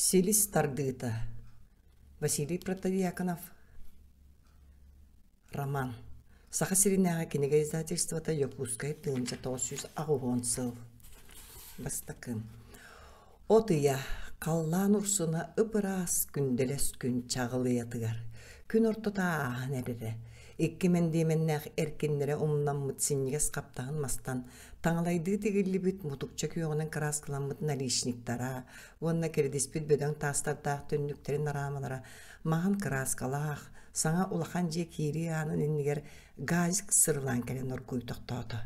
Силис тардыыта Василий Протодьяконов Роман Саха сиринээҕи кинигэ издательствота Дьокуускай 1980 сыл Бастакы От ыйа халлаан урсуна ып-ыраас күндэлэс күн чаҕылыйатыгар күн ортото ааһан эрэрэ. Икки мэндиэмэннээх эркиннэрэ умнаммыт синньигэс хаптаһын мастан таҥалайдыы тигиллибит мутукча күөҕүнэн кырааскаламмыт наличниктара уонна кэрдиспит бөдөҥ таастардаах түннүктэрин араамалара маҥан кырааскалаах, саҥа улахан дьиэ киирии аанын иннигэр газик сырылаан кэлэн оргууй тохтоото.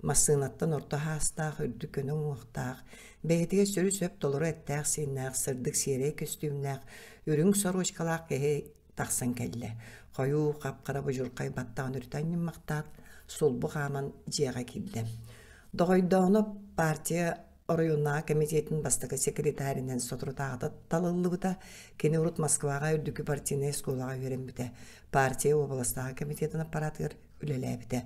Массыынаттан орто хаастаах, үрдүк көнө уҥуохтаах, бэйэтигэр сөрү-сөп толору эттээх-сииннээх, сырдык сиэрэй көстүүмнээх, үрүҥ сорочкалаах киһи тахсан кэллэ. Хойуу, хап-хара будьурхай баттаҕын өрүтэ анньыммахтаат, сулбу хааман дьиэҕэ киирдэ. Доҕойдооно партия оройуоннааҕы комитетын бастакы секретарынан соторутааҕыта талыллыбыта. Кини урут Москваҕа үрдүкү партийнай оскуолаҕа үөрэммитэ. Партия уобаластааҕы комитетын аппаратыгар үлэлээбитэ.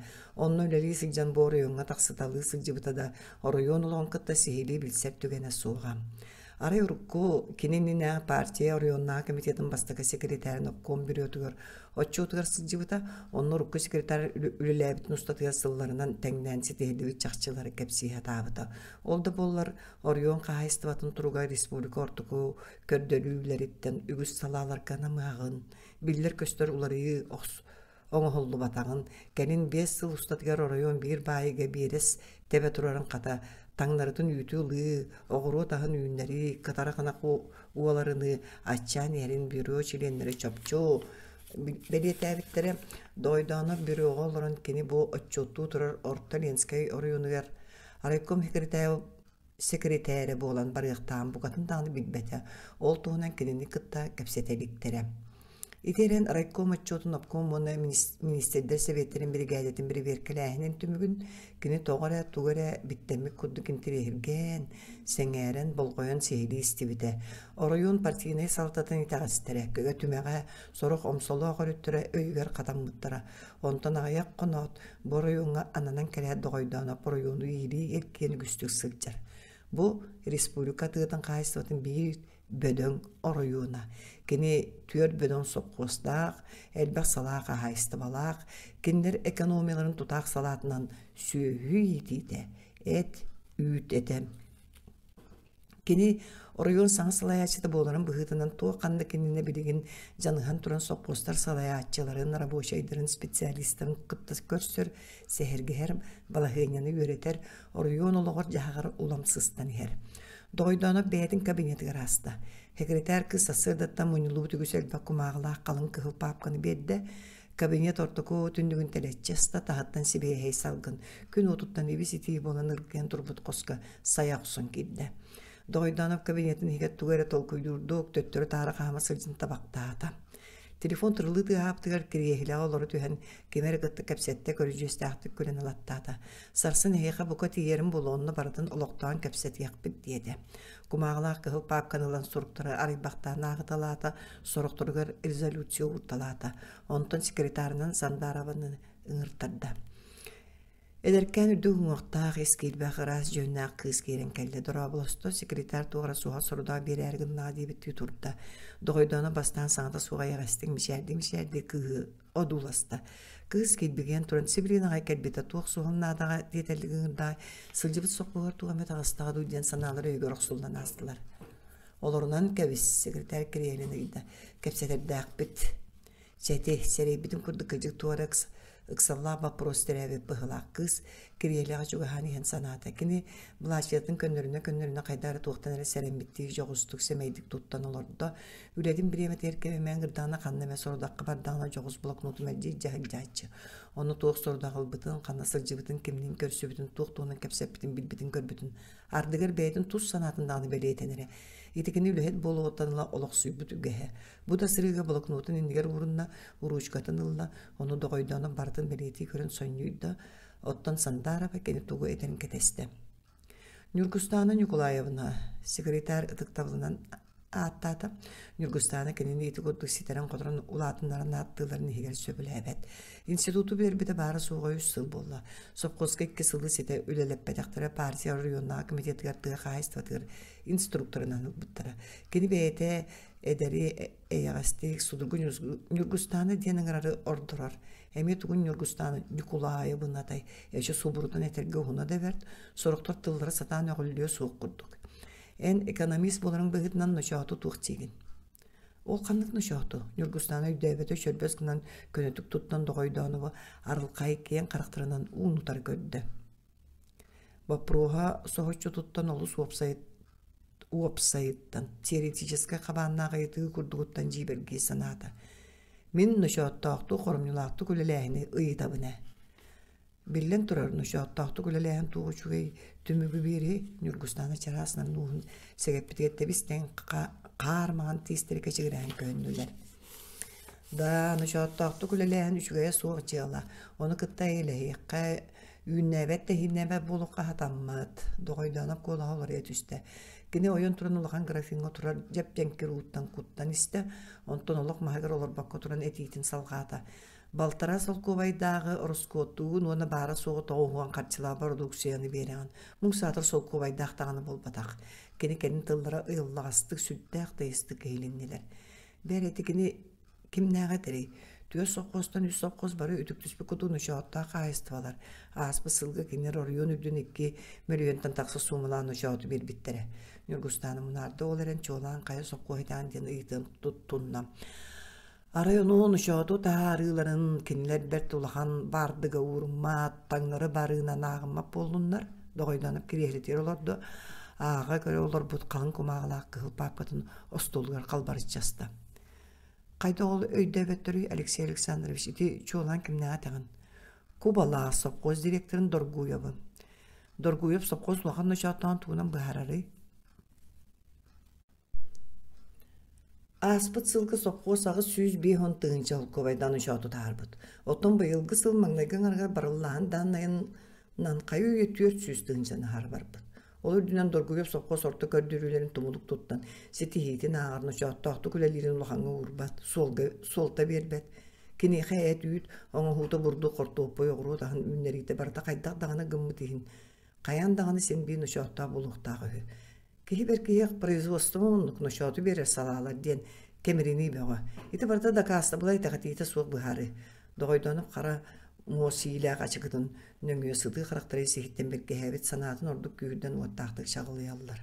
Онно үлэлии сылдьан бу оройуоҥҥа тахсыталыы сылдьыбыта да, оройуон олоҕун кытта сиһилии билсэр түгэнэ суоҕа. Арай урукку кини иннинэ партия оройуоннааҕы комитетын бастакы секретарын обком бюротугар отчуотугар сылдьыбыта, онно урукку секретарь үлэлээбитин устатыгар сылларынан тэҥнээн ситиһиллибит чахчылары кэпсии сатаабыта. Ол да буоллар, оройуон хаһаайыстыбатын туруга республика ортоку көрдөрүүлэриттэн үгүс салааларга намыһаҕын, биллэр-көстөр уларыйыы оҥоһуллубатаҕын, кэлин 5 сыл устатыгар оройуон биир баайыга биэрэс тэбэ турарын хата, таҥнарытын үүтү ылыы, оҕуруот аһын үүннэрии, кытара ынах уоларыныы аччаан иһэрин бюро чилиэннэрэ чопчу бэлиэтээбиттэрэ. Дойдоонов бюроҕа олорон кини бу отчуоттуу турар Орто Ленскэй оройуонугар райком секретээрэ буолан барыахтааҕын букатын даҕаны билбэтэ, ол туһунан кинини кытта кэпсэтэ иликтэрэ. Ити эрэн райком отчуотун обком уонна министрдэр сэбиэттэрин биригээдэтин бэрэбиэркэлээһинин түмүгүн кини тоҕо эрэ тугу эрэ биттэммит курдук интэриэһиргээн, сэҥээрэн, болҕойон сиһилии истибитэ. Оройуон партийнай салалтатын итэҕэстэрэ, көҕө түмэҕэ, сорох омсолоох өрүттэрэ өйүгэр хатаммыттара. Онтон аҕыйах хоноот, бу оройуоҥҥа ананан кэлээт Доҕойдооноп оройуону иилии эргийэн үгүстүк сылдьар. Бу республика тыатын хаһаайыстыбатын биир бөдөҥ оройуона. Кини түөрт бөдөҥ сопхуостаах, элбэх салаа хаһаайыстыбалаах, кинилэр экономияларын тутаах салаатынан сүөһү иитиитэ, эт, үүт этэ. Кини оройуон саҥа салайааччыта буоларын быһыытынан туох ханнык иннинэ билигин дьаныһан туран сопхуостар салайааччыларын, рабочайдарын, специалистарын кытта көрсөр, сэһэргэһэр, балаһыанньаны үөрэтэр, оройуон олоҕор-дьаһаҕар улам сыстан иһэр. Доҕойдооноп бэйэтин кабинетыгар ааста. Секретарь кыыс сарсыардаттан мунньуллубут үгүс элбэх кумааҕылаах халыҥ кыһыл паапканы биэрдэ. Кабинет ортоку түннүгүн тэлэччи аста, таһыттан сибиэһэй салгын, күн уотуттан ибис-итии буолан ыргыйан турбут хоско сайа охсон киирдэ. Доҕойдоонов кабинетын иһигэр тугу эрэ толкуйдуурдук, төттөрү-таары хаама сылдьан табахтаата. Телефон тырылыы тыаһаабытыгар кириэһилэҕэ олоро түһэн, кими эрэ кытта кэпсэттэ, көрүдьүөстээхтик күлэн ылаттаата. Сарсын эһиэхэ бука тиийэрим буолуо, онно барытын олохтоон кэпсэтиэхпит диэтэ. Кумааҕылаах кыһыл паапканы ылан суруктары арыйбахтаан ааҕыталаата, сорохторугар резолюция уурталаата. Онтон секретарынан Сандаарованы ыҥыртарда. Эдэркээн үрдүк уҥуохтаах, ис киирбэх ыраас дьүһүннээх кыыс киирэн кэллэ. Дорооболосто, секретарь туох эрэ суһал сорудах биэрээри гыннаҕа диэбиттии турда. Доҕойдооно бастаан саҥата суох эйэҕэстик мичээрдии-мичээрдии кыыһы одууласта. Кыыс килбигийэн туран сибилигин аҕай кэлбитэ туох суһал наадаҕа диэтэллик ыҥырдаҕай, сылдьыбыт соппуһугар туох эмэ таҕыстаҕа дуу диэн санаалар өйүгэр охсуллан аастылар. Олорунан кэбис, секретарь кириэһилэн ыйда. Кэпсэтэрдээхпит. Чэ ити, сэрэйбитим курдук кырдьык туора ыксаллаах боппуруос төрөөбүт быһыылаах кыыс кириэлэҕэ чугаһаан иһэн санаата. Кини былаачыйатын көннөрүнэ-көннөрүнэ хайдах эрэ туохтан эрэ сэрэммиттии дьоҕустук, сэмэйдик туттан олордо. Үлэтин бириэмэтигэр кэм эмэ ыҥырдаҕына ханна эмэ сорудахха бардаҕына дьоҕус блокноту мэлдьи илдьэ сылдьааччы. Ону туох сорудах ылбытын, ханна сылдьыбытын, кимниин көрсүбүтүн, туох туһунан кэпсэппитин билбитин-көрбүтүн ардыгар бэйэтин тус санаатын даҕаны бэлиэтэнэрэ. Ити кини үлэһит буолуоҕуттан ыла олохсуйбут үгэһэ. Бу да сырыыга блокнотун иннигэр уурунна, уруучукатын ылла, ону доҕойдоонон барытын бэлиэтии көрөн сонньуйда, оттон Сандаарапа кини тугу этэрин кэтэстэ. Ньургустаана Ньукулаевна, секретарь ытыктабылынан ааттаата. Ньургустаана кинини ити курдук ситэрэн-хоторон улаатыннаран ааттыыларын иһигэр сөбүлээбэт. Институту бүтэрбитэ баара-суоҕа үс сыл буолла. Сопхуоска икки сылы ситэ үлэлэппэтэхтэрэ партия оройуоннааҕы комитетыгар тыа хаһаайыстыбатыгар инструкторынан ылбыттара. Кини бэйэтэ эдэри эйэҕэстик, судургу Ньургустаана диэн ыҥырары ордорор. Эмиэ тугун Ньургустаана Ньукулаайабынатай, эчи субурутан этэргэ уһуна да бэрт, сорохтор тыллара сатаан өҕүллүө суох курдук. Эн экономист буоларыҥ быһыытынан ночооту туох диигин? Ол ханнык ночооту? Ньургустаана өйдөөбөтө чөрбөс гынан көнөтүк туттан доҕойдоонугу арылхай киэҥ харахтарынан уун утары көрдө. Боппуруоһа соһуччу туттан олус уопсайыттан, теоретическай хабааннаах ыйытыы курдугуттан дьиибэргии санаата. Мин ночооттоохтук, хоромньулаахтык үлэлээһини ыйытабын ээ. Биллэн турар, ночооттоохтук үлэлээһин туох үчүгэй түмүгү биэриэй, Ньургустаана чараас нуһун сэгэппитигэр тэбис-тэҥ хаар маҥан тиистэрэ кэчигирээн көһүннүлэр. Да, ночооттоохтук үлэлээһин үчүгэйэ суох дьыала. Ону кытта эйэлэһиэххэ, үүннээбэт-тэһииннээбэт буолуохха сатаммат. Доҕойдооноп куолаһа уларыйа түстэ. Кини ойон туран улахан графиҥҥа турар дьэп-дьэҥкир ууттан куттан истэ, онтон олох маһыгар олорбокко туран этиитин салҕаата. Балтараа солкуобайдааҕы ороскуоттуугун уонна баара-суоҕа тоҕуһуон харчылаах бородууксуйаны биэрэҕин. Муҥ саатар солкуобайдаах даҕаны буолбатах. Кини кэлин тыллара ыйыллаҕастык, сүрдээх тыйыстык иһилиннилэр. Бэл ити кини кимнээҕэ этэрий? Түөрт сопхуостан үс сопхуос бары үтүктүспүт курдук ночооттоох хаһаайыстыбалар. Ааспыт сылга кинилэр оройуон үрдүн 2 мөлүйүөнтэн тахса суумалаан ночооту биэрбиттэрэ. Ньургустаана мунаарда ол эрэн чуолаан хайа сопхуос итэҕин диэн ыйытыан туттунна. Арай ону ночооту таһаарыыларын кинилэр бэрт улахан баардыга ууруммат, таҥнары барыынан ааҕыммат буоллуннар, доҕойдонуп кириэһилэтигэр олордо, ааҕа көрө олорбут халыҥ кумааҕылаах кыһыл паапкатын остуолугар халбарыччаста. Хайдах ол өйдөөбөттөрүй, Алексей Александрович, ити чуолаан кимнээҕэ этэҕин? Кубалаах сопхуос директорын Доргуевы. Доргуев сопхуос улахан ночооттоон тугунан быһаарарый? Ааспыт сылга сопхуос 850 тыһыынча солкуобайдаан учуоту таһаарбыт. Оттон быйылгы сыл маҥнайгы аҥарыгар барыллааһын дааннайынан хайыы-үйэ 400 тыһыынчаны аһара барбыт. Ол үрдүнэн Доргуев сопхуос орто көрдөрүүлэрин тумулук туттан, ситиһиитин ааҕар ночооттоохтук үлэлиирин улахаҥҥа уурбат, суолга суолта биэрбэт. Киниэхэ эт-үүт оҥоһуута бурдук, хортуоппуй, оҕуруот аһын үүннэриитэ барыта хайдах даҕаны гыммыт иһин, хайаан даҕаны син биир ночооттоох буолуохтаах үһү. Киһи бэркиһиэх производство оннук ночооту биэрэр салаалар диэн кэмиринии бөҕө. Ити барыта дакаастабыла итэҕэтиитэ суох быһаарыы. Доҕойдонуп хара муос иилээх ачыкытын нөҥүө сытыы харахтара ис-иһиттэн бэргэһээбит санаатын ордук күүһүрдэн уоттаахтык чаҕылыйаллар.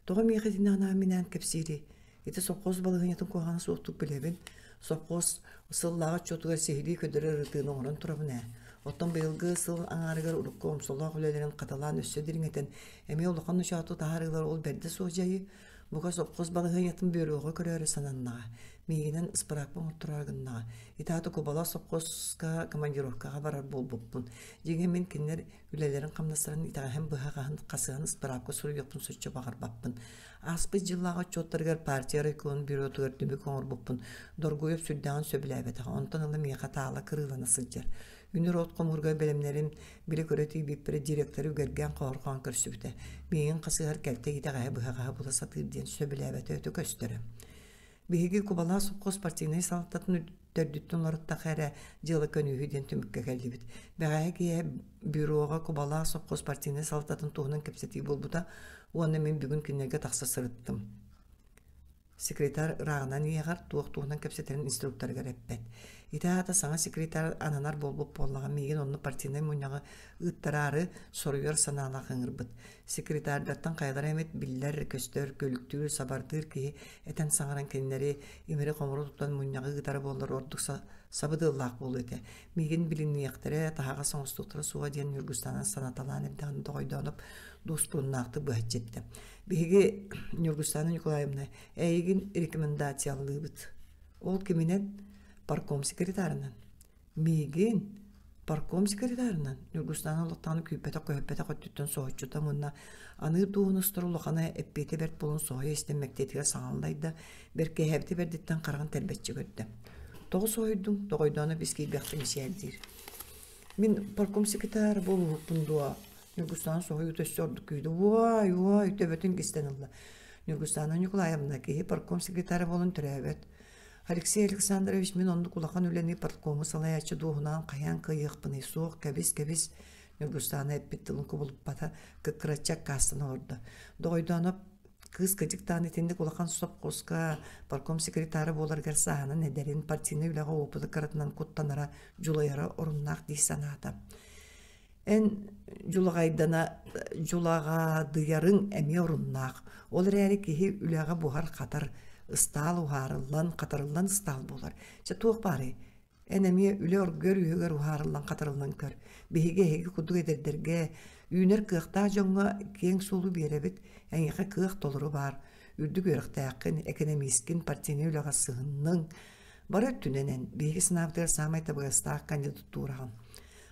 Тоҕо миэхэ итини анаан-минээн кэпсиирий? Ити сопхуос балаһыанньатын куһаҕана суохтук билэбин. Сопхуос сыллааҕы отчуотугар сиһилии көрдөрөр ырытыыны оҥорон турабын ээ. Оттон быйылгы сыл аҥаарыгар урукку омсолоох үлэлэрин хатылаан өссө дириҥэтэн, эмиэ улахан ночооту таһаарыылар ол бэрдэ суох дьайыы. Бука сопхуос балаһыанньатын бюроҕа көрөөрү сананнаҕа. Миигинэн ыспыраапка оҥортороро гыннаҕа. Ити аата Кубала сопхуоска командировкаҕа барар буолбуппун. Дьиҥэ мин кинилэр үлэлэрин-хамнастарын итэҕэһин быһаҕаһын хасыһан ыспыраапка суруйуохпун соччо баҕарбаппын. Ааспыт дьыллааҕы отчуоттарыгар партия райкомун бюротугар түмүк оҥорбуппун Доргуев сүрдээҕин сөбүлээбэтэх. Онтон ыла миэхэ таала кырыылана сылдьар. Үнүр от хомуурга бэлэмнэрин билэ-көрө тиийбиппэр директоры үгэргээн хоһорхоон көрсүбүтэ. Миигин хасыһар кэлтэй итэҕэһи быһаҕаһы була сатыыр диэн сөбүлээбэтэ өтө көстөрө. Биһиги Кубалаах сопхуос партийнай салалтатын төрдүттэн уларыттаха эрэ дьыала көнүүһү диэн түмүккэ кэллибит. Бэҕэһээ киэһэ бюроҕа Кубалаах сопхуос партийнай салалтатын туһунан кэпсэтии буолбута уонна мин бүгүн кинилэргэ тахса сырыттым. Секретарь ырааҕынан иэҕэр туох туһунан кэпсэтэрин инструкторыгар эппэт. Ити аата саҥа секретарь ананар буолбут буоллаҕа миигин онно партийнай мунньаҕы ыыттараары соруйар санаалаах ыҥырбыт. Секретарьдартан хайалара эмит биллэр-көстөр, көлүктүүр, сабардыыр киһи этэн-саҥаран кинилэри имири-хомуру туттан мунньаҕы ыытара буоллар ордук сабыдыаллаах буолуо этэ. Миигин билиниэхтэрэ, таһаҕас оҥостуохтара суоҕа диэн Ньургустаана санаталаан эрдэҕинэ доҕойдооноп дуоспуруннаахтык быһаччы эттэ. Биһиги Ньургустаана Николаевна эйигин рекомендациялыыбыт. Ол киминэн? Парком секретарынан. Миигин парком секретарынан Ньургустаана олохтоон күүппэтэх-көһүппэтэх өттүттэн соһуччута мунна аныыр дуоһунастар улахана эппиэтэ бэрт буолан соһуйа истэн мэктиэтигэр саҥаллайда, бэркиһээбитэ бэрдиттэн хараҕын тэрбэччи көрдө. Тоҕо соһуйдуҥ? Тоҕойдооно бискийбэхтик мичээрдиир. Мин парком секретара буолуохпун дуо? Ньургустаана соһуйуута өссө ордук күүдэ. Уой, уой, төбөтүн кистэн ылла. Ньургустаана Ньукулаевна киһи партком секретара буолан төрөөбөт. Алексей Александрович мин оннук улахан үлэни парткому салайааччы дуоһунаан хайаан кыайыахпыный суох кэбис-кэбис Ньургустаана эппит тылын кубулуппата кыккыраччы аккаастана олордо. Доҕойдооноп кыыс кыдьыктаан итинник улахан сопхуоска партком секретара буоларыгар сааһынан эдэрин партийнай үлэҕэ опыты кыратынан куттанара дьулайара оруннаах дии санаата. Эн дьулаҕайдана дьулаҕаадыйарыҥ эмиэ оруннаах. Ол эрээри киһи үлэҕэ буһар-хатар, ыстаал уһаарыллан, хатарыллан ыстаал буолар. Чэ туох баарый? Эн эмиэ үлэ оргуйар үөһүгэр уһаарыллан хатарыллан көр. Биһиги эһиги курдук эдэрдэргэ, үүнэр кыахтаах дьоҥҥо киэҥ суолу биэрэбит. Эйиэхэ кыах толору баар. Үрдүк үөрэхтээххин, экономисткин, партийнай үлэҕэ сыһынныҥ. Бары өттүнэн эн, биһиги санаабытыгар саамай табыгастаах кандидатураҕын.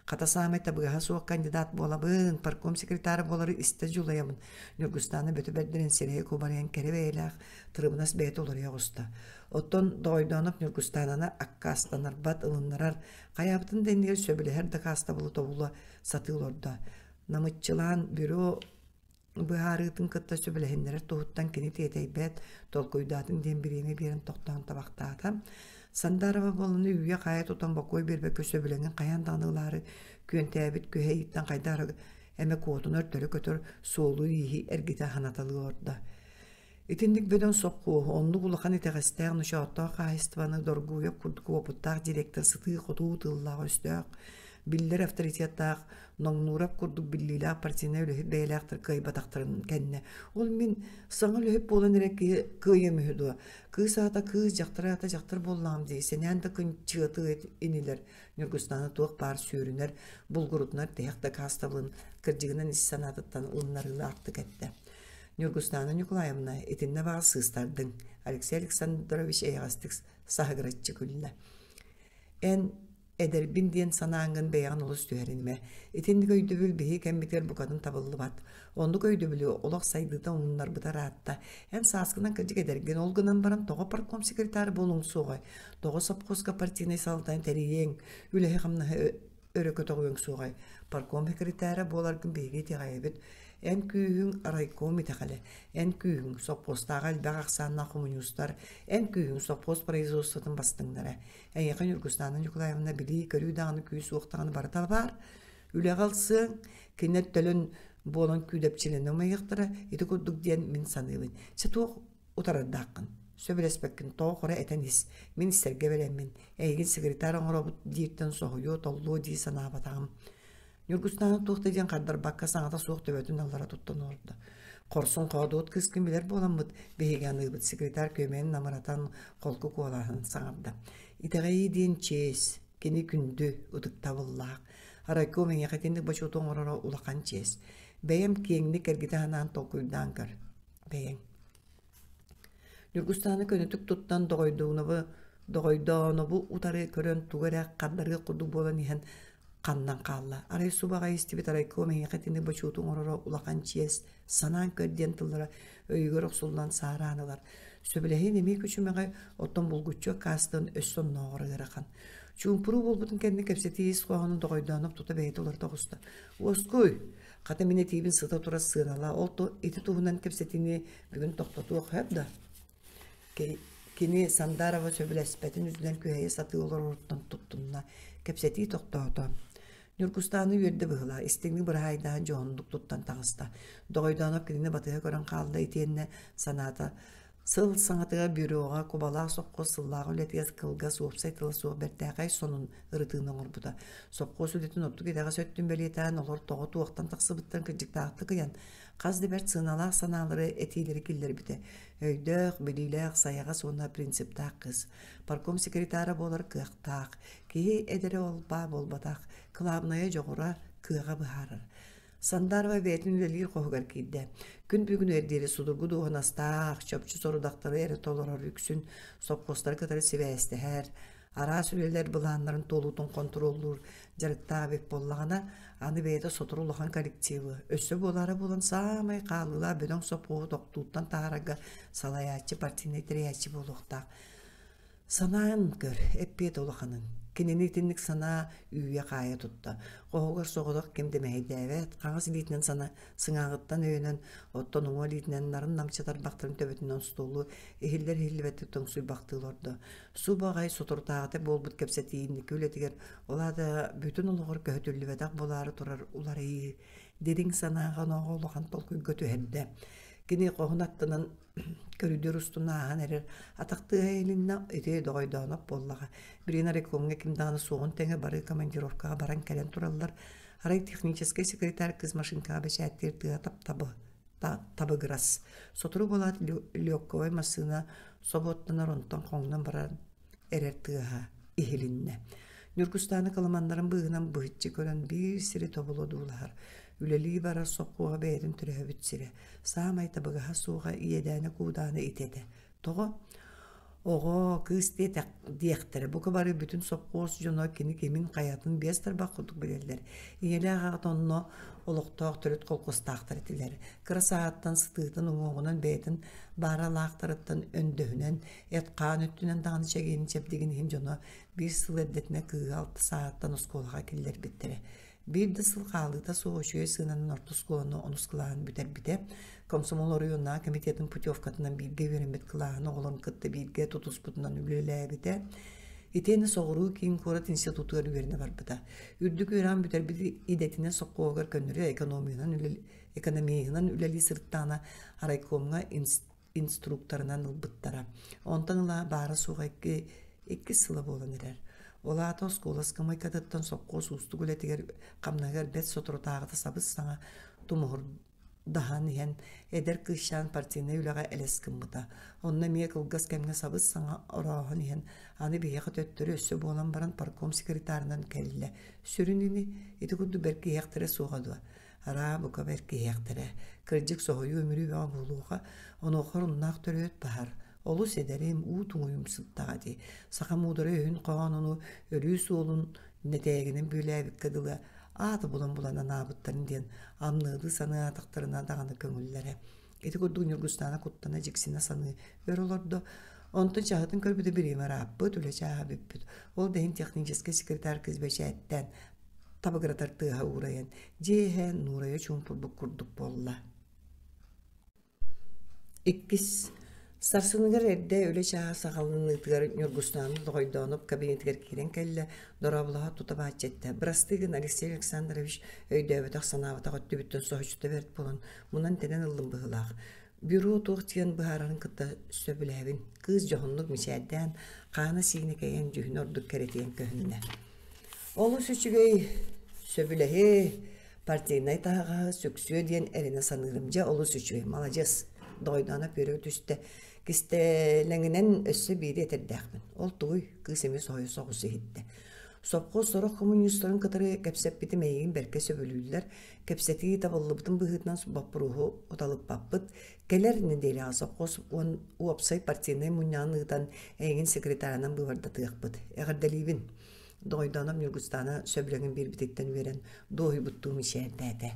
Хата саамай табыгаһа суох кандидат буолабын, партком секретара буолары истэ дьулайабын. Ньургустаана бөтө бэрдэрин сирэйэ кубарыйан кэрэ бэйэлээх, тырыбынас бэйэтэ уларыйа оҕуста. Оттон Доҕойдооноп Ньургустаананы аккаастанарбат, ылыннарар, хайаабытын да иннигэр сөбүлэһэр дакаастабылы тобула сатыы олордо. Намыччылаан бюро быһаарыытын кытта сөбүлэһиннэрэр туһуттан кини тиэтэйбэт, толкуйдаатын диэн бириэмэ биэрэн тохтоон табахтаата. Сандарова буоланы үүйэ-хаайа тутан бокуой биэрбэккэ сөбүлэҥин хайаан даҕаны ылаары күөнтээбит күһэйииттэн хайдах эрэ эмэ куотунар төлө көтөр суолу-ииһи эргитэ ханаталыы олордо. Итинник бөдөҥ сопхуоһу, оннук улахан итэҕэстээх ночооттоох хаһаайыстыбаны Доргуев курдук уопуттаах директор сытыы-хотуу тыллаах-өстөөх, биллэр авторитеттаах Ноҥнуурап курдук биллиилээх партийнай үлэһит бэйэлээхтэр кыайбатахтарын кэннэ ол мин саҥа үлэһит буолан эрэ киһи кыайыам үһү дуо кыыс аата кыыс дьахтар аата дьахтар буоллаҕым дии сэнээн да кынчыатыы инилэр Ньургустаана туох баар сүөрүнэр булгурутунар тиһэх дакаастабылын кырдьыгынан ис санаатыттан ылыннарыылаахтык эттэ Ньургустаана Ньукулаевна, итиннэ баҕас сыыстардыҥ, Алексей Александрович эйэҕэстик саһыгыраччы күллэ. Эн эдэрбин диэн санааҥҥын бэйэҕин олус түһэринимэ. Итинник өйдөбүл биһиги кэммитигэр букатын табыллыбат. Оннук өйдөбүлү олох сайдыыта умуннарбыта ыраатта. Эн сааскынан кырдьык эдэргин, ол гынан баран тоҕо партком секретарь буолуоҥ суоҕай? Тоҕо сопхуоска партийнай салалтаны тэрийиэҥ, үлэһи-хамнаһы өрө көтөҕүөҥ суоҕай, партком секретара буоларгын биһиги итэҕэйэбит. Эн күүһүҥ райком итэҕэлэ, эн күүһүҥ сопхуостааҕы элбэх ахсааннаах хомуньуустар, эн күүһүҥ сопхуос производствотын бастыҥнара. Эйиэхэ Ньургустаана Ньукулаевна билии-көрүү даҕаны күүс-уох даҕаны барыта баар. Үлэҕэ ылсыаҥ, кинилэр төлөн буолан күүдэпчилэнэ умайыахтара, ити курдук диэн мин саныыбын. Чэ туох утарардааххын, сөбүлэспэккин тоҕо хоро этэн ис, мин истэргэ бэлэммин, эйигин секретарь оҥоробут дииртэн соһуйуо, толлуо дии санаабатаҕым. Ньургустаана туох да диэн хардарбакка саҥата суох төбөтүн аллара туттан олордо. Хорсун хоодуот кыыскын билэр буоламмыт, биһиги аныыбыт секретарь күөмэйин намыратан холку куолаһын саҥарда. Итэҕэйии диэн чиэс, кини күндү, ытыктабыллаах. Райком эйиэхэ итинник бочуоту оҥороро улахан чиэс. Бэйэм киэҥник эргитэ санаан толкуйдаан көр. Бэйэҥ. Ньургустааны көнөтүк туттан доҕойдоонобу доҕойдоонобу утары көрөн тугу эрэ хардарыах курдук буолан иһэн ханнан хаалла. Арай субаҕай истибит райком эйиэхэ итини бочуоту оҥороро улахан чиэс, санаан көр диэн тыллара өйүгэр охсуллан саараан ылар. Сөбүлэһиин эмиэ күчүмэҕэй, оттон булгуччу аккаастан өссө оннооҕор ыарахан. Чуумпуруу буолбутун кэннэ кэпсэтии ис хоһоонун доҕойдооноп тута бэйэтэ уларыта оҕуста. Уоскуй, Хата мин этиибин сыта-тура сыаналаа, ол ити туһунан кэпсэтиини бүгүн тохтотуох сөп да? Кини Сандарова сөбүлэспэтин үрдүнэн күһэйэ сатыы олороруттан туттунна. Кэпсэтии тохтоото. Ньургустааны үөрдэ быһыылаах, истиҥник быраһаайдаһан дьоһуннук туттан таҕыста. Доҕойдооноп кинини батыһа көрөн хаалла итиэннэ санаата Сыл саҥатыгар бюроҕа Кубалаах сопхуос сыллааҕы үлэтигэр кылгас уопсай тыла суох бэртээхэй сонун ырытыыны оҥорбута. Сопхуос үлэтин ордук итэҕэс өттүн бэлиэтээн, олор тоҕо туохтан тахсыбыттарын кырдьыктаахтык ыйан, хас да бэрт сыаналаах санаалары, этиилэри киллэрбитэ. Өйдөөх, билиилээх, сайаҕас уонна принциптаах кыыс. Партком секретара буолар кыахтаах. Киһи эдэрэ ол-баа буолбатах, кылаабынайа дьоҕура, кыаҕа быһаарар. Сандарова бэйэтин үлэлиир хоһугар киирдэ. Күн бүгүнүгэр диэри судургу дуоһунастаах, чопчу сорудахтары эрэ толорор үксүн сопхуостары кытары сибээстэһэр, араас үлэлэр былааннарын туолуутун хонтуруоллуур дьарыктаах эбит буоллаҕына, аны бэйэтэ сотору улахан коллективы, өссө буолаары буолан саамай хаалыылаах бөдөҥ сопхуоһу тохтууттан таһаарарга салайааччы, партийнай тэрийээччи буолуохтаах. Санаан көр, эппиэт улаханын. Кинини итинник санаа үүйэ-хаайа тутта. Хоһугар соҕотох ким да мэһэйдээбэт, хаҥас илиитинэн сана сыҥааҕыттан өйөнөн, оттон уҥа илиитинэн нарын намчы тарбахтарын төбөтүнэн остуолу иһиллэр-иһиллибэттик тоҥсуйбахтыы олордо. Субу аҕай соторутааҕыта буолбут кэпсэтии инники үлэтигэр, ол аата бүтүн олоҕор көһүтүллүбэтэх буолаары турар уларыйыы дириҥ санааҕа онооҕо улахан толкуйга түһэрдэ. Кини хоһун аттынан көрүдүөр устун ааһан эрэр атах тыаһа иһилиннэ, ити доҕойдооноп буоллаҕа. Билигин райкомҥа ким даҕаны суоҕун тэҥэ бары командировкаҕа баран кэлэн тураллар. Арай техническэй секретарь кыыс машинкаҕа бэчээттиир тыаһа таптабы табыгырас. Сотору буолаат легковай массыына собуоттанар онтон хоҥнон баран эрэр тыаһа иһилиннэ. Ньургустааны кыламаннарын быыһынан быһыччы көрөн биир сири тобулу одуулаһар. Үлэлии барар сопхуоһа бэйэтин төрөөбүт сирэ. Саамай табыгаһа суоҕа иэдээнэ-куудаана ити этэ. Тоҕо? Оҕо, кыыс диэтэх диэхтэрэ. Бука бары бүтүн сопхуос дьоно кини кимин хайатын биэс тарбах курдук билэллэр. Ийэлээх аҕата онно олохтоох төрүт колхозтаахтар этилэр. Кыра сааһыттан сытыытын уҥуоҕунан бэйэтин бааралаахтарыттан өндөһүнэн, эт-хаан өттүнэн даҕаны чэгиэнин чэбдигин иһин дьоно биир сыл эрдэтинэ кыыһы алта сааһыттан оскуолаҕа киллэрбиттэрэ. Биир да сыл хаалыыта суох үчүгэй сыананан орто оскуоланы онус кылааһын бүтэрбитэ. Комсомол оройуоннааҕы комитетын путевкатынан бииргэ үөрэммит кылааһын оҕолорун кытта бииргэ тутуспутунан үлэлээбитэ. Итиэннэ соҕуруу киин куорат институтугар үөрэнэ барбыта. Үрдүк үөрэҕин бүтэрбит идэтинэн сопхуоһугар көннөрү экономиянан, экономиһынан үлэлии сырыттаҕына райкомҥа инструкторынан ылбыттара. Онтон ыла баара-суоҕа икки, иккис сыла буолан эрэр. Ол аата оскуола ыскамыайкатыттан сопхуос уустук үлэтигэр хамнаһыгар бэрт соторутааҕыта сабыс-саҥа тумуһурдаһан иһэн эдэр кыысчаан партийнай үлэҕэ элэс гыммыта. Онно эмиэ кылгас кэмҥэ сабыс-саҥа орооһон иһэн аны биһиэхэ төттөрү өссө буолан баран парком секретарынан кэллэ. Сүрүн ини ити курдук бэркиһиэхтэрэ суоҕа дуо? Араа, бука бэркиһиэхтэрэ. Кырдьык соһуйуу-өмүрүү бөҕө буолуоҕа. Онуоха оруннаах төрүөт баһар. Олус эдэрим, уу туҥуйум сыттаҕа дии. Саха муударай өһүн хоһоонуну өлүү суолун нэтээгинэн бүөлээбиккэ дылы ааты булан-булан анаабыттарын диэн амныалыы санаатахтарына даҕаны көҥүллэрэ. Ити курдук Ньургустаана куттана дьиксинэ саныы өр олордо. Онтон чаһытын көрбүтэ бириэмэ ырааппыт, үлэ чааһа бүппүт. Ол да иһин техническэй секретарь кыыс бэчээттээн табыгыратар тыаһа уурайан, дьиэ иһэ нуурайа чуумпурбут курдук буолла. Иккис сарсыныгар эрдэ үлэ чааһа саҕаланыытыгар Ньургустаана Доҕойдооноп кабинетыгар киирэн кэллэ, дорооболоһо тута бааччы эттэ. Бырастыы гын, Алексей Александрович өйдөөбөтөх, санаабатах өттүбүттэн соһуччута бэрт буолан, мунан-тэнэн ыллым быһыылаах. Бюро туох диэн быһаарарын кытта сөбүлэһэбин. Кыыс дьоһуннук мичээрдээн, хаана-сиинэ кэйэн, дьүһүнэ ордук кэрэтийэн көһүннэ. Олус үчүгэй, сөбүлэһи, партийнай таһаҕаһы сүксүө диэн эрэнэ саныырым. Дьэ, олус үчүгэй, маладьыас, Доҕойдооно пүөрэ түстэ. Кистэлэҥинэн өссө биири этэрдээхпин. Ол тугуй? Кыыс эмиэ соһуйа соҕус иһиттэ. Сопхуос сорох коммунистарын кытары кэпсэппитим эйигин бэркэ сөбүлүүллэр. Кэпсэтии табыллыбытын быһыытынан боппуруоһу уталыппаппыт. Кэлэр нэдиэлэҕэ сопхуос уон уопсай партийнай мунньаҕын ыытан эйигин секретарынан быыбардатыахпыт. Эҕэрдэлиибин. Доҕойдооном Ньургустаана сөбүлэҥин биэрбититтэн үөрэн, дуоһуйбуттуу мичээрдээтэ.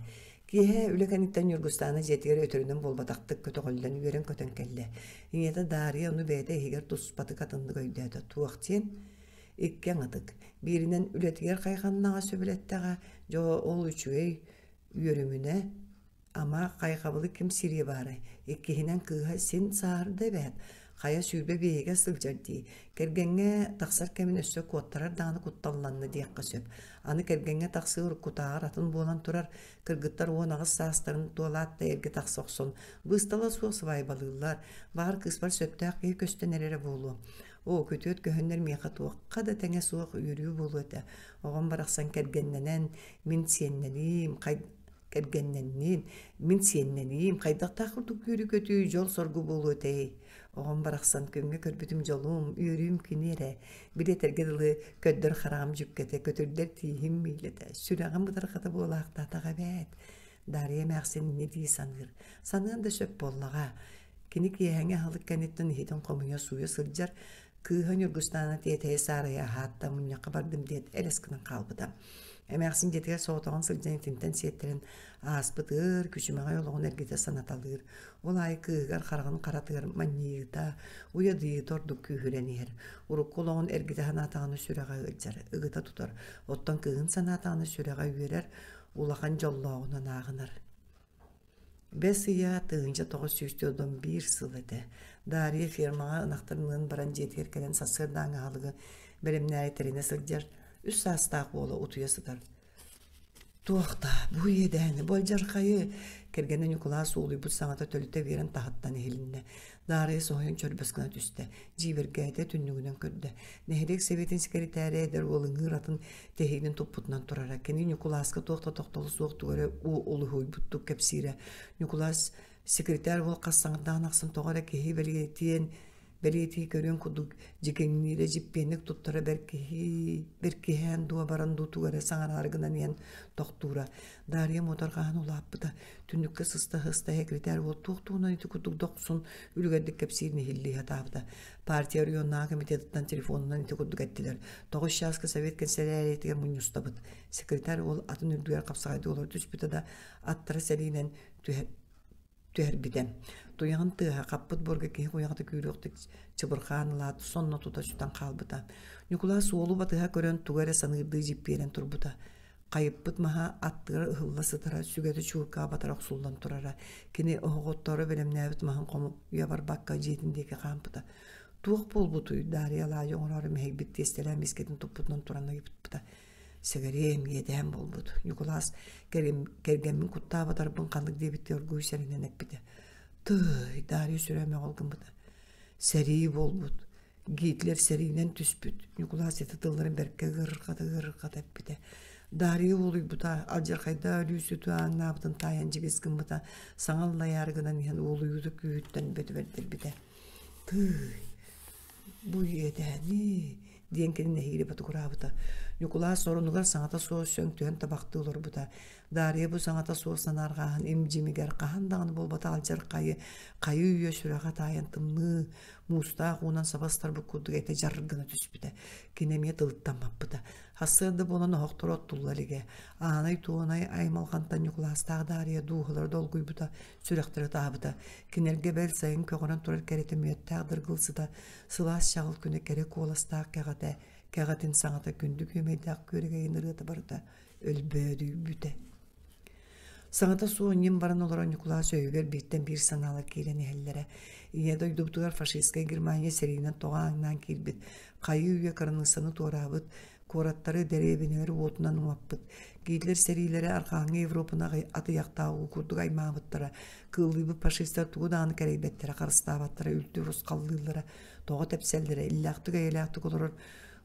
Киэһэ үлэ кэнниттэн Ньургустаана дьиэтигэр өтөрүнэн буолбатахтык көтөҕүллэн үөрэн-көтөн кэллэ. Ийэтэ Даарыйа ону бэйэтэ иһигэр туспатык атыннык өйдөөтө. Туох диэн? Икки аҥытык. Бииринэн үлэтигэр хайҕаннаҕа сөбүлэттэҕэ, дьэ ол үчүгэй үөрүмүнэ Ама хайҕабылы ким сириэ баарай, иккиһинэн кыыһа син сааһырда эбээт, хайа 25-гэ сылдьар дии, кэргэҥҥэ тахсар кэмин өссө куоттарар даҕаны кутталланна диэххэ сөп. Аны кэргэҥҥэ тахсыы уруккутааҕар атын буолан турар, кыргыттар 18 саастарын туолаат да эргэ тахса охсон, быыстала суох сыбаайбалыыллар, баҕар кыыспар сөптөөх киһи көстөн эрэрэ буолуо. Оо, күтүөт көһөннөр миэхэ туохха да тэҥэ суох үөрүү буолуо этэ. Оҕом барахсан кэргэннэнэн, мин сиэннэниим, кэргэннэнниин, мин сиэннэниим, хайдахтаах курдук үөрүү-көтүү, дьол-соргу буолуо этэй? Оҕом барахсан күҥҥэ көрбүтүм дьолум, үөрүүм кини эрэ. Били этэргэ дылы көрдөр хараҕым дьүккэтэ, көтүрдэр тииһим миилэтэ, сүрэҕим бытархата буолаахтаатаҕа эбээт. Дарья эмээхсин инньэ дии саныыр. Саныан да сөп буоллаҕа. Кини киэһэҥи аһылык кэнниттэн иһитин хомуйа сууйа сылдьар, кыыһа Ньургустаана тиэтэйэ саарайа аһаатта мунньахха бардым диэт элэс гынан хаалбыта. Эмээхсин дьиэтигэр соҕотоҕун сылдьан итинтэн сиэттэрэн ааспыт ыар күчүмэҕэй олоҕун эргитэ санаталыыр. Ол аайы кыыһыгар хараҕын харатыгар манньыйыыта, уйадыйыыта ордук күүһүрэн иһэр. Урукку олоҕун эргитэ санаатаҕына сүрэҕэ ыалдьар, ыгыта тутар, оттон кыыһын санаатаҕына сүрэҕэ үөрэр, улахан дьоллооҕунан ааҕынар. Бэс ыйа 1991 сыл этэ. Дарья фермаҕа ынахтарын ылан баран дьиэтигэр кэлэн сарсыардааҥҥы аһылыгы бэлэмнээри тэринэ сылдьар, үс саастаах уола утуйа сытар. Туох да, бу иэдээни, бу алдьархайы! Кэргэнэ Ньукулаас уолуйбут саҥата төлүтэ биэрэн таһыттан иһилиннэ. Даарыйа соһуйан чөрбөс гына түстэ, дьиибэргээтэ, түннүгүнэн көрдө. Нэһилиэк сэбиэтин сэкиритээрэ эдэр уол ыҥыыр атын тэһиинин туппутунан турара. Кини Ньукулааска туох да тохтоло суох тугу эрэ улуһуйбуттук кэпсиирэ. Ньукулаас секретарь уол хас саҥардаан ахсын тоҕо эрэ киһи бэлиэтиэн бэлиэтии көрүөн курдук дьикиҥниирэ дьиппиэнник туттара бэркиһии бэркиһээн дуо баран дуу тугу эрэ саҥараары гынан иһэн тохтуура. Дарья муодарҕаһан улааппыта. Түннүккэ сыста-сыста секретарь уол туох туһунан ити курдук дохсун үлүгэрдик кэпсиирин иһиллии сатаабыта. Партия районнааҕы комитетыттан телефонунан ити курдук эттилэр. Тоҕус чааска совет кэнсэлээрийэтигэр мунньустабыт. Секретарь уол атын үрдүгэр хапсаҕайдыы олоро түспүтэ да, аттара сэриинэн түһэ түһэрбитэ. Туйаҕын тыаһа хаппыт буорга киһи куйаҕата күүрүөхтүк чыбырхаан ылаат, сонно тута сүтэн хаалбыта. Ньукулаас уолу батыһа көрөн тугу эрэ саныырдыы дьиппиэрэн турбута. Хайыппыт маһа аттыгар ыһылла сытара, сүгэтэ чууркаҕа батара охсуллан турара. Кини оһоҕотторо бэлэмнээбит маһын хомуйа барбакка дьиэтин диэки хаампыта. Туох буолбутуй? Дарья алаадьы оҥороору мэһэйбит тиэстэлээн мискэтин туппутунан туран ыйыппыта. Сэгэриэм, иэдээн буолбут. Ньукулаас кэргэммин куттаабатарбын ханнык диэбиттии оргууй сэрэнэн эппитэ. Тыый, Дарья сүрэ мөҕөл гыммыта. Сэрии буолбут. Гитлер сэриинэн түспүт. Ньукулаас ити тылларын бэркэ ыарырҕата-ыарырҕата эппитэ. Дарья уолуйбута, алдьархайдаах өлүү-сүтүү ааҥнаабытын таайан дьигис гыммыта, саҥа аллайаары гынан иһэн уолуйуута күүһүттэн бөтүбэрдэрбитэ. Тыый, бу иэдээний диэн кини нэһиилэ ботугураабыта. Ньукулаас оронугар саҥата суох сөҥ түһэн табахтыы олорбута. Дарья бу саҥата суох санаарҕааһын им-дьимигэр хаһан даҕаны буолбатах алдьархайы хайыы-үйэ сүрэҕэ таайан тымныы муустаах уунан саба ыстарбыт курдук этэ дьар гына түспүтэ. Кини эмиэ тылыттан маппыта. Сарсыарда буолан оһохторо оттулла илигэ. Аанай-туонай аймалҕантан Ньукулаастаах Дарья дууһалара долгуйбута, сүрэхтэрэ ытаабыта. Кинилэргэ бэл сайын көҕөрөн турар кэрэтэ мүөттээх дыргыл сыта, сылаас чаҕыл күнэ кэрэ куоластаах кэҕэтэ, кэҕэтин саҥата күндү күөмэйдээх күөрэгэйин ырыата барыта өлбөөдүйбүтэ. Саҥата суох ньим баран олорон Ньукулаас өйүгэр бииртэн биир санаалар киирэн иһэллэрэ. Ийэ дойдубутугар фашистскай Германия сэриинэн тоҕо ааҥнаан киирбит, хайыы-үйэ кыраныыссаны туораабыт, куораттары, дэриэбинэлэри уотунан умаппыт. Гитлер сэриилэрэ Арҕааҥҥы Европаны атыйахтаах уу курдук аймаабыттара, кыыллыйбыт фашистар тугу даҕаны кэрэйбэттэрэ, харыстаабаттара, үлтү урусхаллыыллара, тоҕо тэпсэллэрэ, иллээхтик-эйэлээхтик олорор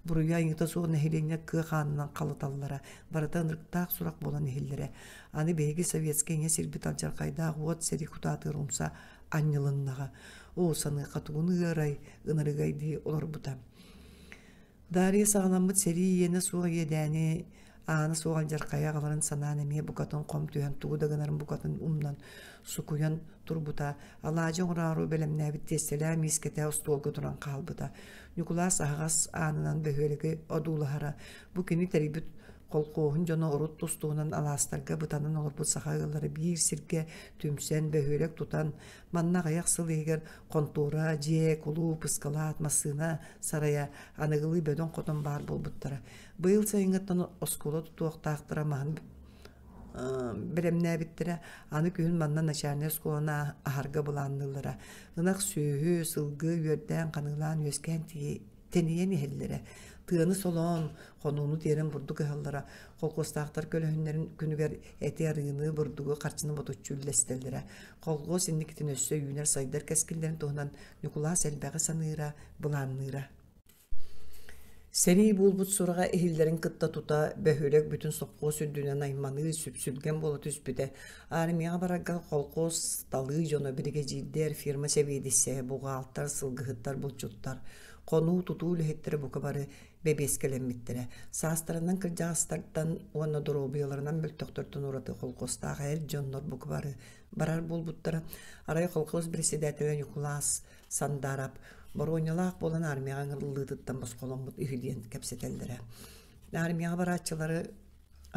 буруйа айыыта суох нэһилиэнньэ кыа хаанынан халыталлара, барыта ынырыктаах сурах буолан иһиллэрэ. Аны биһиги советскай ийэ сирбит алдьархайдаах уот сэрии кутаатыгар умса анньылыннаҕа. Оо, саныахха тугун ыарай, ынырыгай дии олорбута. Дарья саҕаламмыт сэрии иэнэ суох иэдээни аана суох алдьархайы аҕаларын санаан эмиэ букатын хом түһэн тугу да гынарын букатын умнан сукуйан турбута, алаадьы оҥороору бэлэмнээбит тиэстэлээх миискэтэ остуолга туран хаалбыта. Ньукулаас аһаҕас аанынан бөһүөлэги одуулаһара. Бу кини тэрийбит колхуоһун дьоно урут тус-туһунан алаастарга бытанан олорбут саха ыаллара биир сиргэ түмсэн, бөһүөлэк тутан, манна аҕыйах сыл иһигэр хонтуора, дьиэ, кулууп, ыскалаат, массыына сарайа аныгылыы бөдөҥ хотон баар буолбуттара. Быйыл сайыҥҥыттан оскуола тутуохтаахтара маһын бэлэмнээбиттэрэ. Аны күһүн манна начальнай оскуоланы аһарга былаанныыллара. Ынах сүөһү, сылгы үөрдээн, ханыылаан үөскээн тэнийэн иһэллэрэ. Тыаны солоон, хонууну тиэрэн бурдук ыһаллара. Холкуостаахтар көлөһүннэрин күнүгэр эти арыыны, бурдугу, харчыны ботуччу үллэстэллэрэ. Колхуос инникитин өссө үүнэр-сайдар кэскиллэрин туһунан Ньукулаас элбэҕи саныыра, былаанныыра. Сэрии буолбут сураҕа иһиллэрин кытта тута бөһүөлэк бүтүн сопхуос үрдүнэн айманыы, сүпсүлгэн буола түспүтэ. Армияҕа барарга колхоз талыы дьоно, биригэдьиирдэр, фирма сэбиэдиссэйэ, буҕаалтар, сылгыһыттар, булчуттар, хонуу, тутуу үлэһиттэрэ бука бары бэбиэскэлэммиттэрэ. Саастарынан кырдьаҕастартан уонна доруобуйаларынан мөлтөхтөртөн ураты колхозтаах эр дьоннор бука бары барар буолбуттара. Арай колхоз председателэ Ньукулаас Сандаарап боруонньалаах буолан армияҕа ыҥырыллыытыттан босхоломмут үһү диэн кэпсэтэллэрэ. Армияҕа барааччылары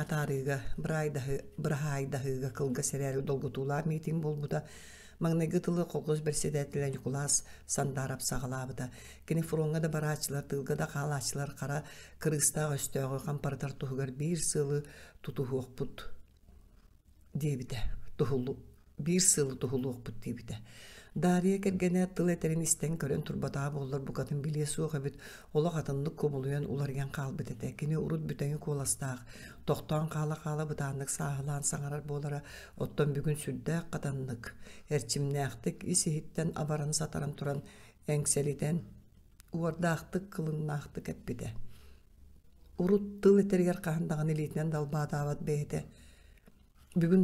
Атаарыыга, быраһаайдаһыыга кылгас эрээри долгутуулаах миитин буолбута. Маҥнайгы тылы колхоз бэрэссэдээтэлэ Ньукулаас Сандаарап саҕалаабыта. Кини фроҥҥа да барааччылар, тыылга да хаалааччылар хара кырыыстаах өстөөҕү хампарытар туһугар биир сыалы тутуһуохпут диэбитэ. Туһулу биир сылы туһулуохпут диэбитэ. Дарья кэргэнэ тыл этэрин истэн көрөн турбатаҕа буоллар букатын билиэ суох эбит, олох атыннык кубулуйан уларыйан хаалбыт этэ. Кини урут бүтэҥи куоластаах, тохтоон хаала-хаала бытааннык сааһылаан саҥарар буолара, оттон бүгүн сүрдээх хатаннык, эрчимнээхтик ис-иһиттэн абаран-сатаран туран эҥсэлитэн, уордаахтык, кылыннаахтык эппитэ. Урут тыл этэригэр хаһан даҕаны илиитинэн далбаатаабат бэйэтэ Бүгүн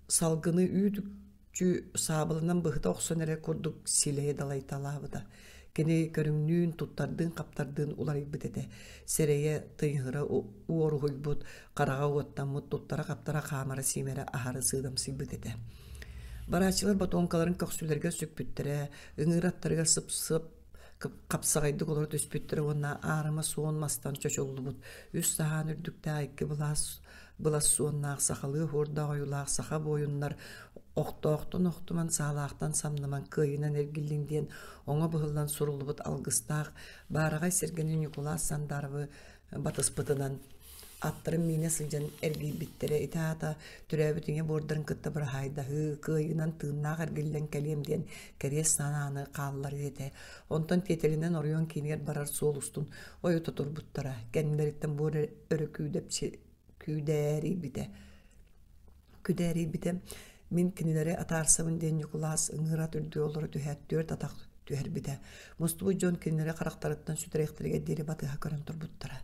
салгыны үүт-үкчү саабылынан быһыта охсон эрэр курдук силэйэ далайталаабыта. Кини көрүҥнүүн, туттардыын-хаптардыын уларыйбыт этэ. Сэрэйэ тыйыһыра уоруһуйбут, хараҕа уоттаммыт, туттара-хаптара хаамара-сиимэрэ аһары сыыдамсыйбыт этэ. Барааччылар ботуоҥкаларын көхсүлэригэр сүкпүттэрэ, ыҥыыр аттарыгар сып-сып хапсаҕайдык олоро түспүттэрэ уонна аарыма суон мастан чочуллубут үс саһаан үрдүктээх икки былаас былас суоннаах сахалыы оһуордаах ойуулаах саха буойуннар охтоохтон охтуман саалаахтан самныман кыайынан эргиллиҥ диэн оҥо быһыллан суруллубут алгыстаах баараҕай сэргэни Ньукулаас Сандааровы батыспытынан аттарын миинэ сылдьан эргийбиттэрэ. Ити аата төрөөбүт ийэ буордарын кытта быраһаайдаһыы, кыайыынан тыыннаах эргиллэн кэлиэм диэн кэриэс санааны хаалларыы этэ. Онтон тиэтэлинэн оройуон киинигэр барар суол устун ойута турбуттара. Кэннилэриттэн буор өрө күүдээрийбитэ. Күдээрийбитэ. Мин кинилэри атаарсабын диэн Ньукулаас ыҥыыр ат үрдүгэр олоро түһээт түөрт атах түһэрбитэ. Мустубут дьон кинилэри харахтарыттан сүтэриэхтэригэр диэри батыһа көрөн турбуттара.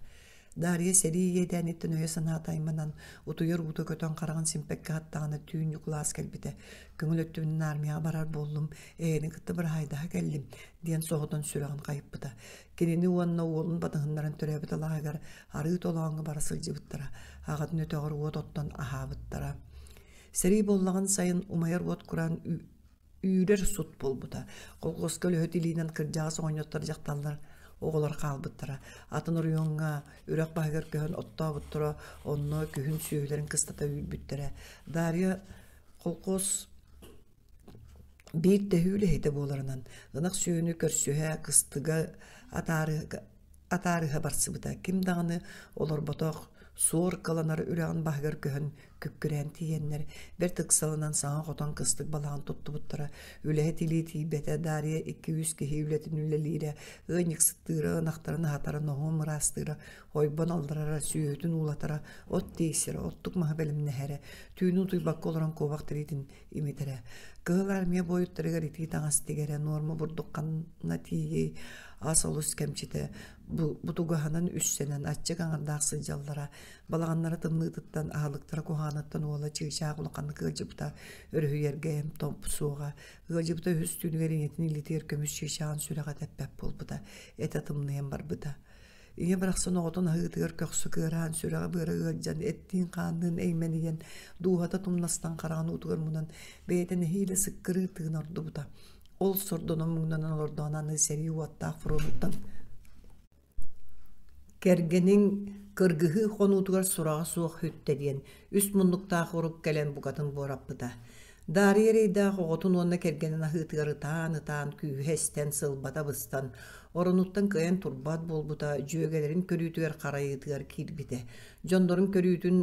Дарья сэрии иэдээниттэн өйө-санаата айманан, утуйар уута көтөн хараҕын симпэккэ сыттаҕына түүн Ньукулаас кэлбитэ. Көҥүл өттүбүнэн армияҕа барар буоллум, эйэни кытта быраһаайдаһа кэллим, диэн соһутан сүрэҕин хайыппыта. Кинини уонна уолун батыһыннаран төрөөбүт алааһыгар арыы толооҥҥо бара сылдьыбыттара, аҕатын өтөҕөр уот оттон аһаабыттара. Сэрии буоллаҕын сайын умайар уот кураан үүрэр сут буолбута. Колхозка үлэһит илиинэн кырдьаҕас оҕонньоттор дьахталлар оҕолор хаалбыттара. Атын оройуоҥҥа үрэх баһыгар көһөн оттообуттара, онно күһүн сүөһүлэрин кыстата үүрбүттэрэ. Дарья колхоз биир төһүү үлэһитэ буоларынан ынах сүөһүнү көрсүһэ, кыстыга атаарыга атаарыһа барсыбыта. Ким даҕаны олорботох, суор кыланар үрэҕин баһыгар көһөн күккүрээн тиийэннэр, бэрт ыксалынан саҥа хотон кыстык балаҕан туттубуттара. Үлэһит илии тиийбэтэ, Дарья икки-үс киһи үлэтин үлэлиирэ, ыанньыксыттыыра, ынахтарын аһатара, ноһуом ыраастыыра, ойбон алларара, сүөһүтүн уулатара, от тиэйсэрэ, оттук маһы бэлэмнэһэрэ, түүнү утуйбакка олорон куобах тириитин имитэрэ. Кыһыл армия буойуттарыгар итии таҥас тигэрэ, нуорма бурдук ханна тиийиэй, ас олус кэмчитэ, бутугаһынан үссэнэн аччык аҥардаах сылдьаллара. Балаҕаннара тымныытыттан, аһылыктара куһаҕаныттан уола чыычаах улаханнык ыалдьыбыта, өрүһүйэргэ эмп-томп суоҕа. Ыалдьыбыта үһүс түүнүгэр ийэтин илиитигэр көмүс чыычааҕын сүрэҕэ тэппэт буолбута, этэ тымныйан барбыта. Ийэ барахсан оҕотун аһыытыгар көхсө кыараан, сүрэҕэ-быара ыалдьан, эттиин-хаанныын эймэнийэн, дууһата тумнастан хараҕын уутугар мунан, бэйэтэ нэһиилэ сыккырыы тыын ордубута. Ол сордонон муҥнанан олордоҕуна аны сэрии уоттаах фронуттан кэргэниҥ кыргыһыы хонуутугар сураҕа суох сүттэ диэн үс муннуктаах урук кэлэн букатын буораппыта. Даарыйа эрэйдээх оҕотун уонна кэргэнин аһыытыгар ытаан-ытаан күүһэ эстэн, сылбата быстан, оронуттан кыайан турбат буолбута, дьүөгэлэрин көрүүтүгэр харайыытыгар киирбитэ. Дьоннорун көрүүтүн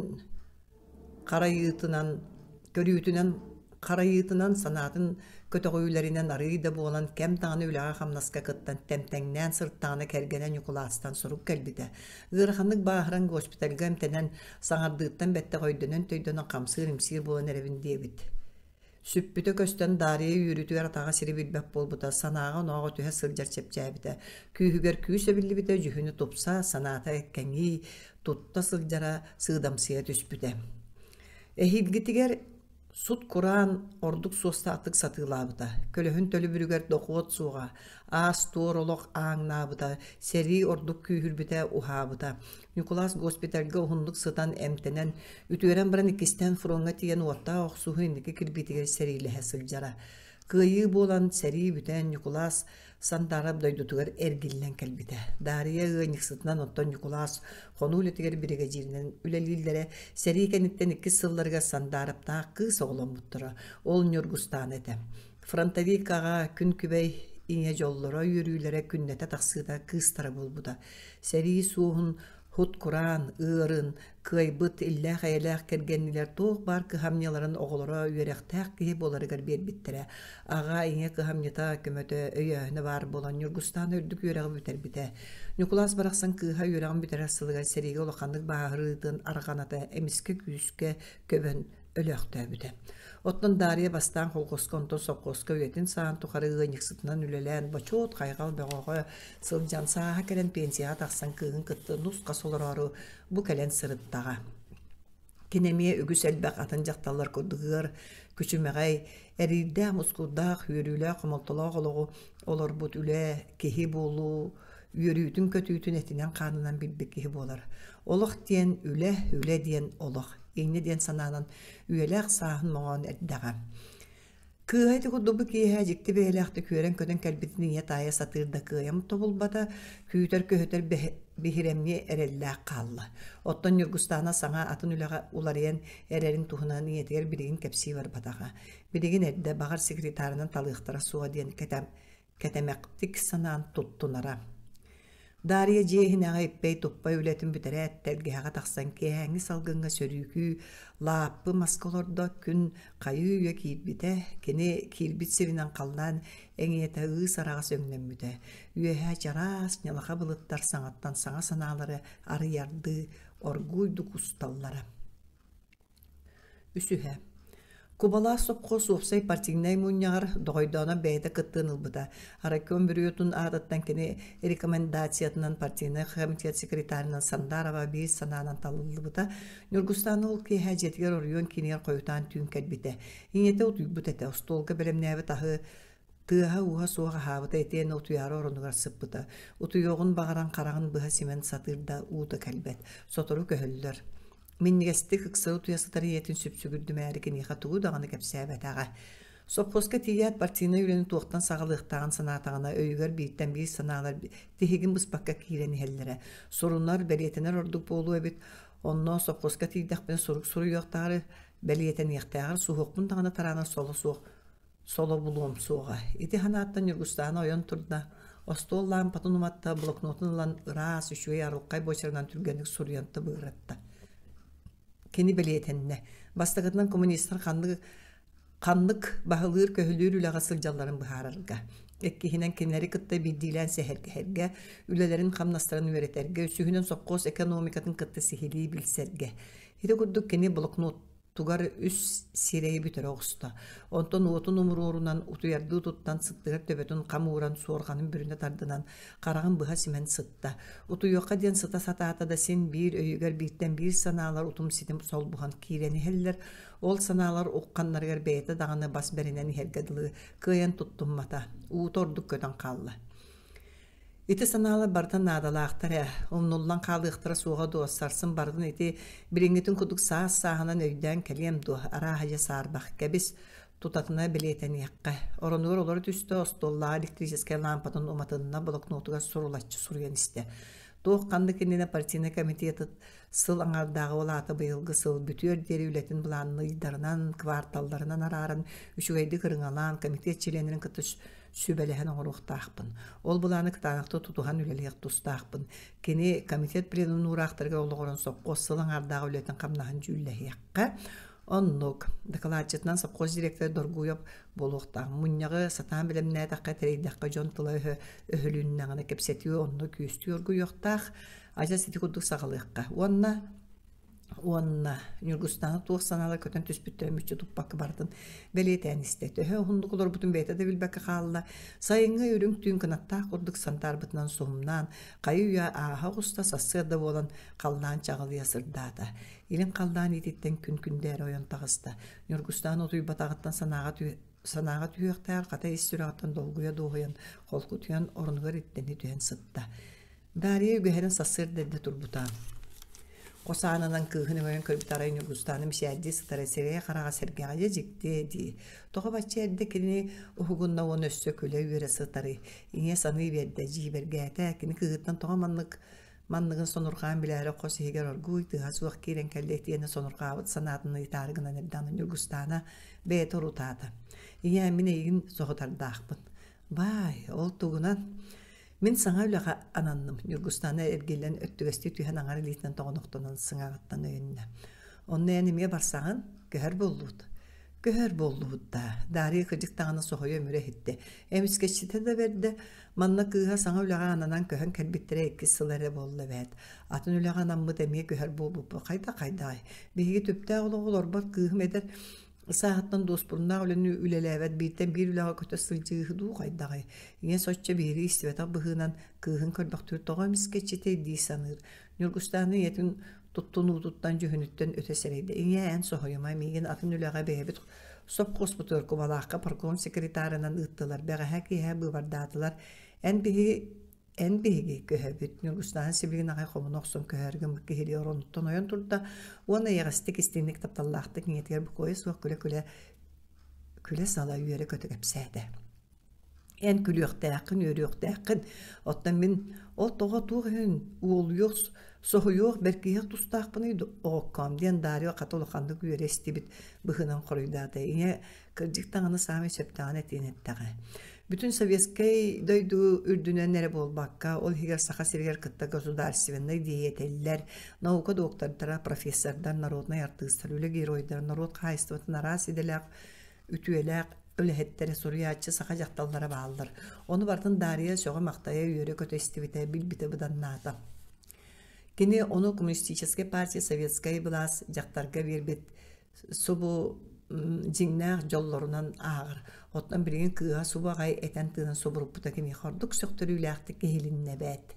харайыытынан көрүүтүнэн харайыытынан санаатын көтөҕүүлэринэн арыый да буолан кэм даҕаны үлэҕэ-хамнаска кыттан тэмтэҥнээн сырыттаҕына кэргэнэ Ньукулаастан сурук кэлбитэ. Ыараханнык бааһыран госпитальга эмтэнэн саҥардыыттан бэттэх өйдөнөн-төйдөнөн хамсыыр-имсиир буолан эрэбин диэбит. Сүппүтэ көстөн Даарыйа үөрүүтүгэр атаҕа сири билбэт буолбута, санааҕа-онооҕо түһэ сылдьар чэпчээбитэ, күүһүгэр күүс эбиллибитэ, дьүһүнэ тупса, санаата кэҥии, тутта сылдьара сыыдамсыйа түспүтэ. Эһиилгитигэр сут-кураан ордук суостаахтык сатыылаабыта, көлөһүн төлөбүрүгэр дохуот суоҕа, аас-туор олох ааҥнаабыта, сэрии ордук күүһүрбүтэ, уһаабыта. Ньукулаас госпитальга уһуннук сытан эмтэнэн, үтүөрэн баран иккистээн фроҥҥа тиийэн уоттаах охсуһуу инники кирбиитигэр сэриилэһэ сылдьара. Кыайыы буолан, сэрии бүтэн, Ньукулаас Сандаарап дойдутугар эргиллэн кэлбитэ. Даарыйа ыанньыксытынан, оттон Ньукулаас хонуу үлэтигэр биригэдьииринэн үлэлииллэрэ. Сэрии кэнниттэн иккис сылларыгар Сандаараптаах кыыс оҕоломмуттара. Ол Ньургустаана этэ. Фронтовик аҕа күн күбэй ийэ дьоллоро, үөрүүлэрэ күннэтэ тахсыыта кыыстара буолбута. Сэрии суоһун Һут-кураан, ыарын, кыайбыт, иллээх-эйэлээх кэргэннилэр туох баар кыһамньыларын оҕолоро үөрэхтээх киһи буоларыгар биэрбиттэрэ. Аҕа, ийэ кыһамньыта, көмөтө, өйөөһүнэ баар буолан Ньургустаан үрдүк үөрэҕи бүтэрбитэ. Ньукулаас барахсан кыыһа үөрэҕин бүтэрэр сылыгар сэриигэ улаханнык бааһырыытын арҕаната эмискэ күүскэ көбөн өлөөхтөөбүтэ. Оттон Дарья бастаан холкуоска, онтон сопхуоска үйэтин саҕан тухары ыанньыксытынан үлэлээн, бочуот хайҕал бөҕөҕө сылдьан сааһа кэлэн пенсияҕа тахсан кыыһын кытта нус-хас олороору бу кэлэн сырыттаҕа. Кини эмиэ үгүс элбэх атын дьахталлар курдук ыар, күчүмэҕэй, эриирдээх-мускуурдаах, үөрүүлээх, хомолтолоох олоҕу олорбут үлэ, киһи буолуу үөрүүтүн-көтүүтүн этинэн-хаанынан билбит киһи буолар. Олох диэн үлэ, үлэ диэн олох. Инньэ диэн санаанан үйэлээх сааһын моҥоон эрдэҕэ. Кыыһа ити курдук бу киэһэ дьикти бэйэлээхтик үөрэн-көтөн кэлбитин ийэ таайа сатыыр да кыайан тобулбата, күүтэр-көһүтэр биһирэмҥэ эрэллээх хаалла. Оттон Ньургустаана саҥа атын үлэҕэ уларыйан эрэрин туһунан ийэтигэр билигин кэпсии барбатаҕа. Билигин эрдэ баҕар секретарынан талыахтара суоҕа диэн кэтэмэхтик санаан туттунара. Дарья дьиэ иһинээҕи иппэй-туппай үлэтин бүтэрээт, тэлгэһэҕэ тахсан киэһээҥҥи салгыҥҥа сөрүүкүү лааппы маска олордо, күн хайыы-үйэ киирбитэ, кини киирбит сиринэн халлаан эҥийэтэ ыыс араҕас өҥнөммүтэ. Үөһэ чараас, ньалаха былыттар саҥаттан саҥа санаалары арыйардыы оргууйдук усталлара. Үсүһэ. Кубалаах сопхуос уопсай партийнай мунньаҕар Доҕойдооно бэйэтэ кыттыан ылбыта. Аракыон Бүрүөтун аатыттан кини рекомендациятынан партийнай комитет секретарынан Сандарова биир санаанан талыллыбыта. Ньургустаана ол киэһэ дьиэтигэр оройуон киинигэр хойутаан түүн кэлбитэ. Ийэтэ утуйбут этэ, остуолга бэлэмнээбит аһы Тыаһа-ууһа суох аһаабыта итиэннэ утуйаары оронугар сыппыта. Утуйуоҕун баҕаран хараҕын быһа симэн сатыыр да уута кэлбэт. Сотору көһөллөр. Минньигэстик ыксары утуйа сытар ийэтин сүпсүгүрдүмээри киниэхэ тугу даҕаны кэпсээбэтэҕэ. Сопхуоска тиийээт партийнай үлэни туохтан саҕалыахтааҕын санаатаҕына өйүгэр бииртэн биир санаалар тиһигин быспакка киирэн иһэллэрэ. Сурунар, бэлиэтэнэр ордук буолуо эбит. Онно сопхуоска тиийдэхпинэ сурук суруйуохтааҕар, бэлиэтэниэхтээҕэр суһуохпун даҕаны тараанар соло суох соло булуом суоҕа. Ити санааттан Ньургустаана ойон турда, остуол лаампатын уматта, блокнотун ылан ыраас, үчүгэй арылхай буочарынан түргэнник суруйан тыбыырытта. Кини бэлиэтэннэ. Бастакытынан коммунистар ханнык ханнык баһылыыр-көһүлүүр үлэҕэ сылдьалларын быһаарарга, иккиһинэн кинилэри кытта биирдиилээн сэһэргэһэргэ, үлэлэрин-хамнастарын үөрэтэргэ, үсүһүнэн сопхуос экономикатын кытта сиһилии билсэргэ. Ити курдук кини блокнот тугар үс сирэйи бүтэрэ оҕуста. Онтон уотун умуруорунан утуйардыы туттан сыттыгар төбөтүн хам ууран суорҕанын бүрүнэ тардынан хараҕын быһа симэн сытта. Утуйуохха диэн сыта сатаата да син биир өйүгэр бииртэн биир санаалар утум-ситим солбуһан киирэн иһэллэр. Ол санаалар ухханнарыгар бэйэтэ даҕаны бас бэринэн иһэргэ дылы кыайан туттуммата. Уута ордук көтөн хаалла. Ити санаалар барыта наадалаахтар ээ, умнуллан хаалыахтара суоҕа дуо, сарсын барытын ити билиҥҥитин курдук саас-сааһынан өйдөөн кэлиэм дуо, арааһа дьэ саарбах, кэбис, тутатына бэлиэтэниэххэ. Оронугар олоро түстэ, остуоллааҕы электрическэй лаампатын уматынна, блокнотугар сурулаччы суруйан истэ. Туох ханнык иннинэ партийнай комитет сыл аҥаардааҕы ол аата быйылгы сыл бүтүөр диэри үлэтин былаанын ыйдарынан, кварталларынан арааран, үчүгэйдик ырыҥалаан, комитет чилиэннэрин кытта сүбэлэһэн оҥоруохтаахпын. Ол былааны кытаанахтык тутуһан үлэлиэх тустаахпын. Кини комитет пленумун уураахтарыгар олоҕуран сопхуос сыл аҥаардаах үлэтин-хамнаһын дьүүллэһиэххэ. Оннук. Дакылаатчытынан сопхуос директора Доргуев буолуохтаах. Мунньаҕы сатаан бэлэмнээтэххэ, тэрийдэххэ дьон тыла-өһө өһүлүннэҕинэ кэпсэтии онно күөстүү оргуйуохтаах. Адьас ити курдук саҕалыахха. Уонна Уонна Ньургустаана туох санаалар көтөн түспүттэрин мүччү туппакка барытын бэлиэтээн истэ. Төһө уһуннук олорбутун бэйэтэ да билбэккэ хаалла. Сайыҥҥы үрүҥ түүн кынаттаах курдук сандаарбытынан суһумнаан, хайы-үйэ ааһа оҕуста, сарсыарда буолан халлаан чаҕылыйа сырдаата. Илин халлаан иититтэн күн күндээрэ ойон таҕыста. Ньургустаана утуйбатаҕыттан санааҕа санааҕа түһүөхтээх, хата ис сүрэҕиттэн долгуйа дуоһуйан, холкутуйан орунугар иттэнэ түһэн сытта. Дарья үгэһинэн сарсыарда эрдэ турбута. Хос аанынан кыыһын өҥөйөн көрбүт арай Ньургустаана мичээрдии сытара сирэйэ-хараҕа сэргэҕэ дьэ дьикти дии. Тоҕо бачча эрдэ кинини уһугунна уонна өссө күлэ-үөрэ сытарый? Ийэ саныы биэрдэ, дьиибэргээтэ. Кини кыыһыттан тоҕо маннык манныгын сонурҕаан билээри хос иһигэр оргууй тыаһа суох киирэн кэллэ итиэннэ сонурҕаабыт санаатын ыйытаары гынан эрдэҕинэ Ньургустаана бэйэтэ урутаата. Ийээ, мин эйигин соһутардаахпын. Баай, ол тугунан? Мин саҥа үлэҕэ ананным, Ньургустаана эргиллэн өттүгэстии түһэн аҥар илиитинэн тоҕонохтонон сыҥааҕыттан өйөннө. Онно эн эмиэ барсаҕын, көһөр буоллубут. Көһөр буоллубут даа, Дарья кырдьык даҕаны соһуйа өмүрэ иһиттэ. Эмискэччитэ да бэрдэ, манна кыыһа саҥа үлэҕэ ананан көһөн кэлбиттэрэ иккис сыл эрэ буолла эбээт. Атын үлэҕэ анаммыт эмиэ көһөр буолбуппут хайдах-хайдаҕай? Биһиги түптээх олоҕу олорбот кыыһым эдэр Сааһыттан дуоспуруннаах үлэни үлэлээбэт бииртэн биир үлэҕэ көтө сылдьыыһы дуу хайдаҕый? Ийэ соччо биһирии истибэтэх быһыынан кыыһын көрбөхтүүр тоҕо эмискэччитэй дии саныыр. Ньургустаана ийэтин туттунуутуттан дьүһүнүттэн өтө сэрэйдэ. Ийээ, эн соһуйума, миигин атын үлэҕэ бэйэбит сопхуоспутугар Кубалаахха парком секретарынан ыыттылар. Бэҕэһээ киэһэ быыбардаатылар. Эн биһиги Эн биһиги көһөбүт, Ньургустаан сибилигин аҕай хомуна охсон көһөөрү гыммыт киһилии оронуттан ойон турда уонна эйэҕэстик истиҥник тапталлаахтык ийэтигэр бокуойа суох күлэ-күлэ күлэ-сала үөрэ-көтө кэпсээтэ. Эн күлүөхтээххин, үөрүөхтээххин, оттон мин ол тоҕо туох иһин уолуйуох, соһуйуох, бэркиһиэх тустаахпыный оҕоккоом диэн Дарио хата улаханнык үөрэ истибит быһыынан хоруйдаата. Ийэ Кырдьык даҕаны саамай сөптөөҕүн этиэн эттэҕэ. Бүтүн советскай дойду үрдүнэн эрэ буолбакка, ол иһигэр Саха сиригэр кытта государственнай диэйэтэллэр, наука доктордара, профессордар, народнай артыыстар, үлэ геройдара, норуот хаһаайыстыбатын араас идэлээх, үтүөлээх үлэһиттэрэ, суруйааччы саха дьахталлара бааллар. Ону барытын Дария сөҕө-махтайа үөрэ-көтө истибитэ, билбитэ быданнаата. Кини ону Коммунистическай партия советскай былаас дьахтарга биэрбит субу дьиҥнээх дьоллорунан ааҕар. Оттон билигин кыыһа субу аҕай этэн-тыынан субуруппута киниэхэ ордук сөхтөрүүлээхтик иһилиннэ эбээт.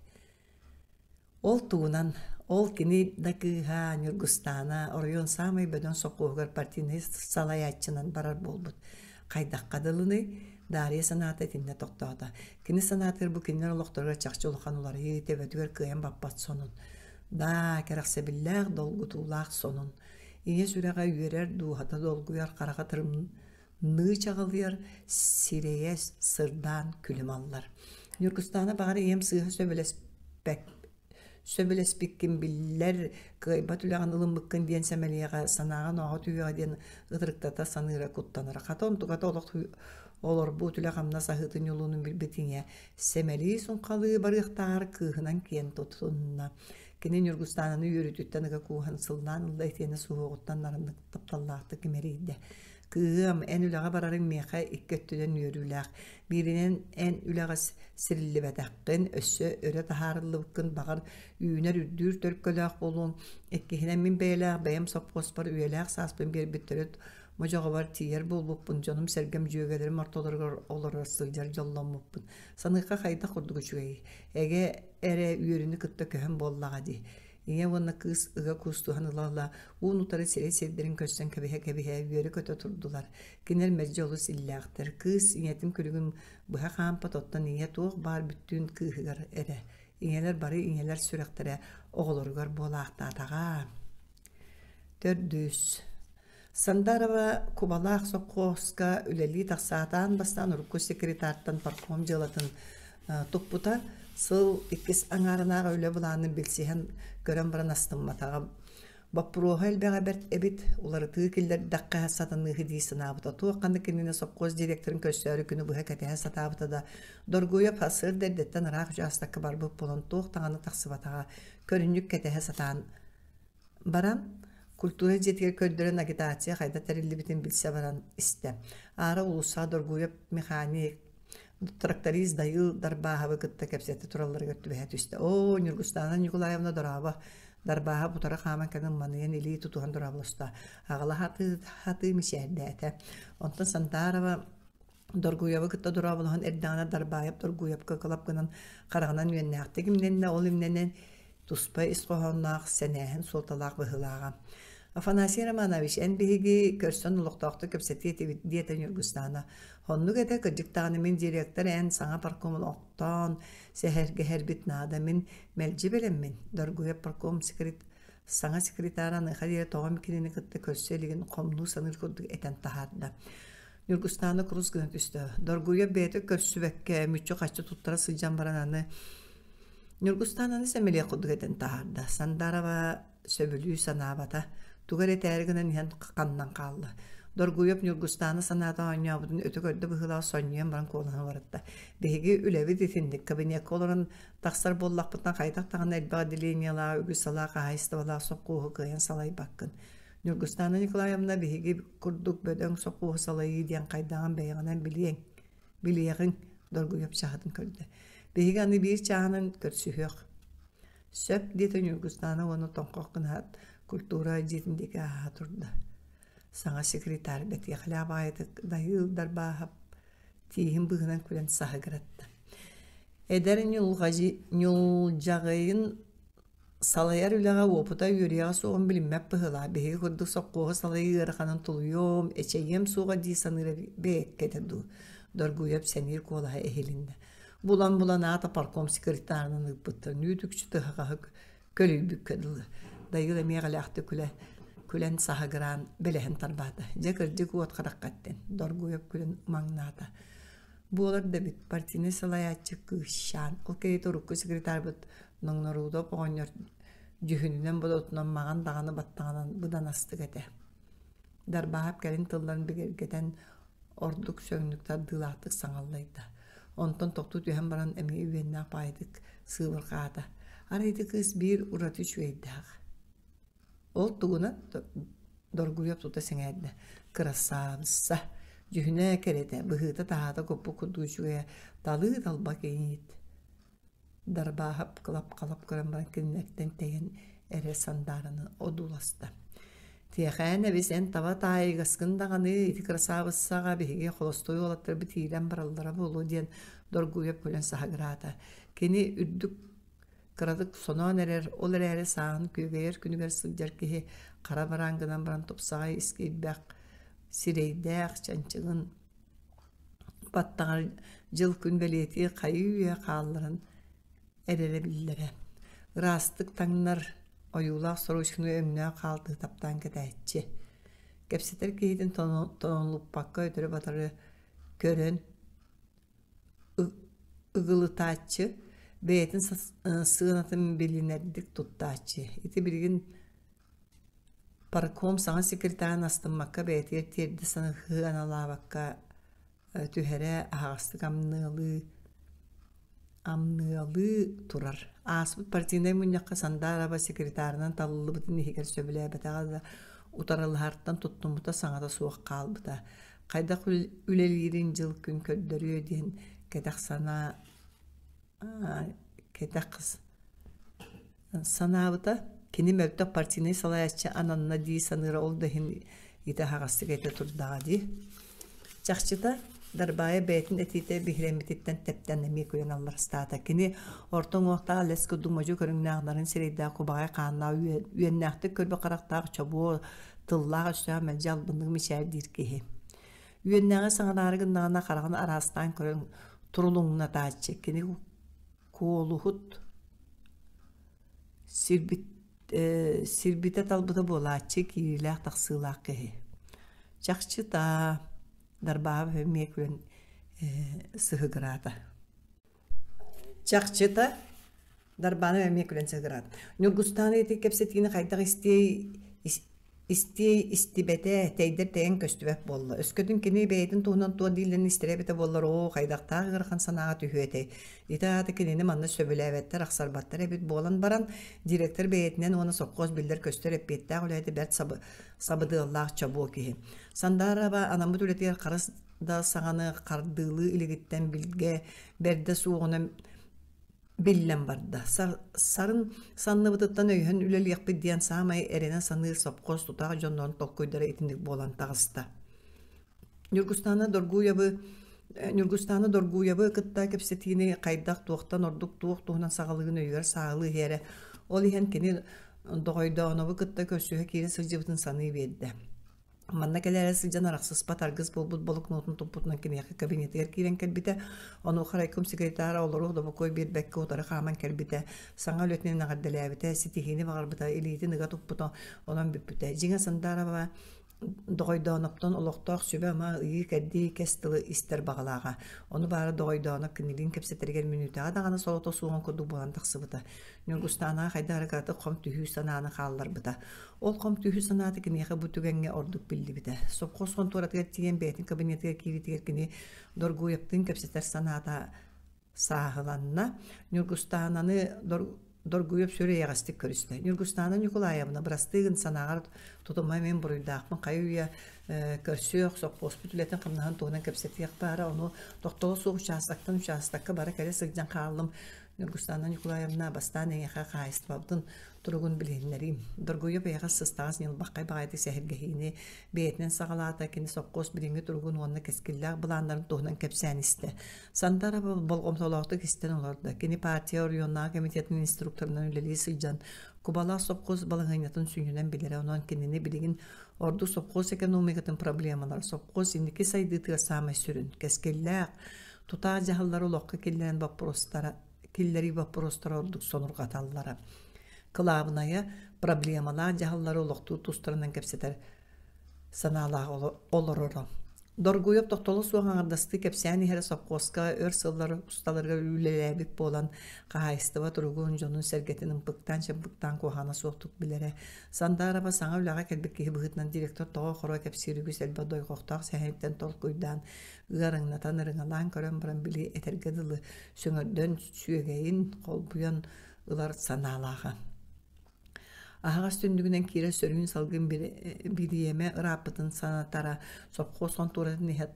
Ол тугунан, ол кини да кыыһа Ньургустаана оройуон саамай бөдөҥ сопхуоһугар партийнай салайааччынан барар буолбут. Хайдахха дылыный? Дарья санаата итиннэ тохтоото. Кини санаатыгар бу кинилэр олохторугар чахчы улахан уларыйыы төбөтүгэр кыайан баппат сонун. Даа, кэрэхсэбиллээх, долгутуулаах сонун. Ийэ сүрэҕэ үөрэр, дууһата долгуйар, хараҕа тырымныы чаҕылыйар, сирэйэ сырдаан күлүм аллар. Ньургустаана баҕар ийэм сыыһа сөбүлэспэк сөбүлэспиккин биллэр, кыайбат үлэҕин ылыммыккын диэн сэмэлиэҕэ, санааҕа ноҕо түһүөҕэ диэн ытырыктата саныыра куттанара. Хата онтуката олох олорбут үлэ-хамнас аһыытын ньулуунун билбит ийэ сэмэлии суҥхалыы барыахтааҕар кыыһынан киэн тутунна. Кини Ньургустаананы үөрүүтүттэн ыга кууһан сыллаан ылла итиэннэ суһуоҕуттан нарыннык тапталлаахтык имэрийдэ. Кыыһыам, эн үлэҕэ барарыҥ миэхэ икки өттүнэн үөрүүлээх. Бииринэн эн үлэҕэ сириллибэтэххин, өссө өрө таһаарыллыбыккын баҕар үүнэр үрдүүр төлкөлөөх буолуоҥ. Иккиһинэн мин бэйэлээх бэйэм сопхуоспар үйэлээх сааспын биэрбит төрүт модьоҕобор тиийэр буолбуппун, дьонум-сэргэм дьүөгэлэрим ортолоругар олорор сылдьар дьолломмуппун. Саныахха хайдах курдук үчүгэй. Эгэ эрэ үөрүүнү кытта көһөн буоллаҕа дии. Ийэ уонна кыыс ыга куустуһан ыла-ыла уун-утары сирэй сирдэрин көрсөн кэбиһэ-кэбиһэ үөрэ-көтө турдулар. Кинилэр мэлдьи олус иллээхтэр. Кыыс ийэтин күлүгүн быһа хаампат, оттон ийэ туох баар бүттүүн кыыһыгар эрэ. Ийэлэр бары ийэлэр сүрэхтэрэ оҕолоругар буолаахтаатаҕа. Төрдүс. Сандарова Кубалаах сопхуоска үлэлии тахсаатаан бастаан урукку секретартан парком дьыалатын туппута. Сыл иккис аҥаарынааҕы үлэ былаанын билсиһэн көрөн баран астымматаҕа. Боппуруоһа элбэҕэ бэрт эбит, уларытыы киллэрдэххэ сатаныыһы дии санаабыта. Туох ханнык иннинэ сопхуос директорын көрсөөрү күнү быһа кэтэһэ сатаабыта да, Доргуйап сарсыарда эрдэттэн ыраах учаастакка барбыт буолан туох даҕаны тахсыбатаҕа. Көрүнньүк кэтэһэ сатаан Баран, культура дьиэтигэр көрдөрөн агитация хайдах тэриллибитин билсэ баран истэ. Аара уулуссаҕа Доргуйап механик, тракторист Дайыыл Дарбааһабы кытта кэпсэтэ туралларыгар түбэһэ түстэ. «Оо, Ньургустаана Ньукулаевна дорообо!» Дарбааһап утары хааман кэлэн маныйан илии тутуһан дорооболосто. Аҕала хатыы-хатыы мичээрдээтэ. Онтон Сантарова Доргуйабы кытта дорооболоһон эрдэҕинэ Дарбаайап Доргуйапка кылап гынан хараҕынан үөннээхтик имнэннэ, ол имнэнэн туспа ис хоһоонноох, сэнээһин суолталаах быһыылааҕа. Афанасий Романович, эн биһиги көрсөн олохтоохтук кэпсэтиэ этибит, диэтэ Ньургустаана. Оннук этэ, кырдьык даҕаны мин директор эн саҥа паркомун оттоон, сэһэргэһэрбит наада, мин мэлдьи бэлэммин, Доргуйап парком секрет. Саҥа секретарь аныаха диэри тоҕом кинини кытта көрсө илигин хомнуу саныыр курдук этэн таһаарда. Ньургустаана курус гына түстэ. Доргуйа бэйэтэ көрсүбэккэ, мүччү-хаччы туттара сылдьан баран аны Ньургустаананы сэмэлиэх курдук этэн таһаарда. Сандарова сөбүлүү санаабата. Тугу эрэ этээри гынан иһэн ханнан хаалла. Доргуйап Ньургустаана санаата оонньообутун өтө көрдө быһыылаах сонньуйан баран куолаһын уларытта. Биһиги үлэбит итинник кабинекка олорон тахсар буоллахпытына хайдах даҕаны элбэх отделениелаах, үгүс салаа хаһаайыстыбалаах сопхуоһу кыайан салайбаккын. Ньургустаана Николаевна биһиги курдук бөдөҥ сопхуоһу салайыы диэн хайдаҕын бэйэҕинэн билиэҥ, билиэҕиҥ, Доргуйап чаһытын көрдө. Биһиги аны биир чааһынан көрсүһүөх. Сөп, диэтэ Ньургустаана уонна тоҥхох гынаат культура дьиэтин диэки ааһа турда. Саҥа секретарь бэтиэхэлээх баҕайытык Дайыыл Дарбааһап тииһин быыһынан күлэн саһыгыратта. Эдэр ньулдьаҕыйын салайар үлэҕэ уопута үөрүйэҕэ суоҕун билиммэт быһыылаах. Биһиги курдук сопхуоһу салайыы ыараханын тулуйуом, эчэйиэм суоҕа дии саныыр бэйэккэтэ дуу, Доргуйап сэниир куолаһа иһилиннэ. Булан-булан аата парком секретарынан ыыппыттар, үүт-үкчү тыһаҕаһы көлүйбүккэ дылы. Дайыыл эмиэ эҕэлээхтик күлэ, күлэн саһыгыраан бэлэһин тарбаата. Дьэ кырдьык уот харахха эттин, Доргуйап күлэн ымаҥнаата. Буолар да эбит, партийнай салайааччы кыысчаан. Ол кэриэтэ урукку секретарбыт Ноҥноруудап оҕонньор дьүһүнүнэн-бодотунан маҕан даҕаны баттаҕынан быдан астык этэ. Дарбаһап кэлин тылларын бигэргэтэн ордук сөҥнүк тардыылаахтык саҥаллайда. Онтон тохтуу түһэн баран эмиэ үөннээх баайдык сыыбырҕаата. Арай ити кыыс биир ураты үчүгэйдээх. Ол тугунан доргуйап тута сэҥээрдэ. Кырасаабысса, дьүһүнэ кэрэтэ, быһыыта-таһаата куппут курдук үчүгэйэ, талыы-талба кийиит. Дарбааһап кылап-халап көрөн баран кинилэртэн тэйэн эрэ сандаараны одууласта. Тиэхээн эбис эн таба таайыгаскын даҕаны ити кырасаабыссаҕа биһиги холостуой уолаттарбыт киирэн бараллара буолуо диэн доргуйап күлэн саһыгыраата. Кини үрдүк кыратык соноон эрэр, ол эрээри сааһын күөгэйэр күнүгэр сылдьар киһи хара бараан гынан баран тупсаҕай ис киирбэх сирэйдээх чанчыгын баттаҕар дьыл-күн бэлиэтии хайыы-үйэ хаалларан эрэрэ биллэрэ. Ыраастык таҥнар, ойуулаах сорочканы өҥнөөх хаалтыы таптаан кэтээччи. Кэпсэтэр киһитин тонолуппакка өтөрү-батары көрөн ыгылытааччы, бэйэтин сыанатын билинэрдик туттааччы. Ити билигин парком саҥа секретарын астыммакка бэйэтигэр тиэрдэ сыаналаабакка түһэрэ аһаҕастык амныалыы амныалыы турар. Ааспыт партийнай мунньахха Сандаараба секретарынан талыллыбытын иһигэр сөбүлээбэтэҕэ да утарылаһартан туттуммута саҥата суох хаалбыта. Хайдах үлэлиирин дьыл-күн көрдөрүө диэн кэтэх санаа кэтэх санаабыта. Кини мөлтөх партийнай салайааччы ананна дии саныыра ол да иһин ити аһаҕастык этэ турдаҕа дии. Чахчыта, Дарбаайа бэйэтин этиитэ биһирэммититтэн тэптэн эмиэ күлэн алларастаата. Кини орто уҥуохтаах лэс курдук модьу көрүҥнээх нарын сирэйдээх кубаҕай хааннаах үөннээхтик көрбө харахтаах чобуо тыллаах-өстөөх мэлдьи албыннык мичээрдиир киһи. Үөннээҕи саҥараары гыннаҕына хараҕын араастаан көрөн турулуҥнатааччы. Кини куолуһут сирбит, сирбитэ-талбыта буолааччы, киириилээх-тахсыылаах киһи. Чахчыта, Дарбааб эмиэ күөн сыһыгыраата. Чахчыта, Дарбаанов эмиэ күлэн сыһыгыраат. Ньургустаан ити кэпсэтиини хайдах истиэй истиэй истибэтэ, тэйдэр тэйэн көстүбэт буолла. Өскөтүн кини бэйэтин туһунан туох дииллэрин истэрэ эбитэ буоллар, оо, хайдахтаах ыарахан санааҕа түһүө этэй. Ити аата кинини манна сөбүлээбэттэр, ахсарбаттар эбит буолан баран, директор бэйэтинэн уонна сопхуос биллэр-көстөр эппиэттээх үлэһитэ бэрт сабыдыаллаах чобуо киһи. Сандаараба анаммыт үлэтигэр харыс да саҥаны хардыылыы илигиттэн билгэ бэрдэ суоҕунан биллэн барда. Сарын санныбытыттан өйөһөн үлэлиэхпит диэн саамай эрэнэ саныыр сопхуос тутаах дьоннорун толкуйдара итинник буолан таҕыста. Ньургустаана Доргуевы Ньургустаана Доргуевы кытта кэпсэтиини хайдах туохтан ордук туох туһунан саҕалыырын өйүгэр сааһылыы иһэрэ. Ол иһэн кини Доҕойдоонобу кытта көрсүһэ киирэ сылдьыбытын саныы биэрдэ. Манна кэлээри сылдьан арахсыспат аргыс буолбут болокунуотун туппутунан киниэхэ кабинетыгар киирэн кэлбитэ. Онуоха райком секретара олоруох да бокуой биэрбэккэ утары хааман кэлбитэ, саҥа үлэтинэн эҕэрдэлээбитэ, ситиһиини баҕарбыта, илиитин ыга туппута, онон бүппүтэ. Дьиҥэ Сандаарова Доҕойдооноптон олохтоох сүбэ-ама, ыйыы-кэрдии кэс тылы истэр баҕалааҕа. Ону баара Доҕойдооноп кинилиин кэпсэтэригэр мүнүүтэҕэ даҕаны солото суоҕун курдук буолан тахсыбыта. Ньургустаанаҕа хайдах эрэ кыратык хом түһүү санааны хаалларбыта. Ол хом түһүү санаата киниэхэ бу түгэҥҥэ ордук биллибитэ. Сопхуос хонтуоратыгар тиийэн бэйэтин кабинетыгар киириитигэр кини Доргуевтыын кэпсэтэр санаата сааһыланна. Ньургустаананы Доргуев сүр эйэҕэстик көрүстэ. Ньургустаана Ньукулаевна, бырастыы гын санааҕар тутума мин буруйдаахпын хайы-үйэ көрсүөх, сопхуоспут үлэтин-хамнаһын туһунан кэпсэтиэх баара, ону тохтоло суох учаастактан учаастакка бара-кэлэ сылдьан хааллым. Ньургустаана Ньукулаевна, бастаан эйиэхэ хаһаайыстыбабытын туругун билиһиннэриим. Доргуйа бэйэҕэ сыстаҕас ньылбаххай баҕайытык сэһэргэһиини бэйэтинэн саҕалаата, кини сопхуос билиҥҥи туругун уонна кэскиллээх былааннарын туһунан кэпсээн истэ. Сандара болҕомтолоохтук истэн олордо. Кини партия оройуоннааҕы комитетын инструкторынан үлэлии сылдьан, Кубалаах сопхуос балаһыанньатын сүнньүнэн билэрэ, онон кинини билигин ордук сопхуос экономикатын проблемалара, сопхуос инники сайдыытыгар саамай сүрүн, кэскиллээх, тутаах дьаһаллары олоххо киллэрэн боппуруостара киллэрии боппуруостара ордук сонурҕаталлара. Кылаабынайа, проблемалаах дьаһаллары олохтуур тустарынан кэпсэтэр санаалаах олороро. Доргуйап тохтоло суох аҥардастыы кэпсээн иһэрэ сопхуоска өр сыллар усталарыгар үлэлээбит буолан, хаһаайыстыба туругун, дьонун-сэргэтин ымпыктаан-чымпыктаан куһаҕана суохтук билэрэ. Сандаарова саҥа үлэҕэ кэлбит киһи быһыытынан директор тоҕо-хоро кэпсиир үгүс элбэх дойҕохтоох сэһэниттэн толкуйдаан, ыарыҥнатан, ырыҥалаан көрөн баран били этэргэ дылы сөҥөрдөн сүөгэйин холбуйан ылар санаалааҕа. Аһаҕас түннүгүнэн киирэр сөрүүн салгын бириэмэ ырааппытын санатара, сопхуос хонтуоратын иһэ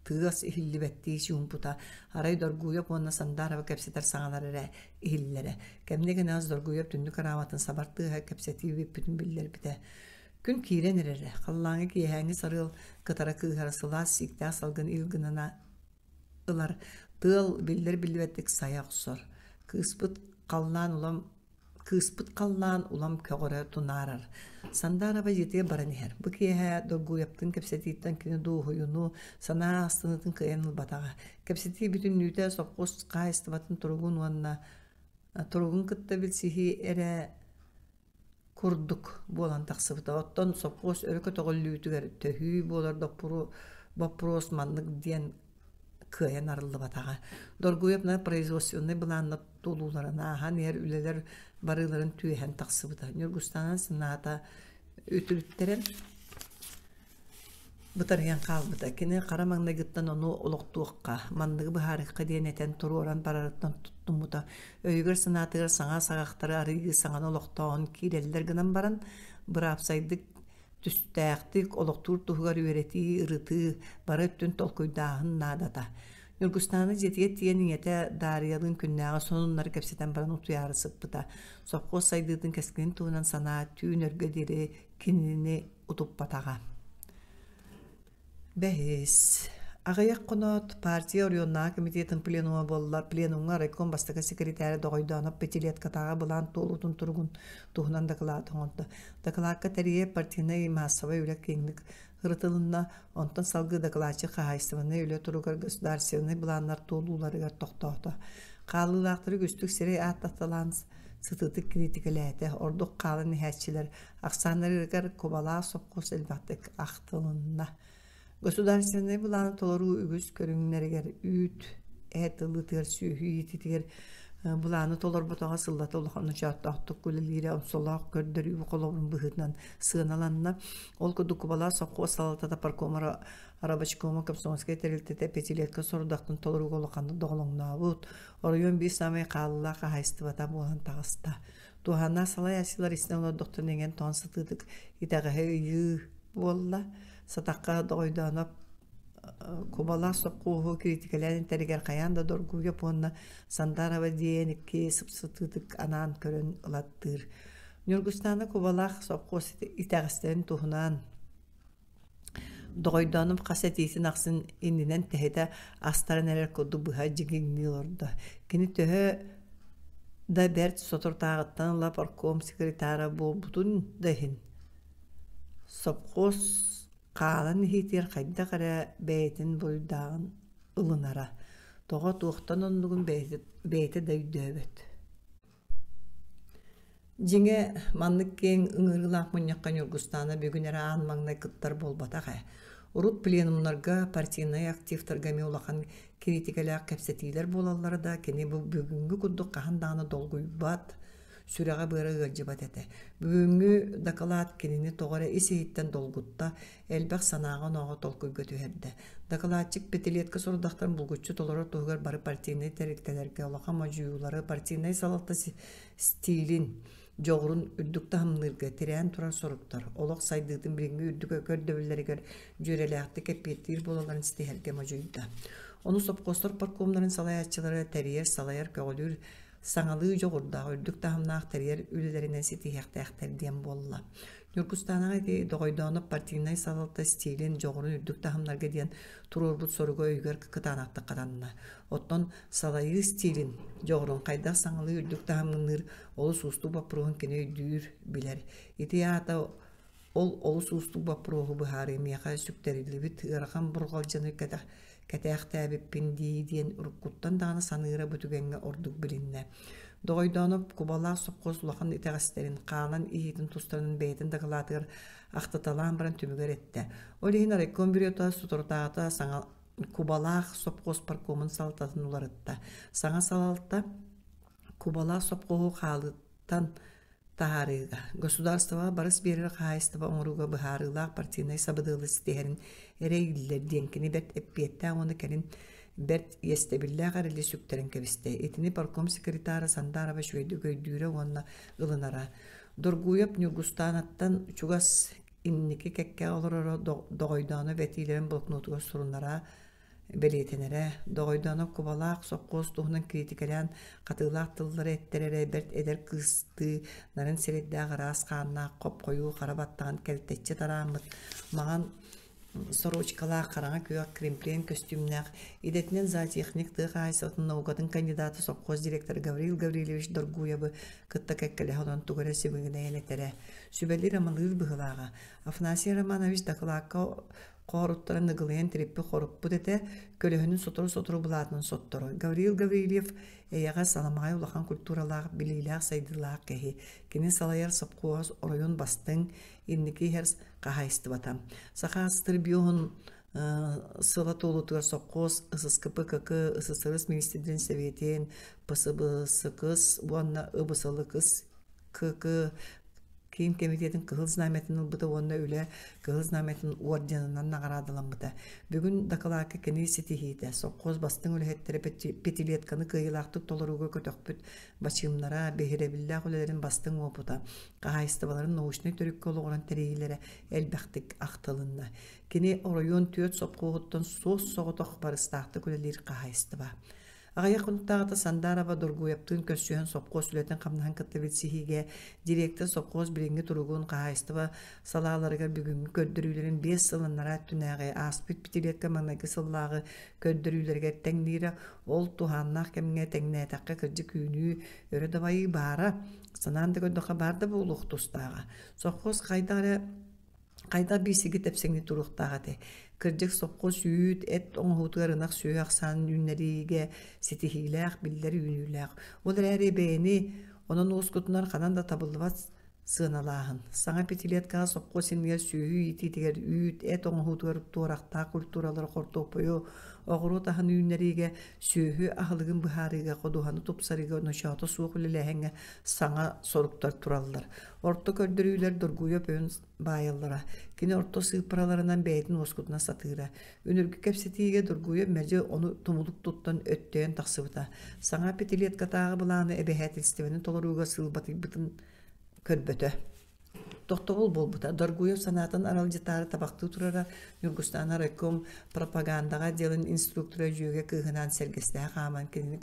тыас иһиллибэттии чуумпута, арай Доргуйап уонна Сандаарова кэпсэтэр саҥалар эрэ иһиллэрэ. Кэмниэ кэнэҕэс Доргуйап түннүк арааматын сабар тыаһа кэпсэтии бүппүтүн биллэрбитэ. Күн киирэн эрэрэ, халлааҥҥа киэһээҥҥи сарыал кытара кыыһара сылаас сииктээх салгын ил гынан ылар, тыал биллэр-биллибэттик сайа охсор. Кыыспыт халлаан улам Кыыспыт халлаан улам көҕөрө тунаарар. Сандаарова дьиэтигэр баран иһэр. Бу киэһэ Доргуйаптыын кэпсэтииттэн кини дуоһуйууну, санаа астыныытын кыайан ылбатаҕа. Кэпсэтии бүтүннүүтэ сопхуос хаһаайыстыбатын туругун уонна туругун кытта билсиһии эрэ курдук буолан тахсыбыта. Оттон сопхуос өрө көтөҕүллүүтүгэр төһүү буолар боппуруос маннык диэн кыайан арыллыбатаҕа. Доргуйап производственнай былааннар туолууларын ааһан иһэр үлэлэр барыыларын түөһэн тахсыбыта. Ньургустаан санаата үтүрүттэрэн бытарыйан хаалбыта. Кини хара маҥнайгыттан ону олохтуохха, манныгы быһаарыахха диэн этэн туруоран барарыттан туттуммута. Өйүгэр-санаатыгар саҥа саҕахтары арыйыы саҥаны олохтооһун киирэллэр гынан баран, быраапсайдык түстээхтик олохтуур туһугар үөрэтии, ырытыы, бары өттүн толкуйдааһын наадата. Ньургустаана дьиэтигэр тиийэн ийэтэ Даарыйалыын күннээҕи сонуннары кэпсэтэн баран утуйаары сыппыта. Сопхуос сайдыытын кэскилин туһунан санаа түүн өргө диэри кинини утуппатаҕа. Бэһис. Аҕыйах хоноот партия оройуоннааҕы комитетын пленума буолла. Пленумҥа райком бастакы секретаря Доҕойдоонов пятилеткатааҕы былаан туолуутун туругун туһунан дакылаат оҥордо. Дакылаакка тэрийэр партийнай маассабай үлэ киэҥник ырытылынна, онтон салгыы дакылаатчык хаһаайыстыбаннай үлэ туругар государственнай былааннар туолууларыгар тохтоото. Хаалыылаахтары үгүстүк сирэй ааттаталаан сытыытык кириитикэлээтэ. Ордук хаалан иһээччилэр ахсааннарыгар Кубалаах сопхуос элбэхтик ахтылынна. Государственнай былааны толоруу үгүс көрүҥнэригэр үүт, эт ылыытыгар, сүөһү иитиитигэр былааны толорботоҕо сыллата улахан ночооттоохтук үлэлиирэ омсолоох көрдөрүү холобурун быһыытынан сыаналанна. Ол курдук Кубалаах сопхуос салалтата паркомара Рабочкома комсомольскай тэрилтэтэ пятилетка сорудахтын толорууга улаханнык доҕолоҥнообут, оройуон биир саамай хааллаах хаһаайыстыбата буолан таҕыста. Туһааннаах салайааччылар истэн олордохторуна иҥэн-тоҥон сытыытык итэҕэһи ыйыы буолла. Сатахха Доҕойдооноп Кубалаах сопхуоһу кириитикэлээн этэригэр хайаан да Доргуйап уонна Сандаарова диэн икки сып-сытыытык анаан көрөн ылаттыыр. Ньургустаана Кубалаах сопхуос итэҕэстэрин туһунан Доҕойдоонум хас этиитин ахсын иннинэн тэһитэ астаран эрэр курдук быһа дьигиҥнии олордо. Кини төһө да бэрт соторутааҕыттан ыла парком секретара буолбутун да иһин, сопхуос Хаалан иһиитигэр хайдах эрэ бэйэтин буруйдааҕын ылынара, тоҕо туохтан оннугун бэйэтэ, бэйэтэ да өйдөөбөт. Дьиҥэ, маннык киэҥ ыҥырыылаах мунньахха Ньургустаана бүгүн эрэ аан маҥнай кыттар буолбатах ээ. Урут пленумнарга, партийнай активтарга эмиэ улахан кириитикэлээх кэпсэтиилэр буолаллара да, кини бу бүгүҥҥү курдук хаһан даҕаны долгуйбат, сүрэҕэ-быара ыалдьыбат этэ. Бүгүҥҥү дакылаат кинини тоҕо эрэ ис-иһиттэн долгутта, элбэх санааҕа-онооҕо толкуйга түһэрдэ. Дакылаатчык пятилетка сорудахтарын булгуччу толорор туһугар бары партийнай тэрилтэлэргэ улахан модьуйуулары, партийнай салалта стилин, дьоҕурун үрдүк таһымныырга тирээн турар соруктар, олох сайдыытын билиҥҥи үрдүк көрдөбүллэригэр дьүөрэлээхтик эппиэттиир буолалларын ситиһэргэ модьуйда. Ону сопхуостар паркомнарын салайааччылара тэрийэр, салайар, көҕүлүүр саҥалыы дьоҕурдаах, үрдүк таһымнаах тэрийэр үлэлэринэн ситиһиэхтээхтэр диэн буолла. Ньургустаанаҕа ити Доҕойдооноп партийнай салалта стилин, дьоҕурун үрдүк таһымнарга диэн туруорбут соруга өйүгэр кытаанахтык хатанна. Оттон салайыы стилин, дьоҕурун хайдах саҥалыы үрдүк таһымныыр олус уустук боппуруоһун кини өйдүүр, билэр. Ити аата ол олус уустук боппуруоһу быһаарыы миэхэ сүктэриллибит ыарахан бурҕалдьыны кэтэх кэтээхтээбиппин дии диэн уруккуттан даҕаны саныыра бу түгэҥҥэ ордук билиннэ. Доҕойдооноп Кубалаах сопхуос улахан итэҕэстэрин, хаалан иһиитин тустарынан бэйэтин дакылаатыгар ахтыталаан баран түмүгэр эттэ. Ол иһин райком бюрота соторутааҕыта саҥа Кубалаах сопхуос паркомун салалтатын уларытта. Саҥа салалта Кубалаах сопхуоһу хаалыттан таһаарыыга, государствоҕа барыс биэрэр хаһаайыстыба оҥорууга быһаарыылаах партийнай сабыдыалы ситиһэрин эрэйиллэр диэн кини бэрт эппиэттээх уонна кэлин бэрт иэстэбиллээх эрэли сүктэрэн кэбистэ. Итини парком секретара Сандарова үчүгэйдик өйдүүрэ уонна ылынара. Доргуйап Ньургустаанаттан чугас инники кэккэ олороро доҕойдооно бэтиилэрин блокнотугар сурунара бэлиэтэнэрэ, Доҕойдооноп Кубалаах сопхуос туһунан кириитикэлээн хатыылаах тыллары эттэрэрэ бэрт эдэр кыыстыы нарын сирэйдээх ыраас хааннаах хоп-хойуу хара баттаҕын кэлтэччи тарааммыт маҥан сорочкалаах хараҥа күөх кримплен көстүүмнээх идэтинэн зоотехник тыа хаһаайыстыбатын наукатын кандидата сопхуос директора Гаврил Гаврильевич Доргуевы кытта кэккэлэһэ онон тугу эрэ сибигинэйэн этэрэ сүбэлиир-амалыыр быһыылааҕа Афанасий Романович дакылаакка Хооруттара ныгылыйан тириппи хоруппут этэ, көлөһүнүн сотору-сотору былаатынан сотторо. Гаврил Гаврильев эйэҕэс, аламаҕай улахан культуралаах, билиилээх, сайдыылаах киһи. Кини салайар сопхуос оройун бастыҥ, инники иһэр хаһаайыстыбата. Саха астыр биоһун сыла туолуутугар сопхуос ССКПКК, СССР министрдэрин сэбиэтин, ПСБСКС уонна ЫБСЛКС КК Киин кэмитиэтин Кыһыл Знамятын ылбыта уонна Үлэ Кыһыл Знамятын орденынан наҕараадаламмыта. Бүгүн дакылаакка кини ситиһиитэ, сопхуос бастыҥ үлэһиттэрэ пятилетканы кыайыылаахтык толорууга көтөхпүт бачыымнара, биһирэбиллээх үлэлэрин бастыҥ уопута, хаһаайыстыбаларын научнай төрүккэ олоҕуран тэрийиилэрэ элбэхтик ахтылынна. Кини оройуон түөрт сопхуоһуттан суос-соҕотох барыстаахтык үлэлиир хаһаайыстыба. Аҕыйах хонуктааҕыта Сандаарова Доргуйаптыын көрсүһэн сопхуос үлэтин-хамнаһын кытта билсиһиигэ директор сопхуос билиҥҥи туругун, хаһаайыстыба салааларыгар бүгүҥҥү көрдөрүүлэрин 5 сыл анараа өттүнээҕи ааспыт пятилетка маҥнайгы сыллааҕы көрдөрүүлэригэр тэҥниирэ, ол туһааннаах кэмҥэ тэҥнээтэххэ кырдьык үүнүү, өрө дабайыы баара, санаан да көрдөххө баар да буолуох тустааҕа. Сопхуос хайдах эрэ Хайдах биир сиги тэпсэҥнии туруохтаах этэй? Кырдьык, сопхуос үүт, эт оҥоһуутугар ынах сүөһү ахсаанын үүннэриигэ ситиһиилээх, биллэр үүнүүлээх. Ол эрээри бэйэни онон уоскутунар ханан да табыллыбат сыаналааһын. Саҥа пятилеткаҕа сопхуос иннигэр сүөһү иитиитигэр үүт, эт оҥоһуутугар туорахтаах культуралары хортуоппуйу, оҕуруот аһын үүннэриигэ, сүөһү аһылыгын быһаарыыга, ходуһаны тупсарыыга ночоото суох үлэлээһиҥҥэ саҥа соруктар тураллар. Орто көрдөрүүлэр доргуйа өйүн баайаллара. Кини орто сыыппараларынан бэйэтин уоскутуна сатыыра. Үнүргү кэпсэтиигэ Доргуйа мэлдьи ону тумулук туттан өттөйөн тахсыбыта. Саҥа пятилеткатааҕы былааны эбэһээтилистибэни толорууга сыылбатыйбытын көрбөтө. Тохтобул буолбута. Доргуев санаатын аралдьытаары табахтыы турара Ньургустаана райком пропагандаҕа отделын инструктора дьүөгэ кыыһынаан сэргэстэһэ хааман кинини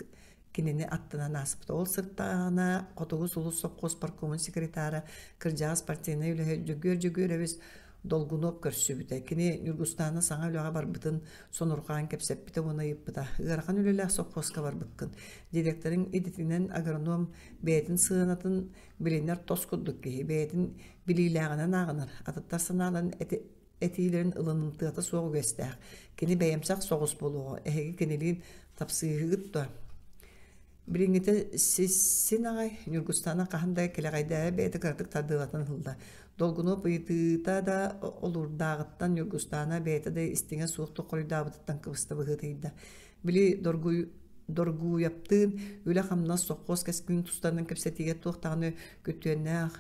кинини аттынан ааспыта. Ол сыртаҕына Хотугу сулус сопхуос паркомун секретара, кырдьаҕас партийнай үлэһит Дьөгүөр Дьөгүөрэбис Долгунуоп көрсүбүтэ. Кини Ньургустаана саҥа үлэҕэ барбытын сонурҕаан кэпсэппитэ уонна ыйыппыта: «Ыарахан үлэлээх сопхуоска барбыккын. Директорыҥ идэтинэн агроном бэйэтин сыанатын билинэр тос курдук киһи, бэйэтин билиилээҕинэн ааҕынар, атыттар санааларын эти. этиилэрин ылынымтыата суох үгэстээх. Кини бэйэмсэх соҕус буолуоҕа, эһиги кинилиин тапсыыһыгыт дуо? Билиҥҥитэ син аҕай Ньургустаана хаһан да кэлэҕэйдээбэт бэйэтэ кыратык тардыалатан ылла. Долгунуоп ыйытыыта да олуурдааҕыттан Ньургустаана бэйэтэ да истиҥэ суохтук хоруйдаабытыттан кыбыста быһыытыйда. Били Доргуй Доргуйаптыын үлэ-хамнас сопхуос кэскилин тустарынан кэпсэтиигэ туох даҕаны күттүөннээх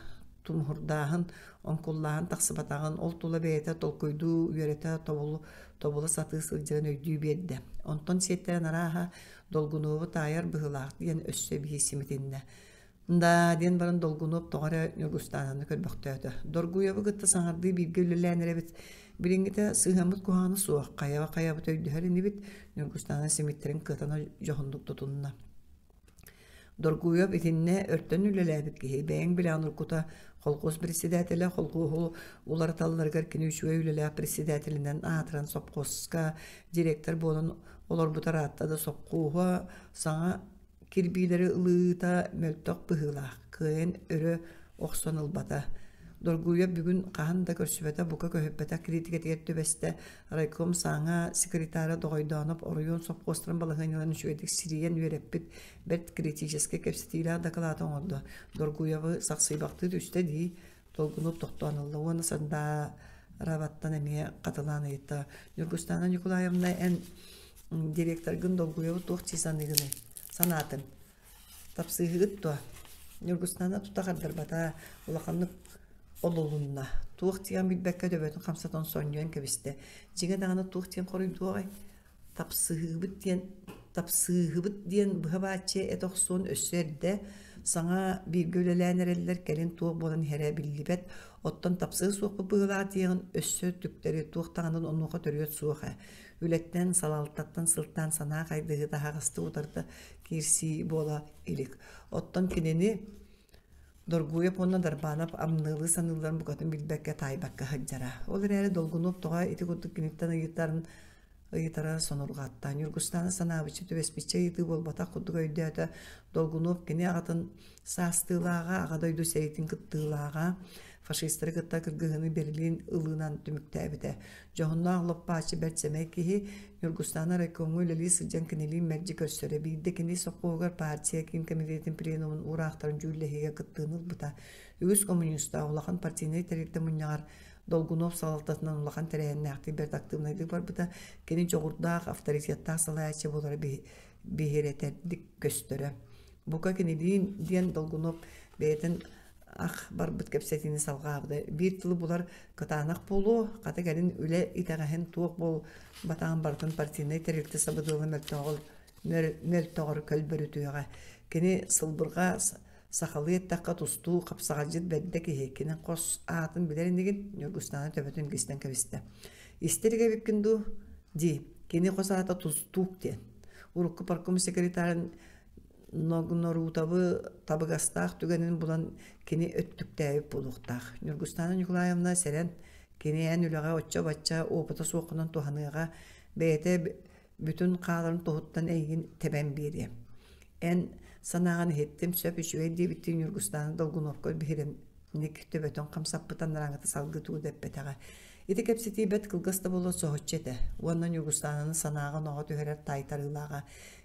тумуһурдааһын, оҥкуллааһын тахсыбатаҕын, ол тула бэйэтэ толкуйдуу, үөрэтэ, тобулу, тобула сатыы сылдьарын өйдүү биэрдэ. Онтон сиэттэрэн арааһа Долгунуобу таайар быһыылаах диэн өссө эбии симитиннэ. «Да» диэн баран Долгунуоп тоҕо эрэ Ньургустаананы көрбөхтөөтө. «Доргуйабы кытта саҥардыы бииргэ үлэлээн эрэбит. Билиҥҥитэ сыһыаммыт куһаҕана суох, хайаба-хайабыт өйдөһөр инибит», Ньургустаана симиттэрин кыатана дьоһуннук тутунна. Доргуйап итиннэ өртөн үлэлээбит киһи, бэйэҥ билэҕин уруккута холкуос председателэ холкуоһу уларыталларыгар кини үчүгэй үлэлээх председателинэн аатыран сопхуоска директор буолан олорбута ыраатта да сопхуоһа саҥа кирбиилэри ылыыта мөлтөх быһыылаах, кыайан өрө охсон ылбата. Доргуйа бүгүн хаһан да көрсүбэтэ, бука көһүппэтэх кириитикэтигэр түбэстэ. Райком саҥа секретара Доҕойдооноп оройуон сопхуостарын балаһыанньаларын үчүгэйдик сирийэн үөрэппит бэрт критическэй кэпсэтиилээх дакылааты оҥордо. Доргуйабы сахсыйбахтыы түстэ дии, долгунуп тохтоон ылла уонна Сандаарабаттан эмиэ хатылаан ыйытта: «Ньургустаана Ньукулаевна, эн директоргын долгуйабыт туох дии саныыгыный? Санаатыҥ? Тапсыыһыгыт дуо?» Ньургустаана тута хардарбата, улаханнык олулунна. Туох диэн билбэккэ төбөтүн хамсатан сонньуйан кэбистэ. Дьиҥэ даҕаны туох диэн хоруйдуоҕай? Тапсыһыыбыт диэн тапсыыһыбыт диэн быһа бааччы эт охсуон өссө эрдэ, саҥа бииргэ үлэлээн эрэллэр кэлин туох буолан иһэрэ биллибэт, оттон тапсыа суохпут быһыылаах диэҕин өссө түктэри туох даҕаны онуоха төрүөт суох ээ. Үлэттэн, салалтаттан сылтаан санаа хайдыһыыта аһаҕастык утарыта киирсии буола илик. Оттон кинини Доргуйап уонна Дарбанов амныалыы саныылларын букатын билбэккэ, таайбакка сылдьара. Ол эрээри Долгунов тоҕо ити курдук киниттэн ыйытарын ыйытара сонурҕатта. Ньургустаана санаабычча түбэспиччэ ыйытыы буолбатах курдук өйдөөтө. Долгунов кини аҕатын саастыылааҕа, Аҕа дойду сэриитин кыттыылааҕа, фашистары кытта кыргыһыыны Берлин ылыынан түмүктээбитэ. Дьоһуннаах лоппааччы бэрт сэмэй киһи, Ньургустаана райкомҥа үлэлии сылдьан кинилиин мэлдьи көрсөрө. Биирдэ кини сопхуоһугар партия киин кэмитиэтин пленумун уураахтарын дьүүллэһиигэ кыттыыны ылбыта. Үгүс коммунистаах улахан партийнай тэрилтэ мунньаҕар Долгунов салалтатынан улахан тэрээһиннээхтик бэрт актыыбынайдык барбыта. Кини дьоҕурдаах, авторитеттаах салайааччы буолара биһирэтэрдик көстөрө. Бука кинилиин диэн Долгунов бэйэтин ах барбыт кэпсэтиини салҕаабыта. Биир тылы булар кытаанах буолуо, хата кэлин үлэ итэҕэһин туох буолбатаҕын барытын партийнай тэрилтэ сабыдыала мөлтөҕөр, мөлтөҕөр көлбөрүтүөҕэ. Кини сылбырҕа сахалыы эттэххэ тустуу хапсаҕайдьыт бэрдэ киһи. Кини хос аатын билэр инигин Ньургустаана төбөтүн гистэн кэбистэ. Истэр эбиккин дуу? Дии. Кини хос аата Тустуук диэн. Урукку парком секретарын Ногнорутовы табыгастаах түгэнин булан кини өттүктээбит буолуохтаах. Ньургустаана Николаевна сэрэн, кини эн үлэҕэ оччо-бачча опыта суоххунан туһаныаҕа, бэйэтэ бүтүн хааларын туһуттан эйигин тэбэн биэриэ. Эн санааҕын иһиттим, сөп үчүгэй диэбиттии Ньургустаана Долгуновка биһирэм Ник төбөтүн хамсаппытын араҥата салгыы тугу да эппэтэҕэ. Ити кэпсэтии бэрт кылгас да буолуо соһуччу этэ уонна Ньургустаананы санааҕа-оноҕо түһэрэр таайтарыылааҕа.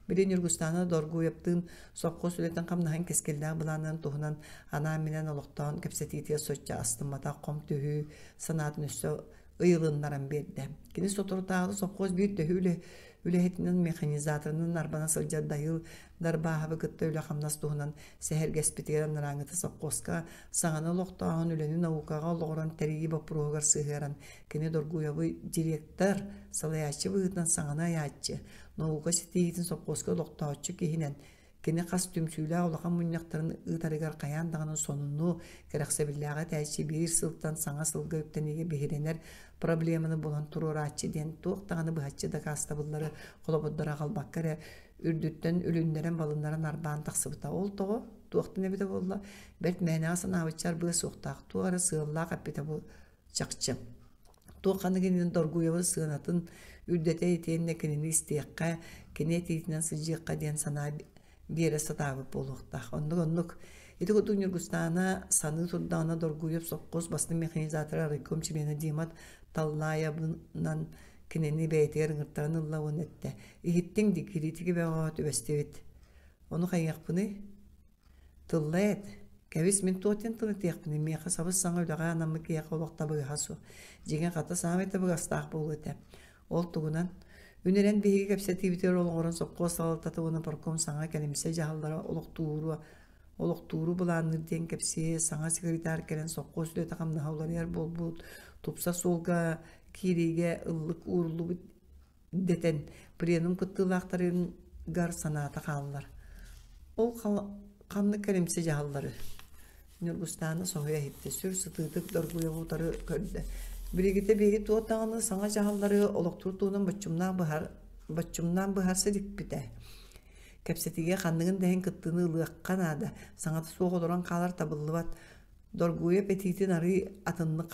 Били Ньургустаана Доргуевтыын сопхуос үлэтин-хамнаһын кэскиллээх былаанын туһунан анаан-минээн олохтоон кэпсэтиитигэр соччо астымматах хом түһүү санаатын өссө ыйылыннаран биэрдэ. Кини соторутааҕыта сопхуос биир төһүү үлэ үлэһитинэн механизаторынан арбана сылдьар Дайыл Дарбааһабы кытта үлэ-хамнас туһунан сэһэргэспитигэр анарааҥҥыта сопхуоска саҥаны олохтооһун үлэни наукаҕа олоҕуран тэрийии боппуруоһугар сыһыаран кини Доргуйабы директор, салайааччы быһыытынан саҥаны айааччы, наука ситиһиитин сопхуоска олохтооччу киһинэн кини хас түмсүүлээх улахан мунньахтарын ыытарыгар хайаан даҕаны сонуну, кэрэхсэбиллээҕи этээччи биир сылтан саҥа сылга үктэниигэ биһирэнэр проблеманы булан туруорааччы диэн туох даҕаны быһаччы дакаастабыллары холобурдары аҕалбакка эрэ үрдүттэн үлүннэрэн-балыннаран арбаан тахсыбыта. Ол тоҕо? Туохтан эбитэ буолла? Бэрт мээнэҕэ санаабычча арбыа суохтаах, туох эрэ сыаллаах эппитэ бу чахчы. Туох ханнык иннинэ Доргуевы сыанатын үрдэтэ итиэннэ кинини истиэххэ, кини этиитинэн сылдьыахха диэн санаа биэрэ сатаабыт буолуохтаах. Оннук-оннук. Ити курдук Ньургустаана саныы турдаҕына Доргуев сопхуос бастыҥ механизатора райком чилиэнэ Димат Таллаайабынан кинини бэйэтигэр ыҥыртаран ылла уонна эттэ: «Иһиттиҥ дии, кириитики бөҕөҕө түбэстибит. Ону хайыахпыный? Тылла эт. Кэбис, мин туох диэн тыл этиэхпиний? Миэхэ сабыс-саҥа үлэҕэ анаммыт киһиэхэ олох табыгаһа суох. Дьиҥэ, хата саамай табыгастаах буолуо этэ. Ол тугунан? Үнэрэн биһиги кэпсэтиибитигэр олоҕуран сопхуос салалтата уонна парком саҥа кэлимсэ дьаһаллара олохтууруа олохтууру былаанныыр диэн кэпсиэ, саҥа секретарь кэлэн сопхуос үлэтэ-хамнаһа уларыйар буолбут, тупса суолга киириигэ ыллык ууруллубут дэтэн пленум кыттыылаахтарыгар санаата хааллар. Ол ханнык кэлимсэ дьаһаллары? Ньургустаана соһуйа иһиттэ, сүр сытыытык доргуйа утары көрдө. Билигитэ биһиги туох даҕаны саҥа дьаһаллары олохтуур туһунан боччумнаах быһар боччумнаан быһарса иликпитэ. Кэпсэтиигэ ханныгын да иһин кыттыыны ылыахха наада, саҥата суох олорон хаалар табыллыбат. Доргуйап этиитин арыый атыннык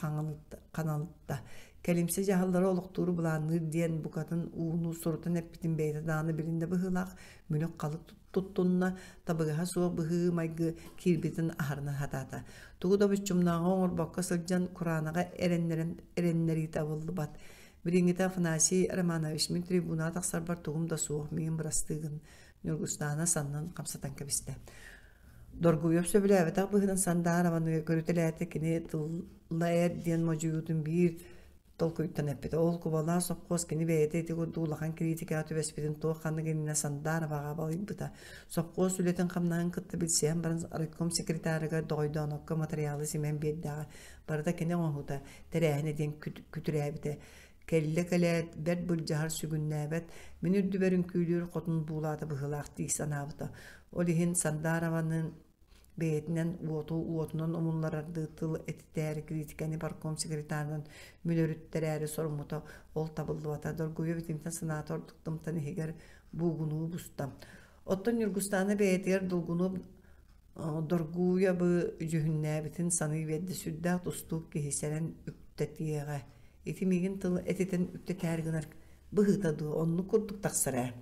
ханалытта. Кэлимсэ дьаһаллары олохтууру былаанныыр диэн букатын ууну сурутан эппитин бэйэтэ даҕаны билиннэ быһыылаах, мүлүк-халык туттунна, табыгаһа суох быһыы-майгы киирбитин аһарына сатаата. Тугу да боччумнааҕы оҥорбокко сылдьан кураанаҕа эрэннэрэн эрэннэрии табыллыбат. Билиҥҥитэ Афанасий Романович мин трибунаҕа тахсарбар тугум да суох, миигин бырастыы гын, Ньургустаана саннын хамсатан кэбистэ. Доргуйуоп сөбүлээбэтэх быһыынан Сандаарованы көрүтэлээтэ кини тылла эр диэн модьуйуутун биир толкуйтан эппитэ. Ол кубалаах сопхуос кини бэйэтэ ити курдук улахан кириитикэҕэ түбэспитин туох ханнык иннинэ Сандаароваҕа балыйбыта. Сопхуос үлэтин-хамнаһын кытта билсиһэн баран райком секретарыгар Доҕойдоонопко матырыйаалы симэн биэрдэҕэ. Барыта кини оҥоһуута, тэрээһинэ диэн күтүрээбитэ. Кэллэ кэлээт, бэрт былдьаһар сүгүннээбэт, мин үрдүбэр үҥкүүлүүр хотун буулаата быһыылаах дии санаабыта. Ол иһин Сандаарованы бэйэтинэн уоту уотунан умулларардыы тыл этитээри критикэни парком секретарынан мүлөрүттэрээри соруммута ол табыллыбата. Доргуйа итинтэн санаата ордук тымтан иһигэр буугунуу буста. Оттон Ньургустаана бэйэтигэр долгунуоп Доргуйа бу дьүһүннээбитин саныы биэрдэ сүрдээх тустуук киһи сэрэн үктэтиэҕэ. Ити миигин тыл этитэн үктэтээри гынар быһыыта дуо, оннук курдук тахсар ээ.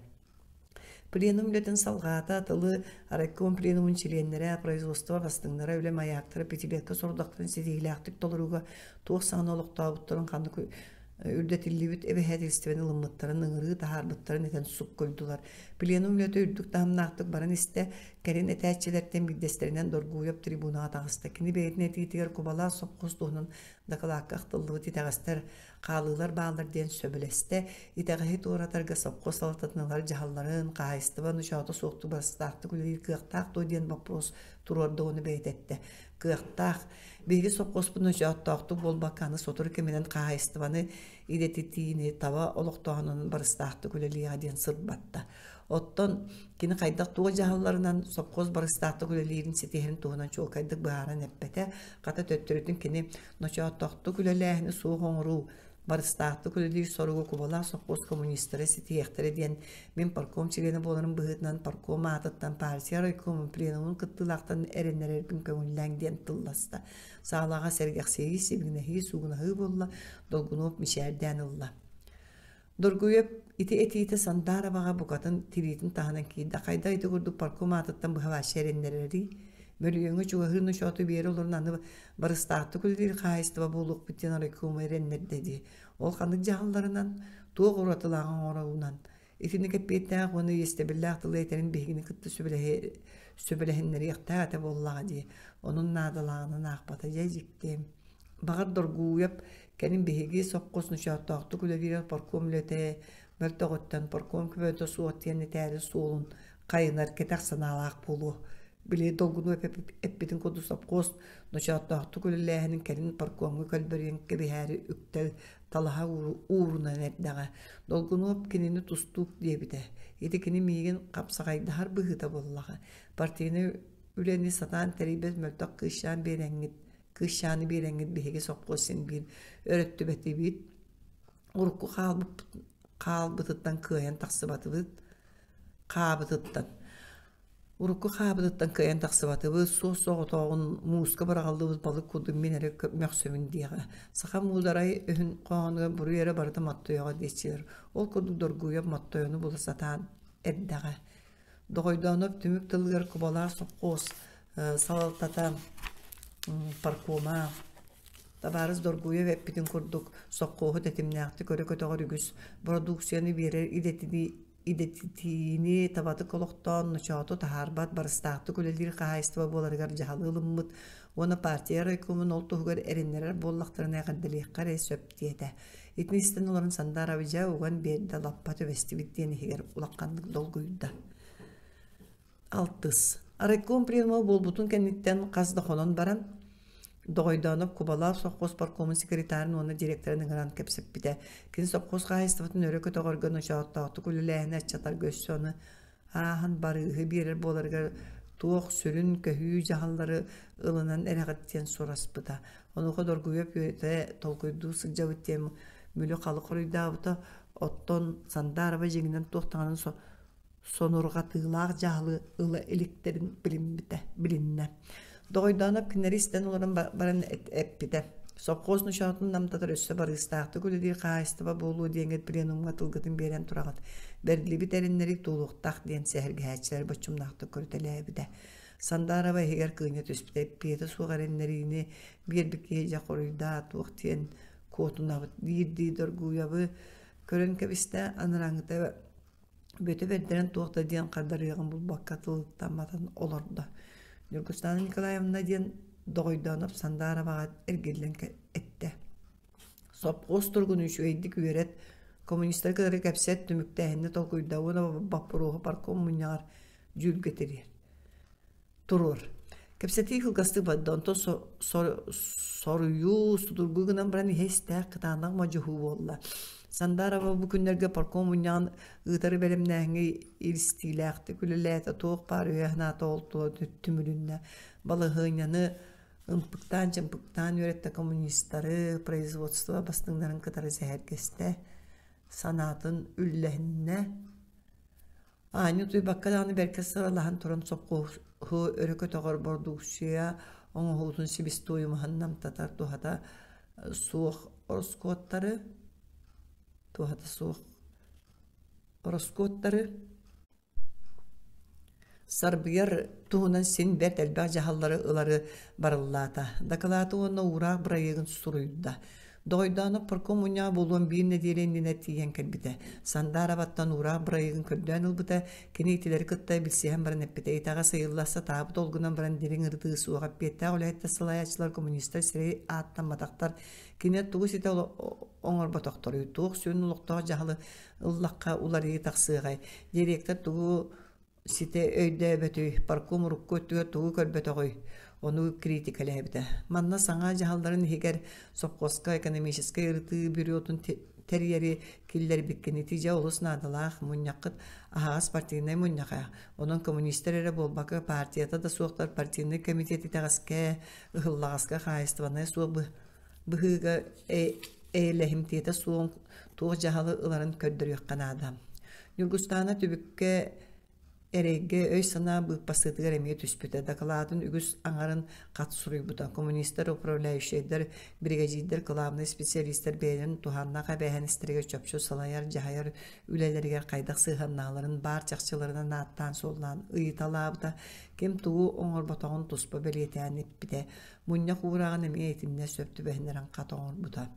Пленум үлэтин салҕаата, тылы райком пленумун чилиэннэрэ, производство бастыҥнара, үлэ маяктара пятилетка сорудахтарын ситиһиилээхтик толорууга туох саҥаны олохтообуттарын ханнык үрдэтиллибит эбэһээтилистибэни ылыммыттарын, ыҥырыы таһаарбыттарын этэн суккуйдулар. Пленум үлэтэ үрдүк таһымнаахтык баран истэ, кэлин этээччилэртэн биирдэстэринэн Доргуев трибунаҕа таҕыста. Кини бэйэтин этиитигэр Кубалаах сопхуос туһунан дакылаакка ахтыллыбыт итэҕэстэр, хаалыылар бааллар диэн сөбүлэстэ. Итэҕэһи туоратарга сопхуос салалтатын ылар дьаһалларын, хаһаайыстыба ночоото суохтук барыстаахтык үлэлиир кыахтаах дуо диэн боппуруос туруорда уонна бэйэтэ эттэ. Кыахтаах. Биһиги сопхуоспут ночооттоохтук буолбакка, аны сотору кэминэн хаһаайыстыбаны идэтитиини таба олохтооһунун барыстаахтык үлэлиэҕэ диэн сырбатта. Оттон кини хайдах туох дьаһалларынан сопхуос барыстаахтык үлэлиирин ситиһэрин туһунан чуолкайдык быһааран эппэтэ. Хата төттөрүтүн кини ночооттоохтук үлэлээһини суох оҥоруу, барыстаахтык үлэлиир соругу Кубалаах сопхуос коммунистара ситиһиэхтэрэ диэн мин парком чилиэнэ буоларым быһыытынан парком аатыттан партия райкомун пленумун кыттыылаахтарын эрэннэрэрбин көҥүллээҥ диэн тылласта. Саалаҕа сэргэхсийии, сибигинэһии, суугунаһыы буолла, Долгунов мичээрдээн ылла. Доргуйап ити этиитэ Сандаароваҕа букатын тириитин таһынан киирдэ. Хайдах ити курдук парком аатыттан быһа эрэннэрэрий? Мөлүйүөҥҥэ чугаһыыр ночооту биэрэ олорон аны барыстаахтык үлэлиир хаһаайыстыба буолуохпут диэн райкому эрэннэрдэ дии. Ол ханнык дьаһалларынан, туох уратылааҕы оҥоруунан итинник эппиэттээх уонна иэстэбиллээх тылы этэрин биһигини кытта сөбүлэһиннэриэхтээх этэ буоллаҕа дии. Онон наадалааҕынан аахпата дьэ дьикти. Баҕар Доргууйап кэлин биһиги сопхуос ночооттоохтук үлэлиир парком үлэтэ мөлтөҕүттэн парком көмөтө суох диэн этээри суолун хайынар кэтэх санаалаах буолуо. Били долгуну эппитин курдук сопхуос ночооттоохтук үлэлээһинин кэлин паркомҥа көлбөрүйэн кэбиһээри үктэл талаһа уурунан эрдэҕэ. Долгунуоп кинини тустуук диэбитэ. Ити кини миигин хапсаҕайдаһар быһыыта буоллаҕа. Партийнай үлэни сатаан тэрийбэт мөлтөх кыысчаан биэрэҥҥит кыысчааны биэрэҥҥит биһиги сопхуос син биир өрөттүбэтибит урукку хаалбытыттан кыайан тахсыбатыбыт хаабытыттан урукку хаабытыттан кыайан тахсыбатыбыт суос соҕотоҕун мууска быраҕыллыбыт балык курдук мин эрэ мөхсөбүн диэҕэ саха муударай өһүн хоһоонугар буруй эрэ барыта Моттойоҕо диэччилэр ол курдук доргуйап Моттойону була сатаан эрдэҕэ. Доҕойдооноп түмүк тылыгар Кубалаах сопхуос салалтата паркома табаарыс Доргуев эппитин курдук сопхуоһу тэтимнээхтик өрө көтөҕөр үгүс бородууксуйаны биэрэр идэтитиини табатык олохтоон ночооту таһаарбат барыстаахтык үлэлиир хаһаайыстыба буоларыгар дьаһалы ылыммыт уонна партия райкомун ол туһугар эрэннэрэр буоллахтарына эҕэрдэлиэххэ эрэ сөп диэтэ. Итини истэн олорон Сандаарабы дьэ уган биэрдэ лаппа түбэстибит диэн иһигэр улаханнык долгуйда. Алтыс. Райком пленума буолбутун кэнниттэн хас да хонон баран, Доҕойдооноп Кубалаах сопхуос паркомун секретарын уонна директорын ыҥыран кэпсэппитэ. Кини сопхуос хаһаайыстыбатын өрө көтөҕөргө ночооттоохтук үлэлээһини аччатарга өссө ону ааһан барыыһы биэрэр буоларыгар туох сүрүн көһүү дьаһаллары ылынан эрэҕит диэн сураспыта. Онуоха доргуйа үөрэтэ толкуйдуу сылдьабыт диэн мүлү-халы хоруйдаабыта. Оттон Сандаарова дьиҥинэн туох даҕаны сонурҕатыылаах дьаһалы ыла иликтэрин билиммитэ, билиннэ. Доҕойдооноп кинилэри истэн олорон баран эппитэ. Сопхуос ночоотун намтатар өссө барыыстаахтык үлэлиир хаһаайыстыба буолуо диэҥҥит пленумҥа тылгытын биэрэн тураҕыт. Бэриллибит эриннэри туолуохтаах диэн сэһэргэһээччилэр боччумнаахтык көрүтэлээбитэ. Сандаарова иһигэр кыынньа түспүтэ эппиэтэ суох эрэннэриини биэрбит киһи дьэ хоруйдаа туох диэн куотунабыт диирдии Доргуйабы көрөн кэбистэ анарааҥҥыта Бөтө бэрдэрэн туох да диэн хардарыаҕын булбакка тылыттамматан олордо. Ньургустаана Николаевна диэн Доҕойдооноп Сандаароваҕа эргиллэн эттэ. Сопхуос туругун үчүгэйдик үөрэт, коммунистары кытары кэпсэт, түмүктээһиннэ толкуйда уонна боппуруоһу парком мунньаҕар дьүүлгэ тириэр. Туруор. Кэпсэтии кылгастык барда, онтон соруйуу судургу гынан баран иһэ истээх кытаанах модьуһуу буолла. Сандаарова бу күннэргэ парком мунньаҕын ыытары бэлэмнээһиҥҥэ илистиилээхтик үлэлээтэ, туох баар өйө-санаата ол тула түмүлүннэ. Балаһыанньаны ымпыктаан-чымпыктаан үөрэттэ коммунистары, производство бастыҥнарын кытары сэһэргэстэ, санаатын үллэһиннэ. Аанньа утуйбакка даҕаны бэркэ сыралаһан туран сопхуоһу өрө көтөҕөр бородууксуйа оҥоһуутун сибистуойумаһын намтатар туһата суох ороскуоттары туһата суох ороскуоттары сарбыйар туһунан син бэрт элбэх дьаһаллары ылары барыллаата. Дакылааты уонна уураах бырайыагын суруйда. Доҕойдооноп парком мунньаҕа буолуон биир нэдиэлэ иннинэ тиийэн кэлбитэ. Сандаарабаттан уураах бырайыагын көрдөөн ылбыта, кини итилэри кытта билсиһэн баран эппитэ. Итэҕэс ыйылла сатаабыт ол гынан баран дириҥ ырытыы суох эппиэттээх үлэһиттэр салайааччылар коммунистар сирэй ааттамматахтар. Кинилэр тугу ситэ оҥорботохторуй, туох сүрүн олохтоох дьаһалы ыллахха уларыйыы тахсыаҕай. Директор тугу ситэ өйдөөбөтүй, парком урукку өттүгэр тугу көрбөтөҕүй, ону критикэлээбитэ. Манна саҥа дьаһалларын иһигэр сопхуоска экономическай ырытыы бюротун тэрийэри киллэрбиккин ити дьэ олус наадалаах мунньаххыт аһаҕас партийнай мунньаха. Онон коммунистар эрэ буолбакка партията да суохтар партийнай комитет итэҕэскэ, ыһыллаҕаска хаһаайыстыбаннай суох быһыыга эйэлэһимтиэтэ суох туох дьаһалы ыларын көрдөрүөххэ наада. Ньургустаана түбүккэ эрэйгэ өй-санаа быыппастыытыгар эмиэ түспүтэ. Дакылаатын үгүс аҥарын хат суруйбута. Коммунистар, управляющайдар, биригэдьиирдэр, кылаабынай специалистар бэйэлэрин туһааннаах эбээһинэстэригэр чопчу салайар, дьаһайар үлэлэригэр хайдах сыһыаннааларын баар чахчыларынан ааттаан-суоллаан ыйыталаабыта, ким тугу оҥорботоҕун туспа бэлиэтээн эппитэ. Мунньах уурааҕын эмиэ итиннэ сөп түбэһиннэрэн хат оҥорбута.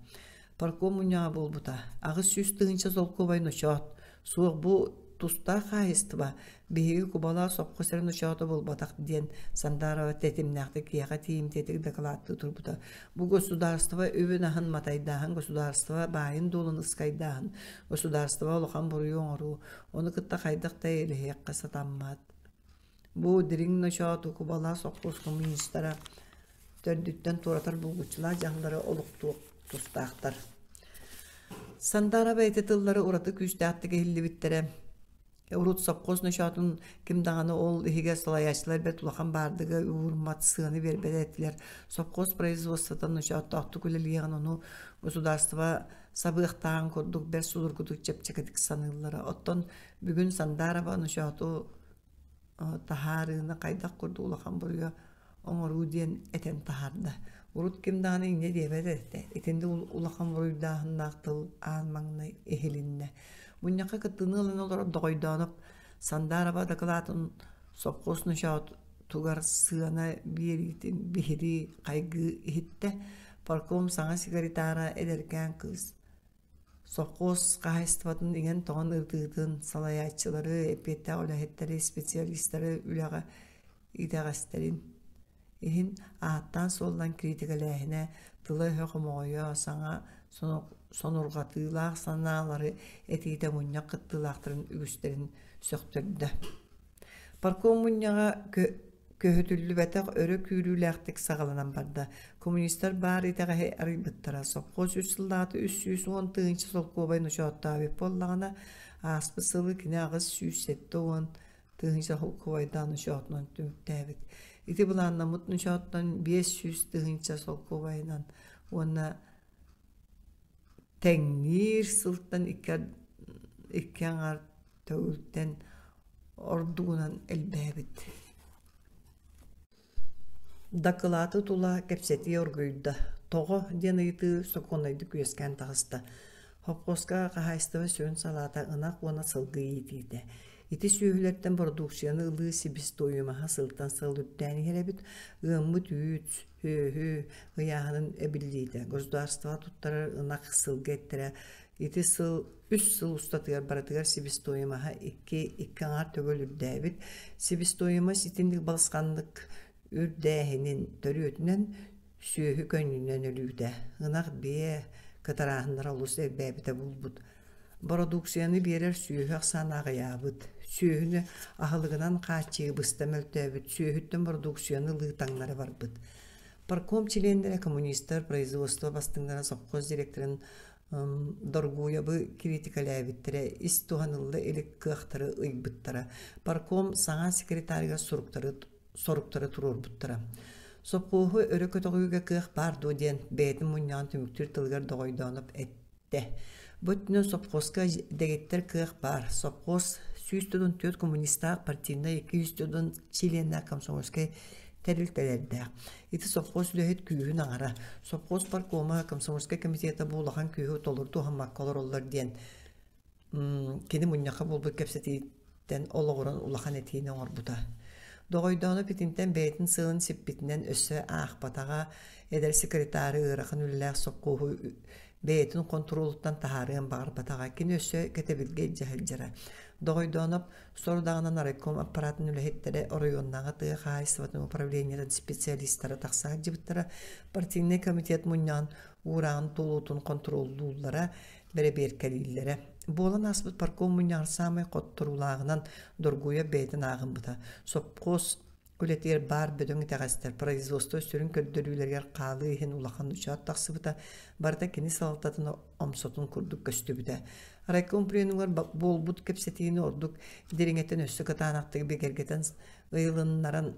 Парком мунньаҕа буолбута. 800 тыһыынча солкуобай ночоот. Суох бу тустаах хаһаайыстыба биһиги Кубалаах сопхуос эрэ ночоото буолбатах диэн Сандаарова тэтимнээхтик киһиэхэ тиийимтиэтик дакылааттыы турбута. Бу государство үбүн-аһын матайдааһын, государство баайын-дуолун ыскайдааһын, государство улахан буруйу оҥоруу, ону кытта хайдах да эйэлэһиэххэ сатаммат. Бу дириҥ ночооту Кубалаах сопхуос коммунистара төрдүттэн туоратар булгуччулаах дьаһаллары олохтуох тустаахтар. Сандаарова ити тыллары ураты күүстээхтик иһиллибиттэрэ. Урут сопхуос ночоотун ким даҕаны ол иһигэр салайааччылар бэрт улахан баардыга ууруммат сыаны биэрбэт этилэр. Сопхуос производствота ночооттоохтук үлэлиэҕин ону государство сабыахтааҕын курдук бэрт судургутук чэпчэкитик саныыллара. Оттон бүгүн Сандаарова ночооту таһаарыыны хайдах курдук улахан буруйа оҥоруу диэн этэн таһаарда. Урут ким даҕаны инньэ диэбэт этэ. Итинник улахан буруйдааһыннаах тыл аан маҥнай иһилиннэ. Мунньахха кыттыыны ылан олорор Доҕойдооноп Сандаарова дакылаатын сопхуос ночоотугар сыана биэриитин биһирии хайгыы иһиттэ. Парком саҥа секретара эдэркээн кыыс Сопхуос хаһаайыстыбатын иҥэн-тоҥон ыытыытын, салайааччылары, эппиэттээх үлэһиттэри, специалистары үлэҕэ итэҕэстэрин иһин ааттаан-суоллаан кириитикэлээһинэ, тыла-өһө хомоҕойо, саҥа сонурҕатыылаах санаалары этиитэ мунньах кыттыылаахтарын үгүстэрин сөхтөрдө. Парком мунньаҕа көһүтүллүбэтэх өрө күүрүүлээхтик саҕаланан барда. Коммунистар баар итэҕэһи арыйбыттара. Сопхуос үс сыллаата 310 тыһыынча солкуобай ночооттообут буоллаҕына, ааспыт сылы кини 870 тыһыынча солкуобайдаах ночоотунан түмүктээбит. Ити былааннаммыт ночооттон 500 тыһыынча солкуобайынан уонна тэҥниир сылтан икки аҥар төгүлтэн ордугунан элбээбит. Дакылааты тула кэпсэтии оргуйда. Тоҕо диэн ыйытыы сокуоннайдык үөскээн таҕыста. Хопхуоска хаһаайыстыба сүрүн салаата ынах уонна сылгы иитиитэ. Ити сүөһүлэртэн бородууксуйаны ылыы себестоимоһа сылтан сыл үрдээн иһэр эбит. Ыаммыт үүт, сүөһү ыйааһынын эбиллиитэ, государствоҕа туттарар ынах, сылгы эттэрэ ити сыл үс сыл устатыгар барытыгар себестоимоһа икки икки аҥаар төгүл үрдээбит. Себестоимость итинник балысханнык үрдээһинин төрүөтүнэн сүөһү көнньүнэн өлүүтэ, ынах биэ кытарааһыннара олус элбээбитэ буолбут. Бородууксуйаны биэрэр сүөһү ахсаана аҕыйаабыт. Сүөһүнү аһылыгынан хааччыйыы быста мөлтөөбүт, сүөһүттэн бородууксуйаны ылыы таҥнары барбыт. Парком чилиэннэрэ коммунистар производство бастыҥнара сопхуос директорын Доргуйабы кириитикэлээбиттэрэ, ис туһанылла илик кыахтары ыйбыттара. Парком саҥа секретарыгар суруктары соруктары туруорбуттара. Сопхуоһу өрө көтөҕүүгэ кыах баар дуо диэн бэйэтин мунньаҕын түмүктүүр тылыгар Доҕойдооноп эттэ. Бу өттүнэн сопхуоска дэгиттэр кыах баар. Сопхуос 144 коммунистаах партийнай 204 чилиэннээх комсомольскай тэрилтэлэрдээх. Ити сопхуос үлэһит күүһүн аҥара. Сопхуос паркома комсомольскай комитета бу улахан күүһү толору туһаммакка олороллор диэн кини мунньахха буолбут кэпсэтииттэн олоҕуран улахан этиини оҥорбута. Доҕойдооноп итинтэн бэйэтин сыалын сиппитинэн өссө аахпатаҕа, эдэр секретары ыарахан үлэлээх сопхуоһу бэйэтин хонтуруолуттан таһаарыан баҕарбатаҕа, кини өссө кэтэбилгэ илдьэ сылдьара. Доҕойдооноп сорудаҕынан райком аппаратын үлэһиттэрэ оройуоннааҕы тыа хаһаайыстыбатын управлениетын специалистара тахса сылдьыбыттара, партийнай комитет мунньаҕын уурааҕын туолуутун хонтуруоллууллара, бэрэбиэркэлииллэрэ. Буолан ааспыт парком мунньаҕар саамай хотторуулааҕынан Доргуйа бэйэтин ааҕыммыта. Сопхуос үлэтигэр баар бөдөҥ итэҕэстэр производство сүрүн көрдөрүүлэригэр хаалыы иһин улахан учуот тахсыбыта, барыта кини салалтатын омсотун курдук көстүбүтэ. Райком пленумугар буолбут кэпсэтиини ордук дириҥэтэн өссө кытаанахтык бигэргэтэн ыйылыннаран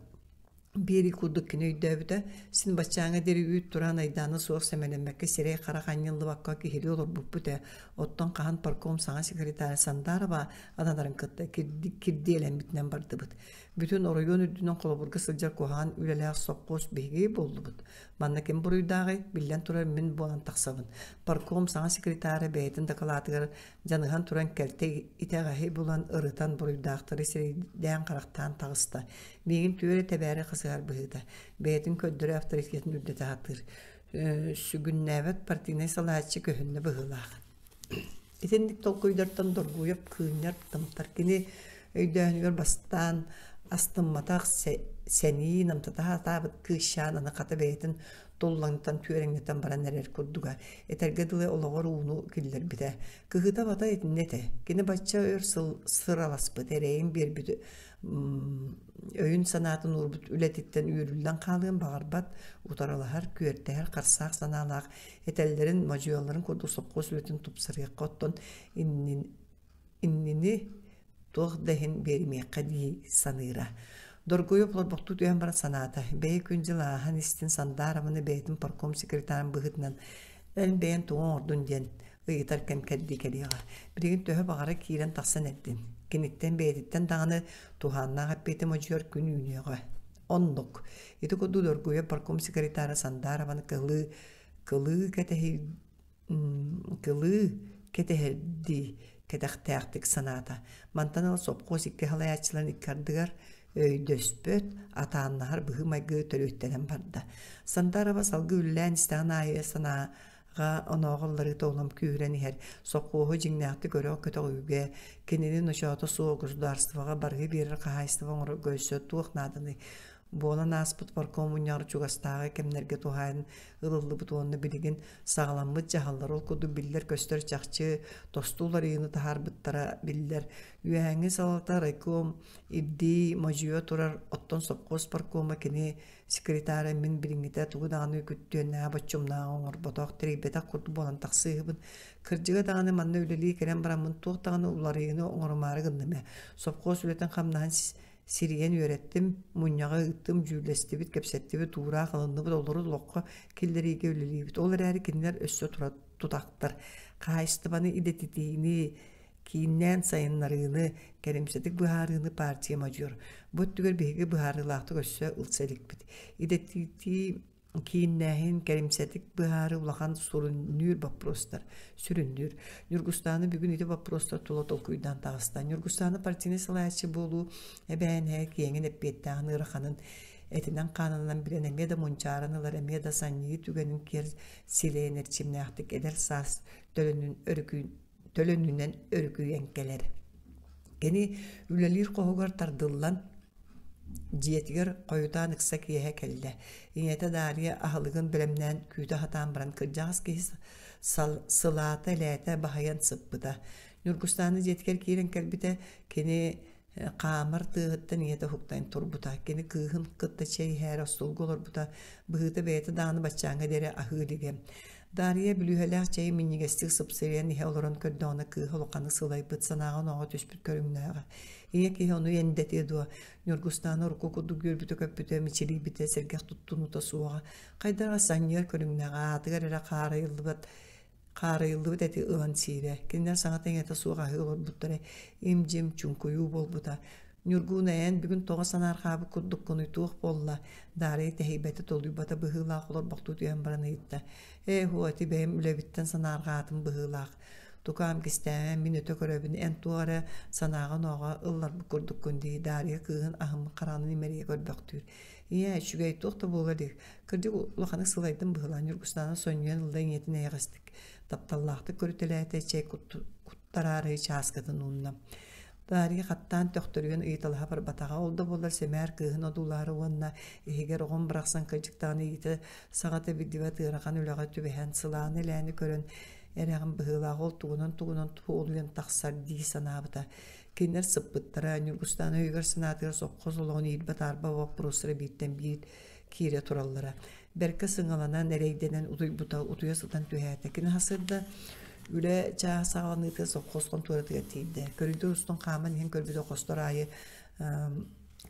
Биэрии курдук кини өйдөөбүтэ, син баччааҥҥа диэри үүт тураан айдаана суох сэмэлэммэккэ сирэй-харах анньыллыбакка киһилии олорбуппут ээ, оттон хаһан парком саҥа секретарь Сандаарова ананарын кытта кирдиэлэммитинэн бардыбыт. Бүтүн оройуон үрдүнэн холобурга сылдьар куһаҕан үлэлээх сопхуос биһиги буоллубут. Манна ким буруйдааҕый, биллэн турар мин буолан тахсабын. Парком саҥа секретара бэйэтин дакылаатыгар дьаныһан туран кэлтэй итэҕэһи булан ырытан буруйдаахтары сирэйдээн-харахтаан таҕыста. Миигин түөрэ тэбээри хасыһар быһыыта, бэйэтин көрдөрө авторитетын үрдэтэ сатыыр. Сүгүннээбэт партийнай салааччы көһүннэ быһыылаах. Итинник толкуйдартан доргуйап кыынньар тымтар кини өйдөөһүнүгэр бастаан астымматах сэнии намтата сатаабыт кыысчаан аны хата бэйэтин туллаҥтан түөрэҥнэтэн баран эрэр курдуга, этэргэ дылы олоҕор ууну киллэрбитэ. Кыһыта-бата итиннэ этэ. Кини бачча өр сыл сыраласпыт, эрэйин биэрбит өйүн-санаатын уурбут үлэтиттэн үөрүллэн хаалыан баҕарбат, утарылаһар, күөртэһэр харсаах санаалаах этэллэрин, модьуйалларын курдук сопхуос үлэтин тупсарыахха оттон иннин иннини туох да иһин биэримиэххэ дии саныыра. Доргуйуп олорбохтуу түһэн баран санаата, бэйэ күн-дьыл ааһан истин Сандаарованы бэйэтин парком секретарын быһыытынан эн бэйэн тугу оҥордун диэн ыйытар кэм кэлдии кэлиэҕэ. Билигин төһө баҕара киирэн тахсан эрдин. Киниттэн бэйэтиттэн даҕаны туһааннаах эппиэти модьуйар күн үүнүөҕэ. Оннук. Ити курдук Доргуйа парком секретара Сандаарованы кылыы кылыы кэтэһи кылыы кэтэһэрдии. кэтэхтээхтик санаата. Мантан ыла сопхуос икки салайааччыларын икки ардыгар өйдөспөт, атааннаһар быһыы-майгы төрүөттэнэн барда. Сандарова салгыы үлэлээн истэҕин аайы санааҕа онооҕо ылларыыта улам күүһүрэн иһэр. Сопхуоһу дьиҥнээхтик өрө көтөҕүүгэ, кинини ночоото суох государствоҕа барыһы биэрэр хаһаайыстыба оҥорорго өссө туох нааданый? Буолан ааспыт парком мунньаҕар чугастааҕы кэмнэргэ туһаайан ылыллыбыт уонна билигин саҕаламмыт дьаһаллар ол курдук биллэр-көстөр чахчы тосту уларыйыыны таһаарбыттара биллэр. Үөһээҥҥи салалта райком ирдии, модьуйа турар, оттон сопхуос паркома кини секретара мин билиҥҥитэ тугу даҕаны күттүөннээҕи боччумнааҕы оҥорботох, тэрийбэтэх курдук буолан тахсыыһыбын. Кырдьыга даҕаны манна үлэлии кэлэн бараммын туох даҕаны уларыйыыны оҥорумаары гынным ээ. Сопхуос үлэтин-хамнаһын сирийэн үөрэттим, мунньаҕы ыыттым, дьүүллэстибит, кэпсэттибит, уураах ылынныбыт, олору олоххо киллэриигэ үлэлиибит. Ол эрээри кинилэр өссө тура тутахтар. Хаһаайыстыбаны идэтитиини, кииннээн сайыннарыыны, кэлимсэтик быһаарыыны партия модьуйар. Бу өттүгэр биһиги быһаарыылаахтык өссө ылса иликпит. Идэтитии кииннээһин, кэлимсэтик быһаарыы улахан суруннүүр боппуруостар, сүрүннүүр. Ньургустааны бүгүн ити боппуруостар тула толкуйдаан таҕыста. Ньургустааны партийнай салайааччы буолуу эбээһинэһэ киэҥин, эппиэттээҕин, ыараханын этинэн-хаанынан билэн эмиэ да мунчааран ылар, эмиэ да санньыйыы түгэнин киэр силэйэн эрчимнээхтик эдэр саас төлөнүн өрүкүй төлөнүнэн өрүкүйэн кэлэр. Кини үлэлиир хоһугар тардыллан дьиэтигэр хойутаан ыкса киэһэ кэллэ. Ийэтэ Дарья аһылыгын бэлэмнээн күүтэ сатаан баран кырдьаҕас киһи сылаата-илээтэ баһыйан сыппыта. Ньургустааны дьиэтигэр киирэн кэлбитэ, кини хаамар тыаһыттан ийэтэ уһуктан турбута. Кини кыыһын кытта чэй иһээри остуолга олорбута, быһыыта бэйэтэ даҕаны баччааҥҥа диэри аһыы илигэ. Дарья бүлүүһэлээх чэйи минньигэстик сыпсырыйан иһэ олорон көрдөҕүнэ кыыһа улаханнык сылайбыт, санааҕа оноҕо түспүт көрүҥнээҕэ. Ийэ киһи ону эндэтиэ дуо? Ньургустаана урукку курдук үөрбүтэ-көппүтэ, мичилийбитэ, сэргэх туттунуута суоҕа. Хайдах эрэ санньыар көрүҥнээҕэ, аатыгар эрэ хаарыйыллыбат хаарыйыллыбыт эти ылан сиирэ. Кинилэр саҥата-иҥэтэ суох аһыы олорбуттара им-дьим, чуҥкуйуу буолбута. Ньургууна эн бүгүн тоҕо санаарҕаабыт курдуккунуй туох буолла? Даарыйа тэһийбэтэ, толуйбата быһыылаах олорбохтуу түһэн баран ыйытта. Ээ, һуо, ити бэйэм үлэбиттэн санаарҕаатым быһыылаах. Тукаам кистээмэ, мин өтө көрөбүн, эн туох эрэ санааҕа-онооҕо ылларбыт курдуккун дии, Даарыйа кыыһын аһыммыт хараҕынан имэрийэ көрбөхтүүр. Ийээ, үчүгэй, туох да буола илик. Кырдьык улаханнык сылайдым быһыылаах Ньургустаана сонньуйан ылла ийэтин эйэҕэстик, тапталлаахтык көрүтэлээтэ, чэй куттараары чааскытын уунна. Дарья хаттаан төхтөрүйэн ыйыталаһа барбатаҕа, ол да буоллар сэмээр кыыһын одуулаары уонна иһигэр оҕом барахсан кырдьыктаҕына иитэ саҕата биллибэт ыарахан үлэҕэ түбэһэн сылааны-илээни көрөн эрэҕин быһыылаах ол тугунан-тугунан туолуйан тахсар дии санаабыта. Кинилэр сыппыттара, Ньургустаана өйүгэр-санаатыгар сопхуос олоҕун иирбэ-таарба боппуруостара бииртэн биир киирэ тураллара. Бэркэ сыҥаланан, эрэйдэнэн утуйбута, утуйа сытан түһээтэ. Кини сарсыарда үлэ чааһа саҕаланыытыгар сопхуос хонтуоратыгар тиийдэ. Көрүдүөр устун хааман иһэн көрбүтэ хостор аайы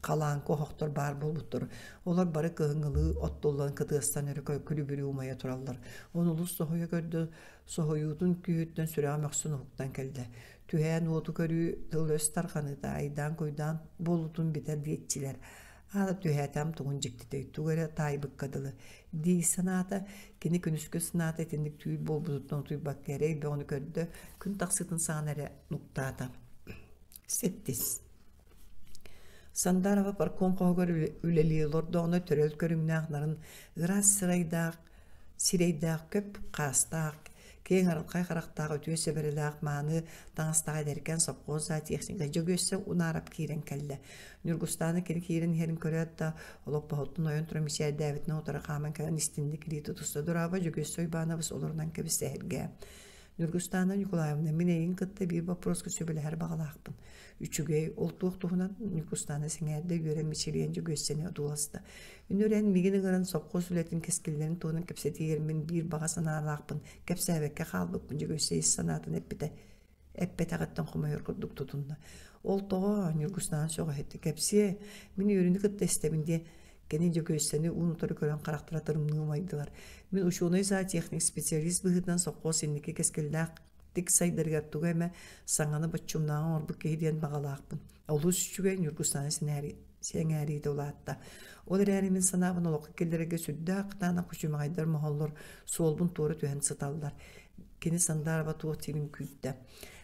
халааҥка оһохтор баар буолбуттар. Олор бары кыһыҥҥылыы оттуллан кытыастан өрө күлүбүрүү умайа тураллар. Ону олус соһуйа көрдө, соһуйуутун күүһүттэн сүрэҕэ мөхсөн уһуктан кэллэ. Түһээн уоту көрүү, тыл-өс тарҕаныыта, айдаан-куйдаан буолуутун битэр диэччилэр. Аата түһээтэм тугун дьиктитэй, тугу эрэ таайбыкка дылы дии санаата. Кини күнүскү санаата итинник түүл буолбутуттан утуйбакка эрэй бөҕөнү көрдө, күн тахсыытын саҕана эрэ нуктаата. Сэттис. Сандарова парком хоһугар үлэлии олордоҕуна төрөл көрүҥнээх нарын ыраас сырайдаах, сирэйдээх көп хаастаах, киэҥ арылхай харахтаах үтүө сэбэрэлээх мааны таҥастаах эдэркээн сопхуос зоотехнига Дьөгүөссэ Унаарап киирэн кэллэ. Ньургустаана кини киирэн иһэрин көрөөт да, олоппоһуттан ойон туран мичээрдээбитинэн утары хааман кэлэн истинник илии тутуста. Дорообо, Дьөгүөссэ Уйбаанабыс олорунан кэбистэ эһэргээ. Ньургустаана Николаевна, мин эйигин кытта биир боппуруоска сөбүлэһэр баҕалаахпын. Үчүгэй, ол туох туһунан Ньургустаана сэҥээрдэ үөрэн мичилийэн Дьөгүөссэни одууласта. Үнүр эн миигин ыҥыран сопхуос үлэтин кэскиллэрин туһунан кэпсэтиигэр мин биир баҕа санаалаахпын кэпсээбэккэ хаалбыппын Дьөгүөссэ ис санаатын эппитэ. Эппэтэҕиттэн хомойор курдук тутунна. Ол тоҕо Ньургустаана сөҕө Кэпсиэ, мин үөрүүнү кытта истэбин диэн Кини Дьөгүөссэни уун-утары көрөн харахтара тырымныы умайдылар. Мин учуонай зоотехник специалист быһыытынан сопхуос инники кэскиллээх тик сайдарыгар тугу эмэ саҥаны боччумнааҕы оҥорбут киһи диэн баҕалаахпын. Олус үчүгэй Ньургустаана сэҥээриитэ улаатта. Ол эрээри мин санаабын олоххо киллэрэргэ сүрдээх кытаанах күчүмэҕэйдэр моһоллор суолбун туора түһэн сыталлар. Кини Сандаарба туох диирин күүттэ.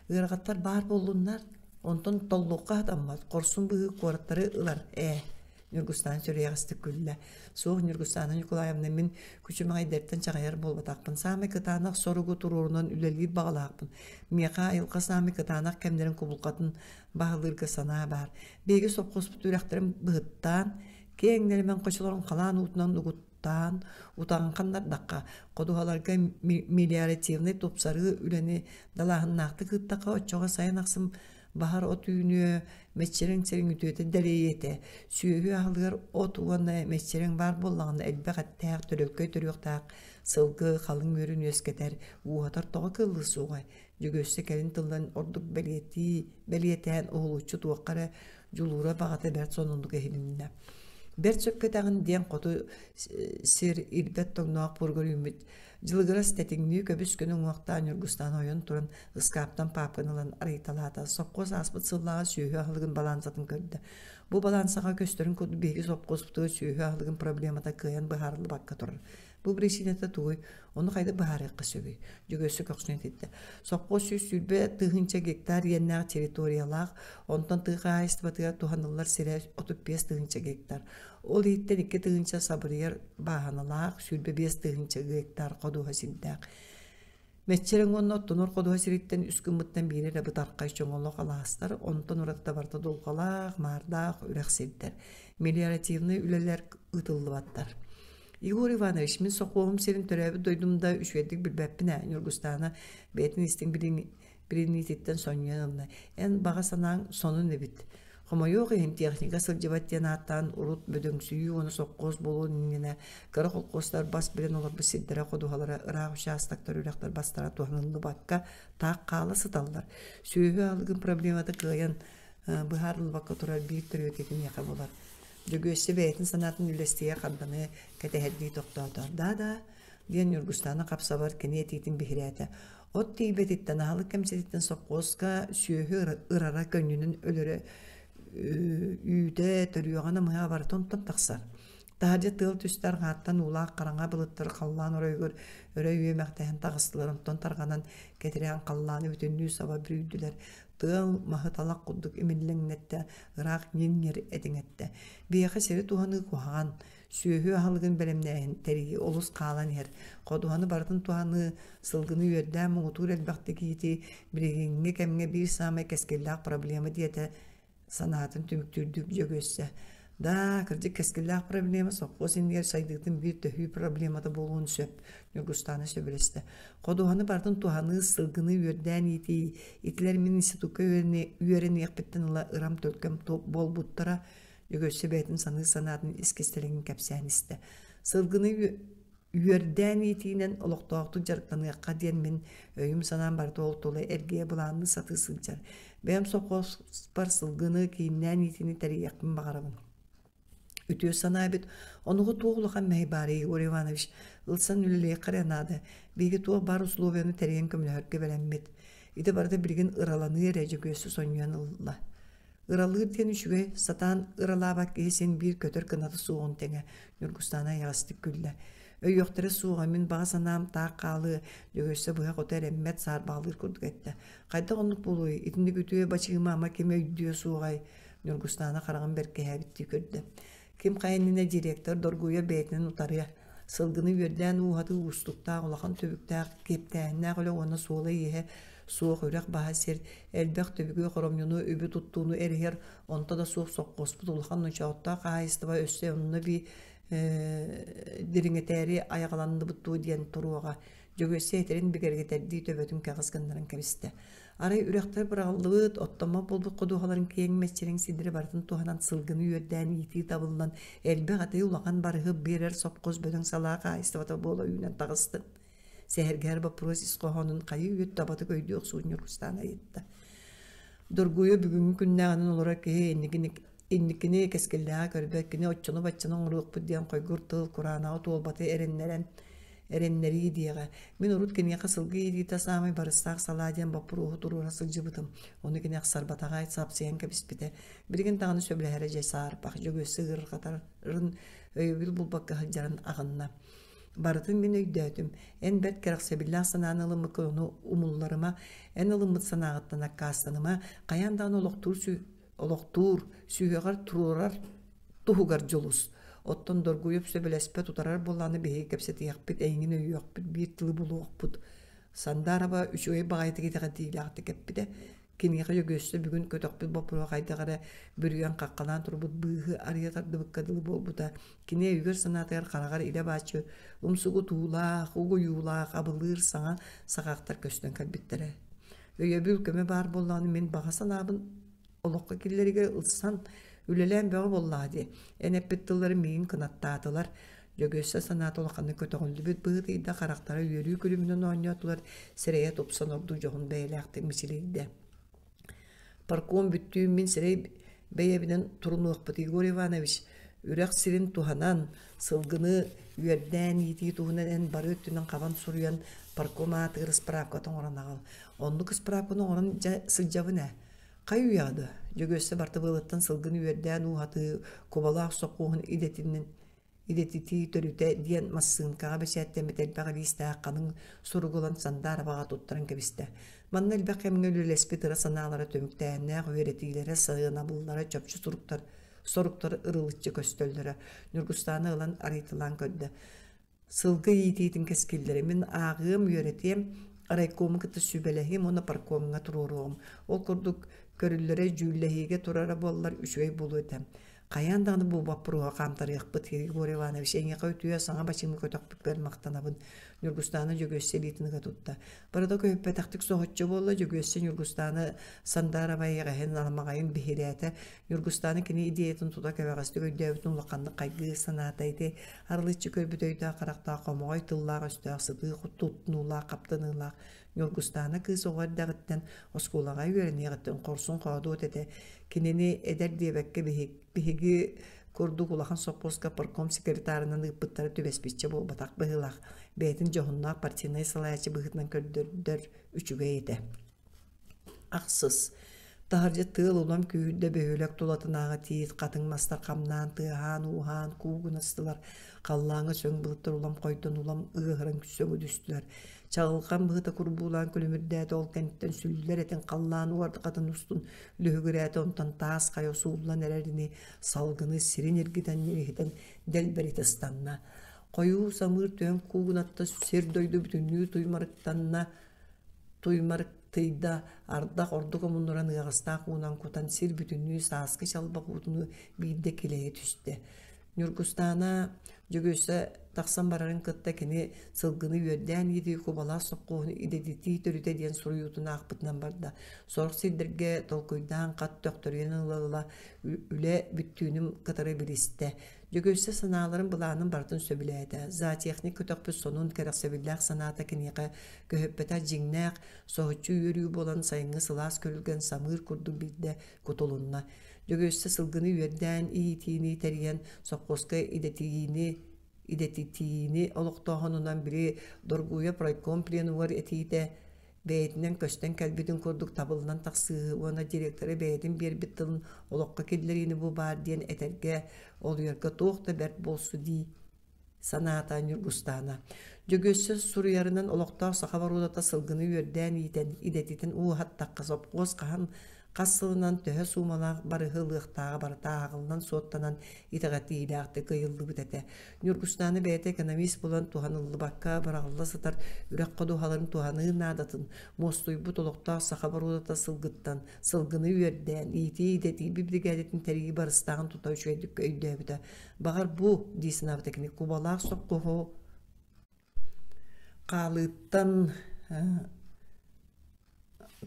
Ыарахаттар баар буоллуннар, онтон толлуохха сатаммат, хорсун быһыы куораттары ылар ээ. Ньургустаан сүрүйэҕэстик күллэ. Суох, Ньургустаана Ньукулаевна, мин күчүмэҕэйдэртэн чаҕыйар буолбатахпын. Саамай кытаанах соругу туруорунан үлэлиир баҕалаахпын. Миэхэ айылҕа саамай кытаанах кэмнэрин кубулҕатын баһылыырга санаа баар. Биһиги сопхуоспут үрэхтэрин быһыттаан, киэҥ нэлэмэн хочолорун халаан уутунан угуттаан, утаҕын ханнардахха, ходуһаларга мелиоративнай тупсарыы үлэни далааһыннаахтык ыыттахха, оччоҕо сайын ахсын баһар от үүнүө, мэччирэҥ сириҥ үтүөтэ дэлэйиэ этэ. Сүөһү аһылыгар от уонна мэччирэҥ баар буоллаҕына элбэх эттээх, төлөркөй төрүөхтээх сылгы халыҥ үөрүн үөскэтэр, ууһатар тоҕо кыаллыы суоҕай? Дьөгүөссэ кэлин тылларын ордук бэлиэтии, бэлиэтээн уһулуччу туохха эрэ дьулуура баҕата бэрт сонуннук иһилиннэ. Бэрт сөпкө этэҕин диэн хоту сир ирбэт тоҥноох буоругар үүммүт дьылыгырас тэтиҥнии көбүс көнө уҥуохтаах Ньургустаан ойон туран ыскааптан паапканы ылан арыйталаата. Сопхуос ааспыт сыллааҕы сүөһү аһылыгын балаансатын көрдө. Бу балаансаҕа көстөрүн курдук биһиги сопхуоспутугар сүөһү аһылыгын проблемата кыайан быһаарыллыбакка турар. Бу биричиинэтэ тугуй? Ону хайдах быһаарыахха сөбүй? Дьөгүөссэ көхсүн этиттэ. Сопхуос 120 тыһыынча гектар иэннээх территориялаах, онтон тыа хаһаайыстыбатыгар туһаныллар сирэ 35 тыһыынча гектар. Ол иһиттэн 2 тыһыынча сабырыйар бааһыналаах, 25 тыһыынча гектар ходуһа сирдээх. Мэччирэҥ уонна оттонор ходуһа сириттэн үс гыммыттан биирэ эрэ бытархай чоҥолох алаастар, онтон уратыта барыта дулҕалаах, маардаах үрэх сирдэр. Мелиоративнай үлэлэр ыытыллыбаттар. Егор Иванович, мин сокуоһум сирин төрөөбүт дойдум да үчүгэйдик билбэппин ээ, Ньургустаана бэйэтин истиҥ билиниититтэн сонньуйан ылла. Эн баҕа санааҥ сонун эбит. Хомойуох иһин, техника сылдьыбат диэн ааттаан урут бөдөҥсүйүү уонна сопхуос буолуон иннинэ кыра холкуостар бас билэн олорбут сирдэрэ ходуһалара ыраах учаастактар үрэхтэр бастара туһаныллыбакка таах хаала сыталлар. Сүөһү аһылыгын проблемата кыайан быһаарыллыбакка турар биир төрүөтэ киниэхэ буолар. Дьөгүөссэ бэйэтин санаатын үллэстигэ харданы кэтэһэрдии тохтоото. «Да-да» диэн Ньургустаана хапсабар кини этиитин биһирээтэ. От тиийбэтиттэн, аһылык кэмчититтэн сопхуоска сүөһү ырара көнньүнэн өлөрө үүтэ, төрүөҕэ намыһаҕа барыта онтон тахсар. Таһырдьа тыал түстэ арҕааттан уулаах хараҥа былыттар халлаан оройугар өрө үөмэхтэһэн таҕыстылар, онтон тарҕанан кэтирээн халлааны бүтүннүү саба бүрүйдүлэр. Тыал маһы талах курдук имиллэҥнэттэ, ыраах ньиҥ-ньир этиҥэттэ. Биһиэхэ сири туһаныы куһаҕан, сүөһү аһылыгын бэлэмнээһин тэрийии олус хаалан иһэр. Ходуһаны барытын туһаныы, сылгыны үөрдээн муҥутуур элбэхтик иитии билиҥҥи кэмҥэ биир саамай кэскиллээх проблема диэтэ санаатын түмүктүүрдүү Дьөгүөссэ. Да, кырдьык кэскиллээх проблема сопхуос иннигэр сайдыытын биир төһүү проблемата буолуон сөп, Ньургустаана сөбүлэстэ. Ходуһаны барытын туһаныы, сылгыны үөрдээн иитии, итилэр мин институкка үөрэниэхпиттэн ыла ырам-төлкөм буолбуттара, Дьөгүөссэ бэйэтин саныыр санаатын ис кистэлэҥин кэпсээн истэ. Сылгыны Үөрдээн иитиинэн олохтоохтук дьарыктаныахха диэн мин өйүм-санаам барыта ол тула эргийэ былаанныы сатыы сылдьар. Бэйэм сопхуоспар сылгыны кииннээн иитиини тэрийиэхпин баҕарабын. Үтүө санаа эбит. Онугу туох улахан мэһэй баарый, Егор Иванович? Ылсан үлэлиэххэ эрэ наада. Биһиги туох баар условияны тэрийэн көмөлөһөргө бэлэммит. Ити барыта билигин ыраланыы эрэ Дьөгүөссэ сонньуйан ылла. Ыралыыр диэн үчүгэй, сатаан ыралаабат киһи син биир көтөр кыната суоҕун тэҥэ, Ньургустаана эйэҕэстик күллэ. Өйүөхтэрэ суоҕа, мин баҕа санаам таах хаалыа, Дьөгүөссэ быһа-хото эрэммэт, саарбаҕалыыр курдук эттэ. Хайдах оннук буолуой, итинник үтүө бачыыма ама ким өйдүө суоҕай? Ньургустаана хараҕын бэркиһээбиттии көрдө. Ким хайа иннинэ директор доргуйа бэйэтинэн утарыа. Сылгыны үөрдээн ууһатыы уустуктаах, улахан түбүктээх, киэптээһиннээх үлэ уонна суола-ииһэ суох үрэх баһа сир, элбэх түбүгү, хоромньуну, үбү туттууну эриһэр, онто да суох сопхуоспут улахан ночооттоох хаһаайыстыба өссө онно эбии дириҥэтээри айаҕаланныбыт дуо диэн туруоҕа. Дьөгүөссэ этэрин бигэргэтэрдии төбөтүн кэҕис гыннаран кэбистэ. Арай үрэхтэр быраҕыллыбыт, оттоммот буолбут ходуһаларын киэҥ мэччирэҥ сирдэри барытын туһанан сылгыны үөрдээн иитии табыллан, элбэх атыы улахан барыһы биэрэр сопхуос бөдөҥ салаа хаһаайыстыбата буола үүнэн таҕыстын. Сэһэргэһэр боппуруос ис хоһоонун хайыы үйэ табатык өйдүү охсуун Ньургустаан ыйытта. Доргуйа бүгүҥҥү күннээҕинэн олорор киһи инникини инникини кэскиллээҕи көрбөт, кини оччону-баччаны оҥоруохпут диэн хойгур тыл кураанаҕы туолбаты эрэннэрэн эрэннэрии диэҕэ. Мин урут киниэхэ сылгы иитиитэ саамай барыстаах салаа диэн боппуруоһу туруора сылдьыбытым. Ону кини ахсарбатаҕа, сапсыйан кэбиспитэ. Билигин даҕаны сөбүлэһэрэ дьэ саарбах, Дьөгүөссэ ыарырҕатарын өйөбүл булбакка сылдьарын аҕынна. Барытын мин өйдөөтүм. Эн бэрт кэрэхсэбиллээх санааны ылыммыккын ону умулларыма, эн ылыммыт санааҕыттан аккаастаныма, хайаан даҕаны олохтуур, олохтуур сүһүөҕэр туруорар туһугар дьулус. Оттон Доргуйап сөбүлэспэт утарар буоллаҕына биһиги кэпсэтиэхпит, эйигин өйүөхпүт, биир тылы булуохпут. Сандаарова үчүгэй баҕайытык итэҕэтиилээхтик эппитэ. Киниэхэ Дьөгүөссэ бүгүн көтөхпүт боппуруоһа хайдах эрэ бүрүйэн хаххалаан турбут быыһы арыйа тардыбыкка дылы буолбута. Кини өйүгэр-санаатыгар хараҕар илэ-бааччы умсугутуулаах, угуйуулаах, абылыыр саҥа саҕахтар көстөн кэлбиттэрэ. Өйөбүл көмө баар буоллаҕына мин баҕа санаабын олоххо киллэригэр ылсан үлэлээн бөҕө буоллаҕа дии. Эн эппит тыллары миигин кынаттаатылар. Дьөгүөссэ санаата улаханнык көтөҕүллүбүт быһыытыйда, харахтара үөрүү күлүмүнэн оонньоотулар, сирэйэ тупсан ордук дьоһун бэйэлээхтик мичилийдэ. Парком бүттүүн мин сирэй бэйэбинэн турунуохпут Егор Иванович үрэх сирин туһанан, сылгыны үөрдээн иитии туһунан эн бары өттүнэн хабан суруйан парком аатыгар ыспыраапката оҥорон аҕал. Оннук ыспыраапканы оҥорон дьэ сылдьабын ээ. Хайы-үйэҕэ да Дьөгүөссэ бартыбыалыттан сылгыны үөрдээн ууһатыы кубалаах сокуоһун идэтинэн идэтитии төрүтэ диэн массыынкаҕа бэчээттэммит элбэх илиистээх ханыҥ суругу ылан Сандаарабаҕа туттаран кэбистэ. Манна элбэх кэмҥэ үлэлэспит ыра санаалара түмүктээһиннээх үөрэтиилэрэ, сыанабыллара чопчу суруктар, соруктар ырылыччы көстөллөрө. Ньургустааны ылан арыйталаан көрдө. Сылгы иитиитин кэскиллэрэ мин ааҕыам, үөрэтиэм, райкому кытта сүбэлэһиэм уонна паркомҥа туруоруоҕум. Ол курдук көрүллэрэ дьүүллэһиигэ турара буоллар үчүгэй буолуо этэ. Хайаан даҕаны бу боппуруоһу хаамтарыахпыт, Егор Иванович, эйиэхэ үтүө саҥа бачыымы көтөхпүккэр махтанабын. Ньургустаана Дьөгүөссэ илиитин ыга тутта. Барыта көһүппэтэхтик соһуччу буолла, Дьөгүөссэ Ньургустааны Сандаарабай иэҕэһин аламаҕайын биһирээтэ. Ньургустаана кини идеятын тута кэбэҕэстик өйдөөбүтүн улаханнык хайгыы санаата ити арылыччы көрбүт өйдөөх харахтаах хомоҕой тыллаах-өстөөх сытыы туттунуулаах хаптаныылаах Ньургустаана кыыс оҕо эрдэҕиттэн оскуолаҕа үөрэниэҕиттэн хорсун-хоодуот этэ. Кинини эдэр диэбэккэ биһиги курдук улахан сопхуоска парком секретарынан ыыппыттара түбэспиччэ буолбатах быһыылаах. Бэйэтин дьоһуннаах партийнай салайааччы быһыытынан көрдөрдөр үчүгэй этэ. Ахсыс Таһырдьа тыал улам күүһүрдэ бөһүөлэк тулатынааҕы тиит, хатыҥ мастар хамнаан, тыаһаан-ууһаан куугунастылар, халлааҥҥа сөҥ былыттар улам хойдон улам ыаһыран сөҥүдүстүлэр. Чаҕылхан быһыта курбуулаан күлүмүрдээтэ, ол кэнниттэн сүллэр этин халлаан уорҕатын устун лүһүгүрээтэ, онтон таас хайа сууллан эрэрини салгыны сирин эргитэн иһитэн дэлбэритэ ыстанна. Хойуу самыыр түһэн куугунатта сир-дойду бүтүннүү туймарыктанна, Туймарыктыйда, ардах ордук омуннуран ыаҕастаах уунан кутан сир бүтүннүү сааскы чалбах уутунуу биирдэ килэйэ түстэ. Ньургустаана Дьөгүөссэ тахсан барарын кытта кини сылгыны үөрдээн иитии кубалаах сопхуоһун идэтитии төрүтэ диэн суруйуутун аахпытынан барда. Сорох сирдэргэ толкуйдаан хат төхтөрүйэн ыла-ыла үлэ бүттүүнүн кытары билистэ. Дьөгүөссэ санааларын былаанын барытын сөбүлээтэ. Зоотехник көтөхпүт сонун кэрэхсэбиллээх санаата киниэхэ көһүппэтэх дьиҥнээх, соһуччу үөрүү буолан сайыҥҥы сылаас күрүлгэн самыыр курдук биирдэ кутулунна. Дьөгүөссэ сылгыны үөрдээн иитиини тэрийэн сопхуоска идэтийиини идэтитиини олохтооһунунан били Доргуйа пройком пленугар этиитэ бэйэтинэн көстөн кэлбитин курдук табыллан тахсыыһы уонна директоры бэйэтин биэрбит тылын олоххо киллэриини бу баар диэн этэргэ олуйарга туох да бэрт буолсу дии санаата Ньургустаана. Дьөгүөссэ суруйарынан олохтоох саха боруодата сылгыны үөрдээн иитэн, идэтитэн ууһаттахха сопхуос хаһан хас сылынан төһө суумалаах барыһы ылыахтааҕа барыта ааҕыллан-суоттанан итэҕэтиилээхтик ыйыллыбыт этэ. Ньургустаана бэйэтэ экономист буолан туһаныллыбакка быраҕылла сытар үрэх ходуһаларын туһаныы наадатын, муостуйбут олохтоох саха боруодата сылгыттан сылгыны үөрдээн, иитии-идэтии библигээдэтин тэрийии барыстааҕын тута үчүгэйдик өйдөөбүтэ. Баҕар бу, дии санаабыта кини, кубалаах сопхуоһу хаалыыттан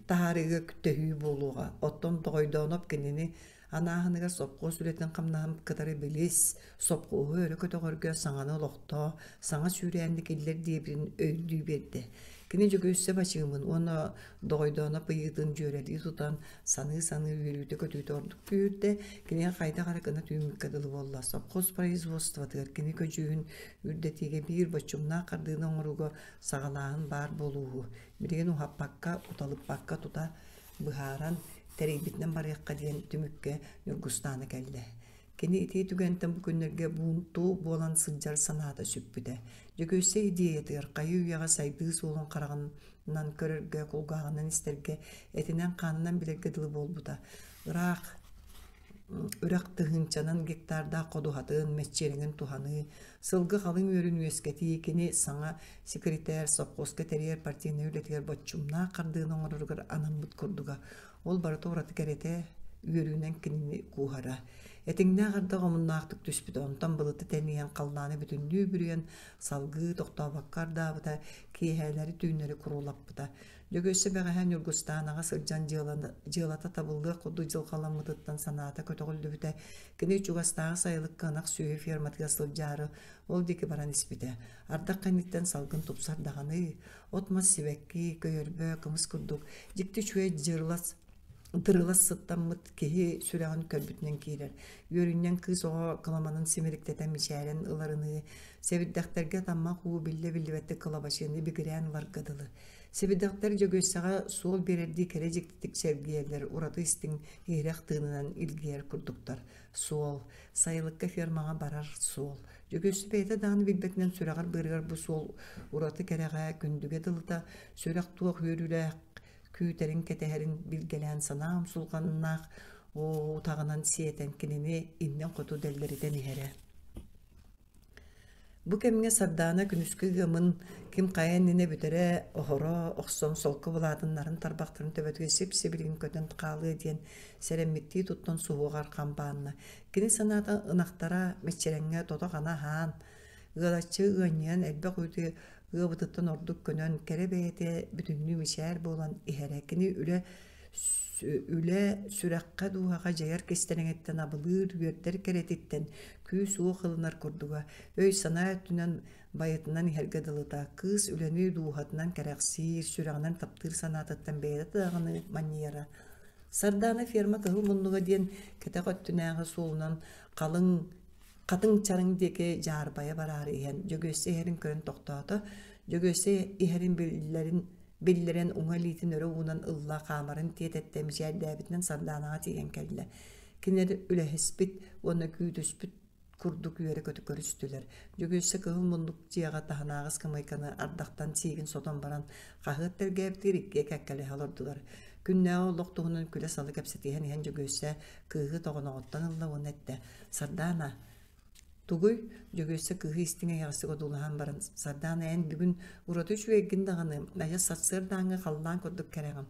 таһаарыыга төһүү буолуоҕа. Оттон Тоҕойдооноп кинини анааһыныгар сопхуос үлэтин-хамнаһын кытары билис, сопхуоһу өрө көтөҕөргө саҥаны олохтоо, саҥа сүүрээнни киллэр диэбитин өйдүү биэрдэ. Кини Дьөгүөссэ бачыымын уонна Доҕойдооноп ыйыытын дьүөрэлии тутан, саныы-саныы үөрүүтэ-көтүүтэ ордук күүһүрдэ, киниэхэ хайдах эрэ гына түүммүккэ дылы буолла. Сопхуос производствотыгар кини көдьүүһүн үрдэтиигэ биир боччумнаах хардыыны оҥорууга саҕалааһын баар буолууһу. Билигин уһаппакка, уталыппакка тута быһааран, тэрийбитинэн барыахха диэн түмүккэ Ньургустаана кэллэ. Кини ити түгэнтэн бу күннэргэ буунту буолан сылдьар санаата сүппүтэ. Дьөгүөссэ идеятыгар хайыы-үйэҕэ сайдыы суолун хараҕынан көрөргө, кулгааҕынан истэргэ, этинэн-хаанынан билэргэ дылы буолбута. Ыраах үрэх тыһыынчанан гектардаах ходуһатын, мэччирэҥин туһаныы, сылгы халыҥ үөрүн үөскэтии кини саҥа секретарь совхозка тэрийэр партийнай үлэтигэр боччумнаах хардыыны оҥороругар анаммыт курдуга. Ол барыта ураты кэрэтэ, үөрүүнэн кинини кууһара. Этиҥнээх ардах омуннаахтык түспүтэ, онтон былыты тэнийэн, халлааны бүтүннүү бүрүйэн, салгыы тохтообокко ардаабыта, киэһээлэри түүннэри курулаппыта. Дьөгүөссэ бэҕэһээ Ньургустаанаҕа сылдьан дьыалата табыллыах курдук дьылҕаламмытыттан санаата көтөҕүллүбүтэ. Кини чугастааҕы сайылыкка ынах сүөһү ферматыгар сылдьаары ол диэки баран испитэ. Ардах кэнниттэн салгын тупсар даҕаны, от-мас сибэкки, көйөрбө, кымыс курдук дьикти үчүгэй дьырылас дырылас сыттаммыт киһи сүрэҕин көрбүтүнэн киирэр. Үөрүнньэҥ кыыс оҕо кыламанын симириктэтэн мичээрин ыларыныы, сэбирдэхтэргэ таммах уу биллэ-биллибэттик кылабачыйаны бигирээн ыларга дылы. Сэбирдэхтэр Дьөгүөссэҕэ суол биэрэрдии кэрэ дьиктитик чэлгийэллэр, ураты истиҥ, иһирэх тыынынан илгийэр курдуктар. Суол, сайылыкка фермаҕа барар суол. Дьөгүөссэ бэйэтэ даҕаны билбэтинэн сүрэҕэр-быарыгар бу суол ураты кэрэҕэ, күндүгэ дылыта, сүрэх туох үөрүүлээх күүтэрин кэтэһэрин билгэлээн санаа умсулҕаннаах утаҕынан сиэтэн кинини иннин хоту дэллэритэн иһэрэ. Бу кэмҥэ Сардаана күнүскү ыамын ким хайа иннинэ бүтэрэ, оһоро охсон солко былаатын нарын тарбахтарын төбөтүгэр сип-сибилигин көтөн хаалыа диэн сэрэммиттии туттан суһуоҕар хам баанна. Кини санаата ынахтара мэччирэҥҥэ тото-хана аһаан, ыалаччы ыанньыйан элбэх үүтү ыабытыттан ордук көнөн, кэрэ бэйэтэ бүтүннүү мичээр буолан иһэрэ. Кини үлэ үлэ сүрэххэ дууһаҕа дьайар кистэлэҥиттэн абылыыр, үөрдэр кэрэтиттэн күүс-уох ылынар курдуга, өй-санаа өттүнэн байытынан иһэргэ дылыта, кыыс үлэни дууһатынан кэрэхсиир, сүрэҕинэн таптыыр санаатыттан бэйэтэ даҕаны манньыйара. Сардаана ферма кыһыл муннуга диэн кэтэх өттүнээҕи суолунан халыҥ хатыҥ чараҥ диэки дьаарбайа бараары иһэн Дьөгүөссэ иһэрин көрөн тохтоото. Дьөгүөссэ иһэрин биллэрин биллэрэн уҥа илиитин өрө уунан ылла, хаамарын тиэтэттэ, мичээрдээбитинэн Сардаанаҕа тиийэн кэллэ. Кинилэр үлэһиспит уонна күүтүспүт курдук үөрэ-көтө көрүстүлэр. Дьөгүөссэ кыһыл муннук дьиэҕэ таһынааҕы ыскамыайканы ардахтан сиигин сотон баран, хаһыат тэлгээбитигэр иккиэ кэккэлэһэ олордулар. Күннээҕи олох туһунан күлэ-сала кэпсэтиһэн иһэн Дьөгүөссэ кыыһы тоҕоноҕуттан ылла уонна эттэ: «Сардаана, тугуй?» Дьөгүөссэ кыыһы истиҥ эйэҕэстик одуулаһан баран, «Сардаана, эн бүгүн ураты үчүгэйгин даҕаны, адьас сарсыардааҥҥы халлаан курдук кэрэҕин.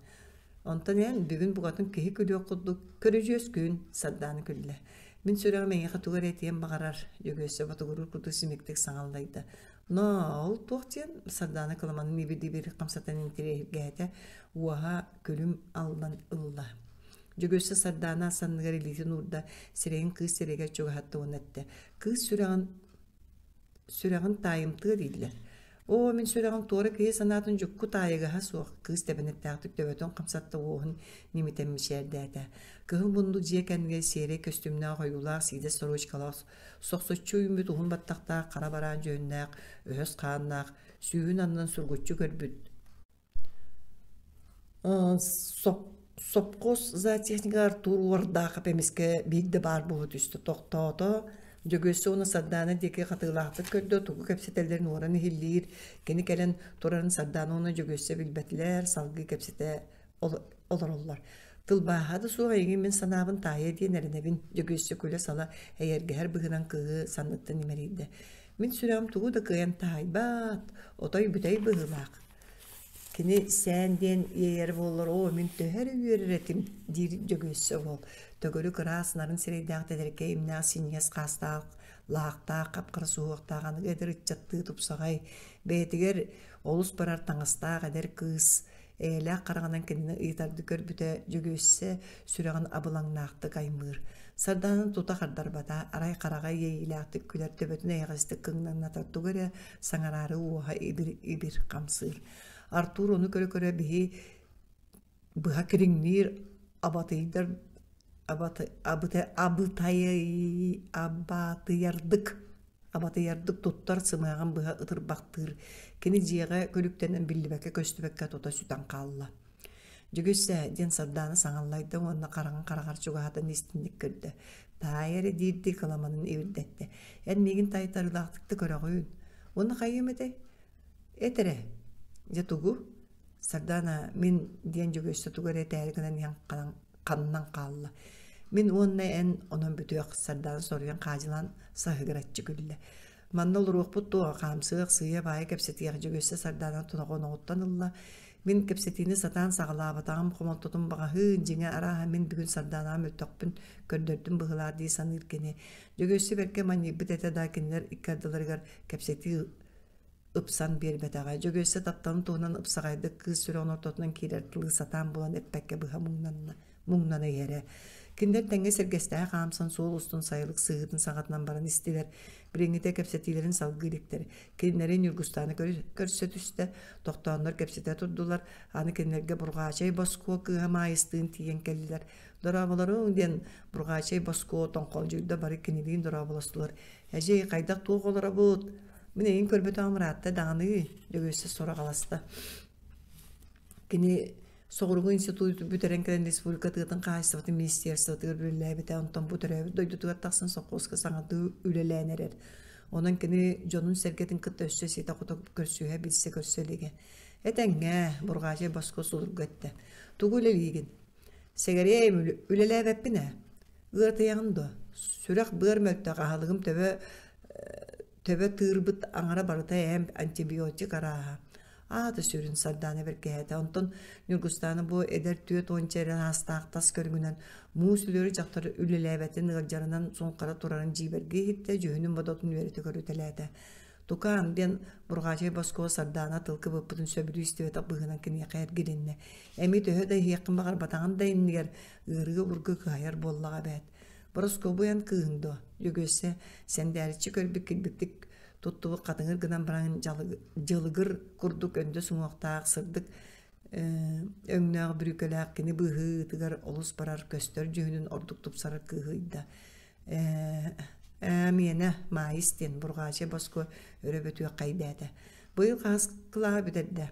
Онтон эн бүгүн букатын киһи күлүөх курдук көрүдьүөс күн», Сардаана күллэ. «Мин сүрэҕим эйиэхэ тугу эрэ этиэн баҕарар», Дьөгүөссэ ботугуруур курдук симиктик саҥаллайда. «Но ол туох диэн?» Сардаана кыламанын ибирдии хамсатан интириэһиргээтэ, уоһа күлүм аллан ылла. Дьөгүөссэ Сардаана санныгар илиитин уурда, сирэйин кыыс сирэйигэр чугаһатта уонна эттэ: «Кыыс сүрэҕин сүрэҕин таайымтыа дииллэр. Оо, мин сүрэҕим туора киһи санаатын дьукку таайыгаһа суох», кыыс тэбэнэттээхтик төбөтүн хамсатта уоһун ньимитэн мичээрдээтэ. Кыһыл муннук дьиэ кэннигэр сиэрэй көстүүмнээх ойуулаах сиидэс сорочкалаах, сохсоччу үүммүт уһун баттахтаах хара бараан дьүһүннээх, өһөс хааннаах, сүүһүн аннынан сургуччу көрбүт Сопхуос зоотехнига Артур Уордаахап эмискэ биирдэ баар буола түстэ, тохтоото, Дьөгүөссэ уонна Сардаана диэки хатыылаахтык көрдө, тугу кэпсэтэллэрин уоран иһиллиир, кини кэлэн турарын Сардаана уонна Дьөгүөссэ билбэтилэр, салгыы кэпсэтэ олороллор. Тылбааһа да суох эйигин мин санаабын таайа диэн эрэнэбин, Дьөгүөссэ күлэ-сала эйэргэһэр быһыынан кыыһы санныттан имэрийдэ. Мин сүрэҕим тугу да кыайан таайбат, отой бүтэй быһыылаах. Кини сээн диэн иэйэр буоллар, оо, мин төһө эрэ үөрэр этим, диир Дьөгүөссэ уол. Төгүрүк ыраас нарын сирэйдээх тэтэркэй имнээх синньигэс хаастаах, лаахтаах, хап-хара суһуохтаах аныгы эдэр ыччаттыы тупсаҕай, бэйэтигэр олус барар таҥастаах эдэр кыыс эйэлээх хараҕынан кинини ыйытардыы көрбүтэ Дьөгүөссэ сүрэҕин абылаҥнаахтык аймыыр. Сардаана тута хардарбата, арай хараҕа иэйиилээхтик күлэр, төбөтүн эйэҕэстик кыҥнаҥнатар, тугу эрэ саҥараары уоһа ибир-ибир хамсыыр. Артур ону көрө-көрө биһи быһа кириҥниир абатыйдар абатыйардык абатыйардык туттар сымыаҕын быһа ытырбахтыыр. Кини дьиэҕэ күлүктэнэн биллибэккэ-көстүбэккэ тута сүтэн хаалла. Дьөгүссээ, диэн Сардаана саҥаллайда уонна хараҕын хараҕар чугаһатан истинник көрдө. Таай эрэ диирдии кыламанын ибирдэттэ. Эн миигин таайтарыылаахтык да көрөҕүн. Уонна хайыам этэй? Эт эрэ. Дьэ тугу? Сардаана мин диэн Дьөгүөссэ тугу эрэ этээри гынан иһэн ханнан хаалла. Мин уонна эн онон бүтүөх Сардаана соруйан хаадьылаан саһыгыраччы күллэ. Манна олоруохпут дуо, хаамсыах, сыыйа-баайа кэпсэтиэх Дьөгүөссэ Сардаана тоноҕоноҕуттан ылла. Мин кэпсэтиини сатаан саҕалаабатаҕым хомолтотун баҕаһыын, дьиҥэ арааһа мин бүгүн Сардаанаҕа мөлтөхпүн көрдөрдүм быһыылаах дии саныыр кини. Дьөгүөссэ бэркэ манньыйбыт этэ да кинилэр икки ардыларыгар кэпсэтии ыпсан биэрбэтэҕэ. Дьөгүөссэ тапталын туһунан ыпсаҕайдык кыыс сүрэҕин ортотунан киирэр тылы сатаан булан эппэккэ быһа муҥнанна, муҥнана иһэрэ. Кинилэр тэҥҥэ сэргэстэһэ хаамсан суол устун сайылык сыһыытын саҕатынан баран истилэр. Билиҥҥитэ кэпсэтиилэрин салгыы иликтэр. Кинилэри Ньургустаана көрсө түстэ, тохтооннор кэпсэтэ турдулар. Аны кинилэргэ Бурҕаачай Боскуо кыыһа Маайыстыын тиийэн кэллилэр. «Дорооболоруҥ» диэн Бурҕаачай Боскуо тоҥхолдьуйда бары кинилиин дорооболостулар. «Эдьиэй, хайдах туох олоробут? Мин эйигин көрбөтөҕүм ыраатта даҕаны» Дьөгүөссэ сураҕаласта. Кини Соҕурууҥу институт бүтэрэн кэлэн республика тыатын хаһаайыстыбатын министерствотыгар үлэлээбитэ, онтон бу төрөөбүт дойдутугар тахсан сопхуоска саҥардыы үлэлээн эрэр. Онон кини дьонун-сэргэтин кытта өссө ситэ-хото көрсүһэ, билсэ-көрсө илигэ. Этэҥҥэ, Бурҕаачай босхо судургу эттэ. Тугу үлэлиигин? Сэгэриэм, үлэлээбэппин ээ. Ыатыйаҕын дуо? Сүрэх-быар мөлтөх, аһылыгым төбө төбө тыырбыт аҥара барыта эмп, антибиотик арааһа. Аата сүрүн Сардаана бэркиһээтэ. Онтон Ньургустаана бу эдэр 40 эрэ саастаах тас көрүҥүнэн муус өлөрү дьахтар үлэлээбэтин ыалдьарынан суҥхара турарын дьиибэргии иһиттэ, дьүһүнүн-бодотун үөрэтэ көрүтэлээтэ. Тукаам, диэн Бурҕаачай Боскуо Сардаана тыл кыбыппытын сөбүлүү истибэтэх быһыынан киниэхэ эргилиннэ. Эми төһө да иһиэххин баҕарбатаҕын да иннигэр ыарыы-обургу кыһайар буоллаҕа эбээт. Бороскуобуй эн кыыһыҥ дуо? Дьөгүөссэ сэндээриччи көрбүт килбиктик туттубут хатыҥыр гынан баран дьылыгыр курдук өндөс уҥуохтаах сырдык өҥнөөх бүрүүкэлээх кини быһыытыгар олус барар көстөр дьүһүнүн ордук тупсарар кыыһы ыйда. Ээ, миэнэ Маайыс диэн Бурҕаачай Боско өрө бөтүөххэйдээтэ. Быйыл хаһыс кылааһы бүтэрдэ?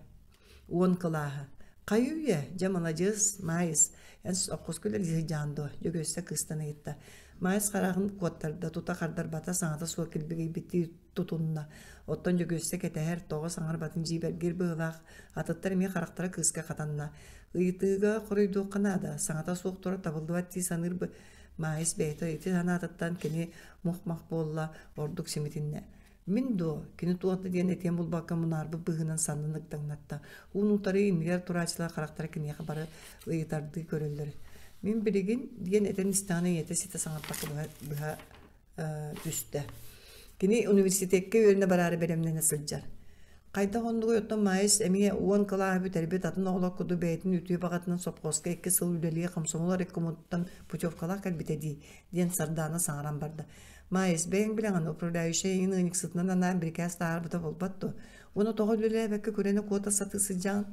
10 кылааһы. Хайы-үйэ, дьэ маладьыас, Маайыс, эн сопхуоска үлэлии сылдьаҕын дуо? Дьөгүөссэ кыыстан ыйытта. Маайыс хараҕын куоттарда, тута хардарбата, саҥата суох килбигийбиттии тутунна. Оттон Дьөгүөссэ кэтэһэр, тоҕо саҥарбатын дьиибэргиир быһыылаах, атыттар эмиэ харахтара кыыска хатанна. Ыйытыыга хоруйдуохха наада, саҥата суох турар табыллыбат дии саныыр Маайыс бэйэтэ ити санаатыттан кини мух-мах буолла, ордук симитиннэ. Мин дуо, кини туох да диэн этиэн булбакка мунаарбыт быһыынан саннын ыктаҥнатта. Уун утары иннигэр турааччылар харахтара киниэхэ бары ыйытардыы көрөллөр. Мин билигин диэн этэн истэҕинэ ийэтэ ситэ саҥарбакка быһа, быһа түстэ. Кини университекка үөрэнэ бараары бэлэмнэнэ сылдьар. Хайдах оннугуй оттон Маайыс эмиэ 10 кылааһы бүтэрбит атын оҕолор курдук бэйэтин үтүө баҕатынан сопхуоска 2 сыл үлэлии комсомол райкомуттан путевкалаах кэлбитэ дии, диэн Сардаана саҥаран барда. Маайыс, бэйэҥ билэҕин, управляющай эйигин ыанньыксытынан анаан бирикээс таһаарбыта буолбат дуо? Уонна тоҕо үлэлээбэккэ күрэнэ куота сатыы сылдьаҕын?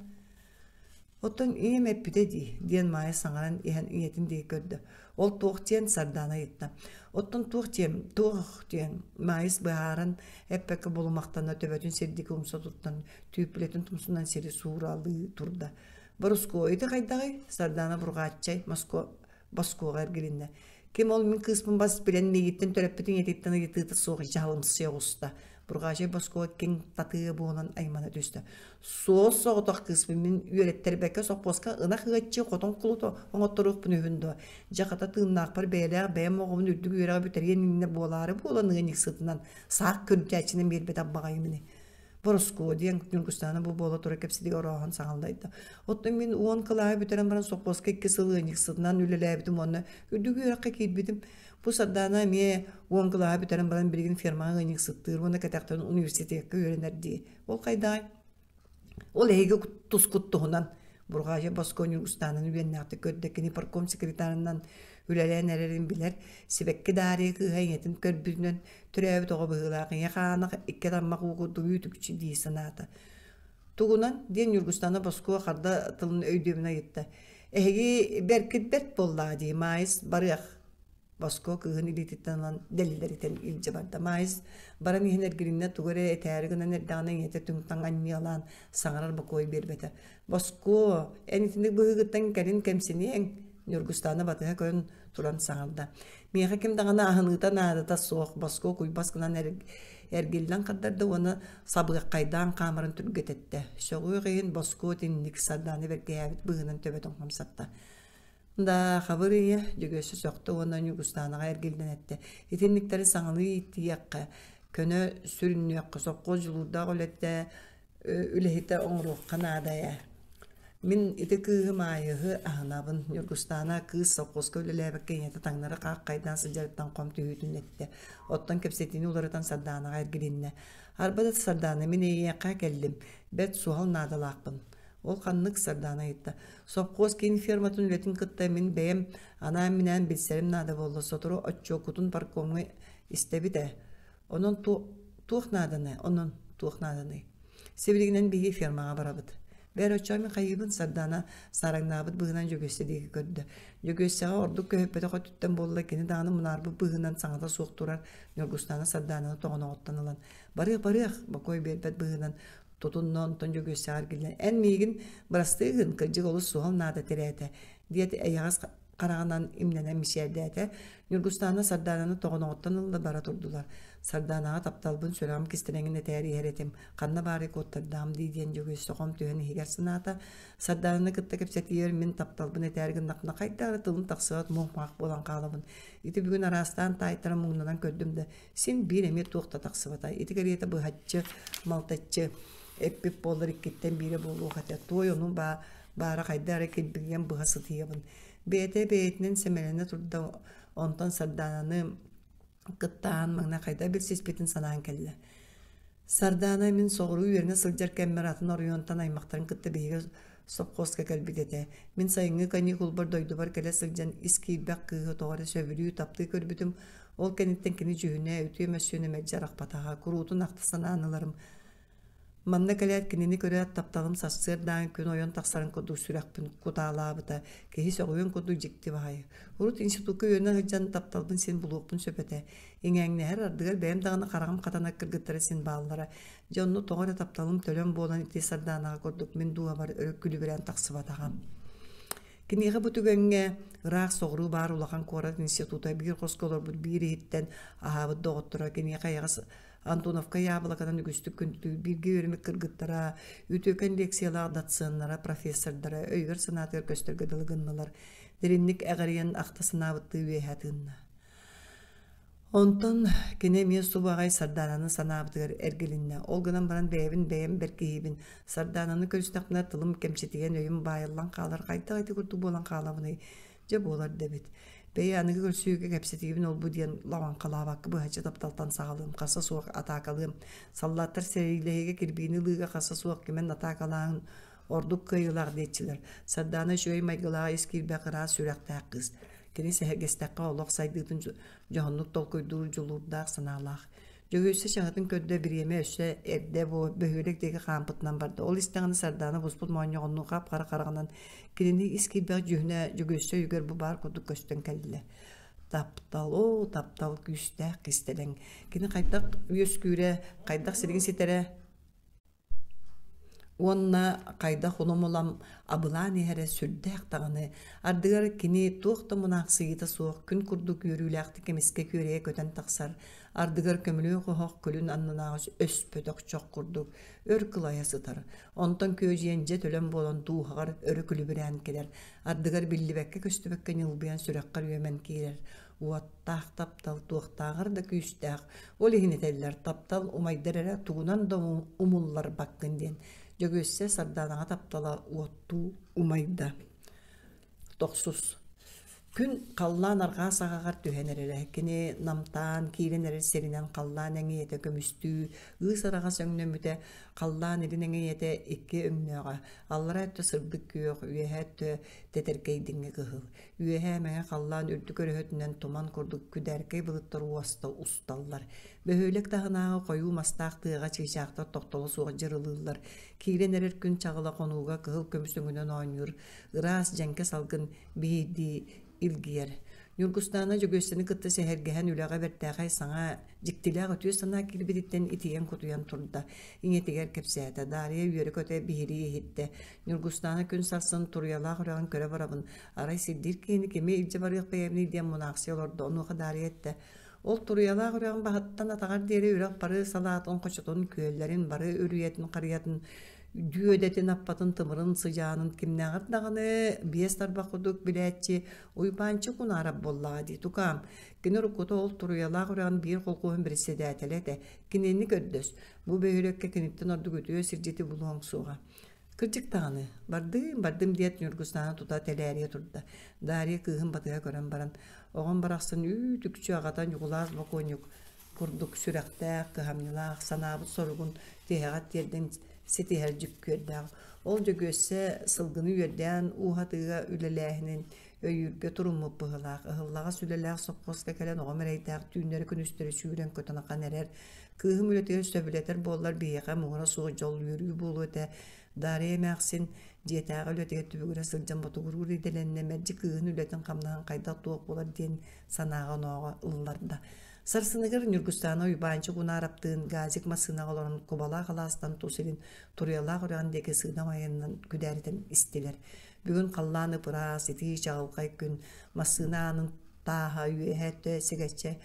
Оттон ийэм эппитэ дии, диэн Маайа саҥаран иһэн ийэтин диэки көрдө. Ол туох диэн Сардаана ыйытта. Оттон туох диэн, туох диэн Маайыс быһааран эппэккэ булумахтана төбөтүн сирдики умса туттан түүппүлэтин тумсунан сири сууралыы турда. Борускуо, ити хайдаҕый? Сардаана бурҕааччай Москва Боскуоҕа эргилиннэ. Ким ол мин кыыспын бас билэн миигиттэн төрөппүтүн ийэтиттэн ыйытыыта суох дьаһалымсыйа оҕуста. Бурҕаачай Боскуо киҥ татыа буолан аймана түстэ. Суос соҕотох кыыспын мин үөрэттэрбэккэ сопхуоска ынах ыаччы хотон кулута оҥотторуохпун үһүн дуо? Дьэ хата тыыннаахпар бэйэлээх бэйэм оҕобун үрдүк үөрэҕи бүтэриэн иннинэ буолаары буолан ыанньыксытынан саах көрдөөччүнэн биэрбэтэх баҕайым ини. Бороскуо диэн Ньургустаана бу буола турар кэпсэтиигэ орооһон саҥаллайда. Оттон мин 10 кылааһы бүтэрэн баран сопхуоска 2 сыл ыанньыксытынан үлэлээбитим уонна үрдүк үөрэххэ киирбитим. Бу Сардаана эмиэ 10 кылааһы бүтэрэн баран билигин фермаҕа ыанньыксыттыыр уонна кэтэхтэн университекка үөрэнэр дии. Ол хайдаҕай? Ол эһиги тускут туһунан Бурҕаайа Боско Ньургустаананы үөннээхтик көрдө. Кини парком секретарынан үлэлээн эрэрин билэр. Сибэкки Даарыйа кыыһа ийэтин көрбүтүнэн төрөөбүт оҕо быһыылаах ийэ хаана икки таммах уу курдук үүт-үкчү дии санаата. Тугунан? диэн Ньургустаана Боскуо харда тылын өйдүөмүнэ ыйытта. Эһиги бэркит бэрт буоллаҕа дии, Маайыс, барыах. Боско кыыһын илиититтэн ылан дэллэритэн илдьэ барда. Маайыс баран иһэн эргилиннэ тугу эрэ этээри гынан эрдэҕинэ ийэтэ түҥ-таҥ анньыалаан саҥарар бокуой биэрбэтэ. «Боскуо, эн итинник быһыыгыттан кэлин кэмсиниэҥ» Ньургустаана батыһа көрөн туран саҥарда. «Миэхэ ким даҕаны аһыныыта наадата суох» Боско куйбас гынан эргиллэн хардарда уонна сабыаххайдаан хаамарын түргэтэттэ. Сөҕүөх иһин Боско итинник Сардаана бэргэһээбит быһыынан төбөтүн хамсатта. Да, хабыр ийэ, Дьөгүөссэ сөхтө уонна Ньугустаанаҕа эргиллэн эттэ: «Итинниктэри саҥалыы ииттийиэххэ, көнө сүрүннүөххэ, сопхуос дьулуурдаах үлэтэ үлэһитэ оҥоруохха наада ээ. Мин ити кыыһы Маайыһы аһынабын» Ньургустаана кыыс сопхуоска үлэлээбэккэ ийэтэ таҥнары хааххайдаан сылдьарыттан хом түһүүтүн эттэ. Оттон кэпсэтиини уларытан Сардаанаҕа эргилиннэ: «Арба да Сардаана, мин эйиэхэ кэллим, бэрт суһал наадалаахпын. Ол ханнык Сардаана ыйытта. Сопхуос киин ферматын үлэтин кытта мин бэйэм анаан-минээн билсэрим наада буолла. Сотору отчуоккутун паркомҥа истэбит ээ. Онон туох нааданы, онон туох нааданый? Сибилигинэн биһиги фермаҕа барабыт. Бээр оччоҕо мин хайыыбын Сардаана саараҥнаабыт быһыынан Дьөгүөссэ диэки көрдө. Дьөгүөссэҕэ ордук көһүппэтэх өттүттэн буолла кини даҕаны мунаарбыт быһыынан саҥата суох турар Ньургустаана Сардаананы тоҕоноҕуттан ылан «Барыах, барыах!» бокуой биэрбэт быһыынан Тутунна онтон Дьөгүөссэҕэ эргиллэн «Эн миигин бырастыы гын, кырдьык олус суһал наада тирээтэ» диэт эйэҕэс хараҕынан имнэнэн мичээрдээтэ. Ньургустаана Сардаананы тоҕоноҕуттан ылла бара турдулар. Сардаанаҕа тапталбын сүрэҕим кистэлэҥин этээри иһэр этим, ханна баарый куоттардаҕым дии диэн Дьөгүөссэ хом түһэн иһигэр санаата. Сардаананы кытта кэпсэтиибэр мин тапталбын этээри гыннахпына хайдах эрэ тылым тахсыбат муох-маах буолан хаалабын. Ити бүгүн араастаан таайтаран муҥнанан көрдүм да, Син биир эмиэ туох да тахсыбата. Ити кэриэтэ быһаччы, малтаччы эппит буоллар иккиттэн биирэ буолуох этэ. Туой ону баара хайда эрэ килбигийэн быһа сытыйабын. Бэйэтэ бэйэтинэн сэмэлэнэ турда, онтон Сардаананы кыттаан маҥнай хайда билсиспитин санаан кэллэ. Сардаана мин соҕуруу үөрэнэ сылдьар кэммэр атын оройуонтан аймахтарын кытта биһиги сопхуоска кэлбит этэ. Мин сайыҥҥы каникулбар дойдубар кэлэ сылдьан ис киирбэх кыыһы тоҕо эрэ сөбүлүү, таптыы көрбүтүм. Ол кэнниттэн кини дьүһүнэ, үтүө мөссүөнэ мэлдьи арахпатаҕа, куруутун ахта санаан ыларым. Манна кэлээт кинини көрөөт тапталым сарсыардааҥы күн ойон тахсарын курдук сүрэхпин кутаалаабыта, киһи сөҕүөн курдук дьикти баҕайы. Урут институкка үөрэнэ сылдьан тапталбын син булуохпун сөп этэ. Иҥээҥнэһэр ардыгар бэйэм даҕаны хараҕым хатанар кыргыттара син бааллара. Дьэ онно тоҕо эрэ тапталым төлөн буолан ити Сардаанаҕа курдук мин дууһабар өрө күлүбүрээн тахсыбатаҕа. Киниэхэ бу түгэҥҥэ ыраах соҕуруу баар улахан куорат института биир хоско олорбут биир иһиттэн аһаабыт доҕотторо киниэхэ эйэҕэс Антоновка яблоканан үгүстүк күндүлүүр бииргэ үөрэммит кыргыттара, үтүөкэн лекциялаах доценнара, профессордара өйүгэр-санаатыгар көстөргө дылы гыннылар. Дириҥник эҕэрийэн ахта санаабыттыы үөһэ тыынна. Онтон кини эмиэ субу аҕай Сардаананы санаабытыгар эргилиннэ. Ол гынан баран бэйэбин бэйэм бэркиһиибин. Сардаананы көрүстэхпинэ тылым кэмчитийэн өйүм баайыллан хаалар, хайдах ити курдук буолан хаалабыный? Дьэ буолар да эбит. Бэйэ аныгы көрсүһүүгэ кэпсэтиибин ол-бу диэн лаҥхалаабакка быһаччы тапталтан саҕалыым, харса суох атаакалыым. Саллааттар сэриилэһиигэ кирбиини ылыыга харса суох кимэн атаакалааһын ордук кыайыылаах диэччилэр. Сардаана үчүгэй майгылаах ис киирбэх ыраас сүрэхтээх кыыс. Кини сэһэргэстэххэ олох сайдыытын дьоһуннук толкуйдуур дьулуурдаах санаалаах. Дьөгүөссэ чаһытын көрдө бириэмэ өссө эрдэ бу бөһүөлэк диэки хаампытынан барда. Ол истэҕинэ Сардаана буспут моонньоҕоннуу хап-хара хараҕынан кинини ис киирбэх дьүһүнэ Дьөгүөссэ өйүгэр бу баар курдук көстөн кэллэ. Таптал, оо, таптал күүстээх кистэлэҥ. Кини хайдах үөскүүрэ, хайдах силигин ситэрэ Уонна хайдах улам-улам абылаан иһэрэ сүрдээх даҕаны, ардыгар кини туох да мунаахсыйыыта суох күн курдук үөрүүлээхтик эмискэ күөрэйэ көтөн тахсар, ардыгар көмүлүөх оһох күлүн аннынааҕы өспөтөх чох курдук өр кылайа сытар, онтон күөдьүйэн дьэ төлөн буолан дууһаҕар өрө күлүбүрээн кэлэр, ардыгар биллибэккэ-көстүбэккэ ньылбыйан сүрэххэр үөмэн киирэр, Уоттаах таптал туохтааҕар да күүстээх, ол иһин этэллэр таптал умайдар эрэ тугунан да умулларбаккын диэн. Дьөгүөссэ Сардаанаҕа таптала уоттуу умайда. Тохсус. Күн халлаан арҕаа саҕаҕар түһэн эрэрэ. Кини намтаан киирэн эрэр сиринэн халлаан эҥийэтэ көмүстүү, ыыс араҕас өҥнөммүтэ, халлаан илин эҥийэтэ икки өҥнөөҕө, аллара өттө сырдык күөх, үөһээ өттө тэтэркэйдиҥҥи кыһыл. Үөһээ мэҥэ халлаан үрдүк өрөһөтүнэн туман курдук күдээркэй былыттар уоста усталлар. Бөһүөлэк таһынааҕы хойуу мастаах тыаҕа чыычаахтар тохтоло суох дьырылыыллар. Киирэн эрэр күн чаҕыла хонууга кыһыл көмүс өҥүнэн оонньуур, ыраас дьэҥкэ салгын биирдии илгийэр. Ньургустаана Дьөгүөссэни кытта сэһэргэһэн үлэҕэ бэртээхэй саҥа, дьиктилээх үтүө санаа киирбититтэн итийэн-кутуйан турда. Ийэтигэр кэпсээтэ. Даарыйа үөрэ-көтө биһирии иһиттэ. Ньургустаана күн сарсын Туруйалаах үрэҕин көрө барабын. Арай сирдиир киһини кими илдьэ барыах бэйэбиний диэн мунаахсыйа олордо. Онуоха Даарыйа эттэ: Ол Туруйалаах үрэҕин баһыттан атаҕар диэри үрэх бары салаатын, хочотун, күөллэрин, бары үрүйэтин, харыйатын, дүөдэтин, аппатын, тымырын, сыдьаанын кимнээҕэр даҕаны биэс тарбах курдук билээччи Уйбаанчык Унаарап буоллаҕа дии, тукаам. Кини уруккута ол Туруйалаах үрэҕин биир холкуоһун бэрэссэдээтэлэ этэ. Кинини көрдөс. Бу бөһүөлэккэ киниттэн ордук үтүө сирдьити булуоҥ суоҕа. Кырдьык даҕаны, бардым, бардым диэт Ньургустаана тута тэлээрийэ турда. Дарья кыыһын батыһа көрөн баран, оҕом барахсан үүт-үкчү аҕата Ньукулаас бокуонньук курдук сүрэхтээх, кыһамньылаах, санаабыт соругун тиһэҕэр тиэрдэн ситиһэр дьүккүөрдээх. Ол Дьөгүөссэ сылгыны үөрдээн ууһатыыга үлэлээһинин өйүүргэ туруммут быһыылаах. Ыһыллаҕас үлэлээх сопхуоска кэлэн оҕом эрэйдээх түүннэри-күнүстэри сүүрэн-көтөн ахан эрэр. Кыыһым үлэтигэр сөбүлэтэр буоллар биһиэхэ муҥура суох дьол үөрүү буолуо этэ. Дарья эмээхсин дьиэтээҕи үлэтигэр түбүгүрэ сылдьан ботугуруур идэлэннэ, мэлдьи кыыһын үлэтин-хамнаһын хайдах-туох буолар диэн санааҕа-онооҕо ылларда. Сарсыныгар Ньургустаана Уйбаанчык Унаараптыын газик массыынаҕа олорон Кубалаах алаастан тус илин Туруйалаах үрэҕин диэки сыыдам айанынан күдээритэн истилэр. Бүгүн халлаан ып-ыраас, итии чаҕылхай күн, массыына аанын тааһа үөһэ өттө сигэччэ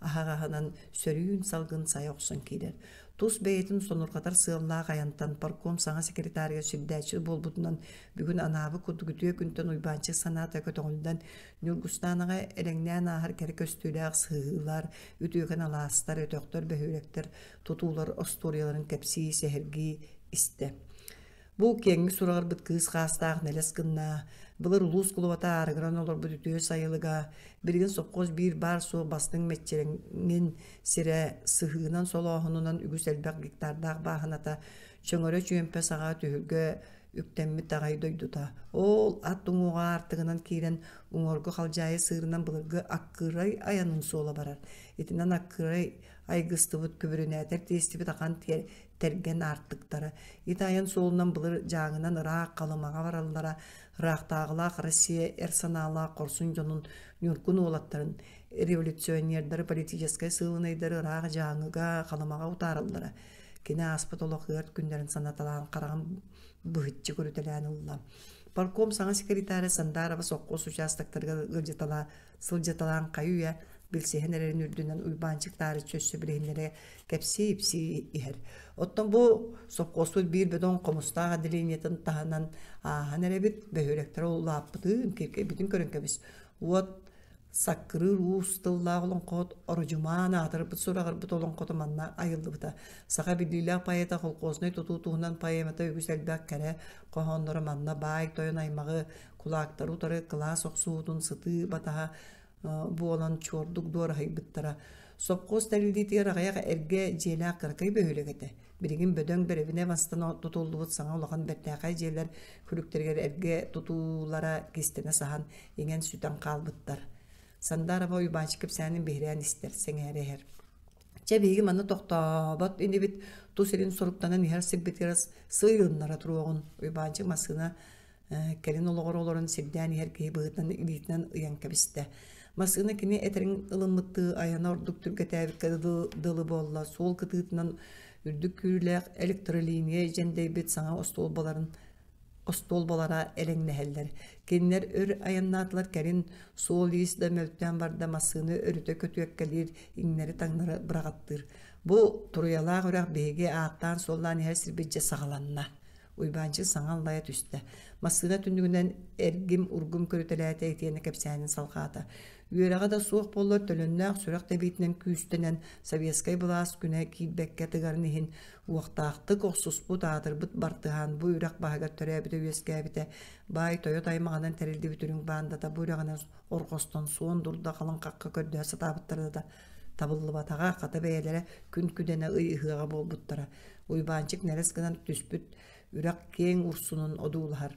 аһаҕаһынан сөрүүн салгын сайа охсон киирэр. Тус бэйэтин сонурҕатар сыаллаах айантан парком саҥа секретарыгар сирдээччи буолбутунан бүгүн анаабыт курдук үтүө күнтэн Уйбаанчык санаата көтөҕүллэн Ньургустаанаҕа элэҥнээн ааһар кэрэ көстүүлээх сыһыылар, үтүөкэн алаастар, өтөхтөр, бөһүөлэктэр, тутуулар остуоруйаларын кэпсии, сэһэргии истэ. Бу киэҥник сураҕырбыт кыыс хаастаах нэлэс гынна, былыр улуус кулубата аарыгыран олорбут үтүө сайылыга, билигин сопхуос биир баар-суох бастыҥ мэччирэҥин сирэ, сыһыынан солооһунунан үгүс элбэх гектардаах бааһыната, чөҥөрө чүөмпэ саҕа түһүлгэ үктэммит аҕай дойдута. Ол ат уҥуоҕа аартыгынан киирэн уҥуоргу халдьаайы сыырынан былыргы Аккырай айанын суола барар. Итинэн Аккырай айгыстыбыт күбүрүнээтэр тиэстибит ахан тэргэн аартыктара. Ити айан суолунан былыр Дьааҥынан ыраах Халымаҕа бараллара, ыраахтааҕылаах Россия эр санаалаах хорсун дьонун Ньургун уолаттарын, революционердары, политическай сыылынайдары ыраах Дьааҥыга, Халымаҕа утаараллара. Кини ааспыт олох ыар күннэрин санаталаан хараҕын быһыччы көрүтэлээн ылла. Парком саҥа секретаря Сандарова сопхуос участоктарыгар ыалдьыталаа сылдьыталаан хайы-үйэ билсиһэн эрэрин үрдүнэн Уйбаанчык таарыччы өссө билиһиннэрэ кэпсии-ипсии иһэр. Оттон бу сопхуоспут биир бөдөҥ хомустаах отделениетын таһынан ааһан эрэбит, бөһүөлэктэрэ улааппытын, киркэйбитин көрөн кэбис. Уот саккырыыр уус тыллаах олоҥхоһут Ородьумаан аатырбыт сураҕырбыт олоҥхото манна айыллыбыта. Саха биллиилээх поэта колхознай тутуу туһунан поэмата үгүс элбэх кэрэ хоһоонноро манна баай тойон аймаҕы кулаактары утары кылаас охсуһуутун сытыы батаһа буолан чуордук дуораһыйбыттара. Сопхуос тэриллиитигэр аҕыйах эргэ дьиэлээх кыракый бөһүөлэк этэ. Билигин бөдөҥ бэрэбинэ мастан тутуллубут саҥа улахан бэртээхэй дьиэлэр күлүктэригэр эргэ тутуулара кистэнэ саһан, иҥэн-сүтэн хаалбыттар. Сандаарова Уйбаанчык кэпсээнин биһирээн истэр, сэҥээрэ иһэр. Чэ, биһиги манна тохтообот инибит, тус илин соруктанан иһэр сирбитигэр сыыйылыннара туруоҕун. Уйбаанчык массыына Кэлин олоҕор олорон сирдээн иһэр киһи быһыытынан илиитинэн ыйан кэбистэ. Массыына кини этэрин ылыммыттыы айана ордук түргэтээбиккэ дылы буолла. Суол кытыытынан үрдүк күүрүүлээх электролиния дьэндэйбит саҥа остуолбаларын остуолбалара элэҥнэһэллэр. Кинилэр өр айаннаатылар кэлин суол-иис да мөлтөөн барда массыына өрүтэ көтүөккэлиир, иҥнэри-таҥнары быраҕаттыыр. Бу Туруйалаах үрэх биһиги ааттаан-суоллаан иһэр сирбит дьэ саҕаланна. Уйбаанчык саҥа аллайа түстэ. Массыына түннүгүнэн эргим-ургум көрүтэлээтэ итиэннэ кэпсээнин салҕаата. Үөрэҕэ да суох буоллар төлөннөөх сүрэх тэбиитинэн күүстэнэн советскай былаас күнэ киирбэккэ тыгарын иһин уохтаахтык охсуспут аатырбыт бартыһаан бу үрэх баһыгар төрөөбүтэ-үөскээбитэ баай тойот аймаҕынан тэриллибит үрүҥ баандата бу үрэҕинэн орҕостон суон дурда халыҥ хахха көрдөһө сатаабыттара да табыллыбатаҕа хата бэйэлэрэ күн күдэнэ ый ыһыаҕа буолбуттара Уйбаанчык нэлэс гынан түспүт үрэх киэҥ урсунун одуулаһар.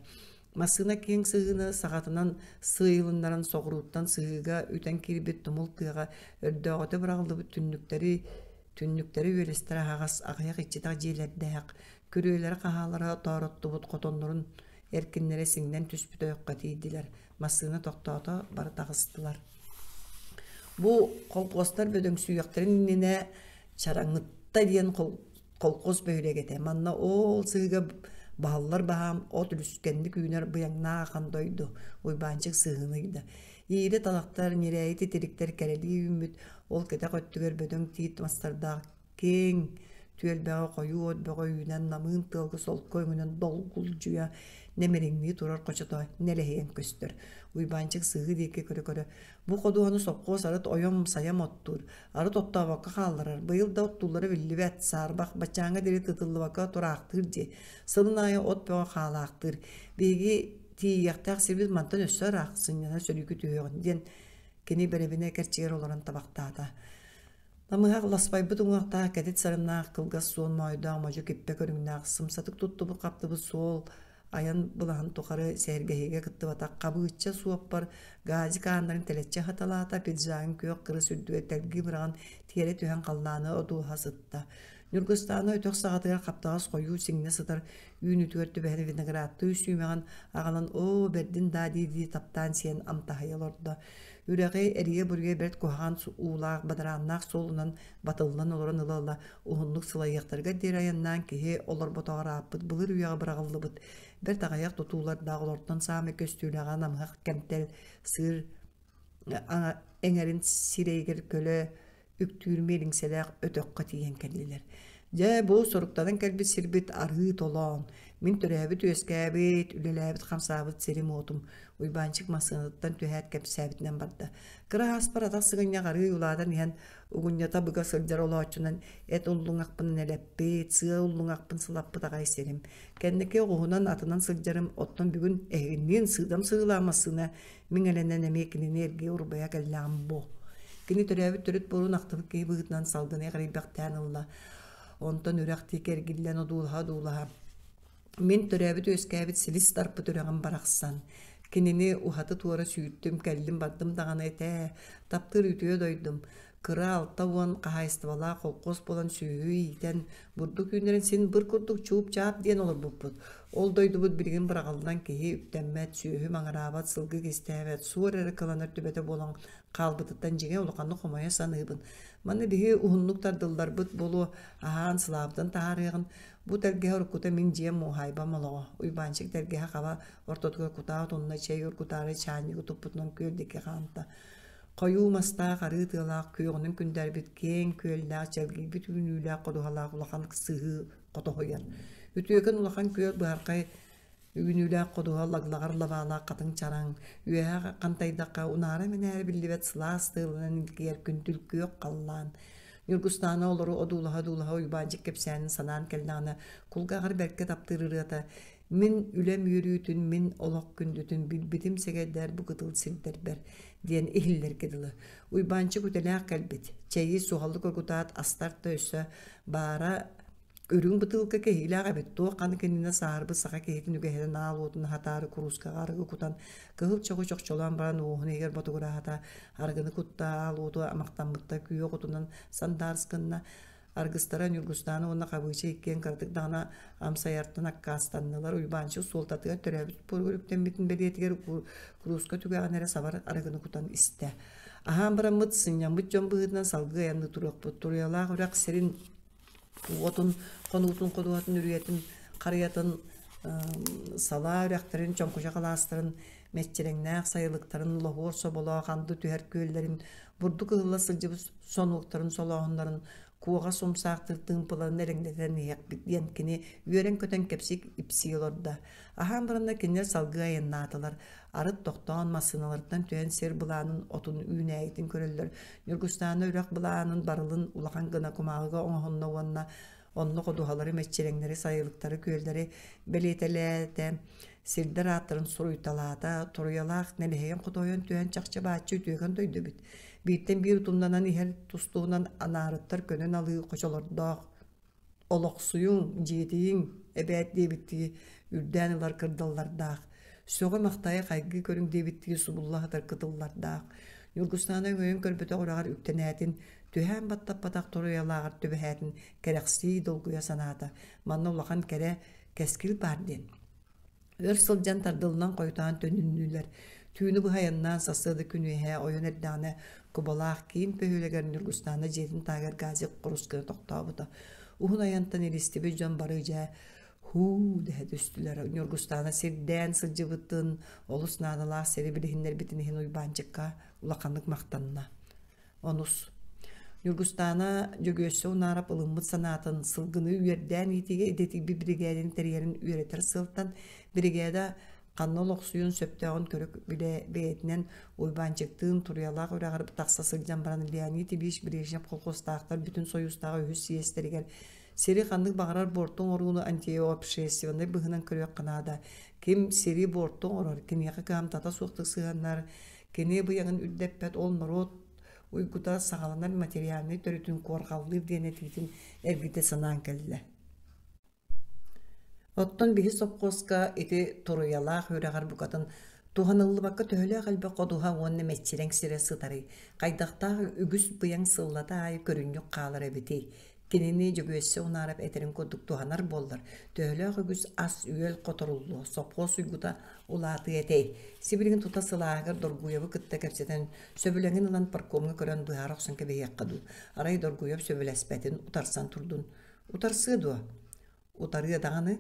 Массыына киэҥ сыһыыны саҕатынан сыыйылыннаран соҕурууттан сыһыыга үтэн киирбит тумул тыаҕа өрдөөҕүтэ быраҕыллыбыт түннүктэри түннүктэри үөлэстэрэ аһаҕас аҕыйах иччитэх дьиэлэрдээх, күрүөлэрэ-хаһаалара тоороттубут хотоннорун эркиннэрэ сиҥнэн түспүт ойоххо тиийдилэр. Массыына тохтоото, бары таҕыстылар. Бу колхуостар бөдөҥсүйүөхтэрин иннинэ Чараҥытта диэн колхоз бөһүөлэгэ этэ. Манна ол сыһыыга баһаллар баһаам от үлүскэнник үүнэр быйаҥнаах ахан дойду Уйбаанчык сыһыыны ыйда. Иирэ талахтар, ньирээйи титириктэр кэрэлии үүммүт, ол кэтэх өттүгэр бөдөҥ тиит мастардаах киэҥ түөлбэҕэ хойуу от бөҕө үүнэн намыын тыалга солко өҥүнэн долгулдьуйа нэмириҥнии турар хочото нэлэһийэн көстөр. Уйбаанчык сыһыы диэки көрө-көрө бу ходуһаны сопхуос арыт ойом-сайам оттуур, арыт оттообокко хаалларар, быйыл да оттууллара биллибэт, саарбах, баччааҥҥа диэри тыытыллыбакка тураахтыыр дии. Сылын аайы от бөҕө хаалаахтыыр. Биһиги тиийиэхтээх сирбит мантан өссө ыраах, сынньана сөрүүкү түһүөҕүн диэн кини бэрэбинэ кэрчигэр олорон табахтаата. Намыһах ласпайбыт уҥуохтаах кэтит сарыннаах кылгас суон моойдоох модьу киппэ көрүҥнээх сымсатык туттубут-хаптыбыт суол айан былаһын тухары сэһэргэһиигэ кыттыбатах хабыычча суоппар газик ааннарын тэлэччи хаталаата, пиджагын күөх кырыс үрдүгэр тэлгии быраҕан тиэрэ түһэн халлааны одуулаһа сытта. Ньургустаана өтөх саҕатыгар хаптаҕас хойуу сиҥнэ сытар үүнүүтүгэр түбэһэн виноградтыы сүүмэҕин аҕалан оо бэрдин даа дии-дии таптаан сиэн амтаһыйа олордо. Үрэҕи эрийэ-буруйа бэрт куһаҕан уулаах, бадарааннаах суолунан батыллан олорон ыла-ыла уһуннук сылайыахтарыгар диэри айаннаан киһи олорботоҕор ааппыт былыр үйэҕэ быраҕыллыбыт бэрт аҕыйах тутуулардаах олортон саамай көстүүлээҕэ намыһах кэмтэл сыыр эҥэрин сирэйигэр көлө үктүүр миэлиҥсэлээх өтөххө тиийэн кэллилэр. Дьэ, бу соруктанан кэлбит сирбит арыы толоон. Мин төрөөбүт-үөскээбит, үлэлээбит-хамсаабыт сирим-уотум. Уйбаанчык массыынаттан түһээт кэпсээбитинэн барда. Кыра ааспар атах сыгынньах арыы улаатан иһэн угунньата быга сылдьар олооччунан эт уллуҥахпын нэлэппит, сыа уллуҥахпын сылаппыт аҕай сирим. Кэнники оҕуһунан атынан сылдьарым, оттон бүгүн эһигинниин сыыдам сыылаах массыына Миҥэлэнэн эмиэ кинини эргийэ урбайа кэллэҕим бу. Кини төрөөбүт төрүт буорун ахтыбыт киһи быһыытынан салгыны эҕирийбэхтээн ылла. Онтон үрэх диэки эргиллэн одуулаһа-одуулаһа мин төрөөбүт-үөскээбит силис тарпыт үрэҕим барахсан. Кинини уһаты-туора сүүртүм, кэллим-бардым даҕаны этээ, таптыыр үтүө дойдум. Кыра 60 хаһаайыстыбалаах холкуос буолан сүөһү иитэн, бурдук үүннэрэн син быр курдук чууп-чаап диэн олорбуппут. Ол дойдубут билигин быраҕыллан киһи үктэммэт, сүөһү маҥыраабат, сылгы кистээбэт, суор эрэ кыланар түбэтэ буолан хаалбытыттан дьиҥэ улаханнык хомойо саныыбын. Манна биһи уһуннук тардылларбыт буолуо, аһаан сылаабытын таһаарыаҕын. Бу тэлгэһэ уруккута мин дьиэм муоһаайбам олоҕо. Уйбаанчык тэлгэһэ хаба ортотугар кутаа отунна чэй ургутаары чаанньыгы туппутунан күөл диэки хаамта. Хойуу мастаах, арыы тыалаах, күөҕүнэн күндээрбит киэҥ күөллээх, чэлгийбит үүнүүлээх ходуһалаах улахан сыһыы хотоһуйар. Үтүөкэн улахан күөл быһархай үүнүүлээх ходуһа лаглаҕар лабаалаах хатыҥ чараҥ, үөһэ хантайдахха унаара-мэнээри биллибэт сылаас тыалынан илгийэр күндүл күөх халлаан. Ньургустаана олору одуулаһа-одуулаһа Уйбаанчык кэпсээнин санаан кэллэҕинэ, кулгааҕар бэркэ таптыыр ырыата «Мин үлэм үөрүүтүн, мин олох күндүтүн билбитим сэгэйдээр бу кытыл сирдэрбэр» диэн иһиллэргэ дылы. Уйбаанчык үтэлээх кэлбит, чэйи суһаллык оргутаат астар да өссө баара үрүҥ бытыылка кэһиилээх эбит, туох ханнык иннинэ сааһырбыт саха киһитин үгэһинэн аал уотун аһатаары куруускаҕа арыгы кутан, кыһыл чоҕу чохчолоон баран уоһун иһигэр ботугураата, арыгыны кутта, аал уоту амахтаммытта күөх отунан сандаарыс гынна, Аргыстара Ньургустаана уонна Хабыыча иккиэн кыратык даҕаны амсайартан аккаастаннылар. Уйбаанчык суолтатыгар төрөөбүт буоругар үктэммитин бэлиэтигэр курууска түгэҕин эрэ сабар арыгыны кутан истэ. Аһаан бараммыт, сынньаммыт дьон быһыытынан салгыы айанныы туруохпут. Туруйалаах үрэх сирин уотун, хонуутун, ходуһатын, үрүйэтин, харыйатын, салаа үрэхтэрин, чоҥкучах алаастарын, мэччирэҥнээх сайылыктарын, лоһуор соболоох анды түһэр күөллэрин, бурдук ыһылла сылдьыбыт сонуоктарын солооһуннарын куоҕас умсаахтыыр тыымпыларын эрэҥнэтэн иһиэхпит диэн кини үөрэн-көтөн кэпсик-ипсии олордо. Аһаан баранна кинилэр салгыы айаннаатылар. Арыт тохтоон массыыналарыттан түһэн сир былаанын отун үүнээйитин көрөллөр. Ньургустаана үрэх былаанын барылын улахан гына кумааҕыга оҥоһунна уонна Онно ходуһалары, мэччирэҥнэри, сайылыктары, күөллэри бэлиэтэлээтэ, сирдэр ааттарын суруйталаата, туруйалаах нэлэһийэн хотойон түһэн чахчы-бааччы үтүөкэн дойду эбит. Бииртэн биир утумнанан иһэр тустуунан анаарыттар көнөн алыы хочолордоох олохсуйуҥ, дьиэтийиҥ эбээт диэбиттии үрдээн ылар кырдаллардаах, сөҕө-махтайа хайгыы көрүҥ диэбиттии субулла сытар кытыллардаах, Ньургустаана өҥөйөн көрбөтөх үрэҕэр үктэнээтин, түһээн баттаппатах туруйалааҕар түбэһээтин кэрэхсии долгуйа санаата, манна улахан кэрэ кэскил баар диэн. Өр сылдьан тардыллан хойутаан төнүннүлэр. Түүнү быһа айаннаан сарсыарда күн үөһэ ойон эрдэҕинэ Кубалаах киин бөһүөлэгэр Ньургустаана дьиэтин таһыгар газик курус гына тохтообута. Уһун айантан илистибит дьон бары дьэ «Һуу» дэһэ түстүлэр. Ньургустаана сирдээн сылдьыбытын, олус наадалаах сири билиһиннэрбитин иһин Уйбаанчыкка улаханнык махтанна. Онус Ньургустаана Дьөгүөссэ Унаарап ылыммыт санаатын сылгыны үөрдээн иитиигэ идэтийбит биригээдэни тэрийэрин үөрэтэр сыалтан биригээдэ ханна олохсуйуон сөптөөҕүн көрө билэ бэйэтинэн Уйбаанчыктыын Туруйалаах үрэҕэр тахса сылдьан баран Леонид Ильич Брежнев колхозтаахтар бүтүн Союзтааҕы үһүс съезтэригэр сири ханнык баҕарар буорту оҥорууну антиобщественнай быһыынан көрүөххэ наада. Ким сири буорту оҥорор, киниэхэ кыһамтата суохтук сыһыаннар, Кини быйаҥын үрдэппэт ол норуот уйгута саҕаланар материальнай төрүтүн куорҕаллыыр диэн этиитин эргитэ санаан кэллэ. Оттон биһи сопхуоска ити Туруйалаах үрэҕэр букатын туһаныллыбакка төһөлөөх элбэх ходуһа уонна мэччирэҥ сирэ сытарый, хайдахтаах үгүс быйаҥ сыллата аайы көрүнньүк хаалар эбитий? Кинини Дьөгүөссэ Унаарап этэрин курдук туһанар буоллар, төһөлөөх үгүс ас-үөл хоторуллуо, сопхуос уйгута улаатыа этэй. Сибилигин тута сылааһыгар Доргуйабы кытта кэпсэтэн, сөбүлэҥин ылан паркомҥа көрөн быһаара охсон кэбиһиэххэ дуу. Арай Доргуйап сөбүлэспэтин утарсан турдун. Утарсыа дуо? Утарыа даҕаны,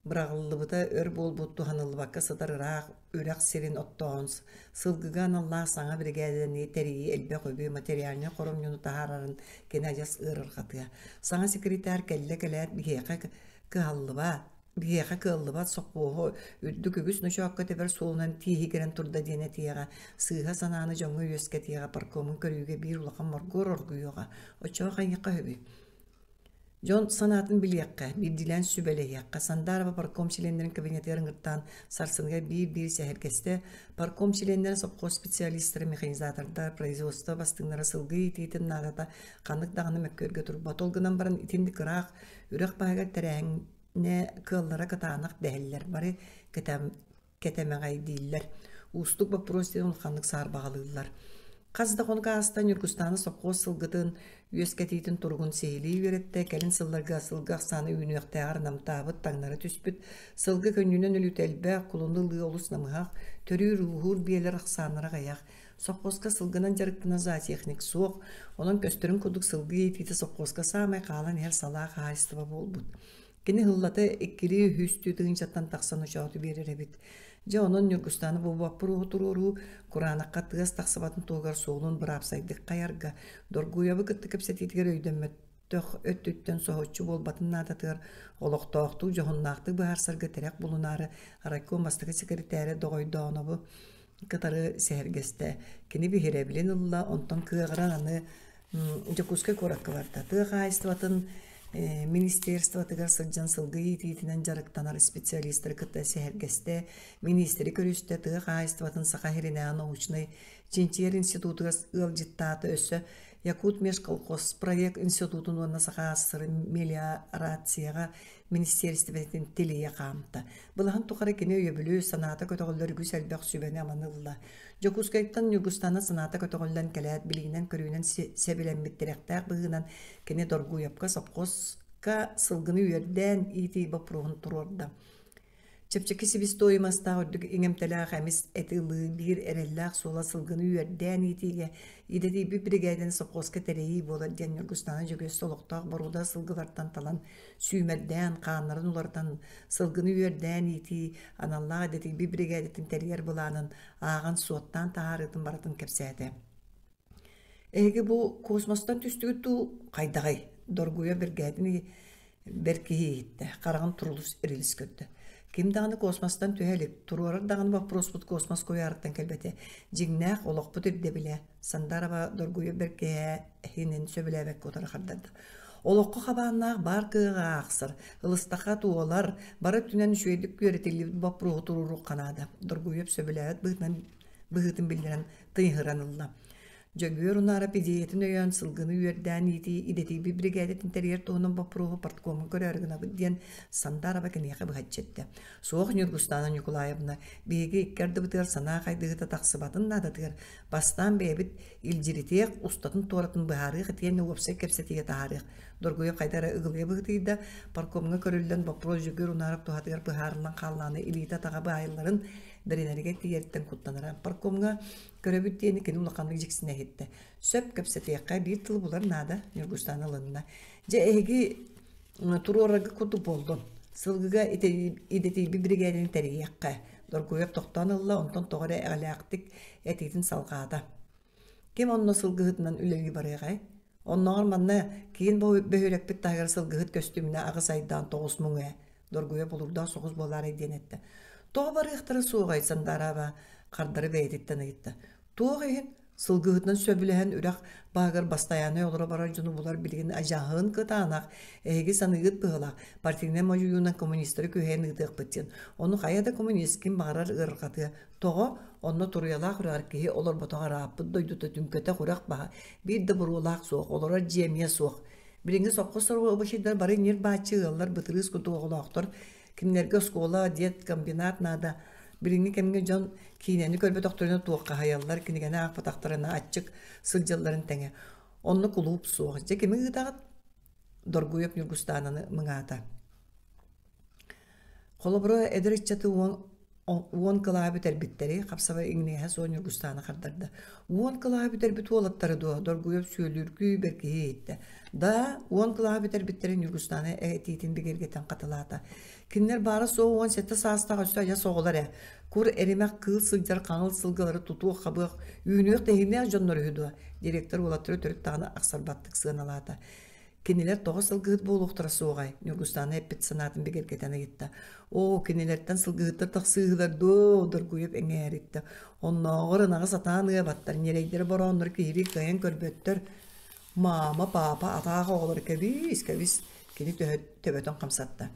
быраҕыллыбыта өр буолбут туһаныллыбакка сытар ыраах үрэх сирин оттоон, сылгыга аналлаах саҥа биригээдэни тэрийии элбэх үбү, материальнай хоромньуну таһаарарын кини адьас ыарырҕатыа. Саҥа секретарь кэллэ кэлээт биһиэхэ кыһаллыбат, биһиэхэ кыаллыбат сопхуоһу үрдүк үгүс ночоокко тэбэр суолунан тииһигирэн турда диэн этиэҕэ, сыыһа санааны дьоҥҥо үөскэтиэҕэ, паркомун көрүүгэ биир улахан моргуор оргуйуоҕа. Оччоҕо хайыахха үһүбүй? Дьон санаатын билиэххэ, биирдиилээн сүбэлэһиэххэ. Сандаарова парком чилиэннэрин кабинетыгар ыҥыртаан сарсыныгар биир-биир сэһэргэстэ. Парком чилиэннэрэ сопхуос специалистара, механизатордар, производство бастыҥнара сылгы иитиитин наадата ханнык даҕаны мөккүөргэ турбат. Ол гынан баран итинник ыраах үрэх баһыгар тэрээһиҥҥэ кыаллара кытаанах дэһэллэр. Бары кэтэмэҕэйдииллэр, уустук боппуруос диэн улаханнык саарбаҕалыыллар. Хас да хонук ааста Ньургустаана сопхуос сылгытын үөскэтиитин туругун сиһилии үөрэттэ, кэлин сылларга сылгы ахсаана үүнүөхтээҕэр намтаабыт, таҥнары түспүт, сылгы көнньүнэн өлүүтэ элбэх, кулуну ылыы олус намыһах, төрүүр-ууһуур биэлэр ахсааннара аҕыйах. Сопхуоска сылгынан дьарыктанар зоотехник суох, онон көстөрүн курдук сылгы иитиитэ сопхуоска саамай хаалан иһэр салаа хаһаайыстыба буолбут. Кини ыллата иккилии үһүстүү тыһыынчаттан тахсан очооту биэрэр эбит. Дьэ онон Ньургустааны бу боппуруоһу туруоруу кураанахха тыас тахсыбатын туһугар суолун быраапсайдык хайарга, Доргуйабы кытта кэпсэтиитигэр өйдөммөтөх өттүттэн соһуччу буолбатын наадатыгар олохтоохтук, дьоһуннаахтык быһаарсарга тирэх булунаары райком бастакы секретарэ Доҕойдоонобу кытары сэһэргэстэ. Кини биһирэбилин ылла, онтон кыаҕыран аны Дьокуускай куоракка барда. Тыа хаһаайыстыбатын министерствотыгар сылдьан сылгы иитиитинэн дьарыктанар специалистары кытта сэһэргэстэ, миниистири көрүстэ, тыа хаһаайыстыбатын Саха сиринээҕи научнай чинчийэр институтугар ыалдьыттаата, өссө Якутмежколхозпроект институтун уонна Саха АССР мелиорацияҕа министиэристибэтин тилийэ хаамта. Былаһын тухары кини өйөбүлү, санаата көтөҕүллэр үгүс элбэх сүбэни-аманы ылла. Дьокуускайтан Ньургустаана санаата көтөҕүллэн кэлээт, билиинэн-көрүүнэн сэбилэммит тирэхтээх быһыынан кини Доргуйапка сопхуоска сылгыны үөрдээн иитии боппуруоһун туруорда. Чэпчэки себестоимостаах үрдүк иҥэмтэлээх эмис эти ылыы биир эрэллээх суола сылгыны үөрдээн иитиигэ идэтийбит биригээдэни сопхуоска тэрийии буолар диэн Ньургустаана Дьөгүөссэ олохтоох боруода сылгылартан талан сүүмэрдээн, хааннарын уларытан сылгыны үөрдээн иитии аналлаах идэтийбит биригээдэтин тэрийэр былаанын ааҕан-суоттаан таһаарыытын барытын кэпсээтэ. Эһиги бу космостан түстүгүт дуу, хайдаҕый? Доргуйа бэргээтин бэркиһии иһиттэ, хараҕын турулус эрилис көрдө. Ким даҕаны космостан түһэ илик, туруорар даҕаны боппуруоспут космос куйаарыттан кэлбэтэ. Дьиҥнээх олохпут ирдэбилэ, Сандарова доргуйа бэркиһээһинин сөбүлээбэккэ утары хардарда. Олоххо хабааннаах баар кыаҕы аахсар, ылыстаха туолар, бары өттүнэн үчүгэйдик үөрэтиллибит боппуруоһу туруоруохха наада. Доргуйап сөбүлээбэт быһыытынан быһыытын биллэрэн тыйыһыран ылла. Дьөгүөр Унаарап идиэйэтин өйөөн сылгыны үөрдээн иитии идэтийбит биригээдэтин тэрийэр туһунан боппуруоһу парткомҥа көрөөрү гынабыт диэн Сандарова киниэхэ быһаччы эттэ. Суох Ньургустаана Ньукулаевна, биһиги икки ардыбытыгар санаа хайдыһыыта тахсыбатын наадатыгар бастаан бэйэбит илдьиритиэх, устатын-туоратын быһаарыах итиэннэ уопсай кэпсэтиигэ таһаарыах. Доргуйа хайда эрэ ыгылыйа быһыытыйда, паркомҥа көрүллэн боппуруос Дьөгүөр Унаарап туһатыгар быһаарыллан хааллаҕына илиитэ-атаҕа баайылларын Бэринэригэр тиийэриттэн куттанара. Паркомҥа көрөбүт диэни кини улаханнык дьиксинэ иһиттэ. Сөп кэпсэтиэххэ, биир тылы булар наада, Ньургустаана ылынна. Дьэ, эһиги туруорарга курдук буоллун. Сылгыга идэтийбит биригээдэни тэрийиэххэ. Доргуйап тохтоон ылла, онтон тоҕо эрэ эҕэлээхтик этиитин салҕаата. Ким онно сылгыһытынан үлэлии барыаҕай? Оннооҕор манна киин бөһүөлэкпит таһыгар сылгыһыт көстүүмүнэ аҕыс айдаан тоҕус муҥ ээ, доргуйа булурдаах соҕус буолаарай диэн эттэ. Тоҕо барыахтара суоҕай Сандаараба хардары бэйэтиттэн ыйытта. Туох иһин сылгыһытынан сөбүлэһэн үрэх баһыгар бастайааннай олоро барар дьону булар билигин адьаһын кытаанах, эһиги саныыгыт быһыылаах, партийнай модьуйуунан коммунистары күһэйэн ыытыахпыт диэн. Ону хайа да коммунист ким баҕарар ыарырҕатыа. Тоҕо? Онно туруйалаах үрэҕэр киһи олорботоҕо ырааппыт дойдута түҥкэтэх үрэх баһа, биир да буруолаах суох, олорор дьиэ эмиэ суох. Билиҥҥи сопхуос оробуочайдар бары ньир-бааччы ыаллар бытырыыс курдук оҕолоохтор. Кинилэргэ оскуола, деткомбинат наада. Билиҥҥи кэмҥэ дьон киинэни көрбөтөхтөрүнэ туоххаһыйаллар, кинигэни аахпатахтарына аччык сылдьалларын тэҥэ. Онно кулууп суох. Дьэ кими ыытаҕыт? Доргуйап Ньургустаананы мыҥаата. Холобура, эдэр ыччаты уон кылааһы бүтэрбиттэри, хапсабай иҥнигэһэ суох Ньургустаана хардарда. Уон кылааһы бүтэрбит уолаттары дуо? Доргуйап сүөлүргүү бэркиһии иһиттэ. Да, уон кылааһы бүтэрбиттэрин Ньургустаана этиитин бигэргэтэн хатылаата. Кинилэр баара-суоҕа 17 саастаах өссө адьас оҕолор ээ. Кур эримэх кыыл сылдьар хаҥыл сылгылары тутуох-хабыах, үүнүөх-тэһииннээх дьоннор үһү дуо? Директор уолаттары төрүт даҕаны ахсарбаттык сыаналаата. Кинилэр тоҕо сылгыһыт буолуохтара суоҕай? Ньургустаана эппит санаатын бигэргэтэн ыйытта. Оо, кинилэртэн сылгыһыттар тахсыыһылар дуо? Доргуйап эҥээриттэ. Оннооҕор ынаҕы сатаан ыабаттар, ньирэйдэрэ борооннор киһилии кыайан көрбөттөр. Маама, паапа, атаах оҕолор кэбиис, кэбис, кини төбөтүн хамсатта.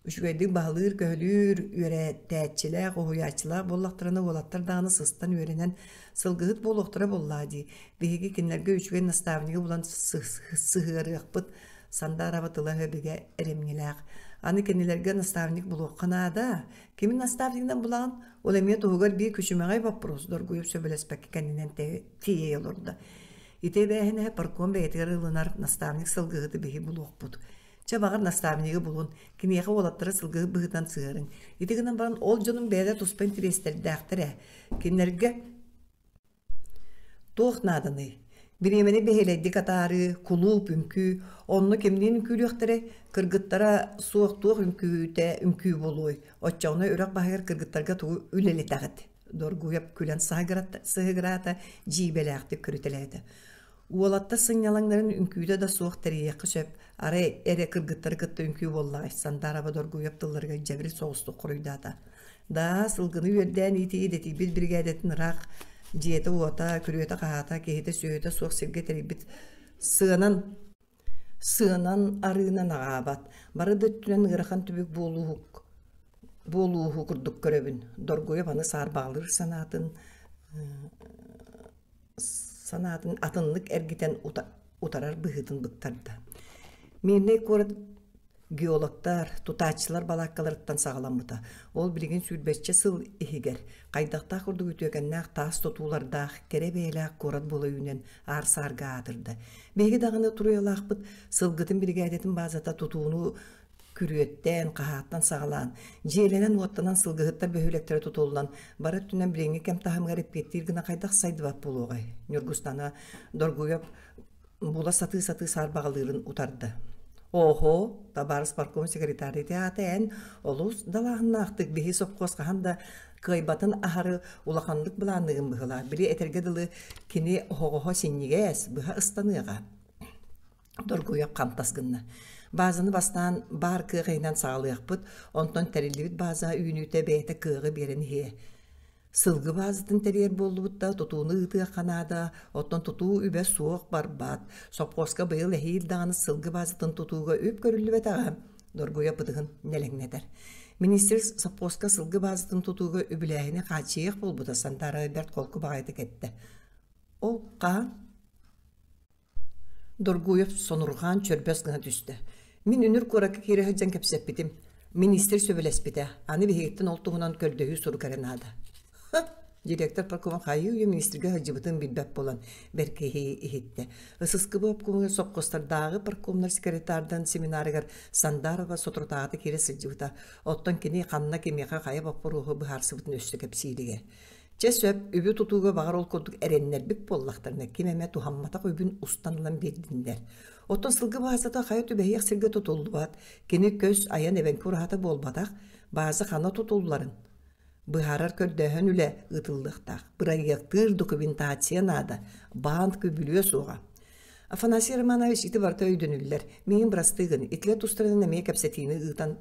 Үчүгэйдик баһылыыр-көһүлүүр, үөрэтээччилээх, уһуйааччылаах буоллахтарына уолаттар даҕаны сыстан үөрэнэн сылгыһыт буолуохтара буоллаа дии. Биһиги кинилэргэ үчүгэй наставнигы булан сыһыарыахпыт, Сандаараба тыла-өһө бигэ эрэмньилээх. Аны кинилэргэ наставник булуохха наада. Кими наставнигынан булаҕын? Ол эмиэ туһугар биир күчүмэҕэй боппуруос доргуйуп сөбүлэспэккэ кэннинэн тиийэ олордо. Ити эбээһинэһи парком бэйэтигэр ылынар наставник сылгыһыты биһи булуохпут. Чэ, баҕар, наставнигы булун, киниэхэ уолаттары сылгыһыт быһыытынан сыһыарыҥ. Ити гынан баран ол дьонуҥ бэйэлэрэ туспа интэриэстэрдээхтэр ээ. Кинилэргэ Туох нааданый? Бириэмэни бэһиэлэйдик атаарыы, кулууп, үҥкүү, онно кимниин үҥкүүлүөхтэрэй? Кыргыттара суох туох үҥкүүтэ үҥкүү буолуой? Оччоҕуна үрэх баһыгар кыргыттарга тугу үлэлэтэҕит? Доргуйап күлэн сыһыгыраата, дьиибэлээхтик көрүтэлээтэ. Уолаттар сынньалаҥнарын үҥкүүтэ да суох тэрийиэххэ сөп, арай эрэ кыргыттары кытта үҥкүү буоллаҕай, Сандаараба Доргуйап тылларыгар дьэбир соҕустук хоруйдаата. Даа, сылгыны үөрдээн иитии идэтийбит биригээдэтин ыраах дьиэтэ-уота, күрүөтэ-хаһаата, киһитэ-сүөһүтэ суох сиргэ тэрийбит сыанан сыанан арыынан аҕаабат, бары да өттүнэн ыарахан түбүк буолууһук буолууһу курдук көрөбүн. Доргуйап аны саарбаҕалыыр санаатын санаатын атыннык эргитэн утарар быһыытын быктарда. Мирнэй куорат геологтар, тутааччылар балааккаларыттан саҕаламмыта. Ол билигин сүүрбэччэ сыл иһигэр хайдахтаах курдук үтүөкэннээх таас тутуулардаах, кэрэ бэйэлээх куорат буола үүнэн аар-саарга аатырда. Биһиги даҕаны туруйалаахпыт сылгытын биригээдэтин баазата тутууну күрүөттэн, хаһааттан саҕалаан, дьиэлэнэн-уоттанан сылгыһыттар бөһүөлэктэрэ тутуллан, бары өттүнэн билиҥҥи кэм таһымыгар эппиэттиир гына хайдах сайдыбат буолуоҕай? Ньургустана Доргуйап була сатыы-сатыы саарбаҕалыырын утарда. Оһо, табаарыс парком секретарь ити аата эн олус далааһыннаахтык биһи сопхуос хаһан да кыайбатын аһары улаханнык былаанныгын быһыылаах. Били этэргэ дылы кини оһоҕоһо синньигэс, быһа ыстаныаҕа. Доргуйа хантас гынна. Баазаны бастаан баар кыах иһинэн саҕалыахпыт, онтон тэриллибит бааза үүнүүтэ бэйэтэ кыаҕы биэрэн иһиэ. Сылгы баазатын тэрийэр буоллубут да, тутууну ыытыахха наада, оттон тутуу үбэ суох барбат. Сопхуоска быйыл эһиил даҕаны сылгы баазатын тутууга үп көрүллүбэтэҕэ, Доргуйа бытыгын нэлэҥнэтэр. Министр сопхуоска сылгы баазатын тутууга үбүлээһини хааччыйыах буолбута Сантара бэрт холку баҕайытык эттэ. Ол хаһан Доргуев сонурҕаан чөрбөс гына түстэ. Мин үнүр куоракка киирэ сылдьан кэпсэппитим. Министр сөбүлэспитэ. Аны биһигиттэн ол туһунан көрдөһүү сурук эрэ наада. Директор паркома хайыы-үйэ министргэ сылдьыбытын билбэт буолан, бэркиһии иһиттэ. ССКБ обкомугар сопхуостардааҕы паркомнар секретардан семинарыгар Сандарова соторутааҕыта киирэ сылдьыбыта. Оттон кини ханна кимиэхэ хайа боппуруоһу быһаарсыбытын өссө кэпсииригэр. Чэ сөп, үбү тутууга баҕар ол курдук эрэннэрбит буоллахтарына, ким эмэ туһамматах үбүн устан ылан биэрдиннэр. Оттон сылгы баазата хайа түбэһиэх сиргэ тутуллубат, кини көс айан эбэҥки ураһата буолбатах, бааза хана тутулларын быһаарар көрдөөһүн үлэ ыытыллыахтаах. Бырайыактыыр документация наада, баан күбүлүө суоҕа. Афанасий Романович ити барыта өйдөнүллэр. Миигин бырастыы гын, итилэр тустарынан эмиэ кэпсэтиини ыытан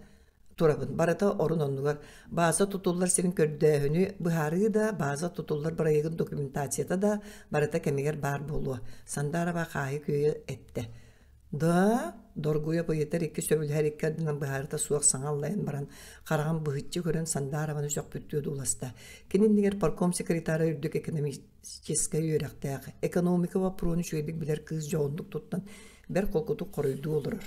турабын. Барыта орун-оннугар. Бааза тутуллар сирин көрдөөһүнү быһаарыы да, бааза тутуллар бырайыагын документацията да барыта кэмигэр баар буолуо. Сандарова хааһы күөйэ эттэ. Да, доргуйа ыйытар икки сөбүлэһэр икки ардынан быһаарыта суох саҥа аллайан баран, хараҕын быһыччы көрөн Сандаарованы сөхпүттүү одууласта. Кини иннигэр парком секретара үрдүк экономическай үөрэхтээх, экономика боппуруоһун үчүгэйдик билэр кыыс дьоһуннук туттан, бэрт холкутук хоруйдуу олорор.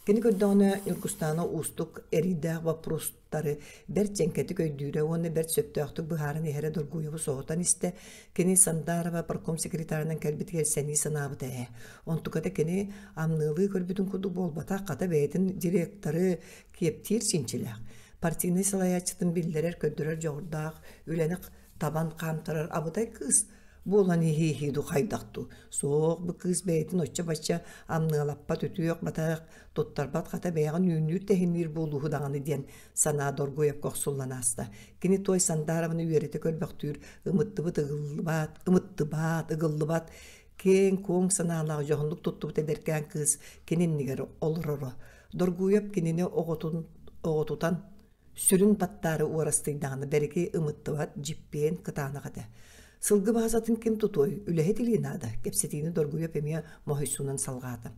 Кини көрдөҕүнэ, Ньургустаана уустук, эриирдээх боппуруостары бэрт дьэҥкэтик өйдүүрэ уонна бэрт сөптөөхтүк быһааран иһэрэ Доргуеву соһутан истэ. Кини Сандарова парком секретарынан кэлбитигэр сэнии санаабыта ээ. Онтуката кини амныалыы көрбүтүн курдук буолбатах, хата бэйэтин директоры киэптиир чинчилээх. Партийнай салайааччытын биллэрэр-көрдөрөр дьоҕурдаах, үлэни табан хаамтарар абытай кыыс буолан иһииһии дуу хайдах дуу суох бу кыыс бэйэтин оччо-бачча амныалаппат үтүөх-батаах туттарбат хата бэйэҕин үүннүүр-тэһинниир буолууһу даҕаны диэн санаа доргуйапка охсуллан ааста кини туой Сандаарованы үөрэтэ көрбөхтүүр ымыттыбыт ыгыллыбат ымыттыбаат ыгыллыбат киэҥ-куоҥ санаалаах дьоһуннук туттубут эдэркээн кыыс кини иннигэр олороро Доргуйап кинини оҕотун оҕотутан Сүрүн баттаары уорастыйдаҕына бэрики ымыттыбат, дьиппиэн кытаанах этэ. Сылгы баазатын ким тутуой, үлэһит илии наада, кэпсэтиини Доргуйап эмиэ моһуйсуунан салҕаата.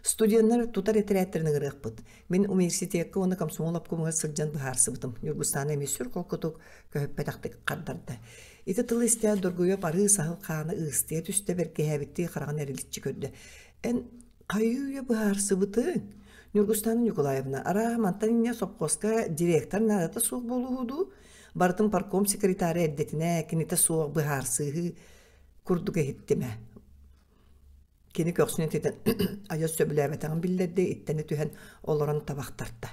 Студеннар тутар этэрээттэрин ыҥырыахпыт. Мин университекка уонна комсомол обкомугар сылдьан быһаарсыбытым. Ньургустаана эмиэ сүр холкутук, көһүппэтэхтик хардарда. Ити тылы истээт Доргуйап арыы саһыл хаана ыыстыйа түстэ бэркиһээбиттии хараҕын эриличчи көрдө. Эн Хайыы-үйэ быһаарсыбытыҥ? Ньургустаана Ньукулаевна, арааһа мантан инньэ сопхуоска директор наадата суох буолуоһу дуу? Барытын парком секретара эрдэтинэ, кинитэ суох быһаарсыыһы курдук иһиттим ээ. Кини көхсүн ититэн айас сөбүлээбэтэҕин биллэрдэ, иттэнэ түһэн олорон табахтарта.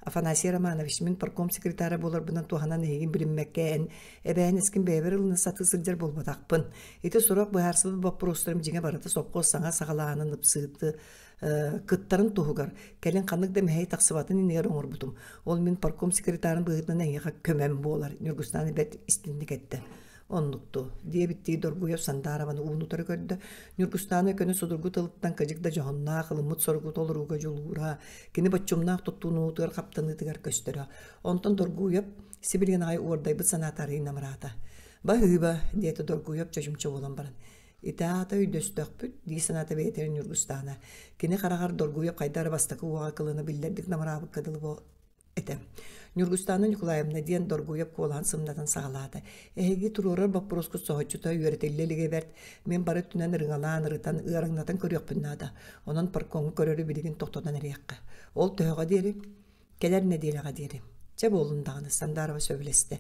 Афанасий Романович, мин парком секретара буоларбынан туһанан эһигин билиммэккэ эн эбээһинэскин бэйэбэр ылына сатыы сылдьар буолбатахпын. Ити сурах быһаарсыбыт боппуруостарым дьиҥэ барыта сопхуос саҥа саҕалааһынын ыпсыыты кыттарын туһугар кэлин ханнык да мэһэй тахсыбатын иннигэр оҥорбутум. Ол мин парком секретарын быһыытынан эйиэхэ көмөм буолар, Ньургустаана бэрт истинник эттэ. Оннукту, диэбиттии Доргуев Сандаарованы уун-утары көрдө. Ньургустаана көнө судургу тылыттан кыдьык да дьоһуннаах ылыммыт соругу толорууга дьулуура, кини боччумнаах туттунуутугар хаптаныытыгар көстөрө. Онтон Доргуев сибилигин аҕай уордайбыт санаата арыый намыраата. «Баһыыба», диэтэ Доргуев чочумча буолан баран. «Ити аата өйдөстөхпүт», дии санаата бэйэтигэр Ньургустаана. Кини хараҕар Доргуев хайда эрэ бастакы уоҕа кылына биллэрдик намыраабыкка дылы этэ. Ньургустаана Ньукулаевна диэн доргуйап куолаһын сымнатан саҕалаата. Эһиги туруорар боппуруоскут соһуччута үөрэтиллэ илигэ бэрт. Мин бары өттүнэн ырыҥалаан, ырытан, ыараҥнатан көрүөхпүн наада. Онон паркоҥҥа көрөрү билигин тохтотон эриэххэ. Ол төһөҕө диэри? Кэлэр нэдиэлэҕэ диэри. Чэ буоллун даҕаны, Сандарова сөбүлэстэ.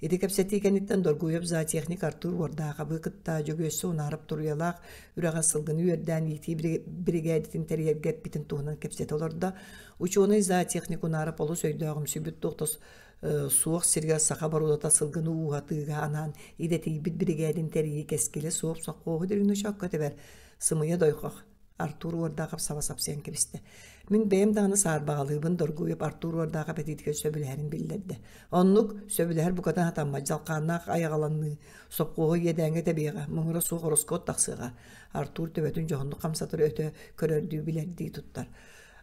Ити кэпсэтии кэнниттэн Доргуев зоотехник Артур Уордаахабы кытта Дьөгүөссэ Унаарап Туруйалаах үрэҕэ сылгыны үөрдээн иитии биригээдэтин тэрийэргэ эппитин туһунан кэпсэтэ олордо. Учуонай зоотехник Унаарап олус өйдөөҕүмсүйбүт туох да суох сиригэр саха боруодата сылгыны ууһатыыга анаан идэтийбит биригээдин тэрийии кэскилэ суох сокуоһу дириҥ тэбэр сымыйа дойхох Артур Уордаахап саба сапсыйан кэбистэ. Мин бэйэм даҕаны саарбаҕалыыбын Доргуев Артур Уордаахап этиитигэр сөбүлэһэрин биллэрдэ. Оннук сөбүлэһэр букатын хатаммат дьалхааннаах айаҕаланыы сопхуоһу иэдээҥҥэ тэбиэҕэ, муҥура суох ороскуот тахсыаҕа. Артур төбөтүн дьоһуннук хамсатар өтө көрөрдүү билэрдии туттар.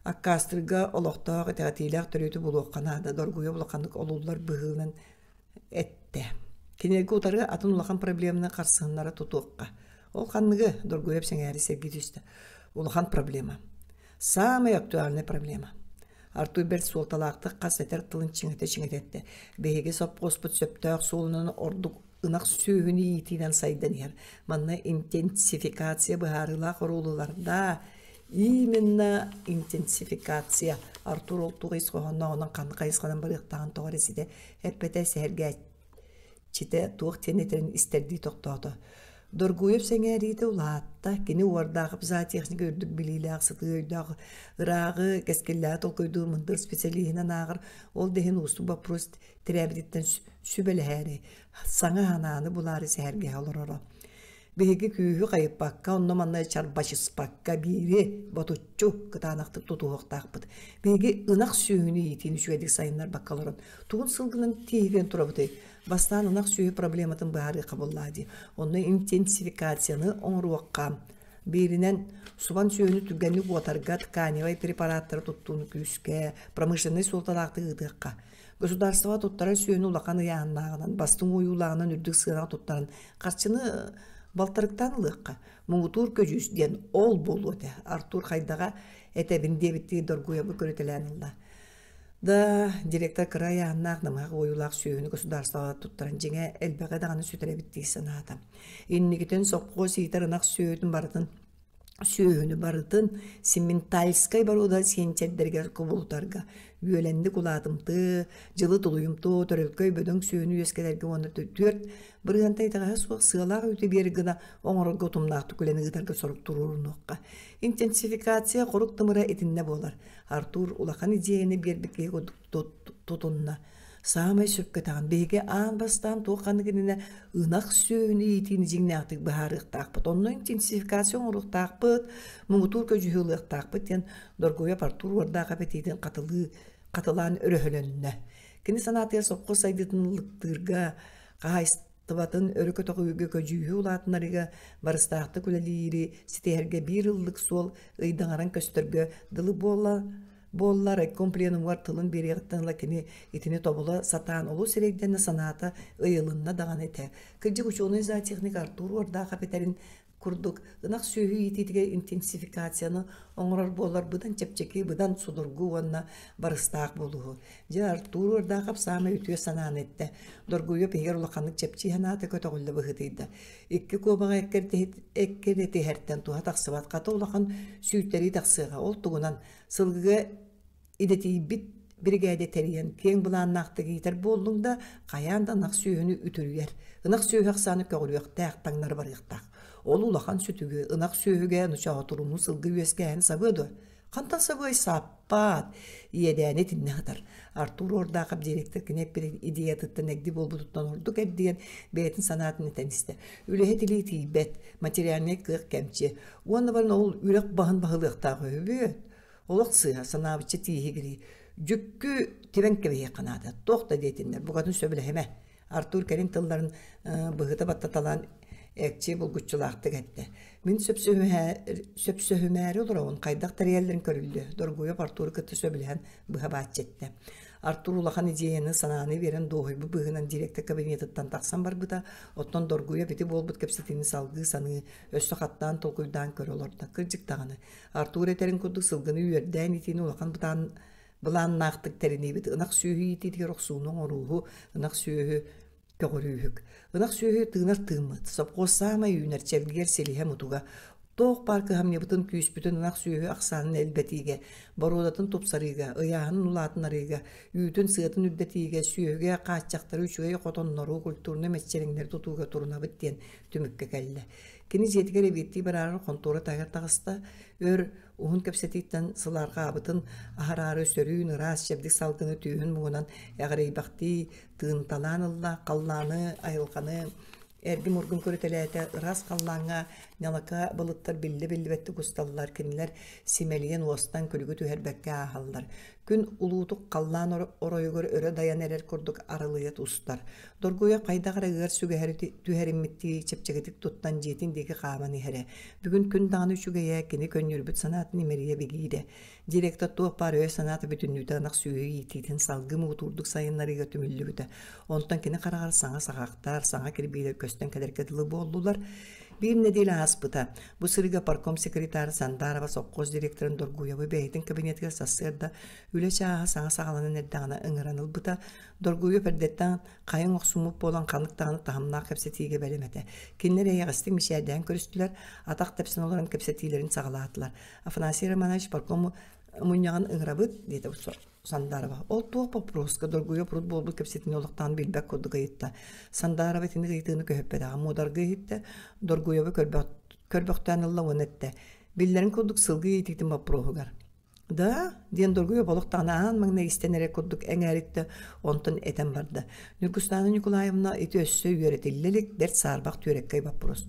Аккаастыырга олохтоох итэҕэтиилээх төрүөтү булуохха наада, доргуйа улаханнык олуллар быһыынан эттэ. Кинилэргэ утары атын улахан проблеманы харсыһыннара тутуохха. Ол ханныгы, Доргуйап сэҥээри сэргии түстэ. Улахан проблема. Самая актуальная проблема. Артур бэрт суолталаахтык хас этэр тылын чиҥэтэ-чиҥэтэ эттэ. Биһиги сопхуоспут сөптөөх суолунан ордук ынах сүөһүнү иитиинэн сайдан иһэр. Манна интенсификация быһаарыылаах оруолу ылар Именно интенсификация Артур ол туох ис хоһооннооҕунан ханнык хайысханан барыахтааҕын тоҕо эрэ ситэ эппэтэ сэһэргээччи. Читэ туох диэн этэрин истэрдии тохтоото. Доргуев сэҥээриитэ улаатта, кини уордаахып зоотехника үрдүк билиилээх, сытыы өйдөөх, ырааҕы, кэскиллээҕи толкуйдуур мындыр специалиһинэн ааҕар, ол да иһин уустук боппуруос тирээбититтэн сүбэлэһээри, саҥа санааны булаары сэһэргэһэ олороро. Биһиги күүһү хайыппакка, онно-манна чарбачыспакка биири ботуччу кытаанахтык тутуһуохтаахпыт. Биһиги ынах сүөһүнү иитиини үчүгэйдик сайыннарбакка олорон, тугун сылгынан тииһигэн турабытый? Бастаан ынах сүөһү проблематын быһаарыахха буоллаа дии. Онно интенсификацияны оҥоруохха. Бииринэн, субан сүөһүнү түргэнник уотарга тканевай препараттары туттууну күүскэ, промышленнай суолталаахтык ыытыахха. Государство туттарар сүөһүнү улахан ыйааһыннааҕынан, бастыҥ уойуулааҕынан үрдүк сыанаҕа туттаран харчыны балтарыктаан ылыахха. Муҥутуур көдьүүс диэн ол буолуо этэ. Артур хайдаҕа этэбин диэбиттии доргуйабы көрүтэлээн ылла. Да, директор кыра айааннаах намыһах уойуулаах сүөһүнү государствоҕа туттаран дьиҥэ элбэҕи даҕаны сүтэрэбит дии санаата. Инникитин сопхуос иитэр ынах сүөһүтүн барытын сүөһүнү барытын симментальскай боруода сиэнчэрдэригэр кубулутарга, үөлэнник улаатымтыы, дьылы тулуйумтуо, төрөлкөй бөдөҥ сүөһүнү үөскэтэргэ уонна 4% итэҕэһэ суох сыалаах үүтү биэр гына оҥорорго утумнаахтык үлэни ыытарга сорук туруорунуохха. Интенсификация хорук тымыра итиннэ буолар. Артур улахан идиэйэни биэрбит киһи курдук тутунна. Саамай сөпкө этэҕин, биһиги аан бастаан туох ханнык иннинэ ынах сүөһүнү иитиини дьиҥнээхтик быһаарыахтаахпыт. Онно интенсификация оҥоруохтаахпыт, муҥутуур көдьүүһү ылыахтаахпыт диэн Доргуйап Артур уордаах аппетитин хатылыы хатылаан өрөһөлөннө. Кини санаатыгар сопхуос сайдыытын ыллыктыырга, хаһаайыстыбатын өрө көтөҕүүгэ көдьүүһү улаатынарыга барыстаахтык үлэлиири ситиһэргэ биир ыллык суол ыйдаҥаран көстөргө дылы буолла буолла райком пленумугар тылын биэриэҕиттэн ыла кини итини тобула сатаан олус эрэйдэннэ санаата ыйылынна даҕаны этэ. Кырдьык учуонай зоотехник Артур Уордаахап этэрин курдук ынах сүөһү иитиитигэр интенсификацияны оҥорор буолар быдан чэпчэки, быдан судургу уонна барыстаах буолуһу. Дьэ Артур Уордаахап саамай үтүө санааны эттэ. Доргуйуоп иһигэр улаханнык чэпчии санаата көтөҕүллэ быһыытыйда. Икки куобаҕы эккирэтиһэртэн туһа тахсыбат, хата улахан сүүйтэрии тахсыаҕа. Ол тугунан сылгыга идэтийбит биригээдэ тэрийэн киэҥ былааннаахтык иитэр буоллуҥ да, хайаан да ынах сүөһүнү үтүрүйэр. Ынах сүөһү ахсаана көҕүрүөхтээх, таҥнары барыахтаах. Ол улахан сүтүгү ынах сүөһүгэ ночоотурумну сылгы үөскээһин сабыа дуо? Хантан сабыай сааппаат, иэдээни итиннэ сытар. Артур Ордаахап директор кини эппит идеятыттан эгди буолбутуттан ордук эрдийэн бэйэтин санаатын этэн истэ. Үлэһит илии тиийбэт, материальнай кыах кэмчи. Уонна баран ол үрэх баһын баһылыахтаах үһүбүт. Олох сыыһа, санаабычча тииһигирии. Дьүккү тибэн кэбиһиэххэ наада. Туох да диэтиннэр, букатын сөбүлэһимэ. Артур кэлин тылларын быһыта баттаталаан экчи булгуччулаахтык эттэ. Мин сөпсөһүмээри олоробун, хайдах тэрийэллэрин көрүллүө. Доргуйап Артуру кытта сөбүлэһэн быһа бааччы эттэ. Артур улахан идеяны, санааны биэрэн дуоһуйбут быһыынан директор кабинетыттан тахсан барбыта. Оттон Доргуйап ити буолбут кэпсэтиини салгыы саныы, өссө хаттаан толкуйдаан көрө олордо. Кырдьык даҕаны, Артур этэрин курдук сылгыны үөрдээн итиини улахан бытаан былааннаахтык тэринибит ынах сүөһү иитиитигэр охсууну оҥорууһу, ынах сүөһү көҕүрүүһүк. Ынах сүөһү тыынар тыыммыт, сопхуос саамай үүнэр чэлгиэр силиһэ мутуга. Туох баар кыһамньыбытын, күүспүтүн ынах сүөһү ахсаанын элбэтиигэ, боруодатын тупсарыыга, ыйааһынын улаатыннарыыга, үүтүн сыатын үрдэтиигэ, сүөһүгэ хааччахтары үчүгэй хотоннору, культурнай мэччирэҥнэри тутууга турунабыт диэн түмүккэ кэллэ. Кини дьиэтигэр эбиэттии бараары хонтуора таһыгар таҕыста. Өр уһун кэпсэтииттэн сылаарҕаабытын аһараары сөрүүн ыраас чэбдик салгыны түөһүн муҥунан эҕирэйбэхтии тыынталаан ылла, халлааны, айылҕаны эргим-ургум көрүтэлээтэ, ыраас халлааҥҥа ньалака былыттар биллэ-биллибэттик усталлар, кинилэр симэлийэн уостан күлүгү түһэрбэккэ ааһаллар. Күн улуутук халлаан оройугар өрө дайан эрэр курдук арылыйа устар. Доргуйа хайдах эрэ ыар сүгэһэри түһэриммиттии чэпчэкитик туттан дьиэтин диэки хааман иһэрэ. Бүгүн күн даҕаны үчүгэйэ, кини көнньүөрбүт санаатын имэрийэ бигиирэ. Директор туох баар өйө-санаата бүтүннүүтэ ынах сүөһү иитиитин салгыы муҥутуурдук сайыннарыыга түмүллүбүтэ. Онтон кини хараҕар саҥа саҕахтар, саҥа кирбиилэр көстөн кэлэргэ дылы буоллулар. Биир нэдиэлэ ааспыта. Бу сырыыга парком секретарь Сандарова сопхуос директорын Доргуевы бэйэтин кабинетыгар сарсыарда үлэ чааһа саҥа саҕаланан эрдэҕинэ ыҥыран ылбыта. Доргуев эрдэттэн хайыҥ охсуммут буолан ханнык даҕаны таһымнаах кэпсэтиигэ бэлэм этэ. Кинилэр эйэҕэстик мичээрдээн көрүстүлэр, атах тэпсэн олорон кэпсэтиилэрин саҕалаатылар. Афанасий Романович парком мунньаҕын ыҥырабыт, диэтэ. Сандаарова ол туох боппуруоска доргуйа урут буолбут кэпсэтиини олохтоон билбэт курдук ыйытта. Сандаарова итинник ыйытыыны көһүппэтэҕэ муодаргыы иһиттэ, Доргуйабы көрбөхтөөн ылла уонна эттэ: «Биллэрин курдук сылгы иитиитин боппуруоһугар». «Да?» диэн Доргуйа олохтоон аан маҥнай истэн эрэ курдук эҥээриттэ, онтон этэн барда: «Ньургустаана Ньукулаевна ити өссө үөрэтиллэ илик бэрт саарбах түөрэккэй боппуруос.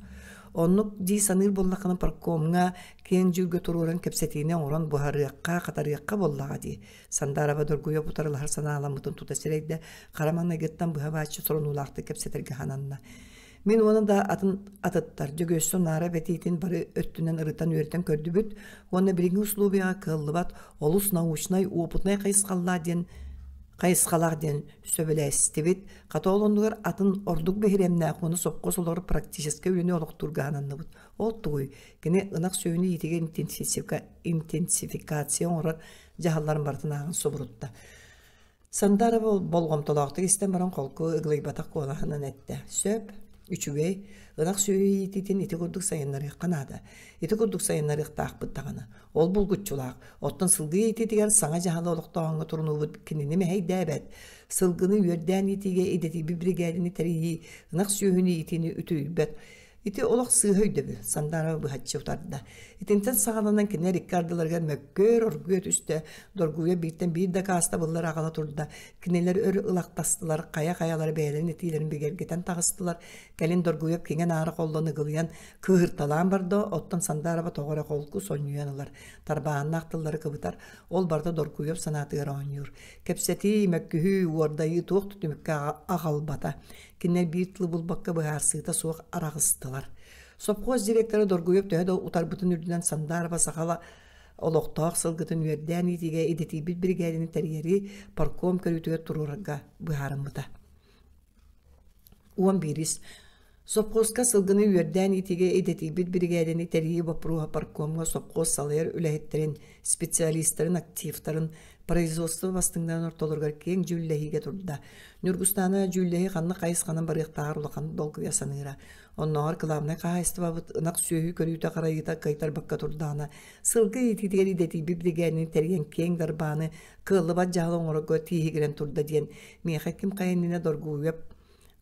Оннук дии саныыр буоллаххына паркомҥа киэҥ дьүүлгэ туруоран кэпсэтиини оҥорон буһарыахха, хатарыахха буоллаҕа дии. Сандаарова доргуйа утарылаһар санааламмытын тута сирэйдэ, хара маҥнайгыттан быһа бааччы сорунуулаахтык кэпсэтэргэ сананна. Мин уонна да атын атыттар Дьөгүөссэ Наара бэтиитин бары өттүнэн ырытан үөрэтэн көрдүбүт уонна билиҥҥи условияҕа кыаллыбат олус научнай, опытнай хайысхаллаах диэн хайысхалаах диэн сөбүлэстибит. Хата ол оннугар атын ордук биһирэмнээх уонна сопхуос олорор практическай үлэни олохтуурга ананныбыт. Ол тугуй? Кини ынах сүөһүнү иитигэ интенсификация оҥорор дьаһалларын барытын ааҕан субурутта. Сандарова болҕомтолоохтук истэн баран холку ыгылыйбатах куолаһынан эттэ: «Сөп, үчүгэй, ынах сүөһү иитиитин ити курдук сайыннарыахха наада. Ити курдук сайыннарыахтаахпыт даҕаны. Ол булгуччулаах. Оттон сылгы иитиитигэр саҥа дьаһалы олохтооһуҥҥа турунуубут кинини мэһэйдээбэт. Сылгыны үөрдээн иитиигэ идэтийбит биригээдэни тэрийии ынах сүөһүнү иитиини үтүрүйбэт. Ити олох сыыһа өйдөбүл, Сандаарова быһаччы утарда. Итинтэн саҕаланан кинилэр икки ардыларыгар мөккүөр оргуйа түстэ, доргуйа бииртэн биир дакаастабыллар аҕала турда. Кинилэр өр ылахтастылар, хайа-хайалара бэйэлэрин этиилэрин бигэргэтэн таҕыстылар. Кэлин Доргуйап киҥэ-наара холлон ыгылыйан, кыыһырталаан барда, оттон Сандаарова тоҕо эрэ холку сонньуйан ылар, тарбааннаах тыллары кыбытар, ол барыта Доргуйап санаатыгар оонньуур. Кэпсэтии, мөккүһүү, уордайыы туох да түмүккэ аҕалбата. Кинилэр биир тылы булбакка быһаарсыыта суох араҕыстылар. Сопхуос директора Доргуйов төһө да утарбытын үрдүнэн Сандаарова сахала олохтоох сылгытын үөрдээн иитиигэ идэтийбит биригээдэни тэрийэри парком көрүүтүгэр туруорарга быһаарыммыта. 11 Сопхуоска сылгыны үөрдээн иитиигэ идэтийбит биригээдэни тэрийии боппуруоһа паркомҥа сопхуос салайар үлэһиттэрин, специалистарын, активтарын, производство бастыҥнарын ортолоругар киэҥ дьүүллэһиигэ турда. Ньургустаана дьүүллэһии ханна хайысханан барыахтааҕар улахан долгуйа саныыра. Оннооҕор кылаабынай хаһаайыстыбабыт ынах сүөһү көрүүтэ-харайыыта кыайтарбакка турдаҕына, сылгы иитиитигэр идэтийбит биригээдэни тэрийэн киэҥ дарбааны кыаллыбат дьаһал оҥорорго тииһигирэн турда диэн миэхэ ким хайа иннинэ доргуйуоп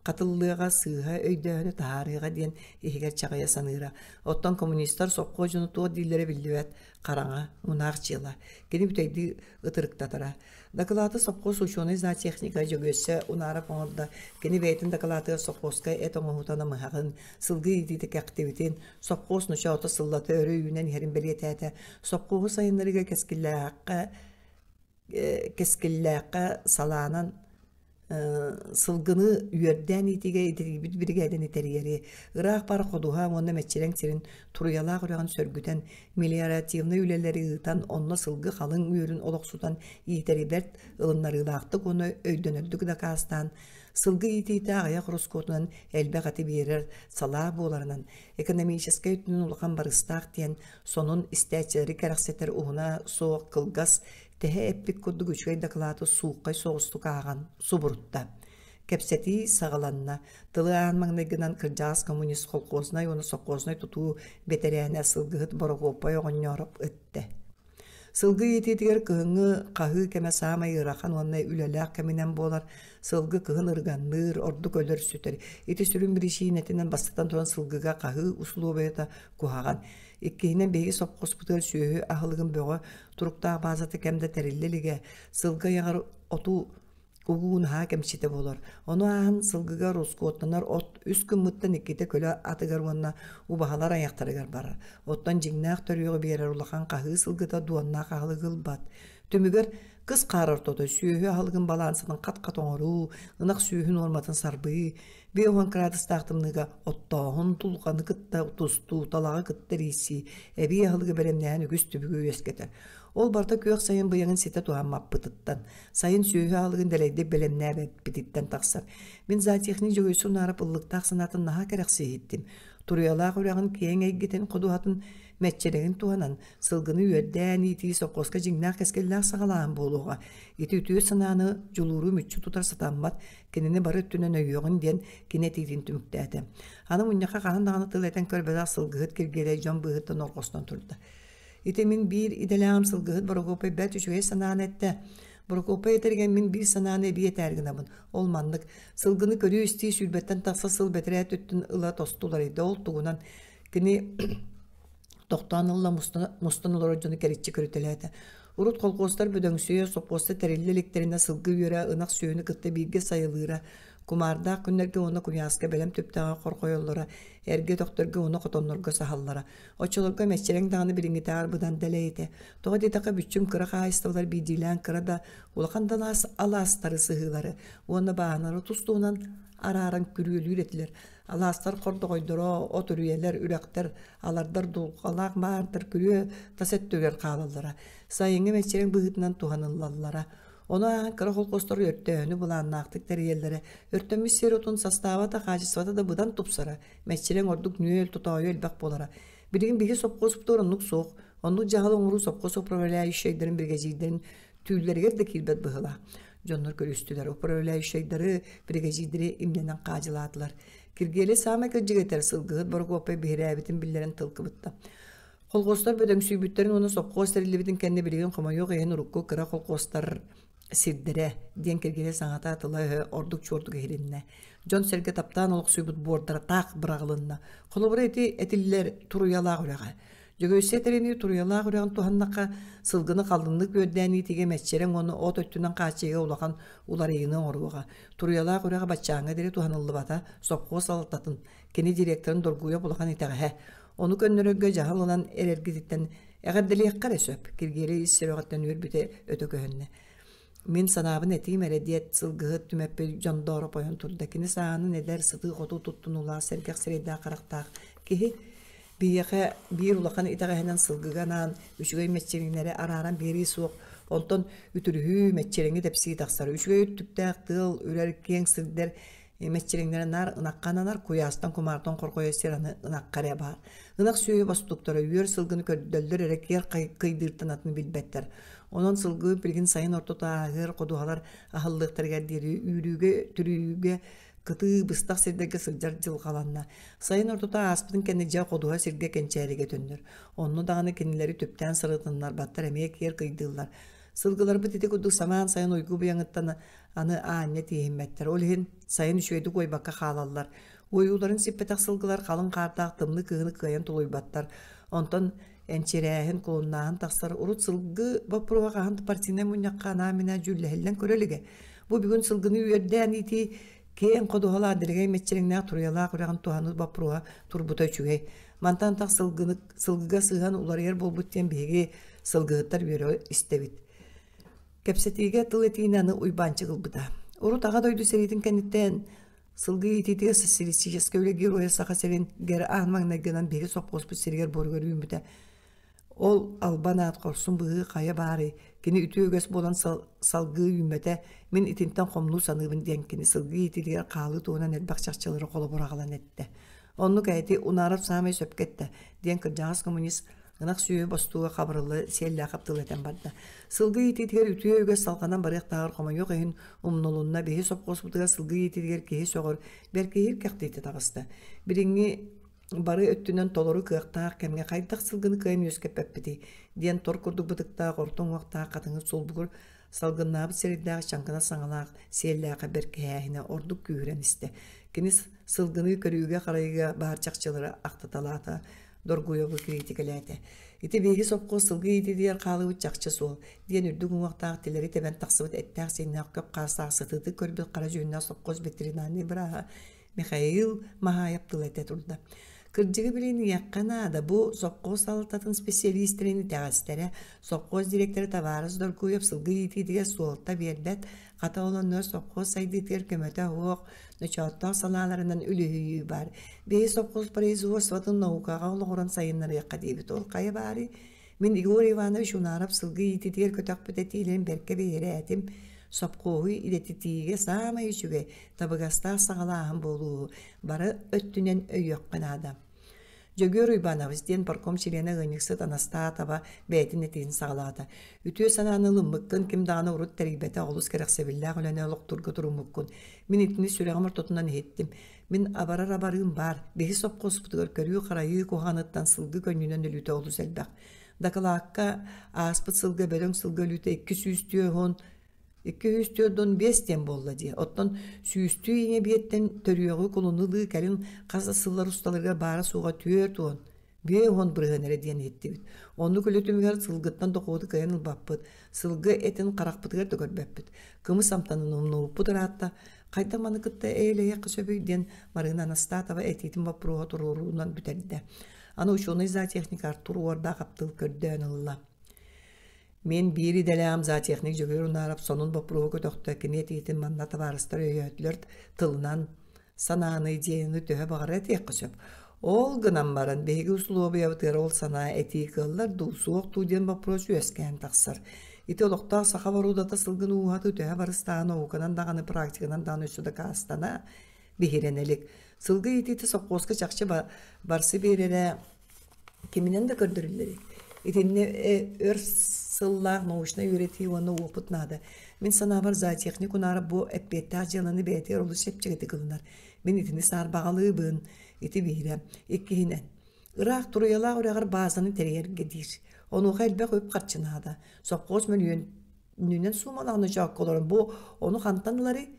хатыллыаҕа, сыыһа өйдөөһүнү таһаарыаҕа диэн иһигэр чаҕыйа саныыра. Оттон коммунистар сопхуос дьоно туох дииллэрэ биллибэт, хараҥа, мунаах дьыала. Кини бүтэйдии ытырыктатара. Дакылааты сопхуос учуонай зоотехника Дьөгүөссэ Унаарап оҥордо. Кини бэйэтин дакылаатыгар сопхуоска эт оҥоһуута намыһаҕын, сылгы иитиитэ кэхтибитин, сопхуос ночоото сыллата өрө үүнэн иһэрин бэлиэтээтэ. Сопхуоһу сайыннарыыга кэскиллээххэ кэскиллээххэ салаанан сылгыны үөрдээн иитиигэ идэтийбит биригээдэни тэрийэри, ыраах баар ходуһа уонна мэччирэҥ сирин Туруйалаах үрэҕин сөргүтэн, мелиоративнай үлэлэри ыытан, онно сылгы халыҥ үөрүн олохсутан иитэри бэрт ылыннарыылаахтык уонна өйдөнөрдүк дакаастаан, сылгы иитиитэ аҕыйах ороскуотунан элбэх эти биэрэр салаа буоларынан, экономическай өттүнэн улахан барыстаах диэн сонун истээччилэри кэрэхсэтэр уһуна суох кылгас тэһэ эппит курдук үчүгэй дакылааты сууххай соҕустук ааҕан субурутта. Кэпсэтии саҕаланна. Тылы аан маҥнайгынан кырдьаҕас коммунист колхознай уонна сопхуознай тутуу бэтэрээнэ сылгыһыт Борокуоппай оҕонньоороп эттэ. Сылгы иитиитигэр кыһыҥҥы хаһыы кэмэ саамай ыарахан уонна үлэлээх кэминэн буолар. Сылгы кыһын ырыганныыр, ордук өлөр-сүтэр. Ити сүрүн биричиинэтинэн бастатан туран сылгыга хаһыы усулуобуйата куһаҕан. Иккиһинэн биһиги сопхуоспутугар сүөһү аһылыгын бөҕө туруктаах баазата кэм да тэриллэ илигэ, сылгы айаҕар оту угуу наһаа кэмчитэ буолар. Ону ааһан сылгыга роскуоттанар от үс гыммыттан иккитэ көлө атыгар уонна убаһалар айахтарыгар барар. Оттон дьиҥнээх төрүөҕү биэрэр улахан хаһыы сылгыта дуоннаах аһылыгы ылбат. Түмүгэр кыс хаар ортото сүөһү аһылыгын балаансатын хат-хат оҥоруу, ынах сүөһү нуорматын сарбыйыы, 50 кыраадыстаах тымныыга оттооһун, тулҕаны кытта тустуу, талаҕы кытта эрийсии, эбии аһылыгы бэлэмнээһин үгүс түбүгү үөскэтэр. Ол барыта күөх сайын быйаҥын ситэ туһаммаппытыттан, сайын сүөһү аһылыгын дэлэйдик бэлэмнээбэппититтэн тахсар. Мин зоотехник Дьөгүөссэ Унаарап ыллыктаах санаатын наһаа кэрэхсии иһиттим. Туруйалаах үрэҕин киэҥ эйгэтин ходуһатын мэччирэҥин туһанан, сылгыны үөрдээн иитии сопхуоска дьиҥнээх кэскиллээх саҕалааһын буолуоҕа. Ити үтүө санааны дьулууру мүччү тутар сатаммат, кинини бары өттүнэн өйүөҕүн диэн кини этиитин түмүктээтэ. Аны мунньахха хаһан даҕаны тыл этэн көрбөтөх сылгыһыт Киргиэлэй дьон быыһыттан орҕостон турда. Ити мин биир идэлээҕим сылгыһыт Борогуопай бэрт үчүгэй санааны эттэ. Борокуоппай этэригэр мин биир санааны эбии этээр гынабын. Ол маннык. Сылгыны көрүү-истии сүүрбэттэн тахса сыл бэтэрээ өттүн ыла тосту уларыйда. Ол тугунан кини тохтоон ылла мустан олорор дьону кэриччи көрүтэлээтэ. Урут колхуостар бөдөҥсүйэ, сопхуоста тэриллэ иликтэринэ сылгы үөрэ ынах сүөһүнү кытта бииргэ сайылыыра, кумаардаах күннэргэ уонна куйааска бэлэм түптэҕэ хорҕойоллоро, эргэ өтөхтөргө уонна хотоннорго саһаллара. Оччолорго мэччирэҥ даҕаны билиҥҥитээҕэр быдан дэлэй этэ. Тоҕо диэтэххэ бүччүм кыра хаһаайыстыбалар биирдиилээн кыра да, улахан да алаастары сыһыылары уонна бааһыналары тус-туһунан арааран күрүөлүүр этилэр. Алаастар хордоҕойдоро, от үрүйэлэр, үрэхтэр, алардар дулҕалаах маардар күрүө тас өттүгэр хаалаллара. Сайыҥҥы мэччирэҥ быһыытынан туһаныллаллара. Ону ааһан кыра холкуостар өртөөһүнү былааннаахтык тэрийэллэрэ. Өртөммүт сир отун састааба да, хаачыстыбата да быдан тупсара. Мэччирэҥ ордук нүөл, тотоойу элбэх буолара. Билигин биһиги сопхуоспутугар оннук суох. Оннук дьаһал оҥоруу сопхуос управляющайдарын, биригэдьиирдэрин түүллэригэр да киирбэт быһыылаах. Дьоннор көрүстүлэр, управляющайдары, биригэдьиирдэри имнэнэн хаадьылаатылар. Киргиэлэй саамай кырдьык этэр, сылгыһыт Борокуоппай биһирээбитин биллэрэн тыл кыбытта. Колхуостар бөдөҥсүйбүттэрин уонна сопхуос тэриллибитин кэннэ билигин хомойуох иһин урукку кыра колхуостар сирдэрэ диэн Киргиэлэй саҥата тыла-өһө ордук чуордук иһилиннэ. Дьон-сэргэ таптаан олохсуйбут буордара таах быраҕылынна. Холобура ити этиллэр туруйалаах үрэҕэ. Дьөгүөссэ этэринии туруйалаах үрэҕин туһаннахха, сылгыны халыҥнык үөрдээн иитиигэ мэччирэҥ уонна от өттүнэн хааччыйыыга улахан уларыйыыны оҥоруоҕа. Туруйалаах үрэҕэ баччааҥҥа диэри туһаныллыбата, сопхуос салалтатын, кини директорын доргуйап улахан итэҕэһэ. Ону көннөрөргө дьаһал ылан эрэргититтэн эҕэрдэлиэххэ эрэ сөп, Киргиэлэй ис сүрэҕиттэн үөрбүтэ өтө көһүннэ. Мин санаабын этиим эрэ диэт, сылгыһыт Түмэппий Дьондоороп ойон турда. Кини сааһынан эдэр, сытыы-хотуу туттунуулаах, сэргэх сирэйдээх-харахтаах киһи биһиэхэ биир улахан итэҕэһинэн сылгыга анаан үчүгэй мэччирэҥнэри арааран биэрии суох. Онтон үтүрүһүү, мэччирэҥи тэпсии тахсар. Үчүгэй өттүктээх тыал үрэр киэҥ сирдэр мэччирэҥнэрэ наар ынахха ананар, куйаастан кумаартан хорҕойо сир аны ынахха эрэ баар. Ынах сүөһү бостуктара үөр сылгыны көрдөллөр эрэ киэр кыйдыыртан атын билбэттэр. Онон сылгы билигин сайын ортото ааһыар ходуһалар аһыллыахтарыгар диэри үүрүүгэ, түрүүгэ кытыы быстах сирдэргэ сылдьар дьылҕаланна. Сайын ортото ааспытын кэннэ дьэ ходуһа сиргэ кэнчээригэ төннөр. Онно даҕаны кинилэри түптээн сырытыннарбаттар эмиэ киэр кыйдыыллар. Сылгыларбыт ити курдук самаан сайын уйгу быйаҥыттан аны аанньа тииһиммэттэр. Ол иһин сайын үчүгэйдик уойбакка хаалаллар. Уойууларын сиппэтэх сылгылар халыҥ хаардаах тымныы кыһыны кыайан тулуйбаттар. Онтон энчирээһин, кулуннааһын тахсар. Урут сылгы боппуруоһа хаһан да партийнай мунньахха анаан-минээн дьүүллэһиллэн көрө илигэ. Бу бүгүн сылгыны үөрдээн иитии киэҥ ходуһалаах дэлэгэй мэччирэҥнээх туруйалаах үрэҕин туһаныы боппуруоһа турбута үчүгэй. Мантан тах сылгыны сылгыга сыһыан уларыйар буолбут диэн биһиги сылгыһыттар үөрэ истэбит. Кэпсэтиигэ тыл этиини аны Уйбаанчык ылбыта. Урут Аҕа дойду сэриитин кэнниттэн сылгы иитиитигэр социалистическай үлэ геройа Саха сирин гэр аан маҥнайгынан биһиги сопхуоспут сиригэр-буоругар үүммүтэ. Ол албан аат хорсун быһыы хайа баарый, кини үтүө үгэс буолан салгыы үүммэтэ, мин итинтэн хомнуу саныыбын диэн кини сылгы иитиитигэр хаалыы туһунан элбэх чахчылары холобур аҕалан эттэ. Оннук эти Унаров саамай сөпкө эттэ, диэн кырдьаҕас коммунист ынах сүөһү бостууга хабырылла сиэллээх аптыл этэн барда. Сылгы иитиитигэр үтүө үгэс салҕанан барыахтааҕар хомойуох иһин умнулунна биһи сопхуоспутугар сылгы иитиитигэр киһи сөҕөр, бэркиһиир кэхтиитэ таҕыста. Билиҥҥи бары өттүнэн толору кыахтаах кэмҥэ хайдах сылгыны кыайан үөскэппэппитий диэн тор курдук бытыктаах орто уҥуохтаах хатыҥы сулбугур салгыннаабыт сирэйдээх чаҥкына саҥалаах сиэллээхэ бэркиһээһинэ ордук күүһүрэн истэ. Кини сылгыны көрүүгэ-харайыыга баар чахчылары ахтыталаата, Доргуйабы кириитикэлээтэ. Ити биһиги сопхуос сылгы иитиитигэр хаалыбыт чахчы суол, диэн үрдүк уҥуохтаах тилэри тэбэн тахсыбыт эттээх-сииннээх көп хаастаах сытыытык көрбүт хара дьүһүннээх сопхуос ветеринарнай бырааһа Михаил Маһаайап тыл этэ турда. Кырдьыгы билиниэххэ наада, бу сопхуос салалтатын специалистэрин итэҕэстэрэ, сопхуос дириэктэрэ табаарыс Доргуев сылгы иитиитигэр суолта биэрбэт, хата ол оннугар сопхуос сайдыытыгар көмөтө суох, ночооттоох салааларынан үлүһүйүү баар. Биһи сопхуос производствотын наукаҕа олоҕуран сайыннарыахха диэбит. Ол хайа баарый? Мин Егор Иванович Унаров сылгы иитиитигэр көтөхпүт этиилэрин бэркэ биһирээтим. Сопхуоһу идэтитиигэ саамай үчүгэй, табыгастаах саҕалааһын буолууһу бары өттүнэн өйүөххэ наада. Дьөгүөр Уйбаанабыс диэн парком чилиэнэ ыанньыксыт Анастаатаба бэйэтин этиитин саҕалаата. Үтүө санааны ылыммыккын, ким даҕаны урут тэрийбэтэх олус кэрэхсэбиллээх үлэни олохтуурга туруммуккун. Мин итини сүрэҕим ортотунан иһиттим. Мин абарар абарыым баар, биһи сопхуоспутугар көрүү-харайыы куһаҕаныттан сылгы көнньүнэн өлүүтэ олус элбэх. Дакылаакка ааспыт сылга бөдөҥ сылгы өлүүтэ 240. 245 диэн буолла дии. Оттон сүүстүү ийэ биэттэн төрүөҕү кулуну ылыы кэлин хас да сыллар усталарыгар баара-суоҕа 40, 50% эрэ диэн иһиттибит. Оннук үлэ түмүгэр сылгыттан дохуоту кыайан ылбаппыт, сылгы этин харахпытыгар да көрбөппүт. Кымыс амтанын умнубуппут ыраатта. Хайдах маны кытта эйэлэһиэххэ сөбүй диэн Марина Анастатова этиитин боппуруоһа туруоруунан бүтэрдэ. Аны учуонай зоотехник Артур Уордаах аптыл көрдөөн ылла. Мин биир идэлээҕим зоотехник Дьөгүөр Унаарап сонун боппуруоһу көтөхтө, кини этиитин манна табаарыстар өйөөтүлэр, тылынан санааны, идеяны төһө баҕарар этиэххэ сөп. Ол гынан баран, биһиги усулуобуйабытыгар ол санаа этии кыаллар дуу, суох дуу диэн боппуруос үөскээн тахсар. Ити олохтоох саха боруодата сылгыны ууһатыы төһө барыстааҕын науканан даҕаны, практиканан даҕаны өссө дакаастана, биһирэнэ илик. Сылгы иитиитэ сопхуоска чахчы барсы биэрэрэ киминэн да көрдөрүллэр. Итиннэ өр сыллаах научнай үөрэтии уонна уопут наада. Мин санаабар, зоотехник унаара бу эппиэттээх дьыаланы бэйэтигэр олус чэпчэкитик ылынар. Мин итини саарбаҕалыыбын. Ити биирэ. Иккиһинэн, ыраах Туруйалаах үрэҕэр баазаны тэрийэргэ диир. Онуоха элбэх үп-харчы наада. Сопхуос мөлүйүөнүнэн суумалаах ночоокко олорон бу ону хантан ыларый?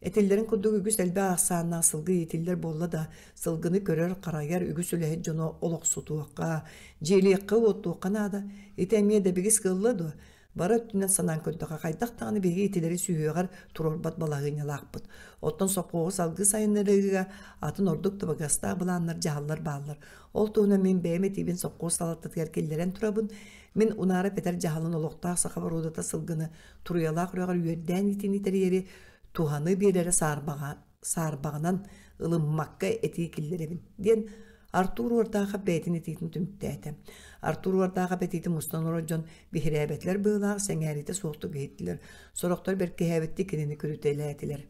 Этиллэрин курдук үгүс элбэх ахсааннаах сылгы иитиллэр буолла да, сылгыны көрөр-харайар үгүс үлэһит дьону олохсутуохха, дьиэлиэххэ-уоттуохха наада. Ити эмиэ дэбигис кыалла дуо? Бары өттүнэн санаан көрдөххө, хайдах даҕаны биһиги итилэри сүһүөҕэр туруорбат балаһыанньалаахпыт. Оттон сопхуоһу салгыы сайыннарыыга атын ордук табыгастаах былааннар, дьаһаллар бааллар. Ол туһунан мин бэйэм этиибин сопхуос салалтатыгар киллэрэн турабын. Мин Унаара Петр дьаһалын олохтоох саха боруодата сылгыны Туруйалаах үрэҕэр үөрдээн итини тэрийэри туһаны биэрэрэ саарбаҕа саарбаҕынан ылыммакка этии киллэрэбин диэн Артур Уордаахап бэйэтин этиитин түмүктээтэ. Артур Уордаахап этиитин мустан олорор дьон биһирээбэтилэр быһыылаах, сэҥээриитэ суохтук иһиттилэр. Сорохтор бэркиһээбиттии кинини күрүтэлээтилэр.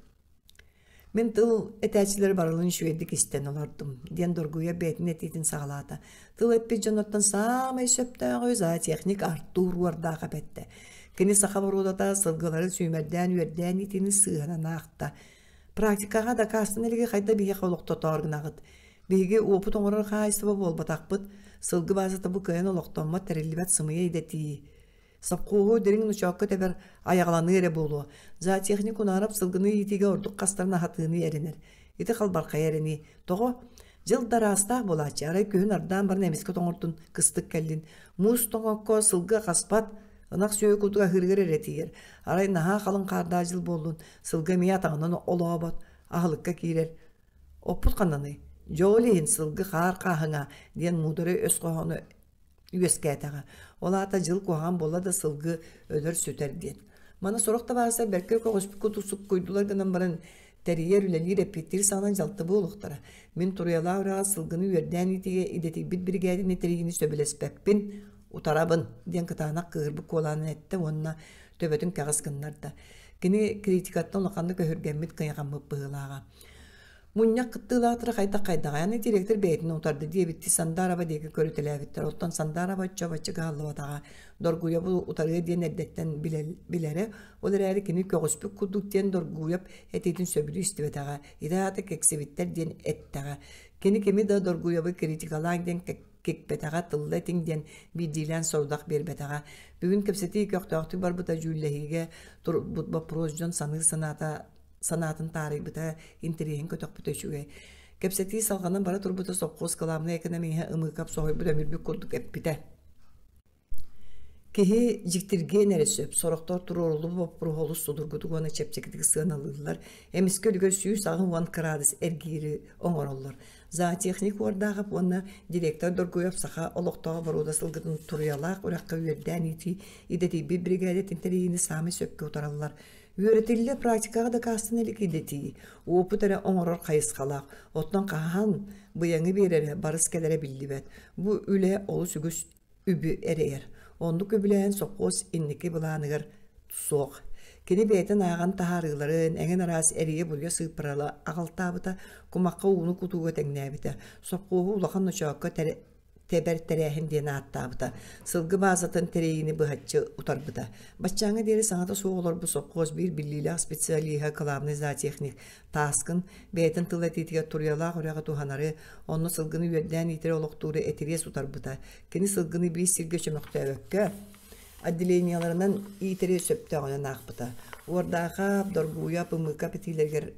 Мин тыл этээччилэри барыларын үчүгэйдик истэн олордум, диэн доргуйа бэйэтин этиитин саҕалаата. Тыл эппит дьонуттан саамай сөптөөҕү зоотехник Артур Уордаахап эттэ. Кини саха боруодата сылгылары сүүмэрдээн үөрдээн итини сыыһанан аахта. Практикаҕа дакаастан илиги хайда биһиэхэ олохтотоор гынаҕыт? Биһиги уопут оҥорор хаһаайыстыба буолбатахпыт. Сылгы баазата бу кыайан олохтоммот тэриллибэт сымыйа идэтии. Сопхуоһу дириҥ ночоокко тэбэр айаҕаланыы эрэ буолуо. Зоотехник Унаарап сылгыны иитиигэ ордук хастарын аһатыыны эрэнэр. Ити халбархай эрэнии. Тоҕо? Дьыл да араастаах буолааччы. Арай күһүн ардаан баран эмискэ тоҥордун, кыстык кэллин. Муус тоҥокко сылгы хаспат, ынах сүөһү курдук аһыырыгар эрэ тиийэр. Арай наһаа халыҥ хаардаах дьыл буоллун, сылгы эмиэ атаҕынан олообот, аһылыкка киирэр. Оппут ханнаный? Дьэ ол иһин сылгы хаар хааһыҥа диэн муударай өс хоһооно үөскээтэҕэ. Ол аата дьыл куһаҕан буолла да сылгы өлөр-сүтэр диэн. Маны сорох табаарыстар бэркэ көҕүспүт курдук суккуйдулар гынан баран тэрийэр, үлэлиир, эппиэттиир саҕанан дьалты буолуохтара. Мин Туруйалаах үрэҕэр сылгыны үөрдээн иитиигэ идэтийбит биригээдэни тэрийиини сөбүлэспэппин, утарабын диэн кытаанах кыыһырбыт куолаанын эттэ уонна төбөтүн кэҕис гыннарда. Кини критикаттан улаханнык өһүргэммит, кыйахаммыт быһыылааҕа. Мунньах кыттыылаахтара хайдах-хайдаҕай, аны директор бэйэтин утарды диэбиттии Сандаарова диэки көрүтэлээбиттэр. Оттон Сандаарова оччо-бачча кыһаллыбатаҕа. Доргуйабы утарыа диэн эрдэттэн билэрэ, ол эрээри кини көҕүспүт курдук диэн Доргуйап этиитин сөбүлүү истибэтэҕэ. Ити аата кэксибиттэр диэн эттэҕэ. Кини кими да Доргуйабы критикалааҥ диэн кикпэтэҕэ, тылла этиҥ диэн биирдиилээн сорудах биэрбэтэҕэ. Бүгүн кэпсэтии көхтөөхтүк барбыта дьүүллэһиигэ турбут боппуруос дьон саныыр санаата санаатын таарыйбыта, интэриэһин көтөхпүтэ үчүгэй. Кэпсэтии салҕанан бара турбута сопхуос кылаабынай экономиһа Ымыыкап соһуйбут өмүрбүт курдук эппитэ. Киһи дьиктиргиэн эрэ сөп, сорохтор туруоруллубут боппуруоһу олус судургутук уонна чэпчэкитик сыаналыыллар, эмискэ үлүгэр 180 кыраадыс эргиири оҥороллор. Зоотехник Уордаахап уонна директор Доргуев саха олохтооҕо боруода сылгытын Туруйалаах үрэххэ үөрдээн иитии идэтийбит биригээдэтин тэрийиини саамай сөпкө утараллар. Үөрэтиллэ практикаҕа дакаастана илик идэтии, уопут эрэ оҥорор хайысхалаах, оттон хаһан быйаҥы биэрэрэ, барыс кэлэрэ биллибэт. Бу үлэ олус үгүс үбү эрэйэр. Оннук үбүлээһин сопхуос инники былааныгар суох. Кини бэйэтин ааҕан таһаарыыларын, эҥин араас эрийэ-буруйа сыыппарала аҕалтаабыта, кумахха ууну кутууга тэҥнээбитэ. Сопхуоһу улахан ночоокко тэбэр тэрээһин диэн ааттаабыта, сылгы баазатын тэрийиини быһаччы утарбыта. Баччааҥҥа диэри саҥата суох олорбут сопхуос биир биллиилээх специалиһа, кылаабынай зоотехник Тааскын бэйэтин тыл этиитигэр Туруйалаах үрэҕи туһанары, онно сылгыны үөрдээн иитэри олохтууру этириэс утарбыта. Кини сылгыны биир сиргэ чөмөхтөөбөккө, отделениеларынан иитэри сөптөөҕүнэн аахпыта. Уордаахап, Доргуйап, Ымыыкап этиилэригэр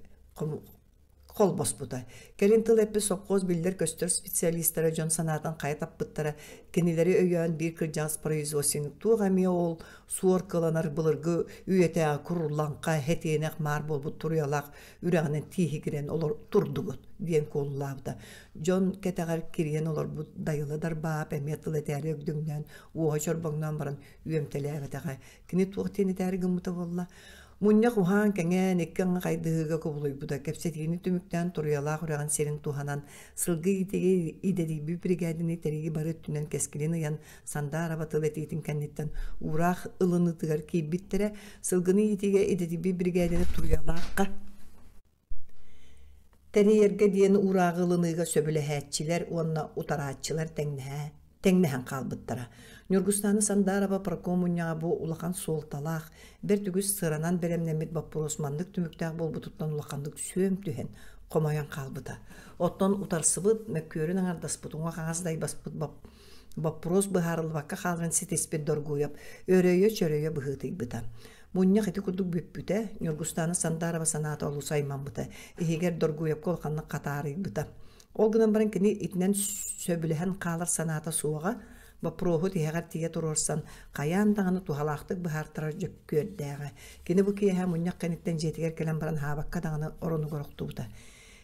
холбоспута. Кэлин тыл эппит сопхуос биллэр-көстөр специалистара дьон санаатын хайа таппыттара, кинилэри өйөөн биир кырдьаҕас производственник туох эмиэ ол суор кыланар былыргы үйэтээҕи куруллаҥха хэтиэнэх маар буолбут туруйалаах үрэҕинэн тииһигирэн олор турдугут диэн куолулаабыта. Дьон кэтэҕэр кирийэн олорбут Дайыла Дарбаап эмиэ тыл этээри өгдөҥнөөн, уоһа чорбоҥноон баран үөмтэлээбэтэҕэ. Кини туох диэн этээри гыммыта буолла? Мунньах уһаан-кэҥээн, икки аҥы хайдыһыыга кубулуйбута. Кэпсэтиини түмүктээн Туруйалаах үрэҕин сирин туһанан, сылгы иитиигэ идэтийбит биригээдэни тэрийии бары өттүнэн кэскилин ыйан, Сандаарова тыл этиитин кэнниттэн уураах ылыныытыгар киирбиттэрэ. Сылгыны иитиигэ идэтийбит биригээдэни Туруйалаахха тэрийэргэ диэн уурааҕы ылыныыга сөбүлэһээччилэр уонна утарааччылар тэҥнэһэ тэҥнэһэн хаалбыттара. Ньургустаана Сандаарова проком мунньаҕа бу улахан суолталаах, бэрт үгүс сыранан бэлэмнэммит боппуруос маннык түмүктээх буолбутуттан улаханнык сүөм түһэн, хомойон хаалбыта. Оттон утарсыбыт, мөккүөрүн аҥардаспыт, уҥа-хаҥас дайбаспыт боппуруос быһаарыллыбакка хааларын ситиспит Доргуйап өрөйө-чөрөйө быһыытыйбыта. Мунньах ити курдук бүппүтэ, Ньургустаана Сандаарова санаата олус аймаммыта, иһигэр Доргуйапка улаханнык хатаарыйбыта. Ол гынан баран кини итинэн сөбүлэһэн хаалар санаата суоҕа, боппуруоһу тиһэҕэр тиийэ туруорсан, хайаан даҕаны туһалаахтык быһаартарар дьүккүөрдээҕэ. Кини бу киэһэ мунньах кэнниттэн дьиэтигэр кэлэн баран аһаабакка даҕаны оронугар охтубута.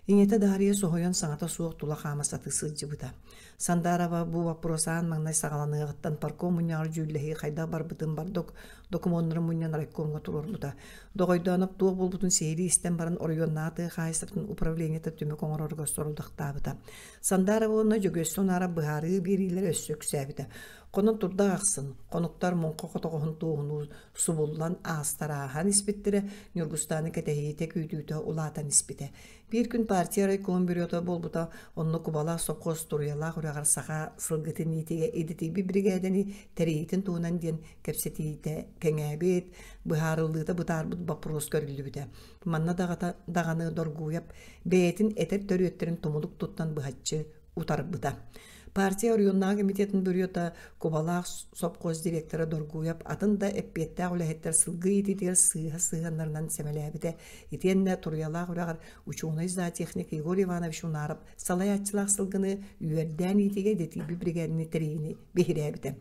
Ийэтэ Даарыйа соһуйан саҥата суох тула хаама сатыы сылдьыбыта. Сандаарова бу боппуруос аан маҥнай саҕаланыаҕыттан парком мунньаҕар дьүүллэһии хайдах барбытын бардок докумуоннарын мунньан райкомҥа туруорбута. Доҕойдооноп туох буолбутун сиһилии истэн баран оройуоннааҕы тыа хаһаайыстыбатын управлениета түмүк оҥороругар сорудахтаабыта. Сандаарова уонна Дьөгүөссэ Унаарап быһаарыы биэриилэрэ өссө үксээбитэ. Хонон турдах ахсын, хонуктар муҥха хотоҕоһун туоһунуу субуллан аастар ааһан испиттэрэ, Ньургустааны кэтэһиитэ күүтүүтэ улаатан испитэ. Биир күн партия райком бюрота буолбута, онно Кубалаах сопхуос Туруйалаах үрэҕэр саха сылгытын иитигэ идэтийбит биригээдэни тэрийиитин туһунан диэн кэпсэтиитэ кэҥээбит, быһаарыллыыта бытаарбыт боппуруос көрүллүбүтэ. Манна даҕаны Доргуйап бэйэтин этэр төрүөттэрин тумулук туттан быһаччы утарбыта. Партия оройуоннааҕы комитетын бюрота Кубалаах сопхуос директора Доргуйап атын да эппиэттээх үлэһиттэр сылгы иитиитигэр сыыһа сыһыаннарынан сэмэлээбитэ. Итиэннэ Туруйалаах үрэҕэр учуонай зоотехник Егор Иванович Унаров салайааччылаах сылгыны үөрдээн иитиигэ идэтийбит биригээдэни тэрийиини биһирээбитэ.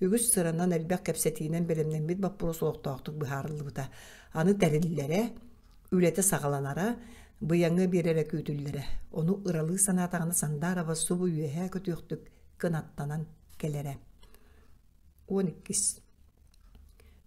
Үгүс сыранан элбэх кэпсэтиинэн бэлэмнэммит боппуруос олохтоохтук быһаарыллыбыта. Аны тэриллэрэ, үлэтэ саҕаланара, быйаҥы биэрэрэ күүтүллэрэ. Ону ыралыы санаатаҕына Сандаарова субу үөһээ көтүөхтүк кынаттанан кэлэрэ. 12.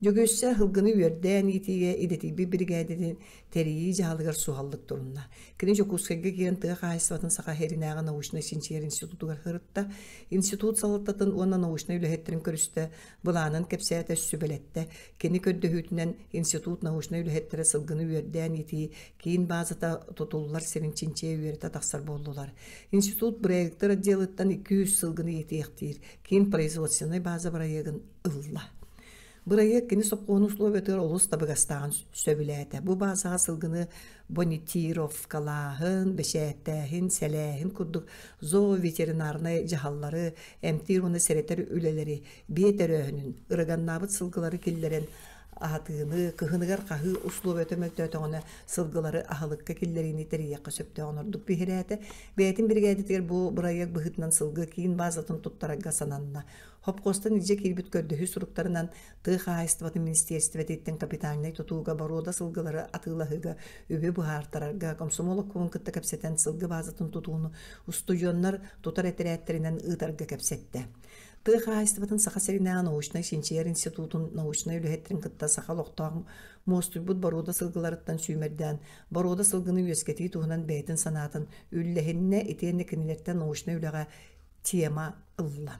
Дьөгүөссэ һылгыны үөрдээн иитиигэ идэтийбит биригээдэтин тэрийии дьаһалыгар суһаллык турунна. Кини Дьокуускайга киирэн тыа хаһаайыстыбатын Саха Сиринээҕи научнай-чинчийэр институтугар сырытта, институт салалтатын уонна научнай үлэһиттэрин көрүстэ, былаанын кэпсээтэ, сүбэлэттэ. Кини көрдөһүүтүнэн институт научнай үлэһиттэрэ сылгыны үөрдээн иитии киин баазата тутуллар сирин чинчийэ үөрэтэ тахсар буоллулар. Институт бырайыактар отделыттан 200 сылгыны иитиэхтиир киин производственнай бааза бырайыагын ылла. Бырайыак кини сокуон условиятыгар олус табыгастааҕын сөбүлээтэ. Бу баазаҕа сылгыны бонитировкалааһын, бэчээттээһин, сэлээһин курдук зооветеринарнай дьаһаллары, эмтиир уонна сэрэтэр үлэлэри, биэ төрөөһүнүн, ырыганнаабыт сылгылары киллэрэн аһатыыны, кыһыныгар хаһыы условията мөлтөөтөҕүнэ сылгылары аһылыкка киллэриини тэрийиэххэ сөптөөҕүн ордук биһирээтэ. Бэйэтин биригээдэтигэр бу бырайыак быһыытынан сылгы киин баазатын туттарарга сананна. Хопхуостан илдьэ киирбит көрдөһүү суруктарынан тыа хаһаайыстыбатын министиэристибэтиттэн капитальнай тутууга боруода сылгылары атыылаһыыга үбү быһаартарарга комсомол обкомун кытта кэпсэтэн сылгы баазатын тутууну устудьуоннар тутар этэрээттэринэн ыытарга кэпсэттэ. Тыа хаһаайыстыбатын Саха сиринээҕи научнай-чинчийэр институтун научнай үлэһиттэрин кытта саха олохтоох муостуйбут боруода сылгыларыттан сүүмэрдээн боруода сылгыны үөскэтии туһунан бэйэтин санаатын үллэһиннэ итиэннэ кинилэртэн научнай үлэҕэ тема ылла.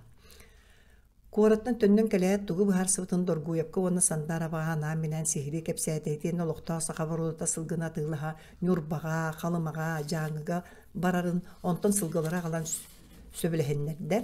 Куораттан төннөн кэлээт тугу быһаарсыбытын Доргуевка уонна Сандаарабаҕа анаан-минээн сиһилии кэпсээтэ итиэннэ олохтоох саха боруодата сылгыны атыылаһа Ньурбаҕа, Халымаҕа, Дьааҥыга барарын, онтон сылгылары аҕалан сөбүлэһиннэрдэ.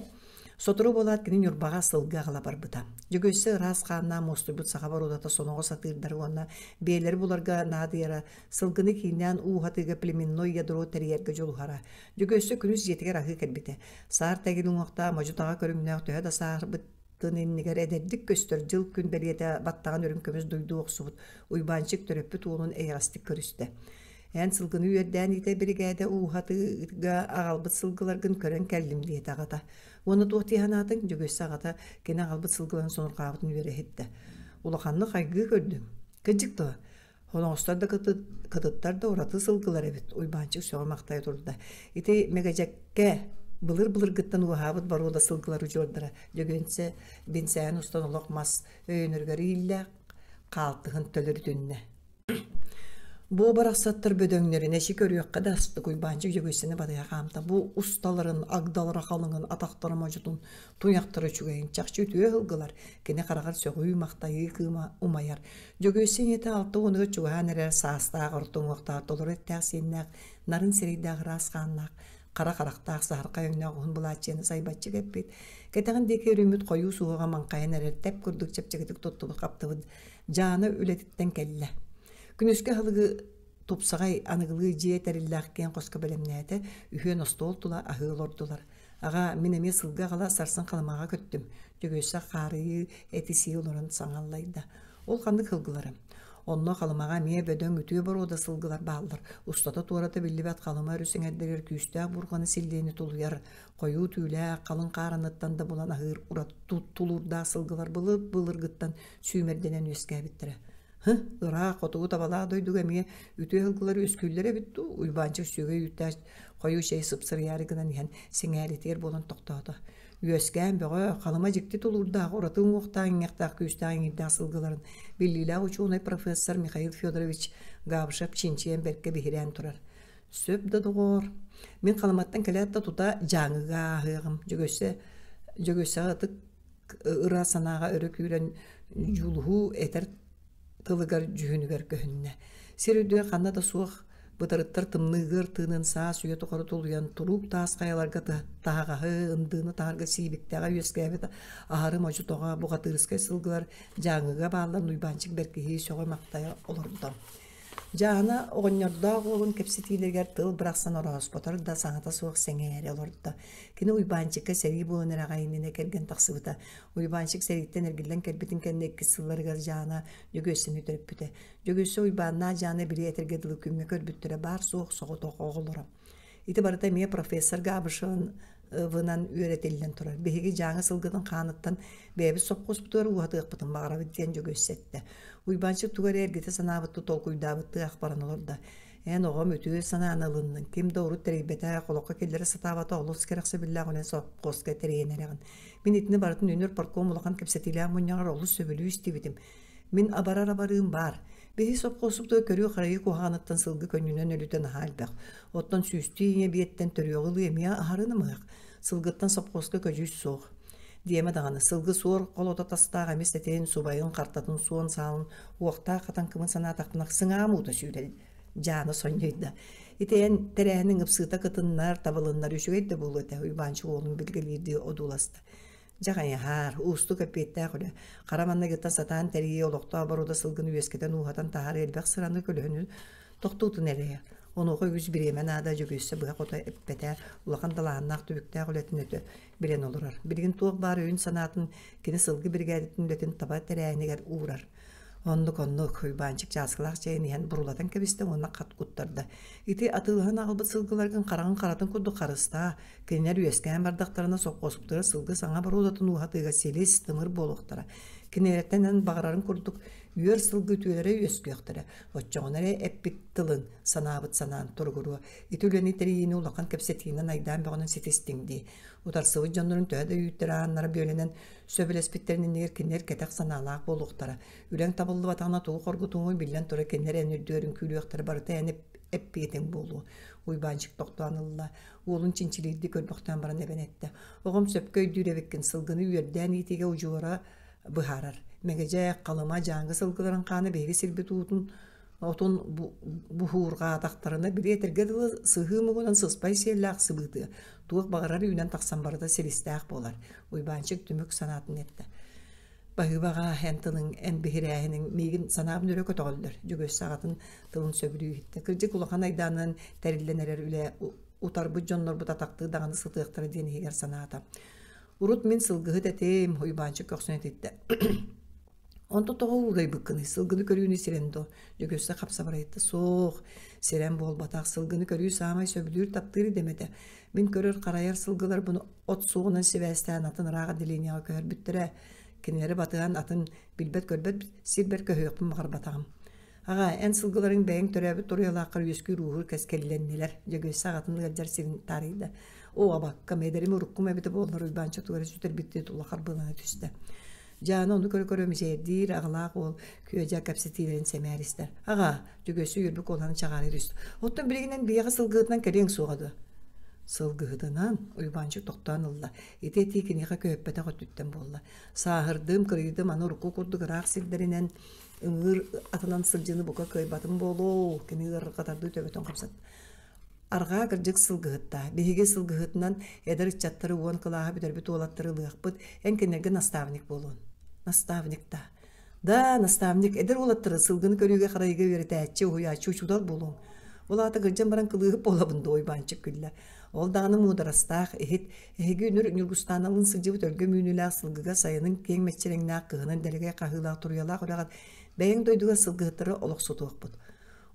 Сотору буолаат кини Ньурбаҕа сылгы аҕала барбыта. Дьөгүөссэ ыраас хааннаах муостуйбут саха боруодата соноҕос атыырдары уонна биэлэри буларга наадыйара, сылгыны кииннээн ууһатыыга племенной ядро тэрийэргэ дьулуһара. Дьөгүөссэ күнүс дьиэтигэр аһыы кэлбитэ. Саар тэгил уҥуохтаах модьу-таҕа көрүҥнээх төһө да сааһырбыт. иннигэр эдэрдик көстөр дьыл-күн бэлиэтэ баттаҕын үрүҥ көмүс дуйдуу охсубут Уйбаанчык төрөппүт уолун эйэҕэстик көрүстэ. Эн сылгыны үөрдээн иитэ биригээдэ ууһатыыга аҕалбыт сылгыларгын көрөн кэллим диэтэ аҕата. Уонна туох дии санаатыҥ? Дьөгүөссэ аҕата кини аҕалбыт сылгыларын сонурҕаабытын үөрэ иһиттэ. Улаханнык хайгыы көрдүм. Кырдьык дуо? Хоноҕостор да кытыттар да ураты сылгылар эбит, Уйбаанчык сөҕө-махтайа турда. Ити Мэгэдьэккэ былыр-былыргыттан уоһаабыт боруода сылгылар удьуордара Дьөгүөнсэ бинсээн устан олох мас өйөнөрүгэр ииллээх хаалтыһын төлөрүтүннэ. Бу барахсаттар бөдөҥнөрүн эчи көрүөххэ да астык Уйбаанчык Дьөгүөссэни батыһа хаамта. Бу усталарын, агдалара халыҥын, атахтара модьутун, туйахтара үчүгэйин чахчы үтүө ыһылгылар. Кини хараҕар сөҕүү-махтайыы кыыма умайар. Дьөгүөссэ ийэтэ алта уонугар чугаһаан эрэр саастаах орто уҥуохтаах толору эттээх-сииннээх, нарын сирэйдээх ыраас хааннаах, хара харахтаах саһархай өҥнөөх уһун былааччыйаны сайбаччы кэппит, кэтэҕин диэки өрүммүт хойуу суһуоҕа маҥхайан эрэр тэп курдук чэпчэкитик туттубут-хаптыбыт Дьаана үлэтиттэн кэллэ. Күнүскү аһылыгы тупсаҕай аныгылыы дьиэ тэриллээх киэҥ хоско бэлэмнээтэ, үһүөн остуол тула аһыы олордулар. Аҕаа, мин эмиэ сылгы аҕала сарсын Халымаҕа көттүм, Дьөгүөссэ хаарыйыы эти-сии олорон саҥа аллайда. Ол ханнык сылгылары? Онно Халымаҕа эмиэ бөдөҥ үтүө боруода сылгылар бааллар. Устата-туората биллибэт Халыма өрүс эҥэрдэригэр күүстээх бурҕаны силлиэни тулуйар, хойуу түүлээх, халыҥ хаараныттан да булан аһыыр ураты тулуурдаах сылгылар былыр-былыргыттан сүүмэрдэнэн үөскээбиттэрэ. Һы, ыраах хотугу табалаах дойдуга эмиэ үтүө сылгылар үөскүүллэр эбит дуу? Уйбаанчык сүөгэй үүттээх хойуу чэй сыпсырыйаары гынан иһэн сэҥээритигэр буолан тохтоото. Үөскээн бөҕө, халыма дьикти тулуурдаах, ураты уҥуохтаах иҥиэхтээх күүстээх иҥиирдээх сылгыларын биллиилээх учуонай профессор Михаил Федорович Габышев чинчийэн бэркэ биһирээн турар. Сөп да доҕоор, мин Халыматтан кэлээт да тута Дьааҥыга ааһыаҕым. Дьөгүөссэ Дьөгүөссэҕэ ытык ыра санааҕа өрө күүрэн дьулуһуу этэр тылыгар дьүһүнүгэр көһүннэ. Сир үрдүгэр ханна да суох бытарыттар тымныы ыар тыынын саас үйэ тухары тулуйан туруук таас хайаларга таһаҕаһы, ындыыны таһарга сиибиктэҕэ үөскээбит аһары модьу-тоҕо бухатыырскай сылгылар Дьааҥыга бааллар Уйбаанчык бэркиһии сөҕө-махтайа олордо. Дьаана оҕонньордоох уолун кэпсэтиилэригэр тыл бырахсан орооспотор да саҥата суох сэҥээрэ олордо. Кини Уйбаанчыкка сэрии буолан эрэ аҕай иннинэ кэргэн тахсыбыта. Уйбаанчык сэрииттэн эргиллэн кэлбитин кэннэ иккис сылларыгар Дьаана Дьөгүөссэни төрөппүтэ. Дьөгүөссэ Уйбааннаах Дьаана били этэргэ дылы күҥҥэ көрбүттэрэ баар-суох соҕотох оҕолоро. Ити барыта эмиэ профессор Габышевынан үөрэтиллэн турар. Биһиги Дьааҥы сылгытын хааныттан бэйэбит сопхуоспутугар ууһатыахпытын баҕарабыт диэн Дьөгүөссэ эттэ. Уйбаанчык тугу эрэ эргитэ санаабыттыы толкуйдаабыттыы ах баран олордо. Эн оҕом үтүө санааны ылынныҥ. Ким да урут тэрийбэтэх, олоххо киллэрэ сатаабата олус кэрэхсэбиллээх үлэни сопхуоска тэрийэн эрэҕин. Мин итини барытын үнүр парком улахан кэпсэтиилээх мунньаҕар олус сөбүлүү истибитим. Мин абарар абарыым баар. Биһи сопхуосубутугар көрүү-харайыы куһаҕаныттан сылгы көнньүнэн өлүтэ наһаа элбэх. Оттон сүүстүү ийэ биэттэн төрүөҕү ылыы эмиэ аһары намыһах. Сылгыттан сопхуоска көдьүүс суох. Диэмэ даҕаны, сылгы суор холото тастаах эмис этин, субайын, хартатын суон саалын, уохтаах хатаҥкыбын санаатахпына сыҥаам уута сүүрэр Дьаана сонньуйда. Ити эн тэрээһиниҥ ыпсыыта кытыннар, табылыннар үчүгэй да буолуо этэ, Уйбаанчык уолун билгэлиирдии одууласта. Дьэ хайаһаар, уустук эппиэттээх үлэ. Хара манныгыттан сатаан тэрийии олохтоох боруода сылгыны үөскэтэн ууһатан таһаарыы элбэх сыраны көлөһүнү тохтуутун эрэйэр. Онуоха үгүс бириэмэ наада Дьөгүөссэ быһа-хото эппэтэ, улахан далааһыннаах түбүктээх үлэтин өтө билэн олорор. Билигин туох баар өйүн-санаатын кини сылгы биригээдэтин үлэтин таба тэрээһинигэр уурар. Оннук-оннук, Уйбаанчык чааскылаах чэйин иһэн бурулатан кэбистэ уонна хат куттарда. Ити атыылаһан аҕалбыт сылгыларгын хараҕын харатын курдук харыстаа, кинилэр үөскээн бардахтарына сопхуоскутугар сылгы саҥа боруодатын ууһатыыга силис, тымыр буолуохтара. Кинилэртэн эн баҕарарыҥ курдук үөр сылгы үтүөлэрэ үөскүөхтэрэ. Оччоҕуна эрэ эппит тылыҥ, санаабыт санаан туругуруо. Ити үлэни тэрийиини улахан кэпсэтиинэн айдаан бөҕөнөн ситистиҥ дии. Утарсыбыт дьоннорун төһө да үүттэрэ ааннара бүөлэнэн сөбүлэспиттэрин иннигэр кинилэр кэтэх санаалаах буолуохтара. Үлэҥ табыллыбатаҕына тугу хоргутуҥуй биллэн турар кинилэр эн үрдүгэр үҥкүүлүөхтэрэ барыта эн эппиэтиҥ буолуо. Уйбаанчык тохтоон ылла. Уолун чинчилиирдии көрбөхтөөн баран эбэн эттэ. Оҕом сөпкө өйдүүр эбиккин, сылгыны үөрдээн иитиигэ удьуора быһаарар. Мэгэдьэк, Халыма, Дьааҥы сылгыларын хаана биһиги сирбит уутун отун буһуурҕаатахтарына били этэргэ дылы сыһыы муҥунан сыспай сиэллээх сыбыытыа, туох баҕарар үүнэн тахсан барыта силистээх буолар. Уйбаанчык түмүк санаатын эттэ. Баһыыбаҕа эн тылыҥ, эн биһирээһиниҥ миигин санаабын өрө көтөҕөллөр. Дьөгүөссэ аҕатын тылын сөбүлүү иһиттэ. Кырдьык улахан айдаанынан тэриллэн эрэр үлэ утарбыт дьоннорбут атахтыы даҕаны сытыахтара диэн иһигэр санаата. Урут мин сылгыһыт этим, Уйбаанчык көхсүн этиттэ. Онто тоҕо уурайбыккыный, сылгыны көрүүнү сирэн дуо? Дьөгүөссэ хапсабарайта суох, сирэн буолбатах, сылгыны көрүү саамай сөбүлүүр таптыыр идэм этэ. Мин көрөр-харайар сылгыларбын от суоҕунан сибээстээн атын ыраах отделениеҕа көһөрбүттэрэ. Кинилэри батыһан атын билбэт-көрбөт сирбэр көһүөхпүн баҕарбатаҕым. Аҕаа, эн сылгыларыҥ бэйэҥ төрөөбүт туруйалааххар үөскүүр ууһуур кэскиллэннилэр, Дьөгүөссэ аҕатын ыалдьар сирин таарыйда. Оо, абаккам, эдэрим уруккум эбитэ буоллар Уйбаанча тугу эрэ сүтэрбиттии тула харбыалана түстэ. Дьаана ону көрө-көрө мичээрдиир, аҕалаах уол күө-дьаа кэпсэтиилэрин сэмээр истэр. Аҕаа, Дьөгүөссэ үөрбүт куолаһын чаҕаарыйа түстэ. Оттон билигин эн биһиэхэ сылгыһытынан кэлиэҥ суоҕа дуо? Сылгыһытынан, Уйбаанчык тохтоон ылла. Ити этии киниэхэ көһүппэтэх өттүттэн буолла. Сааһырдым, кырыйдым, аны урукку курдук ыраах сирдэринэн ыҥыыр атынан сылдьыыны бука кыайбатым буолуо, кини ыарырҕатардыы төбөтүн хамсатта. Арҕаа кырдьык сылгыһыттаа. Биһиги сылгыһытынан эдэр ыччаттары уон кылааһы бүтэрбит уолаттары ылыахпыт, эн кинилэргэ наставник буолуон. Наставник-таа. Да, наставник, эдэр уолаттары сылгыны көрүүгэ-харайыыга үөрэтээччи, уһуйааччы учуутал буолуоҥ. Ол аата кырдьан баран кылыыһыт буолабын дуо, Уйбаанчык күллэ. Ол даҕаны муударастаах, иһит, эһиги үнүр Ньургустааналыын сылдьыбыт өлгөм үүнүүлээх сылгыга сайынын киэҥ мэччирэҥнээх, кыһынын дэлэгэй хаһыылаах туруйалаах үрэҕэр бэйэҥ дойдугар сылгыһыттары олохсутуохпут.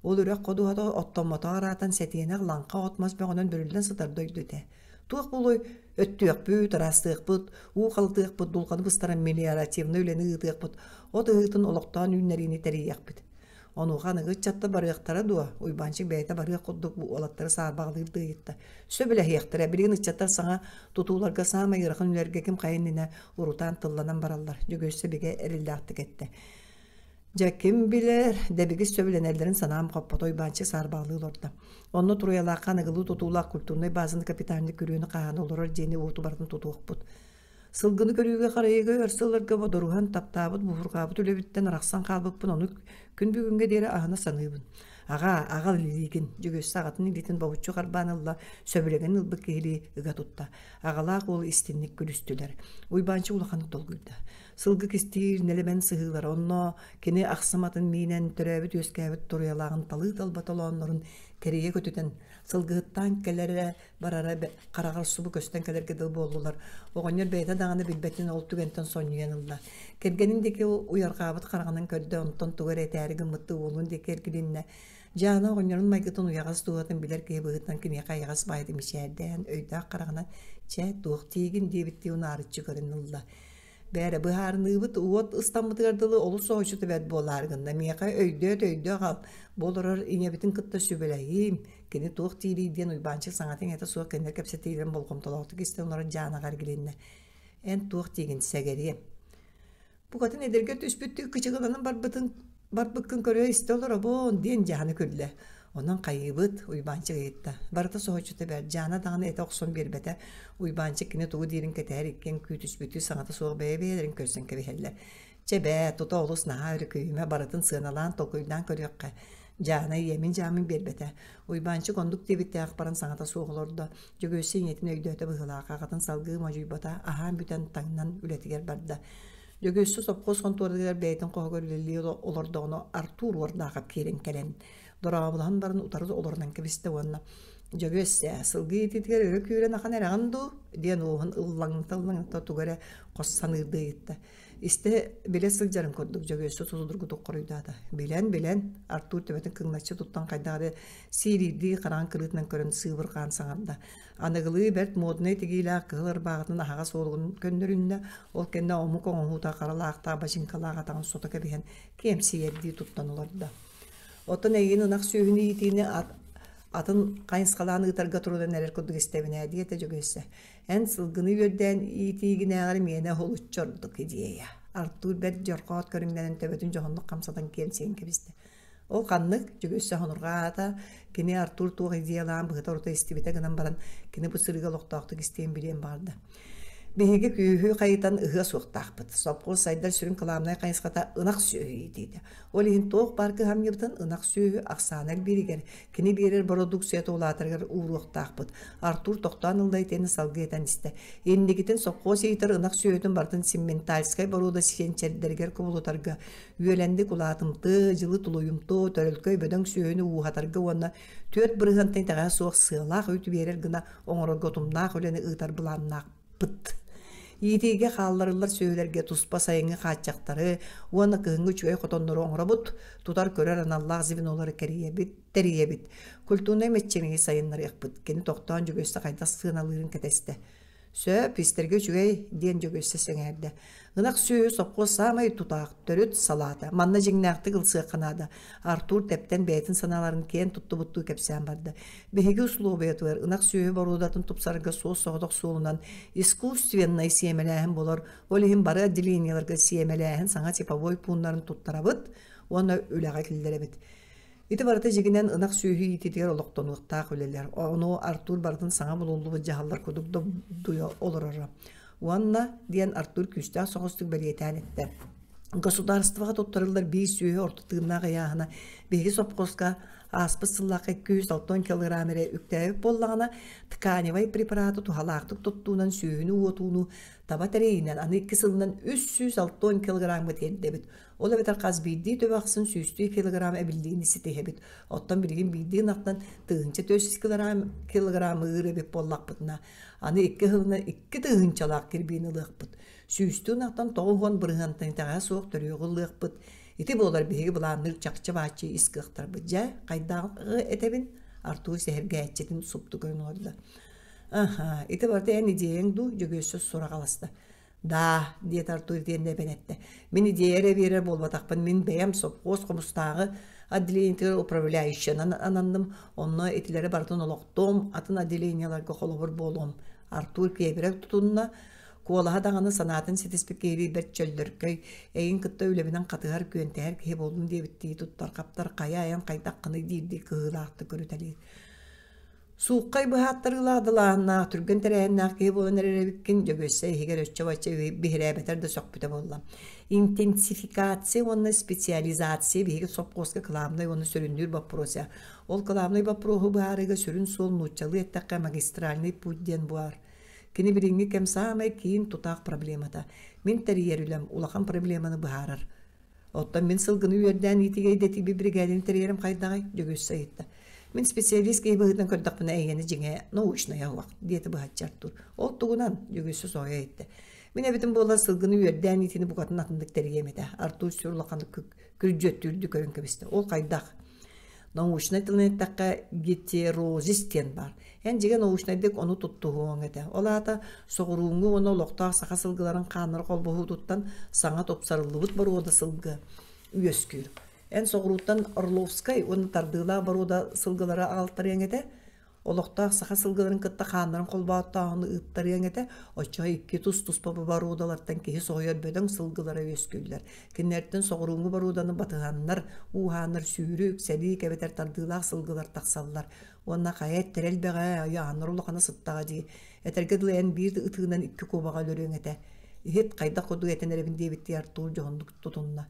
Ол үрэх ходуһата оттоммотоҕо ыраатан сэтиэнэх лаҥха от-мас бөҕөнөн бүрүллэн сытар дойду этэ. Туох буолуой, өттүөхпүт, ыраастыахпыт, уу халытыахпыт, дулҕаны быстаран мелиоративнай үлэни ыытыахпыт, от ыһыытын олохтоон үүннэриини тэрийиэхпит. Онуоха аныгы ыччаттар барыахтара дуо? Уйбаанчык бэйэтэ барыах курдук уолаттары саарбаҕалыыр да ыйытта. Сөбүлэһиэхтэрэ, билигин ыччаттар саҥа тутууларга саамай ыарахан үлэлэргэ ким хайа иннинэ урутаан тылланан бараллар, Дьөгүөссэ бигэ эрэллээхтик эттэ. Дьэ, ким билэр, дэбигис сөбүлэнэллэрин санаам хоппото Уйбаанчык саарбаҕалыы олордо. Онно Туруйалаахха аныгылыы тутуулаах культурнай базаны капитальнай күрүөнү хаһаана олорор дьиэни уоту барытын тутуохпут. Сылгыны көрүүгэ-харайыыга өр сылларга бодоруһан, таптаабыт, буһурҕаабыт үлэбиттэн арахсан хаалбыппын ону күн бүгүҥҥэ диэри аһына саныыбын. Аҕаа, аҕал илиигин, Дьөгүөссэ аҕатын илиитин бобуччу харбаан ылла, сөбүлэҥин ылбыт киһилии ыга тутта. Аҕалаах уол истинник күлүстүлэр. Уйбаанчык улаханнык долгуйда. Сылгы кистиир нэлэмэн сыһыылара онно кини ахсым атын миинэн төрөөбүт-үөскээбит туруйалааҕын талыы-талба толооннорун кэрийэ көтүтэн сылгыһыттаан кэлэрэ барара хараҕар субу көстөн кэлэргэ дылы буоллулар. Оҕонньор бэйэтэ даҕаны билбэтин ол түгэнтэн сонньуйан ылла. Кэргэнин диэки уйарҕаабыт хараҕынан көрдө, онтон тугу эрэ этээри гыммыттыы уолун диэки эргилиннэ. Дьаана оҕонньорун майгытын уйаҕас дууһатын билэр киһи быһыытынан киниэхэ айаҕас баайда мичээрдээн, өйдөөх хараҕынан «Чэ, туох тиийгин?» диэбиттии унаарыччы көрөн ылла. Бээрэ, быһаарыныыбыт уот ыстаммытыгар дылы олус соһуччута бэрт буолаары гынна. Миэхэ өйдөөт-өйдөө аҕал, бу олорор ийэбитин кытта сүбэлэһиим, кини туох диирий диэн Уйбаанчык саҥата-иҥэтэ суох кинилэр кэпсэтиилэрин болҕомтолоохтук истэн олорон Дьаанаҕа эргилиннэ. Эн туох диигин, сэгэриэм? Букатын эдэргэ түспүттүү кычыгыланан барбытын барбыккын көрө-истэ олоробун диэн Дьаана күллэ. Онон хайыыбыт? Уйбаанчык ыйытта. Барыта соһуччута бэрт. Дьаана даҕаны этэ охсон биэрбэтэ. Уйбаанчык кини тугу диирин кэтэһэр иккиэн күүтүспүтүү саҥата суох бэйэ-бэйэлэрин көрсөн кэбиһэллэр. Чэ бээ, тута олус наһаа өрүкүйүмэ, барытын сыаналаан, толкуйдаан көрүөххэ. Дьаана ийэмин-дьаамын биэрбэтэ. Уйбаанчык оннук диэбиттээх баран саҥата суох олордо. Дьөгүөссэ ийэтин өйдөөтө быһыылаах, аҕатын салгыы модьуйбата, аһаан бүтэн таҥнан үлэтигэр барда. Дьөгүөссэ сопхуос хонтуоратыгар бэйэтин хоһугар үлэлии олордоҕуна Артур Уордаахап киирэн кэлэн, дорооболоһон баран утары олорунан кэбистэ уонна «Дьөгүөссэ, сылгы иитиитигэр өрө күүрэн ахан эрэҕин дуу?» диэн уоһун ыллаҥната-ыллаҥната тугу эрэ хос саныырдыы ыйытта. Истэ билэ сылдьарын курдук Дьөгүөссэ судургутук хоруйдаата. Билэн, билэн, Артур төбөтүн кыҥначчы туттан хайдах эрэ сиириирдии хараҕын кырыытынан көрөн сыыбырҕаан саҥарда. Аныгылыы бэрт муодунай тигиилээх кыһыл ырбааҕытын аһаҕас уолугун көннөрүннэ, ол кэннэ омук оҥоһуута харалаахтаах бачыыҥкалаах атаҕын сото кэбиһэн киэмсийэрдии туттан олордо. Оттон эйигин ынах сүөһүнү иитиини атын хайысхалаан ыытарга турунан эрэр курдук истэбин ээ диэтэ Дьөгүөссэ. Эн сылгыны үөрдээн иитиигинээҕэр миэнэ уһулуччу ордук идиэйэ. Артур бэрт дьорҕоот көрүҥнэнэн төбөтүн дьоһуннук хамсатан киэмсийэн кэбистэ. Ол ханнык, Дьөгүөссэ сонурҕаата, кини Артур туох идеялаан быһыта-орута истибитэ гынан баран, кини бу сырыыга олохтоохтук истиэн билиэн баҕарда. Биһиги күүһү хайытан ыһыа суохтаахпыт. Сопхуос сайдар сүрүн кылаабынай хайысхата ынах сүөһү иитиитэ. Ол иһин туох баар кыһамньыбытын ынах сүөһү ахсаана элбииригэр, кини биэрэр бородууксуйата улаатарыгар ууруохтаахпыт. Артур тохтоон ылла итиэннэ салгыы этэн истэ. Инникитин сопхуос иитэр ынах сүөһүтүн барытын симментальскай боруода сиэнчэрдэригэр кубулутарга, үөлэнник улаатымтыы, дьылы тулуйумтуо, төрөлкөй бөдөҥ сүөһүнү ууһатарга уонна 4% итэҕэһэ суох сыалаах үүтү биэрэр гына оҥорорго утумнаах үлэни ыытар былааннаахпыт. Иитиигэ хаалларыллар сүөһүлэргэ туспа сайыҥҥы хааччахтары уонна кыһыҥҥы үчүгэй хотоннору оҥоробут, тутар-көрөр аналлаах звенолары кэрийэбит, тэрийэбит. Культурнай мэччирэҥи сайыннарыахпыт. Кини тохтоон Дьөгүөссэ хайдах сыаналыырын кэтэстэ. Сөп, истэргэ үчүгэй, диэн Дьөгүөссэ сэҥээрдэ. Ынах сүөһү сопхуос саамай тутаах, төрүт салаата. Манна дьиҥнээхтик ылсыахха наада. Артур тэптэн бэйэтин санааларын киэн туттубуттуу кэпсээн барда. Биһиги услуобуйатыгар ынах сүөһү боруодатын тупсарарга суос-соҕотох суолунан искусственнай сиэмэлээһин буолар. Ол иһин бары отделениеларга сиэмэлээһин саҥа типовой пууннарын туттарабыт уонна үлэҕэ киллэрэбит. Ити барыта дьиҥинэн ынах сүөһү иитиитигэр олохтонуохтаах үлэлэр. Ону Артур барытын саҥа булуллубут дьаһаллар курдук добдуйа олороро. Уонна, диэн Артур күүстээх соҕустук бэлиэтээн эттэ, государствоҕа туттарыллар биир сүөһү орто тыыннаах ыйааһына биһиги сопхуоска ааспыт сыллаахха 260 килограмм эрэ үктээбит буоллаҕына, тканевай препараты туһалаахтык туттуунан сүөһүнү уотууну таба тэрэйинэн аны икки сылынан 360 килограммга тиэрдэбит. Ол эбэтэр хас биирдии төбө ахсын сүүстүү килограмм эбиллиини ситиһэбит. Оттон билигин биирдии ынахтан 1400 килограмм ыыр эбит буоллахпытына, аны икки сылынан икки тыһыынчалаах кирбиини ылыахпыт. Сүүстүү ынахтан 90 бырыһыантан итэҕэһэ суох төрүөҕү ылыахпыт. Ити буолар биһиги былаанныыр чахчы бааччы ис кыахтарбыт. Дьэ, хайдааҕы этэбин? Артур сэһэргээччитин супту көрөн олордо. Аха, ити барыта эн идеяҥ дуу? Дьөгүөссэ сураҕаласта. «Даа», диэтэ Артур итиэннэ эбэн эттэ, «мин идиэйэ эрэ биэрэр буолбатахпын, мин бэйэм сопхуос Хомустааҕы отделениетыгар управляющайынан ананным, онно итилэри барытын олохтуом, атын отделениеларга холобур буолуом». Артур киэбирэ тутунна, куолаһа даҕаны санаатын ситиспит киһилии бэрт чөллөркөй, эйигин кытта үлэбинэн хатыһар, күөнтэһэр киһи буоллум диэбиттии туттар-хаптар, хайа айан хайдаххыный диирдии кыһыылаахтык көрүтэлиир. Сууккай быһааттарыылаах далааһыннаах, түргэн тэрээһиннээх киһи буолан эрэр эбиккин, Дьөгүөссэ иһигэр өччө-бачча биһирээбэтэр да сөхпүтэ буолла. Интенсификация уонна специализация биһиги сопхуоска кылаабынай уонна сүрүннүүр боппуруоса. Ол кылаабынай боппуруоһу быһаарыыга сүрүн суол нууччалыы эттэххэ магистральный путь диэн баар. Кини билиҥҥи кэм саамай киин тутаах проблемата. Мин тэрийэр үлэм улахан проблеманы быһаарар. Оттон мин сылгыны үөрдээн иитигэ идэтийбит биригээдэни тэрийэрим хайдаҕый? Дьөгүөссэ ыйытта. Мин специалист киһи быһыытынан көрдөхпүнэ эйиэнэ дьиҥэ научнайа суох, диэтэ быһаччы Артур. Ол тугунан? Дьөгүөссэ соһуйа ыйытта. Мин эбитим буоллар сылгыны үөрдээн иитини букатын атыннык тэрийиэм этэ. Артур сүр улаханнык күрдьүөттүүрдүү көрөн кэбистэ. Ол хайдах? Научнай тылынан эттэххэ, гетерозис диэн баар. Эн дьиҥэ научнайдык ону туттуһуоҥ этэ. Ол аата соҕурууҥҥу уонна олохтоох саха сылгыларын хааннара холбоһуутуттан саҥа тупсарыллыбыт боруода сылгы үөскүүр. Эн соҕурууттан Орловскай уонна тардыылаах боруода сылгылары аҕалтарыаҥ этэ. Олохтоох саха сылгыларын кытта хааннарын холбооттооһуну ыыттарыаҥ этэ, оччоҕо икки тус-туспа боруодалартан киһи соһуйар бөдөҥ сылгылара үөскүүллэр. Кинилэртэн соҕурууҥҥу боруоданы батыһаннар, ууһааннар сүүрүк, сэлиик эбэтэр тардыылаах сылгылар тахсаллар. Уонна хайа эттэрэ элбэҕэ, айааннар улахана сыттаҕа дии. Этэргэ дылы эн биир ытыынан икки куобаҕы өлөрүөҥ этэ. Иһит хайдах курдук этэн эрэбин диэбиттии Артур дьоһуннук тутунна.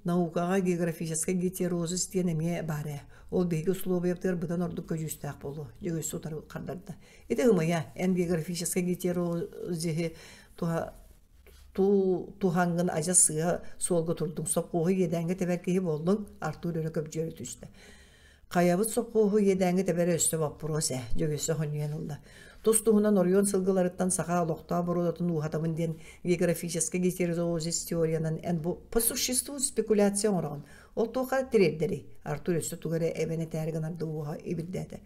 Наукаҕа географическай гетерозис диэн эмиэ баар ээ. Ол биһиги усулуобуйабытыгар быдан ордук көдьүүстээх буолуо, Дьөгүөссэ утары хардарда. Ити ымыйа, эн географическай гетерозиһы туһа туһаҥҥын адьас сыыһа суолга турдуҥ, сопхуоһу иэдээҥҥэ тэбэр киһи буоллуҥ, Артур өрө көбдьүөрэ түстэ. Хайабыт сопхуоһу иэдээҥҥэ тэбэрэ өссө боппуруос ээ, Дьөгүөссэ хонньуйан ылла. Тус-туһунан оройуон сылгыларыттан саха олохтоох боруодатын ууһатабын диэн географическай гетерозис теориянан эн бу по существу спекуляция оҥороҕун. Ол туохха тириэрдэрий? Артур өссө тугу эрэ эбэн этээри гынар да уоһа ибирдээтэ.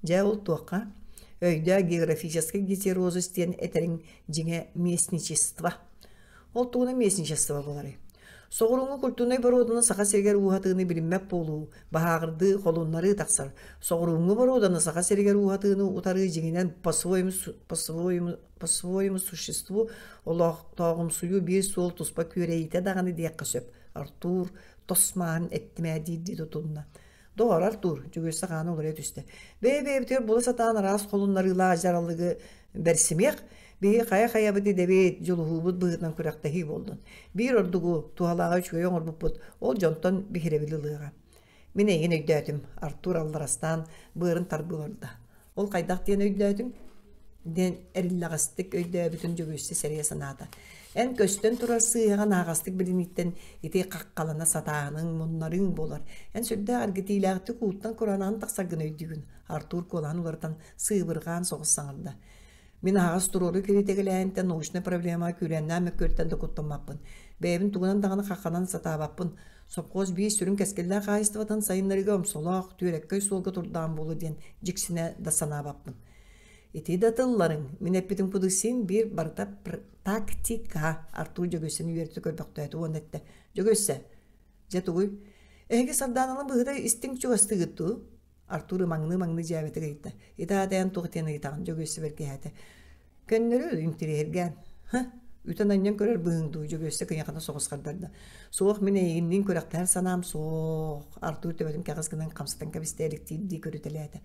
Дьэ, ол туохха? Өйдөө географическай гетерозис диэн этэриҥ дьиҥэ местничество. Ол тугунан местничество буоларый? Соҕурууҥҥу культурнай боруоданы Саха сиригэр ууһатыыны билиммэт буолуу, баһааҕырдыы, холуннарыы тахсар. Соҕурууҥҥу боруоданы Саха сиригэр ууһатыыны утарыы дьиҥинэн по-своему, по-своему, по-своему существу олохтооҕумсуйуу биир суол туспа күөрэйиитэ даҕаны диэххэ сөп. Артур тос мааһын эттимээ диирдии тутунна. Доҕор, Артур, Дьөгүөссэ хаана уларыйа түстэ. Бэйэ-бэйэбитигэр була сатаан араас холуннарыылаах дьаралыгы бэрсимиэх, биһиги хайа-хайабыт идэбит, дьулуһуубут быһыытынан күрэхтэһии буоллун. Биир ордугу, туһалааҕы үчүгэйи оҥорбуппут, ол дьонтон биһирэбил ылыаҕа. Мин эйигин өйдөөтүм, Артур алларастаан быарын тарбыы олордо. Ол хайдах диэн өйдөөтүҥ? диэн эриллэҕэстик өйдөөбүтүн Дьөгүөссэ сэрэйэ санаата. Эн көстөн турар сыыһаҕын аһаҕастык билинииттэн ити хаххалана сатааһыныҥ, муннарыыҥ буолар. Эн сүрдээх эргитиилээхтик ууттан куранаҕын тахсаргын өйдүүгүн, Артур куолаһын уларытан сыыбырҕаан соҕус саҥарда. Мин аһаҕас туруору кириитикэлээһинтэн научнай проблемаҕа күүрээннээх мөккүөртэн да куттаммаппын. Бэйэбин тугунан даҕаны хахханан сатаабаппын. Сопхуос биир сүрүн кэскиллээх хаһаайыстыбатын сайыннарыыга омсолоох, түөрэккэй суолга турдаҕым буолуо диэн дьиксинэ да санаабаппын. Ити да тылларыҥ, мин эппитим курдук син биир барыта тактика, Артур Дьөгүөссэни үөрдэ көрбөхтөөтө уонна эттэ. Дьөгүөссэ, дьэ тугуй? Эһиги Сардааналы быһыта истиҥ чугастыыгыт дуу? Артур ымаҥныы-ымаҥныы дьээбэтик ыйытта. Итаатайан туох диэн ыйытаҕын Дьөгүөссэ бэркиһээтэ. Көннөрү интириэһиргээн. Һы, үтэн анньан көрөр быһыыҥ дуу, Дьөгүөссэ кыйахана соҕус хардарда. Суох, мин эйигинниин күрэхтэһэр санаам суох. Артур төбөтүн кэҕис гынан хамсатан кэбистэ эликтиирдии көрүтэлээтэ.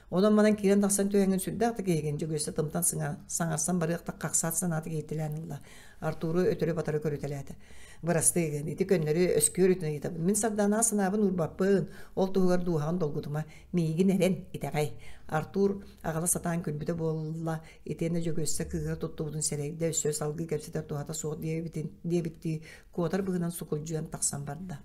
Онон-манан киирэн тахсан түһэҥҥин сүрдээх да киһигин, Дьөгүөссэ тымтан саҥарсан барыах да хахсаат санаата кииртэлээн ылла. Артуру өтөрү-батары көрүтэлээтэ. Бырастыы гын, ити көннөрү өскүөр үтүн ыйытабын. Мин Сардаанаа санаабын уурбаппын, ол туһугар дууһаҕын долгутума. Миигин эрэн, итэҕэй. Артур аҕала сатаан күлбүтэ буолла, итиэннэ Дьөгүөссэ кыыһыра туттубутун сэрэйдэ, өссө салгыы кэпсэтэр туһата суох диэбитин, диэбиттии куотар быһыынан сукулдьуйан тахсан барда.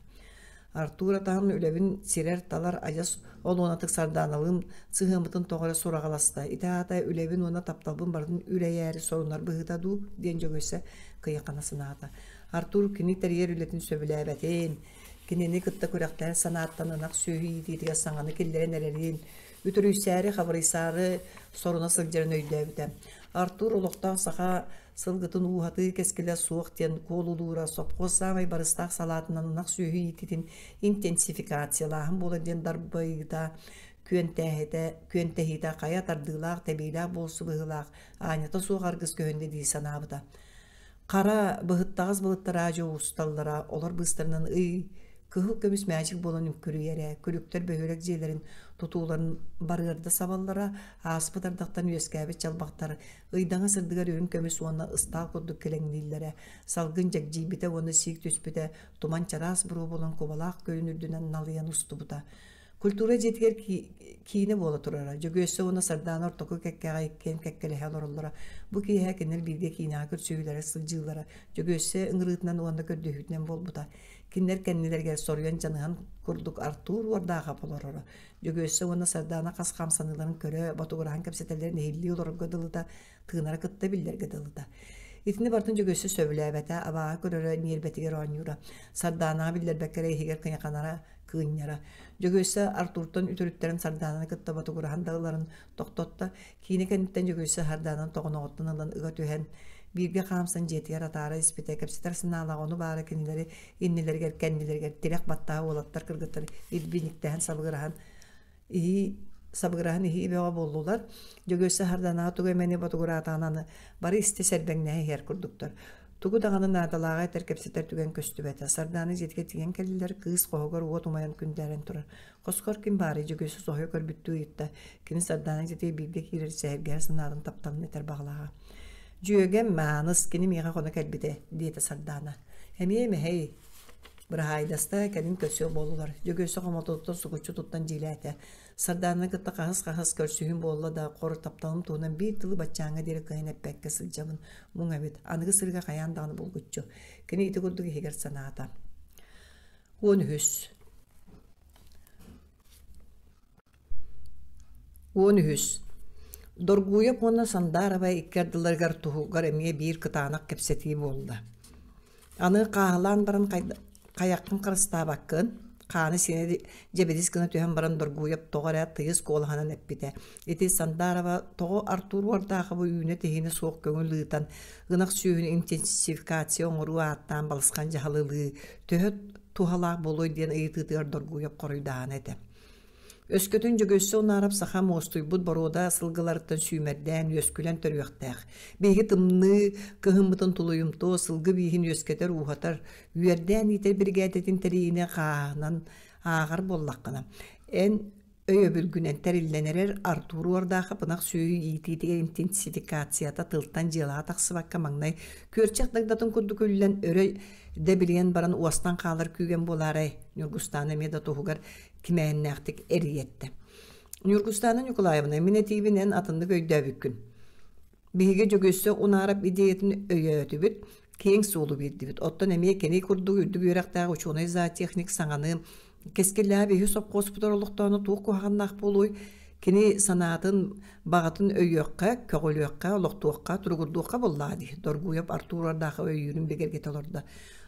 Артур атаһын үлэбин сирэр-талар адьас олуонатык Сардааналыын сыһыаммытын тоҕо эрэ сураҕаласта. Ити аата үлэбин уонна тапталбын барытын үрэйээри сорунар быһыыта дуу диэн Дьөгүөссэ кыйахана санаата. Артур кини тэрийэр үлэтин сөбүлээбэтин, кинини кытта күрэхтэһэр санааттан ынах сүөһү иитиитигэр саҥаны киллэрэн эрэрин, үтүрүйсээри-хабырыйсаары соруна сылдьарын өйдөөбүтэ. Артур олохтоох саха сылгытын ууһатыы кэскилэ суох диэн куолулуура сопхуос саамай барыстаах салаатынан ынах сүөһү иитиитин интенсификациялааһын буолар диэн дарбайыыта, күөнтээһитэ, күөнтэһиитэ хайа тардыылаах, тэбиилээх буолсу быһыылаах, аанньата суох аргыс көһүннэ дии санаабыта. Хара, быһыттаҕас былыттар аадьы усталлара, олор быыстарынан ый, кыһыл көмүс мээчик буолан үҥкүрүйэрэ, күлүктэр бөһүөлэк дьиэлэрин тутууларын барыарда сабаллара, ааспыт ардахтан үөскээбит чалбахтар ыйдаҥа сырдыгар үрүҥ көмүс уонна ыстаал курдук килэҥнииллэрэ, салгын дьэгдьийбитэ уонна сиик түспүтэ, туман чараас буруо буолан кубалаах күөлүн үрдүнэн налыйан устубута. Культура дьиэтигэр киинэ буола турара. Дьөгүөссэ уонна Сардаана ортоку кэккэҕэ иккиэн кэккэлэһэ олороллоро. Бу киэһэ кинилэр бииргэ киинэҕэ көрсүһүүлэрэ сылдьыылара Дьөгүөссэ ыҥырыытынан уонна көрдөһүүтүнэн буолбута. Кинилэр кэннилэригэр соруйан дьаныһан курдук Артур Уордаахап олороро. Дьөгүөссэ уонна Сардаана хас хамсаныыларын көрө, ботугураһан кэпсэтэллэрин иһиллии олорорго дылыта, тыынара кытта биллэргэ дылыта. Итини барытын Дьөгүөссэ сөбүлээбэтэ, абааһы көрөрө, ньиэрбэтигэр оонньуура. Сардаанаҕа биллэрбэккэ эрэ иһигэр кыйаханара, кыынньара. Дьөгүөссэ Артуртан үтүрүттэрин Сардаананы кытта ботугураһан да ыларын тохтотто. Киинэ кэнниттэн Дьөгүөссэ Сардаананы тоҕоноҕуттан ылан ыга түһэн, бииргэ хаамсан дьиэтигэр атаара испитэ, кэпсэтэр санаалаах ону баара кинилэри иннилэригэр, кэннилэригэр тирэх баттаһа уолаттар кыргыттар илбиниктэһэн сабыгыраһан иһии сабыгыраһан иһии бөҕө буоллулар. Дьөгүөссэ Сарданаҕа тугу эмэни ботугураатаҕына аны бары истэ сэрбэҥнэһэ иһэр курдуктар. Тугу даҕаны наадалааҕы этэр кэпсэтэр түгэн көстүбэтэ. Сардаана дьиэтигэр тиийэн кэллилэр, кыыс хоһугар уот умайан күндээрэн турар. Хоскор ким баарый Дьөгүөссэ соһуйа көрбүттүү ыйытта. Кини Сардаана дьиэтигэр бииргэ киирэр сэһэргэһэр санаатын тапталын этэр баҕалааҕа. Дьүөгэм Мааныс, кини миэхэ хоно кэлбитэ, диэтэ Сардаана. Эмиэ мэһэй, быраһаайдаста, кэлин көрсүөх буоллулар. Дьөгүөссэ хомотуттан сукуччу туттан дьиэлээтэ. Сардаананы кытта хаһыс-хаһыс көрсүһүүм буолла да, хор тапталым туһунан биир тылы баччааҥҥа диэри кыайан эппэккэ сылдьабын. Муҥ эбит, аныгы сырыыга хайаан даҕаны булгуччу. Кини ити курдук иһигэр санаата. 13. 13. Доргуйап уонна Сандаарова икки ардыларыгар туһугар эмиэ биир кытаанах кэпсэтии буолла. Аны хааһылаан баран хайаххын харыстаабаккын, хааны сиэнэ дьэбидис гына түһэн баран Доргуйап тоҕо эрэ тыйыс куолаһынан эппитэ. Ити Сандаарова тоҕо Артур Уордаахабы үүнэ-тэһиинэ суох көҥүл ыытан, ынах сүөһүнү интенсификация оҥоруу ааттаан балысхан дьаһалы ылыы төһө туһалаах буолуой диэн ыйытыытыгар Доргуйап хоруйдаһан этэ. Өскөтүн Дьөгүөссэ Унаарап саха муостуйбут боруода сылгыларыттан сүүмэрдээн үөскүлэн төрүөхтээх. Биһиги тымныы кыһыммытын тулуйумтуо сылгы бииһин үөскэтэр-ууһатар, үөрдээн иитэр биригээдэтин тэрийиини хааһынан ааҕар буоллаххына, эн өйөбүлгүнэн тэриллэн эрэр Артур Уордаахап ынах сүөһү иитиитигэр интенсификацията тылтан дьыалаҕа тахсыбакка маҥнай күөрчэх дагдатын курдук үллэн өрө дэбилийэн баран уостан хаалар күүгэн буолаарай Ньургустаана эмиэ да туһугар кимээннээхтик эрийэттэ. Ньургустаана Ньукулаевна, мин этиибин эн атыннык өйдөөбүккүн. Биһиги Дьөгүөссэ Унаарап идеятын өйөөтүбүт, киэҥ суолу биэрдибит. Оттон эмиэ кини курдук үрдүк үөрэхтээх учуонай-зоотехник саҥаны кэскиллээх биһи сопхуоспутугар олохтоону туох куһаҕаннаах буолуой? Кини санаатын, баҕатын өйүөххэ, көҕүлүөххэ, олохтуохха, туругурдуохха буоллаҕа дии, Доргуйап Артур Ордаахов өйүүрүн бигэргэтэ олордо.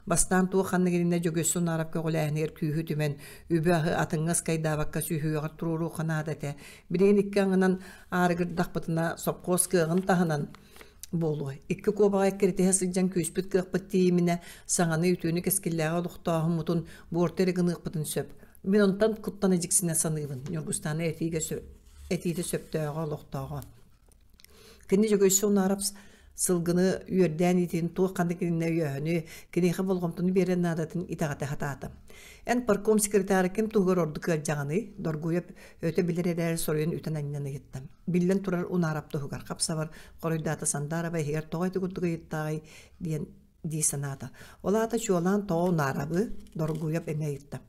Бастаан туох ханнык иннинэ Дьөгүөссэ Унаарап көҕүлээһинигэр күүһү түмэн, үбү-аһы атыҥҥа ыскайдаабакка сүһүөҕэр туруоруохха наада этэ. Билигин икки аҥынан аарыгырдахпытына, сопхуос кыаҕын таһынан буолуо. Икки куобаҕа эккирэтиһэ сылдьан күүспүт кыахпыт тиийиминэ, саҥаны үтүөнү кэскиллээҕи олохтооһуммутун буорта эрэ гыныахпытын сөп. Мин онтон куттана дьиксинэ саныыбын, Ньургустаана этиигэ этиитэ сөптөөҕө, олохтооҕо. Кини Дьөгүөссэ Унаарап сылгыны үөрдээн иитин туох ханнык иннинэ өйөөһүнү, киниэхэ болҕомтону биэрэр наадатын итэҕэтэ сатаата. Эн парком секретара ким туһугар ордук ыалдьаҕыный? Доргуйап өтө билэр эрээри соруйан үтэн-анньан ыйытта. Биллэн турар Унаарап туһугар хап-сабар хоруйдаата Сандаарова иһигэр тоҕо ити курдук ыйыттааҕый диэн дии санаата. Ол аата чуолаан тоҕо Унаарабы Доргуйап эмиэ ыйытта.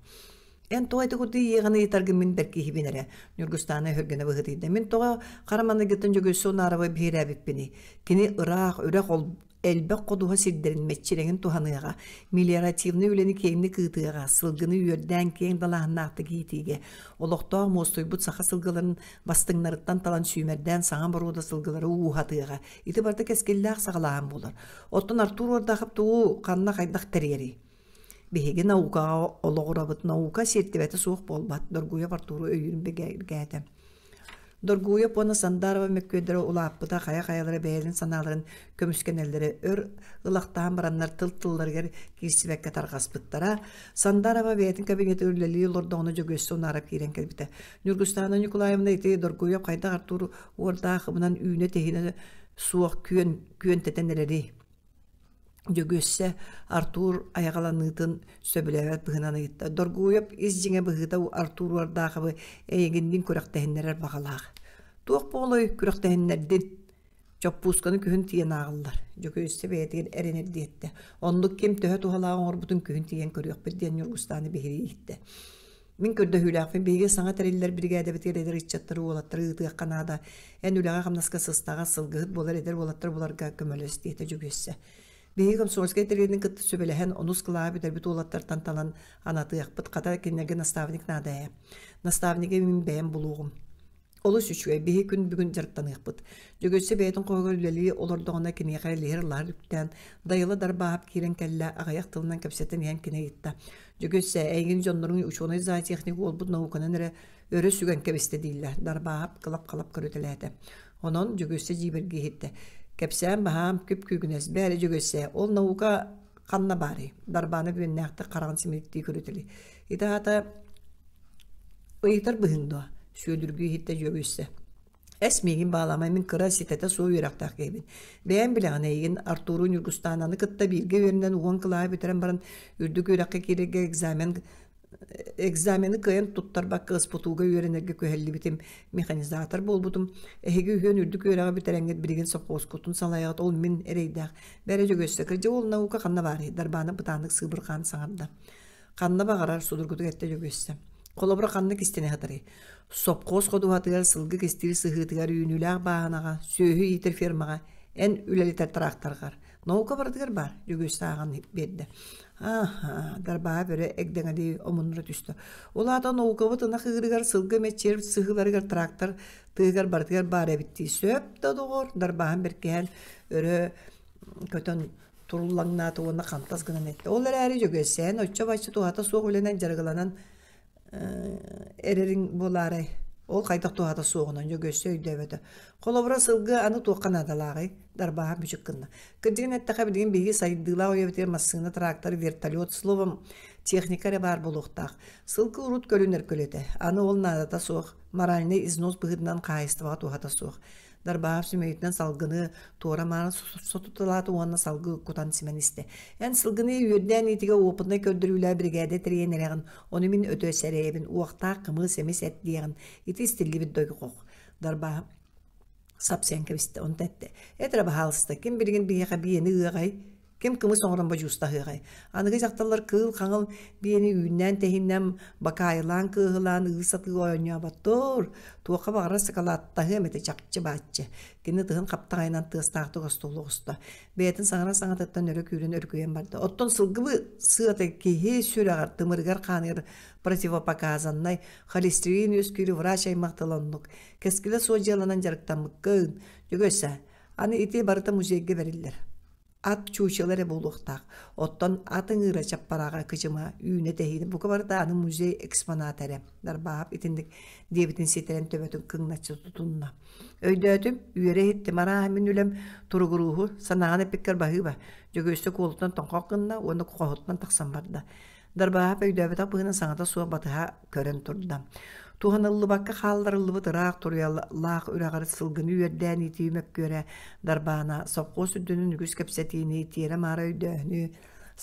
Эн тоҕо ити курдук ийэҕин ыйытаргын мин бэркиһибин эрэ, Ньургустаана өһүргэнэ быһыытыйда. Мин тоҕо хара маныгыттан Дьөгүөссэ Унаарабы биһирээбиппиний? Кини ыраах, үрэх элбэх ходуһа сирдэрин мэччирэҥин туһаныаҕа, мелиоративнай үлэни киэҥник ыытыаҕа, сылгыны үөрдээн киэҥ далааһыннаахтык иитиигэ, олохтоох муостуйбут саха сылгыларын бастыҥнарыттан талан сүүмэрдээн саҥа боруода сылгылары ууһатыаҕа. Ити барыта кэскиллээх саҕалааһын буолар. Оттон Артур Ордахов тугу ханна хайдах тэрийэрий? Биһиги наукаҕа олоҕурабыт, наука сиэртибэтэ суох буолбат, Доргуйап Артуру өйүүрүн бигэргээтэ. Доргуйап уонна Сандарова мөккүөрдэрэ улааппыта хайа-хайалара бэйэлэрин санааларын көмүскэнэллэрэ өр ылахтаан бараннар тыл-тылларыгар киирсибэккэ тарҕаспыттара. Сандарова бэйэтин кабинетыгар үлэлии олордоҕуна Дьөгүөссэ Унаарап киирэн кэлбитэ. Ньургустаана Ньукулаевна ити Доргуйап хайдах Артур Уордаахыбынан үүнэ-тэһиинэ суох күөн күөнтэтэн эрэрий? Дьөгүөссэ Артур айаҕаланыытын сөбүлээбэт быһыынан ыйытта. Доргуйап ис дьиҥэ быһыыта Артур Уордаахабы эйигинниин күрэхтэһиннэрэр баҕалаах. Туох буолуой күрэхтэһиннэрдин? Чоппуусканы күһүн тиийэн ааҕыллар. Дьөгүөссэ бэйэтигэр эрэнэр диэттэ. Оннук ким төһө туһалаах оҥорбутун күһүн тиийэн көрүөхпүт диэн Ньургустааны биһирии иһиттэ. Мин көрдөһүүлээхпин биһиги саҥа тэриллэр биригээдэбитигэр эдэр ыччаттары уолаттары ыытыахха наада. Эн үлэҕэ-хамнаска сыстаҕас, сылгыһыт буолар эдэр уолаттары буларга көмөлөс, диэтэ Дьөгүөссэ. Биһиги комсомольскай тэрилтэтин кытта сүбэлэһэн, онус кылааһы бүтэрбит уолаттартан талан анатыахпыт. Хата кинилэргэ наставник наада ээ. Наставнигы мин бэйэм булуоҕум. Олус үчүгэй, биһи күн бүгүн дьарыктаныахпыт. Дьөгүөссэ бэйэтин хоһугар үлэлии олордоҕуна киниэхэ лиһир-лаһыр үктээн, Дайыла Дарбааһап киирэн кэллэ, аҕыйах тылынан кэпсэтэн иһэн кини ыйытта. Дьөгүөссэ, эйигин дьонноруҥ учуонай зоотехник уолбут науканан эрэ өрө сүгэн кэбистэ дииллэр. Дарбааһап кылап-халап көрүтэлээтэ. Онон Дьөгүөссэ дьиибэргии иһиттэ. Кэпсээн баһаам, күп-күүгүнэс, бээрэ Дьөгүөссэ, ол наука ханна баарый? Дарбаана бүөннээхтик хараҕын симириктии көрүтэлии. Ити аата Ыйытар быһыыҥ дуо? Сүөдүргүү иһиттэ Дьөгүөссэ. Эс миигин баалаама, мин кыра ситэтэ суох үөрэхтээх киһибин. Бэйэм билэҕин эйигин Артуру Ньургустаананы кытта бииргэ үөрэнэн уон кылааһы бүтэрэн баран үрдүк үөрэххэ киирэргэ экзамен экзамены кыайан туттарбакка СПТУга үөрэнэргэ күһэллибитим, механизатор буолбутум. Эһиги үһүөн үрдүк үөрэҕи бүтэрэҥҥит билигин сопхуоскутун салайаҕыт, ол мин эрэйдээх. Бэрэ Дьөгүөссэ, кырдьык ол наука ханна баарый? Дарбаана бытааннык сыыбырҕаан саҥарда. Ханна баҕарар судургутук эттэ Дьөгүөссэ. Холобура ханнык истинэ сытарый? Сопхуос ходуһатыгар, сылгы кистиир сыһыытыгар, үүнүүлээх бааһынаҕа, сүөһү иитэр фермаҕа, эн үлэлэтэр тракторгар. Наука барытыгар баар, Дьөгүөссэ ааҕан биэрдэ. Аха, Дарбаа бөрө эгдэҥэлии омуннура түстэ. Ол аата наукабыт ынах ыырыгар, сылгы мэччиэр сыһыыларыгар трактор тыаһыгар барытыгар баар эбит дии. Сөп да доҕор, Дарбааһын бэркиһээн өрө көтөн туруллаҥнаата уонна хантас гынан эттэ. Ол эрээри Дьөгүөссээн оччо-бачча туһата суох үлэнэн дьарыгыланан эрэриҥ буолаарай? Ол хайдах туһата суоҕунан Дьөгүөссэ өйдөөбөтө. Холобура, сылгы аны туохха наадалааҕый? Дарбааһа мүчүк гынна. Кырдьыгын эттэххэ, билигин биһиги сайдыылаах үйэбитигэр массыына, трактор, вертолет, словом, техника эрэ баар буолуохтаах. Сылгы урут көрүнэр көлөтө. Аны ол наадата суох, моральнай износ быһыытынан хаһаайыстыбаҕа туһата суох. Дарбаһар сүмэйитинэн салгыны туора-маары сотуталаата уонна салгыы кутан симэн истэ. Эн сылгыны үөрдээн иитигэ опытнай көрдөрүүлээх биригээдэ тэрийэн эрэҕин, ону мин өтө сэрэйэбин, уохтаах кымыс эмис эт диэҕин, ити истиллибит дойҕох. Дарбаһа сапсыйан кэбистэ, онто эттэ. Эт эрэ баһаалыста, ким билигин биһиэхэ биэни ыаҕай? Ким кымыс оҥорон бодьуустаһыаҕай? Аныгы дьахталлар кыыл хаҥыл биэни үүннээн-тэһииннээн, бакаайылаан кыаһылаан ыы сатыы оонньооботтор. Туохха баҕарар сакалааттаһыам этэ чахчы-бааччы. Кини ытыһын хаптаҕайынан тыастаахтык остуолу оҕуста. Бэйэтин саҥарар саҥатыттан өрө күүрэн өрүкүйэн барда. Оттон сылгыбы сыата киһи сүрэҕэр, тымырыгар хааныгар противопоказаннай, холестерин үөскүүрү врач аймах тыла оннук. Кэскилэ суох дьыаланан дьарыктаммыккын. Дьөгүөссэ, аны ити барыта музейга бэриллэр. Ат чуучала эрэ буолуохтаах. Оттон ат ыҥыыра чаппарааҕа кыдьыма үүнэ тэһиинэ бука барыта аны музей экспоната эрэ. Дарбаап итинник диэбитин ситэрэн төбөтүн кыҥначчы тутунна. Өйдөөтүм, үөрэ иһиттим, арааһа мин үлэм туругурууһу, санааҕын эппиккэр баһыыба. Дьөгүөссэ куолутунан тоҥхох гынна уонна хоһуттан тахсан барда. Дарбааһап өйдөөбөтөх быһыынан саҥата суох батыһа көрөн турда. Туһаныллыбакка хаалларыллыбыт ыраах туруйалаах үрэҕэр сылгыны үөрдээн иитии мөккүөрэ Дарбаана сопхуос үрдүнэн үгүс кэпсэтиини, тиэрэ-маара өйдөөһүнү,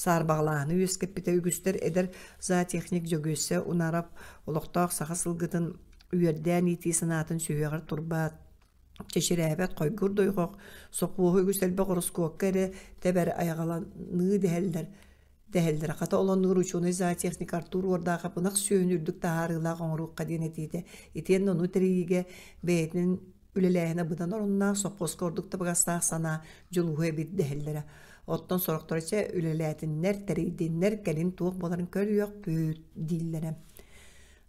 саарбаҕалааһыны үөскэппитэ үгүстэр эдэр зоотехник Дьөгүөссэ Унаров олохтоох саха сылгытын үөрдээн иитии санаатын сүһүөҕэр турбат, чэчирээбэт хойгур дойҕох, сопхуоһу үгүс элбэх ороскуокка эрэ тэбэр айаҕаланыы дэһэллэр дэһэллэрэ. Хата ол оннугар учуонай зоотехник Артур Уордаахап ынах сүөһүнү үрдүк таһаарыылаах оҥоруохха диэн этиитэ итиэннэ ону тэрийиигэ бэйэтинэн үлэлээһинэ быдан оруннаах, сопхуоска ордук табыгастаах санаа дьулуһуо эбит дэһэллэрэ. Оттон сорохторо чэ үлэлээтиннэр, тэрийдиннэр, кэлин туох буоларын көрүөхпүт дииллэрэ.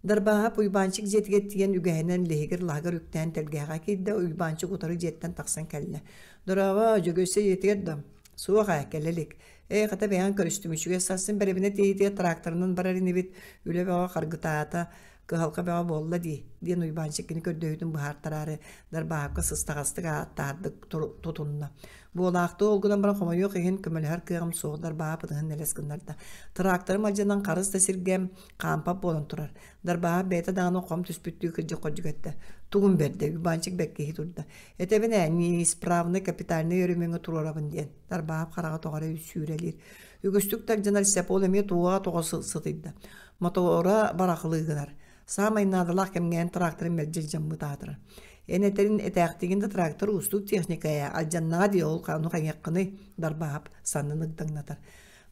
Дарбааһап Уйбаанчык дьиэтигэр тиийэн үгэһинэн лиһигир-лаһыгар үктээн тэлгэһэҕэ киирдэ, Уйбаанчык утары дьиэттэн тахсан кэллэ. «Дорообо, Дьөгүөссэ дьиэтигэр да?» «Суох ээ, кэлэ илик. Ээ, хата бэйэҕин көрүстүм, үчүгэй сарсын бэрэбинэ тиэйиитигэр тракторынан барар инибит, үлэ бөҕө харгытаата, кыһалҕа бөҕө буолла дии», диэн Уйбаанчык кини көрдөһүүтүн быһаартараары Дарбааһапка сыстаҕастык ааттаардык тутунна. Буолаахтыы ол гынан баран хомойуох иһин көмөлөһөр кыаҕым суох Дарбааһап ытыһын нэлэс гыннарда. Тракторым алдьанан харыс да сиргэ хаампат буолан турар. Дарбааһап бэйэтэ даҕаны хом түспүттүү кырдьык-хордьук эттэ. Тугун бэрдэ, Уйбаанчык бэккиһи турда. Этэбин ээ, неисправный капитальнай өрөмүөҥҥэ туруорабын диэн. Дарбааһап хараҕа тоҕо эрэ сүүрэлиир. Үгүстүк тагдьанар сеп ол эмиэ туоҕа тоҕо сытыйда. Мотора барахлыы гынар. Саамай наадалаах кэмҥэ эн тракторын мэлдьи илдьаммыт аатырар. Эн этэрин этээхтигин да трактор уустук техника ээ, алдьаннаҕа дии ол ону хайыаххыный, Дарбааһап саннын ыгдаҥнатар.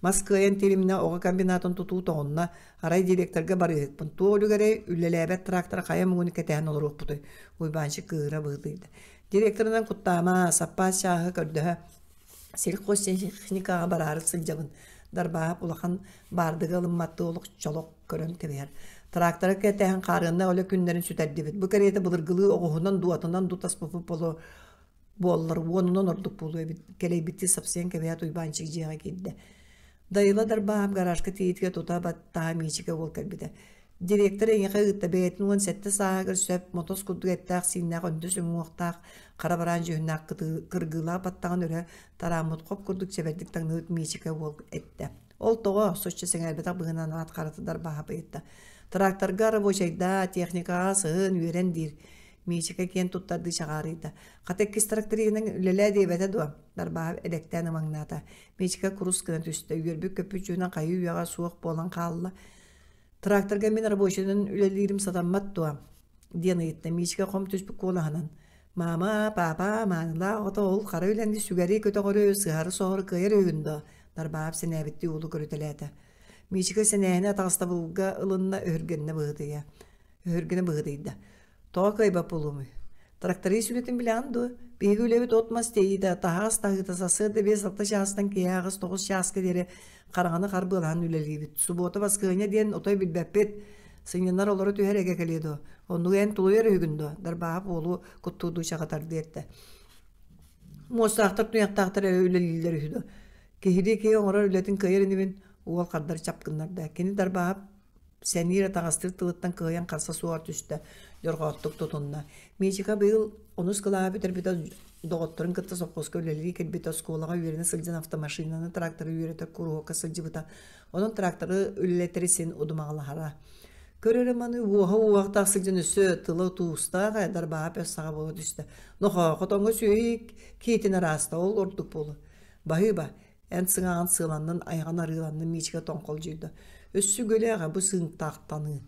Мас кыайан тиримнэ оҕо комбинатын тутуу тоҕунна, арай директорга барыыһыкпын. Туох үлүгэрэй, үлэлээбэт трактор хайа муҥун кэтэһэн олоруохпутуй, Уйбаанчык кыыһыра быһыытыйда. Директорынан куттаама, саппаас чааһы көрдөһө сельхозтехникаҕа бараары сылдьабын. Дарбааһап улахан баардыгы ылымматтыы олох чолох көрөн кэбиһэр. Трактора кэтэһэн хаарыаннаах үлэ күннэрин сүтэрдибит. Бу кэриэтэ былыргылыы оҕуһунан дуотунан ду таспыппыт боло буоллар уонунан ордук буолуо эбит. Кэлэйбиттии сапсыйан кэбиһээт Уйбаанчык дьиэҕэ киирдэ. Дайыла Дарбааһап гаражка тиийиитигэр тута баттаһа Миичикэ уол кэлбитэ. Директор эйиэхэ ыытта бэйэтин 17 сааһыгар сөп мотос курдук эттээх-сииннээх өндөс уҥуохтаах хара бараан дьүһүннээх кыргыылаах баттаҕын өрө тарааммыт хоп курдук чэбэрдик таҥныбыт Миичикэ уол эттэ. Ол тоҕо соччо сэҥээрбэтэх быһыынан аат харата Дарбааһап ыйытта. Тракторга рабочайдаа, техникаҕа сыһын, үөрэн диир. Миичикэ киэн туттардыы чаҕаарыйда. Хата иккис тракториһынан үлэлээ диэбэтэ дуо? Дарбааһап элэктээн ымаҥнаата. Миичикэ курус гына түстэ, үөрбүт-көппүт дьүһүнэ хайыы үйэҕэ суох буолан хаалла. Тракторга мин рабочайынан үлэлиирим сатаммат дуо? диэн ыйытта Миичикэ хом түспүт куолаһынан. Маама, паапа, маанылаах оҕото ол хара үлэни сүгэри көтөҕөрү, сыһары-соһору кыайар үһүн дуо? Дарбаап сэнээбиттии уолу көрүтэлээтэ. Миичикэ сэнээһини атаҕастабылга ылынна, өһүргэннэ быһыытыйа. Өһүргэнэ быһыытыйда. Тоҕо кыайбат буолуомуй? Тракторист үлэтин билэҕин дуо? Биһиги үлэбит от-мас тиэйиитэ, таһаҕас таһыыта сарсыарда 5-6 чаастан киэһэ 8-9 чааска диэри хараҥаны харбыалаһан үлэлиибит. Субуота баскыһыанньа диэн отой билбэппит. Сынньанар олоро түһэр эгэ кэлиэ дуо? Оннугу эн тулуйар үһүгүн дуо? Дарбааһап уолу куттуурдуу чаҕытардыы эттэ. Муостаахтар туйахтаахтар эрэ үлэлииллэр үһү дуо? Киһилии киһи оҥорор үлэтин кыайар инибин, уол хардары чап гыннарда. Кини Дарбааһап Сэниир атаҕастыыр тылыттан кыайан харса суоҕар түстэ, дьорҕооттук тутунна. Миичика быйыл онус кылааһы бүтэрбитэ доҕотторун кытта сопхуоска үлэлии кэлбитэ, оскуолаҕа үөрэнэ сылдьан автомашинаны, тракторы үөрэтэр куруһуокка сылдьыбыта. Онон тракторы үлэлэтэри син удумаҕалаһара. Көрөрө маны уоһа уоһахтаах сылдьан өссө тыла туустаах ээ, дарбааһа пөс саҕа буола түстэ. Нохоо, хотоҥҥо сүөһү киитин араста, ол ордук буолуо. Баһыыба, Эн сыҥааҕын сыаланнын, айаҕын арыыланнын Миичикэ тоҥхолдьуйда. Өссө үгүлээҕэ бу сыыҥтаахтаныы.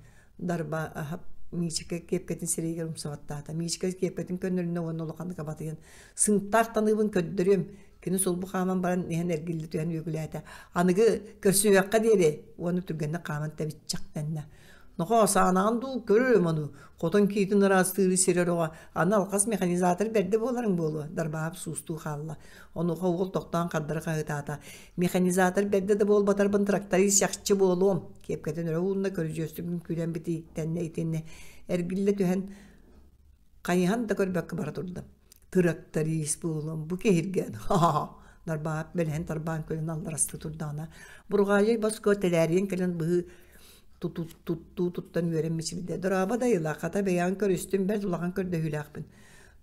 Дарбааһап Миичикэ киэпкэтин сирэйигэр умсабаттаата. Миичикэ киэпкэтин көннөрүннэ уонна улаханнык абатыйан «Сыыҥтаах таныыбын көрдөрүөм» Кини сулбу хааман баран иһэн эргиллэ түһэн үөгүлээтэ. Аныгы көрсүһүөххэ диэри уонна түргэнник хааман тэбиччэхтэннэ. Нохоо, саанаҕын дуу, көрөрүм ону. Хотон киитин ыраастыыры сирэр оҕо, аны алҕас механизатор бэрдэ буоларыҥ буолуо, Дарбаап суустуу хаалла. Онуоха уол тохтоон хардары хаһыытаата. Механизатор бэрдэ да буолбатарбын тракторист чахчы буолуом. Киэпкэтин өрө уунна, көрүдьүөстүк үҥкүүлээн битииктэннэ итиннэ эргиллэ түһэн хайыһан да көрбөккө бара турда. Тракторист буолуом, бу киһиргэн, ха-ха-ха. Дарбаап бэлэһин тарбаан көлөн алларастыы турдаҕына, Бурҕаайай Боско тэлээрийэн кэлэн быһыы туттуу туттан үөрэн мичилдэ. Дорообо дайыла, хата бэйэҕин көрүстүм, бэрт улахан көрдөһүүлээхпин.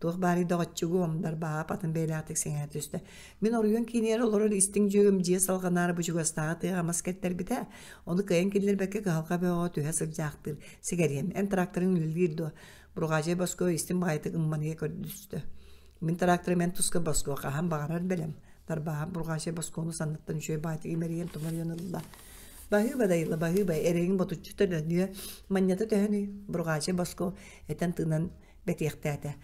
Туох баарый доҕоччугуом, Дарбаап атын бэйэлээхтик сэҥээр түстэ. Мин оройуон киинигэр олорор истиҥ дьүөгэм дьиэ салҕанаары бу чугастааҕы тыаҕа мас кэттэрбитэ. Ону кыайан киллэрбэккэ кыһалҕа бөҕөҕө түһэ сылдьаахтыыр. Сигэриэм, эн тракторыҥ үлэлиир дуо? Бурҕаадьай Боско истиҥ баҕайытык ымманыйа көрдүстэ. Мин тракторым эн туска Боско хаһан баҕарар бэлэм. Тарбааһын Бурҕаачай Боскону санныттан үчүгэй баайтык имэрийэн томоруйан ылла. Баһыыба дайыла баһыыба эрэйиҥ ботуччу төлөнүө, манньата төһөнүй? Бурҕаачай Боско этэн-тыынан бэтиэхтээтэ.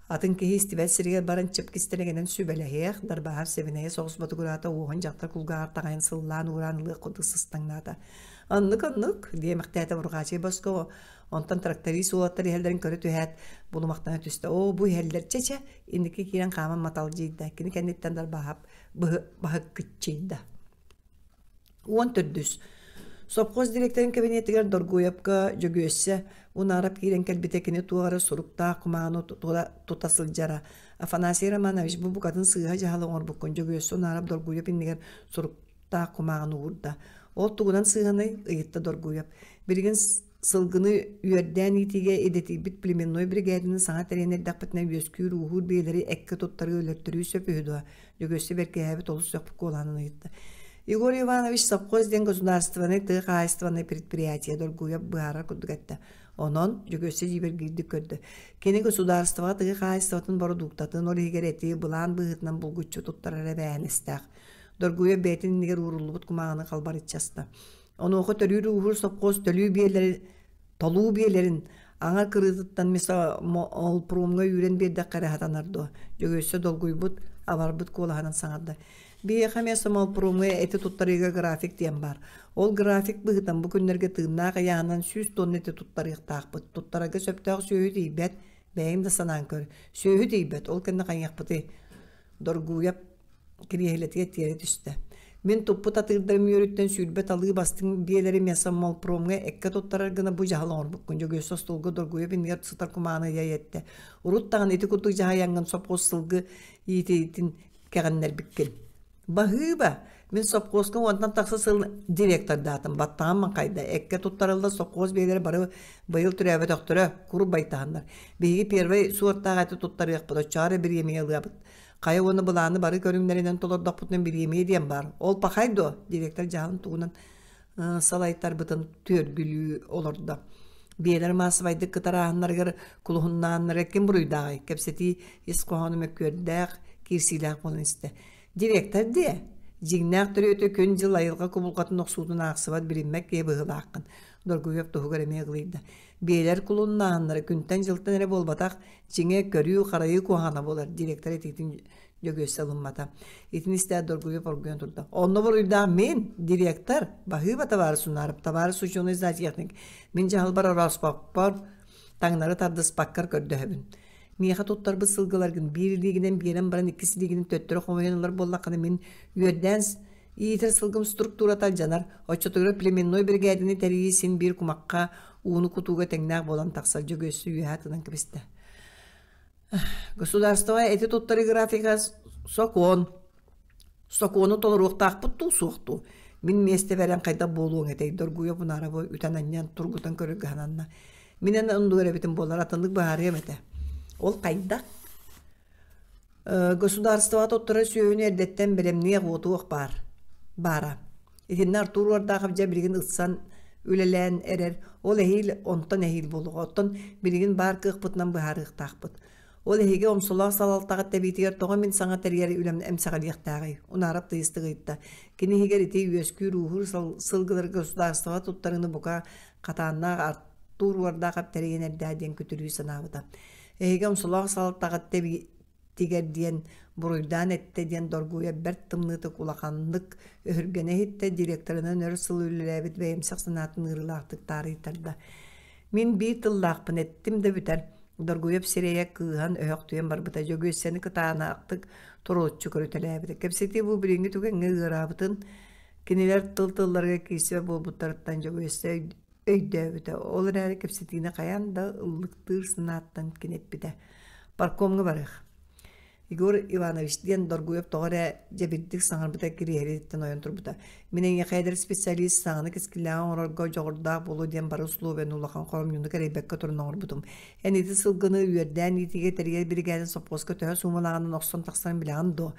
Атын киһи истибэт сиригэр баран чып кистэлэҥинэн сүбэлэһиэх, Дарбааһап сэбинэйэ соҕус ботугураата уоһун дьахтар кулгааҕар таҕайан сыллаан уураан ылыах курдук сыстаҥнаата. Оннук-оннук, диэмэхтээтэ Бурҕаачай Боско Онтон тракторист уолаттар иһэллэрин көрө түһээт, булумахтана түстэ. Оо, бу иһэллэр, чэ-чэ, инники киирэн хааман маталдьыйда. Кини кэнниттэн Дарбааһап баһыккыччыйда. 14. Сопхуос директорын кабинетигэр Доргуйапка Дьөгүөссэ Унаарап киирэн кэлбитэ кини туох эрэ суруктаах кумааҕыны тута сылдьара. Афанасий Романович бу букатын сыыһа дьаһал оҥорбуккун Дьөгүөссэ Унаарап Доргуйап иннигэр сурук таах кумааҕыны уурда. Ол тугунан сыыһаный? ыйытта Доргуйап. Билигин сылгыны үөрдээн иитиигэ идэтийбит племенной биригээдэни саҥа тэрийэн эрдэхпитинэ үөскүүр-ууһуур биэлэри эккэ туттарыы өлөртөрүү сөп үһү дуо? Дьөгүөссэ бэркиһээбит олус сөхпүт куолаһынан ыйытта. Егор Иванович совхоз диэн государственнай тыа хаһаайыстыбаннай предприятие Доргуйап быһаарар курдук эттэ. Онон Дьөгүөссэ дьиибэргиирдик көрдө. Кини государствоҕа тыа хаһаайыстыбатын бородууктатын, ол иһигэр эти былаан быһыытынан булгуччу туттарар эбээһинэстээх. Доргуйа бэйэтин иннигэр ууруллубут кумааҕыны халбарыччы аста. Онуоха төрүүр-ууһуур сопхуос төлүү биэлэри толуу биэлэрин аҥар кырыытыттан мисомолпромҥа үүрэн биэрдэххэ эрэ сатанар дуо? Дьөгүөссэ долгуйбут, абарбыт куолаһынан саҥарда. Биһиэхэ мисомолпромҥа эти туттарыыга график диэн баар. Ол график быһыытынан бу күннэргэ тыыннаах ыйааһынан 100 тонна эти туттарыахтаахпыт. Туттарарга сөптөөх сүөһү тиийбэт. Бэйэҥ да санаан көр. Сүөһү тиийбэт. Ол кэннэ хайыахпытый? Доргуйап кириэһилэтигэр тиэрэ түстэ. Мин туппут атыырдарым үөрүттэн 20 талыы бастыҥ биэлэри мясомолпромҥа эккэ туттарар гына бу дьаһал оҥорбуккун Дьөгүөссэ остуолга доргуйа иннигэр сытар кумааны ыйа эттэ. Урут даҕаны ити курдук дьаһайаҥҥын сопхуос сылгы иитиитин кэҕиннэрбиккин. Баһыыба! Мин сопхуоска уонтан тахса сыл директордаатым. Баттаҕым маҥхайда. Эккэ туттарылла сопхуос биэлэрэ бары быйыл төрөөбөтөхтөрө, кур байтаһыннар. Биһиги первый суортаах эти туттарыахпыт, оччоҕо эрэ бириэмийэ ылыабыт. Хайа уонна былааны бары көрүҥнэринэн толордохпутуна бириэмийэ диэн баар. Ол пахай дуо? Директор дьаһалын тугунан салайтарбытын түөргүлүү олордо. Биэлэр маассабайдык кытарааһыннарыгар кулуһуннааннара ким буруйдааҕый? Кэпсэтии ис хоһооно мөккүөрдээх, киирсиилээх буолан истэ. Директор диэ, дьиҥнээх төрүөтү күн-дьыл айылҕа кубулҕатын охсуутун аахсыбат билиммэт киһи быһыылааххын, Доргуев туһугар эмиэ ыгылыйда. Биэлэр кулуннааһыннара күнтэн-дьылтан эрэ буолбатах, дьиҥэ көрүү-харайыы куһаҕана буолар, директор этиитин Дьөгүөссэ ылыммата. Итини истээт Доргуев оргуйан турда. Онно буруйдаах мин, директор, баһыыба табаарыс Унаарап, табаарыс ученый зоотехник. Мин дьаһалбар орооспоппор, таҥнары тардыспаккар көрдөһөбүн. Миэхэ туттарбыт сылгыларгын биир илиигинэн биэрэн баран иккис илиигинэн төттөрү хомуйан ылар буоллаххына мин үөрдээн иитэр сылгым структурата алдьанар, оччотугар племенной биригээдэни тэрийии син биир кумахха ууну кутууга тэҥнээх буолан тахсар Дьөгүөссэ үөһэ тынан кэбистэ. Государство эти туттарыы графика сокуон. Сокуону толоруохтаахпыт дуу, суох дуу? Мин миэстэбэр эн хайдах буолуоҥ этэй? Доргуйа Бунаровы үтэн-анньан тургутан көрөргө сананна. Мин эн оннугар эбитим буоллар атыннык быһаарыам этэ. Ол хайдах? Государствоҕа туттарар сүөһүнү эрдэттэн бэлэмниэх уотуох баар баара. Итиннэ Артур Уордаахов дьэ билигин ытсан үлэлээн эрэр. Ол эһиил онтон эһиил буолуоҕа. Оттон билигин баар кыахпытынан быһаарыахтаахпыт. Ол эһиги омсолоох салалтаҕыт тэбиитигэр тоҕо мин саҥа тэрийэр үлэм эмсэҕэлиэхтээҕий? Унаарап тыйыстык ыйытта. Кини иһигэр ити үөскүүр-ууһуур сылгылары государствоҕа туттарыыны бука хатааннаах Артур Уордаахап тэрийэн эрдээ диэн күтүрүү санаабыта. Эһиги омсолоох салалтаҕыт тигэр диэн буруйдаан эттэ диэн доргуйа бэрт тымныытык улаханнык өһүргэнэ иһиттэ, директорынан өр сыл үлэлээбит бэйэмсэх санаатын ыарыылаахтык таарыйтарда. Мин биир тыллаахпын эттим да бүтэр. Доргуйап сирэйэ кыыһан өһөхтүйэн барбыта, Дьөгүөссэни кытаанаахтык туруччу көрүтэлээбитэ. Кэпсэтии бу билиҥҥи түгэҥҥэ ыараабытын, кинилэр тыл-тылларыгар киирсибэт буолбуттарыттан Дьөгүөссэ өйдөөбүтэ. Ол эрээри кэпсэтиини хайаан да ыллыктыыр санааттан кини эппитэ: «Паркомҥа барыах». Егор Иванович диэн Доргуев тоҕо эрэ дьэбирдик саҥарбыта кириэһилиттэн ойон турбута. Мин эйиэхэ эдэр специалист саҥаны кэскиллээҕи оҥорорго дьоҕурдаах буолуо диэн бары условияны улахан хоромньуну кэрэйбэккэ туран оҥорбутум. Эн ити сылгыны үөрдээн иитиигэ тэрийэр биригээдин сопхуоска төһө суумалааҕынан охсон тахсарын билэҕин дуо?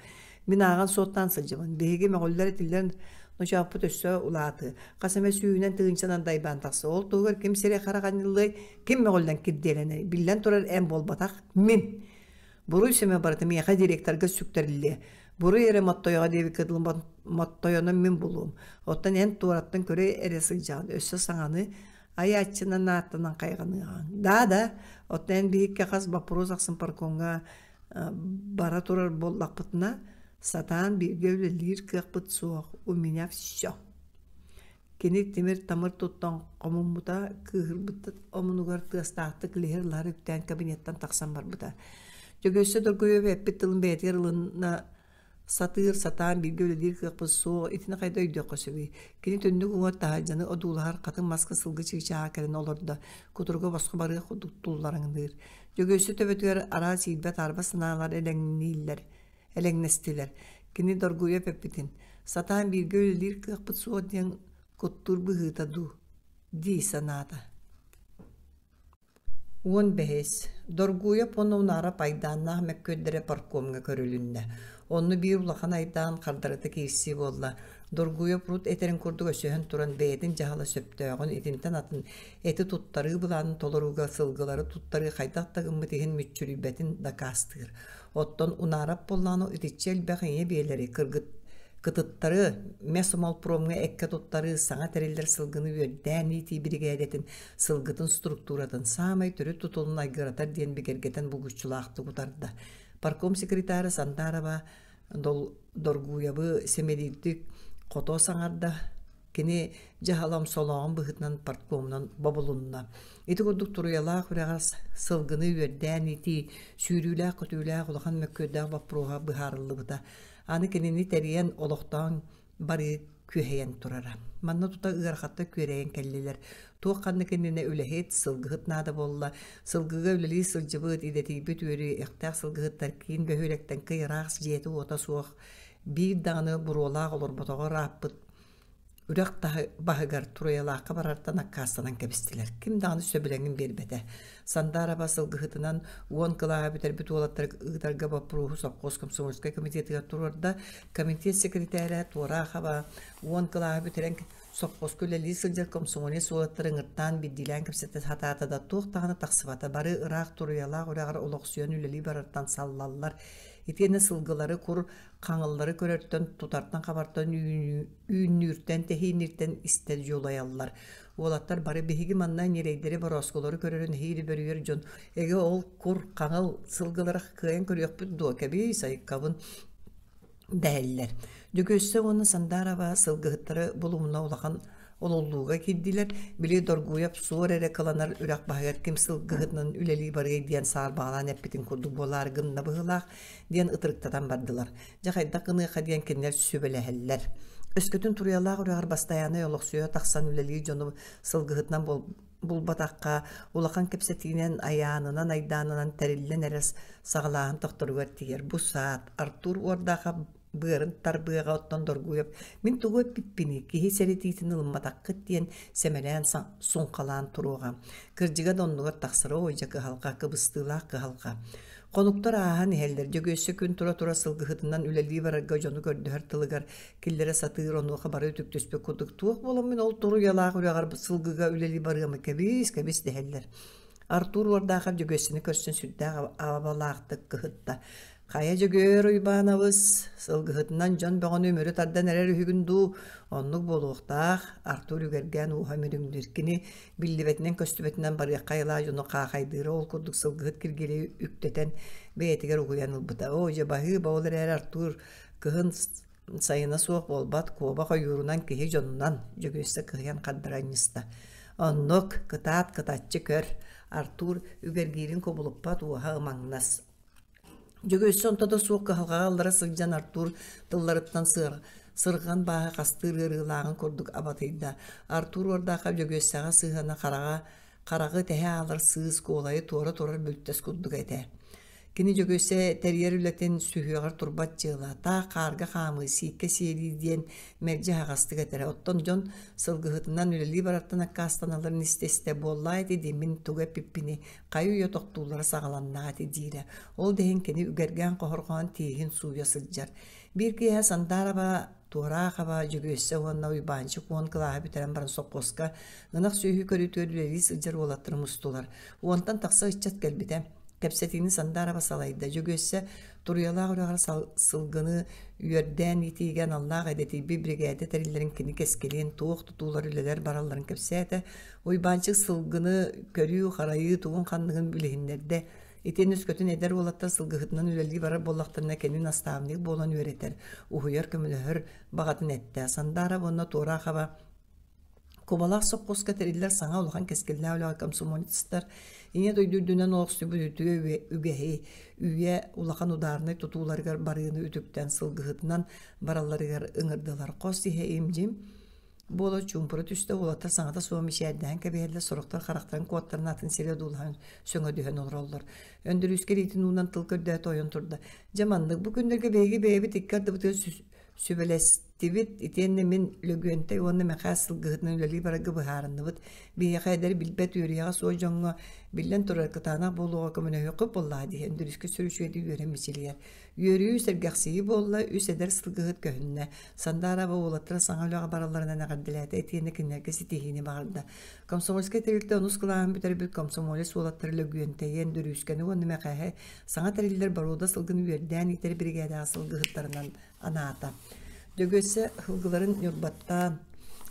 Мин ааҕан суоттаан сылдьабын. Биһиги мөҕүллэр-этиллэр ночооппут өссө улаатыы. Хас эмэ сүүһүнэн тыһыынчанан дайбаан тахса. Ол туһугар ким сири-хара ханньыллыай, ким мөҕүллэн кирдиэлэнэй? Биллэн турар, эн буолбатах, мин. Буруй сэмэ барыта миэхэ директорга сүктэриллиэ. Буруй эрэ Моттойоҕо диэбиккэ дылы Моттойону мин булуом. Оттон эн туораттан көрө эрэ сылдьаҕын, өссө саҥаны айааччынан ааттанан хайҕаныаҕыҥ. Да, да, оттон эн биһикки хас боппуруос ахсын паркомҥа бара турар буоллахпытына, сатаан бииргэ үлэлиир кыахпыт суох. У меня все. Кини тимир-тамыр туттан хомуммута, кыыһырбыт омунугар тыастаахтык лиһир-лаһар үктээн кабинеттан тахсан барбыта. Дьөгүөссэ Доргуйов эппит тылын бэйэтигэр ылына сатыыр, сатаан бииргэ үлэлиир кыахпыт суох, итини хайда өйдүөххэ сөбүй? Кини түннүк уҥуор таһырдьаны одуулаһар хатыҥ маска сылгы чыычааҕа кэлэн олордо, кутуруга босхо барыах курдук туллараҥныыр. Дьөгүөссэ төбөтүгэр араас иирбэ-таарба санаалар элэҥнииллэр, элэҥнэстилэр. Кини доргуйа эппитин, сатаан бииргэ үлэлиир кыахпыт суох диэн куттуур быһыыта дуу дии санаата. 15. Доргуйа Поновнара пайдааннаах мөккүөрдэрэ паркомҥа көрүлүннэ. Онно биир улахан айдаан хардарыта киирсии буолла. Доргуйа урут этэрин курдук өсөһөн туран бэйэтин дьаһала сөптөөҕүн итинтэн атын эти туттарыы былаанын толорууга сылгылары туттарыы хайдах да гыммыт иһин мүччүрүйбэтин дакаастыыр. Оттон Унаарап буоллаҕына итиччэ элбэх ийэ биэлэри, кыргыт кытыттары мясомолпромҥа эккэ туттарыы саҥа тэриллэр сылгыны үөрдээн иитии биригээдэтин сылгытын структуратын саамай төрүт тутулун айгыратар диэн бигэргэтэн булгуччулаахтык утарда. Парком секретара Сандарова Доргуйабы сэмэлиирдик хото саҥарда. Кини дьаһала омсолооҕун быһыытынан парткомунан бобулунна. Ити курдук Туруйалаах үрэҕэр сылгыны үөрдээн иитии, сүүрүүлээх-көтүүлээх улахан мөккүөрдээх боппуруоһа быһаарыллыбыта. Аны кинини тэрийэн олохтоон барыы күһэйэн турара. Манна тута ыарахаттар күөрэйэн кэллилэр. Туох ханнык иннинэ үлэһит, сылгыһыт наада буолла. Сылгыга үлэлии сылдьыбыт, идэтийбит үөрүйэхтээх сылгыһыттар киин бөһүөлэктэн кый ыраах дьиэтэ-уота суох биир даҕаны буруолаах олорботоҕо ырааппыт үрэх баһыгар Туруйалаахха барартан аккаастанан кэбистилэр. Ким даҕаны сөбүлэҥин биэрбэтэ. Сандаарапа сылгыһытынан 10 кылааһы бүтэрбит уолаттары ыытарга боппуруоһу сопхуос комсомольскай комитетыгар туруорда. Комитет секретарэ Туораахаба 10 кылааһы бүтэрэн сопхуоска үлэлии сылдьар комсомолец уолаттары ыҥыртаан биирдиилээн кэпсэтэ сатаата да туох даҕаны тахсыбата. Бары ыраах Туруйалаах үрэҕэр олохсуйан үлэлии барартан саллаллар. Итиэннэ сылгылары кур хаҥыллары көрөртөн, тутартан-хабартан, үүннүүртэн-тэһиинниртэн истэ дьулайаллар. Уолаттар бары биһиги манна ньирэйдэри, борооскулары көрөрүн эһиили бөрүйэр дьон эгэ ол кур хаҥыл сылгылары кыайан көрүөхпүт дуо, кэбиис айыккабын дэһэллэр. Дьөгүөссэ уонна Сандаарова сылгыһыттары булумуна улахан Ололлууга киирдилэр, били Доргуйап суор эрэ кыланар үрэх баһыгар ким сылгыһытынан үлэлии барыай диэн саарбаҕалаан эппитин курдук буолаары гынна быһыылаах диэн ытырыктатан бардылар. Дьэ хайдах гыныахха диэн кинилэр сүбэлэһэллэр. Өскөтүн Туруйалаах үрэҕэр бастайааннай олохсуйа тахсан үлэлиир дьону сылгыһытынан булбатахха, улахан кэпсэтиинэн, айаанынан, айдаанынан тэриллэн эрэ саҕалааһын тохторугар тиийэр. Бу саат Артур Уордаахап быарын тарбыаҕа оттон Доргуйап мин тугу эппиппиний, киһи сэрэтиитин ылымматаххыт диэн сэмэлээн суҥхалаан туруоҕа. Кырдьыга да оннугар тахсара ой дьэ кыһалҕа, кыбыстыылаах кыһалҕа. Хонуктар ааһан иһэллэр. Дьөгүөссэ күн тура-тура сылгыһытынан үлэлии барарга дьону көрдөһөр тылыгар киллэрэ сатыыр, онуоха бары үтүктүспүт курдук туох буоламмын ол туруйалаах үрэҕэр сылгыга үлэлии барыамый кэбис, кэбис дэһэллэр. Артур Уордаахап Дьөгүөссэни көрсөн сүрдээх абалаахтык кыһытта. Хайа Дьөгүөр Уйбаанабыс, сылгыһытынан дьон бөҕөнү үмүрү тардан эрэр үһүгүн дуу, оннук буолуохтаах, Артур үгэргээн ууһа мүрүҥнүүр. Кини биллибэтинэн-көстүбэтинэн барыахха айылаах дьону хаахайдыыра ол курдук сылгыһыт Киргиэлэйи үктэтэн бэйэтигэр угуйан ылбыта. Оо, дьэ баһыыба, ол эрээри Артур кыһын сайына суох буолбат, куобах ойуурунан киһи дьонунан, Дьөгүөссэ кыһыйан хардара анньыста. Оннук, кытаат кытаччы көр, Артур үгэргиирин кубулуппат уоһа ымаҥнас. Дьөгүөссэ онто да суох кыһалҕаҕа ыллара сылдьан Артур тылларыттан сырҕан бааһа хастыыр ыарыылааҕын курдук абатыйда. Артур уордаахха Дьөгүөссэҕэ сыһыана хараҕа хараҕы тэһэ аалар сыыс куолайы туора турар бүлтэс курдук этэ. Кини Дьөгүөссэ тэрийэр үлэтин сүһүөҕэр турбат дьыала, таах хаарга хаамыы, сииккэ сиэлии диэн мэлдьи аһаҕастык этэрэ. Оттон дьон сылгыһытынан үлэлии барартан аккаастаналларын истэ-истэ буоллаа ити дии мин тугу эппиппиний, хайы-үйэ тохтууллара саҕаланнаҕа ити диирэ. Ол да иһин кини үгэргээн хохорҕоон тииһин сууйа сылдьар. Биир киэһэ Сандаараба Туораахаба Дьөгүөссэ уонна Уйбаанчык уон кылааһы бүтэрэн баран сопхуоска ынах сүөһү көрүүтүгэр үлэлии сылдьар уолаттары мустулар. Уонтан тахса ыччат кэлбитэ. Кэпсэтиини Сандаараба салайда. Дьөгүөссэ Туруйалаах үрэҕэр сылгыны үөрдээн иитиигэ аналлаах идэтийбит биригээдэ тэриллэрин кини кэскилин, туох тутуулар үлэлэр баралларын кэпсээтэ. Уйбаанчык сылгыны көрүү-харайыы тугун-ханныгын билиһиннэрдэ. Итиэннэ өскөтүн эдэр уолаттар сылгыһытынан үлэлии барар буоллахтарына кини наставник буолан үөрэтэр, уһуйар, көмөлөһөр баҕатын эттэ. Сандаара уонна Туораахаба Кубалаах сопхуоска тэриллэр саҥа улахан кэскиллээх үлэҕэ комсомолецтар Ийэ дойду үрдүнэн олохсуйбут үтүө үгэһи, үйэ улахан ударнай тутууларыгар барыыны үтүктэн сылгыһытынан баралларыгар ыҥырдылар. Хос иһэ им-дьим буола чуумпура түстэ, уолаттар саҥата суох мичээрдээн кэбиһэллэр, сорохтор харахтарын куоттарын атын сири одуулаһан сөҥөдүһэн олороллор. Өндөрүүскэ илиитин уунан тыл көрдөөтө ойон турда. Дьэ маннык бу күннэргэ биһиги бэйэбит икки ардыбытыгар сүбэлэстибит итиэннэ мин Лөгүөнтэй уонна Мэхээс сылгыһытынан үлэлии барарга быһаарынныбыт. Биһиэхэ эдэр билбэт үөрүйэҕэ суох дьоҥҥо биллэн турар кытаанах буолуоҕа көмөлөһүөххүт буоллаҕа дии Өндөрүүскэ сүр үчүгэйдик үөрэн мичилийэр. Үөрүү, сэргэхсийии буолла, үс эдэр сылгыһыт көһүннэ. Сандаараба уолаттара саҥа үлэҕэ баралларынан эҕэрдэлээтэ итиэннэ кинилэргэ ситиһиини баҕарда. Комсомольскай тэрилтэ онус кылааһын бүтэрбит комсомолец уолаттара Лөгүөнтэйи, Өндөрүүскэни уонна Мэхээһи саҥа тэриллэр боруода сылгыны үөрдээн иитэр биригээдэҕэ сылгыһыттарынан анаата. Дьөгүөссэ сылгыларын Ньурбаттан,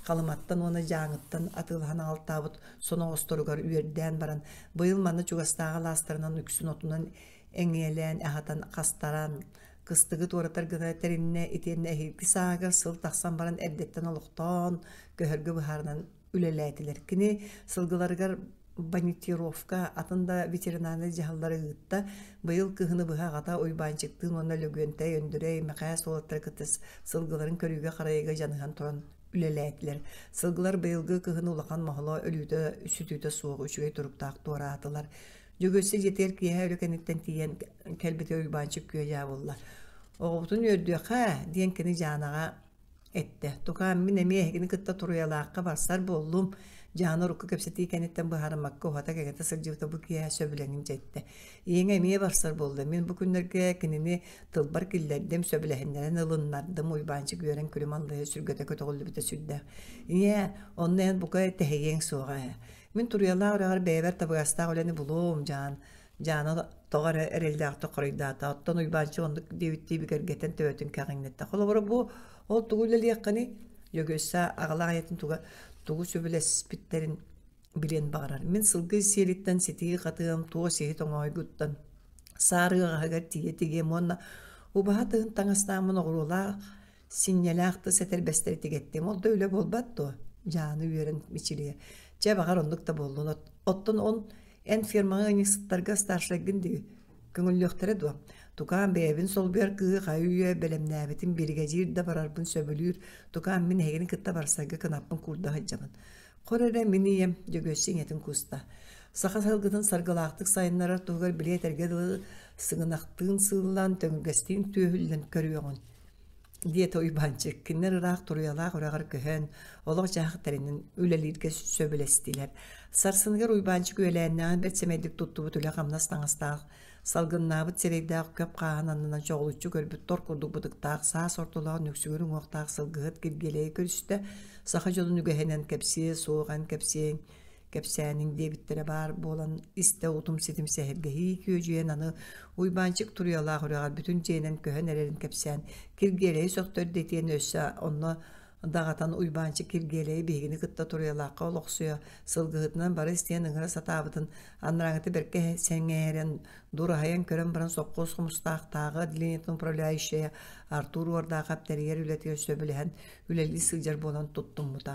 Халыматтан уонна Дьааҥыттан атыылаһан аҕалтаабыт соноҕосторугар үөрдээн баран, быйыл манна чугастааҕы алаастарынан үксүн отунан эҥиэлээн аһатан хастаран, кыстыгы туоратар гына тэриннэ итиэннэ эһиилги сааһыгар сыл тахсан баран эрдэттэн олохтоон көһөргө быһаарынан үлэлээтилэр. Кини сылгыларыгар бонитировка, атын да ветеринарнай дьаһаллары ыытта. Быйыл кыһыны быһа аҕата Уйбаанчыктыын уонна Лөгүөнтэй, Өндүрэй, Мэхээс уолаттары кытта сылгыларын көрүүгэ-харайыыга дьаныһан туран үлэлээтилэр. Сылгылар быйылгы кыһын улахан моһоло өлүүтэ, сүтүүтэ суох үчүгэй туруктаах туораатылар. Дьөгүөссэ дьиэтигэр киэһэ өлө кэнниттэн тиийэн кэлбитэ Уйбаанчык күө-дьаа буолла. «Оҕобутун үөрдүөххэ» диэн кини Дьаанаҕа эттэ: «Тукаам, мин эмиэ эһигини кытта Туруйалаахха барсар буоллум» Дьаана урукку кэпсэтии кэнниттэн быһаарыммакка уһата-кэҥэтэ сылдьыбыта бу киэһэ сөбүлэҥин дьэттэ. «Ийэҥ эмиэ барсар буолла, мин бу күннэргэ кинини тылбар киллэрдим, сөбүлэһиннэрэн ылыннардым» Уйбаанчык үөрэн күлүм аллайа сүргэтэ көтөҕүллүбүтэ сүрдээх. «Ийээ, онно эн бука тэһийиэҥ суоҕа ээ. Мин Туруйалаах үрэҕэр бэйэбэр табыгастаах үлэни булуом, Дьаан Дьаана тоҕо эрэ эрэллээхтик хоруйдаата, оттон Уйбаанчык оннук диэбиттии бигэргэтэн төбөтүн кэҕиҥнэттэ. Холобура бу ол тугу үлэлиэххиний? Дьөгүөссэ аҕалаах ийэтин туга тугу сөбүлэспиттэрин билиэн баҕарар. Мин сылгы сиэлиттэн ситии хатыам, туос иһит оҥоойгуттан саар ыаҕаһыгар тиийэ тигиэм уонна убаһа тыһын таҥастааммын оҕуруолаах синньэлээх тыс этэрбэстэри тигэттим. Ол да үлэ буолбат дуо? Дьааны үөрэн мичилийэ. Чэ, баҕар оннук да буоллун. Оттон он Эн фермаҕа ыанньыксыттарга старшайгын дии, көҥүллүөхтэрэ дуо? Тукаам бэйэбин солбуйар кыыһы хайы-үйэ бэлэмнээбитим, биригэдьиир да барарбын сөбүлүүр. Тукаам мин эһигини кытта барсарга кынаппын куурда сылдьабын. Хор эрэ мин ийэм Дьөгүөссэ ийэтин кууста. Саха сылгытын саргылаахтык сайыннарар туһугар били этэргэ дылы сыгынахтыын сыыллан, төҥүргэстиин түөһүллэн көрүөҕүн диэтэ Уйбаанчык. Кинилэр ыраах Туруйалаах үрэҕэр көһөн, олох-дьаһах тэринэн үлэлииргэ сөбүлэстилэр. Сарсыныгар Уйбаанчык үөлээннээҕин бэрт сэмэйдик туттубут үлэ-хамнас таҥастаах, салгыннаабыт сирэйдээх көп хааһын аннынан чоҕулуччу көрбүт тор курдук бытыктаах, саас ортолоох нүксүгүр уҥуохтаах сылгыһыт Киргиэлэйи көрүстэ. Саха дьонун үгэһинэн кэпсиэ суох эн кэпсиэҥ. кэпсээниҥ диэбиттэрэ баар буолан истэ утум-ситим сэһэргэһии күөдьүйэн аны Уйбаанчык Туруйалаах үрэҕэр бүтүн дьиэнэн көһөн эрэрин кэпсээн Киргиэлэйи сөхтөрдө итиэннэ өссө онно даҕатан Уйбаанчык Киргиэлэйи биһигини кытта Туруйалаахха олохсуйа сылгыһытынан бары истиэн ыҥыра сатаабытын анарааҥҥыта бэркэ сэҥээрэн дураһыйан көрөн баран сопхуос хомустаахтааҕы отделениетын управляющайа Артур Уордаахап тэрийэр үлэтигэр сөбүлэһэн үлэлии сылдьар буолан туттуммута.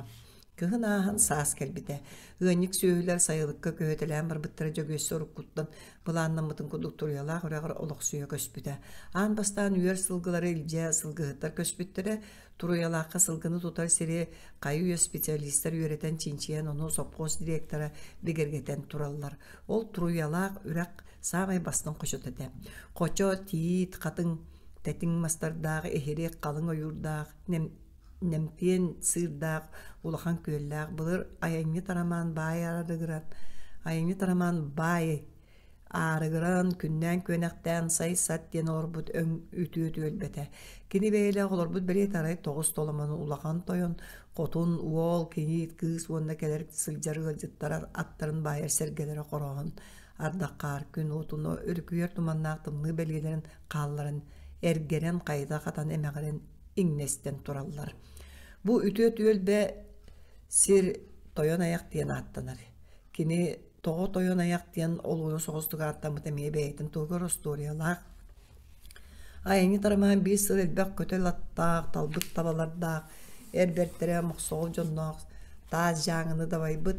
Кыһын ааһан саас кэлбитэ. Ыанньык сүөһүлэр сайылыкка көһүтэлээн барбыттара Дьөгүөссэ уруккуттан былааннаммытын курдук Туруйалаах үрэҕэр олохсуйа көспүтэ. Аан бастаан үөр сылгылары илдьэ сылгыһыттар көспүттэрэ. Туруйалаахха сылгыны тутар сири хайы-үйэ специалистар үөрэтэн чинчийэн ону сопхуос директора бигэргэтэн тураллар. Ол Туруйалаах үрэх саамай бастыҥ хочото этэ. Хочо, тиит, хатыҥ, тэтиҥ мастардаах, иһирик, халыҥ ойуурдаах, нэмтиэн сыырдаах улахан күөллээх былыр айанньыт Арамаан баай арыгыран айанньыт Арамаан баай аарыгыран күннээн-күөнэхтээн сай-сат диэн олорбут өҥ үтүө түөлбэтэ. Кини бэйэлээх олорбут бэлиэтэ арай тоҕус толомону улахан тойон, хотун, уол, кийиит, кыыс уонна кэлэр сылдьар ыалдьыттар аттарын баайар сэргэлэрэ хороһон ардах хаар күн уотун өрүкүйэр туманнаах тымныы бэлиэлэрин хаалларан эргэрэн хайыта хатан эмэҕирэн иҥнэстэн тураллар. Бу үтүө түөлбэ сир Тойон Айах диэн ааттанар. Кини тоҕо Тойон Айах диэн олуона соҕустук ааттаммыта эмиэ бэйэтин туһугар остуоруйалаах. Айанньыт Арамаан биир сыл элбэх көтөл аттаах, талбыт табалардаах, эр бэртэрэ мохсоҕол дьонноох таас дьааҥыны дабайбыт,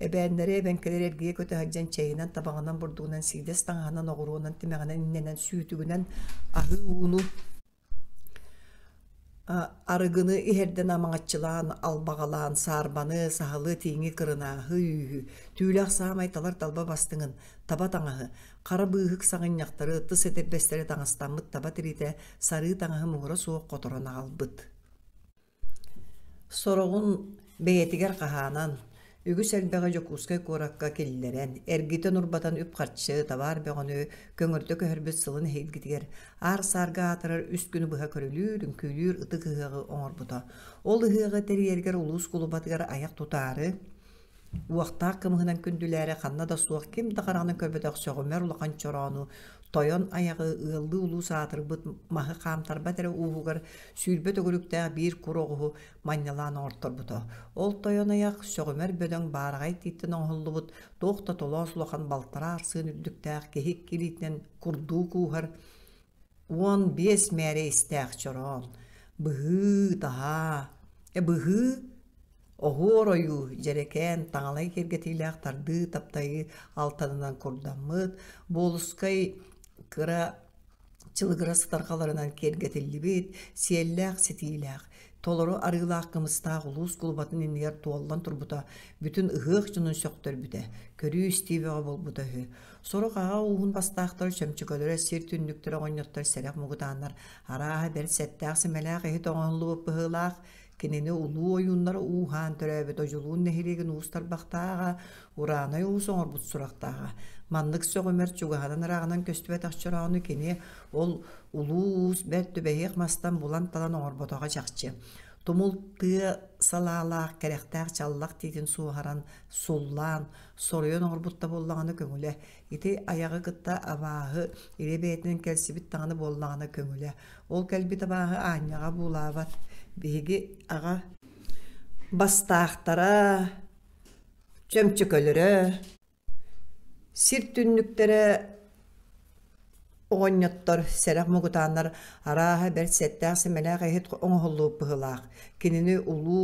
эбээннэри эбэҥкэлэри эргийэ көтө сылдьан чэйинэн, табаҕынан, бурдугунан, сиидэс таҥаһынан, оҕуруонан, тимэҕинэн иннэнэн, сүүтүгүнэн аһыы ууну Арыгыны иһэрдэн амаҥаччылаан, албаҕалаан, саарбаны, саһылы, тииҥи, кырынааһы, үүһү, түүлээх саамай талар талба бастыҥын, таба таҥаһы, хара быыһык саҕынньахтары, тыс этэрбэстэри таҥастаммыт таба тириитэ сарыы таҥаһы муҥура суох хоторон аҕалбыт. Сороҕун бэйэтигэр хаһаанан, үгүс элбэҕи Дьокуускай куоракка киллэрэн, эргитэн-урбатан үп-харчы, табаар бөҕөнү көҥөрдө көһөрбүт сылын эһиилгитигэр аар-саарга аатырар үс күнү быһа көрүлүүр, үҥкүүлүүр ытык ыһыаҕы оҥорбута. Ол ыһыаҕы тэрийэригэр улуус кулубатыгар айах тутаары, Уохтаах кымыһынан күндүлээри ханна да суох ким да хараҕынан көрбөтөх сөҕүмэр улахан чороону тойон айаҕы ыаллыы улуус аатырбыт маһы хаамтарбат эрэ ууһугар 20 төгүрүктээх биир кур оҕуһу манньалаан оҥорторбута. Ол тойон айах сөҕүмэр бөдөҥ баараҕай тииттэн оҥоһуллубут туох да толоос улахан балтараа арсыын үрдүктээх киһи икки илиитинэн курдуу кууһар 15 мээрэ истээх чороон быһыы-таһаа быһыы Оһуор ойуу, дьэрэкээн, таҥалай киэргэтиилээх тардыы таптайыы алтанынан курдаммыт, буолускай кыра чылыгырас сытарҕаларынан киэргэтиллибит, сиэллээх ситиилээх, толору арыылаах кымыстаах улуус кулубатын иннигэр туоллан турбута бүтүн ыһыах дьонун сөхтөрбүтэ, көрүү-истии бөҕө буолбута үһү. Сорох аҕа ууһун бастаахтара чөмчөкөлөрө сир түннүктэрэ оҕонньоттор сэрэх мугутааннар арааһа бэрт сэттээх-сэмэлээх иһит оҥоһуллубут быһыылаах Кинини улуу ойууннара ууһаан төрөөбүт Одьулуун нэһилиэгин уус тарбахтааҕа, Ураанай уус оҥорбут сурахтааҕа. Маннык сөҕүмэр чугаһынан ырааҕынан көстүбэтэх чороону кини ол улуу уус бэрт түбэһиэх мастан булан-талан оҥорботоҕо чахчы. Тумул тыа салаалаах кэрэхтээх чаллах тиитин суоһаран, суллаан, соруйан оҥорбут да буоллаҕына көҥүлэ. Ити айаҕы кытта абааһы илэ бэйэтинэн кэлсибит даҕаны буоллаҕына көҥүлэ. Ол кэлбит абааһы аанньаҕа буулаабат. Биһиги аҕа бастаахтара, чөмчөкөлөрө, сир түннүктэрэ оҕонньоттор, сэрэх мугутааннар арааһа бэрт сэттээх-сэмэлээх иһит оҥоһуллубут быһыылаах. Кинини улуу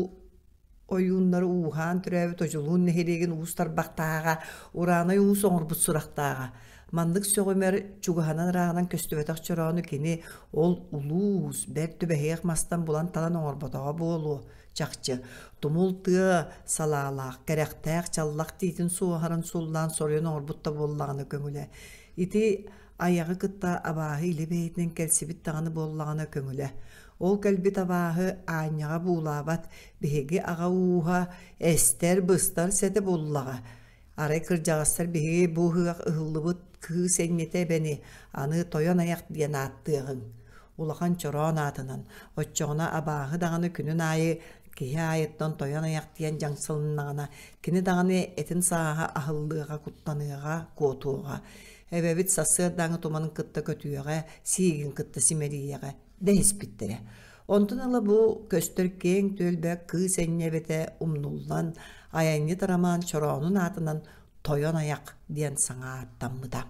ойууннары ууһаан төрөөбүт Одьулуун нэһилиэгин уус тарбахтааҕа, Ураанай уус оҥорбут сурахтааҕа. Маннык сөҕүмэр чугаһынан ырааҕынан көстүбэтэх чороону кини ол улуу уус бэрт түбэһиэх мастан булан-талан оҥорботоҕо буолуо чахчы. Тумул тыа салаалаах, кэрэхтээх чаллах тиитин суоһарын суллаан соруйан оҥорбут да буоллаҕына көҥүлэ. Ити айаҕы кытта абааһы илэ бэйэтинэн кэлсибит даҕаны буоллаҕына көҥүлэ. Ол кэлбит абааһы аанньаҕа буулаабат, биһиги аҕа ууһа эстэр, быстар сэтэ буллаҕа. Арай кырдьаҕастар биһиги бу ыһыах ыһыллыбыт кыыс энньэтэ эбэни аны тойон айах диэн ааттыаҕыҥ. Улахан чороон аатынан, оччоҕуна абааһы даҕаны күнүн аайы Киһи аайыттан тойон айах диэн дьаҥсылыннаҕына, кини даҕаны этин сааһа аһыллыаҕа, куттаныаҕа, куотуоҕа. Эбэбит сарсыардааҥы туманын кытта көтүөҕэ, сиигин кытта симэлийиэҕэ дэһиспиттэрэ. Онтон ыла бу көстөр киэҥ түөлбэ кыыс энньэ эбэтэ умнуллан, айанньыт Роман Чороонун аатынан Тойон Айах диэн саҥа ааттаммыта.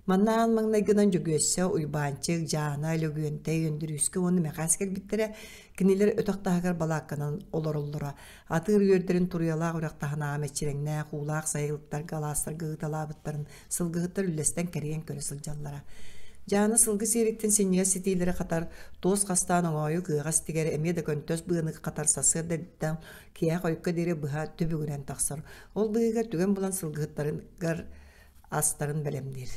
Манна аан маҥнайгынан Дьөгүөссэ, Уйбаанчык, Дьаана, Лөгүөнтэй, Өндөрүүскэ уонна Мэхээс кэлбиттэрэ. Кинилэр өтөх таһыгар балаакканан олороллоро. Атыыр үөрдэрин туруйалаах үрэх таһынааҕы мэччирэҥнээх, уулаах сайылыктарга, алаастарга ыыталаабыттарын сылгыһыттар үллэстэн кэрийэн көрө сылдьаллара. Дьаана сылгы сиэриттэн синньигэс ситиилэри хатар, туос хастаан оҥоойук ыаҕас тигэр, эмиэ да көнтөс быаны хатар сарсыарда эрдэттэн киэһэ хойукка диэри быһа түбүгүрэн тахсар. Ол быыһыгар түгэн булан сылгыһыттарыгар астарын бэлэмниир.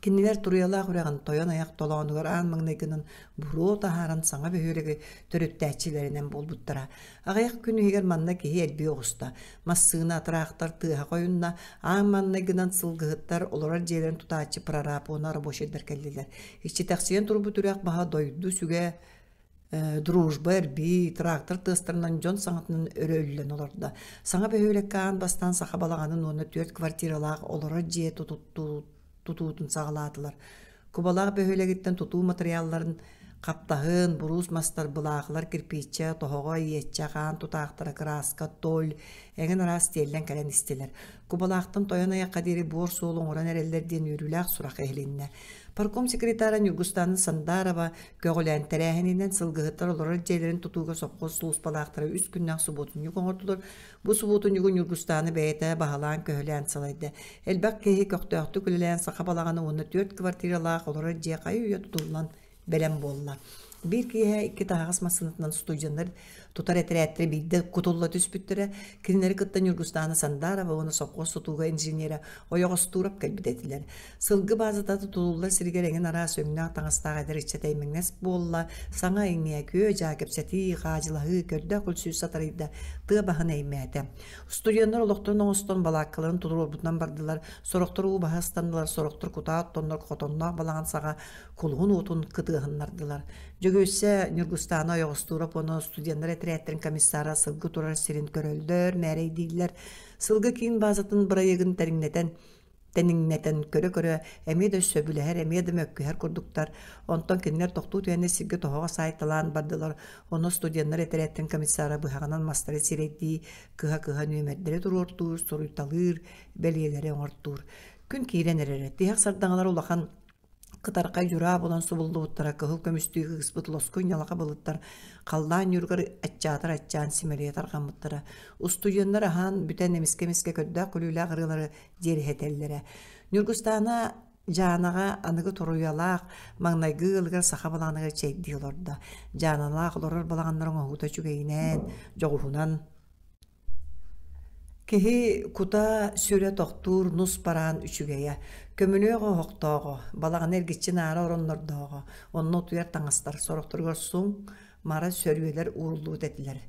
Кинилэр Туруйалаах үрэҕин тойон айах толоонугар аан маҥнайгынан буруо таһааран саҥа бөһүөлэги төрүттээччилэринэн буолбуттара. Аҕыйах күн иһигэр манна киһи элбии оҕуста. Массыына, тыраахтар тыаһа хойунна, аан маҥнайгынан сылгыһыттар, олорор дьиэлэрин тутааччы прораб уонна рабочайдар кэллилэр. Иччитэхсийэн турбут үрэх баһа дойду сүгэ Дружба эрбии, трактор тыастарынан дьон саҥатынан өрө үллэн олордо. Саҥа бөһүөлэккэ аан бастаан саха балаҕанын уонна түөрт квартиралаах олорор дьиэ тутуутун саҕалаатылар. Кубалаах бөһүөлэгиттэн тутуу матырыйаалларын хаптаһын, буруус мастар, былаахылар, кирпииччэ, тоһоҕо, иэччэх, аан тутаахтара, кырааска, толь эҥин араас тиэллэн кэлэн истилэр. Кубалаахтан тойон айахха диэри буор суол оҥорон эрэллэр диэн үөрүүлээх сурах иһилиннэ. Парком секретара Ньургустаана Сандарова көҕүлээн тэрээһининэн сылгыһыттар олорор дьиэлэрин тутууга сопхуос сулууспалаахтара үс күннээх субуотунньук оҥордулар. Бу субуотунньугу Ньургустаана бэйэтэ баһылаан-көһүлээн салайда. Элбэх киһи көхтөөхтүк үлэлээн саха балаҕана уонна түөрт квартиралаах олорор дьиэ хайы-үйэ тутуллан бэлэм буолла. Биир киэһэ икки таһаҕас массыынатынан студеннар тутар этэрээттэрэ биирдэ кутулла түспүттэрэ. Кинилэри кытта Ньургустаана Сандарова уонна сопхуос тутууга инженерэ Ойоҕостуурап кэлбит этилэр. Сылгы баазата тутуллар сиригэр эҥин араас өҥнөөх таҥастаах эдэр ыччат эймэҥнэс буолла, саҥа-иҥэ, күө-дьаа кэпсэтии, хаадьылаһыы, көрдөөх күлсүү сатарыйда, тыа баһын эймээтэ. Студеннар олохторун оҥостон балааккаларын туруорбутунан бардылар, сорохтор уу баһа ыстаннылар, сорохтор кутаа оттоннор хотонноох балаҕан саҕа кулуһун уотун кытыаһыннардылар. Дьөгүөссэ Ньургустаана Ойоҕостуурап уонна студеннар этэрээттэрин комиссара сылгы турар сирин көрөллөр, мээрэйдииллэр. Сылгы киин баазатын бырайыагын тэриҥнэтэн тэниҥнэтэн көрө-көрө эмиэ да сөбүлэһэр, эмиэ да мөккүһэр курдуктар. Онтон кинилэр тохтуу түһэннэр сиргэ тоһоҕо саайталаан бардылар. Онно студеннар этэрээттэрин комиссара быһаҕынан мастары сирэйдии, кыһа-кыһа нүөмэрдэри туруортуур, суруйталыыр, бэлиэлэри оҥортуур. Күн киирэн эрэрэ. Тиһэх сардаҥалар улахан Кытархай дьураа булан субуллубуттара кыһыл көмүстүү кыыспыт лоскуй ньалаха былыттар халлаан ньууругар аччаатар аччаан симэлийэ тарҕаммыттара. Устудьуоннар аһаан бүтэн эмискэ-эмискэ көрдөөх күлүүлээх ырыалары дьиэрэһитэллэрэ. Ньургустаана Дьаанаҕа аныгы туруйалаах маҥнайгы ыалыгар саха балаҕаныгар чэйдии олордо. Дьааналаах олорор балаҕаннара оҥоһуута үчүгэйинэн, дьоҕуһунан Киһи кута-сүрэ тохтуур нус бараан үчүгэйэ, көмүлүөк оһохтооҕо, балаҕаны эргиччи наара ороннордооҕо, онно утуйар таҥастар, сорохторугар суҥ, мара сөрүөлэр ууруллубут этилэр.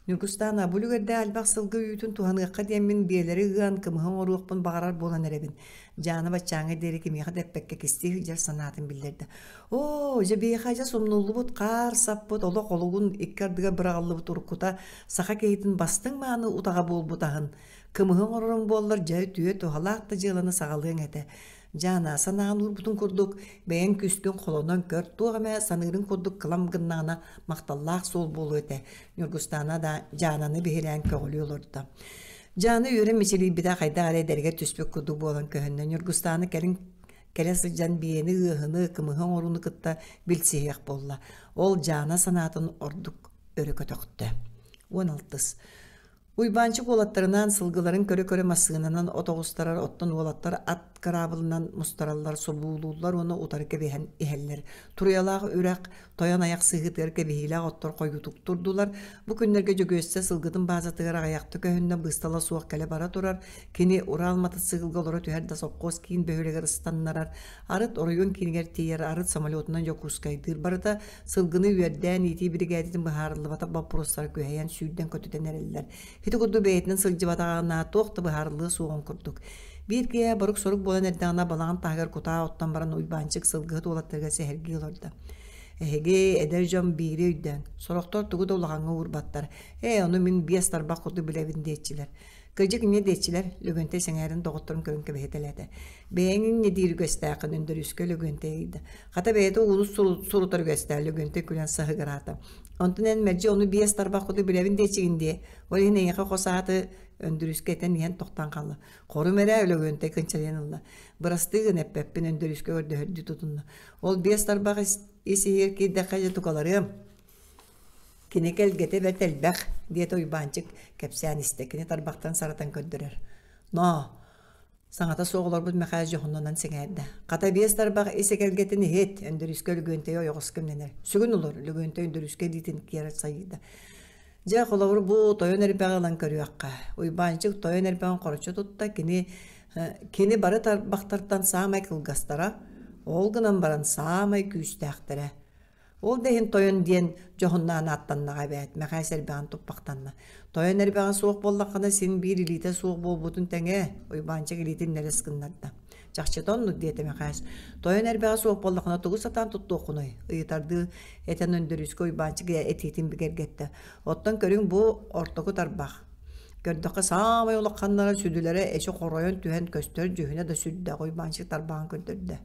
Ньургустаана, бу үлүгэрдээх элбэх сылгы үүтүн туһаныахха диэммин биэлэри ыан кымыһы оҥоруохпун баҕарар буолан эрэбин. Дьаана баччааҥҥа диэри кимиэхэ да эппэккэ кистии сылдьар санаатын биллэрдэ. Оо, дьэ биһиэхэ адьас умнуллубут хаар саппыт олох олугун икки ардыгар быраҕыллыбыт уруккута саха киһитин бастыҥ мааны утаҕа буолбут аһын, кымыһы оҥороруҥ буоллар дьэ үтүө туһалаах да дьыаланы саҕалыаҥ этэ. Дьаана, санаан уурбутун курдук, бэйэҥ күүскүн холонон көр, туох эмэ саныырыҥ курдук кылам гыннаҕына махталлаах суол буолуо этэ, Ньургустаана да Дьаананы биһирээн көҕүлүү олордо. Дьаана үөрэн мичилийбитэ хайдах эрэ эдэригэр түспүт курдук буолан көһүннэ. Ньургустаана кэлин кэлэ сылдьан биэни ыаһыны, кымыһы оҥорууну кытта билсиһиэх буолла. Ол Дьаана санаатын ордук өрө көтөхтө. Уон алтыс. Уйбаанчык уолаттарынаан сылгыларын көрө-көрө массыынанан от оҕустарар, оттон уолаттар ат кыраабылынан мустараллар, собуулууллар уонна утары кэбиһэн иһэллэр. Туруйалаах үрэх тойон айах сыһыытыгар кэбиһиилээх оттор хойуутук турдулар. Бу күннэргэ Дьөгүөссэ сылгытын баазатыгар аҕыйахта көһүннэ быыстала суох кэлэ-бара турар. Кини Урал матасыыкылга олоро түһэр да сопхуос киин бөһүөлэгэр ыстаннарар, арыт оройуон киинигэр тиийэр, арыт самолетунан Дьокуускайдыыр. Барыта сылгыны үөрдээн иитии биригээдэтин быһаарыллыбатах боппуруостара күһэйэн сүүрдэн-көтүтэн эрэллэр. Ити курдук бэйэтинэн сылдьыбатаҕына туох да быһаарыллыа суоҕун курдук. Биир киэһэ борук-сорук буолан эрдэҕинэ балаҕан таһыгар кутаа оттон баран Уйбаанчык сылгыһыт уолаттарыгар сэһэргии олордо. Эһиги эдэр дьон биири өйдөөн, сорохтор тугу да улахаҥҥа уурбаттар. Ээ, ону мин биэс тарбах курдук билэбин диэччилэр. Кырдьык инньэ диэччилэр, Лөгөнтөй сэҥээрэн доҕотторун көрөн кэбиһитэлээтэ. Бэйэҥ инньэ диир үгэстээххин Өндөрүүскэ Лөгөнтөй ыйда. Хата бэйэтэ ууну сурутар үгэстээх Лөгөнтөй күлэн саһыгыраата. Онтон эн мэлдьи ону биэс тарбах курдук билэбин диэччигин дии. Ол иһин эйиэхэ хос ааты Өндөрүүскэ этэн иһэн тохтоон хаалла. Хорум эрэ Лөгөнтөй кынчарыйан ылла. Бырастыы гын эппэппин Өндөрүүскэ көрдөһөрдүү тутунна. Ол биэс тарбах ис иһигэр киирдэххэ дьэ тукаларыам. Кини кэлгэтэ бэрт элбэх, диэтэ Уйбаанчык кэпсээн истэ. Кини тарбахтан саратан көрдөрөр. Ноо, саҥата суох олорбут Мэхээс дьоһуннанан сэҥээрдэ. Хата биэс тарбах ис эгэлгэтин иһит, Өндөрүүскэ Лөгүөнтэй ойоҕос кэмнэнэр. Сүгүн олор, Лөгүөнтэй Өндөрүүскэ илиитин киэр сайыйда. Дьэ, холобур, бу тойон эрбэҕи ылан көрүөххэ. Уйбаанчык тойон эрбэҕин хороччу тутта, кини кини бары тарбахтартан саамай кылгастара, ол гынан баран саамай күүстээхтэрэ. Ол да иһин тойон диэн дьоһуннаан ааттаннаҕа эбээт, Мэхээс эрбэҕин туппахтанна. Тойон эрбэҕэ суох буоллаххына син биир илиитэ суох буолбутун тэҥэ, Уйбаанчык илиитин нэлэс гыннарда. Чахчыта оннук диэтэ Мэхээс. Тойон эрбэҕэ суох буоллаххына тугу сатаан туттуоххунуй? ыйытардыы этэн Өндөрүүскэ Уйбаанчык этиитин бигэргэттэ. Оттон көрүҥ бу ортоку тарбах. Көрдөххө саамай улаханнара сүдүлэрэ эчи хоройон түһэн көстөр дьүһүнэ да сүрдээх Уйбаанчык тарбаҕын көрдөрдө.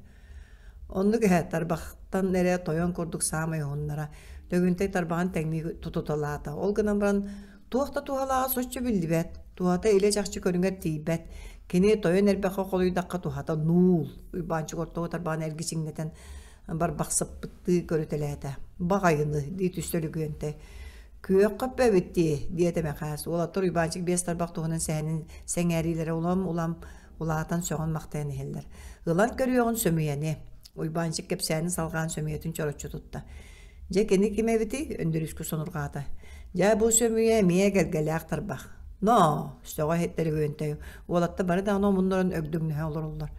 Оннук эһэ тарбахтан эрэ тойон курдук саамай уһуннара. Лөгүнтэй тарбаҕын тэҥнии тутуталаата. Ол гынан баран туох да туһалааҕа соччо биллибэт. Туһата илэ-чахчы көрүҥэр тиийбэт. Кини тойон эрбэххэ холуйдахха туһата нуул. Уйбаанчык ортоҕу тарбаҕын эргичиҥнэтэн барбахсыппыттыы көрүтэлээтэ. Баҕайыны, дии түстэ Лөгүөнтэй. Күөх хөппөбүт дии, диэтэ Мэхээс. Уолаттар Уйбаанчык биэс тарбах туһунан сэһэнин сэҥээриилэрэ улам-улам улаатан сөҕөн-махтайан иһэллэр. Ылан көрүөҕүн сөмүйэни. Уйбаанчык кэпсээнин салҕаан сөмүйэтин чороччу тутта. Дьэ кини ким эбитий? Өндөрүүскэ сонурҕаата. Дьэ бу сөмүйэ эмиэ кэргэлээх тарбах. Ноо, сөҕө иһиттэр Үөнтэй. Уолаттар бары даҕаны омуннаран өгдөҥнөһө олороллор.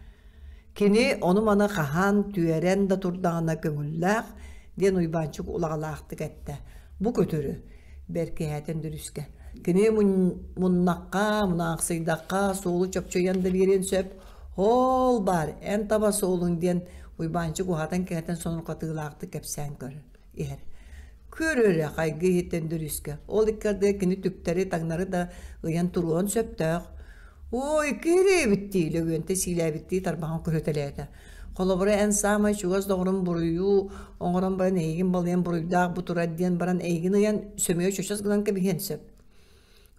Кини ону-маны хаһан, түөрэн да турдаҕына көҥүллээх, диэн Уйбаанчык улаҕалаахтык эттэ. Бу көтөрү бэркиһээтэ Өндөрүүскэ. Кини муннахха, мунаахсыйдахха суолу чопчуйан да биэриэн сөп. Ол баар, эн таба суолуҥ диэн Уйбаанчык уһатан-кэҥэтэн сонурҕатыылаахтык кэпсээн көр иһэр. Көр эрэ хайгыы иһиттэн Өндөрүүскэ. Ол икки ардыгар кини түктэри-таҥнары да ыйан туруон сөптөөх. Ой, киириэбит дии, Лөгүөнтэ сиилээбиттии тарбаҕын көрүтэлээтэ. Холобура, эн саамай чугас доҕорун буруйу оҥорон баран эйигин балыйан буруйдаах бу турар диэн баран эйигин ыйан сөмүйэ чочос гынан кэбиһиэн сөп.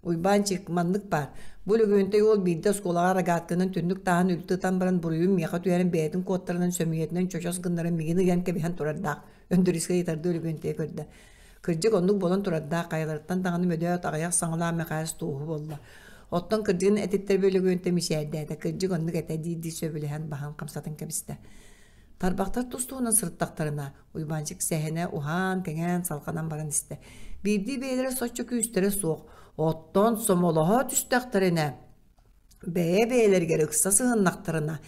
Уйбаанчик, маннык баар. Бу Лөгүөнтэй уол биирдэ оскуолаҕа рогатканан түннүк тааһын үлтү ытан баран буруйун миэхэ түһэрэн бэйэтин куоттарынан сөмүйэтинэн чочос гыннаран миигин ыйан кэбиһэн турардаах. Өндөрүүскэ ыйытардыы Лөгүөнтэйи көрдө. Кырдьык оннук буолан турардаах хайаларыттан даҕаны мөдөөт аҕыйах саҥалаах Мэхээс туоһу буолла. Оттон кырдьыгын этиттэр Лөгүөнтэй мичээрдээтэ. Кырдьык оннук этэ дии-дии сөбүлэһэн баһын хамсатан кэбистэ. Тарбахтар тус-туһунан сырыттахтарына, Уйбаанчык сэһэнэ уһаан, кэҥээн, салҕанан баран истэ. Биирдии бэйэлэрэ соччо күүстэрэ суох. Оттон сомолоһо түстэхтэринэ, бэйэ-бэйэлэригэр ыкса сыһыннахтарына,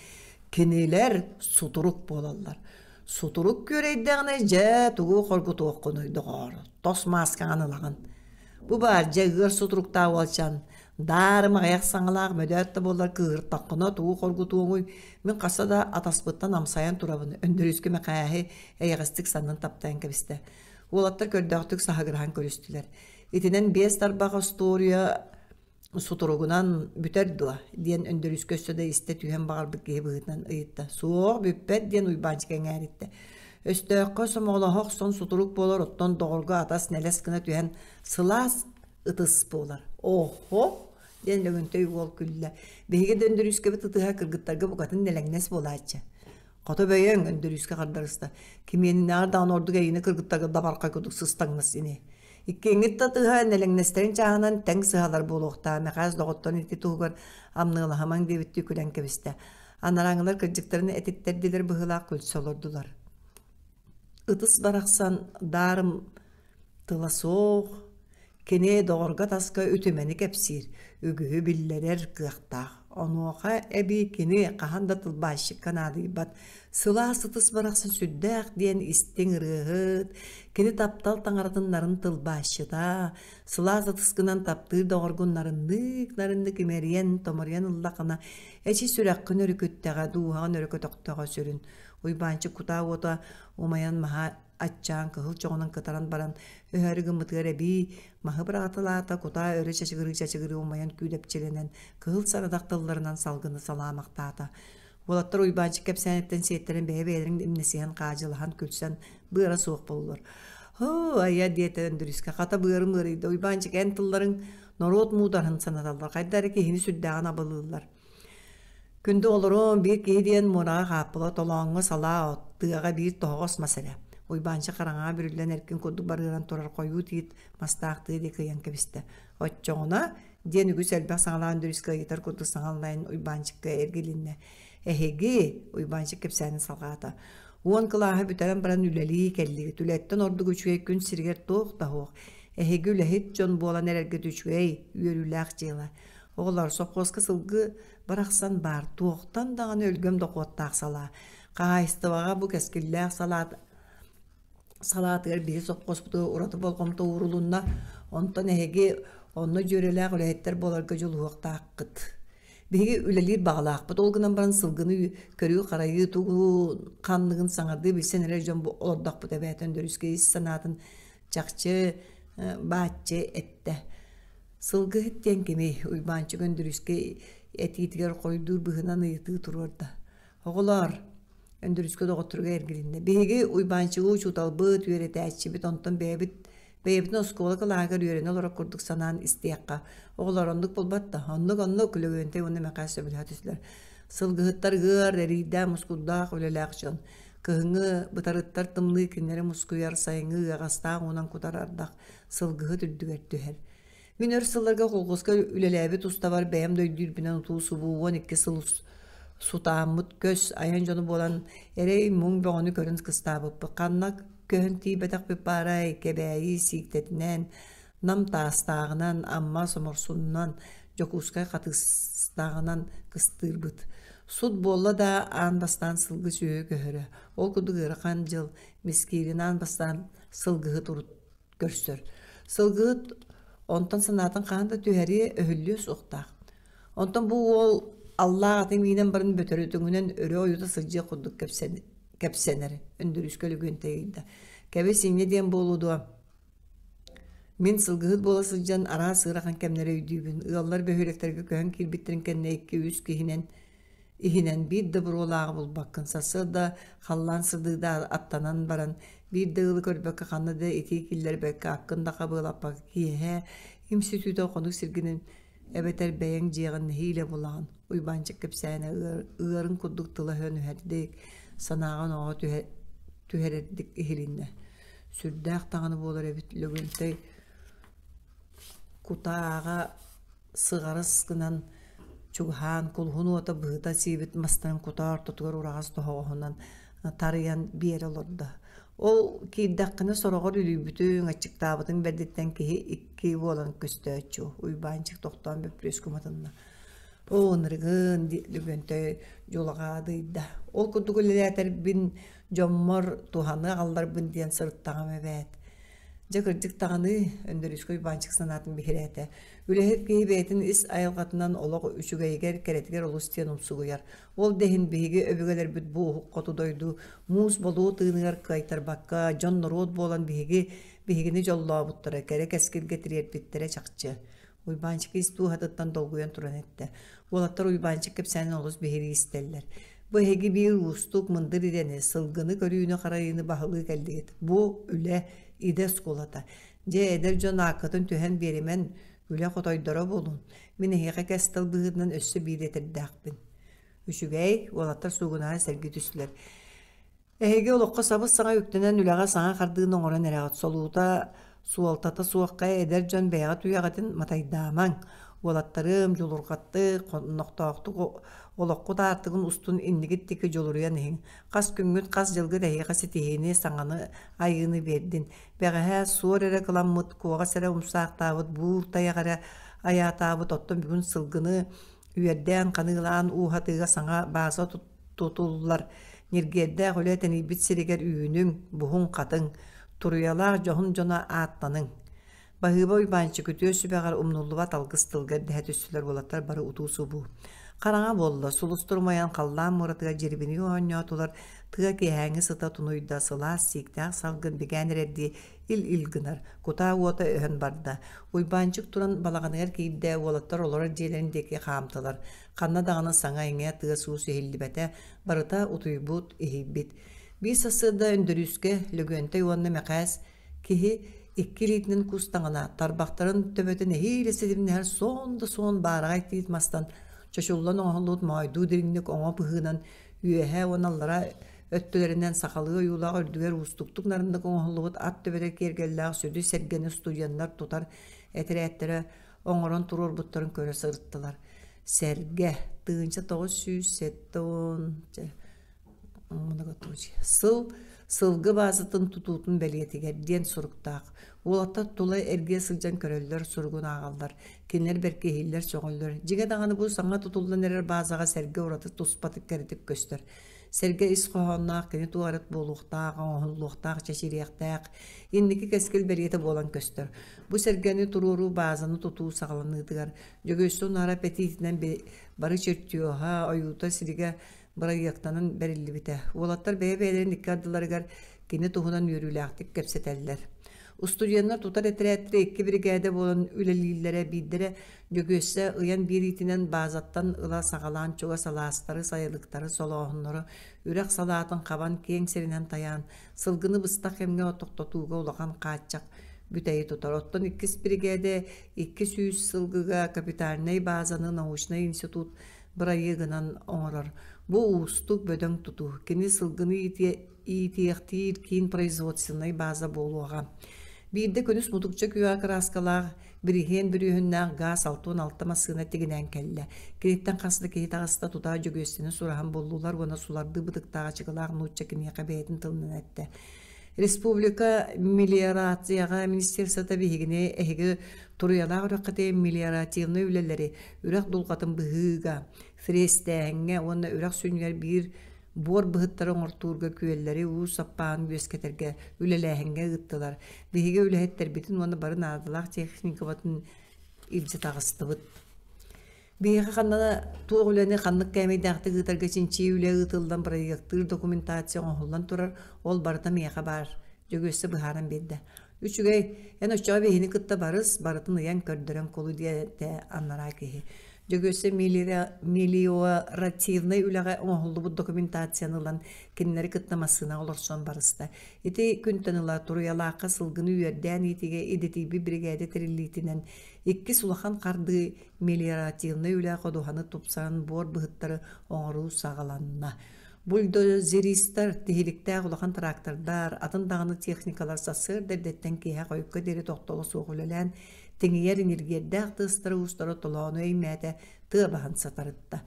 кинилэр сутурук буолаллар. Сутурук күөрэйдэҕинэ, дьэ, тугу хоргутуоххунуй, доҕоор, тос мааскаҕын ылаҕын. Бу баар дьэ ыар сутуруктаах уолчаан, даарым аҕыйах саҥалаах мөдөөт да буоллар кыыһыртаххына тугу хоргутуоҥуй, мин хаста да атаспыттан амсайан турабын, Өндөрүүскэ Мэхээһи эйэҕэстик саннын таптайан кэбистэ. Уолаттар көрдөөхтүк саһыгыраһан көрүстүлэр. Итинэн биэс тарбах остуоруйа сутуругунан бүтэр дуо диэн Өндөрүүскэ өссө да истэ түһэн баҕарбыт киһи быһыытынан ыйытта. Суох, бүппэт диэн Уйбаанчык эҥээриттэ. Өстөөххө сомоҕолоһо охсон сутурук буолар, оттон доҕорго атас нэлэс гына түһэн сылаас ытыс буолар. Оһо! диэн Лөгөнтөй уол күллэ. Биһиги да Өндөрүүскэбит ытыһа кыргыттарга букатын нэлэҥнэс буолааччы. Хото бөйөҥ, Өндөрүүскэ хардарыста. Кимиэнинээҕэр даҕаны ордук эйиини кыргыттарга дабархай курдук сыстаҥнас ини. Иккиэҥҥит да тыһа нэлэҥнэстэрин чааһынан тэҥ сыһалар буолуохтаа, Мэхээс доҕоттон ити туһугар амныалаһымаҥ диэбиттии күлэн кэбистэ. Анарааҥылар кырдьыктарын этиттэрдилэр быһыылаах күлсэ олордулар. Ытыс барахсан даарым тыла суох, Кини доҕорго таска үтүмэни кэпсиир, үгүһү биллэрэр кыахтаах. Онуоха эбии кини хаһан да тылбаасчыкка наадыйбат, сылаас ытыс барахсан сүрдээх диэн истиҥ ырыаһыт, кини таптал таҥаратын нарын тылбаасчыта, сылаас ытыскынан таптыыр доҕоргун нарыннык-нарыннык имэрийэн, томоруйан ыллахына, эчи сүрэххин өрүкүттэҕэ, дууһаҕын өрө көтөхтөҕө сүрүн. Уйбаанчык кутаа уота умайан маһа. аччаан кыһыл чоҕунан кытаран баран өһөөрү гыммытыгар эбии маһы быраҕаталаата, кутаа өрө чачыгырыы-чачыгырыы умайан күүдэпчилэнэн кыһыл сарадах тылларынан салгыны салаамахтаата. Уолаттар Уйбаанчык кэпсээниттэн сиэттэрэн бэйэ-бэйэлэрин имнэсиһэн хаадьылаһан күлсэн быара суох буоллулар. «Һуу, айа» диэтэ Өндөрүүскэ, «хата быарым ыарыйда. Уйбаанчык, эн тылларыҥ норуот муудараһын санаталлар, хайда эрэ киһини сүрдээҕин абылыыллар. Күндү олоруом, биир киһи диэн муораҕа хааппыла, толооҥҥо салаа от, тыаҕа биир тоһоҕос мас эрэ. Уйбаанчык хараҥаҕа бүрүллэн эркин курдук барыаран турар хойуу тиит мастаах тыа диэки ыйан кэбистэ. Оччоҕуна диэн үгүс элбэх саҥалаан Өндөрүүскэ ыйытар курдук саҥа аллайан Уйбаанчыкка эргилиннэ. Эһиги, Уйбаанчык кэпсээнин салҕаата, уон кылааһы бүтэрэн баран үлэлии кэллигит. Үлэттэн ордук үчүгэй күн сиригэр туох да суох. Эһиги үлэһит дьон буолан эрэргит үчүгэй, үөрүүлээх дьыала. Оҕолор, сопхуоска сылгы барахсан баар, туохтан даҕаны өлгөм дохуоттаах салаа. Хаһаайыстыбаҕа бу кэскиллээх салаат салаатыгар биһи сопхуоспутугар ураты болҕомто уурулунна. Онтон эһиги онно дьүөрэлээх үлэһиттэр буоларга дьулуһуохтааххыт. Биһиги үлэлиир баҕалаахпыт, ол гынан баран сылгыны көрүү-харайыы тугу ханныгын саҥардыы билсэн эрэр дьон олордохпут эбээт Өндөрүүскэ ис санаатын чахчы бааччы эттэ. Сылгыһыт диэн кимий? Уйбаанчык Өндөрүүскэ этиитигэр хойдуур быһыынан ыйытыы туруорда. Оҕолоор, Өндөрүүскэ доҕотторугар эргилиннэ. Биһиги Уйбаанчыгы учууталбыт, үөрэтээччибит, онтон бэйэбит бэйэбитин оскуола кылааһыгар үөрэнэ олорор курдук санаан истиэххэ. Оҕолор оннук буолбат да, оннук-оннук Лөгөнтөй уонна Мэхээс сөбүлэһэ түстүлэр. Сылгыһыттар ыар, эриирдээх, мускулдаах үлэлээх дьон. Кыһыҥҥы бытарыттар тымныы кинилэри мускуйар, сайыҥҥы ыаҕастаах уунан кутар ардах сылгыһыт үрдүгэр түһэр. Мин өр сылларга колхозка үлэлээбит устабар бэйэм да өйдүүрбүнэн утуу-субуу 12 сыл сутааммыт көс айан дьону буолан эрэй-муҥ бөҕөнү көрөн кыстаабыппыт. Ханна көһөн тиийбэтэхпит баарай, Кэбээйи Сииктэтинэн, Нам Таастааҕынан, Амма Соморсунунан, Дьокуускай Хатыыстааҕынан кыстыырбыт. Сут буолла да аан бастаан сылгы сүөһү көһөрө. Ол курдук ыарахан дьыл мискиирин аан бастаан сылгыһыт урут көрсөр. Сылгыһыт онтон санаатын хаһан да түһэриэ, өһүллүө суохтаах. Онтон бу уол аллаах аты миинэн баран бөтөрүтүҥүнэн өрө ойута сылдьыах курдук кэпсэнэр. Өндөрүүскэ Лөгүөнтэй ыйда. Кэбис инньэ диэн буолуо дуо? Мин сылгыһыт буола сылдьан араас ыарахан кэмнэри өйдүүбүн. Ыаллар бөһүөлэктэргэ көһөн киирбиттэрин кэннэ икки-үс киһинэн иһинэн биир да буруолааҕы булбаккын. Сарсыарда халлаан сырдыыда аттанан баран биир да ыалы көрбөккө ханна да итии киллэрбэккэ аккын да хабыалаппакка киэһэ имситүүтэ хонук сиргинэн эбэтэр бэйэҥ дьиэҕин нэһиилэ булаҕын. Уйбаанчык кэпсээнэ ыарын курдук тыла өһөн үһэрдик, санааҕын оҕо түһэрэрдик иһилиннэ. Сүрдээх даҕаны буолар эбит Лөгөнтөй кутааҕа сыҕарыс гынан чугаһаан кулуһун уота быһыта сиэбит мастарын кутаа ортотугар ураҕас тоһоҕоһунан тарыйан биэрэ олордо. Ол киирдэххинэ сороҕор үлүйбүтүҥ, аччыктаабытыҥ бэрдиттэн киһи икки буолан көстөөччү. Уйбаанчык тохтоон бөппүрүөскэ уматынна. Оо, ынырыгын, Лөгөнтөй дьулаҕаадыйда. Ол курдук үлэлээтэрбин дьоммор туһаны аҕалларбын диэн сырыттаҕым эбээт. Дьэ кырдьык даҕаны, Өндөрүүскэ Уйбаанчык санаатын биһирээтэ. Үлэһит киһи бэйэтин ис айылҕатынан олох үчүгэйигэр, кэрэтигэр олус диэн умсугуйар. Ол да иһин биһиги өбүгэлэрбит бу уһук хоту дойду муус болуо тыыныгар кыайтарбакка, дьон-норуот буолан биһиги биһигини дьоллообуттара, кэрэ кэскилгэ тириэрпиттэрэ чахчы. Уйбаанчык ис дууһатыттан долгуйан туран эттэ. Уолаттар Уйбаанчык кэпсээнин олус биһирии истэллэр. Бу эһиги биир уустук, мындыр идэни, сылгыны көрүүнү-харайыыны баһылыы кэллигит. Бу үлэ, идэ оскуолата. Дьэ, эдэр дьон ааккытын түһэн биэримэн, үлэ хотойдоро буолун. Мин эһиэхэ кэс тыл быһыытынан өссө биир этэрдээхпин. Үчүгэй, уолаттар суугунаһа сэргии түстүлэр. Эһиги олоххо сабыс-саҥа үктэнэн үлэҕэ саҥа хардыыны оҥорон эрэҕит. Солуута, суолтата суохха эдэр дьон бэйэҕит үйэҕитин матайдаамаҥ. Уолаттарым, дьулурҕаттык, хоннохтоохтук олоххут аартыгын устун иннигит диэки дьулуруйан иһиҥ. Хас күҥҥүт, хас дьылгыт эһиэхэ ситиһиини, саҥаны айыыны биэрдин. Бэҕэһээ суор эрэ кыламмыт, куоҕас эрэ умсаахтаабыт, буур тайах эрэ айаатаабыт, оттон бүгүн сылгыны үөрдээн, ханыылаан ууһатыыга саҥа бааза тутуллар ньиргиэрдээх үлэ тэнийбит сиригэр үүнүҥ, буһуҥ-хатыҥ, туруйалаах дьоһун дьоно ааттаныҥ. Баһыыба Уйбаанчык үтүө сүбэҕэр умнуллубат алгыс тылга дэһэ түстүлэр уолаттар бары утуу-субуу. Хараҥа буолла, сулустар умайан халлаан муоратыгар дьирибинии оонньоотулар, тыа киэһээҥҥи сыта тунуйда, сылаас сииктээх салгын бигээн эрэрдии ил-ил гынар, кутаа уота өһөн барда. Уйбаанчык туран балаҕаныгар киирдэ, уолаттар олорор дьиэлэрин диэки хаамтылар. Ханна даҕаны саҥа-иҥэ, тыас-уус иһиллибэтэ, барыта утуйбут, иһийбит. Биир сарсыарда Өндөрүүскэ, Лөгүөнтэй уонна Мэхээс киһи икки илиитинэн кустаҕына, тарбахтарын төбөтө нэһиилэ ситимнэһэр суон да суон баараҕай тиит мастан чочуллан оҥоһуллубут моойдуу дириҥник оҥо быһыынан үөһээ уонна аллара өттүлэринэн сахалыы ойуулаах үрдүгэр уустуктук нарыннык оҥоһуллубут ат төбөтө киэргэллээх сүдү сэргэни студеннар тутар этэрээттэрэ оҥорон туруорбуттарын көрө сырыттылар. Сэргэ 1970 многоточие сыл сылгы баазатын тутуутун бэлиэтигэр диэн суруктаах. Уолаттар тула эргийэ сылдьан көрөллөр, суругун ааҕаллар. Кинилэр бэркиһииллэр, сөҕөллөр. Дьиҥэ даҕаны бу саҥа тутуллан эрэр баазаҕа сэргэ ураты туспатык кэрэтик көстөр. Сэргэ ис хоһоонноох кини туох эрэ буолуохтаах, оҥоһуллуохтаах, чэчириэхтээх, инники кэскил бэлиэтэ буолан көстөр. Бу сэргэни туруоруу баазаны тутуу саҕаланыытыгар Дьөгүөссэ Унаара пэтиитинэн бары чертеһа, ойуута сиригэ бырайыактанан бэриллибитэ. Уолаттар бэйэ-бэйэлэрин икки ардыларыгар кини туһунан үөрүүлээхтик кэпсэтэллэр. Устудьуоннар тутар этэрээттэрэ икки биригээдэ буолан үлэлииллэрэ, биирдэрэ Дьөгүөссэ ыйан биэриитинэн баазаттан ыла саҕалаан чугас алаастары, сайылыктары, солооһуннары, үрэх салаатын хабан киэҥ сиринэн тайаан, сылгыны быстах кэмҥэ тохтотууга улахан хааччах бүтэйи тутар. Оттон иккис биригээдэ 200 сылгыга капитальнай баазаны научнай институт бырайыагынан оҥорор. Бу уустук бөдөҥ тутуу. Кини сылгыны иитиэхтиир киин производственнай база буолуоҕа. Биирдэ күнүс мутукча күөҕэ кырааскалаах бириһиэн бүрүөһүннээх гаас 66 массыына тигинээн кэллэ. Киниттэн хас да киһи таҕыста тута Дьөгүөссэни сураһан буллулар уонна сулардыы бытыктаах ачыкылаах нуучча киниэхэ бэйэтин тылынан эттэ. Республика мелиорацияҕа министерствота биһигини эһиги Туруйалаах үрэххитин мелиоративнай үлэлэри үрэх дулҕатын быһыыга, фрезтээһиҥҥэ уонна үрэх сүнньүгэр биир буор быһыттары оҥортуурга күөллэри уу саппааһын үөскэтэргэ үлэлээһиҥҥэ ыыттылар. Биһиги үлэһиттэрбитин уонна бары наадалаах техникабытын илдьэ таҕыстыбыт. Биһиэхэ ханна туох үлэни ханнык кээмэйдээхтик ыытарга чинчийии үлэ ыытыллан бырайыактыыр документация оҥоһуллан турар, ол барыта миэхэ баар, Дьөгүөссэ быһааран биэрдэ. Үчүгэй, эн оччоҕо биһини кытта барыс, барытын ыйан көрдөрөн кулу диэтэ анараа киһи. Дьөгүөссэ мелиоративнай үлэҕэ оҥоһуллубут документацияны ылан кинилэри кытта массыынаҕа олорсон барыста. Ити күнтэн ыла Туруйалаахха сылгыны үөрдээн иитиигэ идэтийбит биригээдэ тэриллиитинэн иккис улахан хардыы мелиоративнай үлэ ходуһаны тупсаран буор быһыттары оҥоруу саҕаланна. Бульдозеристар, тиһиликтээх улахан трактордар, атын даҕаны техникалар сарсыарда эрдэттэн киэһэ хойукка диэри тохтоло суох үлэлээн, тиҥийэр ньиргиэрдээх тыастары-уустары толоону эймээтэ, тыа баһын сатарытта.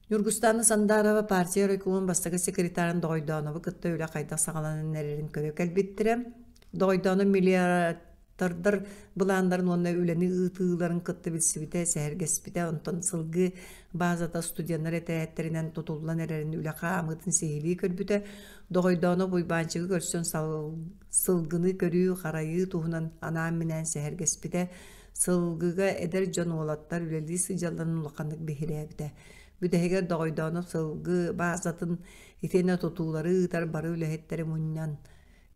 Ньургустаана Сандарова партия райкомун бастакы секретарын Доҕойдоонову кытта үлэ хайдах саҕаланан эрэрин көрө кэлбиттэрэ. Доҕойдооно миллиард Тардар былааннарын уонна үлэни ыытыыларын кытта билсибитэ, сэһэргэспитэ, онтон сылгы баазата студеннар этэрээттэринэн тутуллан эрэрин үлэ хаамыытын сиһилии көрбүтэ, Доҕойдооно Уйбаанчыгы көрсөн сылгыны көрүү-харайыы туһунан анаан-минээн сэһэргэспитэ, сылгыга эдэр дьон уолаттар үлэлии сылдьалларын улаханнык биһирээбитэ. Бүтэһигэр Доҕойдооно сылгы баазатын итиэннэ тутуулары ыытар бары үлэһиттэри мунньан,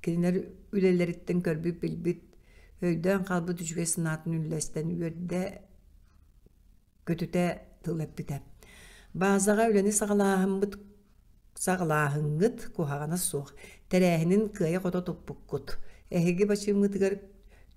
Кинилэр үлэлэриттэн көрбүт-билбит, өйдөөн хаалбыт үчүгэй санаатын үллэстэн үөрдэ, көтүтэ тыл эппитэ. Баазаҕа үлэни саҕалааһыммыт саҕалааһыҥҥыт куһаҕана суох, тэрээһинин кыайа-хото туппуккут. Эһиги бачыымҥытыгар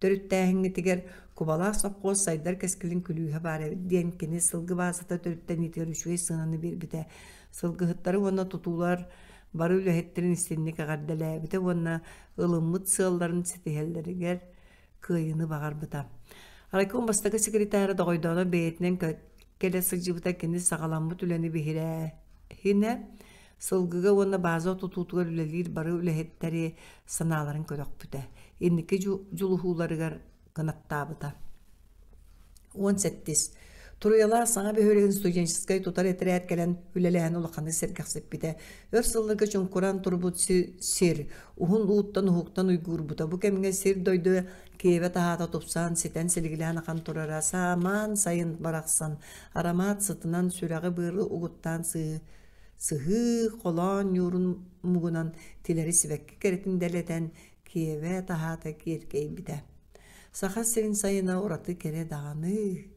төрүттээһиҥҥитигэр Кубалаах сопхуос сайдар кэскилин күлүүһэ баар эбит диэн кини сылгы баазата төрүттэниитигэр үчүгэй сыананы биэрбитэ. Сылгыһыттары уонна тутуулар бары үлэһиттэрин истинник эҕэрдэлээбитэ уонна ылыммыт сыалларын ситиһэллэригэр кыайыыны баҕарбыта. Райком бастакы секретара Доҕойдооно бэйэтинэн кэлэ сылдьыбыта кини саҕаламмыт үлэни биһирээһинэ сылгыга уонна бааза тутуутугар үлэлиир бары үлэһиттэри санааларын көтөхпүтэ, инники дьулуһууларыгар кынаттаабыта. 17. Туруйалаах саҥа бөһүөлэгин студенческай тутар этэрээт кэлэн үлэлэһэн улаханнык сэргэхсиппитэ. Өр сылларга чуҥкуран турбут сир уһун ууттан уһуктан уйгуурбута. Бу кэмҥэ сир-дойду киэбэ таһаата тупсан, ситэн силигилээн ахан турара. Саамаан сайын барахсан арамаат сытынан сүрэҕи-быары угуттаан сыһыы холоон ньуурун мугунан тилэри сибэкки кэрэтин дэлэтэн киэбэ таһаата киэркэйбитэ. Саха сирин сайына ураты кэрэ даҕаны.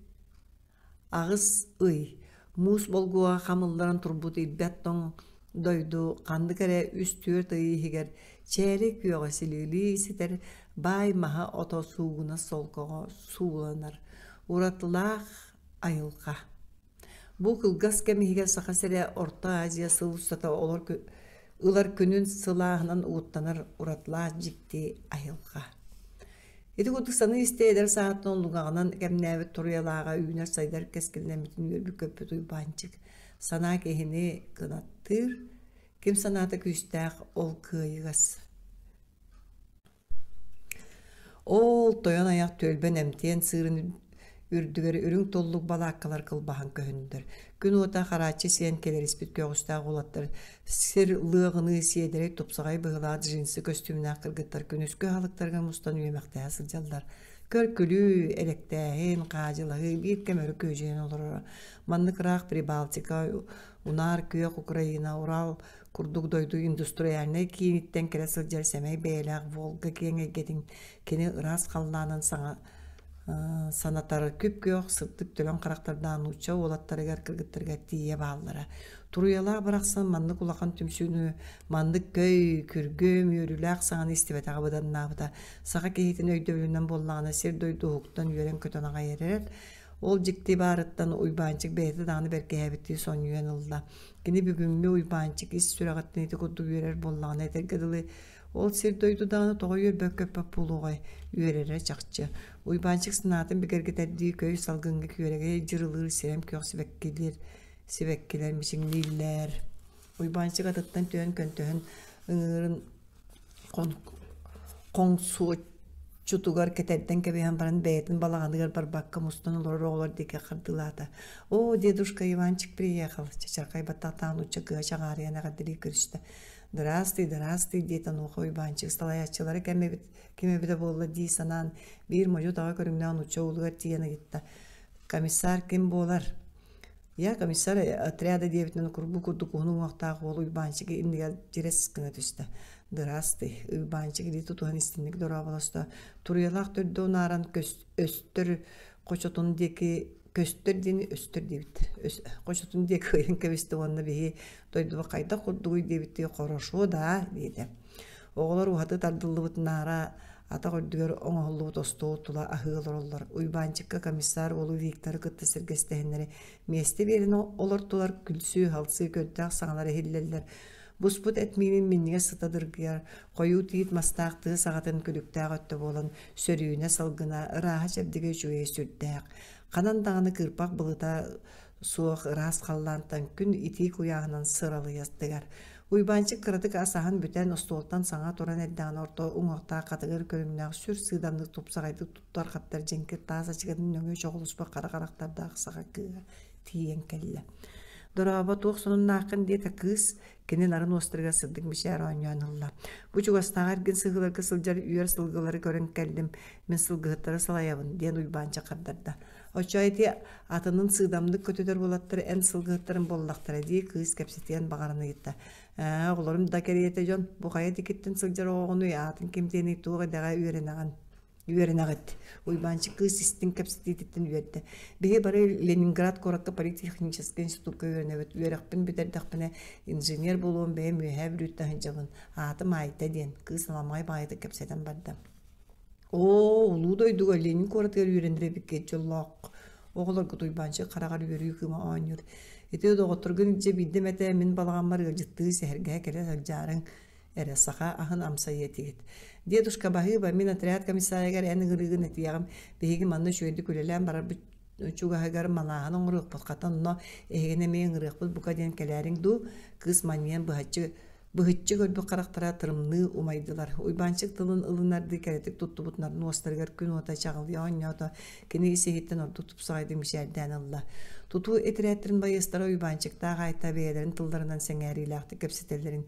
Аҕыс ый муус болгуоҕа хамылларан турбут ирбэт тоҥ дойду ханнык эрэ үс-түөрт ый иһигэр чээри күөҕэ силигилии ситэр баай маһа-ото суугуна солкоҕо сууланар уратылаах айылҕа. Бу кылгас кэм иһигэр Саха сирэ Орто Азия сыл устата олор ылар күнүн сылааһынан угуттанар уратылаах дьикти айылҕа. Ити курдук саныы истэ эдэр саһаттан оллугаҕынан кэмнээбит туруйалааҕа үүнэр-сайдар кэскиллэммитин үөрбүт-көппүт Уйбаанчык санаа киһини кынаттыыр, ким санаата күүстээх ол кыайыгас. Ол тойон айах түөлбэн эмтиэн сыырын үрдүгэр үрүҥ туллук балааккалар кылбаһан көһүннүлэр. Күн уота харааччы сиэн кэлэриспит көҕүстээх уолаттар сир лыаҕыныы сиэдэрэй тупсаҕай быһыылаах джинсы көстүүмнээх кыргыттар күнүскү аһылыктарга мустан үөмэхтэһэ сылдьаллар. Көр-күлүү, элэктээһин, хаадьылаһыы биир кэм өрө күөдьүйэн олороро. Маннык ыраах Прибалтика, унаар күөх Украина, Урал курдук дойду индустриальнай кииниттэн кэлэ сылдьар сэмэй бэйэлээх Волга киэҥ эйгэтин кини ыраас халлаанын саҥа санатар күп-күөх сырдык төлөн харахтардаах нуучча уолаттарыгар кыргыттарыгар тиийэ бааллара. Туруйалаах барахсан маннык улахан түмсүүнү маннык көй, күргүм, үөрүүлээх саҥаны истибэтэҕэ быданнаабыта. Саха киһитин өйдөбүлүнэн буоллаҕына сир-дойду уһуктан үөрэн-көтөн аҕай эрэр. Ол дьикти баарыттан Уйбаанчык бэйэтэ даҕаны бэркиһээбиттии сонньуйан ылла. Кини бүгүҥҥү Уйбаанчык ис сүрэҕиттэн ити курдук үөрэр буоллаҕына этэргэ дылы ол сир-дойду даҕаны тоҕо үөрбэт-көппөт буолуоҕай, үөрэрэ чахчы. Уйбаанчык санаатын бигэргэтэрдии көй салгыҥҥа күөрэгэй дьырылыыр сирэм күөх сибэккилэр, сибэккилэр мичиҥнииллэр. Уйбаанчык атыттан түһэн көнтөһөн ыҥыырын хоҥсуоччутугар кэтэрдэн кэбиһэн баран бэйэтин балаҕаныгар барбакка мустан олорор оҕолор диэки хардыылаата. «Оо, дедушка Иванчик приехал!» чачархай баттахтаах нуучча кыыһа чаҕаарыйан эҕэрдэлии көрүстэ. «Здравствуй, здравствуй!» диэтэ онуоха Уйбаанчык салайааччылара кэм эбит, ким эбитэ буолла дии санаан биир модьу-таҕа көрүҥнээх нуучча уолугар тиийэн ыйытта. «Комиссар ким буолар?» Я комиссар отряда диэбитинэн курбуу курдук уһун уҥуохтаах уол Уйбаанчык иннигэр дьирэс гына түстэ. Дыраастый, Уйбаанчык илии тутуһан истинник дорооболосто. Туруйалаах төрдө унааран өстөр хочотун диэки көстөр диэни өстөр диэбит. Хочотун диэки ыйан кэбистэ уонна биһи дойдуба хайдах курдугуй диэбиттии хорошо да диэтэ. Оҕолор уһаты тардыллыбыт наара атах үрдүгэр оҥоһуллубут остуол тула аһыы олороллор. Уйбаанчыкка комиссар уолу Викторы кытта сэргэстэһиннэри миэстэ биэрэн олортулар, күлсүү-халсыы көрдөөх саҥалар иһиллэллэр. Буспут эт миинин минньигэс сыта дыргыйар, хойуу тиит мастаах тыа саҕатын күлүктээх өттө буолан, сөрүүнэ салгына, ырааһа-чэбдигэ үчүгэйэ сүрдээх. Ханан даҕаны кыырпах былыта суох ыраас халлаантан күн итии куйааһынан сыралыйа тыгар. Уйбаанчык кыратык ас аһан бүтэн, остуолтан саҥа туран эрдэҕинэ орто уҥуохтаах хатыгыр көрүҥнээх сүр сыыдамнык тупсаҕайдык туттар-хаптар дьэҥкир таас ачыкытын нөҥүө чоҕулуспут хара харахтардаах саха кыыһа тиийэн кэллэ. «Дорообо, туох сонуннааххын?» диэтэ кыыс, кини нарын уостарыгар сырдык мичээр оонньоон ылла. «Бу чугастааҕы эргин сыһыыларга сылдьар үөр сылгылары көрөн кэллим, мин сылгыһыттары салайабын» диэн Уйбаанчык хардарда. «Оччо ити атынын сыыдамнык көтүтэр уолаттар эн сылгыһыттарын буоллахтара» дии кыыс кэпсэтиэн баҕаран ыйытта. «Ээ, оҕолорум да кэриэтэ дьон, бу хайа диэкиттэн сылдьар оҕоҕунуй, аатын ким диэний, туох идэҕэ үөрэнэҕин?» үөрэнэҕит Уйбаанчык кыыс истиҥ кэпсэтиититтэн үөрдэ. Биһи бары Ленинград куоракка политехническэй институкка үөрэнэбит. Үөрэхпин бүтэрдэхпинэ инженер буолуом бэйэм Үөһээ Бүлүүттэн сылдьабын. Аатым Айта диэн. Кыыс аламаҕай баҕайытык кэпсэтэн барда. Оо, улуу дойдуга Ленин куоратыгар үөрэнэр эбиккит дьоллоох оҕолоргут Уйбаанчык хараҕар үөрүү кыыма оонньуур. Ити доҕотторгун илдьэ биирдэ эмэтэ мин балаҕаммар ыалдьыттыы сэһэргэһэ кэлэ сылдьаарыҥ эрэ саха аһын амсайыа этигит. Дедушка баһыыба, мин отряд комиссарыгар эн ыҥырыыгын этиэҕим. Биһиги манна үчүгэйдик үлэлээн барарбыт чугаһыгар малааһын оҥоруохпут, хата онно эһигини эмиэ ыҥырыахпыт бука диэн кэлээриҥ дуу, кыыс манньыйан быһаччы. Быһыччы көрбүт харахтара тырымныы умайдылар. Уйбаанчык тылын ылынардыы кэрэтик туттубутунан уостарыгар күн уота чаҕылыйа оонньоото, кини ис-иһиттэн ордук тупсаҕайдык мичээрдээн ылла. Тутуу этэрээттэрин байыастара Уйбаанчыктаах Айта бэйэлэрин тылларынан сэҥээриилээхтик кэпсэтэллэрин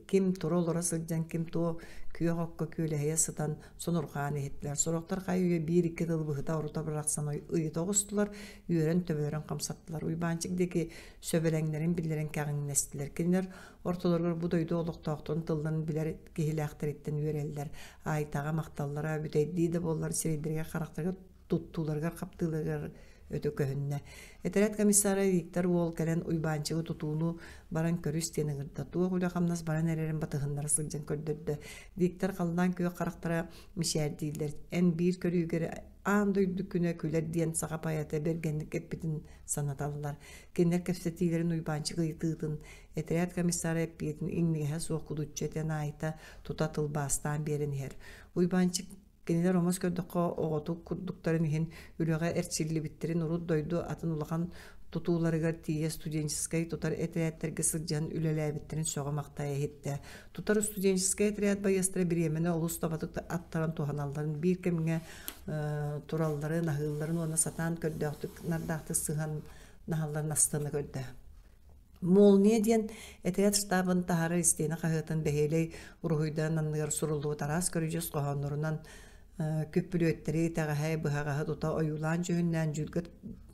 ким тура-олоро сылдьан, ким туох күөх окко күөлэһийэ сытан сонурҕаан иһиттилэр. Сорохтор хайы-үйэ биир-икки тыл быһыта-орута бырахсан ыйыта оҕустулар, үөрэн төбөлөрүн хамсаттылар. Уйбаанчык диэки сөбүлэҥнэрин биллэрэн кэҕиҥнэстилэр. Кинилэр ортолоругар бу дойду олохтоохторун тылларын билэр киһилээхтэриттэн үөрэллэр. Аайтаҕа махталлара бүтэйдии да буоллар сирэйдэригэр-харахтарыгар туттууларыгар-хаптыыларыгар өтө көһүннэ. Этэрээт комиссара Виктор уол кэлэн Уйбаанчыгы тутууну баран көрүс диэн ыҥырда. Туох үлэ-хамнас баран эрэрин батыһыннара сылдьан көрдөрдө. Виктор халлаан күөх харахтара мичээрдииллэр. Эн биир көрүүгэр аан дойду күнэ күлэр диэн саха поэта бэргэнник эппитин санаталлар. Кинилэр кэпсэтиилэрин Уйбаанчык ыйытыытын, этэрээт комиссара эппиэтин иҥнигэһэ суох кудуччу этэн Аайта тута тылбаастаан биэрэн иһэр. Уйбаанчык кинилэр омос көрдөххө оҕотук курдуктарын иһин үлэҕэ эрчиллибиттэрин урут дойду атын улахан тутууларыгар тиийэ студенческай тутар этэрээттэргэ сылдьан үлэлээбиттэрин сөҕө-махтайа иһиттэ. Тутар студенческай этэрээт байыастара бириэмэни олус табатык аттаран туһаналларын биир кэмҥэ туралларын, аһыылларын уонна сатаан көрдөөхтүк, нардаахтык сыһыаннаһалларын астына көрдө. «Молния» диэн этэрээт штабын таһаарар истиэнэ хаһыатын бэһиэлэй уруһуйдаан анныгар суруллубут араас көрүдьүөс хоһооннорунан күппүлүөттэри, итэҕэһи, быһаҕаһы тута ойуулаан-дьүһүннээн дьүүлгэ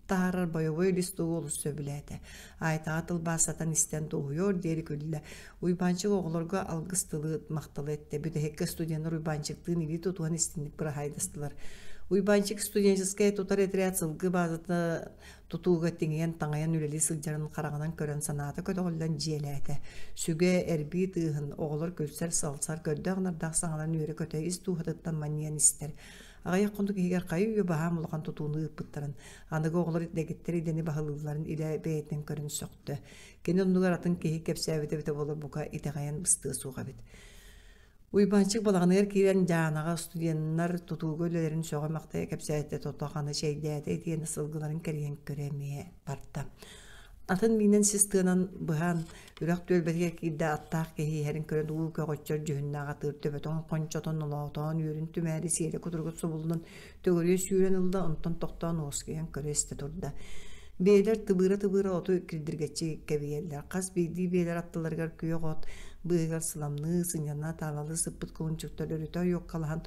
таһаарар бойобуой листогу олус сөбүлээтэ. Аайтаҕа тылбаастатан истэн дуоһуйуор диэри күллэ. Уйбаанчык оҕолорго алгыс тылы, махталы эттэ. Бүтэһиккэ студеннар Уйбаанчыктыын илии тутуһан истинник быраһаайдастылар. Уйбаанчык студенческай тутар этэрээт сылгы баазата тутууга тиҥийэн-таҥайан үлэлии сылдьарын хараҕынан көрөн санаата көтөҕүллэн дьиэлээтэ. Сүгэ, эрбии тыаһын, оҕолор күлсэр-салсар, көрдөөх-нардаах саҥаларын үөрэ-көтө ис дууһатыттан манньыйан истэр. Аҕыйах хонук иһигэр хайы-үйэ баһаам улахан тутууну ыыппыттарын, аныгы оҕолор дэгиттэр идэни баһылыылларын илэ бэйэтинэн көрөн сөхтө. Кини оннугар атын киһи кэпсээбитэ эбитэ буоллар бука итэҕэйэн быстыа суох эбит. Уйбаанчык балаҕаныгар киирэн Дьаанаҕа студеннар тутууга үлэлэрин сөҕө-махтайа кэпсээтэ, тото-хана чэйдээтэ итиэннэ сылгыларын кэрийэн көрө эмиэ барда. Атын миинэн сис тыанан быһан үрэх түөлбэтигэр киирдэ аттаах киһи иһэрин көрөн уу көҕөччөр дьүһүннээх атыыр төбөтүн хончотон олоотоон үөрүн түмээри сиэрэ кутуругун субуллан төгүрүйэ сүүрэн ылла онтон тохтоон уоскуйан көрө-истэ турда. Биэлэр тыбыыра-тыбыыра оту кирдиргэччи кэбийэллэр. Хас биирдии биэлэр аттыларыгар күөх от быыһыгар сыламныы, сынньана, таалалыы сыппыт кулунчуктар өрүтэ ойуоккалаһан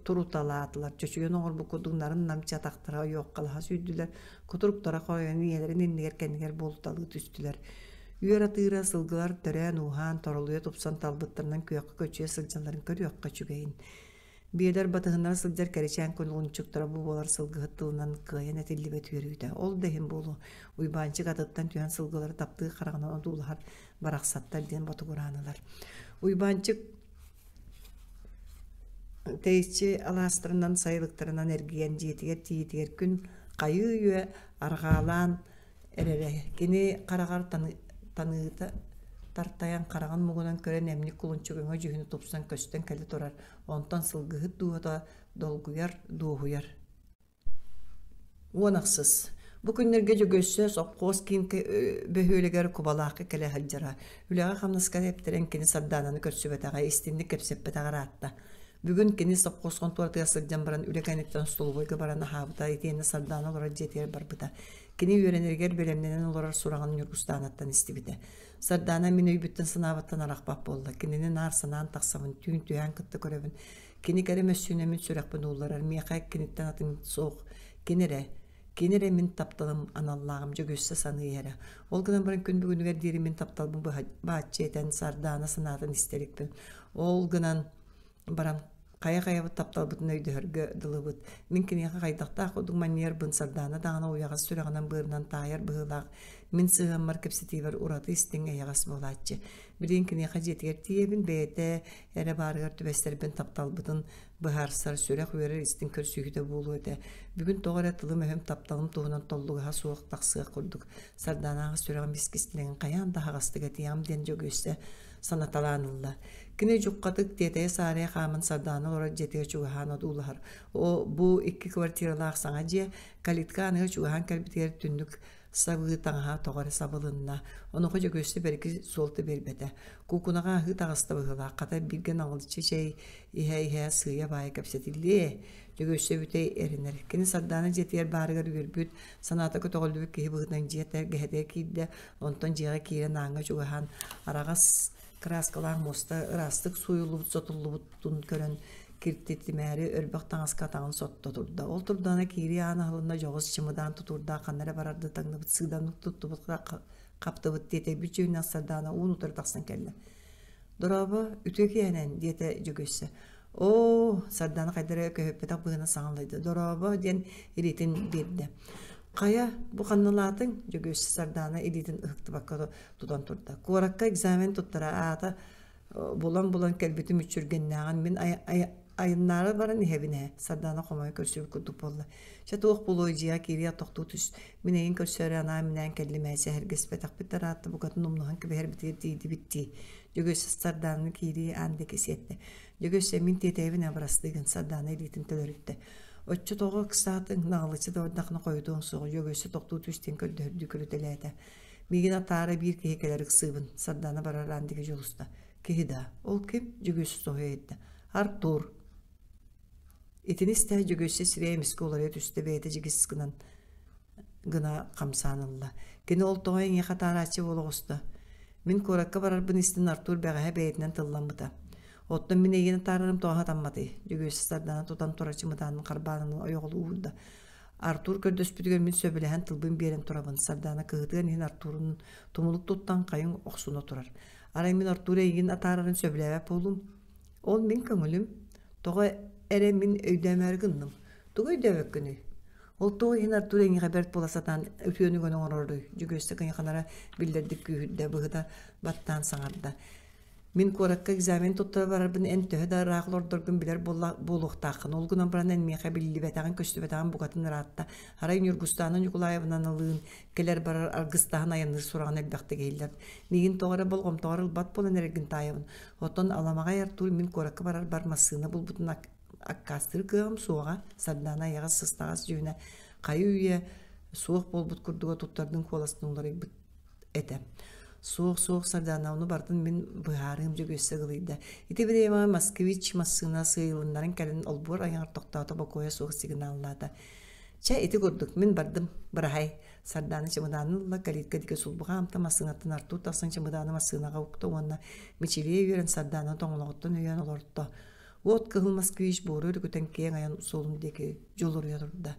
туруталаатылар. Чочуйан оҥорбут курдук нарын-намчы атахтара ойуоккалаһа сүүрдүлэр, кутуруктара хойон ийэлэрин иннигэр-кэннигэр буолуталыы түстүлэр. Үөр атыыра сылгылар төрөөн-ууһаан, торолуйа тупсан талбыттарынан күөххэ көччүйэ сылдьалларын көрүөххэ үчүгэйин. Биэлэр батыһыннара сылдьар кэрэчээн кулунчуктара бу буолар сылгыһыт тылынан кыайан этиллибэт үөрүүтэ. Ол да иһин буолуо, Уйбаанчык атыттан түһэн сылгылары таптыы хараҕынан одуулаһар барахсаттар диэн ботугураан ылар. Уйбаанчык тэйиччи алаастарынан сайылыктарынан эргийэн дьиэтигэр тиийиитигэр күн хайыы-үйэ арҕаалаан эрэрэ. Кини хараҕар таныыта тартайан хараҕын муҥунан көрөн эмньик кулунчук өҥө-дьүһүнэ тупсан көстөн кэлэ турар. Онтон сылгыһыт дууһата долгуйар, дуоһуйар. Уон ахсыс. Бу күннэргэ Дьөгүөссэ сопхуос киин бөһүөлэгэр Кубалаахха кэлэ сылдьара. Үлэҕэ-хамнаска тэптэрэн кини Сардаананы көрсүбэтэҕэ, истинник кэпсэппэтэҕэ ыраатта. Бүгүн кини сопхуос хонтуоратыгар сылдьан баран үлэ кэнниттэн остолобуойга баран аһаабыта итиэннэ Сардаана олорор дьиэтигэр барбыта. Кини үөрэнэригэр бэлэмнэнэн олорор сураҕын Ньургустаанаттан истибитэ. Сардаана мин өйбүттэн-санаабыттан арахпат буолла. Кинини наар санаан тахсабын, түүн түһээн кытта көрөбүн. Кини кэрэ мөссүөнэ мин сүрэхпин уулларар, миэхэ киниттэн атын суох. Кини эрэ, кини эрэ мин тапталым аналлааҕым Дьөгүөссэ саныы иһэрэ. Ол гынан баран күн бүгүнүгэр диэри мин тапталбын быһа бааччы этэн Сардаана санаатын истэ иликпин. Ол гынан баран хайа-хайабыт тапталбытын өйдөһөргө дылыбыт. Мин киниэхэ хайдахтаах курдук манньыйарбын Сардаана даҕаны уйаҕас сүрэҕинэн-быарынан таайар быһыылаах мин сыһыаммар кэпсэтиибэр ураты истиҥ эйэҕэс буолааччы. Билигин киниэхэ дьиэтигэр тиийэбин, бэйэтэ эрэ баарыгар түбэстэрбин тапталбытын быһаарсар, сүрэх үөрэр истиҥ көрсүһүүтэ буолуо этэ. Бүгүн тоҕо эрэ тылым-өһүм тапталым туһунан толлугаһа суох тахсыах курдук. Сардаанаҕа сүрэҕим ис кистэлэҥин хайаан да аһаҕастык этиэҕим диэн Дьөгүөссэ санаталаан ылла. Кини дьуххатык тиэтэйэ-саарыйа хааман Сардаана олорор дьиэтигэр чугаһаан одуулаһар. О, бу икки квартиралаах саҥа дьиэ калитка аныга чугаһаан кэлбитигэр түннүк Сабыы таҥаһа тоҕо эрэ сабылынна. Онуоха Дьөгүөссэ бэрги суолта биэрбэтэ. Куукунаҕа аһыы таҕыста быһыылаах, хата бииргэ наҕылыччы чэй иһэ-иһэ сыыйа-баайа кэпсэтиллиэ. Дьөгүөссэ бүтэй эрэнэр. Кини Сардаана дьиэтигэр баарыгар үөрбүт, санаата көтөҕүллүбүт киһи быһыытынан дьиэ тэлгэһэтигэр киирдэ, онтон дьиэҕэ киирэн ааҥҥа чугаһаан араҕас кырааскалаах муоста ыраастык сууйуллубут сотуллубутун көрөн киртитимээри өрбөх таҥаска атаҕын сотто турда. Ол турдаҕына киирии аан аһылынна дьоҕус чымыдаан тутуурдаах ханна эрэ барарды таҥныбыт сыыдамнык туттубут хаптыбыт тиэтэйбит дьүһүннээх Сардаана уун утары тахсан кэллэ. «Дорообо, үтүө киэһэнэн» диэтэ Дьөгүөссэ. «Оо, Сардаана хайдах эрэ көһүппэтэх быһыынан саҥалыйда. Дорообо» диэн илиитин биэрдэ. «Хайа, бу ханналаатыҥ?» Дьөгүөссэ Сардаана илиитин ыһыктыбакка тутан турда. «Куоракка экзамен туттара аата булан-булан кэлбитим мүччүргэннээҕин мин айаннаары баран иһэбин ээ» Сардаана хомойо көрсүбүт курдук буолла. «Чэ туох буолуой дьиэҕэ киириэх тохтуу түс. Мин эйигин көрсөөрү анаан-минээн кэллим ээ сэһэргэспэтэхпит да ыраатта букатын умнуһан кэбиһэрбитигэр тиийдибит дии» Дьөгүөссэ Сардаананы киирии аан диэки сиэттэ. Дьөгүөссэ мин тиэтэйэбин ээ бырастыы гын Сардаана илиитин төлөрүттэ. Оччо тоҕо ыксаатыҥ, наҕылыччы да бардаххына хойутуоҥ суоҕа Дьөгүөссэ тохтуу түс диэн көрдөһөрдүү көрүтэлээтэ. Миигин атаара биир киһи кэлэр ыксыыбын, Сардаана барар аан диэки дьулуста. Киһи да, ол ким? Дьөгүөссэ соһуйа ыйытта. Артур. Итини истэ Дьөгүөссэ сирэйэ эмискэ уларыйа түстэ, бэйэтэ дьигис гынан гына хамсаан ылла. Кини ол тоҕо эйиэхэ атаарааччы буола оҕуста. Мин куоракка барарбын истэн Артур бэҕэһээ бэйэтинэн тылламмыта. Оттон мин эйигин атаарарым тоҕо сатамматый? Дьөгүөссэ Сардаана тутан турар чымытаанын харбаанын ойоҕолуу уурда. Артур көрдөспүтүгэр мин сөбүлэһэн тылбын биэрэн турабын. Сардаана кыһытыан иһин Артурун тумулук туттан хайыҥ охсуна турар. Арай мин Артур эйигин атаарарын сөбүлээбэт буоллум. Ол мин көҥүлүм. Тоҕо эрэ мин өйдөөмөөрү гынным. Тугу өйдөөбөккүнүй? Ол тоҕо иһин Артур эйиэхэ бэрт буола сатаан үтүөнү гына оҥороруй? Дьөгүөссэ кыйаханара биллэрдик күүһүрдэ, быһыта баттаан саҥарда. Мин куоракка экзамен туттара барарбын эн төһө да ыраах олордоргун билэр буолуохтааххын. Ол гынан баран эн миэхэ биллибэтэҕин, көстүбэтэҕин букатын ыраатта. Арай Ньургустаана Ньукулаевнаналыын кэлэр-барар аргыстаһан айанныыр сураҕын элбэхтик иһиллэр. Миигин тоҕо эрэ болҕомтоҕор ылбат буолан эрэргин таайабын. Оттон аламаҕай Артур мин куоракка барарбар массыына булбутун аккаастыыр кыаҕым суоҕа. Сардаана айаҕас сыстаҕас дьүһүнэ хайы-үйэ суох буолбут курдуга туттардын куоластын уларыйбыт этэ. Суох, суох, Сардаана, ону барытын мин быһаарыым Дьөгүөссэ ыгылыйда. Ити бириэмэҕэ Москвич массыына сыыйылыннаран кэлэн олбуор айаҕар тохтоото бокуойа суох сигналлаата. Чэ, ити курдук, мин бардым, быраһай. Сардаана чымыдаанын ылла, калитка диэки сулбу хаамта, массыынаттан Артур тахсан чымыдааны массыынаҕа укта уонна мичилийэ үөрэн Сардаана тоҥолоҕуттан өйөөн олорто. Уот кыһыл москвич буору өрүкүтэн киэҥ айан суолун диэки дьулуруйа турда.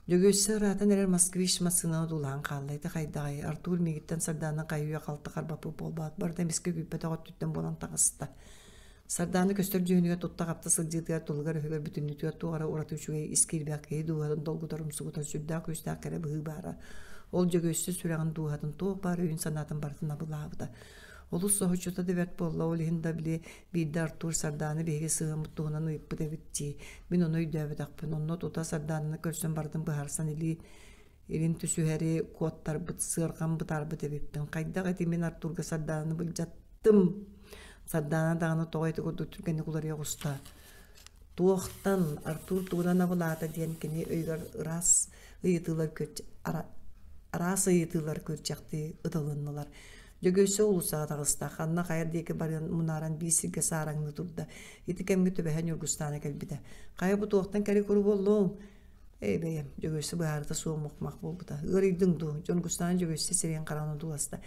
Дьөгүөссэ ыраатан эрэр москвич массыынаны одуулаһан хаалла. Ити хайдаҕый? Артур миигиттэн Сардаана хайыы халты харбаппыт буолбаат, барыта эмискэ күүппэтэх өттүттэн буолан таҕыста. Сардаана көстөр дьүһүнүгэр тутта-хапта сылдьыытыгар тулугар-өһүгэр бүтүннүүтүгэр туох эрэ ураты үчүгэй ис киирбэх киһи дууһатын долгутар, умсугутар сүрдээх күүстээх кэрэ быһыы баара. Ол Дьөгүөссэ сүрэҕин дууһатын туох баар өйүн-санаатын барытын абылаабыта. Олус соһуччута да бэрт буолла, ол иһин да били биирдэ Артур Сардаана биһиги сыһыаммыт туһунан ыйыппыт эбит дии. Мин ону өйдөөбөтөхпүн. Онно тута Сардаананы көрсөн барытын быһаарсан илии илин түсүһэри куоттарбыт, сыарҕам бытаарбыт эбиппин. Хайдах ити мин Артурга Сардаананы былдьаттым? Сардаана даҕаны тоҕо ити курдук түргэнник уларыйа оҕуста? Туохтан Артур тугунан абылаата диэн кини өйүгэр ыраас ыйытыылар араас ыйытыылар күрдьэхтии ытылыннылар. Дьөгүөссэ уулуссаҕа таҕыста, ханна хайа диэки барыан мунааран биир сиргэ саараҥныы турда. Ити кэмҥэ түбэһэ Ньургустаана кэлбитэ. «Хайа бу туохтан кэри-куру буоллуҥ?» «Эй бэйэм, Дьөгүөссэ быһаарыта суох мух-мах буолбута. Ыарыйдыҥ дуу?» Ньургустаана Дьөгүөссэ сирэйин хараҕын одууласта.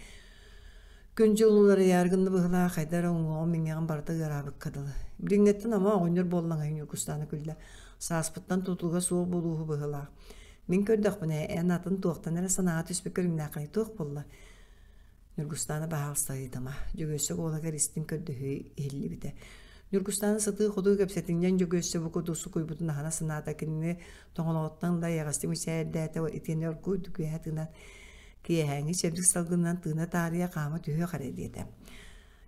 Күн-дьыл уларыйаары гынна быһыылаах, хайда эрэ уҥуоҕум-иҥиэҕим барыта ыараабыкка дылы. Билиҥҥэттэн ама оҕонньор буоллаҥай Ньургустаана күллэ. Сааспыттан тутулуга суох буолууһу быһыылаах. Мин көрдөхпүнэ, эн атын туохтан эрэ санааҕа түспүт көрүҥнээххиний туох буолла? Ньургустаана баһаалыста ыйытыма, Дьөгүөссэ куолаһыгар истиҥ көрдөһүү иһиллибитэ. Ньургустаана сытыы-хотуу кэпсэтинньэҥ Дьөгүөссэ бу курдук сукуйбутун аһына санаата кинини тоҥолоҕуттан ыла эйэҕэстик мичээрдээтэ итиэннэ оргууй үөһэ тыынан киэһээҥҥи чэбдик салгынынан тыына таарыйа хаама түһүөх эрэ диэтэ.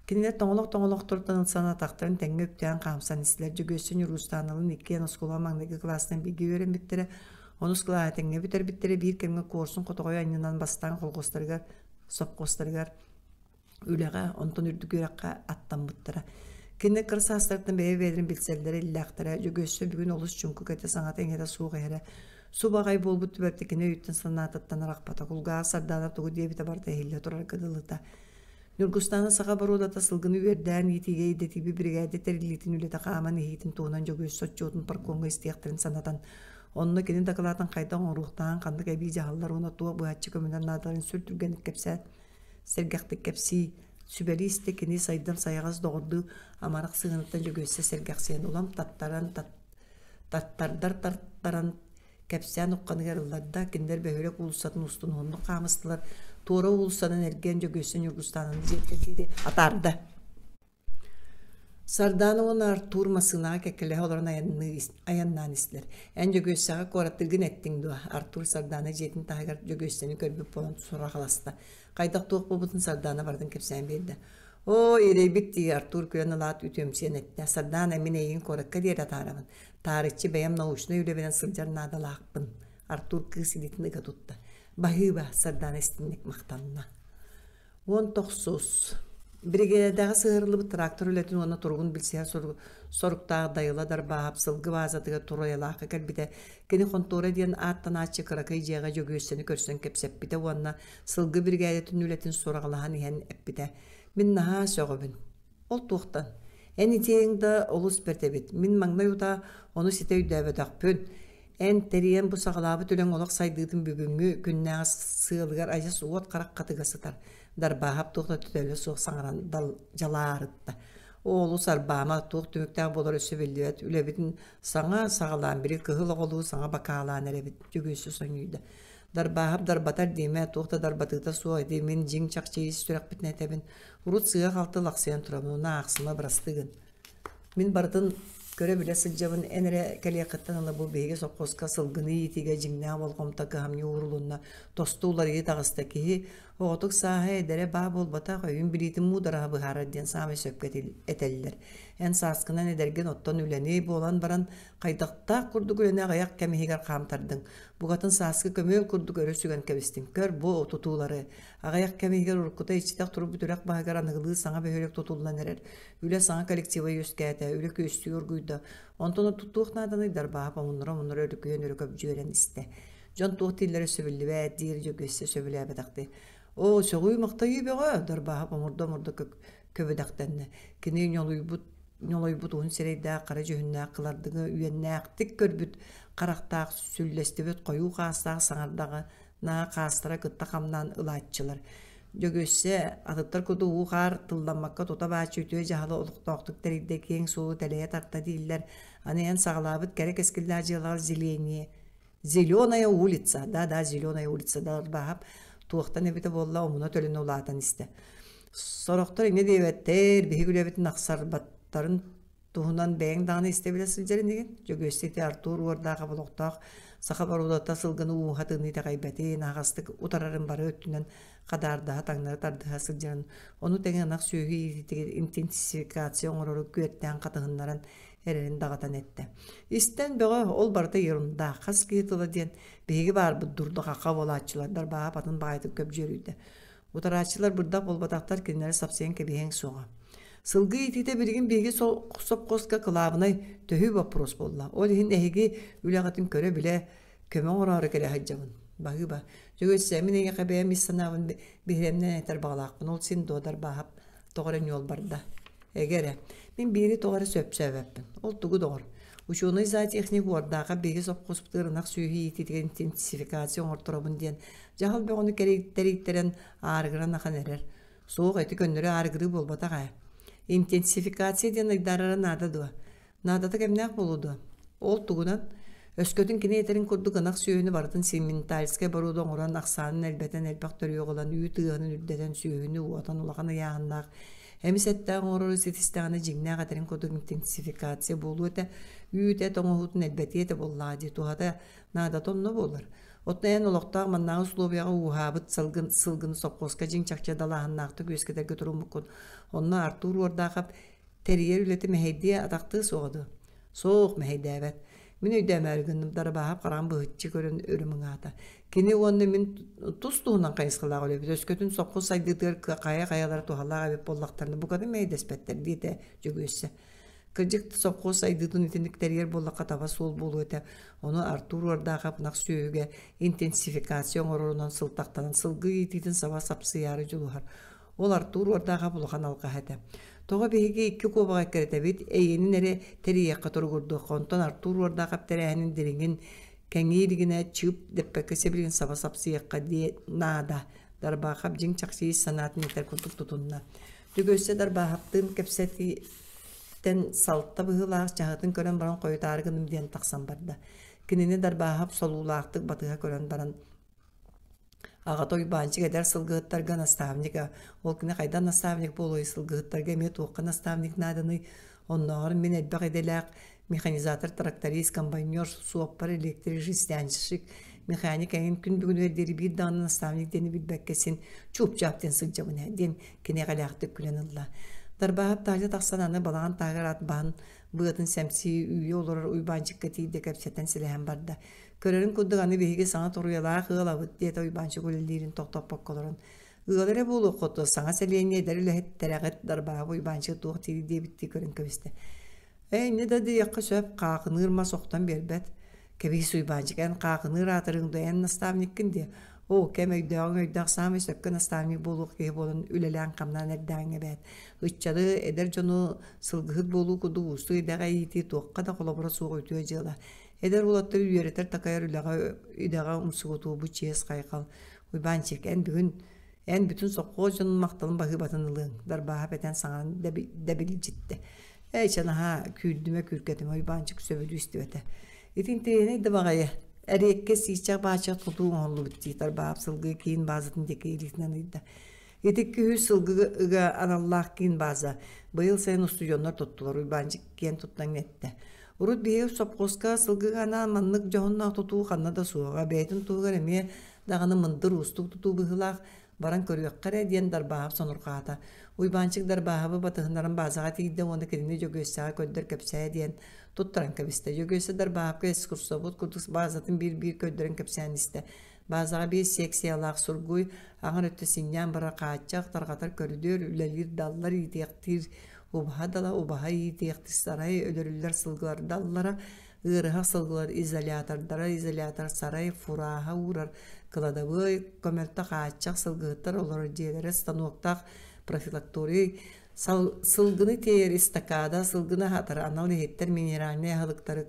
Кинилэр тоҥолох-тоҥолохторуттан ылсан атахтарын тэҥҥэ үктээн хаамсан истилэр. Дьөгүөссэ Ньургустааналыын иккиэн оскуола маҥнайгы кылаастан бииргэ үөрэммиттэрэ, онус кылааһы тэҥҥэ бүтэрбиттэрэ, биир кэмҥэ куорсун хотоҕой анньынан бастаан холхуостарыгар, сопхуостарыгар үлэҕэ, онтон үрдүк үөрэххэ аттаммыттара. Кинилэр кыра саастарыттан бэйэ-бэйэлэрин билсэллэрэ, иллээхтэрэ. Дьөгүөссэ бүгүн олус чуҥкук этэ, саҥата-иҥэтэ суох иһэрэ. Субаҕай буолбут түбэлтэ кини өйүттэн санаатыттан арахпата, кулгааҕа Сардаана тугу диэбитэ барыта иһиллэ турарга дылыта. Ньургустаана саха боруодата сылгыны үөрдээн иитиигэ идэтийбит биригээдэ тэриллиитин үлэтэ хааман иһиитин туһунан Дьөгүөссэ отчуотун паркомҥа истиэхтэрин санатан, онно кини дакылаатын хайдах оҥоруохтааҕын, ханнык эбии дьаһаллар уонна туох быһаччы көмөлөр наадаларын сүр түргэнник кэпсээн, сэргэхтик кэпсии, сүбэлии истэ кини сайдам сайаҕас доҕордуу амарах сыһыаныттан Дьөгүөссэ сэргэхсийэн улам таттаран таттардар тартаран кэпсээн ухханыгар ылларда, кинилэр бөһүөлэк уулуссатын устун уһуннук хаамыстылар, туора уулуссанан эргийэн Дьөгүөссэ Ньургустаананы дьиэтигэр диэри атаарда. Сардаана уонна Артур массыынаҕа кэккэлэһэ олорон айаннаан истилэр. Эн Дьөгүөссэҕэ куораттыыргын эттиҥ дуо? Артур Сардаана дьиэтин таһыгар Дьөгүөссэни көрбүт буолан сурахаласта. Хайдах туох буолбутун Сардаана барытын кэпсээн биэрдэ. Оо, эрэйбит дии, Артур күлэн ылаат үтүөмсүйэн эттэ. Сардаана, мин эйигин куоракка диэри атаарабын. Таарыччы бэйэм научнай үлэбинэн сылдьар наадалаахпын. Артур кыыс илиитин ыга тутта. Баһыыба, Сардаана истинник махтанна. 19. Биригээдэҕэ сыһыарыллыбыт трактор үлэтин уонна туругун билсиһэр соруктаах Дайыла Дарбааһап сылгы баазатыгар Туруйалаахха кэлбитэ. Кини хонтуора диэн ааттанааччы кыракый дьиэҕэ Дьөгүөссэни көрсөн кэпсэппитэ уонна сылгы биригээдэтин үлэтин сураҕалаһан иһэн эппитэ: «Мин наһаа сөҕөбүн. Ол туохтан? Эн итиэҥ да олус бэрт эбит. Мин маҥнай утаа ону ситэ өйдөөбөтөхпүн. Эн тэрийэн бу саҕалаабыт үлэҥ олох сайдыытын бүгүҥҥү күннээҕи сыалыгар адьас уот харах хатыга сытар. Дарбааһап туох да төтөлө суох саҥаран дьалаарытта. Оо, олус арбаама, туох түмүктээх буолар өссө биллибэт. Үлэбитин саҥа саҕалаан, били кыһыл оҕолуу саҥа бакаалаан эрэбит, Дьөгүөссэ сонньуйда. Дарбааһап дарбатар диэмэ, туох да дарбатыыта суох ити мин дьиҥ чахчы ис сүрэхпитин этэбин. Урут сыыһа-халты лахсыйан турабын, ону аахсыма бырастыы гын. Мин барытын көрө-билэ сылдьабын, эн эрэ кэлиэххиттэн ыла бу биһиги сопхуоска сылгыны иитиигэ дьиҥнээх болҕомто кыһамньы уурулунна, тосту уларыйыы таҕыста. Киһи оҕотук сааһа эдэрэ баа буолбатах, өйүн билиитин муудараһа быһаарар диэн саамай сөпкө этэллэр. Эн сааскынан эдэргин оттон үлэни буолан баран хайдахтаах курдук үлэни аҕыйах кэм иһигэр хаамтардыҥ. Букатын сааскы көмүөл курдук өрө сүгэн кэбистиҥ. Көр бу тутуулары. Аҕыйах кэм иһигэр уруккута иччитэх турбут үрэх баһыгар аныгылыы саҥа бөһүөлэк тутуллан эрэр. Үлэ саҥа коллектива үөскээтэ, үлэ күөстүү оргуйда. Онтон туох нааданый Дарбааһап омуннура-омуннура өрүкүйэн өрө көбдьүөрэн истэ. Дьон туох дииллэрэ сөбүллүбэт диир Дьөгүөссэ сөбүлээбэтэхтии. Оо, сөҕүү-махтайыы бөҕө! Дарбааһап омурда-омурда көбөдөхтөннө. Кини ньолуйбут ньолойбут уһун сирэйдээх хара дьүһүннээх кылардыҥы үөннээхтик көрбүт харахтаах сүллэстибит хойуу хаастаах саҥардаҕына хаастара кытта хамнаан ылааччылар. Дьөгүөссэ атыттар курдук уу-хаар тылламмакка тута бааччы үтүө дьаһалы олохтоохтук тэрийдэ киэҥ суолу тэлэйэ тарта дииллэр. Аны эн саҕалаабыт кэрэ кэскиллээх дьыалаҕар зеление Зеленая улица, да-да, Зеленая улица Дарбааһап туохтан эбитэ буолла омуна төлөнө улаатан истэ. Сорохтор инньэ диэбэттэр, биһиги үлэбитин ахсарбаттарын туһунан бэйэҥ даҕаны истэ-билэ сылдьар инигин. Дьөгүөссэ ити Артур Уордаах олохтоох саха боруодата сылгыны ууһатыыны итэҕэйбэтин, аһаҕастык утарарын бары өттүнэн хадаардаһа, таҥнары тардыһа сылдьарын, ону тэҥэ ынах сүөһү иитиитигэр интенсификация оҥорору күөртээн хатыһыннаран эрэрин даҕатан эттэ. Истэн бөҕө, ол барыта ерунда, хас киһи тыла диэн биһиги баарбыт дурда-хахха буолааччылар Дарбааһап атын баҕайытык көбдьүөрүйдэ. Утарааччылар бырдах буолбатахтар, кинилэри сапсыйан кэбиһиэҥ суоҕа. Сылгы иитиитэ билигин биһиги сопхуоска кылаабынай төһүү боппуруос буолла. Ол иһин эһиги үлэҕитин көрө-билэ, көмө оҥороору кэлэ сылдьабын. Баһыыба. Дьөгүөссэ, мин эйиэхэ бэйэм ис санаабын биһирэмнэн этэр баҕалаахпын. Ол син дуо Дарбааһап тоҕо эрэ ньуолбарда. Эгэ эрэ, мин биири тоҕо эрэ сөпсөөбөппүн. Ол тугу доҕор? Учуонай зоотехник Уордаахап биһиги сопхуоспутугар ынах сүөһү иитиитигэр интенсификация оҥорторобун диэн дьаһал бөҕөнү тэрийтэрэн аарыгыран ахан эрэр. Суох, ити көннөрү аарыгырыы буолбатах ээ. Интенсификация диэн ыйдаарара наада дуо? Наадата кэмнээх буолуо дуо? Ол тугунан? Өскөтүн кини этэрин курдук ынах сүөһүнү барытын симментальскай боруода оҥорон ахсаанын элбэтэн элбэх төрүөх ылан үүт ыаһынын үрдэтэн сүөһүнү уотан улахан ыйааһыннаах эмис эттээх оҥорору ситистэҕинэ дьиҥнээх этэрин курдук интенсификация буолуо этэ үүт эт оҥоһуутун элбэтиэ этэ буоллаҕа дии туһата наадата онно буолар. Оттон эн олохтоох маннааҕы условияҕа ууһаабыт сылгын, сылгыны сопхуоска дьиҥ чахчы далааһыннаахтык үөскэтэргэ туруммуккун. Онно Артур Уордаахап Тэрийэр үлэтэ мэһэйдиэ, атахтыа суоҕа дуо? Суох, мэһэйдээбэт. Мин өйдөөмөөрү гынным, Дарыбааһап хараҕын быһыччы көрөн өрө мыҥаата. Кини уонна мин тус-туһунан хайысхалаах үлэбит. Өскөтүн сопхуос сайдыытыгар хайа-хайалара туһалаах эбит буоллахтарына, букатын мэһэйдэспэттэр, диэтэ Дьөгүөссэ. Кырдьык, сопхуос сайдыытын итинник тэрийэр буоллахха таба суол буолуо этэ. Ону Артур Уордаахап ынах сүөһүгэ интенсификация оҥорорунан сылтахтанан сылгы иитиитин саба сапсыйаары дьулуһар. Ол Артур Уордаахап улахан алҕаһа этэ. Тоҕо биһиги икки куобаҕы эккирэтэбит, эйиэнин эрэ тэрийиэххэ туругурдуохха, онтон Артур Уордаахап тэрээһинин дириҥин кэҥии илигинэ чыып дэппэккэ сибилигин саба сапсыйыахха диэ наада. Дарбаахап дьиҥ чахчы ис санаатын этэр курдук тутунна. Дьөгүөссэ Дарбааһаптыын кэпсэтииттэн салта быһыылаах чаһытын көрөн баран хойутаары гыным диэн тахсан барда. Кинини Дарбааһап солуулаахтык батыһа көрөн баран аҕата Уйбаанчык эдэр сылгыһыттарга наставнига, ол кини хайдах наставник буолуой сылгыһыттарга эмиэ туохха наставник нааданый, оннооҕор мин элбэх идэлээх механизатор, тракторист, комбайнер, суоппар, электрик, жестянщик, механик эҥин күн бүгүнүгэр диэри биир даҕаны наставник диэни билбэккэ син чуп-чаап диэн сылдьабын ээ диэн кини эҕэлээхтик күлэн ылла. Дарбааһап таһырдьа тахсан аны балаҕан таһыгар ат баһын быатын сэмсии үүйэ олорор Уйбаанчыкка тиийдэ кэпсэтэн силэһэн барда. Көрөрүн курдук аны биһиги саҥа туруйалаах ыалабыт диэтэ Уйбаанчык үлэлиирин тохтоппокко олорон. Ыал эрэ буолуоххут, саҥа сэлиэнньэ эдэр үлэһиттэрэҕит Дарбааһап Уйбаанчык туох диир диэбиттии көрөн кэбистэ. Ээ, инньэ да диэххэ сөп, хаахыныыр мас охтон биэрбэт. Кэбиһис Уйбаанчык, эн хаахыныыр аатырыҥ дуо, эн наставниккын диэ. Оо, кэм өйдөөҕүҥ өйдөөх саамай сөпкө наставник буолуох киһи буолан үлэлээн-хамнаан эрдэҕиҥ эбээт. Ыччаты, эдэр дьону сылгыһыт буолуу курдук уустук идэҕэ иитии туохха да холобура суох үтүө дьыала. Эдэр уолаттары үөрэтэр-такайар үлэҕэ, идэҕэ умсугутуу бу чиэс хайҕал. Уйбаанчик, эн бүгүн эн бүтүн сопхуос дьонун махталын баһыыбатын ылыаҥ, Дарбааһап этэн саҥаран дэбилдьиттэ. Ээ, чэ наһаа күүрдүмэ күүркэтимэ Уйбаанчык сөбүлүү истибэтэ. Ити интэриэһинэй да баҕайы, эриэккэ сиичэх-баачах тутуу оҥоһуллубут дии Дарбааһап сылгы киин баазатын диэки илиитинэн ыйда. Ити күһүс сылгыга аналлаах киин бааза быйыл сайын устудьуоннар туттулар Уйбаанчык киэн туттан эттэ. Урут биһиги сопхуоска сылгыга анаан маннык дьоһуннаах тутуу ханна да суоҕа, бэйэтин туһугар эмиэ даҕаны мындыр уустук тутуу быһыылаах, баран көрүөххэ эрэ диэн Дарбааһап сонурҕаата. Уйбаанчык Дарбааһабы батыһыннаран баазаҕа тиийдэ уонна кинини Дьөгүөссэҕэ көрдөр кэпсээ диэн туттаран кэбистэ. Дьөгүөссэ Дарбааһапка экскурсовод курдук баазатын биир-биир көрдөрөн кэпсээн истэ. Баазаҕа биир секциялаах сургуй, аҥар өттө синньээн барар хааччах, тарҕатар көрүдүөр, үлэлиир даллар иитиэхтиир убаһа дала, убаһа иитиэхтиир сарай, өлөрүллэр сылгылар даллара, ыарыһах сылгылар изолятордара, изолятор сарай, фураһа уурар, кыладабыай, көмөлтө хааччах сылгыһыттар олорор дьиэлэрэ, станоктаах профилакторий, сылгыны тиэйэр эстакада, сылгыны аһатар анал иһиттэр минеральнай аһылыктары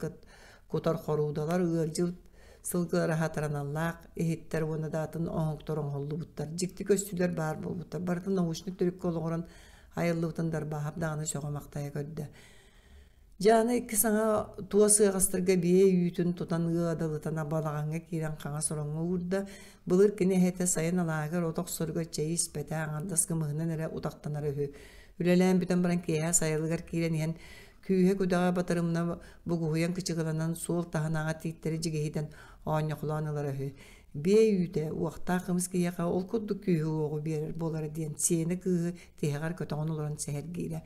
кутар хоруудалар, ыалдьыт сылгылар аһатараналлаах иһиттэр уонна да атын оҥоһуктар оҥоһуллубуттар. Дьикти көстүүлэр баар буолбуттар. Барыта научнай төрүккэ олоҕуран айыллыбытын Дарбааһап даҕаны сөҕө-махтайа көрдө. Дьаана икки саҥа туос ыаҕастарга биэ үүтүн тутан ыадалытан балаҕаҥҥа киирэн хаҥас ороҥҥо уурда. Былыр кини эһэтэ сайын алааһыгар от охсоругар чэйи испэтэ, аҥардас кымыһынан эрэ утахтанара үһү. Үлэлээн бүтэн баран киэһэ сайылыгар киирэн иһэн Күүһэ-күдэҕэ батарымна бугуһуйан кычыгыланан суол таһынааҕы тииттэри дьигиһитэн оонньохолоон ылара үһү. Биэ үүтэ, уохтаах кымыс киһиэхэ ол курдук күүһү-уоҕу биэрэр буолара диэн сиэнэ кыыһы тиһэҕэр көтөҕөн олорон сэһэргиирэ.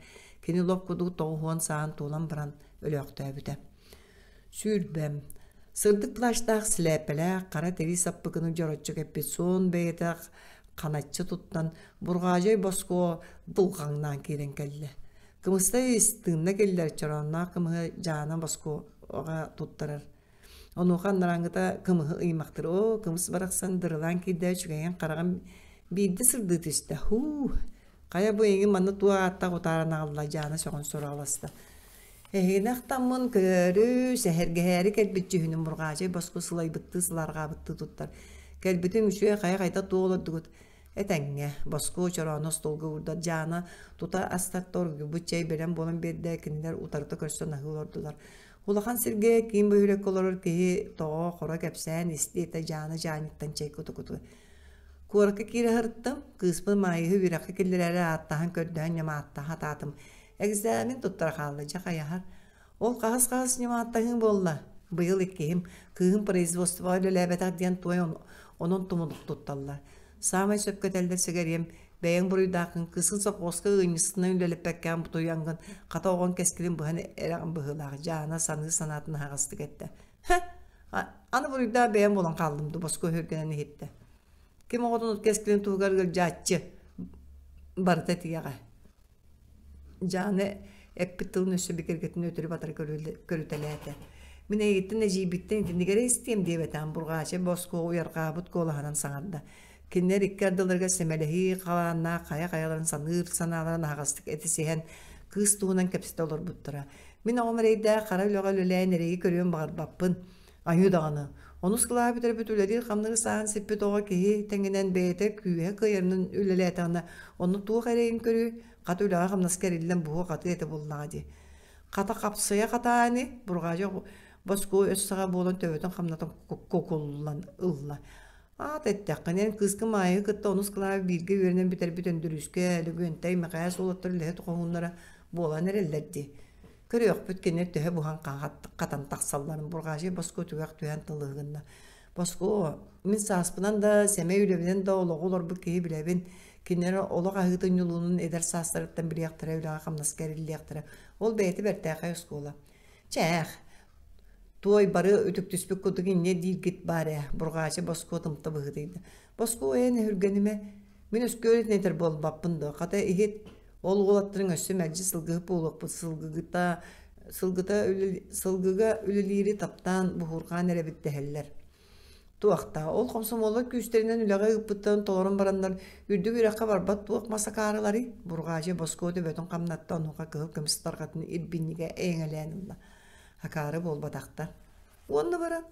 Кини лоп курдук 90 сааһын туолан баран өлөөхтөөбүтэ. Сүүрбэм. Сырдык плащтаах силээппэлээх, хара тирии саппыкыны дьороччу кэппит суон бэйэтэ ханаччы туттан, бурҕаадьай босхо дулҕаҥнаан киирэн кэллэ. Кымыстай тыынна киллэр чороонноох кымыһы Дьаана Боскуоҕа туттарар. Онуоха анарааҥҥыта кымыһы ыймахтыр. Оо, кымыс барахсан дырылаан киирдэ үчүгэйин хараҕым биирдэ сырдыы түстэ. Һуу, хайа бу эйигин манна туох ааттаах утааран аҕалла Дьаана сөҕөн сураҕаласта. Эһигини ахтаммын көрөөрү, сэһэргэһээри кэлбит дьүһүнүм Бурҕаачай Боску сылайбыттыы сылаарҕаабыттыы туттар. Кэлбитиҥ үчүгэй хайа-хайда туох олордугут? Этэҥҥэ, босхо чороону остуолга уурда Дьаана тута астарта оргуйбут чэй бэлэм буолан биэрдэ, кинилэр утарыта көрсөн аһыы олордулар. Улахан сиргэ киин бөһүөлэккэ олорор киһи тоҕо хоро кэпсээн истиэтэ Дьаана чаанньыктан чэй куту-куту. Куоракка киирэ сырыттым, кыыспын Маайыһы үөрэххэ киллэрээри ааттаһан көрдөһөн ньамааттаһа сатаатым. Экзамен туттара хаалла, дьэ хайаһар. Ол хаһыс-хаһыс ньымааттаһыым буолла? Быйыл иккиһим, кыыһым производствоҕа үлэлээбэтэх диэн туой онон тумулук тутталлар. Саамай сөпкө этэллэр сэгэриэм, бэйэҥ буруйдааххын, кыыскын сопхуоска ыанньысытынан үлэлэппэккэҕин бутуйаҥҥын, хата оҕоҥ кэскилин быһан эрэҕин быһыылаах, Дьаана саныы санаатын аһаҕастык эттэ. Һэ, аны буруйдаах бэйэм буолан хааллым дуу, босхо өһүргэнэн иһиттэ. Ким оҕотун кэскилин туһугар ыалдьааччы барыта этиэҕэ. Дьааны Эппит тылын өссө бигэргэтин өтөрү-батары көрүтэлээтэ. Мин эйигиттэн эдьиийбиттэн итинник эрэ истиэм диэбэтэҕим Бурҕаачай Боско уйарҕаабыт куолаһынан саҥарда. Кинилэр икки ардыларыгар сэмэлэһии халааннаах хайа-хайаларын саныыр санааларын аһаҕастык этисиһэн, кыыс туһунан кэпсэтэ олорбуттара. Мин оҕом эрэйдээх хара үлэҕэ үлэлээн эрэйи көрүөн баҕарбаппын. Айыы даҕаны. Онус кылааһы бүтэрбит үлэлиир-хамныыр сааһын сиппит оҕо киһи тэҥинэн бэйэтэ күүһэ кыайарынан үлэлээтэҕинэ, онно туох эрэйин көрүү, хата үлэҕэ-хамнаска эриллэн буһуо-хатыы этэ буоллаҕа дии. Хата хапсыйа хатаа ини, Бурҕаадьа Боскуо өс саҕа буолан төбөтүн хамнатан кукуллан ылла. Аата эттэххинэ, эн кыыскын Маайы кытта онус кылааһы бииргэ үөрэнэн бүтэрбит Өндөрүүскэ, Лөгүөнтэй, Мэхээс уолаттар үлэһит хоһууннара буолан эрэллэр дии. Көрүөхпүт кинилэр төһө буһан хатан тахсалларын Бурҕаадьый Боскуо түгэх түһэн тылыһынна. Боскуо, мин сааспынан да, сэмэй үлэбинэн да олоҕу олорбут киһи билэбин. Кинилэр олох аһыытын ньулуунун эдэр саастарыттан билиэхтэрэ, үлэҕэ-хамнаска эриллиэхтэрэ. Ол бэйэтэ бэртээхэй оскуола. Чээх, туой бары үтүктүспүт курдук инньэ дииргит баар ээ, Бурҕаачы Боскуо тымта быһыытыйда. Боскуо эн өһүргэнимэ, мин өскүөр итинэтэр буолбаппын дуо, хата иһит, ол уолаттарыҥ өссө мэлдьи сылгыһыт буолуохпут, сылгыгыта, сылгыта сылгыга үлэлиири таптаан буһурҕаан эрэбит дэһэллэр. Туохта, ол хомсомуоллар күүстэринэн үлэҕэ ыыппыттарын толорон бараннар, үрдүк үрэххэ барбат туох мас акаарыларый? Бурҕаадьы Боскуо төбөтүн хамнатта, онуоха кыһыл көмүс тарҕатын ирбинньигэ эйэҥэлээн ылла. Акаары буолбатахтар. Уонна баран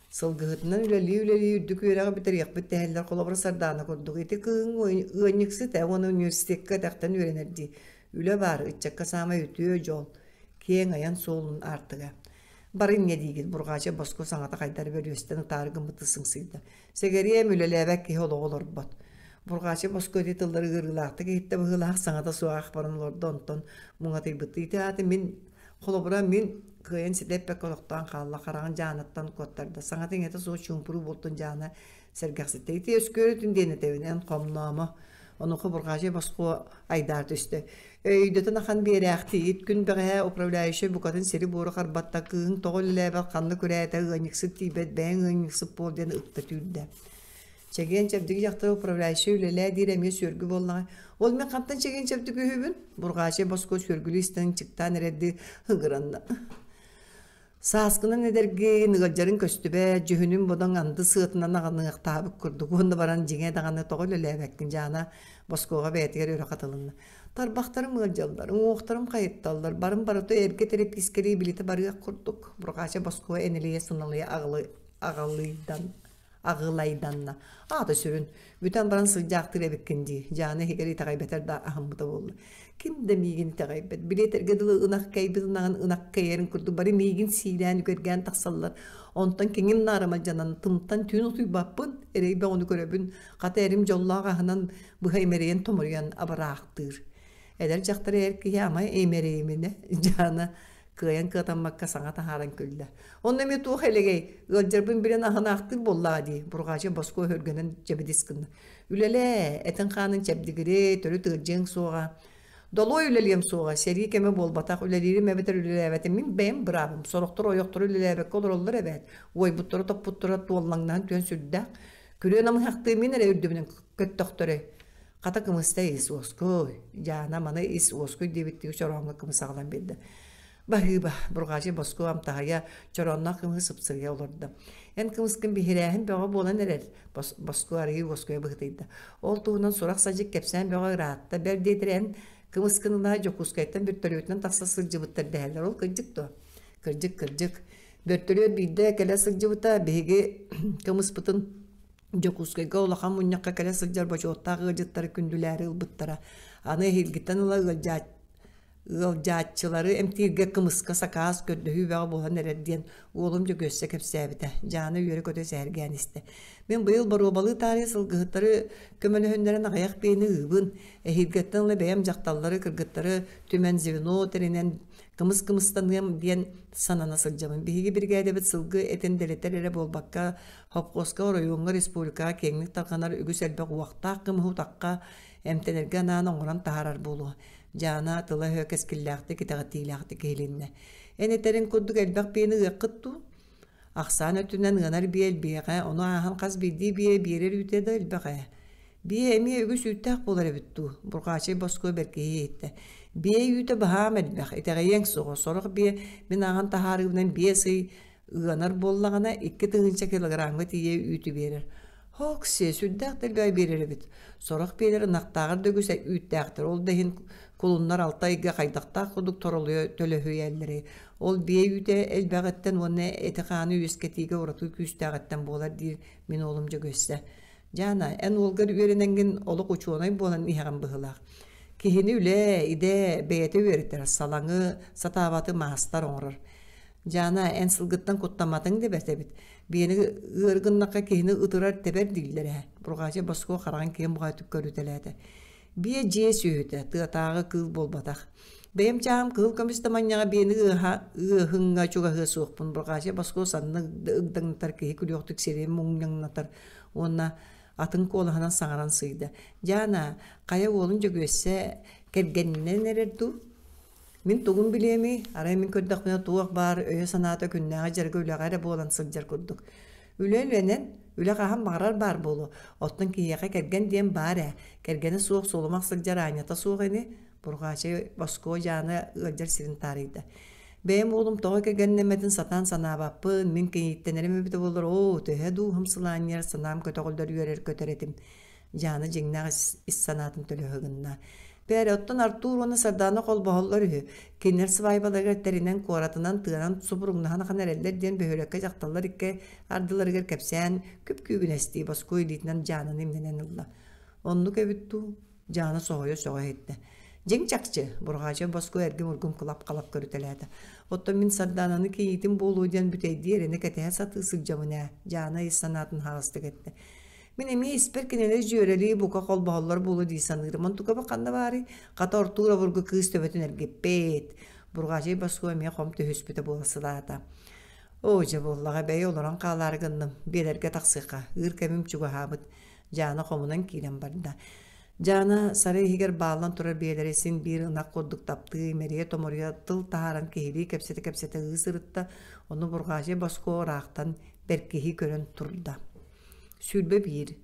сылгыһытынан үлэлии-үлэлии үрдүк үөрэҕи бүтэриэхпит дэһэллэр холобура Сардаана курдук. Ити кыһыҥ ыанньыксыт ээ уонна университекка кэтэхтэн үөрэнэр дии. Үлэ баар, ыччакка саамай үтүө дьол, киэҥ айан суолун аартыга. Бары инньэ диигит, Бурҕаача босхо саҥата хайдары бөрүөстэн ытаары гыммыты сыҥсыйда. Сэгэриэм үлэлээбэт киһи олоҕу олорбот. Бурҕаача босхо ити тыллары ыарыылаахтык иһиттэ быһыылаах саҥата суох ах баран олордо, онтон муҥатыйбыттыы ити ааты мин холобура мин кыайан ситэ эппэккэ олохтоон хаалла, хараҕын дьаанаттан куоттарда. Саҥата-иҥэтэ суох чуумпуруу буолтун дьаана сэргэхситтэ. Ити өскүөрүтүн диэн этэбин, эн хомноомо. Онуоха Бурҕаачай босхо айдаар түстэ. Өйдөтөн ахан биэрээхтиигит күн бэҕэһээ управляющай букатын сири-буору харбатта, кыыһыҥ тоҕо үлэлээбэт, ханна күрээтэ, ыанньыксыт тиийбэт, бэйэҥ ыанньыксыт буол диэн ыкта түүрдэ. Чэгиэн-чэбдик дьахтар управляющай үлэлээ диир эмиэ сүөргү буоллаҕа. Ол мин хантан чэгиэн-чэбдик үһүбүн? Бурҕаачай босхо сүөргүлүү истэн чыктаан эрэрдии ыҥыранна. Сааскынан эдэргин, ыалдьарыҥ көстүбэт, дьүһүнүн бодоҥ анды сыатынан аҕыныахтаабыт курдук уонна баран дьиҥэ даҕаны тоҕо үлэлээбэккин Дьаана Боскуоҕа бэйэтигэр өрө хатылынна. Тарбахтарым ыалдьаллар, уҥуохтарым хайытталлар, барым барыта эргэ тэрэпиискэлии билитэ барыах курдук. Бурҕаача Боскуо энэлийэ сыналыйа аҕалыйдан аҕылайданна. Аата сүрүн, бүтэн баран сылдьаахтыыр эбиккин дии, Дьаана иһигэр итэҕэйбэтэр да аһыммыта буолла. Ким да миигин итэҕэйбэт, билиэтэргэ дылы ынах кэйбит ынаҕын ынах кэйэрин курдук бары миигин сиилээн үкэргээн тахсаллар. Онтон киҥим наарыма дьанан тымтан түүн утуйбаппын, эрэй бөҕөнү көрөбүн, хата эрим дьоллоох аһынан быһа имэрийэн томоруйан абыраахтыыр. Эдэр дьахтар эр киһи ама имэрийиминэ, Дьаана кыайан кыатаммакка саҥа таһааран күллэ. Онно эмиэ туох элэгэй, ыалдьарбын билэн аһынаахтыыр буоллаҕа дии, Бурҕаача босхо өһүргэнэн дьэбидис гынна. Үлэлээ, этин-хаанын чэбдигирээ, төрүт ыалдьыаҥ суоҕа. Долуой үлэлиэм суоҕа, сэрии кэмэ буолбатах, үлэлиирим эбэтэр үлэлээбэтим мин бэйэм быраабым, сорохтор ойохторо үлэлээбэккэ олороллор эбээт, уойбуттара-топпуттара туоллаҥнаһан түөн сүрдээх. Күрүө намыһахтыы мин эрэ үрдүбүнэн көттөхтөрөй. Хата кымыста ис уоскуй, Дьаана маны ис уоскуй диэбиттии чорооҥҥо кымыс аҕалан биэрдэ. Баһыыба, Бурҕаачый боску амтаһыйа, чороонноох кымыһы сыпсырыйа олордо. Эн кымыскын биһирээһин бөҕө буолан эрэр, боску арыйыы уоскуйа быһытыйда. Ол туһунан сурах-садьык кэпсээн бөҕө ыраатта, бэл диэтэр эн кымыскын ыла Дьокуускайтан бөртөлүөтүнэн тахса сылдьыбыттар дэһэллэр. Ол кырдьык дуо? Кырдьык, кырдьык. Бөртөлүөт биирдэ кэлэ сылдьыбыта, биһиги кымыспытын Дьокуускайга улахан мунньахха кэлэ сылдьар бочуоттаах ыалдьыттары күндүлээри ылбыттара. Аны эһиилгиттэн ыла ыалдьааччылары эмтииргэ кымыска сакаас көрдөһүү бөҕө буолан эрэр диэн уолум Дьөгүөссэ кэпсээбитэ. Дьаана үөрэ-көтө сэһэргээн истэ. Мин быйыл боруобалыы таарыйа сылгыһыттары көмөлөһүннэрэн аҕыйах биэни ыыбын. Эһиилгэттэн ыла бэйэм дьахталлары, кыргыттары түмэн звено тэринэн кымыс кымыстаныам диэн санана сылдьабын. Биһиги биригээдэбит сылгы этин дэлэтэр эрэ буолбакка, Хопхуоска, оройуоҥҥа, республикаҕа киэҥник тарҕанар үгүс элбэх уохтаах кымыһы утахха эмтэнэргэ анаан оҥорон таһаарар буолуо. Дьаана тыла-өһө кэскиллээхтик, итэҕэтиилээхтик иһилиннэ. Эн этэриҥ курдук элбэх биэни ыаххыт дуу? Ахсаан өттүнэн ыанар биэ элбиэҕэ, ону ааһан хас биирдии биэ биэрэр үүтэ да элбэх ээ. Биэ эмиэ үгүс үүттээх буолар эбит дуу? Бурҕаачай Боскуо бэркиһии иһиттэ. Биэ үүтэ баһаам элбэх, итэҕэйиэҥ суоҕа. Сорох биэ мин ааҕан таһаарыыбынан 5 ый ыанар буоллаҕына, 2000 килограммҥа тиийэ үүтү биэрэр. Һооксиэ, сүрдээх да элбэҕи биэрэр эбит. Сорох биэлэр ынахтааҕар да үгүс үүттээхтэр, ол да иһин кулуннар 6 ыйга хайдахтаах курдук торолуйа төлөһүйэллэрий. Ол биэ үүтэ элбэҕиттэн уонна эти-хааны үөскэтиигэ ураты күүстээҕиттэн буолар диир мин уолум Дьөгүөссэ. Дьаана, эн уолгар үөрэнэҥҥин олох учуонай буолан иһэҕин быһыылаах. Киһини үлэ, идэ бэйэтэ үөрэтэр, салаҥы, сатаабаты маастар оҥорор. Дьаана, эн сылгыттан куттамматыҥ да бэрт эбит. Биэни ыар гыннахха киһини ытырар тэбэр дииллэр ээ. Бурҕаача Боско хараҕын киэҥ баҕайытык көрүтэлээтэ. Биэ дьиэ сүөһүтэ, тыатааҕы кыыл буолбатах. Бэйэм чааһым кыһыл көмүс да манньаҕа биэни ыаһа ыаһыҥҥа чугаһыа суохпун. Бурҕаача Боско санны ыгдаҥнатар киһи күлүөхтүк сирэйин муҥньаҥнатар уонна атын куолаһынан саҥаран сыыйда. Дьаана, хайа уолун Дьөгүөссэ кэргэнинэн эрэр дуу? Мин тугун билиэмий, арай мин көрдөхпүнэ туох баар өйө-санаата күннээҕи дьарыга үлэҕэ эрэ буолан сылдьар курдук. Үлэ үлэнэн, үлэ хаһан баҕарар баар буолуо, оттон киһиэхэ кэргэн диэн баар ээ, кэргэнэ суох сулумах сылдьар аанньата суох ини, Бурҕаачай Боскуо Дьаана ыалдьар сирин таарыйда. Бэйэм уолум тоҕо кэргэннэммэтин сатаан санаабаппын, мин кинииттэнэрим эбитэ буоллар, оо, төһө дууһам сылаанньыйар, санаам көтөҕүллэр үөрэр-көтөр этим. Дьаана дьиҥнээх ис санаатын төлөһө гынна. Бээрэ, оттон Артур уонна Сардаана холбоһоллор үһү. Кинилэр сыбаайбаларыгар тэринэн куоратынан тыанан субуруҥнаһан ахан эрэллэр диэн бөһүөлэккэ дьахталлар икки ардыларыгар кэпсээн күп-күүгүнэстии Боскуо илиитинэн Дьаананы имнэнэн ылла. Оннук эбит дуу? Дьаана соһуйа-сөҕө иһиттэ. Дьиҥ чахчы, Бурҕаача Боскуо эргим-ургум кылап-халап көрүтэлээтэ. Оттон мин Сардаананы кийиитим буолуо диэн бүтэйдии эрэнэ кэтэһэ сатыы сылдьабын ээ, Дьаана ис санаатын аһаҕастык эттэ. Мин эмиэ испэр кинилэр дьүөрэлии бука холбоһоллор буолуо дии саныырым. Онтукаба ханна баарый? Хата Ортуур обургу кыыс төбөтүн эргиппит. Бурҕаачай Боскуо эмиэ хом түһүспүтэ буола сылаата. Оо, дьэ буоллаҕа, бэйэ олорон хаалаары гынным. Биэлэргэ тахсыахха. Ыыр кэмим чугаһаабыт. Дьаана хомунан киирэн барда. Дьаана сарай иһигэр бааллан турар биэлэри син биир ынах курдук таптыы, имэрийэ-томоруйа тыл таһааран киһилии кэпсэтэ-кэпсэтэ ыы сырытта, ону Бурҕаачай Боскуо ыраахтан бэркиһии көрөн турда. 21.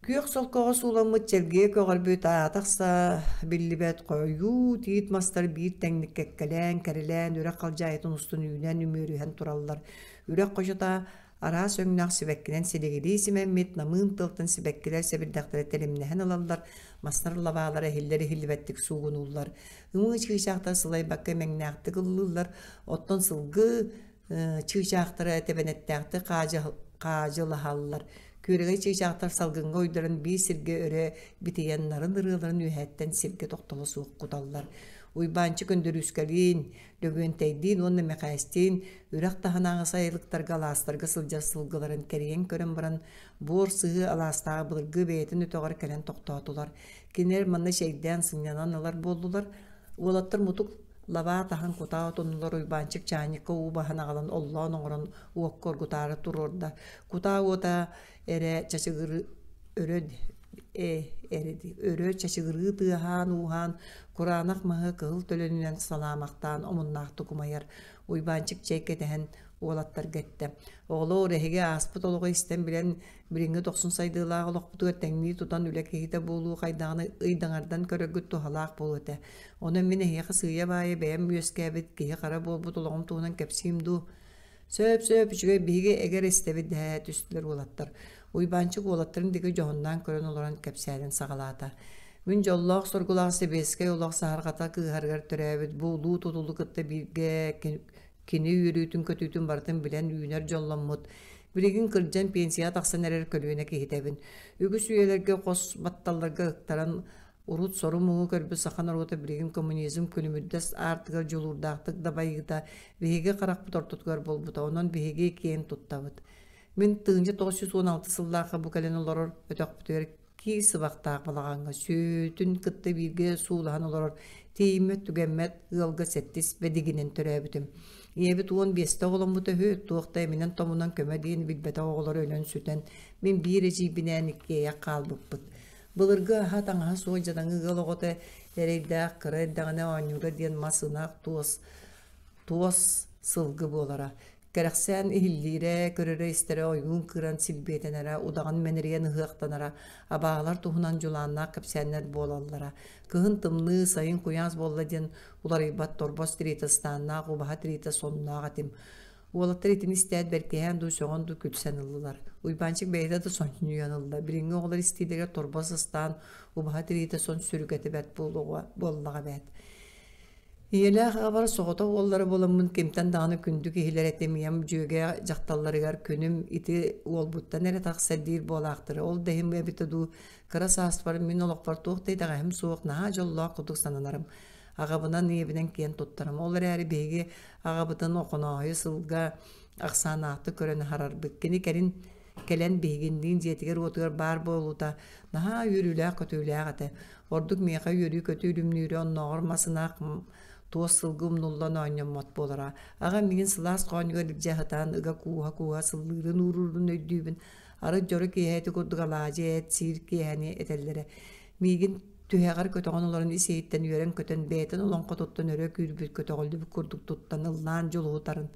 Күөх солкоҕо сууламмыт чэлгийэ көҕөрбүт аата-ахса биллибэт хойуу тиит мастар биир тэҥник кэккэлээн, кэрэлээн үрэх халдьаайытын устун үүнэн үмүөрүһэн тураллар. Үрэх хочото араас өҥнөөх сибэккинэн силигилии симэммит намыын тылтан сибэккилэр сэбирдэхтэрэ тэлимнэһэн ылаллар, мастар лабаалара иһиллэр-иһиллибэттик суугунууллар. Ымыы чыычаахтар сылайбакка имэҥнээхтик ыллыыллар, оттон сылгы чыычаахтара тэбэнэттээхтик хаадьылаһаллар. Күөрэгэй чыычаахтар салгыҥҥа уйдаран биир сиргэ өрө битийэн нарын ырыаларын үөһэттэн сиргэ тохтоло суох куталлар. Уйбаанчык Өндөрүүскэлиин, Лөгүөнтэйдиин уонна Мэхээстиин үрэх таһынааҕы сайылыктарга алаастарга сылдьар сылгыларын кэрийэн көрөн баран, буор сыһыы алаастааҕы былыргы бэйэтин өтөҕөр кэлэн тохтоотулар. Кинилэр манна чэйдээн сынньанан ылар буоллулар. Уолаттар мутук Лабаа таһан кутаа отоннулар Уйбаанчык чаанньыкка уу баһан аҕалан оллоон оҥорон уокка оргутаары туруорда. Кутаа уота эрэ чачыгыры өрө э өрө чачыгырыы тыаһаан-ууһаан кураанах маһы кыһыл төлөнүнэн салаамахтаан омуннаахтык умайар. Уйбаанчык чэй кэтэһэн уолаттарга эттэ: «Оҕолоор, эһиги ааспыт олоҕу истэн-билэн Билиҥҥи дохсун сайдыылаах олохпутугар тэҥнии тутан үлэ киһитэ буолуу хайдаҕын ыйдаҥардан көрөргүт туһалаах буолуо этэ. Онон мин эһиэхэ сыыйа-баайа бэйэм үөскээбит киһи-хара буолбут олоҕум туһунан кэпсиим дуу? Сөп-сөп, үчүгэй биһиги эгэр истэбит дэһэ түстүлэр уолаттар. Уйбаанчык уолаттарын диэки дьоһуннаан көрөн олорон кэпсээнин саҕалаата. Мин дьоллоох-соргулаах сэбиэскэй олох саһарҕата кыыһарыгар төрөөбүт бу улуу тутулу кытта бииргэ Кини үөрүүтүн-көтүүтүн барытын билэн үүнэр дьолломмут, билигин кырдьан пенсияҕа тахсан эрэр көлүөнэ киһитэбин. Үгүс үйэлэргэ хос батталларга ыктаран урут сору-муҥу көрбүт саха норуота билигин коммунизм күлүмүрдэс аартыгар дьулуурдаахтык дабайыыта биһиги харахпыт ортотугар буолбута, онон биһиги киэн туттабыт. Мин 1916 сыллаахха бу кэлэн олорор өтөхпүтүгэр кии сыбахтаах балаҕаҥҥа сүөтүн кытта бииргэ суулаһан олорор тиийиммэт-түгэммэт ыалга сэттис бэдигинэн төрөөбүтүм. Ийэбит 15-тэ оҕоломмута үһү, туох да эминэн-томунан көмө диэн билбэтэх оҕолор өлөн-сүтэн, мин биир эдьиийбинээн иккиэйэх хаалбыппыт. Былыргы аһа-таҥаһа суох дьадаҥы ыал оҕото эрэйдээх кыра эрдэҕинэ оонньуура диэн мас ынах туос, туос сылгы буолара. Кэрэхсээн иһиллиирэ, көрөрө-истэрэ ойуун кыыран силбиэтэнэрэ, удаҕан мэнэрийэн ыһыахтанара, абааһылар туһунан дьулааннаах кэпсээннэр буолаллара. Кыһын тымныы, сайын куйаас буолла диэн уларыйбат торбос тириитэ ыстааннаах, убаһа тириитэ сонноох этим. Уолаттар итини истээт бэркиһээн дуу, сөҕөн дуу күлсэн ыллылар. Уйбаанчык бэйэтэ да сонньуйан ылла. Билиҥҥи оҕолор истиилэригэр торбос ыстаан, убаһа тириитэ сон сүрүкэтэ бэрт буолуоҕа буоллаҕа эбээт. Ийэлээх аҕабар соҕотох уоллара буоламмын кимтэн даҕаны күндү киһилэр этим ийэм дьүөгэ дьахталларыгар күнүм ити уолбуттан эрэ тахсар диир буолаахтара. Ол да иһин эбитэ дуу, кыра сааспар мин олохпор туох да итэҕэһим суох, наһаа дьоллоох курдук сананарым. Аҕабынан ийэбинэн киэн туттарым. Ол эрээри биһиги аҕабытын Охонооһойу сылга ахсаанаахтык көрөн аһарарбыт. Кини кэлин кэлэн биһигинниин дьиэтигэр-уотугар баар буолуута наһаа үөрүүлээх-көтүүлээх этэ. Ордук миэхэ үөрүү-көтүү үлүмнүүрэ оннооҕор мас ынах туос сылгы умнуллан оонньоммот буолара. Аҕам миигин сылаас хоонньугар илдьэ аһатан ыга кууһа-кууһа сыллыырын ууруурун өйдүүбүн. Арыт дьоро киэһэ ити курдук алаадьы эт сиир киэһэни этэллэрэ. Миигин түһэҕэр көтөҕөн олорон ис-иһиттэн үөрэн-көтөн бэйэтин олоҥхотуттан өрө күүрбүт көтөҕүллүбүт курдук туттан ыллаан дьулуһутарын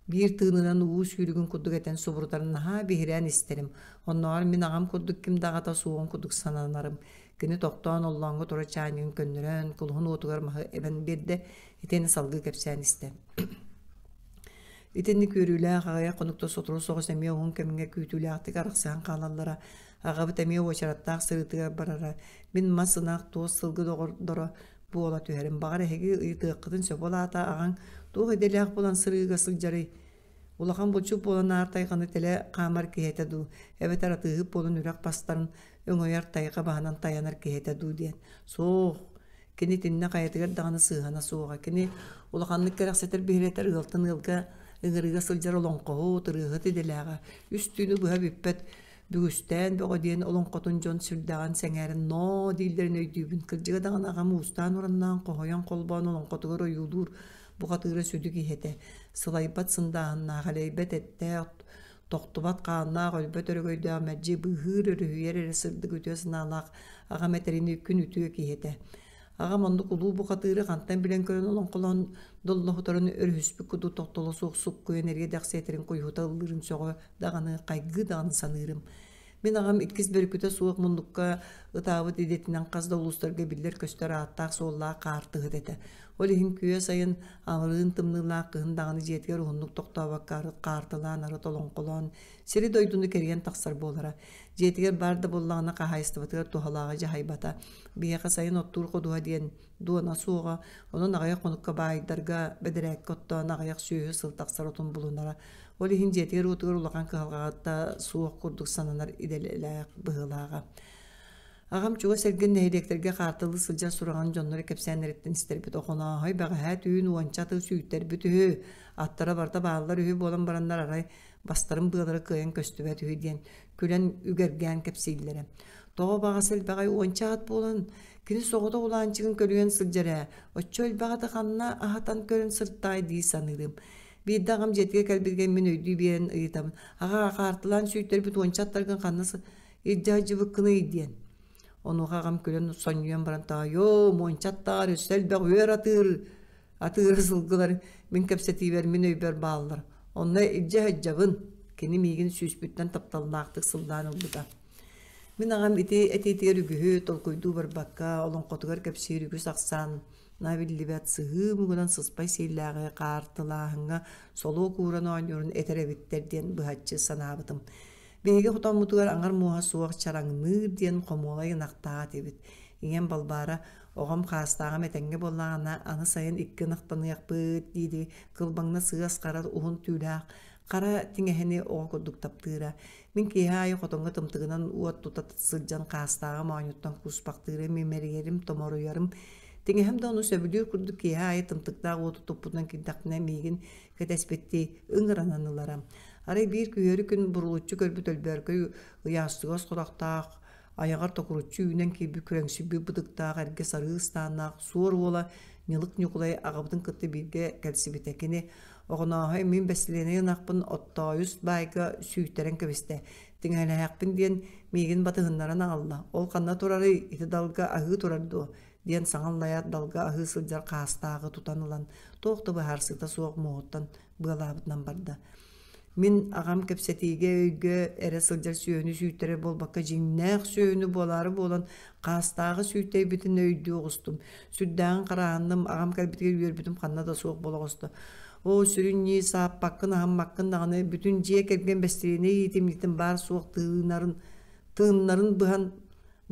биир тыынынан уу сүүрүгүн курдук этэн субурутарын наһаа биһирээн истэрим. Оннооҕор мин аҕам курдук ким да аҕата суоҕун курдук сананарым. Кини тохтоон оллооҥҥо тура чаанньыгын көннөрөн, кулуһун уотугар маһы эбэн биэрдэ, итиэннэ салгыы кэпсээн истэ. Итинник үөрүүлээх аҕыйах хонукта сотору соҕус эмиэ уһун кэмҥэ күүтүүлээхтик арахсыһан хаалаллара. Аҕабыт эмиэ уочараттаах сырыытыгар барара. Мин мас ынах, туос сылгы доҕордоро буола түһэрим. Баҕар эһиги ыйытыаххытын сөп ол аата аҕаҥ туох идэлээх буолан сырыыга сылдьарый? Улахан булчут буолан аар тайҕаны тэлэ хаамар киһи этэ дуу, эбэтэр атыыһыт буолан үрэх бастарын өҥөйөр тайҕа баһынан тайанар киһи этэ дуу диэн. Суох, кини итиннэ хайатыгар даҕаны сыһыана суоҕа. Кини улаханнык кэрэхсэтэр биһирэтэр ыалтан ыалга ыҥырыыга сылдьар олоҥхоһут, ырыаһыт идэлээҕэ. Үс түүнү быһа бүппэт Бүгүстээн бөҕө диэн олоҥхотун дьон сүрдээҕин сэҥээрэн ноо дииллэрин өйдүүбүн. Кырдьыга даҕаны аҕам уустаан-ураннаан хоһуйан холбоон олоҥхотугар ойуулуур бухатыыра сүдү киһи этэ. Сылайбат сындааһыннаах, элэйбэт эттээх, тохтубат хааннаах, өлбөт өрөгөйдөөх мэлдьи быыһыыр-өрүһүйэр эрэ сырдык үтүө санаалаах аҕам этэринии күн үтүө киһи этэ. Аҕам оннук улуу бухатыыры хантан билэн көрөн олоҥхолоон доллоһутарын өрүһүспүт курдук тохтоло суох суккуйан эриэ-дэхси этэрин куйуһута ыллыырын сөҕө даҕаны хайгыы даҕаны саныырым. Мин аҕам иккис бөрүкүтэ суох муннукка ытаабыт идэтинэн хас да улуустарга биллэр-көстөр ааттаах-суоллаах хаартыһыт этэ. Ол иһин күө сайын амырыын тымныылаах кыһын даҕаны дьиэтигэр уһуннук тохтообокко арыт хаартылаан, арыт олоҥхолоон, сири-дойдуну кэрийэн тахсар буолара. Дьиэтигэр баар да буоллаҕына хаһаайыстыбатыгар туһалааҕы дьаһайбата. Биһиэхэ сайын оттуур ходуһа диэн дуона суоҕа, онон аҕыйах хонукка баайдарга бэдэрээккэ оттоон аҕыйах сүөһү сыл тахсар отун булунара. Ол иһин дьиэтигэр-уотугар улахан кыһалҕаҕа суох курдук сананар идэлээх быһыылааҕа. Аҕам чугас эргин нэһилиэктэргэ хаартылыы сылдьар сураҕын дьонноро кэпсээннэриттэн истэрбит Охонооһой бэҕэһээ түүн уонча аты сүүйтэрбит үһү, аттара барыта бааллар үһү буолан бараннар арай бастарын быалара кыайан көстүбэт үһү диэн күлэн үгэргээн кэпсииллэрэ. Тоҕо баҕас элбэҕэй уонча ат буолан кини соҕотох улаанчыгын көлүйэн сылдьар ээ, оччо элбэх аты ханна аһатан көрөн сыртаай дии саныырым. Биирдэ аҕам дьиэтигэр кэлбитигэр мин өйдүү биэрэн ыйытабын: «Аҕаа, хаартылаан сүүйтэрбит уонча аттаргын ханна илдьэ сылдьыбыккыный?» диэн. Онуоха аҕам күлэн сонньуйан баран «Таайоо, муонча аттааҕар өссө элбэх үөр атыыр, атыыры сылгылар мин кэпсэтиибэр мин өйбөр бааллар. Онно илдьэ сылдьабын». Кини миигин сүүспүттэн тапталлаахтык сыллаан ылбыта. Мин аҕам ити этиитигэр үгүһү толкуйдуу барбакка, олоҥхотугар кэпсиир үгүс ахсаан биллибэт сыһыы муҥунан сыспай сиэллээҕи хаартылааһыҥҥа солуок ууран оонньуурун этэр эбиттэр диэн быһаччы санаабытым. Биһиги хотоммутугар аҥар муоһа суох чараҥныыр диэн хомуолай ынахтаах этибит. Ийэм Балбаара оҕом хаастааҕым этэҥҥэ буоллаҕына аны сайын икки ынахтаныахпыт дии-дии кылбаҥна сыас хара уһун түүлээх хара тиҥэһэни оҕо курдук таптыыра. Мин киэһэ аайы хотоҥҥо тымтыгынан уот тута сылдьан хаастааҕым оонньуттан кууспахтыырым, имэрийэрим, томоруйарым. Тиҥэһэм да ону сөбүлүүр курдук киэһэ аайы тымтыктаах уоту туппутунан киирдэхпинэ миигин кэтэспиттии ыҥыранан ылара. Арай биир күһүөрү күн бурулуччу көрбүт өлбөөркөй ыйаастыгас харахтаах, айаҕар токуруччу үүнэн киирбит күрэҥсийбит бытыктаах эргэ сарыы ыстааннаах суор уола Ньылык Ньукулай аҕабытын кытта бииргэ кэлсибитэ. Кини Оҕонооһой мин бэстилиэнэй ынахпын оттоойус баайга сүүйтэрэн кэбистэ. Тиҥэһэлэһэхпин диэн миигин батыһыннаран аҕалла. Ол ханна турарый, ити далга аһыы турар дуо? диэн саҥа аллайаат далга аһыы сылдьар хаастааҕы тутан ылан туох да быһаарсыыта суох муоһуттан быалаабытынан барда. Мин аҕам кэпсэтиигэ өйгө эрэ сылдьар сүөһүнү сүүйтэрэр буолбакка дьиҥнээх сүөһүнү буолаары буолан хаастааҕы сүүйтэйбитин өйдүү оҕустум. Сүрдээҕин харааһынным, аҕам кэлбитигэр үөрбүтүм ханна да суох буола оҕуста. Оо, сүрүн ньии сааппаккын, аһыммаккын даҕаны бүтүн дьиэ кэргэн бэстилиэнэй иитимньитин баар-суох тыынарын, тыыннарын быһан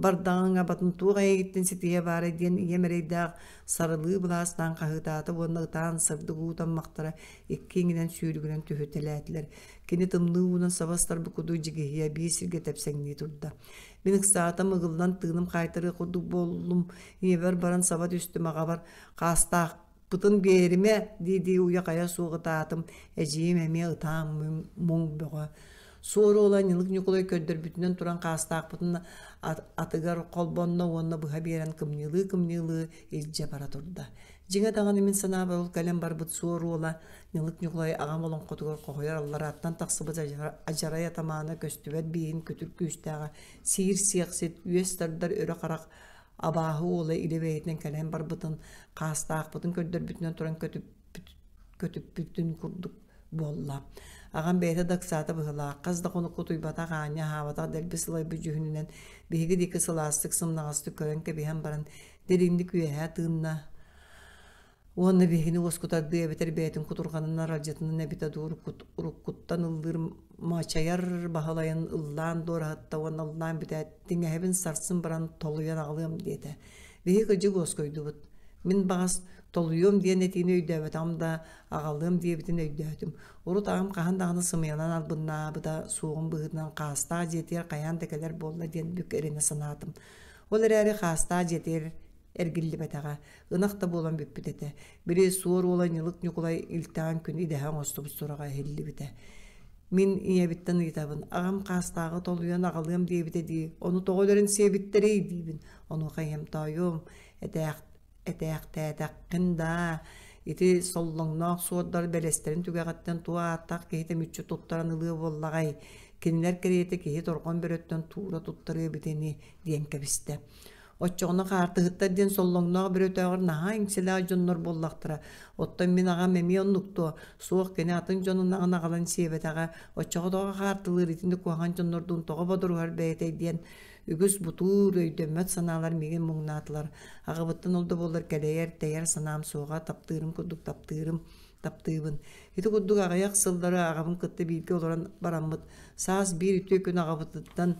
Бардаҕыҥ абатын туох эйигиттэн ситиһиэ баарай диэн ийэм эрэйдээх сарылыы былаастаан хаһыытаата уонна ытаан сырдык уу таммахтара икки иҥинэн сүүрүгүнэн түһүтэлээтилэр. Кини тымныы уунан саба ыстарбыт курдук дьигиһийэ биир сиргэ тэпсэҥнии турда. Мин ыксаатым, ыгыллан тыыным хаайтарыах курдук буоллум. Ийэбэр баран саба түстүм, аҕабар хаастаах Пытын биэримэ дии-дии уйа-хайа суох ытаатым, эдьиийим эмиэ ытаан муҥ бөҕө. Суор уола Ньылык Ньукулай көрдөрбүтүнэн туран хаастаахпытын атыгар холбонно уонна быһа биэрэн кымньыылыы-кымньыылыы илдьэ бара турда. Дьиҥэ даҕаны мин санаабар ол кэлэн барбыт суор уола Ньылык Ньукулай аҕам олоҥхотугар хоһуйар алларааттан тахсыбыт адьарай атамаана көстүбэт бииһин күтүр күүстээҕэ сиир сиэхсит үөс тардар өрө харах абааһы уола илэ бэйэтинэн кэлэн барбытын, хаастаахпытын көрдөрбүтүнэн туран көтүппүтүн курдук буолла. Аҕам бэйэтэ да ыксаата быһыылаах, хас да хонукка утуйбатах, аанньа аһаабатах дэлби сылайбыт дьүһүнүнэн биһиги диэки сылаастык, сымнаҕастык көрөн кэбиһэн баран, дириҥник үөһэ тыынна Уонна биһигини уоскутардыы эбэтэр бэйэтин кутурҕанын аралдьытынан эбитэ дуу уруккуттан ыллыыр мачайар Баһылайын ыллаан дуораһытта уонна ыллаан бүтээт тиҥэһэбин сарсын баран толуйан аҕалыам диэтэ. Биһиги кырдьык уоскуйдубут. Мин баҕас толуйуом диэн этиини өйдөөбөтөҕүм да аҕалыам диэбитин өйдөөтүм. Урут аҕам хаһан даҕаны сымыйанан албыннаабыта суоҕун быһыытынан хаастаах дьиэтигэр хайаан да кэлэр буолла диэн бүк эрэнэ санаатым. Ол эрээри хаастаах дьиэтигэр эргиллибэтэҕэ, ынах да буолан бүппүт этэ. Били суор уола Ньылык Ньукулай илтэҕин күн идэһэ оҥостубут сураҕа иһиллибитэ. Мин ийэбиттэн ыйытабын, аҕам хаастааҕы толуйан аҕалыам диэбитэ дии, ону тоҕо өлөрөн сиэбиттэрий диибин. Онуоха ийэм тоойуом, этээх, этээхтээтэххин даа, ити соллоҥноох суордар бэлэстэрин түгэҕиттэн туох ааттаах киһитэ мүччү туттаран ылыа буоллаҕай, кинилэр кэриэтэ киһи торҕон бөрөттөн туура туттарыа эбит ини диэн кэбистэ. Оччоҕуна хаартыһыттар диэн соллоҥноох бөрөтөөҕөр наһаа иҥсэлээх дьоннор буоллахтара. Оттон мин аҕам эмиэ оннук дуо? Суох, кини атын дьон ынаҕын аҕалан сиэбэтэҕэ. Оччоҕо тоҕо хаартылыыр итинник куһаҕан дьоннордуун тоҕо бодоруһар бэйэтэй диэн үгүс бутуур, өйдөммөт санаалар миигин муҥнаатылар. Аҕабыттан ол да буоллар кэлэйэр, тэйэр санаам суоҕа, таптыырым курдук таптыырым, таптыыбын. Ити курдук аҕыйах сыллары аҕабын кытта бииргэ олорон бараммыт, саас биир үтүө күн аҕабытыттан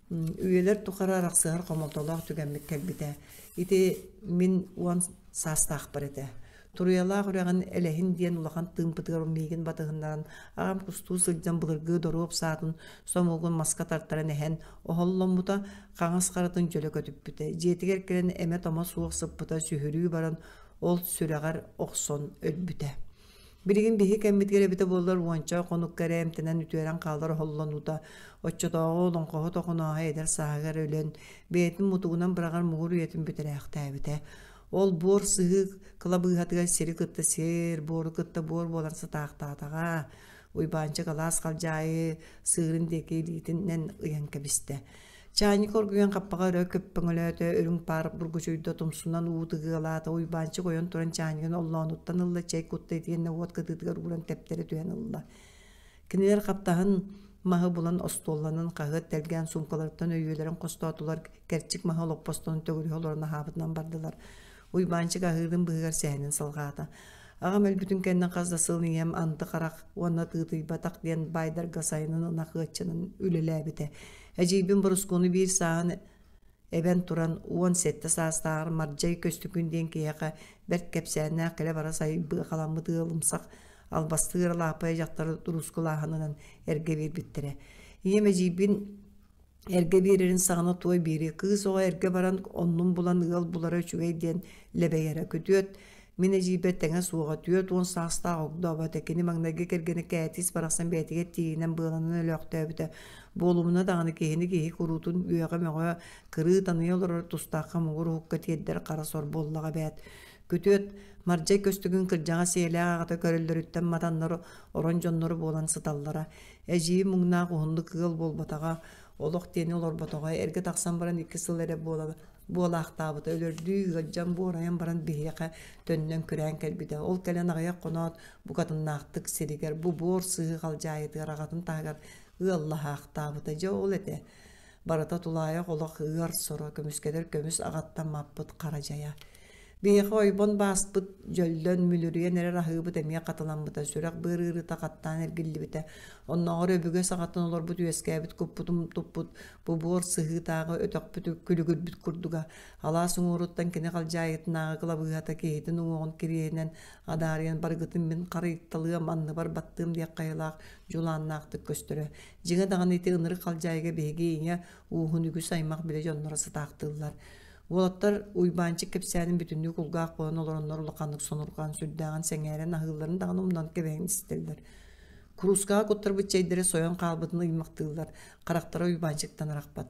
Үйэлэр тухары арахсыһар хомолтолоох түгэммит кэлбитэ. Ити мин уон саастаахпар этэ. Туруйалаах үрэҕин Элэһин диэн улахан тыымпытыгар миигин батыһыннаран аҕам кустуу сылдьан былыргы доруоп саатын сомуогун маска тартаран эһэн оһолломмута, хаҥас харатын дьөлө көтүппүтэ. Дьиэтигэр кэлэн эмэ-томо суох сыппыта сүһүрүү баран ол сүрэҕэр охсон өлбүтэ. Билигин биһи кэммитигэр эбитэ буоллар уонча хонукка эрэ эмтэнэн үтүөрэн хаалар оһоллонуута, оччотооҕу олоҥхоһут Охонооһой эдэр сааһыгар өлөн, бэйэтин мутугунан быраҕар муҥур үйэтин бүтэрээхтээбитэ. Ол буор сыһыы кылабыыһатыгар сири кытта сир, буору кытта буор буолан сытаахтаатаҕа. Уйбаанчык алаас халдьаайы сыырын диэки илиитинэн ыйан кэбистэ. Чаанньык оргуйан хаппаҕа өрө көппөҥөлөөтө, үрүҥ паар бургучуйда, тумсунан уу тыгыалаата, Уйбаанчык ойон туран чаанньыгын оллоонуттан ылла, чэй кутта итиэннэ уот кытыытыгар ууран тэптэрэ түһэн ылла. Кинилэр хаптаһын маһы булан остуолланан хаһыат тэлгээн суумкаларыттан өйүөлэрин хостоотулар, кэрчик маһы олоппостон төгүрүһэ олорон аһаабытынан бардылар. Уйбаанчык аһыырын быыһыгар сэһэнин салҕаата. Аҕам өлбүтүн кэннэ хас да сыл ийэм анды харах уонна тыытыйбатах диэн баайдарга сайынын ынах ыаччынан үлэлээбитэ. Эдьиийбин Борускуону биир сааһын эбэн туран 17 саастааҕар Мардьай Көстөкүүн диэн киһиэхэ бэрт кэпсээннээх кэлэ-бара сайбыахаламмыт ыалымсах албастыыр алааппай дьахтары туруускулааһынынан эргэ биэрбиттэрэ. Ийэм эдьиийбин Эргэ биэрэрин саҕана туой биэриэ, кыыс оҕо эргэ баран оннун булан ыал булара үчүгэй диэн лэбэйэрэ. Күтүөт мин эдьиийбэр тэҥэ суоҕа, 40 саастаах огдообо этэ. Кини маҥнайгы кэргэнэ Кээтиис барахсан бэйэтигэр тиийинэн быаланан өлөөхтөөбүтэ. Буолумуна даҕаны киһини киһи куруутун үөҕэ-мөҕө, кырыы таныйа олорор тустаахха муҥур уһукка тиэрдэр хара сор буоллаҕа эбээт. Күтүөт Мардьай Көстүгүн кырдьаҕас ийэлээх аҕата көрөллөрүттэн матаннар орон дьонноро буолан сыталлара. Эдьиийим муҥнаах уһуннук ыал буолбатаҕа, олох диэни олорботоҕо, эргэ тахсан баран икки сыл эрэ буолан буолаахтаабыта, өлөрдүү ыалдьан буорайан баран биһиэхэ төннөн күрээн кэлбитэ. Ол кэлэн аҕыйах хоноот букатыннаахтык сиригэр бу буор сыһыы халдьаайытыгар аҕатын таһыгар ыаллаһаахтаабыта. Дьэ ол этэ. Барыта тулаайах олох ыар соро, көмүскэтэр көмүс аҕаттан маппыт хара дьайа. Биһиэхэ ойбон бааспыт дьөллөн, мүлүрүйэн эрэр аһыыбыт эмиэ хатыламмыта, сүрэх быар ыарыыта хаттаан эргиллибитэ. Оннооҕор өбүгэ саҕаттан олорбут үөскээбит куппутун туппут бу буор сыһыытааҕы өтөхпүт күлүгүрбүт курдуга. Алаас уҥуоруттан кини халдьаайытынааҕы кылабыыһата киһитин уҥуоҕун кириэһинэн адаарыйан барыгытын мин харыйталыам, анныбар баттыам диэх хайалаах дьулааннаахтык көстөрө. Дьиҥэ даҕаны ити ынырык халдьаайыга биһиги ийэ ууһун үгүс аймах билэ дьонноро сытаахтыыллар. Уолаттар Уйбаанчык кэпсээнин бүтүннүү кулгаах буолан олороннор улаханнык сонурҕаан, сүрдээҕин сэҥээрэн аһыылларын даҕаны умнан кэбиһэн истэллэр. Куруускаҕа куттарбыт чэйдэрэ сойон хаалбытын ыймахтыыллар, харахтара Уйбаанчыктан арахпат.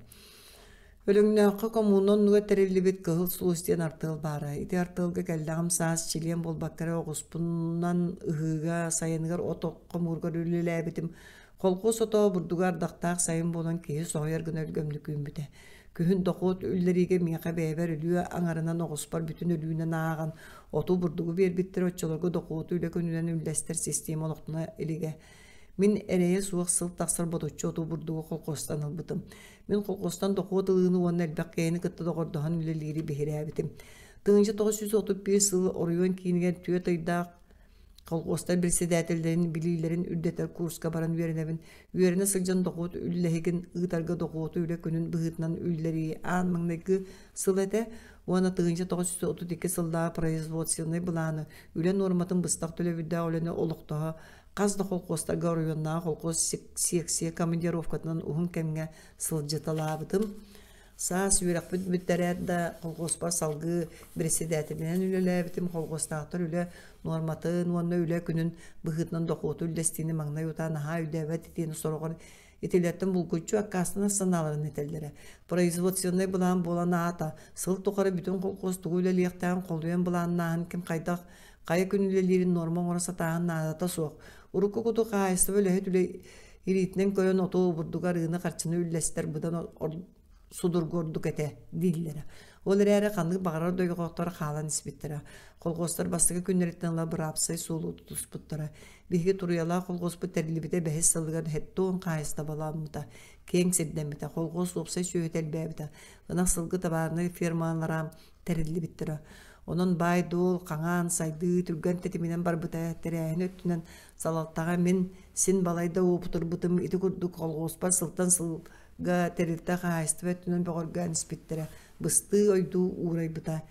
Өлөҥнөөххө коммуна оннугар тэриллибит Кыһыл сулус диэн артыал баара. Ити артыалга кэллэҕим саас чилиэн буолбакка эрэ оҕуспунан ыһыыга, сайыныгар от хомуургар үлэлээбитим. Колхуос ото бурдуга ардахтаах сайын буолан киһи соһуйар гына өлгөмнүк үүммүтэ. Күһүн дохуот үллэриигэ миэхэ бэйэбэр өлүү аҥарынан оҕуспар бүтүн өлүүнэн ааҕан оту бурдугу биэрбиттэр оччолорго дохуоту үлэ күнүнэн үллэстэр система олохтоно илигэ. Мин эрэйэ суох сыл тахсар ботуччу оту бурдугу колхуостан ылбытым. Мин колхуостан дохуот ылыыны уонна элбэх киһини кытта доҕордоһон үлэлиири биһирээбитим. 1931 сыл оройуон киинигэр түөрт ыйдаах Колхуостар председателлэрин билиилэрин үрдэтэр курска баран үөрэнэбин. Үөрэнэ сылдьан дохуот үллэһигин ыытарга дохуоту үлэ күнүн быһыытынан үллэрии аан маҥнайгы сыл этэ уонна 1932 сыллааҕы производственнай былааны, үлэ нуорматын быстах төлөбүрдээх үлэни олохтоһо хас да холкуостарга оройуоннааҕы холкуос секция командировкатынан уһун кэмҥэ сылдьыталаабытым. Саас үөрэхпит бүтэрээт да, колхуоспар салгыы председателинэн үлэлээбитим. Колхуостаахтар үлэ нуорматын уонна үлэ күнүн быһыытынан дохуоту үллэстиини маҥнай утаа наһаа өйдөөбөт итиэннэ сороҕор итилэртэн булгуччу аккаастанар санааларын этэллэрэ. Производственнай былаан буолан аата, сыл тухары бүтүн колхуос тугу үлэлиэхтээҕин холуйан былааннааһын ким хайдах хайа күн үлэлиирин нуорма оҥоро сатааһын наадата суох. Урукку курдук хаһаайыстыба үлэһит үлэ илиитинэн көрөн оту бурдугар ыыны харчыны үллэстэр быдан судургу ордук этэ дииллэрэ. Ол эрээри ханнык баҕарар дойҕохтор хаалан испиттэрэ. Колхуостар бастакы күннэриттэн ыла быраапсай суолу тутуспуттара. Биһиги Туруйалаах колхуоспут тэриллибитэ бэһис сылыгар хэттуон хаһаайыстыбаламмыта, киэҥ сирдэммитэ, колхуос уопсай сүөһүтэ элбээбитэ, ынах сылгы табаарынай фермалара тэриллибиттэрэ. Онон баай-дуол хаҥаан, сайдыы түргэн тэтиминэн барбыта, тэрээһин өттүнэн салалтаҕа мин син балайда уопутурбутум ити курдук колхуоспар сылтан сылга тэрилтэ хаһаайыстыба өттүнэн бөҕөргөөн испиттэрэ, быстыы ойдуу уурайбыта.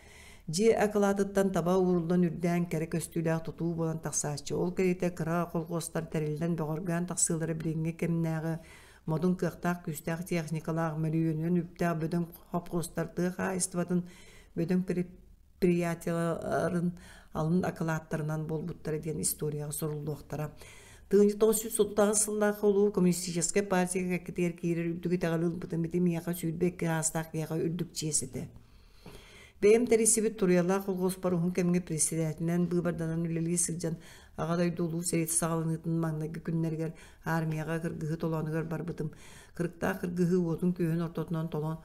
Дьиэ акылаатыттан таба ууруллан үрдээн кэрэ көстүүлээх тутуу буолан тахсааччы. Ол кэриэтэ кыра колхуостар тэриллэн бөҕөргөөн тахсыылара билиҥҥи кэмнээҕи модун кыахтаах күүстээх техникалаах мөлүйүөнүнэн үптээх бөдөҥ хопхуостар тыа хаһаайыстыбатын бөдөҥ предприятиеларын алын акылааттарынан буолбуттара диэн историяҕа суруллуохтара. 1938 сыллаах улуу коммунистическай партия кэккэтигэр киирэр үрдүк итэҕэли ылбытым ити миэхэ 22 саастаах киһиэхэ үрдүк чиэс этэ. Бэйэм тэрийсибит Туруйалаах колхуоспар уһун кэмҥэ председателинэн быыбарданан үлэлии сылдьан Аҕа дойду Улуу сэриитэ саҕаланыытын маҥнайгы күннэригэр армияҕа кыргыһыы толоонугар барбытым. Кырыктаах кыргыһыы уотун-күөһүн ортотунан толон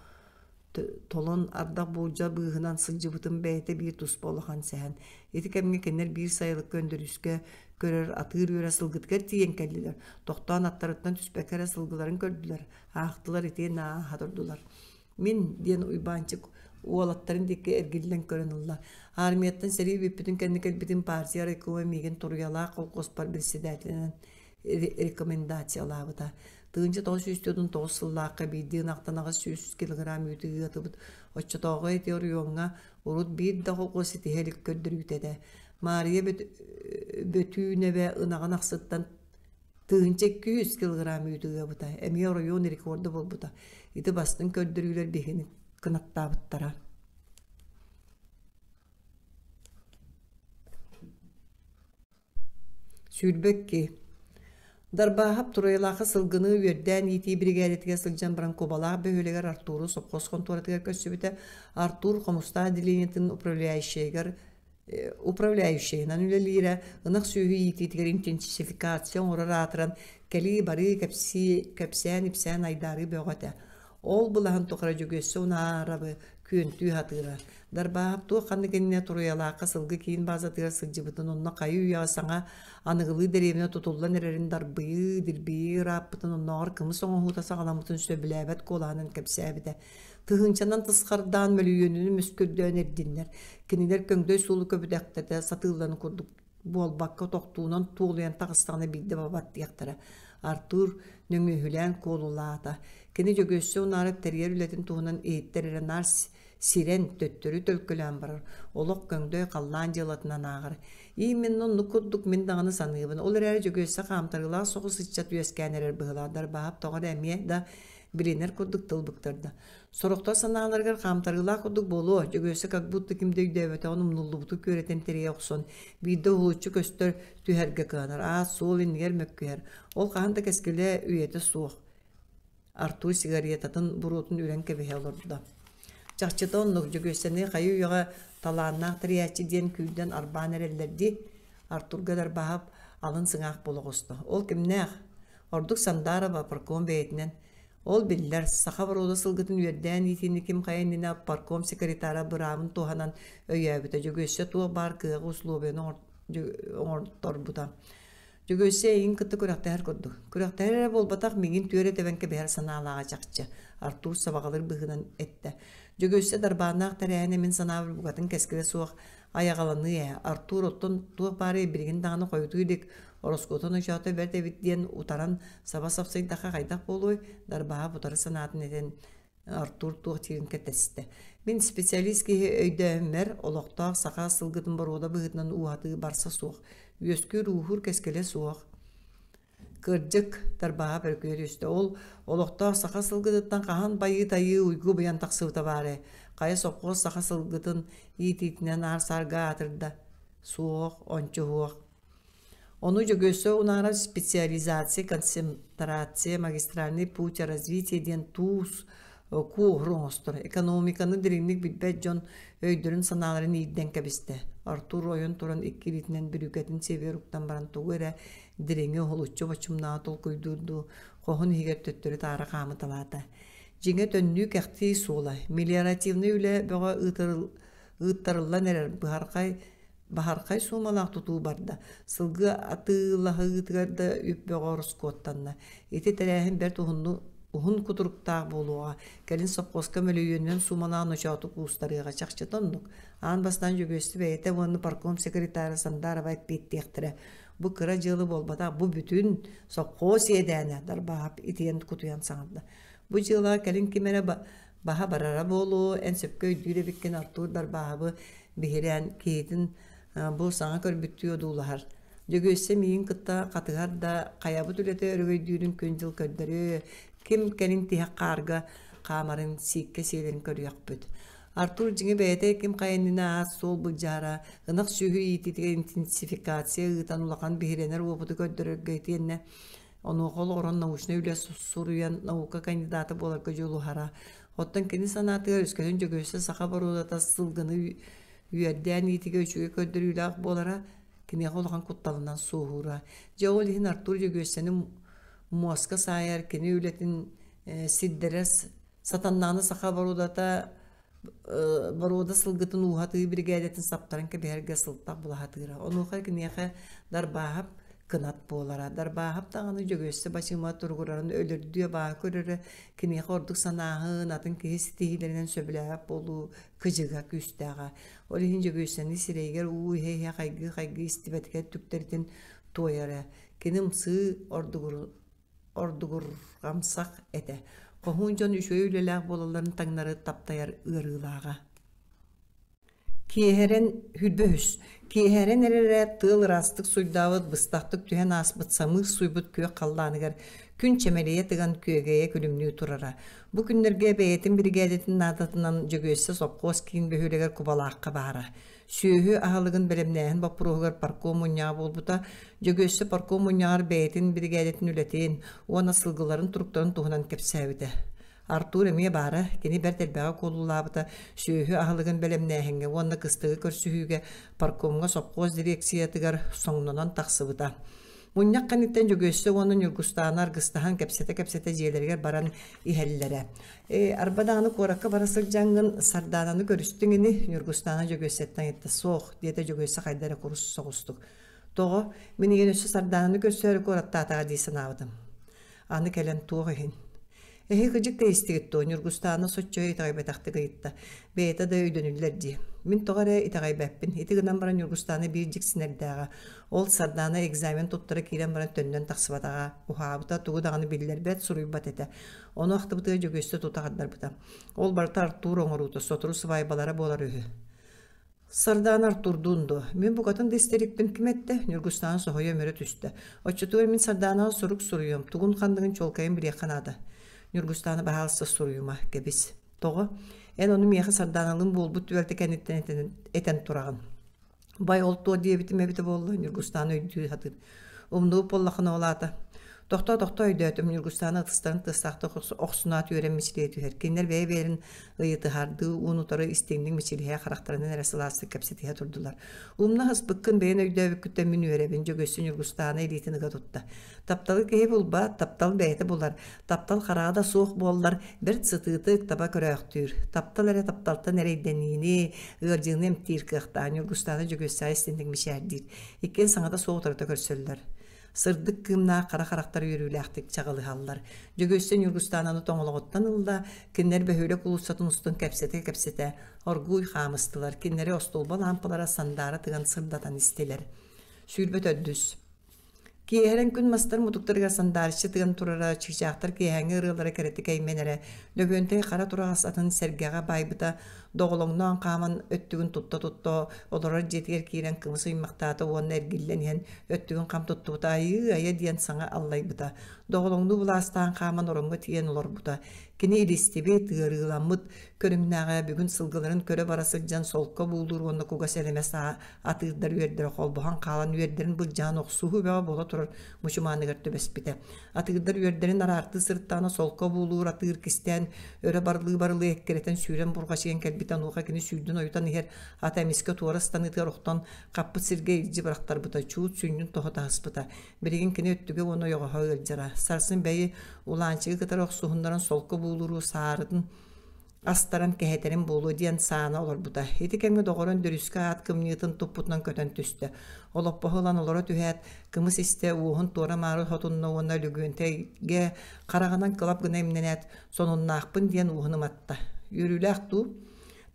толон ардах буулдьа быыһынан сылдьыбытым бэйэтэ биир туспа улахан сэһэн. Ити кэмҥэ кинилэр биир сайылыкка Өндөрүүскэ көрөр атыыр үөрэ сылгытыгар тиийэн кэллилэр. Тохтоон аттарыттан түспэккэ эрэ сылгыларын көрдүлэр, аахтылар итиэннэ ааһа турдулар. Мин, диэн Уйбаанчык уолаттарын диэки эргиллэн көрөн ылла. Армияттан сэрии бүппүтүн кэннэ кэлбитим партия райкома миигин Туруйалаах колхуоспар председателинэн рекомендациялаабыта. 1949 сыллаахха биирдии ынахтан 800 килограмм үүтү ыатыбыт. Оччотооҕу эти оройуоҥҥа урут биир да колхуос ситиһэ илик көрдөрүүтэ этэ. Маарыйа Бөтүүнэбэ ынаҕын ахсыттан 1200 килограмм үүтү ыабыта. Эмиэ оройуон рекорда буолбута. Ити бастыҥ көрдөрүүлэр биһигини кынаттаабыттара. 22. Дарбааһап Туруйалаахха сылгыны үөрдээн иитии биригээдэтигэр сылдьан баран Кубалаах бөһүөлэгэр Артуру сопхуос хонтуоратыгар көрсүбүтэ. Артур Хомустаах отделениетын управляющайыгар управляющайынан үлэлиирэ, ынах сүөһү иитиитигэр интенсификация оҥорор аатыран кэлии-барыы кэпсии, кэпсээн-ипсээн айдаарыы бөҕө этэ. Ол былаһын тухары Дьөгүөссэ Унаарабы. күөнтүү сатыыра. Дарбааһап туох ханнык иннинэ Туруйалаахха сылгы киин базатыгар сылдьыбытын, онно хайы-үйэҕэ саҥа аныгылыы дэриэбинэ тутуллан эрэрин дарбыйыы, дирбийии ырааппытын, оннооҕор кымыс оҥоһуута саҕаламмытын сөбүлээбэт куолаһынан кэпсээбитэ. Тыһыынчанан тысхардаан мөлүйүөнүнү мөскүрдээн эрдиннэр. Кинилэр көҥдөй суолу көбүтэхтэтэ сатыылларын курдук буолбакка тохтуунан туолуйан таҕыстаҕына биирдэ бабаттыахтара. Артур нөҥүөһүлээн куолулаата. Кини Дьөгүөссэ унаарап тэрийэр үлэтин туһунан иһиттэр эрэ наар сирэн, төттөрү төлкөлөөн барар, олох көҥдөй халлаан дьыалатынан ааҕар. Именно оннук курдук мин даҕаны саныыбын. Ол эрээри Дьөгүөссэ хаамтарыылаах соҕус ыччат үөскээн эрэр быһыылаах Дарбааһап тоҕо эрэ эмиэ да билинэр курдук тыл быктарда. Сорохтор санааларыгар хаамтарыылаах курдук буолуо, Дьөгүөссэ как будто ким да өйдөөбөтөҕүн умнуллубуту күөрэтэн тэрийэ охсон, биирдэ уһулуччу көстөр түһэргэ кыанар, аат-суол иннигэр мөккүһэр. Ол хаһан да кэскилэ үйэтэ суох. Артур сигаретатын буруотун үрэн кэбиһэ олордо. Чахчыта оннук Дьөгүөссэни хайы-үйэҕэ талааннаах тэрийээччи диэн күүрдэн арбаан эрэллэр дии. Артурга Дарбаһап алын сыҥаах буола оҕуста. Ол кимнээх? Ордук Сандаарова парком бэйэтинэн Ол биллэр, саха боруода сылгытын үөрдээн иитиини ким хайа иннинэ парком секретара быраабын туһанан өйөөбүтэ, Дьөгүөссэ туох баар кыаҕы условияны оҥорторбута. Дьөгүөссэ эйигин кытта күрэхтэһэр курдук. Күрэхтэһэр эрэ буолбатах, миигин түөрэ тэбэн кэбиһэр санаалааҕа чахчы, Артур сабаҕалыыр быһыынан эттэ. Дьөгүөссэ дарбааннаах тэрээһинэ мин санаабар букатын кэскилэ суох айаҕаланыы ээ. Артур оттон туох баарый билигин даҕаны хойутуу илик, ороскуотун очоото бэрт эбит диэн утаран саба сапсыйдахха хайдах буолуой, Дарбаһа утары санаатын этэн Артур туох диирин кэтэстэ. Мин специалист киһи өйдөөһүммэр, олохтоох саха сылгытын боруода быһыытынан ууһатыы барса суох, үөскүүр-ууһуур кэскилэ суох. Кырдьык, Дарбаһа бөркүө түстэ. Ол олохтоох саха сылгытыттан хаһан байыы-тайыы уйгу быйан тахсыбыта баарай? Хайа сопхуос саха сылгытын иитиитинэн аар-саарга аатырда? Суох, ончу суох. Ону Дьөгүөссэ Унаарап специализация, концентрация, магистральный путь развития диэн туус куоһур оҥостор. Экономиканы дириҥник билбэт дьон өйдөрүн-санааларын иирдэн кэбистэ. Артур ойон туран икки илиитинэн бүрүүкэтин сиэбигэр уктан баран тугу эрэ дириҥи уһулуччу боччумнааҕы толкуйдуур дуу, хоһун иһигэр төттөрү-таары хаамыталаата. Дьиҥэ төннүү кэхтии суола, мелиоративнай үлэ бөҕө ыыттарыллан эрэр быһархай Баһархай суумалаах тутуу барда, сылгы атыылаһыытыгар да үп бөҕө ороскуоттанна. Ити тэрээһин бэрт уһун кутуруктаах буолуоҕа, кэлин сопхуоска мөлүйүөнүнэн суумалаах ночооту куустарыаҕа чахчыта оннук. Аан бастаан Дьөгүөссэ бэйэтэ уонна парком секретара Сандаарова эппиэттиэхтэрэ. Бу кыра дьыала буолбатах, бу бүтүн сопхуос иэдээнэ, Дарбааһап итийэн-кутуйан саҥарда. Бу дьыалаҕа кэлин ким эрэ баһа барара буолуо, эн сөпкө өйдүүр эбиккин Артур Дарбааһабы биһирээн киһитин бу саҥа көрбүттүү одуулаһар. Дьөгүөссэ миигин кытта хатыһар да, хайабыт үлэтэ өрөгөйдүүрүн күн-дьыл көрдөрүө, ким кэлин тиһэх хаарга хаамарын, сииккэ сиэлэрин көрүөхпүт. Артур дьиҥэ бэйэтэ ким хайа иннинэ аат-суол былдьаара, ынах сүөһү иитиитигэр интенсификация ыытан улахан биһирэнэр уопуту көрдөрөргө итиэннэ Онуоха олоҕуран научнай үлэ суруйан наука кандидата буоларга дьулуһара. Оттон кини санаатыгар өскөтүн Дьөгүөссэ саха боруодата сылгыны үөрдээн иитигэ үчүгэй көрдөрүүлээх буолара киниэхэ улахан кутталынан суоһуура. Дьэ ол иһин Артур Дьөгүөссэни муоска саайар, кини үлэтин сирдэрэр сатаннаҕына саха боруодата боруода сылгытын ууһатыы биригээдэтин саптаран кэбиһэргэ сылтах булаһатыыра. Онуоха киниэхэ Дарбааһап кынат буолара. Дарбааһап даҕаны Дьөгүөссэ бачыыма туругурарын өлөрдүү абааһы көрөрө, киниэхэ ордук санааһын, атын киһи ситиһиилэринэн сөбүлээбэт буолуу кыдьыга күүстээҕэ. Ол иһин Дьөгүөссэни сирэйигэр уу иһэ-иһэ хайгыы-хайгыы истибэтигэр түктэритин туойара. Кини ымсыы ордугуру ордугурҕамсах этэ. Хоһуун дьон үчүгэй үлэлээх буолалларын таҥнары таптайар ыарыылааҕа. Киэһэрэн хүрбэ үһүс. Киэһэрэн эрэрэ тыал ыраастык суйдаабыт, быстахтык түһэн ааспыт самыыр суйбут күөх халлааныгар күн чэмэлийэ тыган күөгэйэ күлүмнүү турара. Бу күннэргэ бэйэтин биригээдэтин наадатынан Дьөгүөссэ сопхуос киин бөһүөлэгэр Кубалаахха баара. Сүөһү аһылыгын бэлэмнээһин боппуруоһугар парком мунньаҕа буолбута. Дьөгүөссэ парком мунньаҕар бэйэтин биригээдэтин үлэтин уонна сылгыларын туруктарын туһунан кэпсээбитэ. Артур эмиэ баара, кини бэрт элбэҕи куолулаабыта сүөһү аһылыгын бэлэмнээһиҥҥэ уонна кыстыгы көрсүһүүгэ паркомҥа сопхуос дирекциятыгар соҥнонон тахсыбыта. Мунньах кэнниттэн Дьөгүөссэ уонна Ньургустаана аргыстаһан кэпсэтэ-кэпсэтэ дьиэлэригэр баран иһэллэрэ. Ээ, арба даҕаны куоракка бара сылдьаҥҥын Сардаананы көрүстүҥ ини, Ньургустаана Дьөгүөссэттэн ыйытта. Суох, диэтэ Дьөгүөссэ хайда эрэ курус соҕустук. Тоҕо? Мин ийэн өссө Сардаананы көрсөөрү куораттаатаҕа дии санаабытым. Аны кэлэн туох иһин? Эһи кыдьык да истигит дуо? Ньургустаана соччо итэҕэйбэтэхтик ыйытта. Бэйэтэ да өйдөнүллэр дии. Мин тоҕо эрэ итэҕэйбэппин. Ити гынан баран Ньургустаана биир дьиксинэрдээҕэ. Ол Сардаана экзамен туттара киирэн баран төннөн тахсыбатаҕа, уһаабыта, тугу даҕаны биллэрбэт, суруйбат этэ. Ону ахтыбытыгар Дьөгүөссэ тута хардарбыта. Ол барыта Артур оҥоруута, сотору сыбаайбалара буолар үһү. Сардаана Артурдуун дуо? Мин букатын да истэрикпин ким эттэ? Ньургустаана соһуйа өмүрэ түстэ. Оччотугар мин Сардаанаҕа сурук суруйуом, тугун-ханныгын чуолкайын билиэххэ наада. Ньургустаана баһаалыста суруйума, кэбис. Тоҕо? Эн ону миэхэ Сардааналыын буолбут түбэлтэ кэнниттэн этэн, этэн тураҕын. Бай ол туо диэбитим эбитэ буолла, Ньургустаана өйдүү сатыыр. Умнубут буоллаххына ол аата. Тохтоо, тохтоо өйдөөтүм, Ньургустаана ытыстарын тыастаахтык охсунаат үөрэн мичилийэ түһэр. Кинилэр бэйэ-бэйэлэрин ыйытыһардыы уун-утары истиҥник мичилиһэ харахтарынан эрэ сылаастык кэпсэтиһэ турдулар. Умна аһыспыккын бэйэн өйдөөбүккүттэн мин үөрэбин, Дьөгүөссэ Ньургустаана илиитин ыга тутта. Тапталы киһи булбат, таптал бэйэтэ булар. Таптал хараҕа да суох буоллар, бэрт сытыытык таба көрөөхтүүр. Таптал эрэ тапталтан эрэйдэниини, ыалдьыыны эмтиир кыахтаах Ньургустаана Дьөгүөссэҕэ истиҥник мичээрдиир. Иккиэн саҥата суох утарыта көрсөллөр. Сырдык кыымнаах хара харахтар үөрүүлээхтик чаҕылыһаллар. Дьөгүөссэ Ньургустаананы тоҥолоҕуттан ылла, кинилэр бөһүөлэк уулуссатын устун кэпсэтэ-кэпсэтэ оргууй хаамыстылар. Кинилэри остуолба лаампалара сандаара тыган сырдатан истилэр. 24 төрдүс Киэһэрэн күн мастар мутуктарыгар сандаарыччы тыган турара, чыычаахтар киэһээҥҥи ырыалара кэрэтик эймэнэрэ, Лөгүөнтэй хара тураҕас атын сэргэҕэ баайбыта, доҕолоҥноон хааман өттүгүн тутта-тутта олорор дьиэтигэр киирэн кымыс ыймахтаата уонна эргиллэн иһэн өттүгүн хам туттубута айыы-айа диэн саҥа аллайбыта. Доҕолоҥнуу былаастаан хааман ороҥҥо тиийэн олорбута. Кини илистибит, ыарыыламмыт көрүҥнээҕэ бүгүн сылгыларын көрө бара сылдьан солко буулуур уонна кугас элэмэс атыырдар үөрдэрэ холбоһон хаалан үөрдэрин былдьаан охсуһуу бөҕө буола турар мучумааныгар түбэспитэ. Атыырдар үөрдэрин араартыы сырыттаҕына солко буулуур атыыр кистээн өрө барылыы-барылыы эккирэтэн сүүрэн бурҕачыйан кэлбитэ онуоха кини сүүрдүн ойутан иһэр ата эмискэ туора ыстаныытыгар охтон хаппыт сиргэ илдьи бырахтарбыта чуут сүнньүн тоһо таһыспыта. Билигин кини өттүгэ уонна ойоҕоһо ыалдьара. Сарсын бэйи Улаанчыгы кытары охсуһуннаран солко буулууру саарытын астаран кэһэтэрим буолуо диэн саана олорбута. Ити кэмҥэ доҕорун Дөрүскэ аат кымньыытын туппутунан көтөн түстэ. Олоппоһу ылан олоро түһээт, кымыс истэ, уоһун туора-маары хотунна уонна Лөгүөнтэйгэ хараҕынан кылап гына имнэнээт, сонуннаахпын диэн уоһун ыматта. Үөрүүлээх дуу?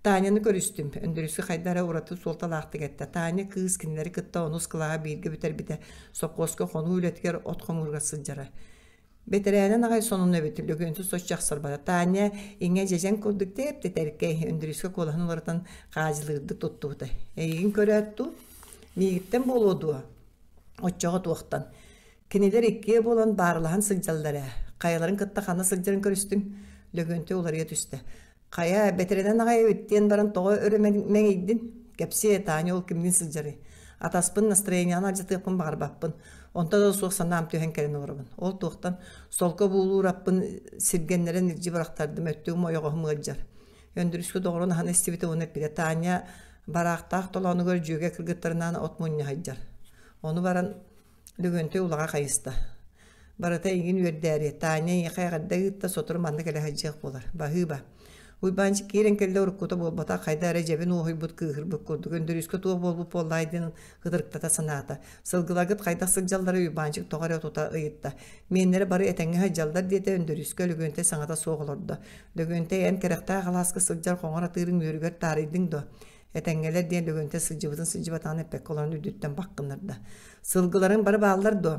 Таняны көрүстүм. Өндөрүскэ хайда эрэ ураты суолталаахтык эттэ. Таня кыыс кинилэри кытта онус кылааһы бииргэ бүтэрбитэ. Сопхуоска хонуу үлэтигэр от хомууругар сылдьара. Бэтэрээнин аҕай сонун эбит, Лөгүөнтү соччо ахсарбата. Таня иҥэ дьэдьэн курдук тэп-тэтэркэй, Өндөрүүскэ куолаһын уларытан хаадьылыырдык туттубута. Эйигин көрөөт дуу? Миигиттэн буолуо дуо? Оччоҕо туохтан? Кинилэр иккиэ буолан баарылаһан сылдьаллар ээ. Хайаларын кытта ханна сылдьарын көрүстүҥ? Лөгүөнтэ уларыйа түстэ. Хайа, бэтэринэн аҕай эбит диэн баран тоҕо өрө мэҥийдин? Кэпсиэ, Таня ол кимниин сылдьарый? Атаспын настроениеҕын алдьатыахпын баҕарбаппын. Онто да суох санаам түһэн кэлэн олоробун. Ол туохтан? Солко буулуур аппын сиргэннэрэн илдьи бырахтардым, өттүгүм ойоҕоһум ыалдьар. Өндөрүскэ доҕорун аһан истибитэ уонна эппитэ, Таня бараахтаах толоонугар дьүөгэ кыргыттарынаан от мунньа сылдьар. Ону баран Лөгөнтөй улаҕа хайыста. Барыта эйигин үөрдээри, Таня эйиэхэ эҕэрдэ ыытта, сотору манна кэлэ сылдьыах буолар. Баһыыба. Уйбаанчык киирэн кэллэ уруккута буолбатах, хайда эрэ дьэбин уоһуйбут, кыыһырбыт курдук. Өндөрүүскэ туох буолбут буоллаай диэн ытырыктата санаата. Сылгыларгыт хайдах сылдьаллара Уйбаанчык тоҕо эрэ тута ыйытта. Миэннэрэ бары этэҥҥэ сылдьаллар диэтэ Өндөрүүскэ Лөгөнтөй саҥата суох олордо. Лөгөнтөй эн кэрэхтээх алааска сылдьар хоҥор атыырыҥ үөрүгэр таарыйдыҥ дуо? Этэҥҥэлэр диэн Лөгөнтөй сылдьыбытын сылдьыбатаҕын эппэккэ олорон үрдүттэн баххыннарда. Сылгыларыҥ бары бааллар дуо?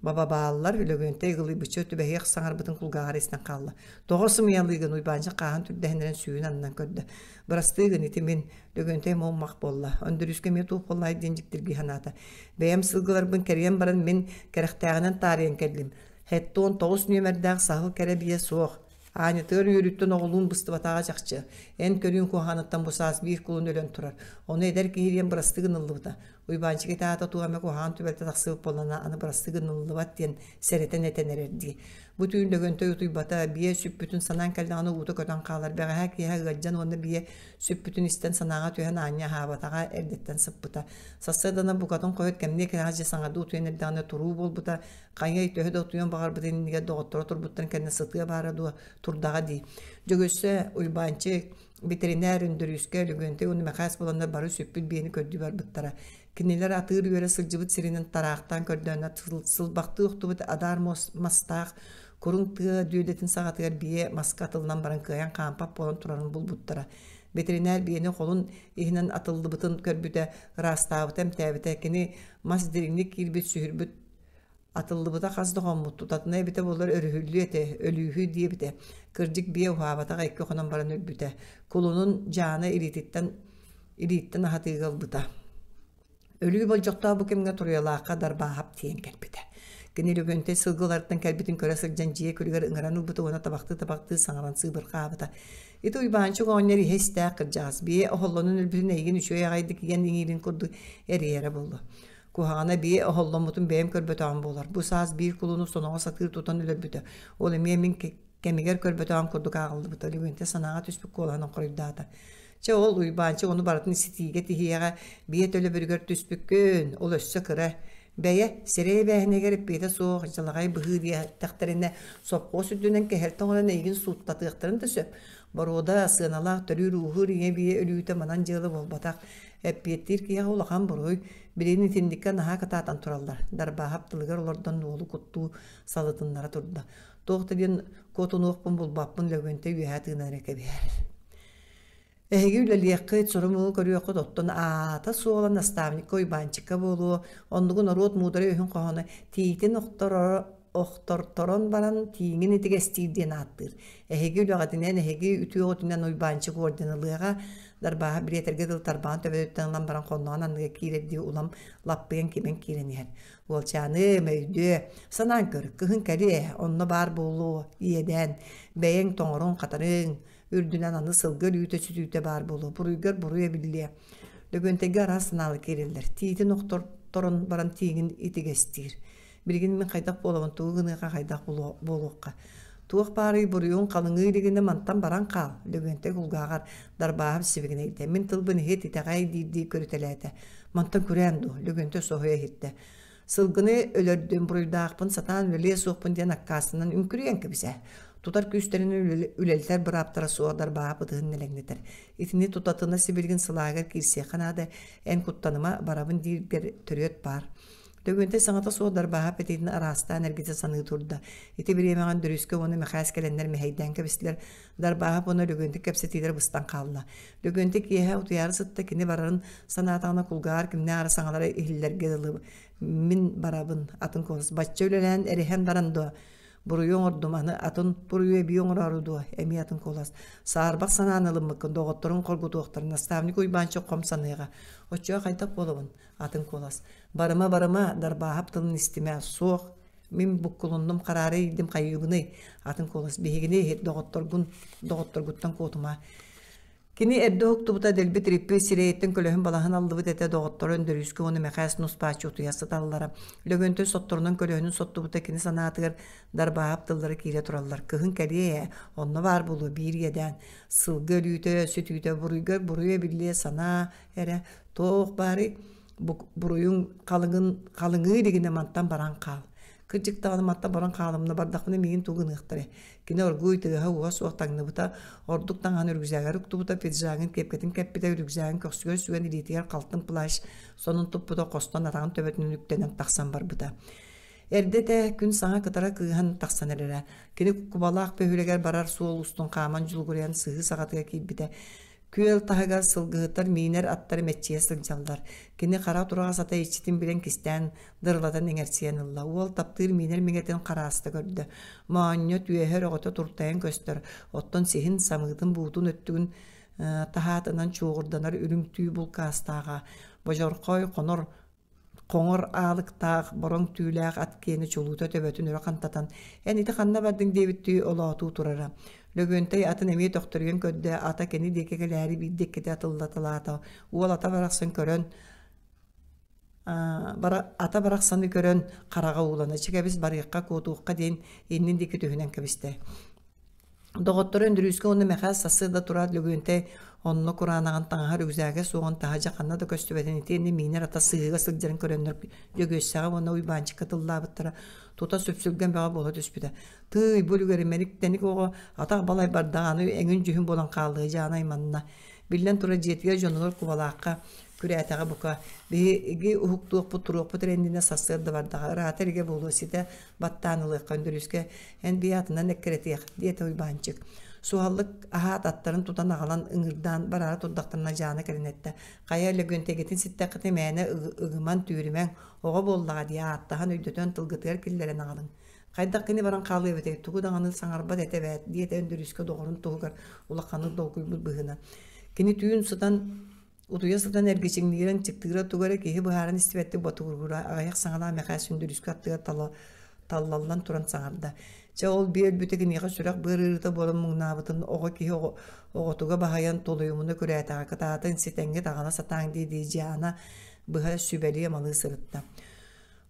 Баба бааллар, Лөгөнтөй ыгылыйбычча түбэһиэх саҥарбытын кулгааҕар истэн хаалла. Тоҕо сымыйалыыгын Уйбаанчык хааһын түрдэһиннэрэн сүүһүн аннынан көрдө. Бырастыы гын ити мин, Лөгөнтөй муоммах буолла. Өндөрүүскэ эмиэ туох буоллаай диэн дьиктиргии санаата. Бэйэм сылгыларбын кэрийэн баран мин кэрэхтээҕинэн таарыйан кэллим. 79 нүөмэрдээх саһыл кэрэ биэ суох. Аанньатыгар үөрүүттэн оҕолуун быстыбатаҕа чахчы. Эн көрүүҥ куһаҕаныттан бу саас биир кулун өлөн турар. Ону эдэр киһи диэн бырастыы гыныллыбыта. Уйбаанчык ити аата туох эмэ куһаҕан түбэлтэ тахсыбыт буоллаҕына аны бырастыы гыныллыбат диэн сэрэтэн этэн эрэрдии. Бу түүн Лөгөнтөй утуйбата, биэ сүппүтүн санаан кэллэҕинэ уута көтөн хаалар. Бэҕэһээ киэһэ ыалдьан уонна биэ сүппүтүн истэн санааҕа түһэн аанньа аһаабатаҕа, эрдэттэн сыппыта. Сарсыарданан букатын хойут кэмниэ кэнэҕэс дьэ саҥардыы утуйан эрдэҕинэ туруу буолбута. Хайыай төһө да утуйуон баҕарбытын иннигэр доҕотторо турбуттарын кэннэ сытыа баара дуо, турдаҕа дии. Дьөгүөссэ, Уйбаанчык, Бэтэринээр Өндөрүүскэ, Лөгөнтөй уонна Мэхээс буоланнар бары сүппүт биэни көрдүү барбыттара. Кинилэр атыыр үөрэ сылдьыбыт сиринэн тараахтаан көрдөөннөр сылбахтыы охтубут адаар мастаах куруҥ тыа дүөдэтин саҕатыгар биэ маска атыллан баран кыайан хаампат буолан турарын булбуттара. Бэтэринээр биэни холун иһинэн атыллыбытын көрбүтэ, ыраастаабыта, эмтээбитэ. Кини мас дириҥник киирбит, сүһүрбүт Атыллыбыта хас да хоммут, тутатына эбитэ буоллар өрүһүллүө этэ, өлүүһү диэбитэ. Кырдьык биэ уһаабатах икки хонон баран өлбүтэ. Кулунун Дьаана илиититтэн илииттэн аһатыыга ылбыта. Өлүү болдьохтоох бу кэмҥэ Туруйалаахха Дарбааһап тиийэн кэлбитэ. Кини Лөгөнтөй сылгыларыттан кэлбитин көрө сылдьан дьиэ күлүгэр ыҥыран ылбыта уонна табахтыы-табахтыы саҥаран сыыбырҕаабыта. Ити Уйбаанчык оҕонньор иһэ истээх кырдьаҕас биэ оһоллонон өлбүтүн эйигин үчүгэй аҕайдык ийэн иҥиирин курдук эрийэрэ буолуо. Куһаҕана биэ оһолломмутун бэйэм көрбөтөҕүм буолар. Бу саас биир кулуну соноҕос атыыр тутан өлөрбүтэ. Ол эмиэ мин кэмигэр көрбөтөҕүм курдук ааҕыллыбыта. Лөгөнтө санааҕа түспүт куолаһынан хоруйдаата. Чэ ол Уйбаанчык ону барытын ситиигэ тиһиэҕэ, биэ төлөбүрүгэр түспүккүн, ол өссө кыра. Бэйэ, сирэй эбээһинэгэр эппиэтэ суох, дьалаҕай быһыы диэтэхтэринэ, сопхуос үрдүнэн кэһэлтэ оҥорон эйигин сууттатыахтарын да сөп. Боруода, сыаналаах төрүүр-ууһуур ийэ биэ өлүүтэ манан дьыала буолбатах. Эппиэттиир киһиэхэ улахан буруй, билигин итинниккэ наһаа кытаатан тураллар, Дарбааһап тылыгар олордон уолу куттуу салытыннара турда. Туох да диэн куотунуохпун булбаппын Лөгөнтөй үөһэ тыынан эрэ кэбиһэр. Эһиги үлэлиэххит, сурумугу көрүөххүт, оттон аата-суола наставникка Уйбаанчыкка буолуо, оннугу норуот муударай өһүн хоһооно тиитин охтороро охторторон баран тииҥин итигэстиир диэн ааттыыр. Эһиги үлэҕитинэн, эһиги үтүөҕүтүнэн Уйбаанчык орден ылыаҕа, Дарбааһа билиэтэргэ дылы тарбаҕын төбөтүттэн ылан баран хонноҕун анныгар киирэрдии улам лаппыйан кимэн киирэн иһэр. Уолчааным, өйдүө, санаан көр, кыһын кэлиэ, онно баар буолуо, иэдээн, бэйэҥ тоҥоруҥ-хатарыҥ, үрдүнэн аны сылгы өлүүтэ-сүтүүтэ баар буолуо, буруйгар буруй эбиллиэ. Лөгөнтөйгө араас санаалар киирэллэр. Тиитин охторторон баран тииҥин итигэстиир. Билигин мин хайдах буолабын, тугу гыныахха, хайдах буолуохха. Туох баарый буруйуҥ халыҥыы илигинэ мантан баран хаал, Лөгөнтөй кулгааҕар Дарбааһап сибигинэйдэ. Мин тылбын иһит, итэҕэй диирдии көрүтэлээтэ. Мантан күрээн дуо? Лөгөнтөй соһуйа иһиттэ. Сылгыны өлөрдүм, буруйдаахпын сатаан үлэлиэ суохпун диэн аккаастанан үҥкүрүйэн кэбисэ. Тутар күүстэрин үлэлэтэр бырааптара суох Дарбааһап ытыһын нэлэҥнэтэр. Итини тутатына сибилигин сылааһыгар киирсиэххэ наада, эн куттаныма, барабын дииргэр төрүөт баар. Лөгөнтөй саҥата суох Дарбааһап этиитин араастаан эргитэ саныы турда. Ити бириэмэҕэ Өндөрүүскэ уонна Мэхээс кэлэннэр мэһэйдээн кэбистилэр. Дарбааһап уонна Лөгөнтөй кэпсэтиилэрэ быстан хаалла. Лөгөнтөй киэһэ утуйаары сытта, кини барарын санаатаҕына кулгааҕар кимнээх эрэ саҥалара иһиллэргэ дылы «Мин барабын, атын куолас, бачча үлэлээн эриһэн баран дуо? Буруйу оҥордум, аны атын буруйу эбии оҥороору дуо? Эмиэ атын куолас. Саарбах санааны ылыммыккын, доҕотторуҥ хоргутуохтарын, наставник Уйбаанчык хом саныаҕа. Оччоҕо хайдах буолабын? Атын куолас. Барыма, барыма, Дарбааһап тылын истимэ. Суох, мин буккулуннум, хараары иирдим, хайыыбыный? Атын куолас. Биһигини иһит, доҕотторгун, доҕотторгуттан куотума. Кини эрдэ уһуктубута дэлби тириппит сирэйиттэн көлөһүн балаһын аллыбыт этэ доҕотторо Өндөрүүскэ уонна Мэхээс нус-бааччы утуйа сыталлара. Лөгөнтөй сотторунан көлөһүнүн соттубута кини санаатыгар Дарбааһап тыллара киирэ тураллар. Кыһын кэлиэ ээ, онно баар буолуо биир иэдээн. Сылгы өлүүтэ, сүтүүтэ, буруйгар буруй эбиллиэ санаа эрэ Туох баарый, буруйуҥ халыҥын халыҥыы илигинэ мантан баран хаал. Кырдьык даҕаны мантан баран хаалымна бардахпына миигин тугу гыныахтарай? Кини оргууй тыаһа-ууһа суох таҥныбыта, ордук таҥаһын үрүкзээгэр уктубута, пиджагын киэпкэтин кэппитэ, үрүкзээгин көхсүгэр сүгэн илиитигэр халтын плащ сонун туппута, хостон атаҕын төбөтүнэн үктэнэн тахсан барбыта. Эрдэ этэ күн саҥа кытара кыыһан тахсан эрэрэ. Кини Кубалаах бөһүөлэгэр барар суол устун хааман дьулугуруйан сыһыы саҕатыгар киирбитэ. Күөл таһыгар сылгыһыттар миинэр аттары мэччийэ сылдьаллар. Кини хара тураҕас ата иччитин билэн кистээн, дырылатан иҥэрсийэн ылла. Уол таптыыр миинэр миҥэтин харааста көрдө. Моонньо түөһэ өрөҕөтө туртайан көстөр, оттон сиһин, самыытын, буутун өттүгүн таһаатынан чуоҕурданар үрүҥ түү булкаастааҕа. Бодьорхой, хонор Хоҥор аалыктаах, бороҥ түүлээх ат киэнэ чулуута төбөтүн өрө хантатан, «Эн ити ханна бардыҥ?» диэбиттии олоотуу турара. Лөгөнтөй атын эмиэ төхтөрүйэн көрдө, ата кини диэки кэлээри биирдэ иккитэ атыллаталаата. Уол ата барахсан көрөн Ата барахсаны көрөн хараҕа уулана чигэбис барыахха куотуохха диэн иннин диэки түһүнэн кэбистэ. Доҕотторо Өндөрүүскэ уонна Мэхээс сарсыарда тураат Лөгүөнтэй онно кураанаҕын таҥаһа рюкзага суоҕун таһырдьа ханна да көстүбэтин итиэннэ миинэр ата сыһыыга сылдьарын көрөннөр Дьөгүөссэҕэ уонна Уйбаанчыкка тыллаабыттара тута сүпсүлгэн бөҕө буола түспүтэ. Тыый, бу үлүгэри мэник-тэник оҕо атах балай бардаҕа аны эҥин-дьүһүн буолан хаалыа дьаанай манна. Биллэн турар дьиэтигэр дьонугар Кубалаахха күрээтэҕэ бука. Биһиги уһуктуохпут туруохпут эрэ иннинэ сарсыарда бардаҕа ыраата илигэ буолуо ситэ баттаан ылыахха Өндөрүүскэ эн бии атынан эккирэтиэх диэтэ Уйбаанчык. Суһаллык аһаат аттарын тутан аҕалан ыҥырдаан бараары турдахтарына Дьаана кэлэн эттэ: «Хайа Лөгүөнтэгитин ситтэххитинэ мээнэ ыгыман түүрүмэҥ, оҕо буоллаҕа дии ааттаһан өйдөтөн тылгытыгар киллэрэн аҕалыҥ. Хайдах кини баран хаалыа эбитэй, тугу даҕаны саҥарбат этэ эбээт» диэтэ Өндөрүүскэ доҕорун туһугар улаханнык долгуйбут быһыынан. Кини түүн сытан Утуйа сытан эргичиҥниирэ, ынчыктыыра тугу эрэ киһи быһааран истибэттик ботугуруура, аҕыйах саҥалаах Мэхээс Үндүрүскэ аттыгар таллаллан туран саҥарда: «Чэ, ол биэ өлбүтэ киниэхэ сүрэх-быар ыарыыта буолан муҥнаабытын оҕо киһи оҕотуга баһыйан тулуйумуна күрээтэҕэ кытаатыҥ, ситэҥҥит аҕала сатааҥ» дии-дии Дьиана быһа сүбэлии-амалыы сырытта.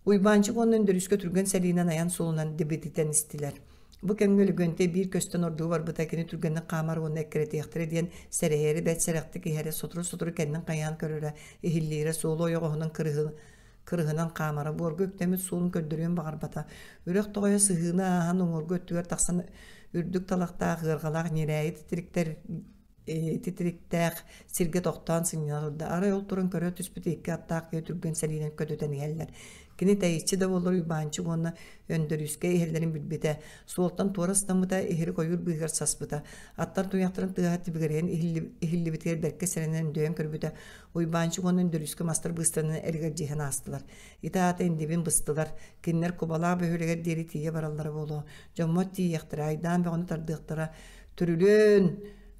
Уйбаанчык уонна Өндөрүүскэ түргэн сэлиинэн айан суолунан дибидитэн истилэр. Бу кэмҥэ Лөгөнтөй биир көстөн ордугу барбыта кини түргэнник хаамар уонна эккирэтиэхтэрэ диэн сэрэйэри бэрт сэрэхтик иһэрэ, сотору-сотору кэннин хайаан көрөрө, иһиллиирэ, суолу ойоҕоһунан кырыһынан хаамара, буорга үктэммит суолун көрдөрүөн баҕарбата. Үрэх тоҕойо сыһыыны ааһан уҥуоргу өттүгэр тахсан үрдүк талахтаах, ыарҕалаах ньирээйи титириктэр титириктээх сиргэ тохтоон сынньана турда. Арай ол туран көрө түспүт икки аттаах киһи түргэн сэлиинэн көтүтэн иһэллэр. Кини тэйиччи да буоллар Уйбаанчык уонна Өндөрүүскэ иһэллэрин билбитэ. Суолтан туора ыстаммыта, иһирик ойуур быыһыгар саспыта. Аттар туйахтарын тыаһа тибигирэйэн иһиллибитигэр бэркэ сэрэнэн өндөйөн көрбүтэ. Уйбаанчык уонна Өндөрүүскэ мастар быыстарынан элэгэлдьиһэн аастылар. Ити аата индибин быстылар. Кинилэр Кубалаах бөһүөлэгэр диэри тиийэ бараллара буолуо. Дьоммот тиийиэхтэрэ, айдаан бөҕөнү тардыахтара. Түрүлүөн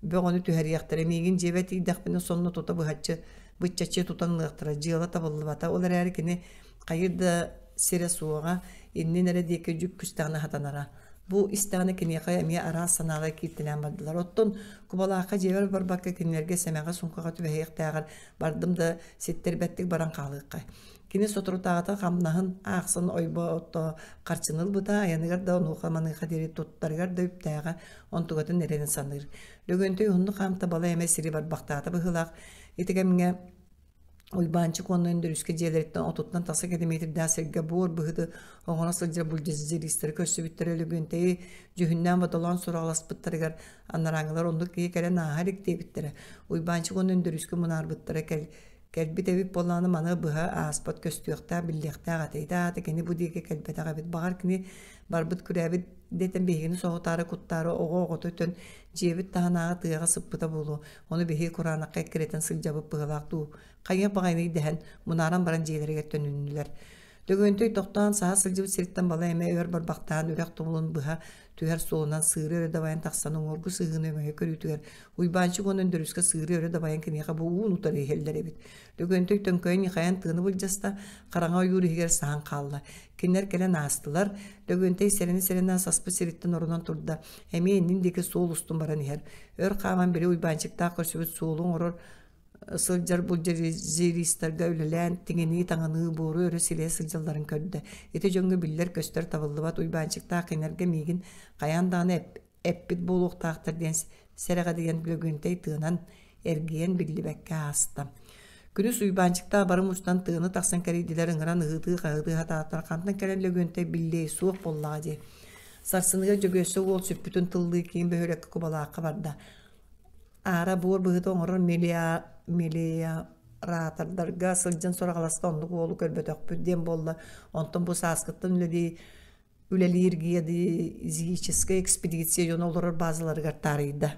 бөҕөнү түһэриэхтэрэ, миигин дьиэбэр тиийдэхпинэ сонно тута быһаччы быччаччы тутан ылыахтара, дьыала табыллыбата. Ол эрээри кини хайыр да сирэ суоҕа, иннин эрэ диэки дьүк түстэҕинэ сатанара. Бу истэҕинэ киниэхэ эмиэ араас санаалар кииртэлээн бардылар. Оттон Кубалаахха дьиэбэр барбакка кинилэргэ сэмэҕэ-суҥхаҕа түбэһиэхтээҕэр бардым да ситтэрбэттик баран хаалыахха. Кини соторутааҕыта хамнаһын аахсан ойбото харчыны ылбыта, айаныгар да онуоха-маныаха диэри туттарыгар да үптээҕэ, онтугатын эрэнэ саныыр. Лөгөнтөй уһуннук хаамта балай эмэ сири барбахтаата быһыылаах. Ити кэмҥэ Уйбаанчык уонна Өндөрүүскэ дьиэлэриттэн отуттан тахса километрдаах сиргэ буор быһыты оҥоро сылдьар бульдозеристары көрсүбүттэрэ Лөгөнтөйү дьүһүннээн бодолоон сураҕаласпыттарыгар анарааҥҥылар оннук киһи кэлэн ааһа илик диэбиттэрэ. Уйбаанчык уонна Өндөрүүскэ мунаарбыттара кэл Кэлбит эбит буоллаҕына маны быһа ааспат көстүөхтээх, биллиэхтээх этэ. Ити аата кини бу диэки кэлбэтэх эбит. Баҕар кини барбыт күрээбит дэтэн биһигини соһутаары куттаары оҕо оҕото өтөн дьиэбит таһынааҕы тыаҕа сыппыта буолуо. Ону биһиги кураанахха эккирэтэн сылдьабыт быһыылаах дуу. Хайыах баҕайыный дэһэн, мунааран баран дьиэлэригэр төнүннүлэр. Лөгөнтөй тохтоон саһа сылдьыбыт сириттэн балай эмэ өр барбахтаан үрэх тумулун быһа түһэр суолунан сыыры өрө дабайан тахсан уҥуоргу сыһыыны өҥөйө көрүүтүгэр Уйбаанчык уонна Өндөрүүскэ сыыры өрө дабайан киниэхэ бу уун утары иһэллэр эбит. Лөгөнтөй төҥкөйөн ньыхайан тыаны былдьаста, хараҥа ойуур иһигэр саһан хаалла. Кинилэр кэлэн аастылар. Лөгөнтөй сэрэнэ-сэрэнэ саспыт сириттэн оронон турда. Эмиэ иннин диэки суол устун баран иһэр. Өр хааман били Уйбаанчыктаах көрсүбүт суолу оҥорор сылдьар бульдозеристарга үлэлээн тиҥинии-таҥыныы буору өрө силэйэ сылдьалларын көрдө. Ити дьоҥҥо биллэр-көстөр табыллыбат Уйбаанчыктаах кинилэргэ миигин хайаан даҕаны эппит буолуохтаахтар диэн сэрэҕэдийэн Лөгөнтөй тыанан эргийэн биллибэккэ ааста. Күнүс Уйбаанчыктаах бары мустан тыаны тахсан кэрийдилэр ыҥыран ыһыытыы-хаһыытыы сатаатылар хантан кэлэн Лөгөнтөй биллиэй суох буоллаҕа дии. Сарсыныгар Дьөгүөссэ уол сүппүтүн тыллыы киин бөһүөлэккэ Кубалаахха барда. Аара буор быһыыта оҥорор мелиоратордарга сылдьан сураҕаласта оннук уолу көрбөтөхпүт диэн буолла. Онтон бу сааскыттан үлэлии үлэлиир геодезическай экспедиция дьоно олорор базаларыгар таарыйда.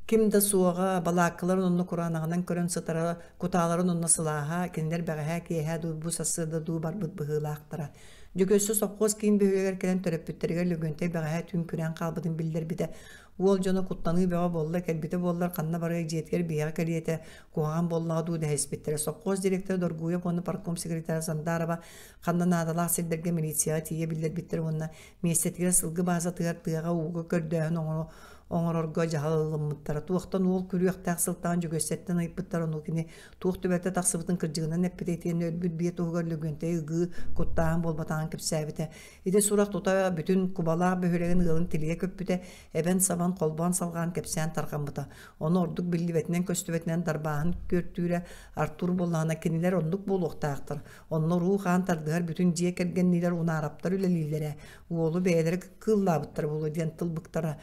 Ким да суоҕа, балааккаларын онно кураанаҕынан көрөн сытара, кутааларын онно сылааһа, кинилэр бэҕэһээ киэһэ дуу, бу сарсыарда дуу барбыт быһыылаахтара. Дьөгүөссэ сопхуос киин бөһүөлэгэр кэлэн төрөппүттэригэр Лөгөнтөй бэҕэһээ түүн күрээн хаалбытын биллэрбитэ. Уол дьоно куттаныы бөҕө буолла, кэлбитэ буоллар ханна барыай дьиэтигэр биһиэхэ кэлиэтэ, куһаҕан буоллаҕа дуу дэһиспиттэрэ. Сопхуос директора Доргуев уонна партком секретара Сандарова ханна наадалаах сирдэргэ милицияҕа тиийэ биллэрбиттэр уонна миэстэтигэр сылгы баазатыгар тыаҕа ууга көрдөөһүн оҥорорго дьаһал ылыммыттара. Туохтан уол күрүөхтээх сылтаан Дьөгүөссэттэн ыйыппыттар, ону кини туох түбэлтэ тахсыбытын кырдьыгынан эппитэ итиэннэ өлбүт биэ туһугар Лөгүөнтэй ыгыы куттааһын буолбатаҕын кэпсээбитэ. Ити сурах тута бүтүн Кубалаах бөһүөлэгин ыалын тилийэ көппүтэ, эбэн-сабан, холбоон-салҕаан кэпсээн тарҕаммыта. Ону ордук биллибэтинэн-көстүбэтинэн дарбааһын күөртүүрэ Артур буоллаҕына кинилэр оннук буолуохтаахтар. Онно уруу-хаан тардыһар бүтүн дьиэ кэргэнниилэр унаараптар үлэлииллэрэ, уолу бэйэлэрэ кыыллаабыттара буолуо диэн тыл быктара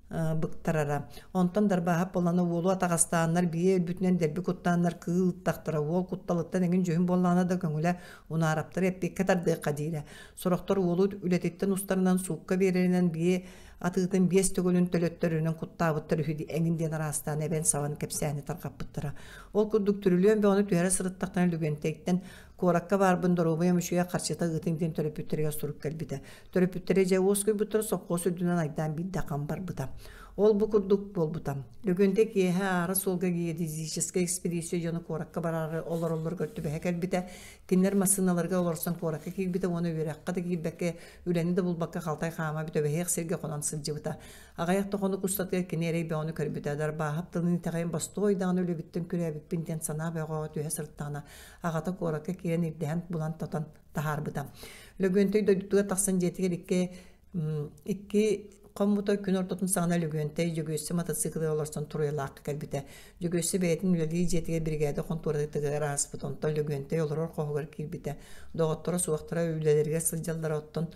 быктарара. Онтон Дарбааһап буоллаҕына уолу атаҕастааннар, биэ өлбүтүнэн дэлби куттааннар кыыл ыттахтара, уол кутталыттан эҥин дьүһүн буоллаҕына да көҥүлэ унаараптары эппиэккэ тардыахха диирэ. Сорохтор уолу үлэтиттэн устарынан суукка биэрэринэн биэ атыытын биэс төгүлүн төлөттөрүнэн куттаабыттар үһү эҥин диэн араастаан эбэн-сабан кэпсээни тарҕаппыттара. Ол курдук түрүлүөн бөҕөнү түһэрэ сырыттахтарына Лүгэнтэйтэн куоракка баарбын доруобуйам үчүгэй харчыта ыытыҥ диэн төрөппүттэригэр сурук кэлбитэ. Төрөппүттэрэ дьэ уоскуйбуттара сопхуос үрдүнэн айдаан биирдэ хам барбыта. Ол бу курдук буолбута. Лөгөнтө киэһэ аара суолга геодезическэй экспедиция дьоно куоракка бараары олороллоругар түбэһэ кэлбитэ. Кинилэр массыыналарга олорсон куоракка киирбитэ уонна үөрэххэ да киирбэккэ, үлэни да булбакка халтай хаама бүтэбэһиэх сиргэ хонон сылдьыбыта. Аҕыйах да хонук устатыгар кини эрэй бөҕөнү көрбүтэ. Дарбааһап тылын итэҕэйэн бостуой даҕаны үлэбиттэн күрээбиппин диэн санаа бөҕөҕө түһэ сырыттаҕына, аҕата куоракка киирэн ирдэһэн булан тотон таһаарбыта. Лөгүөнтэй дойдутугар тахсан дьиэтигэр икки икки хоммута күн ортотун саҕана Лөгүөнтэй Дьөгүөссэ мотоциклыгар олорсон Туруйалаахха кэлбитэ. Дьөгүөссэ бэйэтин үлэлиир дьиэтигэр биригээдэ хонтуоратыгар ааспыт, онтон Лөгүөнтэй олорор хоһугар киирбитэ. Доҕотторо суохтара үлэлэригэр сылдьаллара, оттон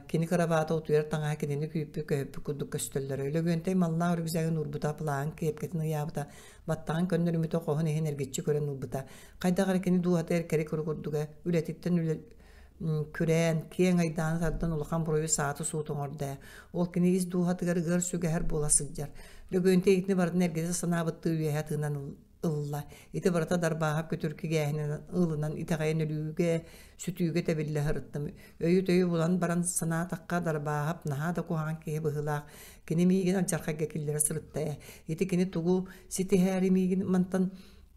Кини кырабаата утуйар таҥаһа кинини күүппүт, көһүппүт курдук көстөллөрө. Лөгүөнтэй маллаах үрүксээгин уурбута, плааһын киэпкэтин ыйаабыта, баттаҕын көннөрүммүтэ, хоһун иһин эргиччи көрөн ылбыта. Хайдах эрэ кини дууһатыгар кэри-куру курдуга, үлэтиттэн үлэ күрээн, киэҥ айдааны тардан улахан буруйу сааты-сууту оҥордо ээ. Ол кини ис дууһатыгар ыар сүгэһэр буола сылдьар. Лөгүөнтэй итини барытын эргитэ санаабыттыы үөһэ тыынан ылла. Ити барыта дарбааһап күтүр кигээһинин ылынан итэҕэйэн өлүүгэ, сүтүүгэ тэбиллэ сырыттым. Өйү-төйү булан баран санаатахха, Дарбааһап наһаа да куһаҕан киһи быһыылаах. Кини миигин алдьархайга киллэрэ сырытта ээ. Ити кини тугу ситиһээри миигин мантан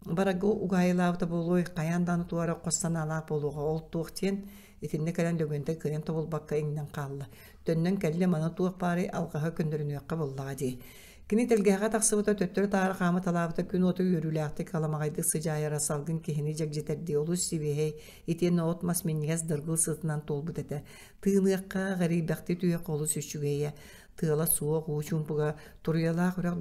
барарга угаайылаабыта буолуой, хайаан даҕаны туора хос санаалаах буолуоҕа. Ол туох диэн итиннэ кэлэн Лөгөнтөй кыайан тобулбакка иҥнэн хаалла. Төннөн кэллэ маны туох баарый алҕаһы көннөрүнүөххэ буоллаҕа дии. Кини тэлгэһэҕэ тахсыбыта, төттөрү-таары хаамыталаабыта күн уота үөрүүлээхтик аламаҕайдык сыдьаайара салгын киһини дьэгдьитэрдии олус сибиэһэй, итиэннэ от-мас минньигэс дыргыл сытынан туолбут этэ. Тыыныахха, эҕэрийбэхтии түһүөххэ олус үчүгэйэ. Тыала суох, уу чуумпуга, туруйалаах үрэх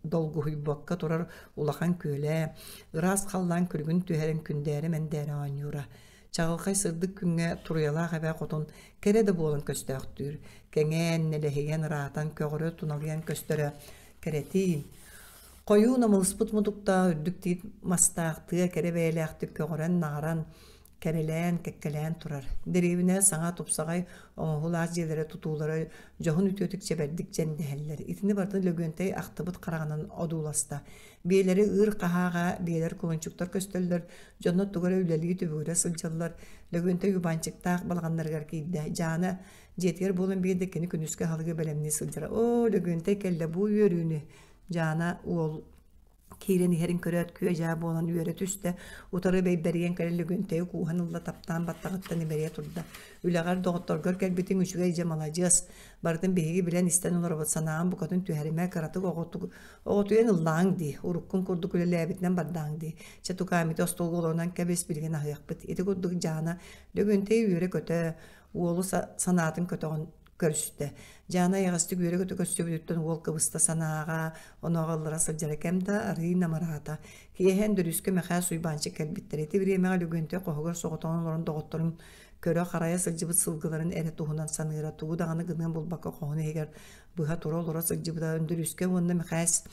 долгуһуйбакка турар улахан күөлэ, ыраас халлаан күлүгүн түһэрэн күндээрэ-мэндээрэ оонньуура. Чаҕылхай сырдык күҥҥэ туруйалаах эбэ хотун кэрэ да буолан көстөөхтүүр, кэҥээн, нэлэһийэн, ыраатан, көҕөрө туналыйан көстөрө кэрэтиин. Хойуу намылыспыт мутуктаах үрдүк тиит мастаах тыа кэрэ бэйэлээхтик көҕөрөн-наҕаран, кэрэлээн, кэккэлээн турар. Дэриэбинэ саҥа тупсаҕай оҥоһуулаах дьиэлэрэ тутуулара дьоһун үтүөтүк чэбэрдик дьэндэһэллэр. Итини барытын Лөгүөнтэй ахтыбыт хараҕынан одууласта. Биэлэри ыыр хаһааҕа, биэлэр кулунчуктар көстөллөр, Дьонно тугу эрэ үлэлии түбүгүрэ сылдьаллар. Лөгүөнтэй Уйбаанчыктаах балаҕаннарыгар киирдэ. Дьаана дьиэтигэр буолан биэрдэ кини күнүскү аһылыгы бэлэмнии сылдьара. Оо, Лөгүөнтэй кэллэ бу үөрүүнү! Дьаана уол киирэн иһэрин көрөөт күө-дьаа буолан үөрэ түстэ. Утары бэйбэрийэн кэлэн Лөгүөнтэйи кууһан ылла, таптаан баттаҕыттан имэрийэ турда. Үлэҕэр, доҕотторгор кэлбитиҥ үчүгэй дьэ маладьыас. Барытын биһиги билэн истэн олоробут, санааҕын букатын түһэримэ, кыратык оҕотук Оҕотуйан ыллааҥ дии, уруккун курдук үлэлээбитинэн бардааҥ дии. Чэ, тукаамити остуолга олорунан кэбис, билигин аһыахпыт. Ити курдук Дьаана Лөгөнтөй үөрэ-көтө, уолу санаатын көтөҕөн көрүстэ. Дьаана эйэҕэстик үөрэ-көтө көрсүбүтүттэн уол кыбыста санааҕа, онооҕо ыллара сылдьара кэм да арыый намыраата. Киэһэ Өндөрүүскэ Мэхээс Уйбаанчык кэлбиттэр. Ити бириэмэҕэ Лөгөнтөй хоһугар соҕотоҕун олорон доҕотторун көрө-харайа сылдьыбыт сылгыларын эрэ туһунан саныыра, тугу даҕаны гыныан булбакка хоһун иһигэр быһа тура олоро сылдьыбыта Өндөрүүскэ уонна Мэхээс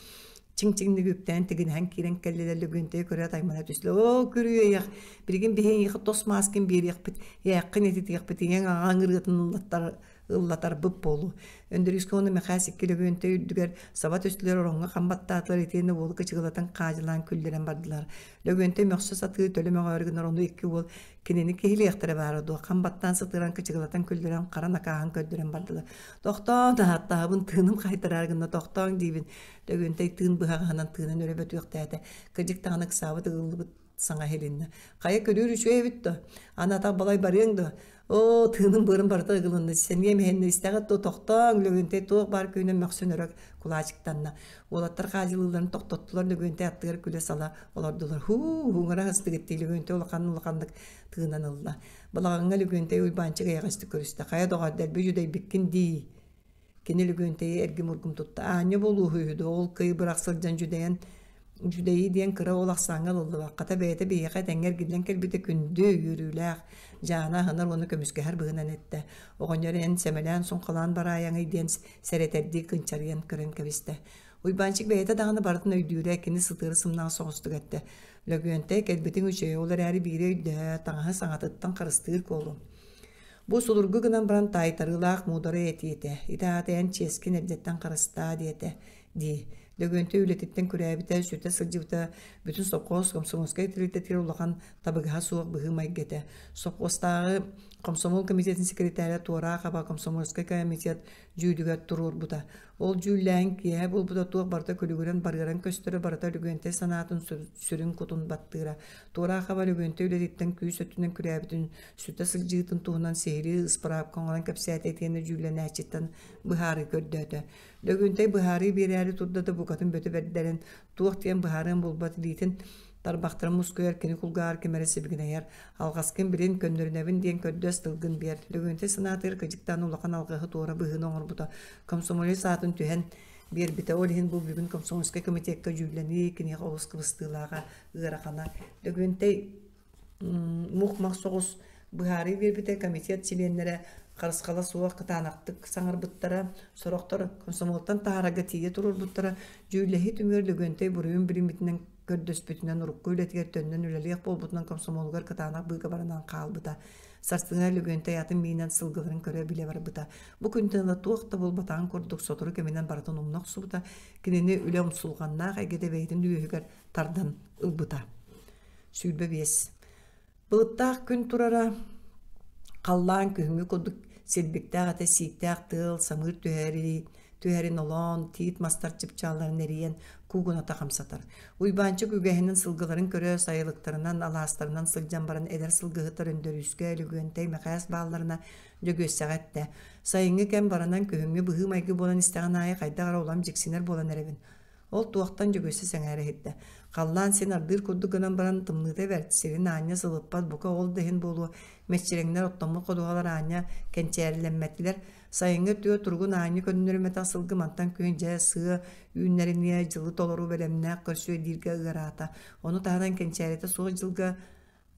чиҥ-чиҥник үктээн тигинэһэн киирэн кэллилэр Лөгүөнтэйи көрөөт аймана түстүлэр оо күрүөйэх билигин биһи эйиэхэ тос мааскын биэриэхпит ээххин ититиэхпит ийэҥ аҕаҥ ырыатын ыллаттар ыллатарбыт буолуо. Өндөрүүскэ уонна Мэхээс икки Лөгүөнтэй үрдүгэр саба түстүлэр, ороҥҥо хам баттаатылар итиэннэ уолу кычыгылатан хаадьылаан күллэрэн бардылар. Лөгүөнтэй мөхсө сатыы төлө мөҕөөрү гынар, ону икки уол кинини киһилиэхтэрэ баара дуо, хам баттаан сытыаран кычыгылатан күллэрэн хара накааһын көрдөрөн бардылар. Тохтоон, ааттаһабын, тыыным хайтараар гынна, тохтооҥ диибин. Лөгүөнтэй тыын быһаҕаһынан тыынан өрө бөтүөхтээтэ. Кырдьык даҕаны ыксаабыт ыгыллыбыт саҥа иһилиннэ. Хайа күрүүр үчүгэй эбит дуо? Аны атах балай барыаҥ дуо? Оо, тыыным быарым барыта ыгылынна. Сэниэм иһэннэ истэҕит дуо? Тохтооҥ, Лөгүөнтэй туох баар күүнэн мөхсөн өрө кулаачыктанна. Уолаттар хаадьылыылларын тохтоттулар, Лөгүөнтэй аттыгар күлэ-сала олордулар. Һуу, уҥара астыгыт дии Лөгүөнтэй улахан улаханнык тыынан ылла. Балаҕаҥҥа Лөгүөнтэй Уйбаанчык эйэҕэстик көрүстэ. Хайа доҕор, дэлби дьүдэйбиккин дии. Кини Лөгүөнтэйи эргим-ургум тутта. Аанньа буолууһу үһү дуо, ол кый бырах сылдьан дьүдэйэн дьүдэйии диэн кыра уол ахсааҥҥа ылыллыбат. Хата бэйэтэ биһиэхэ этэҥҥэ эргиллэн кэлбитэ күндү, үөрүүлээх, Дьаана аһынар уонна көмүскэһэр быһыынан эттэ. Оҕонньор эн сэмэлээн суҥхалаан бараайаҥый диэн сэрэтэрдии кынчарыйан көрөн кэбистэ. Уйбаанчык бэйэтэ даҕаны барытын өйдүүрэ, кини сытыары сымнаҕас соҕустук эттэ. Лөгүөнтэй кэлбитиҥ үчүгэй, ол эрээри биири өйдөһө, таҥаһы саҥатыттан харыстыыр куолу. Бу судургу гынан баран таайтарыылаах муударай этии этэ. Ити аата эн чиэскин эрдэттэн харыстаа диэтэ дии. Лөгүөнтэй үлэтиттэн күрээбитэ, сүтэ сылдьыбыта бүтүн сопхуос комсомольскай тэрилтэтигэр улахан табыгаһа суох быһыы-майгы этэ. Сопхуостааҕы комсомол комитетын секретаря Туораахаба комсомольскай комитет дьүүлүгэр туруорбута. Ол дьүүллээһин киэһэ буолбута туох барыта күлүгүрэн барыаран көстөрө барыта Лөгүөнтэй санаатын сүрүн кутун баттыыра. Туораахаба Лөгүөнтэй үлэтиттэн күүс өттүнэн күрээбитин сүтэ сылдьыытын туһунан сиһилии ыспыраапка оҥорон кэпсээтэ итиэннэ дьүүллэнээччиттэн быһаарыы көрдөөтө. Лөгүөнтэй быһаарыы биэрээри турда да букатын бөтө бэрдэрэн туох диэн быһаарыан булбат илиитин тарбахтарын мускуйар, кини кулгааҕар ким эрэ сибигинэйэр. Алҕаскын билин, көннөрүнэбин диэн көрдөс тылгын биэр. Лөгүөнтэй санаатыгар кыдьыктаан улахан алҕаһы туора быһыыны оҥорбута. Комсомолец аатын түһэн биэрбитэ. Ол иһин бу бүгүн комсомольскай комитекка дьүүллэнии киниэхэ олус кыбыстыылааҕа, ыарахана. Лөгүөнтэй мух-мах соҕус быһаарыы биэрбитэ комитет чилиэннэрэ харысхала суох кытаанахтык саҥарбыттара, сорохтор комсомолтан таһаарарга тиийэ туруорбуттара. Дьүүллэһии түмүгэр Лөгөнтөй буруйун билиммитинэн көрдөспүтүнэн урукку үлэтигэр төннөн үлэлиэх буолбутунан комсомолугар кытаанах быыгабарынан хаалбыта. Сарсыҥҥа Лөгөнтөй атын миинэн сылгыларын көрө билэ барбыта. Бу күнтэн ыла туох да буолбатаҕын курдук сотору кэминэн барытын умна охсубута, кинини үлэ умсулҕаннаах эйгэтэ бэйэтин үөһүгэр тардан ылбыта. 25. Былыттаах күн турара, халлаан күһүҥҥү курдук силбиктээх этэ сииктээх тыал самыыр түһэри, түһэрин олоон, тиит мастар чыпчаалларын эрийэн куугуната хамсатар. Уйбаанчык үгэһинэн сылгыларын көрө, сайылыктарынан, алаастарынан сылдьан баран эдэр сылгыһыттар Өндөрүүскэ, Лөгүөнтэй, Мэхээс баалларына Дьөгүөссэҕэ эттэ: «Сайыҥҥы кэм баранан күһүҥҥү быһыы-майгы буолан истэҕин аайы хайдах эрэ улам дьиксинэр буолан эрэбин. Ол туохтан Дьөгүөссэ сэҥээрэ иһиттэ. Халлаан син ардыыр курдук гынан баран тымныыта бэрт, сирин аанньа сылыппат, бука ол да иһин буолуо, мэччирэҥнэр оттоммут ходуһалар аанньа кэнчээрилэммэтилэр. Сайыҥҥы өттүгэр туругун аанньа көннөрүммэтэх сылгы мантан күһүн дьэ сыа үүннэриниэ, дьылы толору бэлэмнээх көрсүө дииргэ ыараата. Ону таһынан кэнчээритэ суох дьылга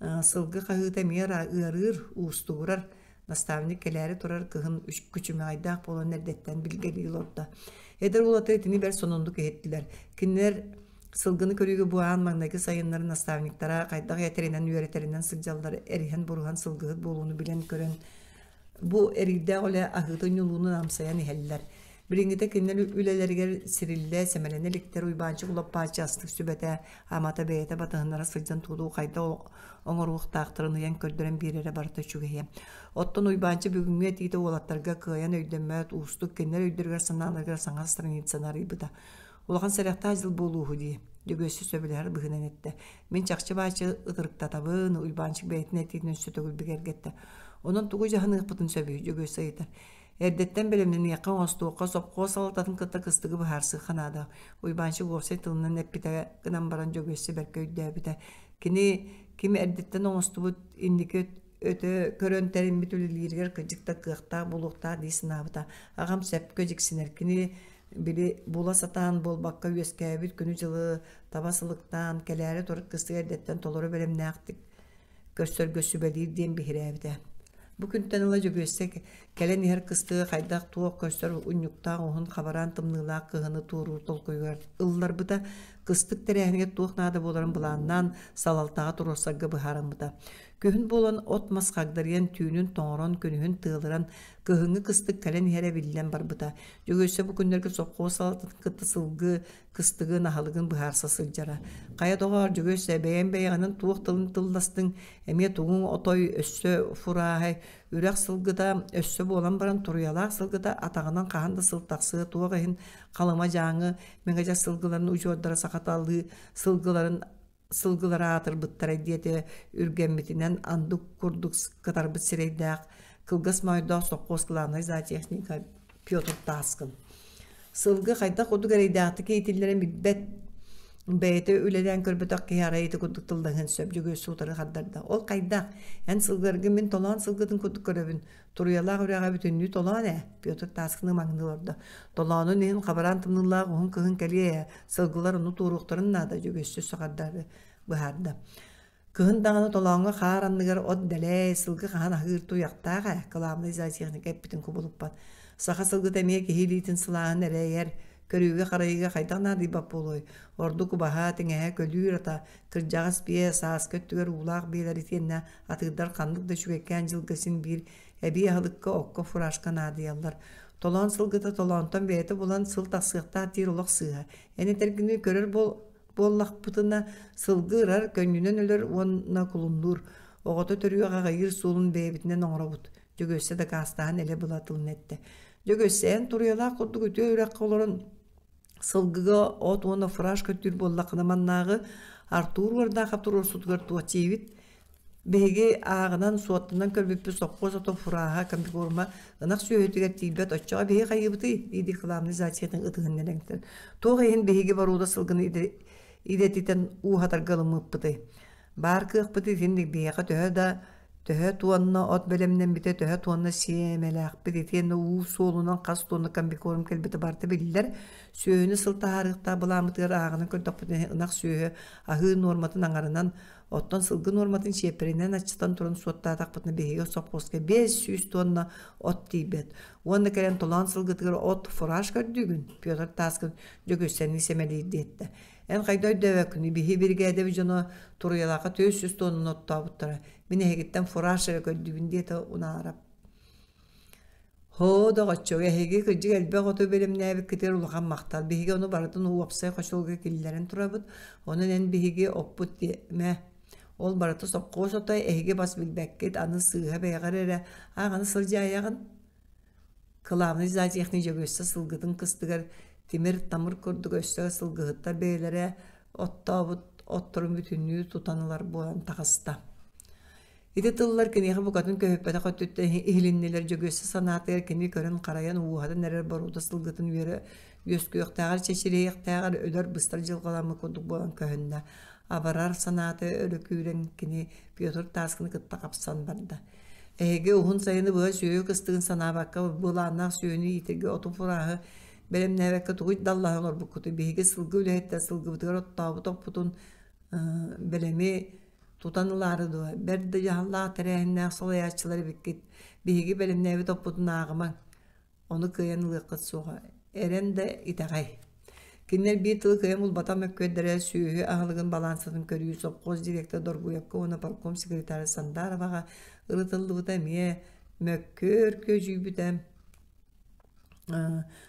Сылгы хаһыыта эмиэ ыарыыр, уустугурар. Наставник кэлээри турар кыһын күчүмэҕэйдээх буолан эрдэттэн билгэлии олордо. Эдэр уолаттар итини бэрт сонуннук иһиттилэр. Кинилэр сылгыны көрүүгэ бу аан маҥнайгы сайыннары наставниктара хайдах этэринэн үөрэтэринэн сылдьаллар, эриһэн-буруһан сылгыһыт буолууну билэн-көрөн Бу эриирдээх үлэ аһыытын-ньулуунун амсайан иһэллэр. Билиҥҥитэ кинилэр үлэлэригэр сириллэ, сэмэлэнэ иликтэр Уйбаанчык Лоппааччы астык сүбэтэ, амата бэйэтэ батыһыннара сылдьан тугу хайдах оҥоруохтаахтарын ыйан көрдөрөн биэрэрэ барыта үчүгэйэ. Оттон Уйбаанчы бүгүҥҥү этиитэ уолаттарга кыайан өйдөммөт, уустук кинилэр өйдөрүгэр-санааларыгар саҥа страницаны арыйбыта. Улахан сэрэхтээх дьыл буолууһу дии, Дьөгүөссэ сөбүлэһэр быһыынан эттэ. Мин чахчы-бааччы ытырыктатабын, Уйбаанчык бэйэтин этиитин өссө төгүл бигэргэттэ. Онон тугу дьаһаныахпытын сөбүй, Дьөгүөссэ ыйытар. Эрдэттэн бэлэмнэниэххэ, оҥостуохха, сопхуос салалтатын кытта кыстыгы быһаарсыахха наада. Уйбаанчык уопсай тылынан эппитэ гынан баран Дьөгүөссэ бэркэ өйдөөбүтэ. Кини ким эрдэттэн оҥостубут инники өтө көрөн тэриммит үлэлииригэр кырдьык да кыахтаах буолуохтаах дии санаабыта. Аҕам сөпкө дьиксинэр. Кини били була сатаан буолбакка үөскээбит күнү-дьылы таба сылыктаан, кэлээри турар кыстыгы эрдэттэн толору бэлэмнээхтик көрсөргө сүбэлиир диэн биһирээбитэ. Бу күнтэн ыла Дьөгүөссэ кэлэн иһэр кыстыгы хайдах-туох көрсөр унньуктаах уһун хабараан тымныылаах кыһыны туоруур толкуйугар ылларбыта, кыстык тэрээһинигэр туох наада буоларын былааннаан салалтаҕа туруорсарга быһаарыммыта. Күһүн буолан от-мас хагдарыйан, түүнүн тоҥорон, күнүһүн тыалыран, кыһыҥҥы кыстык кэлэн иһэрэ биллэн барбыта. Дьөгүөссэ бу күннэргэ сопхуос салалтатын кытта сылгы кыстыгын, аһылыгын быһаарса сылдьара. Хайа доҕоор, Дьөгүөссэ, бэйэҥ бэйэҕинэн туох тылын тылластыҥ, эмиэ тугуҥ отой өссө фурааһай, үрэх сылгыта өссө буолан баран туруйалаах сылгыта атаҕынан хаһан да сыл тахсыа туох иһин Халыма Дьааҥы Мэҥэдьэс сылгыларын удьуордара сахаталыы сылгыларын сылгылара аатырбыттара диэтэ үргэммитинэн анды курдук кытарбыт сирэйдээх кылгас моойдоох сопхуос главнай зоотехника Петр Таскин. Сылгы хайдах курдук эрэйдээхтик иитиллэрин билбэт бэйэтэ үлэлээн көрбөтөх киһи арай ити курдук тыллаһыан сөп Дьөгүөссэ утары хардарда. Ол хайдах? Эн сылгыларгын мин толоон сылгытын курдук көрөбүн. Туруйалаах үрэҕэ бүтүннүү толоон ээ, Петр тааскыны маҥныы олордо. Толоонун иһин хабараан тымныылаах уһун кыһын кэлиэ ээ, сылгылар ону туоруохтарын наада, Дьөгүөссэ саҕардаары быһаарда. Кыһын даҕаны толооҥҥо хаар анныгар от дэлэй, сылгы хаһан аһыыр туйахтаах ээ, кылаабынай зоотехника эппитин кубулуппат. Саха сылгыта эмиэ киһи илиитин сылааһын эрэйэр, көрүүгэ-харайыыга хайдах наадыйбат буолуой? Ордук убаһа, тиҥэһэ, көлүүр ата, кырдьаҕас биэ, сааскы өттүгэр уулаах биэлэр итиэннэ атыырдар ханнык да үчүгэйкээн дьылга син биир эбии аһылыкка окко фуражка наадыйаллар. Толоон сылгыта толоонтон бэйэтэ булан сыл тахсыахтаах диир олох сыыһа. Эн этэргини көрөр буоллахпытына сылгы ырар, көнньүнэн өлөр уонна кулуннуур. Оҕото төрүөх аҕыйыыр суолун бэйэбитинэн оҥоробут. Дьөгүөссэ дакаастаһан элэ-была тылын эттэ. Дьөгүөссэ эн туруйалаах курдук үтүө үрэххэ олорон Сылгыга от уонна фураж көрдүүр буоллаххына маннааҕы Артур Уордаахап туруорсуутугар туох диибит? Биһиги ааҕынан, суоттанан көрбүппүт сопхуос ото фураһа, комбикорма ынах сүөһүтүгэр тиийбэт оччоҕо биһи хайыыбытый? дии кылаабынай зоотехник ытыһын нэлэҥтэн. Туох иһин биһиги боруода сылгыны идэтитэн ууһатарга ылыммыппытый? Баар кыахпыт итинник биһиэхэ төһө да төһө туонна от бэлэмнэммитэ, төһө туонна сиэмэлээхпит итиэннэ уу суолунан хас туонна комбикорм кэлбитэ барыта биллэр. Сүөһүнү сыл таһаарыахтаах былааммытыгар ааҕынан көрдөхпүтүнэ ынах сүөһү аһыы нуорматын аҥарынан, оттон сылгы нуорматын чиэппэринэн аччатан туран суоттаатахпытына биһиги сопхуоска 500 туонна от тиийбэт. Уонна кэлэн толоон сылгытыгар от фураж көрдүүгүн, Петр Таскин Дьөгүөссэни сэмэлиир диэттэ. Эн хайда өйдөөбөккүнүй, биһи биригээдэбит дьоно Туруйалаахха 400 туоннаны оттообуттара. Мин эһигиттэн фураж эрэ көрдүүбүн диэтэ Унаарап. Һоо, доҕоччуок, эһиги кырдьык элбэх оту бэлэмнээбиккитигэр улахан махтал. Биһиги ону барытын уопсай хочуолга киллэрэн турабыт. Онон эн биһиги оппут диэмэ. Ол барыта сопхуос ото, эһиги бас билбэккит, аны сыыһа бэйэҕэр эрэ ааҕаны сылдьаайаҕын. Кылаабынай зоотехник Дьөгүөссэ сылгытын кыстыгар тимир-тамыр курдук өссө сылгыһыттар бэйэлэрэ оттообут отторун бүтүннүү тутан ылар буолан таҕыста. Ити тыллар киниэхэ букатын көһүппэтэх өттүттэн иһилиннилэр Дьөгүөссэ санаатыгар кини көрөн-харайан ууһатан эрэр боруода сылгытын үөрэ үөскүөхтээҕэр чэчириэхтээҕэр өлөр-быстар дьылҕаламмыт курдук буолан көһүннэ. Абарар санаата өрө күүрэн кини Петр Таскины кытта хапсан барда. Эһиги уһун сайыны быһа сүөһү кыстыгын санаабакка былааннаах сүөһүнү иитэргэ оту фураһы бэлэмнээбэккэ тугуй даллаһан олорбуккутуй? Биһиги сылгы үлэһиттэр сылгыбытыгар оттообут оппутун бэлэми тутан ылаары дуо? Бэрт да дьаһаллаах тэрээһиннээх салайааччылар эбиккит. Биһиги бэлэмнээбит оппутун ааҕымаҥ. Ону кыайан ылыаххыт суоҕа, эрэн да итэҕэй. Кинилэр биир тылы кыайан булбатах мөккүөрдэрэ сүөһү аһылыгын балаансатын көрүү сопхуос директора Доргуйапка уонна партком секретара Сандароваҕа ырытыллыбыта эмиэ мөккүөр күөдьүйбүтэ.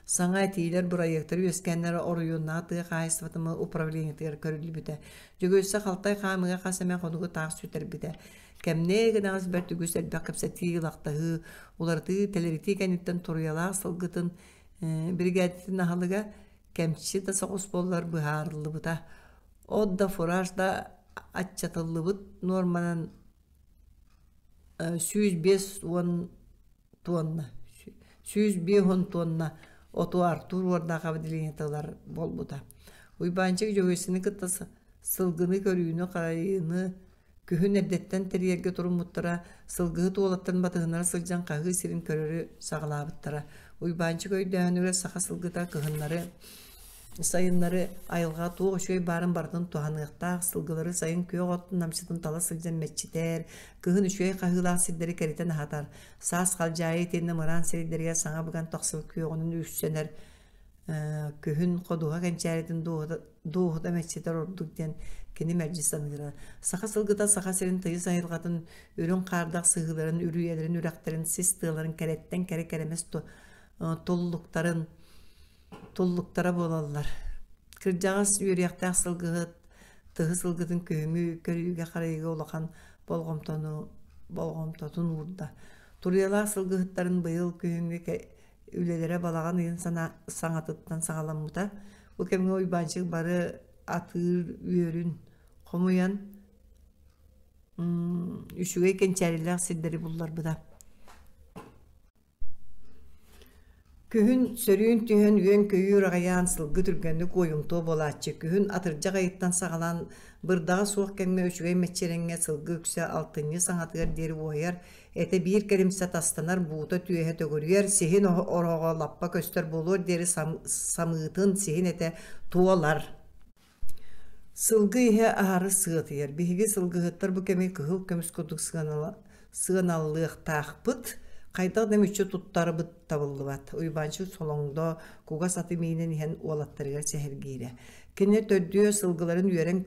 Саҥа этиилэр, бырайыактар үөскээннэр оройуоннааҕы тыа хаһаайыстыбатын управлениетыгар көрүллүбүтэ. Дьөгүөссэ халтай хаамыыга хас эмэ хонугу таах сүтэрбитэ. Кэмнээ гынаҕас бэрт үгүс элбэх кэпсэтии, ылахтаһыы, уларытыы, тэлэритии кэнниттэн туруйалаах сылгытын биригээдэтин аһылыга кэмчи да соҕус буоллар быһаарыллыбыта. От да фураж да аччатыллыбыт нуорманан 150 туонна 150 туонна оту Артур уордаах отделениета ылар буолбута. Уйбаанчык Дьөгүөссэни кытта сылгыны көрүүнү-харайыыны Күһүн эрдэттэн тэрийэргэ туруммуттара, сылгыһыт уолаттарын батыһыннара сылдьан хаһыы сирин көрөрү саҕалаабыттара. Уйбаанчык өйдөөһүнүгэр саха сылгыта кыһыннары, сайыннары айылҕа туох үчүгэй баарын барытын туһаныахтаах, сылгылары сайын күөх оттун намчытын тала сылдьан мэччитэр, кыһын үчүгэй хаһыылаах сирдэри кэритэн аһатар, саас халдьаайы итиэннэ мыраан сирдэригэр саҥа быган тахсыбыт күөҕүнэн үссэнэр, күһүн ходуһа кэнчээритин дууһата. дуоһута мэччитэр ордук диэн кини мэлдьи саныыра. Саха сылгыта Саха сирин тыйыс айылҕатын, үрүҥ хаардаах сыһыыларын, үрүйэлэрин, үрэхтэрин, сис тыаларын кэрэттэн кэрэ кэрэмэс туллуктарын туллуктара буолаллар. Кырдьаҕас үөрүйэхтээх сылгыһыт тыһы сылгытын күһүҥҥү көрүүгэ-харайыыга улахан болҕомтону болҕомтотун уурда. Туруйалаах сылгыһыттарын быйыл күһүҥҥү үлэлэрэ балаҕан ыйын саҥатыттан саҕаламмыта. Бу кэмҥэ Уйбаанчык бары атыыр үөрүн хомуйан үчүгэй кэнчээрилээх сирдэри булларбыта. Күһүн сөрүүн түһэн үөн-көйүүр аҕыйаан сылгы түргэнник уойумтуо буолааччы. Күһүн атырдьах ыйыттан саҕалаан бырдаҕа суох кэмҥэ үчүгэй мэччирэҥҥэ сылгы үксэ алтынньы саҥатыгар диэри уойар, этэ биир кэримсэ тастанар, буута түөһэ төгүрүйэр, сиһин ороҕо лаппа көстөр буолуор диэри самыытын сиһин этэ туолар. Сылгы иһэ аһары сыатыйар. Биһиги сылгыһыттар бу кэми кыһыл көмүс курдук сыаналыахтаахпыт. Хайдах да мүччү туттарбыт табыллыбат. Уйбаанчык солоҥдо кугас аты миинэн иһэн уолаттарыгар сэһэргиирэ. Кини төрдүө сылгыларын үөрэн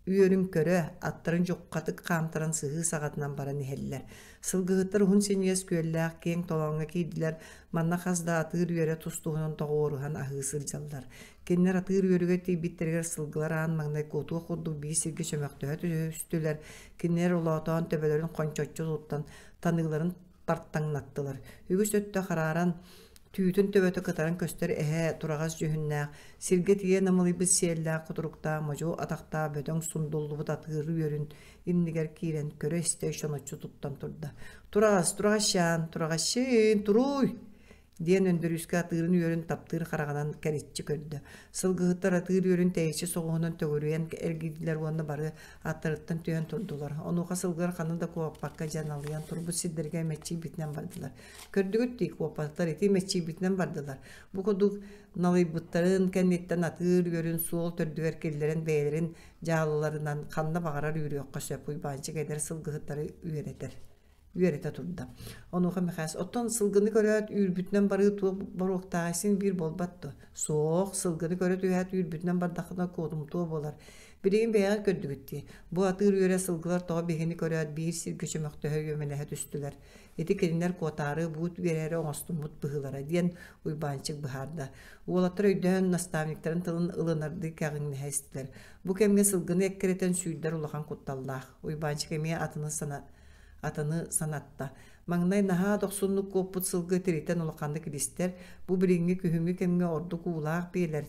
үөрүн көрө, аттарын дьуххатык хаамтаран сыһыы саҕатынан баран иһэллэр. Сылгыһыттар уһун синньигэс күөллээх киэҥ толооҥҥо киирдилэр, манна хас да атыыр үөрэ тус-туһунан тоҕуоруһан аһыы сылдьаллар. Кинилэр атыыр үөрүгэр тиийбиттэригэр сылгылар аан маҥнай куотуох курдук биир сиргэ чөмөхтөһө түстүлэр, кинилэр олоотоон төбөлөрүн хончоччу туттан, таныыларын тартаҥнаттылар. Үгүс өттө харааран, түүтүн төбөтө кытаран көстөр эһэ тураҕас дьүһүннээх, сиргэ тиийэ намылыйбыт сиэллээх кутуруктаах модьу атахтаах бөдөҥ сундуллубут атыыр үөрүн иннигэр киирэн көрө-истэ чоноччу туттан турда. «Тураҕас, тураҕасчаан, тураҕасчыын, туруй!» диэн Өндөрүүскэ атыырын үөрүн таптыыр хараҕынан кэриччи көрдө. Сылгыһыттар атыыр үөрүн тэйиччи соҕуһунан төгүрүйэн эргийдилэр уонна бары аттарыттан түһэн турдулар. Онуоха сылгылар ханна да куоппакка дьаналыйан турбут сирдэргэ мэччийбитинэн бардылар. Көрдүгүт дии, куоппаттар ити мэччийбитинэн бардылар. Бу курдук налыйбыттарын кэнниттэн атыыр үөрүн суол төрдүгэр киллэрэн бэйэлэрин дьаалыларынан ханна баҕарар үүрүөххэ сөп Уйбаанчык эдэр сылгыһыттары үөрэтэр үөрэтэ турда. Онуоха Мэхээс, оттон сылгыны көрөөт үүрбүтүнэн барыы туох боруоктааҕый син биир буолбат дуо? Суох, сылгыны көрө түһээт үүрбүтүнэн бардаххына куотумтуо буолар. Билигин бэйэҕит көрдүгүт дии. Бу атыыр үөрэ сылгылар тоҕо биһигини көрөөт биир сиргэ чөмөхтөһө үөмэлэһэ түстүлэр. Ити кинилэр куотаары буут биэрээри оҥостуммут быһыылара диэн Уйбаанчык быһаарда. Уолаттар өйдөөн наставниктарын тылын ылынардыы кэҕиҥнэһэ истилэр. Бу кэмҥэ сылгыны эккирэтэн сүүрдэр улахан кутталлаах. Уйбаанчык эмиэ атыны сана атыны санатта. Маҥнай наһаа дохсуннук куоппут сылгы тиритэн улаханнык илистэр, бу билиҥҥи күһүҥҥү кэмҥэ ордук уулаах биэлэр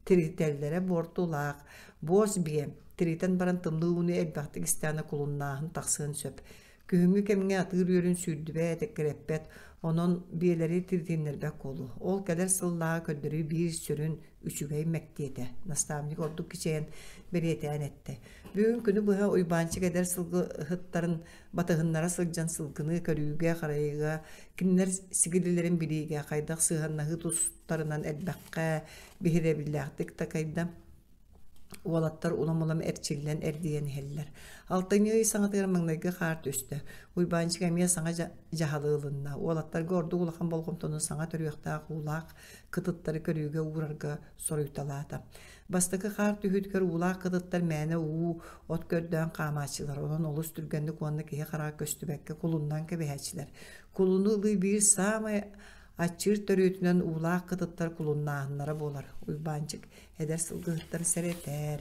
тиритэллэрэ буортулаах. Буос биэ, тиритэн баран тымныы ууну элбэхтик истэҕинэ кулуннааһын тахсыан сөп. Күһүҥҥү кэмҥэ атыыр үөрүн сүүрдүбэт, эккирэппэт, онон биэлэри тиритиннэрбэт куолу. Ол кэлэр сыллааҕы көрдөрүү биир сүрүн үчүгэй мэктиэтэ, наставник ордук кичэйэн бэлиэтээн эттэ. Бүгүн күнү быһа Уйбаанчык эдэр сылгыһыттарын батыһыннара сылдьан сылгыны көрүүгэ-харайыыга, кинилэр сигилилэрин билиигэ хайдах сыһыаннаһыы тустарынан элбэххэ биһирэбиллээхтик такайда. Уолаттар улам-улам эрчиллэн эрдийэн иһэллэр. Алтынньы ый саҥатыгар маҥнайгы хаар түстэ. Уйбаанчык эмиэ саҥа дьаһалы ылынна. Уолаттарга ордук улахан болҕомтону саҥа төрүөхтээх уулаах кытыттары көрүүгэ уурарга соруйталаата. Бастакы хаар түһүүтүгэр уулаах кытыттар мээнэ уу, от көрдөөн хаамааччылар, онон олус түргэнник уонна киһи хараҕа көстүбэккэ кулуннаан кэбиһээччилэр. Кулуну ылыы биир саамай аччыыр төрүөтүнэн уулаах кытыттар кулуннааһыннара буолар. Уйбаанчык эдэр сылгыһыттары сэрэтэр.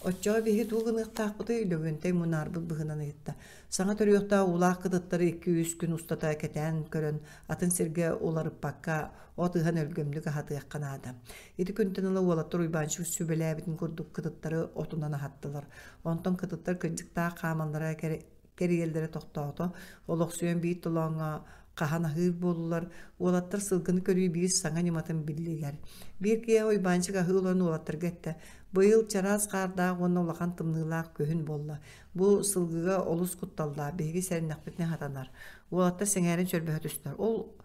Оччоҕо биһиги тугу гыныахтаахпытый? Лөгөнтөй мунаарбыт быһыынан ыйытта. Саҥа төрүөхтээх уулаах кытыттары 2-3 күн устата кэтээн көрөн, атын сиргэ уларыппакка, от ыһан өлгөмнүк аһатыахха наада. Ити күнтэн ыла уолаттар Уйбаанчык сүбэлээбитин курдук кытыттары отунан аһаттылар. Онтон кытыттар кырдьыктаах хаамаллара кэрийэллэрэ тохтоото. Олохсуйан биир толооҥҥо хаһан аһыыр буоллулар, уолаттар сылгыны көрүү биир саҥа ньыматын биллилэр. Биир киэһэ Уйбаанчык аһыы олорон уолаттарга эттэ: «Быйыл чараас хаардаах уонна улахан тымныылаах күһүн буолла. Бу сылгыга олус кутталлаах, биһиги сэрэннэхпитинэ сатанар». Уолаттар сэҥээрэн чөрбөһө түстүлэр. Ол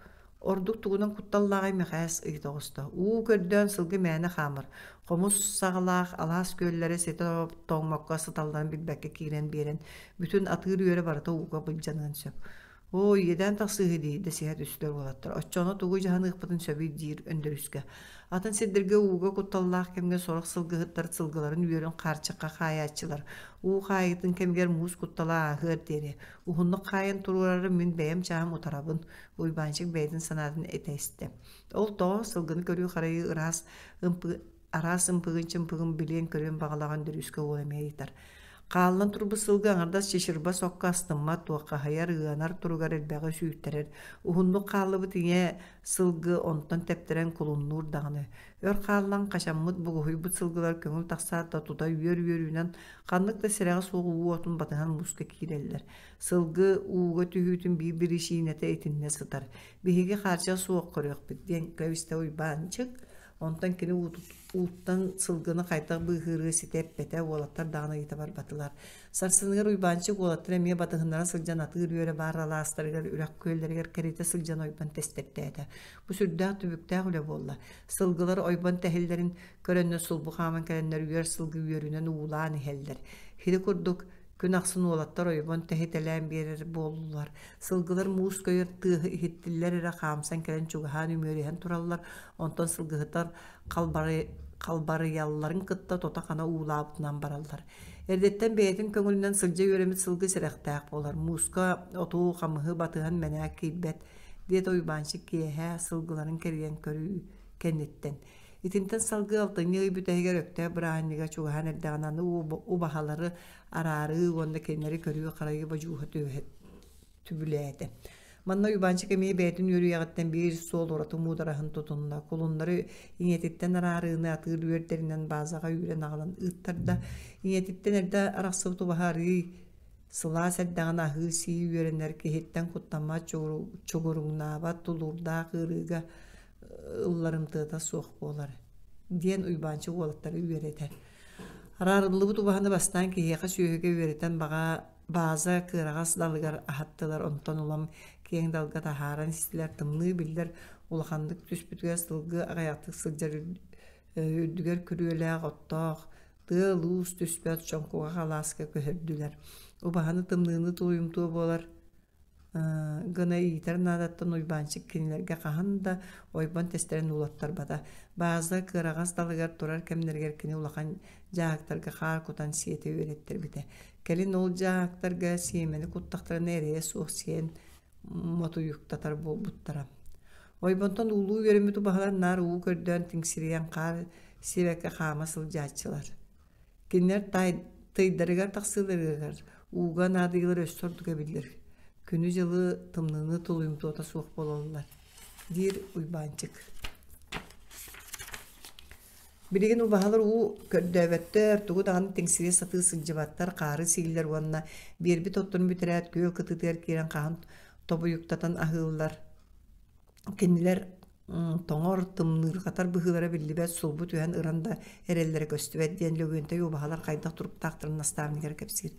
Ордук тугунан кутталлааҕый Мэхээс ыйыта оҕуста. Уу көрдөөн сылгы мээнэ хаамар. Хомус саҕалаах алаас күөллэрэ ситэ тоҥмокко сыталларын билбэккэ киирэн биэрэн, бүтүн атыыр үөрэ барыта ууга былдьаныан сөп. Оо, иэдээн тахсыыһы дии, дэсиһэ түстүлэр уолаттар. Оччоҕуна тугу дьаһаныахпытын сөбүй диир Өндөрүүскэ. Атын сирдэргэ ууга кутталлаах кэмҥэ сорох сылгыһыттар сылгыларын үөрүн хаарчахха хаайааччылар. Уу хаайыытын кэмигэр муус куттала ааһыар диэри. Уһуннук хаайан туруорары мин бэйэм чааһым утарабын, Уйбаанчык бэйэтин санаатын этэ истэ. Ол тоҕо сылгыны көрүү-харайыы ыраас ымпы араас ымпыгын-чымпыгын билиэн-көрүөн баҕалаах Өндөрүүскэ уол эмиэ ыйытар. Хааллан турбут сылгы аҥардас чычырба сокко астыммат, туоххаһыйар, ыанар туругар элбэҕи сүүйтэрэр. Уһуннук хааллыбыт ийэ сылгы онтон тэптэрэн кулуннуур даҕаны. Өр хааллан хачаммыт, бугуһуйбут сылгылар көҥүл тахсаат да тута үөр-үөрүүнэн ханнык да сирэҕэ суох уу отун батыһан мууска киирэллэр. Сылгы ууга түһүүтүн биир биричиинэтэ итиннэ сытар. Биһиги хаарчах суох көрүөхпүт диэн кэбистэ Уйбаанчык. Онтон кини ууттан сылгыны хайдах быыһыыры ситэ эппэтэ, уолаттар даҕаны ыйыта барбатылар. Сарсыныгар Уйбаанчык уолаттар эмиэ батыһыннара сылдьан атыыр үөрэ баар алаастарыгар, үрэх күөллэригэр кэритэ сылдьан ойбон тэстэртээтэ. Бу сүрдээх түбүктээх үлэ буолла. Сылгылар ойбон тэһиллэрин көрөннөр сулбу хааман кэлэннэр үөр сылгы үөрүнэн уулаан иһэллэр. Хири курдук күн ахсын уолаттар ойбон тэһитэлээн биэрэр буоллулар. Сылгылар муус көйөр тыаһы иһиттиллэр эрэ хаамсан кэлэн чугаһаан үмүөрүһэн тураллар, онтон сылгыһыттар халбарыйалларын кытта тото-хана уулаабытынан бараллар. Эрдэттэн бэйэтин көҥүлүнэн сылдьа үөрэммит сылгы сэрэхтээх буолар, мууска оту, хамыһы батыһан мэнээк киирбэт, диэтэ Уйбаанчык киэһэ сылгыларын кэрийэн көрүү кэнниттэн. Итинтэн салгыы алтынньы ый бүтэһигэр Өктөөп бырааһынньыга чугаһаан эрдэҕинэ аны убаһалары араарыы уонна кинилэри көрүү-харайыы бодьууһа түбүлээтэ. Манна Уйбаанчык эмиэ бэйэтин үөрүйэҕиттэн биир суол ураты муудараһын тутунна. Кулуннары ийэтиттэн араарыыны атыыр үөрдэринэн баазаҕа үүрэн аҕалан ыыттарда. Ийэтиттэн эрдэ арахсыбыт убаһа арыый сылаас эрдэҕинэ аһыы-сии үөрэнэр, киһиттэн куттаммат, чугуруҥнаабат, тулуурдаах ыарыыга ылларымтыата суох буолар диэн Уйбаанчык уолаттары үөрэтэр. Араарыллыбыт убаһаны бастаан киһиэхэ сүөһүгэ үөрэтэн баҕа бааза кыараҕас далыгар аһаттылар, онтон улам киэҥ далга таһааран истилэр. Тымныы биллэр улаханнык түспүтүгэр сылгы аҕыйахтык сылдьар үрдүгэр күрүөлээх оттоох, тыал-уус түспэт чоҥкуга халааска көһөрдүлэр. Убаһаны тымныыны тулуйумтуо буолар гына иитэр наадаттан Уйбаанчык кинилэргэ хаһан да ойбон тэстэрин уулаттарбата. Бааза кыараҕас далыгар турар кэмнэригэр кини улахан дьааһыктарга хаар кутан сиэтэ үөрэттэрбитэ. Кэлин ол дьааһыктарга сиэмэни куттахтарына эрэйэ суох сиэн мотуйуктатар буолбуттара. Ойбонтон уулуу үөрэммит убаһалар наар уу көрдөөн тиҥсирийэн хаар сиэбэккэ хаама сылдьааччылар. Кинилэр тыйдарыгар тахсыыларыгар ууга наадыйыылара өссө ордук эбиллэр, күнү-дьылы тымныыны тулуйумтуота суох буолаллар, диир Уйбаанчык. Билигин убаһалар уу көрдөөбөттөр, тугу даҕаны тиҥсирийэ сатыы сылдьыбаттар, хаары сииллэр уонна биэрбит отторун бүтэрээт күөл кытыытыгар киирэн хаһан тобуйуктатан аһыыллар. Кинилэр тоҥор, тымныырҕатар быһыылара биллибэт, сулбу түһэн ыран да эрэллэрэ көстүбэт диэн Лөгүөнтэй убаһалар хайдах туруктаахтарын наставнигар кэпсиир.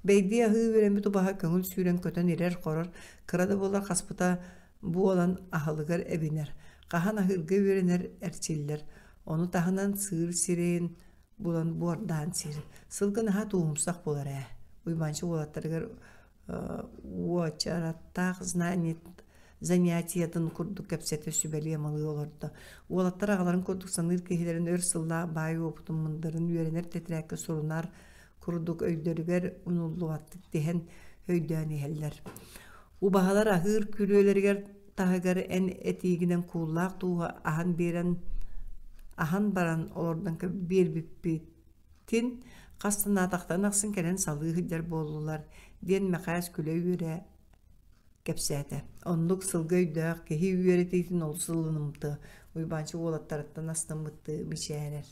Бэйдиэ аһыы үөрэммит убаһа көҥүл сүүрэн-көтөн ирэр-хорор, кыра да буоллар хаспыта буолан аһылыгар эбинэр, хаһан аһыырга үөрэнэр, эрчиллэр. Ону таһынан сыыр сирэйин булан буордаан сиир. Сылгы наһаа тууһумсах буолар ээ. Уйбаанчык уолаттарыгар уочараттаах занятиетын курдук кэпсэтэ сүбэлии-амалыы олордо. Уолаттар аҕаларын курдук саныыр киһилэрин өр сыллаах баай уопутун мындырын үөрэнэр тэтэрээккэ сурунар курдук өйдөрүгэр унуллубаттык тиһэн өйдөөн иһэллэр. Убаһалар аһыыр күрүөлэригэр таһыгар эн этиигинэн кууллаах тууһу аһан биэрэн аһан баран олордон биэрбиппит Тин хас санаатахтарын ахсын кэлэн салыы сылдьар буоллулар диэн Мэхээс күлэ-үөрэ кэпсээтэ. Оннук сылгы өйдөөх киһи үөрэтиитин олус ылынымтыа, Уйбаанчык уолаттарыттан астыммыттыы мичээрэр.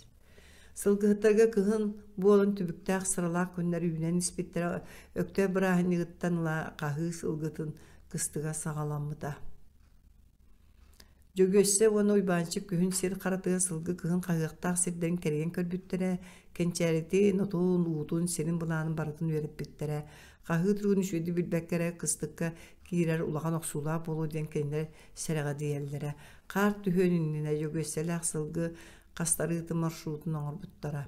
Сылгыһыттарга кыһын буолан түбүктээх сыралаах күннэр үүнэн испиттэрэ Өктөөп бырааһынньыгыттан ыла хаһыы сылгытын кыстыга саҕаламмыта. Дьөгүөссэ уонна Уйбаанчык күһүн сир харатыгар сылгы кыһын хаһыахтаах сирдэрин кэрийэн көрбүттэрэ, кэнчээритин, отун, уутун, сирин былаанын барытын үөрэппиттэрэ. Хаһыы туругун үчүгэйдик билбэккэ эрэ кыстыкка киирэр улахан охсуулаах буолуо диэн кинилэр сэрэҕэдийэллэрэ. Хаар түһүөн иннинэ Дьөгүөссэлээх сылгы хастарыытын маршрутун оҥорбуттара.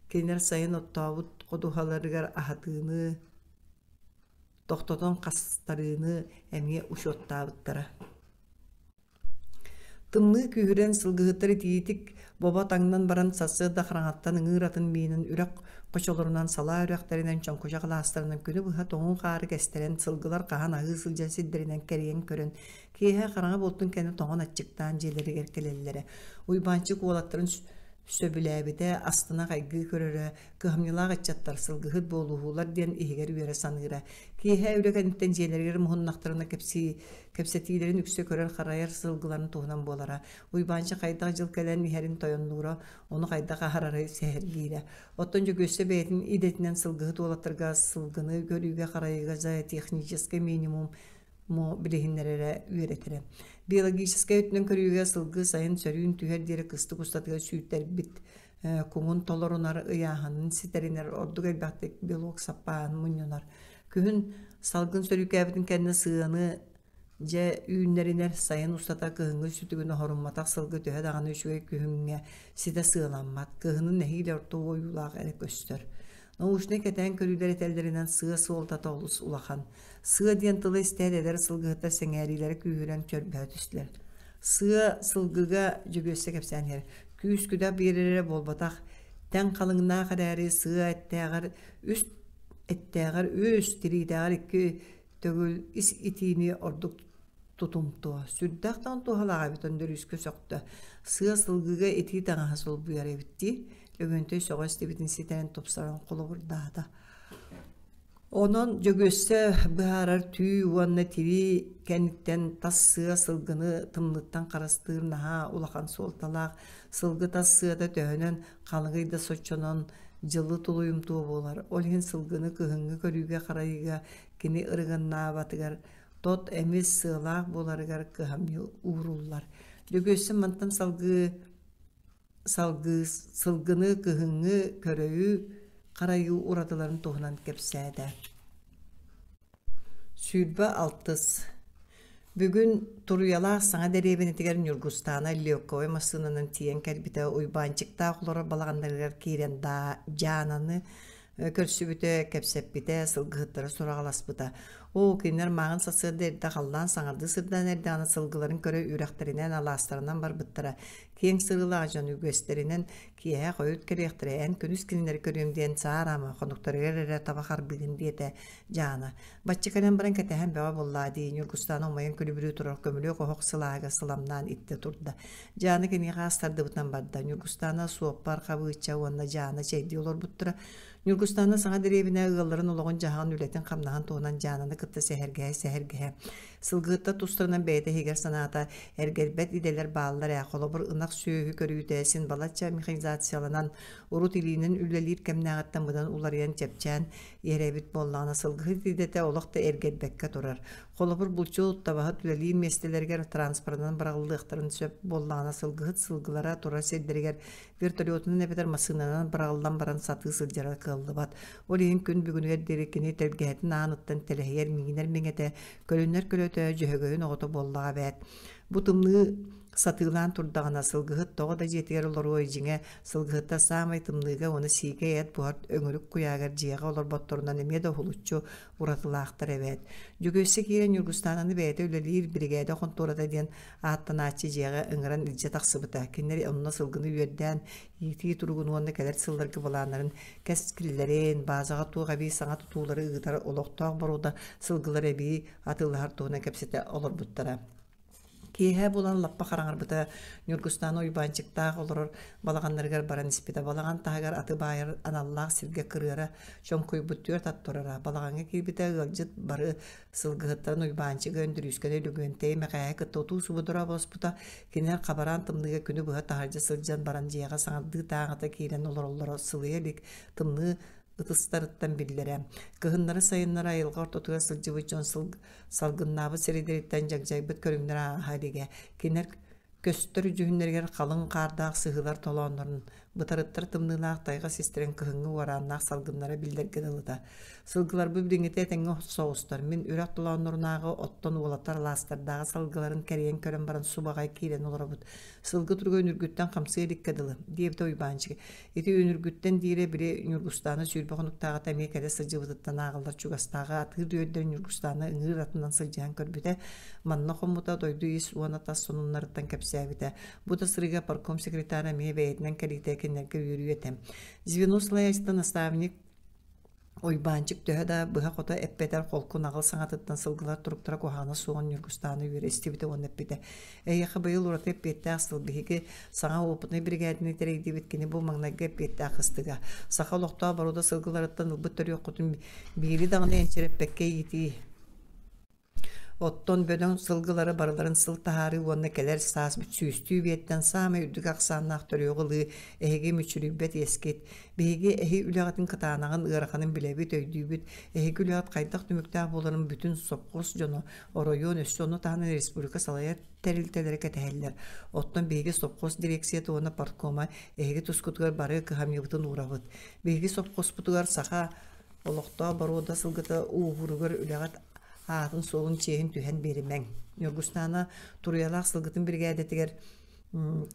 Кинилэр сайын оттообут ходуһаларыгар аһатыыны тохтотон хастарыыны эмиэ учуоттаабыттара. Тымныы күүһүрэн сылгыһыттар итиитик бобо таҥнан баран сарсыарда хараҥаттан ыҥыыр атын миинэн үрэх хочолорунан салаа үрэхтэринэн чоҥкучах алаастарынан күнү быһа тоҥуу хаары кэстэрэн сылгылар хаһан аһыы сылдьар сирдэринэн кэрийэн көрөн киэһэ хараҥа буолтун кэннэ тоҥон аччыктаан дьиэлэригэр кэлэллэрэ. Уйбаанчык уолаттарын сөбүлээбитэ, астына хайгыы көрөрө, кыһамньылаах ыччаттар сылгыһыт буолуһуулар диэн иһигэр үөрэ саныыра. Киэһэ үлэ кэнниттэн дьиэлэригэр муһуннахтарына кэпсии, кэпсэтиилэрин үксэ көрөр-харайар сылгыларын туһунан буолара. Уйбаанча хайдах дьыл кэлэн иһэрин тойоннуура, ону хайдах аһарары сэһэргиирэ. Оттон Дьөгүөссэ бэйэтин идэтинэн сылгыһыт уолаттарга сылгыны көрүүгэ-харайыыга зоотехническэй минимум билиһиннэрэрэ үөрэтэрэ. Биологическай өттүнэн көрүүгэ сылгы сайын сөрүүн түһэр диэри кыстык устатыгар сүүйтэрбит куҥун толорунар, ыйааһынын ситэринэр, ордук элбэхтик белок саппааһын мунньунар. Күһүн салгын сөрүүкээбитин кэннэ сыаны дьэ үүннэринэр, сайын устата кыһыҥҥы сүтүгүн оһорумматах сылгы төһө даҕаны үчүгэй күһүҥҥэ ситэ сыаламмат, кыһынын нэһиилэ орто уойуулаах эрэ көстөр. Научнай кэтээн көрүүлэр этэллэринэн сыа суолтата олус улахан. Сыа диэн тылы истээт эдэр сылгыһыттар сэҥээриилэрэ күүһүрэн чөрбөһө түстүлэр. Сыа сылгыга Дьөгүөссэ кэпсээн иһэр. Күүс-күдэх биэрэрэ буолбатах, тэҥ халыҥнаах эрээри сыа эттээҕэр үс эттээҕэр үс, тириитээҕэр икки төгүл ис итиини ордук тутумтуо. Сүрдээх даҕаны туһалаах эбит Өндөрүүскэ сөхтө. Сыа сылгыга итии таҥаһы солбуйар эбит дии. Лөгөнтөй сөҕө истибитин ситэрэн тупсаран холобурдаата. Онон Дьөгүөссэ быһаарар түү уонна тирии кэнниттэн тас сыа сылгыны тымныттан харыстыыр наһаа улахан суолталаах. Сылгы тас сыата төһөнөн халыҥый да соччонон дьылы тулуйумтуо буолар. Ол иһин сылгыны кыһыҥҥы көрүүгэ-харайыыга кини ырыганнаабатыгар тот эмис сыалаах буоларыгар кыһамньы ууруллар. Дьөгүөссэ мантан салгыы Салгыы сылгыны кыһыҥҥы көрөйүү харайыы уратыларын туһунан кэпсээтэ. 26 Бүгүн Туруйалаах саҥа дэриэбинэтигэр Ньургустаана легковай массыынанан тиийэн кэлбитэ Уйбаанчыктаах олорор балаҕаннарыгар киирэн Дьаананы көрсүбүтэ, кэпсэппитэ, сылгыһыттары сураҕаласпыта. Оо, кинилэр мааҕын сарсыарда эрдэ халлаан саҥардыы сырдаан эрдэҕинэ сылгыларын көрө үрэхтэринэн, алаастарынан барбыттара. Киэҥ сырыылаах дьон үгэстэринэн киэһэ хойут кэлиэхтэрэ, эн күнүс кинилэри көрүөм диэн саараама, хонуктарыгар эрэ таба харбыыгын диэтэ Дьаана. Бачча кэлэн баран кэтэһэн бөҕө буоллаа дии, Ньургустаана умайан күлүбүрүү турар көмүлүөк оһох сылааһыгар сыламнаан иттэ турда. Дьаана киниэхэ ас тардыбытынан барда. Ньургустаана суоппар, хабыыча уонна Дьаана чэйдии олорбуттара. Ньургустаана саҥа дэриэбинэ ыалларын олоҕун-дьаһаҕын, үлэтин-хамнаһын туһунан Дьаананы кытта сэһэргэһэ-сэһэргэһэ. Сылгыһыттар тустарынан бэйэтэ иһигэр санаата, эргэрбэт идэлэр бааллар ээ, холобур, ынах сүөһү көрүүтэ син балачча механизацияланан, урут илиинэн үлэлиир кэмнээҕиттэн быдан уларыйан чэпчээн иһэр эбит буоллаҕына, сылгыһыт идэтэ олох да эргэрбэккэ турар. Холобур, булчут, табаһыт үлэлиир миэстэлэригэр транспорынан быраҕыллыахтарын сөп буоллаҕына, сылгыһыт сылгылара турар сирдэригэр вертолетунан эбэтэр массыынанан быраҕыллан баран сатыы сылдьара кыаллыбат. Ол иһин күн бүгүнүгэр диэри кини тэлгэһэтин ааныттан тэлэһийэр миинэр миҥэтэ, көлүнэр көлөтө дьөһөгөйүн оҕото буоллаҕа эбээт. Бу тымныы сатыылаан турдаҕына сылгыһыт тоҕо да дьиэтигэр олоруой дьиҥэ сылгыһыттар саамай тымныыга уонна сиикэй эт буһар өҥүрүк куйаагар дьиэҕэ олорботторунан эмиэ да уһулуччу уратылаахтар эбээт. Дьөгүөссэ киирэн Ньургустаананы бэйэтэ үлэлиир биригээдэ хонтуората диэн ааттанааччы дьиэҕэ ыҥыран илдьэ тахсыбыта. Кинилэр онно сылгыны үөрдээн, иитии туругун уонна кэлэр сылларга былааннарын кэскиллэрин, баазаҕа туох эбии саҥа тутуулары ыытар олохтоох боруода сылгылары эбии атыылаһар туһунан кэпсэтэ олорбуттара. Киэһэ буолан лаппа хараҥарбыта Ньургустаана Уйбаанчыктаах олорор балаҕаннарыгар баран испитэ. Балаҕан таһыгар аты баайар аналлаах сиргэ кырыара чоҥкуйбут түөрт ат турара. Балаҕаҥҥа киирбитэ ыалдьыт бары сылгыһыттарын Уйбаанчыгы, Өндөрүүскэни, Лөгүөнтэйи, Мэхээһи кытта утуу-субу дорообоспута. Кинилэр хабараан тымныыга күнү быһа таһырдьа сылдьан баран дьиэҕэ саҥардыы тааҥата киирэн олороллоро сылыйа илик тымныы ытыстарыттан биллэрэ. Кыһыннары-сайыннары айылҕа ортотугар сылдьыбыт дьон салгыннаабыт сирэйдэриттэн дьагдьайбыт көрүҥнэрэ ааһа илигэ. Кинилэр көстөр дьүһүннэригэр халыҥ хаардаах сыһыылар толооннорун Бытарыттар тымныылаах тайҕа систэрин кыһыҥҥы уорааннаах салгыннара биллэргэ дылыта. Сылгыларбыт билиҥҥитэ этэҥҥэ соҕустар. Мин үрэх толооннорунааҕы оттон уолаттар алаастардааҕы сылгыларын кэрийэн көрөн баран субаҕай киирэн олоробут. Сылгы туруга үнүргүттэн хамсыы иликкэ дылы, диэбитэ Уйбаанчык. Ити үнүргүттэн диирэ били Ньургустаана 20 хонуктааҕыта эмиэ кэлэ сылдьыбытыттан ааҕыллар чугастааҕы атыыр үөрдэр Ньургустаана ыҥыыр атынан сылдьыһан көрбүтэ. Манна хоммута дойду ис уонна тас сонуннарыттан кэпсээбитэ. Бу да сырыыга партком секретара эмиэ бэйэтинэн кэлиитэ кинилэргэ үөрүү этэ. Звено салайааччыта наставник Уйбаанчык төһө да быһа-хото эппэтэр холку наҕыл саҥатыттан сылгылар туруктара куһаҕана суоҕун Ньургустаана үөрэ истибитэ уонна эппитэ: «Эйиэхэ быйыл ураты эппиэттээх сыл биһиги саҥа опытнай биригээдэни тэрийдибит кини бу маҥнайгы эппиэттээх ыстыга. Саха олохтоох боруода сылгыларыттан ылбыт төрүөххүтүн биири даҕаны энчирэппэккэ иитии Оттон бөдөҥ сылгылары барыларын сыл таһаарыы уонна кэлэр саас сүүстүү биэттэн саамай үрдүк ахсааннаах төрүөҕү ылыы эһиги мүччүрүйбэт иэскит. Биһиги эһи үлэҕитин кытаанаҕын, ыараханын билэбит, өйдүүбүт. Эһиги үлэҕит хайдах түмүктээх буоларын бүтүн сопхуос дьоно, оройуон өссө ону таһынан республика салайар тэрилтэлэрэ кэтэһэллэр. Оттон биһиги сопхуос дирекцията уонна парткома эһиги тускутугар бары кыһамньыбытын уурабыт. Биһиги сопхуоспутугар саха олохтоох боруода сылгыта ууһууругар үлэҕит аатын-суолун чиэһин түһэн биэримэҥ. Ньургустаана Туруйалаах сылгытын биригээдэтигэр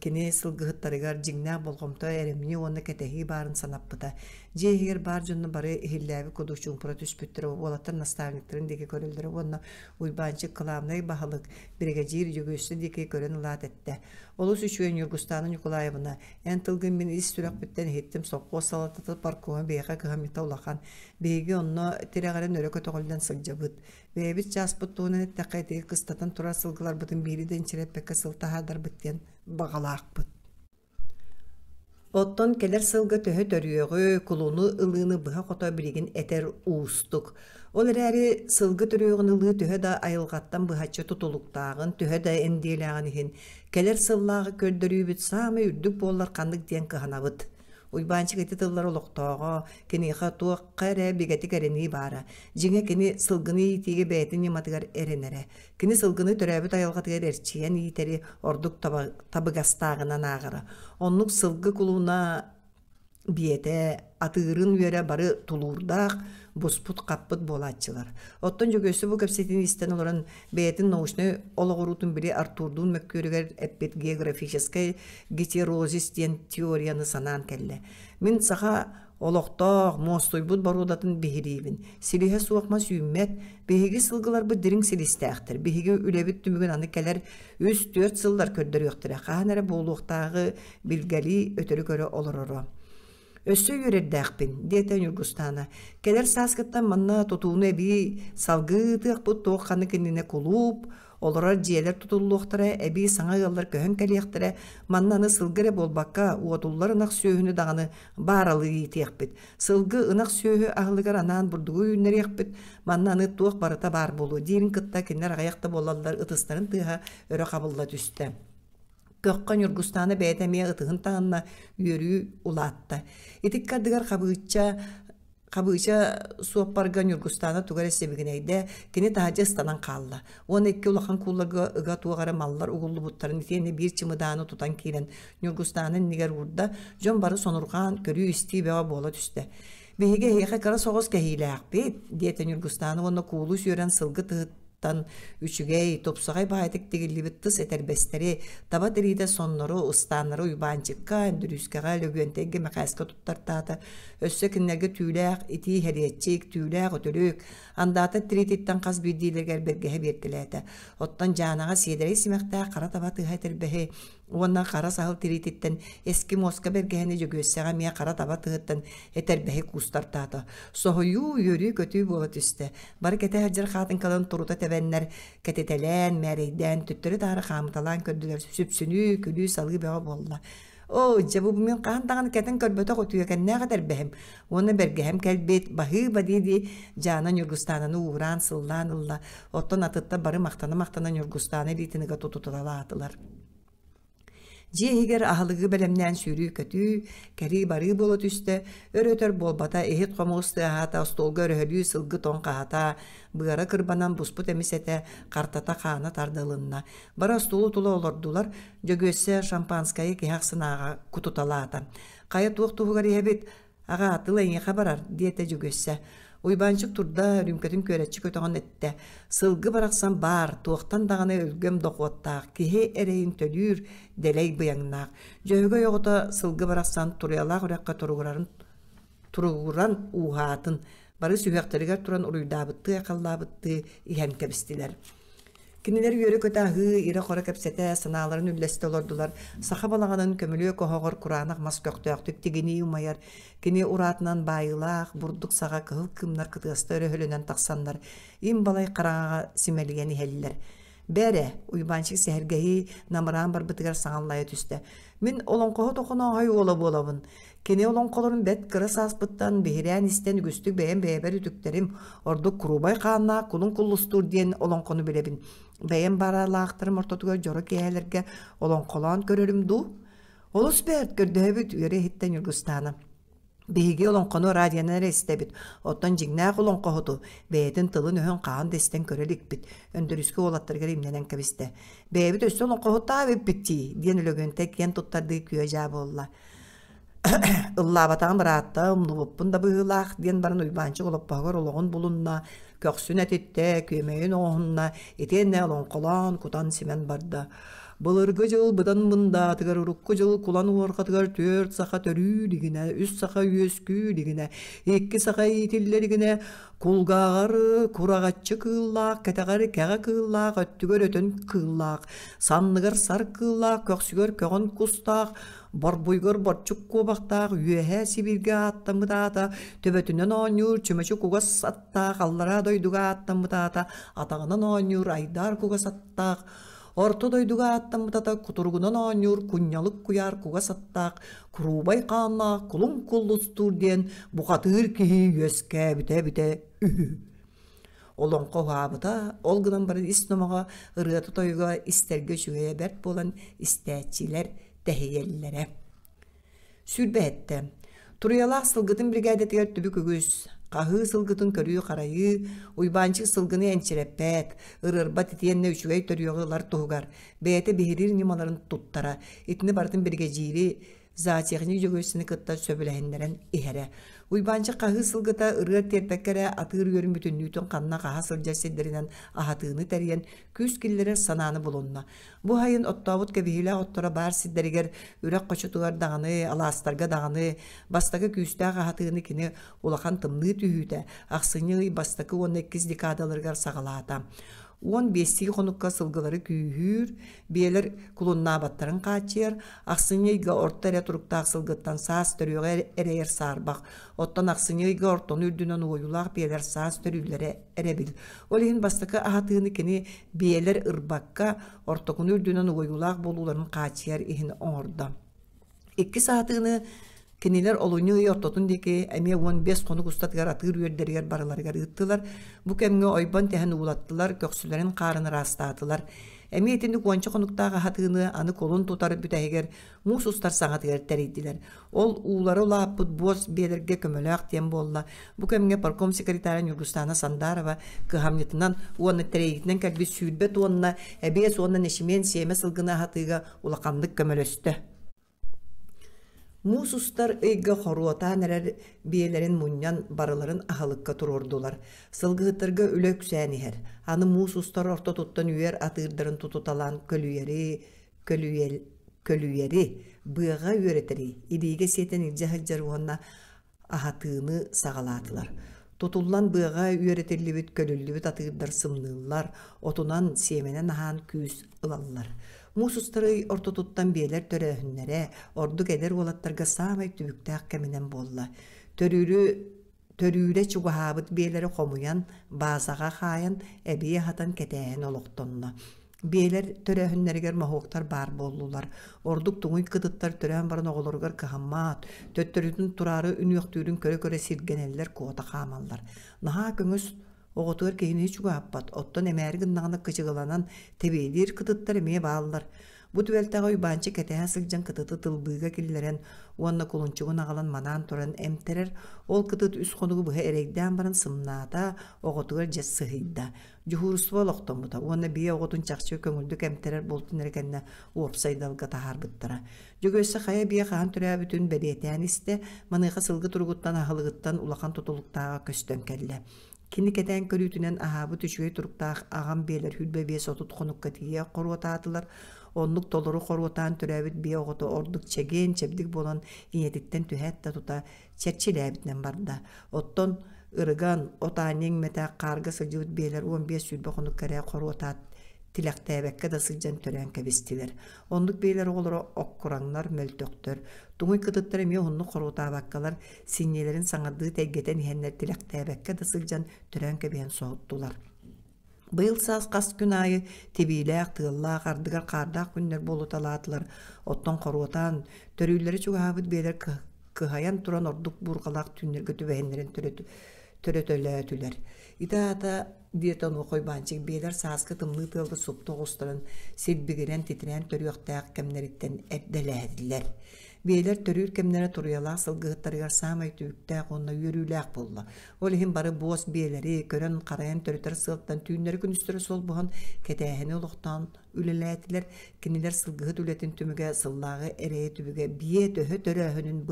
кини сылгыһыттарыгар дьиҥнээх болҕомто, эрэмньи уонна кэтэһии баарын санаппыта. Дьиэ иһигэр баар дьонно бары иһиллээбит курдук чуумпура түспүттэрэ, уолаттар наставниктарын диэки көрөллөрө уонна Уйбаанчык кылаабынай баһылык, биригэдьиир Дьөгүөссэ диэки көрөн ылаат эттэ: «Олус үчүгэй Ньургустаана Ньукулаевна, Эн тылгын мин ис сүрэхпиттэн иһиттим, сопхуос салалтата паркома биһиэхэ кыһамньыта улахан. Биһиги онно тирэҕирэн өрө көтөҕүллэн сылдьабыт. Бэйэбит чааспыт туһунан эттэххэ, ити кыстатан турар сылгыларбытын биири да инчирэппэккэ сыл таһаардарбыт диэн баҕалаахпыт. Оттон кэлэр сылга төһө төрүөҕү, кулуну ылыыны быһа-хото билигин этэр уустук. Ол эрээри сылгы төрүөҕүн ылыы төһө да айылҕаттан быһаччы тутулуктааҕын, төһө да эндиэлээҕин иһин, кэлэр сыллааҕы көрдөрүүбүт саамай үрдүк буоллар ханнык диэн кыһанабыт. Уйбаанчык ити тыллар олохтооҕо, киниэхэ туохха эрэ бигэтик эрэнии баара. Дьиҥэ кини сылгыны иитиигэ бэйэтин ньыматыгар эрэнэрэ. Кини сылгыны төрөөбүт айылҕатыгар эрчийэн иитэри ордук табыгастааҕынан ааҕара. Оннук сылгы кулуна биэтэ, атыырын үөрэ бары тулуурдаах, буспут-хаппыт буолааччылар. Оттон Дьөгүөссэ бу кэпсэтиини истэн олорон бэйэтин научнай олоҕуруутун били Артурдуун мөккүөрүгэр эппит географическай гетерозис диэн теорияны санаан кэллэ. Мин саха олохтоох, муостуйбут боруодатын биһириибин. Силиһэ суох мас үүммэт. Биһиги сылгыларбыт дириҥ силистээхтэр. Биһиги үлэбит түмүгүн аны кэлэр үс-түөрт сыллар көрдөрүөхтэрэ. Хаһан эрэ буолуохтааҕы билгэлии өтөрү көрө олороро. «Өссө үөрэрдээхпин», диэтэ Ньургустаана. «Кэлэр сааскыттан манна тутууну эбии салгыы ыытыахпыт туох ханнык иннинэ кулууп, олорор дьиэлэр тутуллуохтара, эбии саҥа ыаллар көһөн кэлиэхтэрэ, манна аны сылгы эрэ буолбакка, уотуллар ынах сүөһүнү даҕаны бааралыы иитиэхпит. Сылгы, ынах сүөһү аһылыгар анаан бурдугу үүннэриэхпит, манна аны туох барыта баар буолуо» диирин кытта кинилэр аҕыйах да буоллаллар ытыстарын тыаһа өрө хабылла түстэ. Көххө Ньургустаана бэйэтэ эмиэ ытыһын таһынна, үөрүү улаатта. Ити ардыгар Хабыыча Хабыыча суоппарга Ньургустаана тугу эрэ сибигинэйдэ, кини таһырдьа ыстанан хаалла. Уонна икки улахан куулларга ыга туох эрэ маллар угуллубуттарын итиэннэ биир чымыдааны тутан киирэн Ньургустаана иннигэр уурда, дьон бары сонурҕаан, көрүү-истии бөҕө буола түстэ. «Биһиги эһиэхэ кыра соҕус кэһиилээхпит», диэтэ Ньургустаана уонна куулу сүөрэн сылгы тыһыт тан үчүгэй, тупсаҕай баайытык тигиллибит тыс этэрбэстэри, таба тириитэ соннору, ыстааннары Уйбаанчыкка, Өндүрүүскэҕэ, Лөгүөнтэйгэ, Мэхээскэ туттартаата. Өссө кинилэргэ түүлээх итии хэриэччик, түүлээх үтүлүк, андаатар тириититтэн хас биирдиилэригэр бэргэһэ биэртэлээтэ. Оттон Дьаанаҕа сиэдэрэй симэхтээх хара таба тыһа этэрбэһи уонна хара саһыл тириититтэн эскимоска бэргэһэни Дьөгүөссэҕэ эмиэ хара таба тыһыттан этэрбэһи куустартаата. Соһуйуу, үөрүү-көтүү буола түстэ. Бары кэтэ сылдьар хаатыҥкаларын турута тэбэннэр, кэтитэлээн, мээрэйдээн, төттөрү-таары хаамыталаан көрдүлэр, сүпсүнүү, күлүү-салыы бөҕө буолла. Оо, дьэ бу мин хаһан даҕаны кэтэн көрбөтөх үтүөкэннээх этэрбэһим уонна бэргэһэм кэлбит, баһыыба дии-дии Дьаана Ньургустаананы уураан, сыллаан ылла, оттон атыттар бары махтана-махтана Ньургустаана илиитин ыга тутуталаатылар. Дьиэ иһигэр аһылыгы бэлэмнээн сүүрүү-көтүү, кэрии-барыы буола түстэ, өр-өтөр буолбата, иһит-хомуос тыаһаата, остуолга өрөһөлүү сылгы тоҥ хаһата, быара кырбанан буспут эмис этэ, хартата хаана тардылынна. Бары остуолу тула олордулар, Дьөгүөссэ шампанскайы киһи ахсын ааҕа кутуталаата. Хайа туох туһугар иһэбит? Аҕаа, тыл эйиэхэ барар, диэтэ Дьөгүөссэ. Уйбаанчык турда, үрүүмкэтин күөрэччи көтөҕөн эттэ: «Сылгы барахсан баар, туохтан даҕаны өлгөм дохуоттаах, киһи эрэйин төлүүр, дэлэй быйаҥнаах. Дьөһөгөй оҕото сылгы барахсан Туруйалаах үрэххэ туругурарын туругуран ууһаатын, бары сүһүөхтэригэр туран уруйдаабыттыы айхаллаабыттыы иһэн кэбистилэр. Кинилэр үөрэ-көтө аһыы, ирэ-хоро кэпсэтэ, санааларын үллэстэ олордулар. Саха балаҕанын көмүлүөк оһоҕор кураанах мас көхтөөхтүк тигинии умайар. Кини ураатынан баайыылаах, бурдук саҕа кыһыл кыымнар кытыаста өрөһөлөнөн тахсаннар, им балай хараҥаҕа симэлийэн иһэллэр. Бээрэ, Уйбаанчык сэһэргэһии намыраан барбытыгар саҥаллайа түстэ. Мин олоҥхоһут Охонооһой уола буолабын. Кини олоҥхолорун бэрт кыра сааспыттан биһирээн истэн үгүстүк бэйэм бэйэбэр үтүктэрим, ордук Куруубай хааннаах Кулун Куллустуур диэн олоҥхону билэбин. Бэйэм бараалаахтарым ортотугар дьоро киэһэлэргэ олоҥхолоон көрөрүм дуу? Олус бэрт, көрдөһөбүт, үөрэ иһиттэн Ньургустаана. Биһиги олоҥхону радионан эрэ истэбит, оттон дьиҥнээх олоҥхоһуту бэйэтин тылын-өһүн хаһан да истэн көрө иликпит, Өндөрүскэ уолаттарыгар имнэнэн кэбистэ. Бэйэбит өссө олоҥхоһуттаах эбиппит дии, диэн Өлөгүөнтэй киэн туттардыы күө-дьаа буолла. Ыллаабатаҕым ыраатта, умнубуппун да быһыылаах диэн баран Уйбаанчык олоппоһугар олоҕун булунна, көхсүн этиттэ, күөмэйин оҥоһунна, итиэннэ олоҥхолоон кутан-симэн барда. Былыргы дьыл быдан мындаатыгар, урукку дьыл кулан уорҕатыгар түөрт саха төрүү илигинэ, үс саха үөскүү илигинэ, икки саха иитиллэ илигинэ, кулгааҕар кураҕаччы кыыллаах, кэтэҕэр кэҕэ кыыллаах, өттүгэр өтөн кыыллаах, санныгар сар кыыллаах, көхсүгэр көҕөн кустаах, Борбуйгар борчук куобахтаах үөһээ Сибииргэ ааттаммыт аата төбөтүнэн оонньуур чүмэчи кугас аттаах аллараа дойдуга ааттаммыт аата атаҕынан оонньуур айдаар кугас аттаах орто дойдуга ааттаммыт ата кутуругунан оонньуур кунньалык куйаар кугас аттаах куруубай хааннаах кулун куллустуур диэн бухатыыр киһи үөскээбитэ эбитэ үһү. Олоҥхо уһаабыта, ол гынан баран ис номоҕо ырыата-тойуга истэргэ үчүгэйэ бэрт буолан истээччилэр тэһийэллэрэ. Сүүрбэһэттэ. Туруйалаах сылгытын биригээдэтигэр түбүк үгүс. Хаһыы сылгытын көрүү-харайыы, Уйбаанчык сылгыны энчирэппэт, ырыарбат итиэннэ үчүгэй төрүөҕү ылар туһугар бэйэтэ биһириир ньымаларын туттара. Итини барытын биригэдьиири зоотехник Дьөгүөссэни кытта сөбүлэһиннэрэн иһэрэ. Уйбаанчык хаһыы сылгыта ырыа тиэрпэккэ эрэ атыыр үөрүн бүтүннүүтүн ханна хаһа сылдьар сирдэринэн аһатыыны тэрийэн күүс киллэрэр санааны булунна. Бу сайын оттообут кэбиһиилээх отторо баар сирдэригэр үрэх хочотугар даҕаны, алаастарга даҕаны бастакы күүстээх аһатыыны кини улахан тымныы түһүүтэ ахсынньы ый бастакы уонна иккис декадаларыгар саҕалаата. 15 хонукка сылгылары күүһүүр, биэлэр кулуннаабаттарын хааччыйар, ахсынньы ыйга орто эрэ туруктаах сылгыттан саас төрүөҕэ эрэйэр саарбах, оттон ахсынньы ыйга ортону үрдүнэн уойуулаах биэлэр саас төрүүллэрэ эрэбил. Ол иһин бастакы аһатыыны кини биэлэр ырбакка, ортокуну үрдүнэн уойуулаах буолууларын хааччыйар иһин оҥордо. Иккис аһатыыны кинилэр олунньу ый ортотун диэки эмиэ 15 хонук устатыгар атыыр үөрдэригэр барыларыгар ыыттылар. Бу кэмҥэ ойбон тэһэн уулаттылар, көхсүлэрин хаарын ыраастаатылар. Эмиэ итинник уонча хонуктаах аһатыыны аны кулун тутар бүтэһигэр муус устар саҥатыгар тэрийдилэр. Ол уулара улааппыт буос биэлэргэ көмөлөөх диэн буолла. Бу кэмҥэ парком секретара Ньургустаана Сандарова кыһамньытынан уонна тэрийиитинэн кэлбит 20 туонна эбиэс уонна нэчимиэн сиэмэ сылгыны аһатыыга улаханнык көмөлөстө. Муус устар ыйга хоруотаан эрэр биэлэрин мунньан барыларын аһылыкка туруордулар. Сылгыһыттарга үлэ үксээн иһэр. Аны муус устар ортотуттан үөр атыырдарын тутуталаан көлүйэри, көлүйэри, быаҕа үөрэтэри илиигэ сиэтэн илдьэ сылдьар уонна аһатыыны саҕалаатылар. Тутуллан быаҕа үөрэтиллибит, көлүллүбүт атыырдар сымныыллар, отунан, сиэмэнэн аһаан күүс ылаллар. Муус устар ый ортотуттан биэлэр төрөөһүннэрэ ордук эдэр уолаттарга саамай түбүктээх кэминэн буолла. Төрүүрү Төрүүрэ чугаһаабыт биэлэри хомуйан, баазаҕа хаайан, эбии аһатан кэтээһин олохтонно. Биэлэр төрөөһүннэригэр моһуоктар баар буоллулар. Ордук туҥуй кытыттар төрөөн баран оҕолоругар кыһаммат, төттөрүтүн тураары үнүөхтүүрүн көрө-көрө сиргэнэллэр, куота хаамаллар. Наһаа көҥүс оҕотугар киһини чугаһаппат, оттон эмээри гыннаҕына кычыгыланан тэбиэлиир кытыттар эмиэ бааллар. Бу түбэлтэҕэ Уйбаанчык кэтэһэ сылдьан кытыты тылбыыга киллэрэн уонна кулунчугун аҕалан манаан туран эмтэрэр, ол кытыт үс хонугу быһа эрэйдээн баран сымнаата, оҕотугар дьэ сыһыйда. Дьуһуурустуба олохтоммута уонна биэ оҕотун чахчы көҥүллүк эмтэрэр буолтун эрэ кэннэ уопсай далга таһаарбыттара. Дьөгүөссэ хайа биэ хаһан төрөөбүтүн бэлиэтээн истэ, маныаха сылгы туругуттан аһылыгыттан улахан тутулуктааҕа көстөн кэллэ. Кини кэтээн көрүүтүнэн аһаабыт үчүгэй туруктаах аҕам биэлэр 25-30 хонукка тиийэ хоруотаатылар. Оннук толору хоруотаан төрөөбүт биэ оҕото ордук чэгиэн, чэбдик буолан ийэтиттэн түһээт да тута чэрчилээбитинэн барда. Оттон ырыган, от аанньа иҥмэтэх, хаарга сылдьыбыт биэлэр 15-20 хонукка эрэ хоруотаат тилэхтээбэккэ да сылдьан төрөөн кэбистилэр. Оннук биэлэр оҕолоро оккураҥнар, мөлтөхтөр. Туҥуй кытыттар эмиэ уһуннук хоруотаабаккалар, синньиэлэрин саҥардыы тэйгэтэн иһэннэр тилэхтээбэккэ да сылдьан төрөөн кэбиһэн соһуттулар. Быйыл саас хас күн аайы тибиилээх, тыаллаах, ардыгар хаардаах күннэр буолуталаатылар. Оттон хоруотаан, төрүүллэрэ чугаһаабыт биэлэр кыһайан туран ордук буурҕалаах түүннэргэ түбэһиннэрэн төрөтөлөөтүлэр. Ити аата диэтэ онуоха Уйбаанчык биэлэр сааскы тымныы тыалга супту оҕустаран, силбигирэн, титирээн төрүөхтээх кэмнэриттэн эрдэлээтилэр. Биэлэр төрүүр кэмнэрэ туруйалаах сылгыһыттарыгар саамай түбүктээх уонна үөрүүлээх буолла. Ол иһин бары буос биэлэри көрөн-харайан төрүтэр сыалтан түүннэри-күнүстэри солбуһан кэтээһини олохтоон үлэлээтилэр. Кинилэр сылгыһыт үлэтин түмүгэ сыллааҕы эрэйэ түбүгэ биэ төһө төрөөһүнүн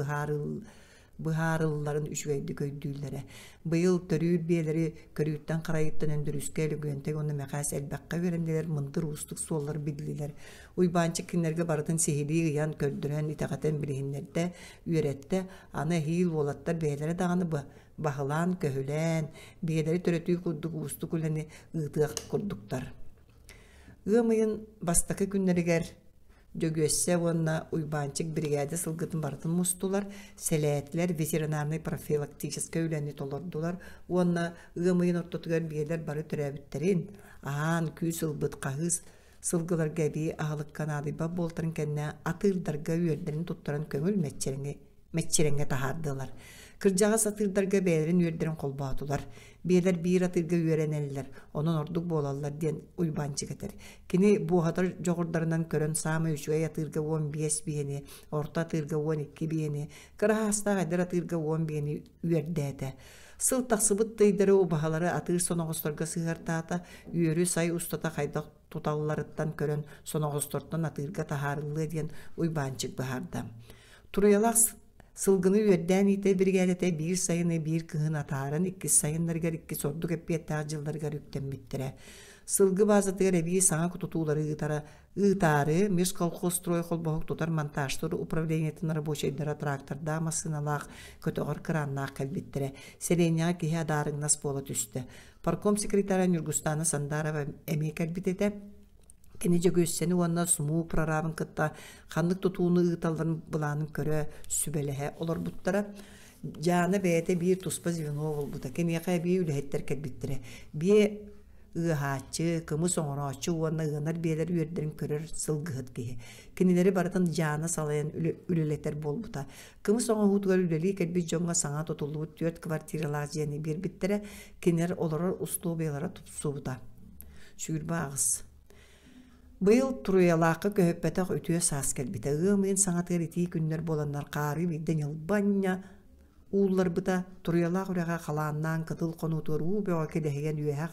быһаарылларын үчүгэйдик өйдүүллэрэ. Быйыл төрүүр биэлэри көрүүттэн-харайыттан Өндөрүүскэ, Лөгүөнтэй уонна Мэхээс элбэххэ үөрэннилэр, мындыр уустук суоллары биллилэр. Уйбаанчык кинилэргэ барытын сиһилии ыйан, көрдөрөн, итэҕэтэн билиһиннэрдэ, үөрэттэ. Аны эһиил уолаттар бэйэлэрэ даҕаны баһылаан-көһүлээн, биэлэри төрөтүү курдук уустук үлэни ыытыах курдуктар. Ыам ыйын бастакы күннэригэр Дьөгүөссэ уонна Уйбаанчык биригээдэ сылгытын барытын мустулар, сэлээтилэр, ветеринарнай профилактическай үлэни толордулар уонна ыам ыйын ортотугар биэлэр бары төрөөбүттэрин, аһаан күүс ылбыт хаһыыс сылгыларга эбии аһылыкка наадыйбат буолтарын кэннэ атыырдарга үөрдэрин туттаран көҥүл мэччирэҥи мэччирэҥҥэ таһаардылар. Кырдьаҕас атыырдарга бэйэлэрин үөрдэрин холбоотулар. Биэлэр биир атыырга үөрэнэллэр, онон ордук буолаллар диэн Уйбаанчык этэр. Кини буоһатар дьоҕурдарынан көрөн саамай үчүгэй атыырга 15 биэни, орто атыырга 12 биэни, кыра саастаах эдэр атыырга 10 биэни үөрдээтэ. Сыл тахсыбыт тыйдары убаһалары атыыр соноҕосторго сыһыартаата, үөрү сай устата хайдах туталларыттан көрөн соноҕостортон атыырга таһаарыллыа диэн Уйбаанчык быһаарда. Туруйалаах сылгыны үөрдээн иитэр биригээдэтэ биир сайыны биир кыһын атааран иккис сайыннарыгар иккис ордук эппиэттээх дьылларыгар үктэммиттэрэ. Сылгы баазатыгар эбии саҥа тутуулары ыытара ыытаары Межколхозстрой холбоһук тутар монтажтар управлениетын рабочайдара трактордаах массыыналаах көтөҕөр кырааннаах кэлбиттэрэ. Сэлиэнньэҕэ киһи адаарыҥнас буола түстэ. Парком секретара Ньургустаана Сандарова эмиэ кэлбит этэ. Кини Дьөгүөссэни уонна СМУ прорабын кытта ханнык тутууну ыыталларын былаанын көрө, сүбэлэһэ олорбуттара. Дьаана бэйэтэ биир туспа звено булбута. Киниэхэ эбии үлэһиттэр кэлбиттэрэ. Биэ ыаһааччы, кымыс оҥорооччу уонна ыанар биэлэр үөрдэрин көрөр сылгыһыт киһи. Кинилэри барытын Дьаана салайан үлэлэтэр буолбута. Кымыс оҥоһуутугар үлэлии кэлбит дьоҥҥо саҥа тутуллубут түөрт квартиралаах дьиэни биэрбиттэрэ, кинилэр олорор услуобуйалара тупсубута. 28. Быйыл Туруйалаахха көһүппэтэх үтүө саас кэлбитэ. Ыам ыйын саҥатыгар итии күннэр буоланнар хаары биирдэ ньылбанньа уулларбыта. Туруйалаах үрэҕэ халааннаан кытыл хонуутугар уу бөҕө килэһийэн үөһэ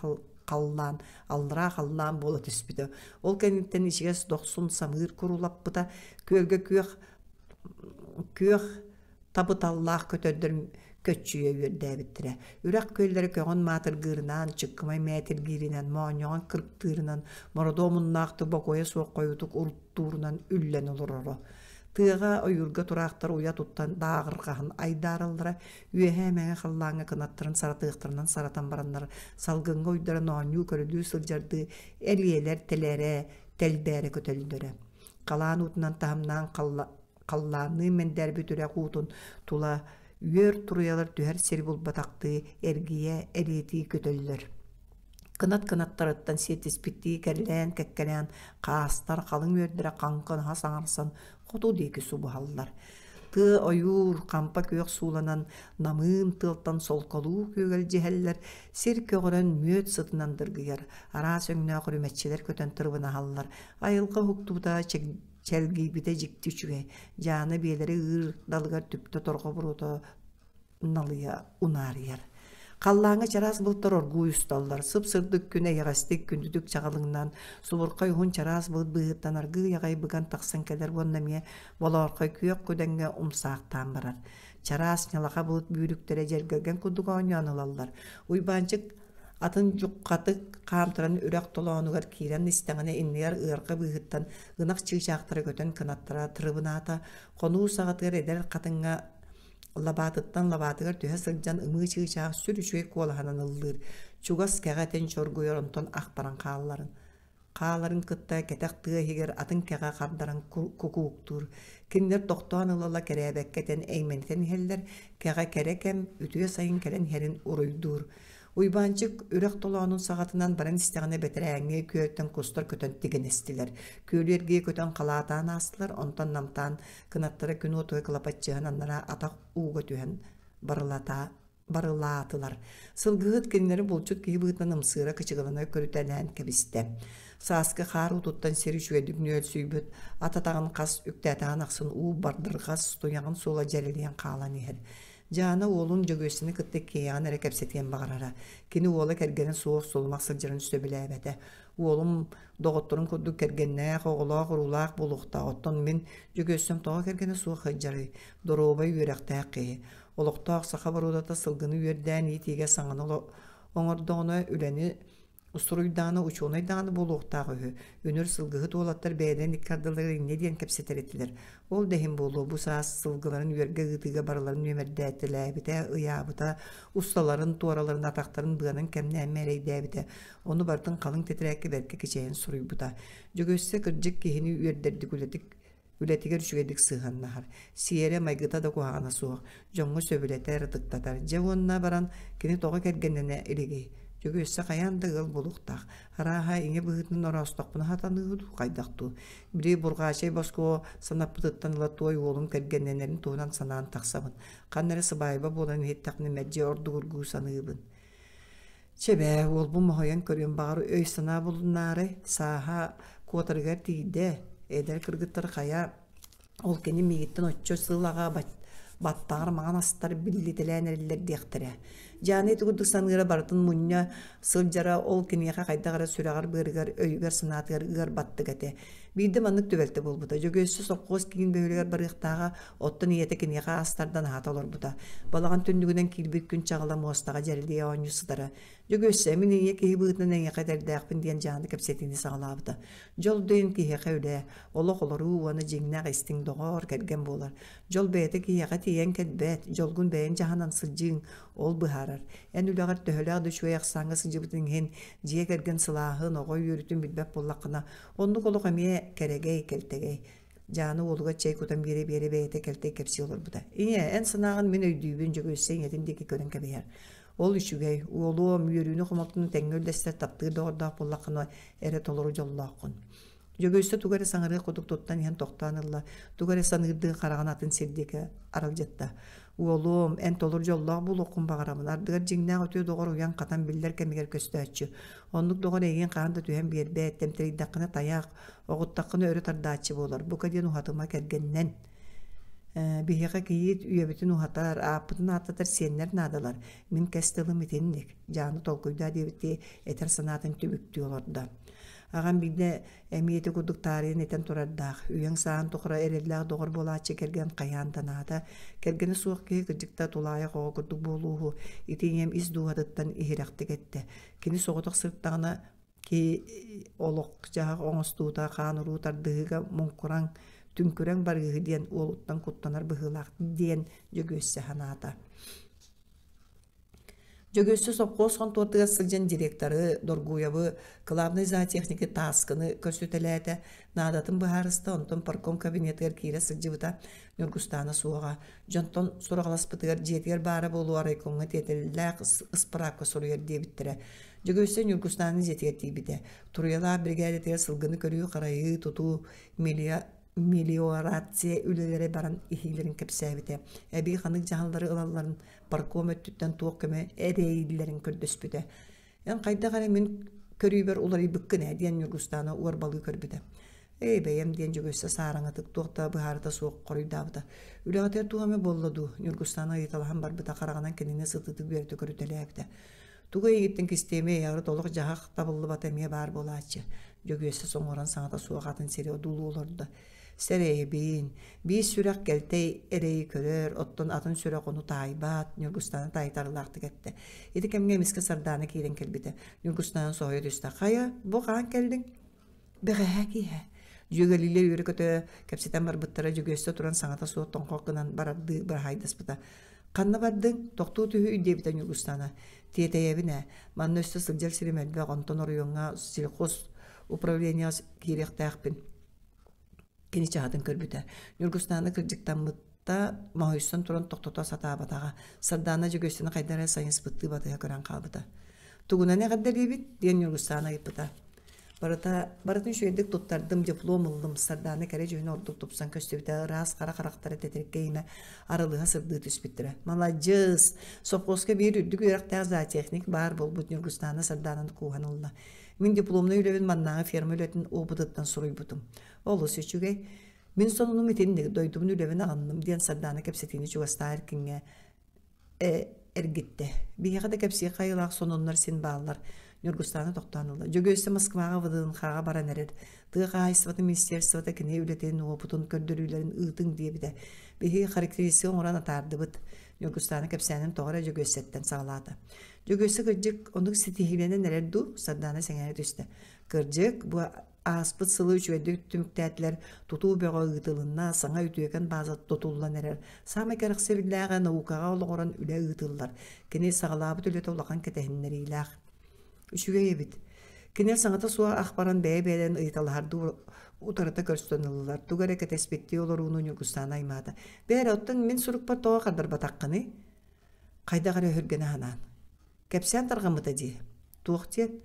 халлаан, аллараа халлаан буола түспүтэ. Ол кэнниттэн ичигэс дохсун самыыр курулаппыта. Күөлгэ күөх күөх табыталлаах көтөрдөр көччүйэ үөрдээбиттэрэ. Үрэх күөллэрэ көҕөн маатыргыырынан, чыккымай мээтиргииринэн, моонньоҕон кырыктыырынан, мородуо муннаахтык бокуойа суох хойутук уруттуурунан үллэн олороро. Тыаҕа, ойуурга тураахтар уйа туттан дааҕырҕаһан айдаараллара, үөһээ мэҥэ халлааҥҥа кынаттарын саратыахтарынан саратан бараннар, салгыҥҥа уйдаран оонньуу-көрүлүү сылдьардыы элиэлэр тэлээрэ, тэлбээрэ көтөллөрө. Халаан уутунан таһымнаан халлаанныы мэндээрбит үрэх уутун тула үөр туруйалар түһэр сири булбатахтыы эргийэ элиэтии көтөллөр. Кынат кынаттарыттан сиэтиспиттии кэллээн кэккэлээн хаастар халыҥ үөрдэрэ хаҥкынаһа саҥарсан хоту диэки субуһаллар. Тыа ойуур, хампа күөх сууланан, намыын тыалтан солколуу күөгэлдьиһэллэр, сир көҕөрөн мүөт сытынан дыргыйар, араас өҥнөөх үрүмэччилэр көтөн тырыбынаһаллар. Айылҕа уһуктубута чэлгийбитэ дьикти үчүгэй. Дьааны биэлэри ыыр далыгар түптэ торҕо буруота налыйа унаарыйар. Халлааҥҥа чараас былыттар оргууй усталлар, сып-сырдык күн эйэҕэстик, күндүтүк чаҕылыҥнаан, субурхай уһун чараас былыт быыһыттан аргыый аҕай быган тахсан кэлэр уонна эмиэ болоорхой күөх күдэҥҥэ умсаахтаан барар. Чараас ньалаха былыт бүүрүктэрэ дьэргэлгэн курдук оонньоон ылаллар. Уйбаанчык атын дьуххатык хаамтаран үрэх толоонугар киирэн истэҕинэ иннигэр ыарҕа быыһыттан ынах чыычаахтара көтөн кынаттара тырыбынаата, хонуу саҕатыгар эдэр хатыҥҥа лабаатыттан лабаатыгар түһэ сылдьан ымыы чыычаах сүр үчүгэй куолаһынан ыллыыр, чугас кэҕэ этин чоргуйар онтон ах баран хаалларын хааларын кытта кэтэх тыа иһигэр атын кэҕэ хардаран кукууктуур. Кинилэр тохтоон ыла-ыла кэрээбэккэ этэн эймэнитэн иһэллэр, кэҕэ кэрэ кэм, үтүө сайын кэлэн иһэрин уруйдуур. Уйбаанчык үрэх толоонун саҕатынан баран истэҕинэ бэтэрээҥҥи күөлтэн кустар көтөн тигинэстилэр. Күөлү эргийэ көтөн халаатаан аастылар, онтон намтаан кынаттара күн уотугар кылапаччыһан аннараа атах ууга түһэн барылата барылаатылар. Сылгыһыт кинилэри булчут киһи быһыытынан ымсыыра кычыгылана көрүтэлээн кэбистэ. Сааскы хаар уутуттан сир үчүгэйдик нүөлсүйбүт, ат атаҕын хас үктээтэҕин ахсын уу бардырҕас туйаҕын суола дьэрэлийэн хаалан иһэр. Дьаана уолун Дьөгүөссэни кытта иккиэйэҕин эрэ кэпсэтиэн баҕарара. Кини уола кэргэнэ суох сулумах сылдьарын сөбүлээбэтэ. Уолум доҕотторун курдук кэргэннээх, оҕолоох, уруулаах буолуохтаах. Оттон мин Дьөгүөссэм тоҕо кэргэнэ суох сылдьарый? Доруобай үөрэхтээх киһи. Олохтоох саха боруодата сылгыны үөрдээн иитиигэ саҥаны оҥордоҕуна үлэни устуруйдаҕына учуонай даҕаны буолуохтаах үһү. Үнүр сылгыһыт уолаттар бэйэлэрин икки ардыларыгар инньэ диэн кэпсэтэр этилэр. Ол да иһин буолуо, бу саас сылгыларын үөргэ ыытыыга барыларын нүөмэрдээтэлээбитэ, ыйаабыта, усталарын, туораларын, атахтарын быанан кэмнээн мээрэйдээбитэ. Ону барытын халыҥ тэтэрээккэ бэркэ кичэйэн суруйбута. Дьөгүөссэ кырдьык киһини үөрдэрдик үлэтик Үлэтигэр үчүгэйдик сыһыаннаһар, сиэрэ, майгыта да куһаҕана суох, дьоҥҥо сөбүлэтэр, ытыктатар. Дьэ уонна баран кини тоҕо кэргэннэнэ илигий? Дьөгүөссэ хайаан да ыал буолуохтаах. Арааһа, ийэ быһыытынан ороостохпуна сатаныыһы дуу, хайдах дуу. Били Бурҕаачай Боскуо санаппытыттан ыла туой уолум кэргэннэнэрин туһунан санаан тахсабын. Ханна эрэ сыбаайба буолан иһиттэхпинэ мэлдьи ордугургуу саныыбын. Чэ бээ, уолбун моһуйан көрүөм, баҕар өй-санаа булуннаары, сааһа куотарыгар тиийдэ, эдэр кыргыттар хайа ол кини миигиттэн оччо сыл аҕа баттаҕар маҥан астар биллитэлээн эрэллэр диэхтэрэ. Дьааны ити курдук саныыра барытын мунньа сылдьара ол киниэхэ хайдах эрэ сүрэҕэр-быарыгар, өйүгэр-санаатыгар ыар баттык этэ. Биирдэ маннык түбэлтэ буолбута. Дьөгүөссэ сопхуос киин бөһүөлэгэр барыахтааҕа, оттон ийэтэ киниэхэ астардан аһата олорбута. Балаҕан түннүгүнэн киирбит күн чаҕыла муостаҕа дьэрэлийэ оонньуу сытара. Дьөгүөссэ, мин ийэ киһи быһыытынан эйиэхэ этэрдээхпин диэн Дьааны кэпсэтиини саҕалаабыта. Дьол диэн киһиэхэ үлэ, олох олоруу уонна дьиҥнээх истиҥ доҕор, кэргэн буолар. Дьол бэйэтэ киһиэхэ тиийэн кэлбэт, дьолгун бэйэҥ дьаһанан сылдьыыҥ, ол быһаарар. Эн үлэҕэр төһөлөөх да үчүгэй ахсааҥҥа сылдьыбытыҥ иһин, дьиэ кэргэн сылааһын, оҕо үөрүүтүн билбэт буоллаххына, Оннук олох эмиэ кэрэгэй, кэлтэгэй. Дьааны уолугар чэй кутан биэрэ-биэрэ бэйэтэ кэлтэй кэпсии олорбута. Ийээ, эн санааҕын мин өйдүүбүн, Дьөгүөссэ ийэтин диэки көрөн кэбиһэр. Ол үчүгэй, уолуом, үөрүүнү-хомолтону тэҥҥэ үллэстэр таптыыр доҕордоох буоллаххына эрэ толору дьоллооххун. Дьөгүөссэ тугу эрэ саҥарыах курдук туттан иһэн тохтоон ылла, тугу эрэ саныырдыы хараҕын атын сир диэки аралдьытта. Уолуом, эн толору дьоллоох буолуоххун баҕарабын, ардыгар дьиҥнээх үтүө доҕор уйан-хатан биллэр кэмигэр көстөөччү. Оннук доҕор эйигин хаһан да түһэн биэрбэт, тэмтэрийдэххинэ тайах, оҕуттаххына өрө тардааччы буолар. Бука диэн уһатыма кэргэннэн. Биһиэхэ кийиит үйэбитин уһатар, ааппытын ааттатар сиэннэр наадалар. Мин кэс тылым итинник. Дьааны толкуйдаа диэбиттии этэр санаатын түбүктүү олордо. Аҕам биирдэ эмиэ ити курдук таарыйан этэн турардаах. Үйэҥ сааһын тухары эрэллээх доҕор буолааччы кэргэн хайаан да наада. Кэргэнэ суох киһи кырдьык да тулаайах оҕо курдук буолууһу. Ити ийэм ис дууһатыттан иһирэхтик эттэ. Кини соҕотох сырыттаҕына ки олох-дьаһах оҥостуута хаан-уруу тардыһыыга муҥкураҥ, түҥкүрэҥ барыыһы диэн уолуттан куттанар быһыылаах диэн Дьөгүөссэ санаата. Дьөгүөссэ сопхуос хонтуортугар сылдьан директоры, Доргуйабы, кылаабынай зоотехники Тааскыны көрсүтэлээтэ, наадатын быһаарыста, онтон парком кабинетыгар киирэ сылдьыбыта Ньургустаана суоҕа. Дьонтон сураҕаласпытыгар дьиэтигэр баара буолуо райкомҥа тиэтэллээх ыспыраапка суруйар диэбиттэрэ. Дьөгүөссэ Ньургустаана дьиэтигэр тиийбитэ. Туруйалаах биригээдэтигэр сылгыны көрүү-харайыы, тутуу, милия Мелиорация үлэлэрэ баран иһиилэрин кэпсээбитэ, эбии ханнык дьаһаллары ылалларын, парком өттүттэн туох көмө эрэйиллэрин көрдөспүтэ. «Эн хайдах эрэ мин көрүүбэр уларыйбыккын ээ» диэн Ньургустаана уорбалыы көрбүтэ. «Эй, бэйэм» диэн Дьөгүөссэ саараҥатык туох да быһаарыта суох хоруйдаабыта. «Үлэҕитигэр туох эмэ буолла дуу?» Ньургустаана ыйыталаһан барбыта, хараҕынан кинини сытыытык үөрэтэ көрүтэлээбитэ. Тугу эйигиттэн кистиэмэй эйэҕит олох-дьаһах табыллыбата эмиэ баар буолааччы, Дьөгүөссэ соҥуоран саҥата суох атын сири одуулуу олордо. Сэрэйэбин, биир сүрэх кэлтэй эрэйи көрөр, оттон атын сүрэх ону таайбат, Ньургустаана таайтарылаахтык эттэ. Ити кэмҥэ эмискэ Сардаана киирэн кэлбитэ. Ньургустаана соһуйа түстэ. Хайа, бу хаан кэллиҥ? Бэҕэһээ киэһэ. Дьүөгэлиилэр үөрэ-көтө кэпсэтэн барбыттара Дьөгүөссэ туран саҥата суох тоҥхох гынан барардыы быраһаайдаспыта. Ханна бардыҥ? Тохтуу түһүү диэбитэ Ньургустаана. Тиэтэйэбин ээ. Манна өссө сылдьар сирим элбэх, онтон оройуоҥҥа сельхоз управлениеҕа киириэхтээхпин. Кини чаһытын көрбүтэ. Ньургустаана кырдьыктаммыта, моһуйсан туран тохтото сатаабатаҕа. Сардаана Дьөгүөссэни хайдах эрэ сайыспыттыы батыһа көрөн хаалбыта. «Тугунан эҕэрдэлиибит?» диэн Ньургустаана ыйыппыта. Барыта, барытын үчүгэйдик туттардым, диплом ыллым, Сардаана кэрэ дьүһүнэ ордук тупсан көстүбүтэ, ыраас хара харахтара тэтэркэй имэ арылыһа сырдыы түспүттэрэ. Маладьыас! Сопхуоска биир үрдүк үөрэхтээх зоотехник баар буолбут Ньургустаана Сардаананы кууһан ылла. Мин дипломнай үлэбин маннааҕы ферма үлэтин опытыттан суруйбутум. Олус үчүгэй. Мин сонунум итинник, дойдубун үлэбин аҕынным диэн Сардаана кэпсэтиини чугастаах эркиҥҥэ эргиттэ. Биһиэхэ да кэпсиэххэ айылаах сонуннар син бааллар. Ньургустаана тохтоон ылла. Дьөгүөссэ Москваҕа ВДНХ-ҕа баран эрэр. Тыа хаһаайыстыбатын министерствота кини үлэтин, уопутун көрдөрүүлэрин ыытыҥ диэбитэ. Биһиги характеристика оҥорон атаардыбыт. Ньургустаана кэпсээнин тоҕо эрэ Дьөгүөссэттэн саҕалаата. Дьөгүөссэ кырдьык оннук ситиһиилэнэн эрэр дуу? Сардаана сэҥээрэ түстэ. Кырдьык, бу ааспыт сылы үчүгэйдик түмүктээтилэр, тутуу бөҕө ыытылынна, саҥа үтүөкэн бааза тутуллан эрэр. Саамай кэрэхсэбиллээҕэ наукаҕа олоҕуран үлэ ыытыллар. Кини саҕалаабыт үлэтэ улахан кэтэһиннэриилээх. Үчүгэй эбит. Кини саҥата суох ах баран бэйэ-бэйэлэрин ыйыталаһардыы утарыта көрсөн ыллылар. Тугу эрэ кэтэспиттии олорууну Ньургустаана аймаата. Бээрэ, оттон мин сурукпар тоҕо хардарбатаххыный? Хайдах эрэ өһүргэнэ санаан. Кэпсээн тарҕаммыта дии. Туох диэн?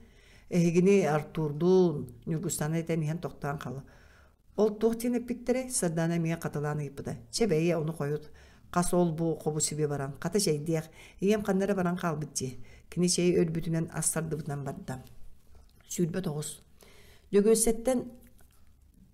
Эһигини Артурдуун Ньургустаана этэн иһэн тохтоон хаалла. Ол туох диэн эппиттэрэй? Сардаана эмиэ хатылаан ыйыппыта. Чэ бэйэ, ону хойут. Хас ол-бу хобу сиби баран, хата чэйдиэх, ийэм ханна эрэ баран хаалбыт дии. Кини чэй өлбүтүнэн ас тардыбытынан барда. 29. Дьөгүөссэттэн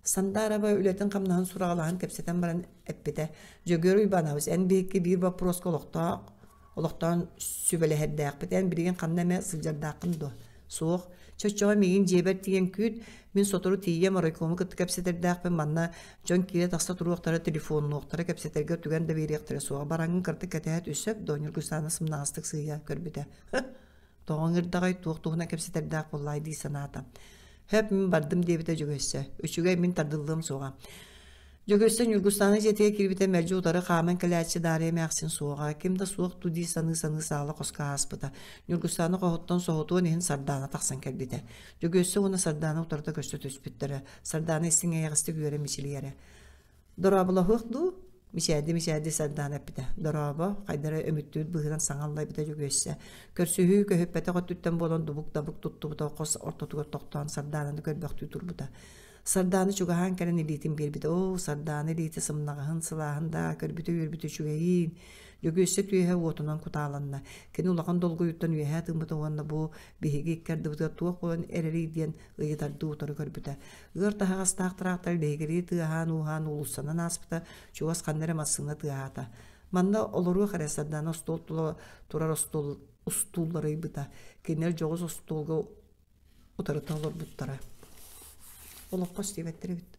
Сандаараба үлэтин-хамнаһын сураҕалаһан кэпсэтэн баран эппитэ: «Дьөгүөр Уйбаанабыс, эн биһикки биир боппуруоска олохтоох олохтоон сүбэлэһэрдээхпит. Эн билигин ханна эмэ сылдьардааххын дуо?» «Суох. Чоччоҕо миигин дьиэбэр тиийэн күүт. Мин сотору тиийиэм, оройкуому кытта кэпсэтэрдээхпин. Манна дьон киирэ-тахса туруохтара, телефоннуохтара, кэпсэтэргэ түгэн да биэриэхтэрэ суоҕа. Бараҥҥын кыратык кэтэһэ түссөп дуо?» Ньургустаана сымнаҕастык сыыйа көрбүтэ. Тоҕо ыҥырдаҕай, туох туһунан кэпсэтэрдээх буоллаай дии санаата. Хөп, мин бардым диэбитэ Дьөгүөссэ. Үчүгэй, мин тардыллыам суоҕа. Дьөгүөссэ Ньургустаана дьиэтигэр киирбитэ мэлдьи утары хааман кэлээччи Даарыйа эмээхсин суоҕа, ким да суох дуу дии саныы-саныы саала хоско ааспыта. Ньургустаана хоһуттан соһутуон иһин Сардаана тахсан кэлбитэ. Дьөгүөссэ уонна Сардаана утарыта көрсө түспүттэрэ. Сардаана истиҥ эйэҕэстик үөрэ мичилийэрэ. Дорооболоһуох дуу? Мичээрди-мичээрди Сардаана эппитэ. Дорообо, хайдара өмүттүүр быһыынан саҥа аллайбыта Дьөгүөссэ. Көрсүһүү көһүппэтэх өттүттэн буолан дубук-дабык туттубута хос ортотугар тохтоон Сардаананы көрбөхтүү турбута. Сардаана чугаһаан кэлэн илиитин биэрбитэ. Оо, Сардаана илиитэ сымнаҕаһын, сылааһын даа, көрбүтэ-үөрбүтэ үчүгэйиин. Дьөгүөссэ түөһэ уотунан кутааланна. Кини улахан долгуйуттан үөһээ тыыммыта уонна бу биһиги икки ардыбытыгар туох буолан эрэрий диэн ыйытардыы утары көрбүтэ. Ыар таһаҕастаах тыраахтар лэһигирии тыаһаан-ууһаан уулуссанан ааспыта, чугас ханна эрэ массыына тыаһаата. Манна олоруох эрэ Сардаана остуол тула турар остуол устууллары ыйбыта. Кинилэр дьоҕус остуолга утарыта олорбуттара. Олоххо диэбэттэр эбит.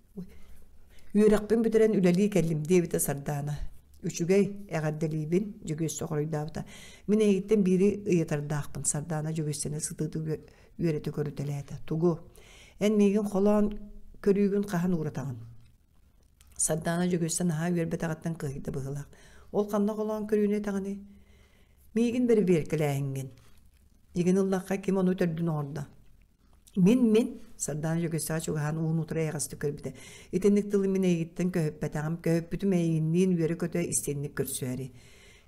Үөрэхпин бүтэрэн үлэлии кэллим диэбитэ Сардаана. Үчүгэй, эҕэрдэлиибин, Дьөгүөссэ хоруйдаабыта. Мин эйигиттэн биири ыйытардаахпын, Сардаана Дьөгүөссэни сытыытык үөрэтэ көрүтэлээтэ. Тугу? Эн миигин холоон көрүүгүн хаһан ууратаҕын? Сардаана Дьөгүөссэ наһаа үөрбэтэҕиттэн кыһыйда быһыылаах. Ол ханна холоон көрүүнү этэҕиний? Миигин бэрэбиэркэлээһиҥҥин. Дьигин ыллахха ким ону төрдүн оҥордо? Мин, мин, Сардаана Дьөгүөссэҕэ чугаһаан уун утары эйэҕэстик көрбүтэ. Итинник тылы мин эйигиттэн көһүппэтэҕим, көһүппүтүм эйигинниин үөрэ-көтө истиҥник көрсүһэри.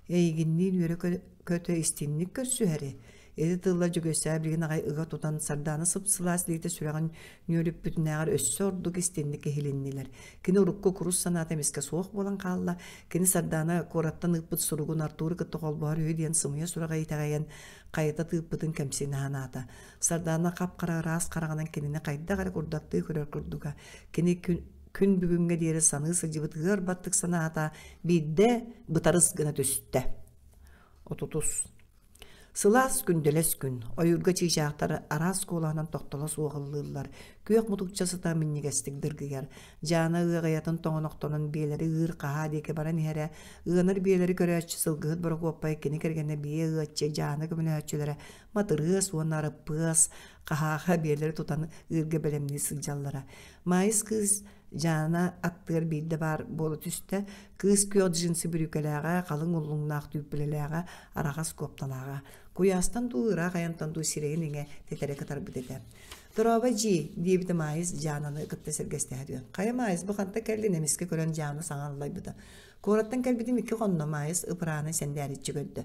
Эйигинниин үөрэ-көтө истиҥник көрсүһэри. Ити тылла Дьөгүөссээ билигин аҕай ыга тутан, Сардаана сып-сылаас илиитэ сүрэҕин нүөлүппүтүнээҕэр өссө ордук истинник иһилиннилэр. Кини урукку курус санаата эмискэ суох буолан хаалла. Кини Сардаана куораттан ыыппыт суругун Артуру кытта холбоһор үһү диэн сымыйа сураҕы итэҕэйэн, хайыта тыыппытын кэмсинэ санаата. Сардаана хап-хара ыраас хараҕынан кинини хайдах эрэ курдаттыы көрөр курдуга. Кини күн, күн бүгүҥҥэ диэри саныы сылдьыбыт ыар баттык санаата биирдэ бытарыс гына түстэ. Отутус. Сылаас күндэлэс күн, ойуурга чыычаахтар араас куолаһынан тохтоло суох ыллыыллар, күөх мутукча сыта минньигэстик дыргыйар. Дьаана ыаҕайатын тоҥонохтонон биэлэри ыыр хаһаа диэки баран иһэрэ, ыанар биэлэри көрөөччү сылгыһыт Борокуоппай кини кэргэнэ биэ ыаччы Дьаана көмөлөһөөччүлэрэ Матырыас уонна Арыппыас хаһааха биэлэри тутан ыырга бэлэмнии сылдьаллара. Маайыс кыыс Дьаана аттыгар биирдэ баар буола түстэ. Кыыс күөх джинсы бүрүүкэлээҕэ, халыҥ уллуҥнаах түүппүлэлээҕэ, араҕас куопталааҕа. Куйаастан дуу, ыраах айантан дуу сирэйин иҥэ тэтэрэ кытарбыт этэ. «Дорообо дьии» диэбитэ Маайыс Дьаананы кытта сэргэстэһэ түһэн. «Хайа Маайыс, бу хантан кэллин?» эмискэ көрөн Дьаана саҥа аллайбыта. «Куораттан кэлбитим икки хонно» Маайыс ып-ырааны сэндээриччи көрдө.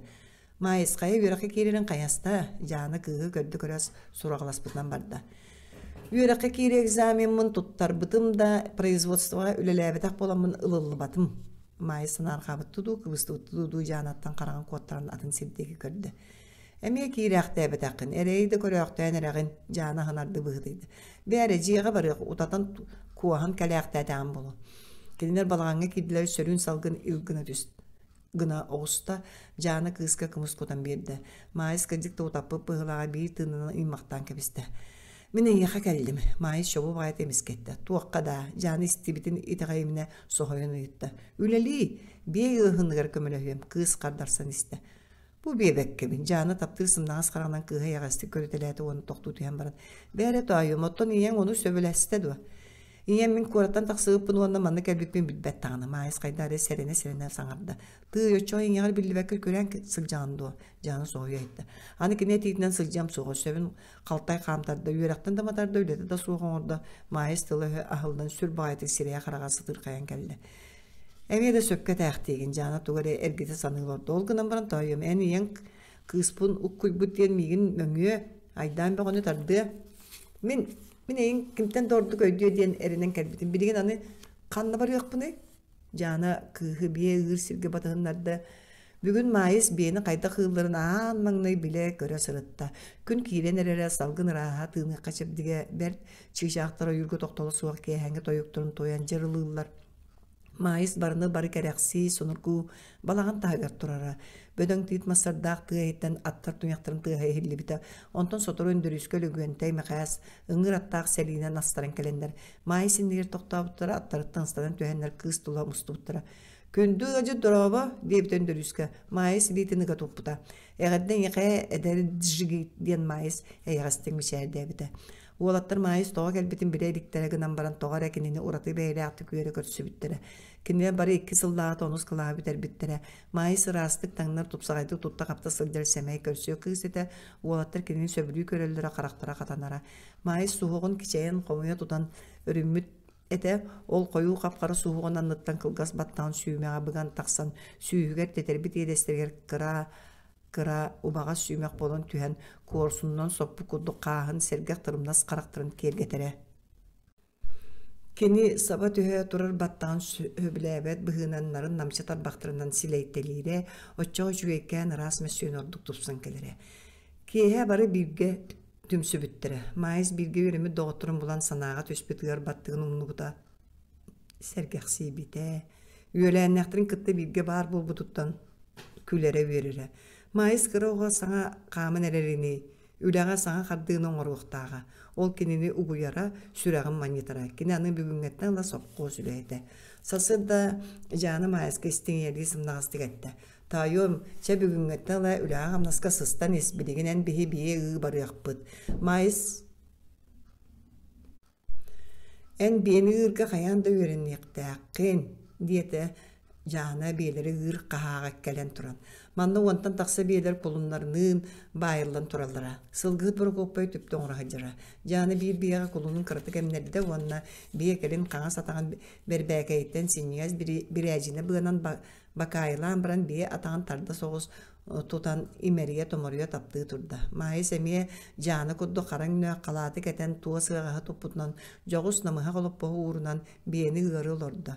Маайыс хайа үөрэххэ киирэрин хайаста, Дьаана кыыһы көрдө-көрө сураҕаласпытынан барда. Үөрэххэ киирии экзамеммын туттарбытым да, производствоҕа үлэлээбэтэх буоламмын ылыллыбатым. Маайыс санаарҕаабыттыы дуу, кыбыстыбыттыы дуу Дьаанаттан хараҕын куоттаран атын сир диэки көрдө. Эмиэ киирээхтээбэтэххин, эрэйи да көрөөхтөөн эрэҕин, Дьаана аһынардыы быһыытыйда. Бээрэ, дьиэҕэ барыах, утатан куоһан кэлээхтээтэҕим буолуо. Кинилэр балаҕаҥҥа киирдилэр, сөрүүн салгын ил гына түстэ гына оҕуста, Дьаана кыыска кымыс кутан биэрдэ. Маайыс кырдьык да утаппыт быһыылааҕа биир тыынынан ыймахтаан кэбистэ. Мин эйиэхэ кэллим. Маайыс чобу баҕайыта эмискэ эттэ. Туохха даа, Дьаана истибитин итэҕэйиминэ соһуйан ыйытта. Үлэлии, биэ ыаһыныгар көмөлөһүөм, кыыс хардарсан истэ. Бу биэбэккэбин, Дьаана таптыыр сымнаҕас хараҕынан кыыһа эйэҕэстик көрүтэлээтэ уонна тохтуу түһэн баран, «Бээрэ тоойуом, оттон ийэҥ ону сөбүлэстэ дуо?» Ийэм мин куораттан тахсыбыппын уонна манна кэлбиппин билбэт даҕаны, Маайыс хайдах эрэ сэрэнэ-сэрэнэ саҥарда. «Тыый, оччоҕо ийэҕэр биллибэккэ күрээн сылдьаҕын дуо?» Дьаана соһуйа иһиттэ. Аны кини этиитинэн сылдьыам суоҕа, сөбүн халтай хаамтарда, үөрэхтэн да матарда, үлэтэ да суох оҥордо. Маайыс тыла-өһө аһыллан сүр баҕайытык сирэйэ-хараҕа сытыырхайан кэллэ. Эмиэ да сөпкө этээхтиигин, Дьаана тугу эрэ эргитэ саныы олордо. Ол гынан баран тоойуом, эн ийэҥ кыыспын уккуйбут диэн миигин мөҥүө, айдаан бөҕөнү тардыа. Мин, мин эйиҥ кимтэн да ордук өйдүө диэн эрэнэн кэлбитим. Билигин аны ханна барыахпыный? Дьаана кыыһы биэ ыыр сиргэ батыһыннарда. Бүгүн Маайыс биэни хайдах ыылларын аан маҥнай билэ-көрө сырытта. Күн киирэн эрэрэ, салгын ырааһа, тыыныахха чэбдигэ бэрт, чыычаахтар ойуурга тохтоло суох киэһээҥҥи тойуктарын туойан дьырылыыллар. Маайыс барыны бары кэрэхсии, сонургуу балаҕан таһыгар турара. Бөдөҥ тиит мастардаах тыа иһиттэн аттар туйахтарын тыаһа иһиллибитэ. Онтон сотору Өндөрүүскэ Лөгүөнтэй Мэхээс ыҥыыр аттаах сэлиинэн астаран кэлэннэр, Маайыс иннигэр тохтообуттара, аттарыттан ыстанан түһэннэр кыыс тула мустубуттара. «Күндү ыалдьыт дорообо!» диэбитэ Өндөрүүскэ. Маайыс илиитин ыга туппута. «Эҕэрдэ эйиэхэ, эдэр джигит!» диэн Маайыс эйэҕэстик мичээрдээбитэ. Уолаттар Маайыс тоҕо кэлбитин билэ иликтэрэ гынан баран тоҕо эрэ кинини ураты бэйэлээхтик үөрэ көрсүбүттэрэ. Кинилэр бары икки сыллааҕыта онус кылааһы бүтэрбиттэрэ. Маайыс ыраастык таҥнар, тупсаҕайдык тутта-хапта сылдьар сэмэй көрсүө кыыс этэ. Уолаттар кинини сөбүлүү көрөллөрө, харахтара хатанара. Маайыс суһуоҕун кичэйэн хомуйа тутан өрүммүт этэ. Ол хойуу хап-хара суһуоҕун анныттан кылгас баттаҕын сүүмэҕэ быган тахсан сүүһүгэр тэтэрбит иэдэстэригэр кыра кыра убаҕас сүүмэх буолан түһэн куорсунунан соппут курдук хааһын сэргэх тырымнас харахтарын киэргэтэрэ. Кини саба түһэ турар баттаҕын сөбүлээбэт быһыынан нарын намчы тарбахтарынан силэйтэлиирэ, оччоҕо үчүгэйкээн ыраас мөссүөн ордук тупсан кэлэрэ. Киэһэ бары бииргэ түмсүбүттэрэ. Маайыс бииргэ үөрэммит доҕотторун булан санааҕа түспүт ыар баттыгын умнубута, сэргэхсийбитэ. Үөлээннээхтэрин кытта бииргэ баар буолбутуттан күлэрэ-үөрэрэ. Маайыс кыра оҕо саҥа хааман эрэринии, үлэҕэ саҥа хардыыны оҥоруохтааҕа. Ол кинини угуйара, сүрэҕин манньытара. Кини аны бүгүҥҥэттэн ыла сопхуос үлэһитэ. Сарсыарда Дьаана Маайыска истиҥ ийэлии сымнаҕастык эттэ: «Таайыам, чэ бүгүҥҥэттэн ыла үлэҕэ-хамнаска сыстан ис, билигин эн биһи биэ ыы барыахпыт». Маайыс «Эн биэни ыырга хайаан да үөрэниэхтээххин» диэтэ. Дьаана биэлэри ыыр хаһааҕа кэлэн туран. Манна уонтан тахса биэлэр кулуннарыныын баайыллан тураллара. Сылгыһыт Борокуоппай түптэ оҥоро сылдьара. Дьаана биир биэҕэ кулунун кыратык эмнэрдэ уонна биэ кэлин хаҥас атаҕын бэрбээкэйиттэн синньигэс бирээдьинэ быанан бакаайылаан баран биэ атаҕын тарда соҕус тутан имэрийэ-томоруйа таптыы турда. Маайыс эмиэ Дьаана курдук хара өҥнөөх халааты кэтэн туос ыаҕаһы туппутунан дьоҕус намыһах олоппоһу уурунан биэни ыары олордо.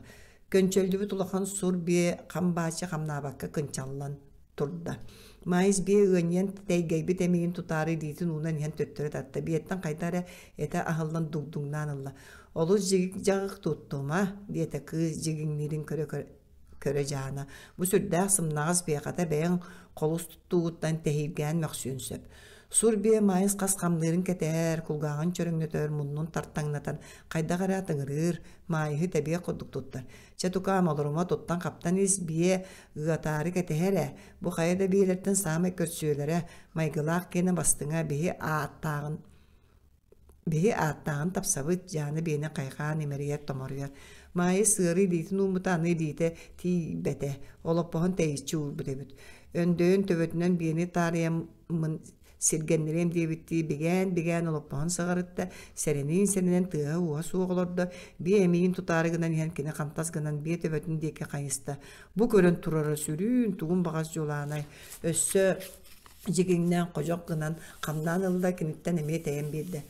Көнчөллүбүт улахан сур биэ хам-бааччы хамнаабакка кынчаллан турда. Маайыс биэ ыанньыйан тэйгэйбит эмиийин тутаары илиитин уунан иһэн төттөрү тарта. Биэттэн хайда эрэ этэ аһыллан дугдуҥнаан ылла. «Олус дьигик-дьаҕых туттума» диэтэ кыыс дьигиҥниирин көрө-көрө көрө Дьаана. Бу сүрдээх сымнаҕас биэхэтэ бэйэҥ холус туттуугуттан тэһииргээн мөхсүөн сөп. Сур биэ Маайыс хас хамныырын кэтэһэр, кулгааҕын чөрөҥнөтөр, муннун тартаҥнатан, хайдах эрэ атыҥырыыр, Маайыһы тэбиэх курдук туттар. Чэ тукаам олорума туттан-хаптан ис биэ ыатаары кэтэһэр ээ. Бу хайа да биэлэртэн саамай көрсүөлэрэ, майгылаах киэнэ бастыҥа биһи ааттааҕын Биһи ааттааҕын тапсабыт, Дьаана биэни хайҕаан имэрийэр-томоруйар. Маайыс ыарыы илиитин ууммута аны илиитэ тиийбэтэ, олоппоһун тэйиччи уурбут эбит. Өндөйөн төбөтүнэн биэни таарыйаммын сиргэннэриэм диэбиттии бигээн-бигээн олоппоһун сыҕарытта, сэрэниин-сэрэнэн тыаһа-ууһа суох олордо, биэ эмиийин тутаары гынан иһэн кини хантас гынан биэ төбөтүн диэки хайыста. Бу көрөн турара сүрүүн, тугун баҕас дьулаанай, өссө дьигиҥнээн ходьох гынан хамнаан ылла киниттэн эмиэ тэйэн биэрдэ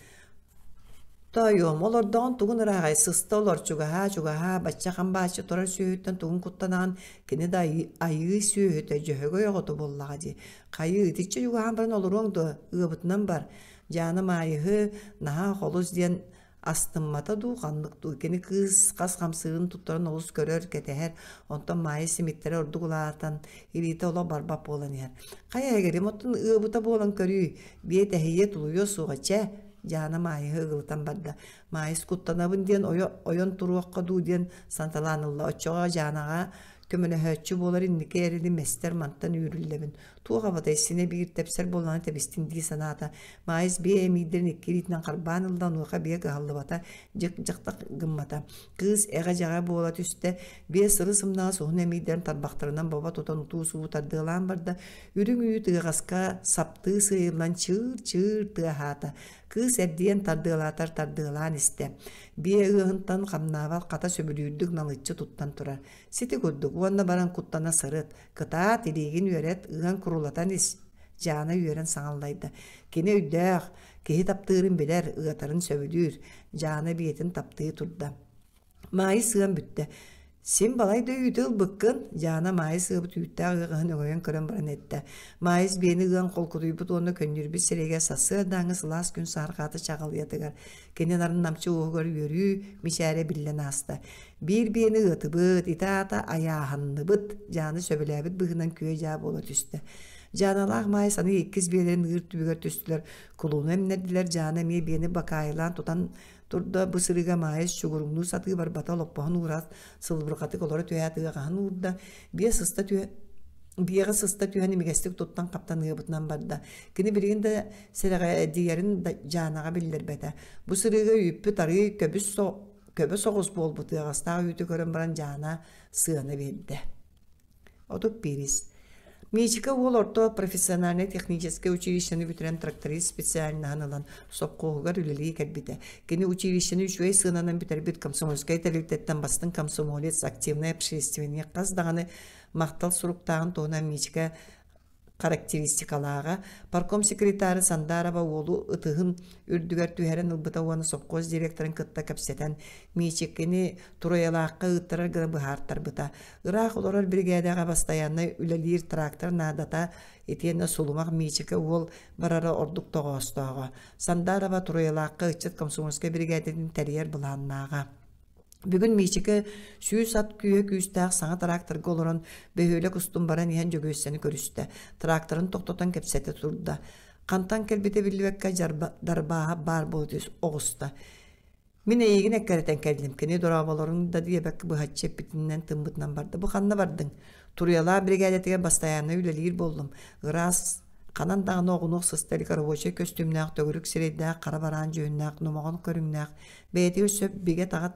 Тоойуом, олордоҕун тугун ырааҕай, сыста олор, чугаһаа, чугаһаа, бачча хам-бааччы турар сүөһүттэн тугун куттанаҕын, кини да айыы сүөһүтэ, дьөһөгөй оҕото буоллаҕа дии. Хайыы, итиччэ чугаһаан баран олоруоҥ дуо, ыабытынан бар. Дьаана Маайыһы наһаа холус диэн астыммата дуу, ханнык дуу, кини кыыс хас хамсыырын туттаран олус көрөр, кэтэһэр, онтон Маайа симиттэрэ ордук улаатан, илиитэ олох барбат буолан иһэр. Хайа эгэрим, оттон ыабыта буолан көрүүй, биэ тэһийиэ тулуйуо суоҕа, чэ, Дьаана Маайыһы ыгылытан барда. Маайыс куттанабын диэн ойон туруохха дуу диэн санталаан ылла. Оччоҕо Дьаанаҕа көмөлөһөөччү буолар инники эрэли мэстэр мантан үүрүллэбин. Туох абатай синэ биир тэпсэр буоллаҕына тэбистин дии санаата. Маайыс биэ эмиийдэрин икки илиитинэн харбаан ылла, онуоха биэ кыһаллыбата, дьык-дьахтах гыммата. Кыыс эҕэ-дьэҕэ буола түстэ, биэ сыры-сымнаҕас уһун эмиийдэрин тарбахтарынан бобо тутан утуу-субуу тардыалаан барда, үрүҥ үүт ыаҕаска саптыы сыыйыллан чыыр-чыыр тыаһаата. Кыыс эрдийэн тардыалаатар тардыалаан истэ. Биэ ыаһынтан хамнаабат хата сөбүлүүрдүк налыччы туттан турар. Сити курдук уонна баран куттана сырыт, Кытаат, илиигин үөрэт, ыан курулатан ис, Дьаана үөрэн саҥаллайда. Кини өйдөөх, киһи таптыырын билэр, ыатарын сөбүлүүр. Дьаана биэтин таптыы турда. Маайыс ыан бүттэ. Син балай да үүтү ылбыккын, Дьаана Маайыс ыабыт үүттээх ыаҕаһын өҥөйөн көрөн баран эттэ. Маайыс биэни ыан холкутуйбут уонна көнньүрбүт сирэйгэ сарсыардааҥҥы сылаас күн саарҕаата чаҕылыйатыгар кини нарын намчы уоһугар үөрүү мичээрэ биллэн ааста. Биир биэни ыатыбыт, ити аата айааһанныбыт, Дьаана сөбүлээбит быһыынан күө-дьаа буола түстэ. Дьааналаах Маайыс аны иккис биэлэрин ыыр түбүгэр түстүлэр, кулуну эмнэрдилэр, Дьаана эмиэ биэни бакаайылаан тутан турда, бу сырыыга Маайыс чугуруҥнуу сатыы барбата олоппоһун уураат, сылбырҕатык олоро түһээт ыаҕаһын уурда, биэ сыста түһэ биэҕэ сыста түһэн имигэстик туттан-хаптан ыабытынан барда. Кини билигин да сэрэҕэдийэрин Дьаанаҕа биллэрбэтэ. Бу сырыыга үүппүт арыый көбүс көбө соҕус буолбут ыаҕастаах үүтү көрөн баран Дьаана сыана биэрдэ. 31. Мичика уол орто профессиональнай техническэй училищены бүтэрэн тракторист специальноһын ылан сопхуоһугар үлэлии кэлбитэ. Кини училищены үчүгэй сыананан бүтэрбит комсомольскай тэрилтэттэн бастыҥ комсомолец, активнай общественник хас даҕаны махтал суруктааҕын туһунан Мичика характеристикалааҕа, парком секретара Сандарова уолу ытыһын үрдүгэр түһэрэн ылбыта уонна сопхуос директорын кытта кэпсэтэн, Миичиккини Туруйалаахха ыыттарар гына быһаартарбыта. Ыраах олорор биригээдэҕэ бастайааннай үлэлиир трактор наадата итиэннэ сулумах Миичикэ уол барара ордук тоҕоостооҕо. Сандарова Туруйалаахха ыччат комсомольскай биригээдэтин тэрийэр былааннааҕа. Бүгүн Миичикэ 100 ат күүһэ күүстээх саҥа тракторга олорон бөһүөлэк устун баран иһэн Дьөгүөссэни көрүстэ. Тракторын тохтотон кэпсэтэ турда. Хантан кэлбитэ биллибэккэ дарбааһа баар буола оҕуста. Мин эйигин эккирэтэн кэллим. Кини дорооболорун да диэбэккэ быһаччы эппитинэн тыммытынан барда. Бу ханна бардыҥ? Туруйалаах биригээдэтигэр бастайааннай үлэлиир буоллум. Ыраас ханан даҕаны оҕунуох сыста илик рабочай көстүүмнээх, төгүрүк сирэйдээх, хара бараан дьүһүннээх, номоҕон көрүҥнээх, бэйэтигэр сөп бигэ-таҕа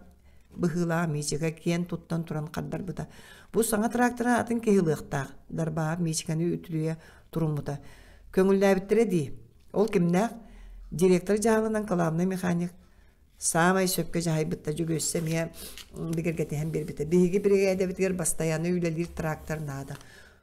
быһыылаах Миичикэ киэн туттан туран хардарбыта. Бу саҥа трактора атын киһи ылыахтаах, Дарбаһап Миичикэни үтүрүйэ туруммута. Көҥүллээбиттэрэ дии. Ол кимнээх? Директор дьаһалынан кылаабынай механик саамай сөпкө дьаһайбыта Дьөгүөссэ эмиэ бигэргэтиһэн биэрбитэ. Биһиги биригээдэбитигэр бастайааннай үлэлиир трактор наада.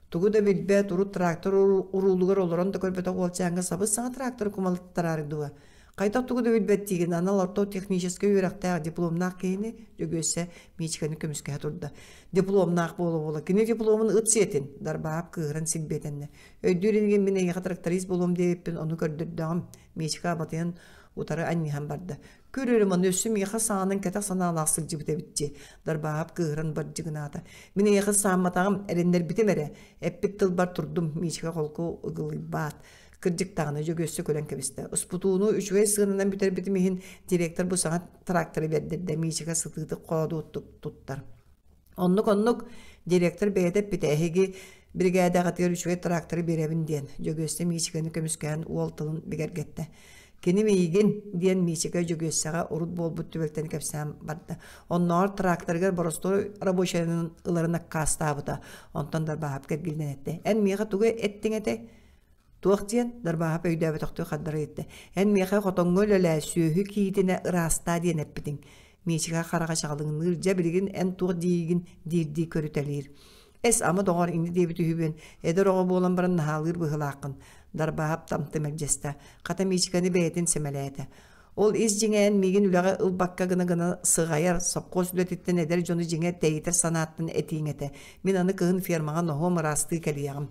Тугу да билбэт, урут трактор уруулугар олорон да көрбөтөх уолчааҥҥа сабыс-саҥа тракторы кумалыттараары дуо? Хайдах тугу да билбэт диигин, анал орто техническэй үөрэхтээх дипломнаах киһини Дьөгүөссэ Миичикэни көмүскэһэ турда. Дипломнаах буола-буола, кини дипломун ыт сиэтин, Дарбаап кыыһыран силбиэтэннэ. Өйдүүр инигин мин эйиэхэ тракторист буолуом диэбиппин ону көрдөрдөҕүм. Миичикэ абатыйан утары анньыһан барда. Көрөрүм аны өссө миэхэ саанан кэтэх санаалаах сылдьыбыт эбит дии. Дарбаап кыыһыран бардьыгынаата. Мин эйиэхэ саамматаҕым, эрэннэрбитим эрэ. Эппит тылбар турдум, Миичикэ холку ыгылыйбаат. Кырдьык даҕаны Дьөгүөссэ күлэн кэбистэ. Успутууну үчүгэй сыананан бүтэрбитим иһин директор бу саҥа тракторы бэрдэрдэ, Миичикэ сытыытык хоодуоттук туттар. Оннук-оннук директор бэйэтэ эппитэ эһиги биригээдэҕитигэр үчүгэй тракторы биэрэбин диэн Дьөгүөссэ Миичикэни көмүскээн уол тылын бигэргэттэ. Кини миигин диэн Миичикэ Дьөгүөссэҕэ урут буолбут түбэлтэни кэпсээн барда. Оннооҕор тракторыгар боростуой рабочайынан ыларын аккаастаабыта. Онтон Дарбааһап кэргилинэн эттэ. Эн миэхэ тугу эттиҥ этэй? Туох диэн? Дарбааһап өйдөөбөтөхтүү хардары ыйытта. Эн миэхэ хотоҥҥо үлэлээ, сүөһү киитинэ ыраастаа диэн эппитиҥ. Миичикэ хараҕа чаҕылыҥныыр, дьэ билигин эн туох диигин диирдии көрүтэлиир. Эс, ама доҕор, инни диэбит үһүбүн, эдэр оҕо буолан баран наһаалыыр быһыылааххын, Дарбааһап тамты мэлдьэстэ. Хата Миичикэни бэйэтин сэмэлээтэ. Ол ис дьиҥэ эн миигин үлэҕэ ылбакка гына-гына сыҕайар, сопхуос үлэтиттэн эдэр дьону дьиҥэ тэйитэр санааттан этииҥ этэ. Мин аны кыһын фермаҕа ноһуом ыраастыы кэлиэҕим.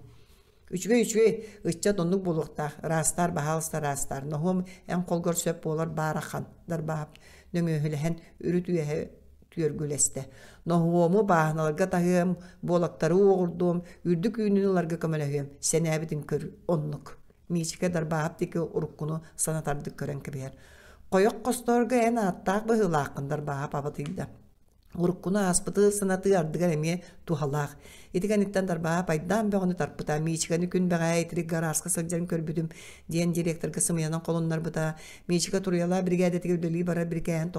Үчүгэй-үчүгэй, ыччат оннук буолуохтаах, ыраастаар, баһаалыста ыраастаар, ноһуом эн холгор сөп буолар баараххан, Дарбаһап нөҥүөһүлэһэн үрүт үөһэ түөргүлэстэ. Ноһуому бааһыналарга таһыам, буолактары уоҕурдуом, үрдүк үүнүүнү ыларга көмөлөһүөм, сэнээбитин көр, оннук. Миичикэ Дарбаһап диэки уруккуну санатардык көрөн кэбиһэр. Хойох хосторго эн ааттаах быһыылааххын, Дарбаһап абатыйда. Уруккуну ааспыты санатыы ардыгар эмиэ туһалаах. Ити кэнниттэн Дарбаа пайдаан бөҕөнү тарпыта, Миичикэни күн бэҕэһээ итирик гарааска сылдьан көрбүтүм диэн директорга сымыйанан холуннарбыта. Миичикэ Туруйалаа биригээдэтигэр үлэлии барар бирикээһин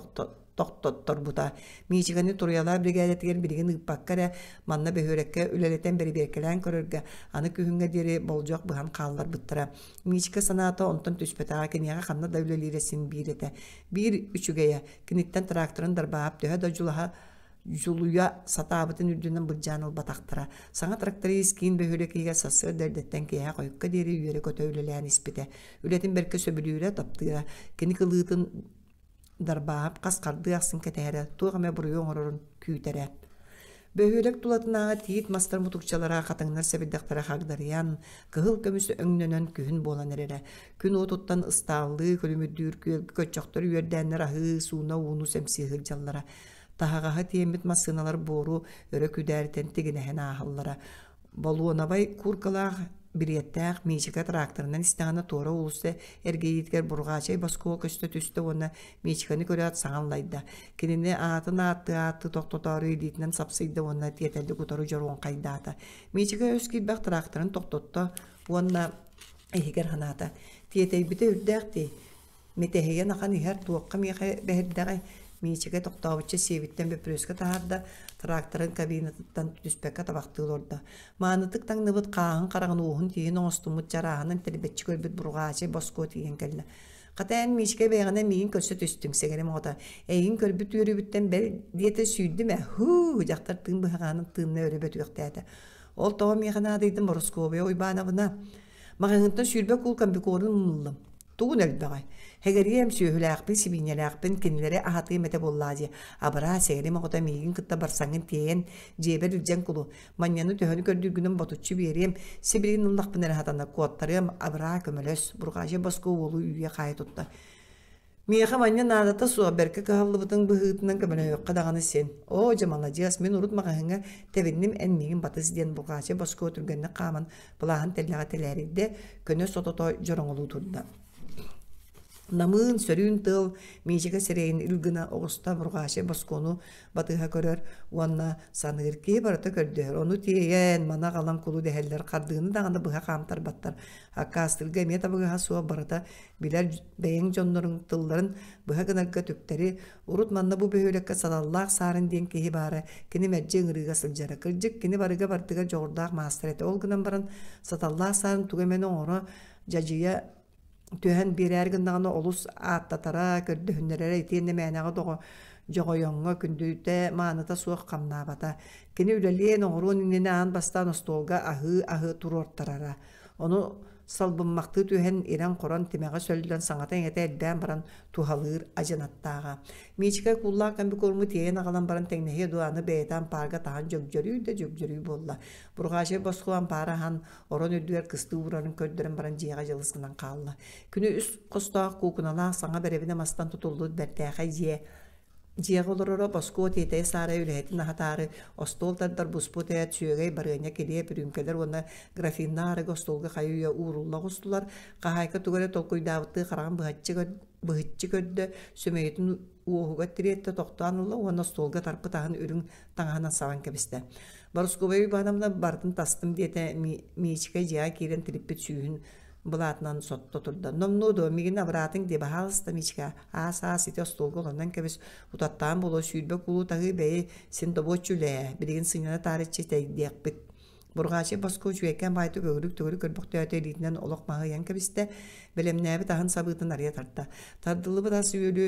тохтотторбута. Миичикэни Туруйалаа биригээдэтигэр билигин ыыппакка эрэ, манна бөһүөлэккэ үлэлэтэн бэрэбиэркэлээн көрөргө аны күһүҥҥэ диэри болдьох быһан хаалларбыттара. Миичикэ санаата онтон түспэтэҕэ, киниэхэ ханна да үлэлиирэ син биир этэ. Биир үчүгэйэ, Киниттэн тракторын Дарбаап төһө да дьулаһа дьулуйа сатаабытын үрдүнэн былдьаан ылбатахтара. Саҥа тракторист киин бөһүөлэк иһигэр сарсыарда эрдэттэн киэһэ хойукка диэри үөрэ-көтө үлэлээн испитэ. Үлэтин бэркэ сөбүлүүрэ, таптыыра. Кини кылыытын Дарбаап хас хардыы ахсын кэтэһэрэ, туох эмэ буруйу оҥорорун күүтэрэ. Бөһүөлэк тулатынааҕы тиит мастар мутукчалара хатыҥнар сэбирдэхтэрэ хагдарыйан, кыһыл көмүс өҥнөнөн күһүн буолан эрэрэ. Күн уотуттан ыстааллыы, күлүмүрдүүр күөлгэ көччөхтөр үөрдээннэр аһыы, сууна ууну сэмсии сылдьаллара. Таһаҕаһы тиэммит массыыналар буору өрө күдээритэн тигинэһэн ааһаллара. Болуонабай кууркалаах билиэттээх Миичикэ тракторынан истэҕинэ туора уулусса эргийиитигэр Бурҕаачай Боскуо көстө түстэ уонна Миичикэни көрөөт саҥа аллайда. Кинини аатын ааттыы-ааттыы тохтотоору илиитинэн сапсыйда уонна тиэтэллик утары дьоруоҥхайдаата. Миичикэ өс киирбэх тракторын тохтотто уонна иһигэр санаата: «Тиэтэйбитэ үрдээх дии, Мэтэһийэн ахан иһэр туохха миэхэ бэһирдэҕэй, Миичикэ тохтообучча сиэбиттэн бөппүрүөскэ таһаарда, тракторын кабинатыттан түспэккэ табахтыы олордо. Маанытык таҥныбыт хааһын хараҕын уоһун-тииһин оҥостуммут чарааһынан тэрбэччи көрбүт бурҕаачай босхо тиийэн кэллэ. Хата эн Миичикэ бэйэҕинэн миигин көрсө түстүҥ, сэгэрим оҕото. Эйигин көрбүт үөрүүбүттэн бэл диэтэ сүүрдүм ээ, һуу, дьахтар тыын быһаҕаһынан тыынна өрө бөтүөхтээтэ. Ол тоҕо миэхэ наадыйдым Борускуобуйа Уйбаанабына? Маҕаһыынтан 20 куул комбикорун ыллым. Тугун элбэҕэй? Хэгэриэм, сүөһүлээхпин, сибиинньэлээхпин, кинилэри аһатыым этэ буоллаа дии. Абыраа, сэгэрим оҕото миигин кытта барсаҥҥын тиэйэн, дьиэбэр илдьэн кулу. Манньаны төһөнү көрдүүргүнэн ботуччу биэриэм, сибилигин ыллахпына эрэ сатана, куоттарыам, абыраа, көмөлөс. Бурҕаача боско уолу үүйэ-хаайа тутта. Миэхэ манньа наадата суох, бэркэ кыһаллыбытыҥ быһыытынан көмөлөһүөххэ даҕаны син. Оо, дьэ маладьыас, мин урут маҕаһыыҥҥа тэбинним, эн миигин батыс диэн Бурҕаача боско түргэнник хааман, былааһын тэллэҕэ тэлээрийдэ, көнө сотото дьороҥолуу турда. Намыын, сөрүүн тыал Миичэкэ сирэйин ил гына оҕуста Бурҕаачай боскуону батыһа көрөр уонна саныыр киһи барыта көрдөһөр. Ону тиэйэн, маны аҕалан кулу дэһэллэр, хардыыны даҕаны быһа хаамтарбаттар. Аккаастыырга эмиэ табыгаһа суох барыта билэр бэйэҥ дьонноруҥ тылларын быһа гынарга түктэри. Урут манна бу бөһүөлэккэ Салаллаах Саарын диэн киһи баара, кини мэлдьи ыҥырыыга сылдьара. Кырдьык, кини барыга бардыгар дьоҕурдаах маастар этэ. Ол гынан баран Саталлаах Саарын тугу эмэни оҥоро, дьадьыйа түһэн биэрээри гыннаҕына олус ааттатара, көрдөһүннэрэрэ итиэннэ мээнэҕэ доҕо дьоҕойоҥҥо күндүтэ мааныта суох хамнаабата. Кини үлэлиэн, оҥоруон иннинэ аан бастаан остуолга аһыы-аһы туруортарара. Ону салбыммахтыы түһэн, ирэн-хорон, тимэҕэ сөллөн, саҥата-иҥэтэ элбээн баран туһалыыр адьынаттааҕа. Миичикэ кууллаах комбикорму тиэйэн аҕалан баран тэҥнэһиэ дуо, аны бэйэтэ ампаарга таһан дьөгдьөрүү да дьөгдьөрүү буолла. Бурҕаачай босхо ампаары аһан, орон үрдүгэр кыстыы уурарын көрдөрөн баран дьиэҕэ дьылыс гынан хаалла. Күнү үс хостоох куукуналаах саҥа бэрэбинэ мастан тутуллубут бэртээхэй дьиэ Дьиэҕэ олороро Боскуо тиэтэйэ саарай үлэһитин аһатаары остуол тардар буспут эт, сүөгэй, барыанньа, килиэп, үрүүмкэлэр уонна графиннаах арыгы остуолга хайы-үйэ уурулла оҕустулар. Хаһаайка тугу эрэ толкуйдаабыттыы хараҕын быһаччы, быһыччы көрдө, сөмүйэтин уоһугар тириэртэ тохтоон ылла уонна остуолга тарпыт аһын үрүҥ таҥаһынан сабан кэбистэ. Борускуобай Уйбаановна барытын тастым диэтэ, Миичикэ дьиэҕэ киирэн тириппит сүүһүн былаатынан сотто турда. Номнуо дуо, мигин абыраатыҥ дии, баһаалыста, Мичка, аас-аас ити остуолга олорунан кэбис, утаттаан буолуо, 20 куулу таһыы бэйи син добуоччу үлээ, билигин сынньана таарыччы тэйдиэхпит. Бурҕаачай боску үчүгэйкээн баайтык өгүрүк-төгүрүк көрбөхтөөтө илиитинэн олох маһы ыйан кэбистэ, бэлэмнээбит аһын сабыытын арыйа тарта. Тардыллыбыт ас үөлү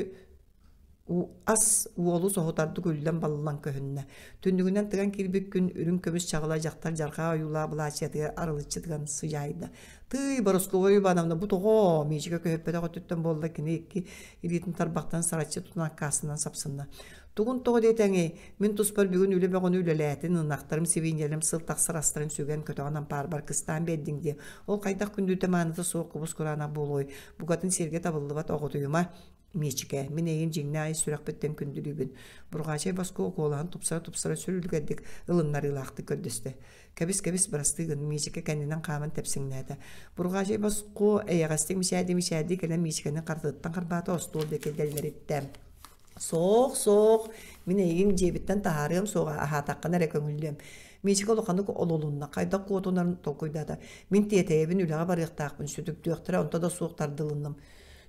Ас уолу соһутардык үллэн-баллан көһүннэ. Түннүгүнэн тыган киирбит күн үрүҥ көмүс чаҕыла дьахтар дьарҕаа ойуулаах былаачыйатыгар арылыччы тыган сыдьаайда. «Тыый, Боросковой Ивановна, бу тоҕо?» Миичикэ көһүппэтэх өттүттэн буолла кини икки илиитин тарбахтан сараччы тутан аккаастанан сапсынна. «Тугун тоҕо диэтэҥий? Мин туспар бүгүн үлэ бөҕөнү үлэлээтин, ынахтарым, сибиинньэлэрим сыл тахсар астарын сүгэн көтөҕөн ампаарбар кыстаан биэрдиҥ дии. Ол хайдах күндүтэ-мааныта суох кубус-кураанах буолуой? Букатын сиэргэ табыллыбат оҕотуйума. Миичикэ, мин эйигин дьиҥнээх ис сүрэхпиттэн күндүлүүбүн. Бурҕаачай Боско укуолаһан тупсара-тупсара сүр үлүгэрдик ылыннарыылаахтык көрдөстө. Кэбис-кэбис, бырастыы гын, Миичикэ кэннинэн хааман тэпсиҥнээтэ. Бурҕаачай Боско эйэҕэстик мичээрдии-мичээрдии кэлэн Миичикэни хартыттан харбаата, остуол диэки дэллэриттэ. Суох, суох, мин эйигин дьиэбиттэн таһаарыам суоҕа, аһаатаххына эрэ көҥүллүөм. Миичикэ улаханнык олулунна, хайдах куотунарын толкуйдаата. Мин тиэтэйэбин, үлэҕэ барыахтаахпын, сүтүктүөхтэрэ, онто да суох тардылынным.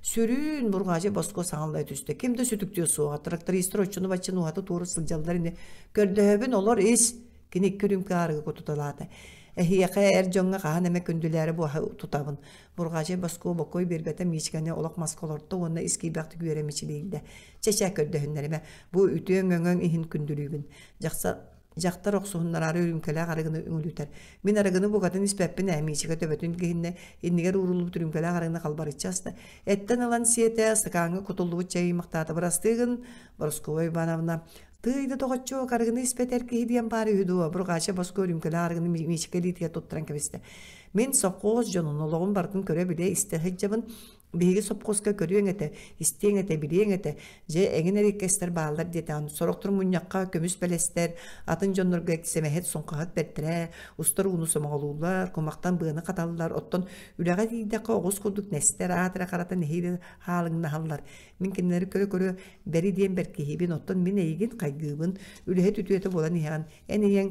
Сүрүн бурҕаадьы боско саҥаллай түстэ. Ким да сүтүктүө суоҕа. Трактористар оччону-баччаны уһаты-туора сылдьаллар ини. Көрдөһөбүн, олор ис. Кини икки үрүҥкэ арыгы кутуталаата. Эһиэхэ эр дьоҥҥо хаһан эмэ күндүлээри буоһа тутабын. Бурҕаадьай боско бокуой биэрбэтэ Миичикэни олох маска олорто уонна ис киирбэхтик үөрэ мичилийдэ. Чэ-чэ көрдөһүннэримэ. Бу үтүөҥ-өҥөҥ иһин күндүлүүбүн. Дьахса Дьахтар охсуһуннараары үрүүмкэлээх арыгыны үҥүлүтэр. Мин арыгыны букатын испэппин ээ, Миичикэ төбөтүн киһиннэ, иннигэр ууруллубут үрүүмкэлээх арыгыны халбарыччы аста. Эттэн ылан сиэтэ, ыстакааҥҥа кутуллубут чэй ыймахтаата. Бырастыы гын, Борускуоба Ивановна. Тыый да доҕоччуок, арыгыны испэт эр киһи диэн баар үһү дуо? Бурҕаача боско үрүүмкэлээх арыгыны Миичикэ илиитигэр туттаран кэбистэ. Мин сопхуос дьонун олоҕун барытын көрө-билэ истэ сылдьабын. Биһиги сопхуоска көрүөҥ этэ, истиэҥ этэ, билиэҥ этэ, дьэ эҥин эриэккэстэр бааллар диэтэҕин, сорохтор мунньахха көмүс бэлэстэр, атын дьоннорго сэмэһит, суҥхаһыт бэртэрэ, устар ууну сомоҕолууллар, кумахтан быаны хаталлар, оттон үлэҕэ тиийдэххэ оҕус курдук нэстэр, аат эрэ харата нэһиилэ хаалыҥнаһаллар. Мин кинилэри көрө-көрө бэри диэн бэркиһиибин, оттон мин эйигин хайгыыбын, үлэһит үтүөтэ буолан иһэҕин, эн ийэҥ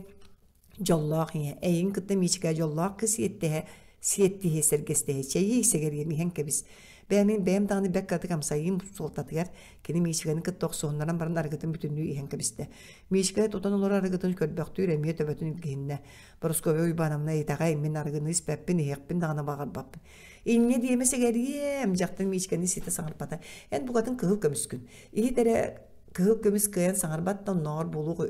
Дьоллоох ийэ, эйигин кытта Миичикэ дьоллоох кыыс сиэттэһэ, сиэттиһэ сэргэстэһэ, чэйии сэгэриэм иһэн кэбис. Бэйэм бэйэм даҕаны бэрт кыратык амсайыым суолтатыгар кини Миичикэни кытта охсуһуннаран баран арыгытын бүтүннүү иһэн кэбистэ. Миичикэ тутан олорор арыгытын көрбөхтүүр эмиэ төбөтүн илгиһиннэ. Парасковья Уйбаановна итэҕэй, мин арыгыны испэппин, иһиэхпин даҕаны баҕарбаппын. Инньэ диэмэ сэгэриэм, дьахтар Миичикэни ситэ саҥарбата. Эн букатын кыһыл көмүскүн. Иһит эрэ кыһыл көмүс кыайан саҥарбат да оннооҕор буолуох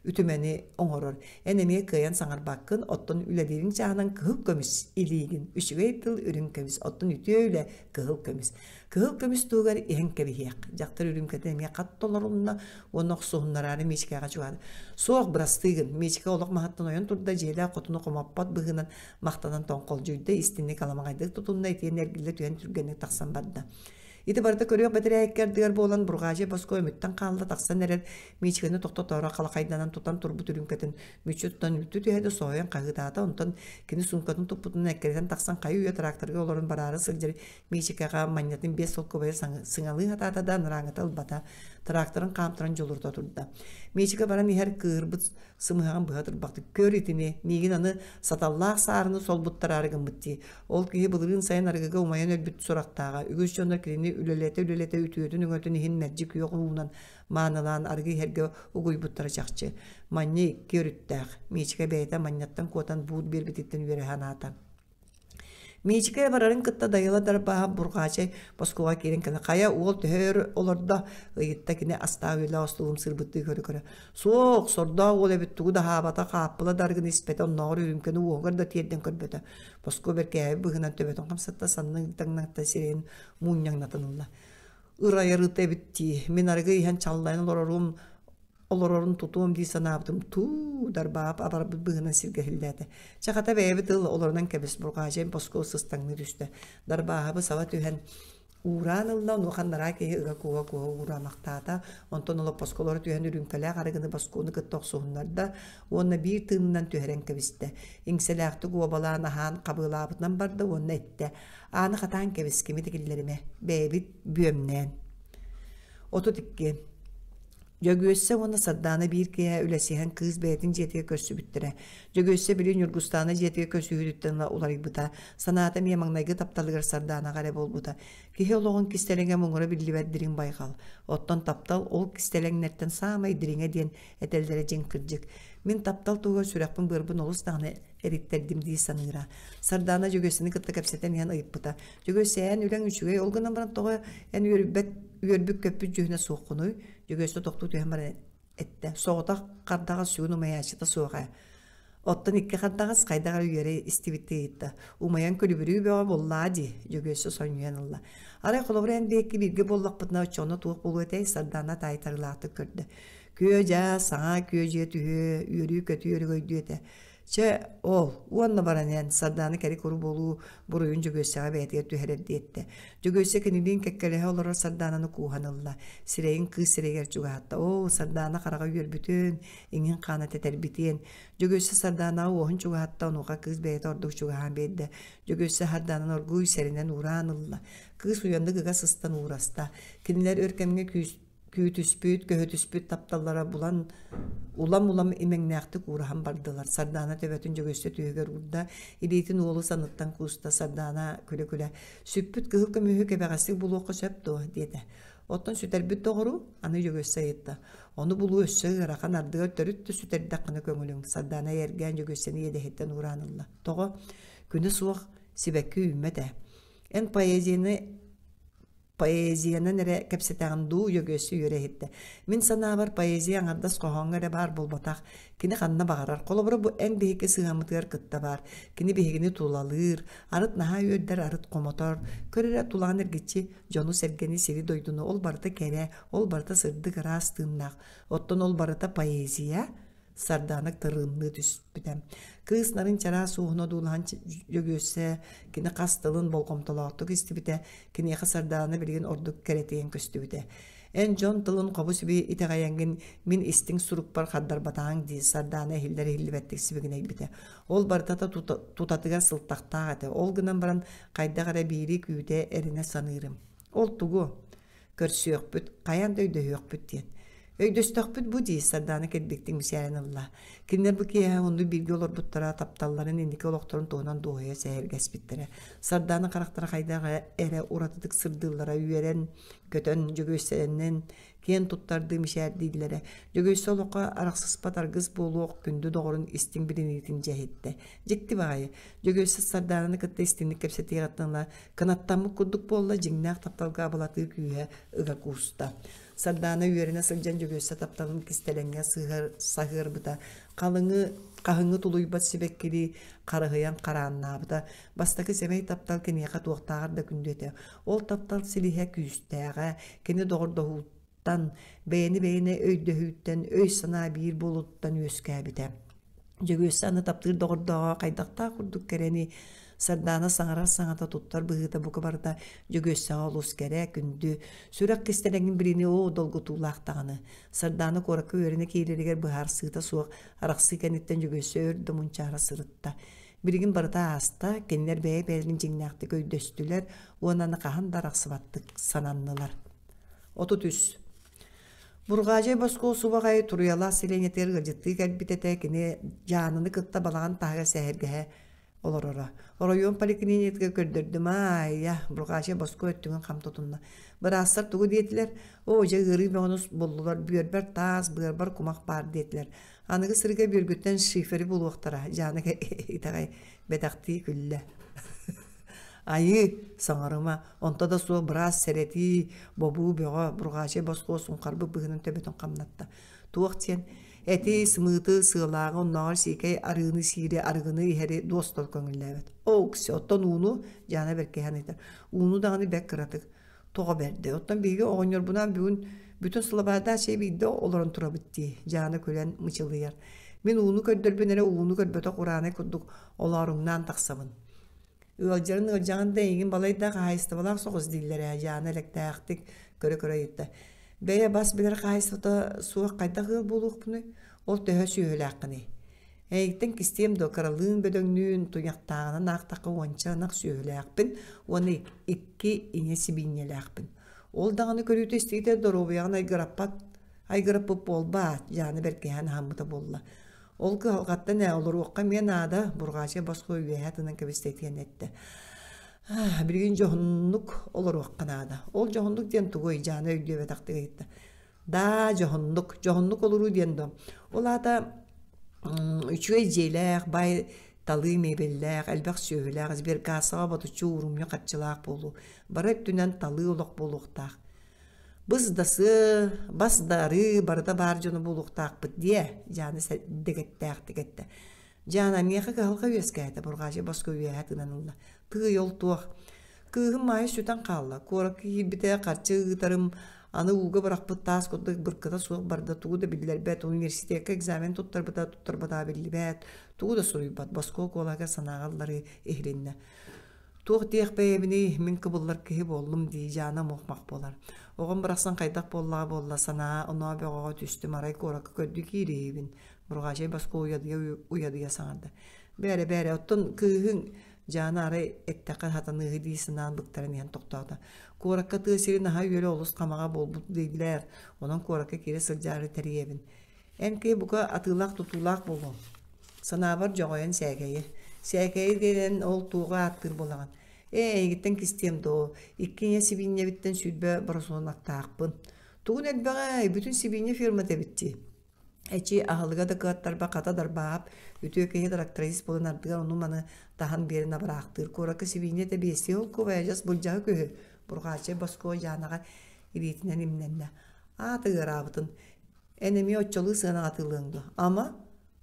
үтүмэни оҥорор. Эн эмиэ кыайан саҥарбаккын, оттон үлэлиириҥ чааһынан кыһыл көмүс илиигин. Үчүгэй тыл үрүҥ көмүс, оттон үтүө үлэ кыһыл көмүс. Кыһыл көмүс туһугар иһэн кэбиһиэх. Дьахтар үрүҥкэтин эмиэ хат толорунна уонна охсуһуннараары Миичикэҕэ чугаһаата. Суох, бырастыы гын. Миичикэ олох маһыттан ойон турда, дьиэлээх хотуну хомоппот быһыынан махтанан тоҥхолдьуйда, истинник аламаҕайдык тутунна, итиэннэ эргиллэ түһэн түргэнник тахсан барда. Ити барыта көрүөх бэтэрээккэ ардыгар буолан Бурҕаадьый Боско өмүттэн хаалла тахсан эрэр Миичикэни тохтотоору халахайданан тутан турбут үрүүмкэтин мүччү тутан үлтү түһээт соһуйан хаһыытаата. Онтон кини суумкатын туппутунан эккирэтэн тахсан хайы-үйэ тракторга олорон бараары сылдьар Миичикэҕэ манньатын биэс солкуобайы сыҥалыы сатаата да анарааҥҥыта ылбата. Тракторын хаамтаран дьулурута турда. Миичикэ баран иһэр кыыһырбыт сымыһаҕын быһа турбахтык көр итини миигин аны саталлаах саарыны солбуттараары гыммыт дии ол киһи былырыын сайын арыгыга умайан өлбүт сурахтааҕа үгүс дьоннор кинини үлэлэтэ-үлэлэтэ үтүөтүн-өҥөтүн иһин мэлдьи күөх уунан маанылаан арыгы иһэргэ угуйбуттара чахчы манньа икки өрүттээх Миичикэ бэйэтэ манньаттан куотан буут биэрбититтэн үөрэ санаата Миичикэ барарын кытта Дайыла Дарбааһап Бурҕаачай Москваҕа киирэн кэлэн «Хайа, уол төһө өр олордо?» ыйытта кини астаах үөлээх остуолун сырбыттыы көрө-көрө. «Суох, сордоох уол эбит тугу да аһаабата, хааппыла да арыгыны испэтэ, оннооҕор үрүүмкэни уоһугар да тиэрдэн көрбөтө». Москва бэркээһи быһыынан төбөтүн хамсатта, саннын таҥнатта, сирэйин муунньаҥнатан ылла. «Ырайар ыт эбит дии, мин арыгы иһэн чаллайан олорорум олорорун тутуом дии санаабытым туу дарбаап абарбыт быһынан сиргэ иһиллээтэ. Чэ хата бэйэбит ыл олорунан кэбис бурҕаадьайым боско сыстаҥныы түстэ. Дарбааһабы саба түһэн уураан ылла, онуоха анараа киһи ыга куһа-куһа уураамахтаата. Онтон олоппосколоро түһэн үрүүмкэлээх арыгыны боскуону кытта охсуһуннарда уонна биир тыынынан түһэрэн кэбистэ. Иҥсэлээхтик уобалаан аһаан хабыалаабытынан барда уонна эттэ: «Ааны хатаан кэбис, кими да киллэримэ, бэйэбит бүөмнээн». 32. Дьөгүөссэ уонна Сардаана биир киэһэ үлэсиһэн кыыс бэйэтин дьиэтигэр көрсүбүттэрэ. Дьөгүөссэ били Ньургустаана дьиэтигэр көрсүһүүтүттэн ыла уларыйбыта, санаата эмиэ маҥнайгы тапталыгар Сардаанаҕа эрэ буолбута. Киһи олоҕун кистэлэҥэ муҥура биллибэт дириҥ байҕал. Оттон таптал ол кистэлэҥнэртэн саамай дириҥэ диэн этэллэрэ дьиҥ кырдьык. Мин таптал туһугар сүрэхпин-быарбын олус даҕаны эриттэрдим дии саныыра. Сардаана Дьөгүөссэни кытта кэпсэтэн иһэн ыйыппыта. Дьөгүөссэ, эн үлэҥ үчүгэй, ол гынан баран тоҕо эн үөрбэт, үөрбүт-көппүт дьүһүнэ суоххунуй? Дьөгүөссэ тохтуу түһэн баран эттэ. Соҕотох хардаҕас сүгүн умайааччыта суох ээ. Оттон икки хардаҕас хайдах эрэ үөрэ истибиттии ыйытта. Умайан күлүбүрүү бөҕө буоллаа дии, Дьөгүөссэ сонньуйан ылла. Арай холобура эн диэки бииргэ буоллахпытына оччоҕуна туох буолуо этэй? Сардаана таайтарыылаахтык көрдө. Күө-дьаа, саҥа күө-дьиэ түһүө, үөрүү-көтүү өрөгөйдүө этэ. Чэ, ол, уонна баран иһэн Сардаана кэри-куру буолуу буруйун Дьөгүөссэҕэ бэйэтигэр түһэрэр диэттэ. Дьөгүөссэ кинилиин кэккэлэһэ олорор Сардаананы кууһан ылла. Сирэйин кыыс сирэйигэр чугаһатта. Оо, Сардаана хараҕа үөрбүтүн, иҥин хаана тэтэрбитиэн. Дьөгүөссэ Сардаанаҕа уоһун чугаһатта, онуоха кыыс бэйэтэ ордук чугаһаан биэрдэ. Дьөгүөссэ Сардаананы оргууй сэрэнэн уураан ылла. Кыыс уйаннык ыга сыстан уураста. Кинилэр өр кэмҥэ күүс Күүтүспүт, көһүтүспүт тапталлара булан улам-улам имэҥнээхтик уураһан бардылар. Сардаана төбөтүн Дьөгүөссэ түөһүгэр уурда, илиитин уолу санныттан кууста. Сардаана күлэ-күлэ: «Сүппүт кыһыл көмүһү кэбэҕэстик булуохха сөп дуо?» диэтэ. Оттон сүтэрбит доҕору аны Дьөгүөссэ ыйытта. Ону булуу өссө ыарахан, ардыгар төрүт да сүтэрдэххинэ көҥүлүҥ. Сардаана эйэргээн Дьөгүөссэни иэдэһиттэн уураан ылла. Тоҕо? Күнэ суох сибэкки үүммэт ээ. Эн поэзияны Поэзиянан эрэ кэпсэтэҕин дуу, Дьөгүөссэ үөрэ иһиттэ. Мин санаабар, поэзия аҥардас хоһооҥҥо эрэ баар буолбатах. Кини ханна баҕарар. Холобура, бу эн биһиги сыһыаммытыгар кытта баар. Кини биһигини тулалыыр, арыт наһаа үөрдэр, арыт хомотор. Көр эрэ, тулаҕын эргиччи дьону-сэргэни, сири-дойдуну, ол барыта кэрэ, ол барыта сырдык ыраас тыыннаах. Оттон ол барыта поэзия, Сардаана тырымныы түспүтэ. Кыыс нарын чараас уоһун одуулаһан Дьөгүөссэ кини хас тылын болҕомтолоохтук истибитэ, киниэхэ Сардаана билигин ордук кэрэтийэн көстүбүтэ. «Эн дьон тылын хобу-сиби итэҕэйэҥҥин мин истиҥ сурукпар хардарбатаҕыҥ» дии Сардаана иһиллэр-иһиллибэттик сибигинэйбитэ. Ол барыта тутатыгар сылтахтаах этэ, ол гынан баран хайдах эрэ биири күүтэ эрэнэ саныырым. Ол тугу? Көрсүөхпүт, хайаан да өйдөһүөхпүт диэн. Өйдөстөхпүт бу дии, Сардаана кэлбиттик мичээрин ылла. Кинилэр бу киэһэ оннук бииргэ олорбуттара, тапталларын, инники олохторун туһунан дуоһуйа сэһэргэспиттэрэ. Сардаана харахтара хайдах эрэ уратытык сырдыыллара, үөрэн, көтөн, дьөгүөссэнэн киэн туттардыы мичээрдииллэрэ. Дьөгүөссэ олоххо арахсыспат аргыс буолуох күндү доҕорун истиҥ билиниитин дьэһиттэ. Дьикти баҕайы, Дьөгүөссэ Сардаананы кытта истиҥник кэпсэтиэҕиттэн ыла кынаттаммыт курдук буолла, дьиҥнээх тапталга абылатыы күүһэ ыга кууста. Сардаана үөрэнэ сылдьан Дьөгүөссэ тапталын кистэлэҥҥэ саһыарбыта, халыҥы, хаһыҥҥы тулуйбат сибэккилии харыһыйан харааннаабыта. Бастакы сэмэй таптал киниэхэ туохтааҕар да күндү этэ. Ол таптал силиһэ күүстээҕэ, кини доҕордоһууттан, бэйэни-бэйэни өйдөһүүттэн, өй-санаа биир буолууттан үөскээбитэ. Дьөгүөссэ аны таптыыр доҕордооҕо хайдахтаах курдук кэрэни, Сардаана саҥарар саҥата, туттар быһыыта бука барыта Дьөгүөссэҕэ олус кэрэ, күндү, сүрэх кистэлэҥин билини оо долгутуулаах даҕаны. Сардаана куоракка үөрэнэ киирэригэр быһаарсыыта суох арахсыы кэнниттэн Дьөгүөссэ өр да мунчаара сырытта. Билигин барыта ааста, кинилэр бэйэ-бэйэлэрин дьиҥнээхтик өйдөстүлэр уонна аны хаһан да арахсыбаттык сананнылар. 33. Бурҕаадьай Боскуол субаҕайы Туруйалаах сэлиэнньэтигэр ыалдьыттыы кэлбит этэ, кини Дьааныны кытта балаҕан таһыгар сэһэргэһэ олороро. Оройуон поликлиникатыгар көрдөрдүм аайа, Бурҕаадьай Боскуо өттүгүн хам тутунна. Быраастар тугу диэтилэр? Оо, дьэ ыарыы бөҕөнү буллулар, бүөрбэр таас, быарбар кумах баар диэтилэр. Аныгы сырыыга бүөргүттэн шифери булуохтара, Дьаана итэҕэй бэтэхтии күллэ. Айыы, саҥарыма, онто да суох быраас сэрэтии, бобуу бөҕө, бурҕаачай босхуо суҥхарбыт быһыынан төбөтүн хамнатта. Туох диэн, эти, сымыыты, сыалааҕы, оннооҕор сиикэй арыыны сиири, арыгыны иһэри дуостал көҥүллээбэт. Оокси, оттон ууну, Дьаана бэркиһээн ыйытар, ууну даҕаны бэрт кыратык. Тоҕо бэрдэй, оттон биһиги оҕонньорбунаан бүгүн бүтүн сылабаардаах чэй биирдэ олорон турабыт дии, Дьаана күлэн мычылыйар. Мин ууну көрдөрбүн эрэ ууну көрбөтөх ураанай курдук олооруҥнаан тахсабын. Ыалдьарын ыалдьаҕын да эйигин балайда хаһаайыстыбалаах соҕус дииллэр ээ, Дьаана элэктээхтик көрө-көрө ыйытта. Бэйэ бас билэр хаһаайыстыбата суох хайдах ыал буолуохпунуй? Ол төһө сүөһүлээххиний? Эйигиттэн кистиэм дуо, кыралыын бөдөҥнүүн, туйахтааҕынан аахтахха уонча ынах сүөһүлээхпин уонна икки ийэ сибиинньэлээхпин. Ол даҕаны көрүүтэ-истиитэ доруобуйаҕын айгыраппат айгыраппыт буолбаат, Дьаана бэркиһээн аһаммыта буолла. Ол кыһалҕаттан ээ олоруохха эмиэ наада, Бурҕаачай босхо үөһэ тынан кэбистэ итиэн эттэ. Билигин дьоһуннук олоруохха наада. Ол дьоһуннук диэн тугуй, Дьаана өйдүөбэтэхтик ыйытта. Даа, дьоһуннук, дьоһуннук олоруу диэн дуо? Ол аата үчүгэй дьиэлээх, баай талыы мебеллээх, элбэх сүөһүлээх, сберкассаҕа ботуччу уурумньу харчылаах буолуу. Бары өттүнэн талыы олох буолуохтаах. Быс да сыа, бас да арыы барыта баар дьону буолуохтаахпыт диэ, Дьаана дэгэттээхтик эттэ. Дьаана, миэхэ кыһалҕа үөскээтэ, Бурҕаачай боско үөһэ тыынан ылла. Тыый, ол туох? Кыыһым Маайа сүтэн хаалла. Куоракка киирбитэ, харчы ыытарым, аны ууга бырахпыт таас курдук быркыта суох барда, тугу да биллэрбэт, университекка экзамен туттарбыта, туттарбатаҕа биллибэт, тугу да суруйбат, боско куолаһыгар санааҕа ылларыы иһилиннэ. Туох диэх бэйэбиний, мин кыбыллар киһи буоллум дии, Дьаана муох-мах буолар. Оҕом барахсан хайдах буоллаҕа буолла, санаа оноо бөҕөҕө түстүм, арай куоракка көрдүү киирииһибин. Бурҕаачай боско уйадыйа уйадыйа саҥарда. Бээрэ, бээрэ, оттон кыыһыҥ Дьаана арай эттэххэ сатаныыһы дии санаан быктаран иһэн тохтоото. Куоракка тыа сирин аһа-үөлэ олус хамаҕа буолбут дииллэр, онон куоракка киирэ сылдьаары тэрийэбин. Эн киһи бука атыылаах-тутуулаах буолуоҥ. Санаабар дьоҕойон сээкэйи. Сээкэйи диэн ол туоҕу ааттыыр буолаҕын. Ээ, эйигиттэн кистиэм дуо, икки ийэ сибиинньэбиттэн 20 боросуонактаахпын. Тугун элбэҕэй, бүтүн сибиинньэ фермата эбит дии. Эчи аһылыга да кыаттарба хата дарбаап, үтүө киһи тракторист буолан ардыгар ону-маны таһан биэрэн абыраахтыыр. Куоракка сибиинньэ этэ биэстии холкуобай адьас былдьаһык үһү. Бурҕааччай Боскуо Дьаанаҕа илиитинэн имнэннэ. Аата ыараабытын. Эн эмиэ оччолуу сыанаҕа атыылыаҥ дуо? Ама,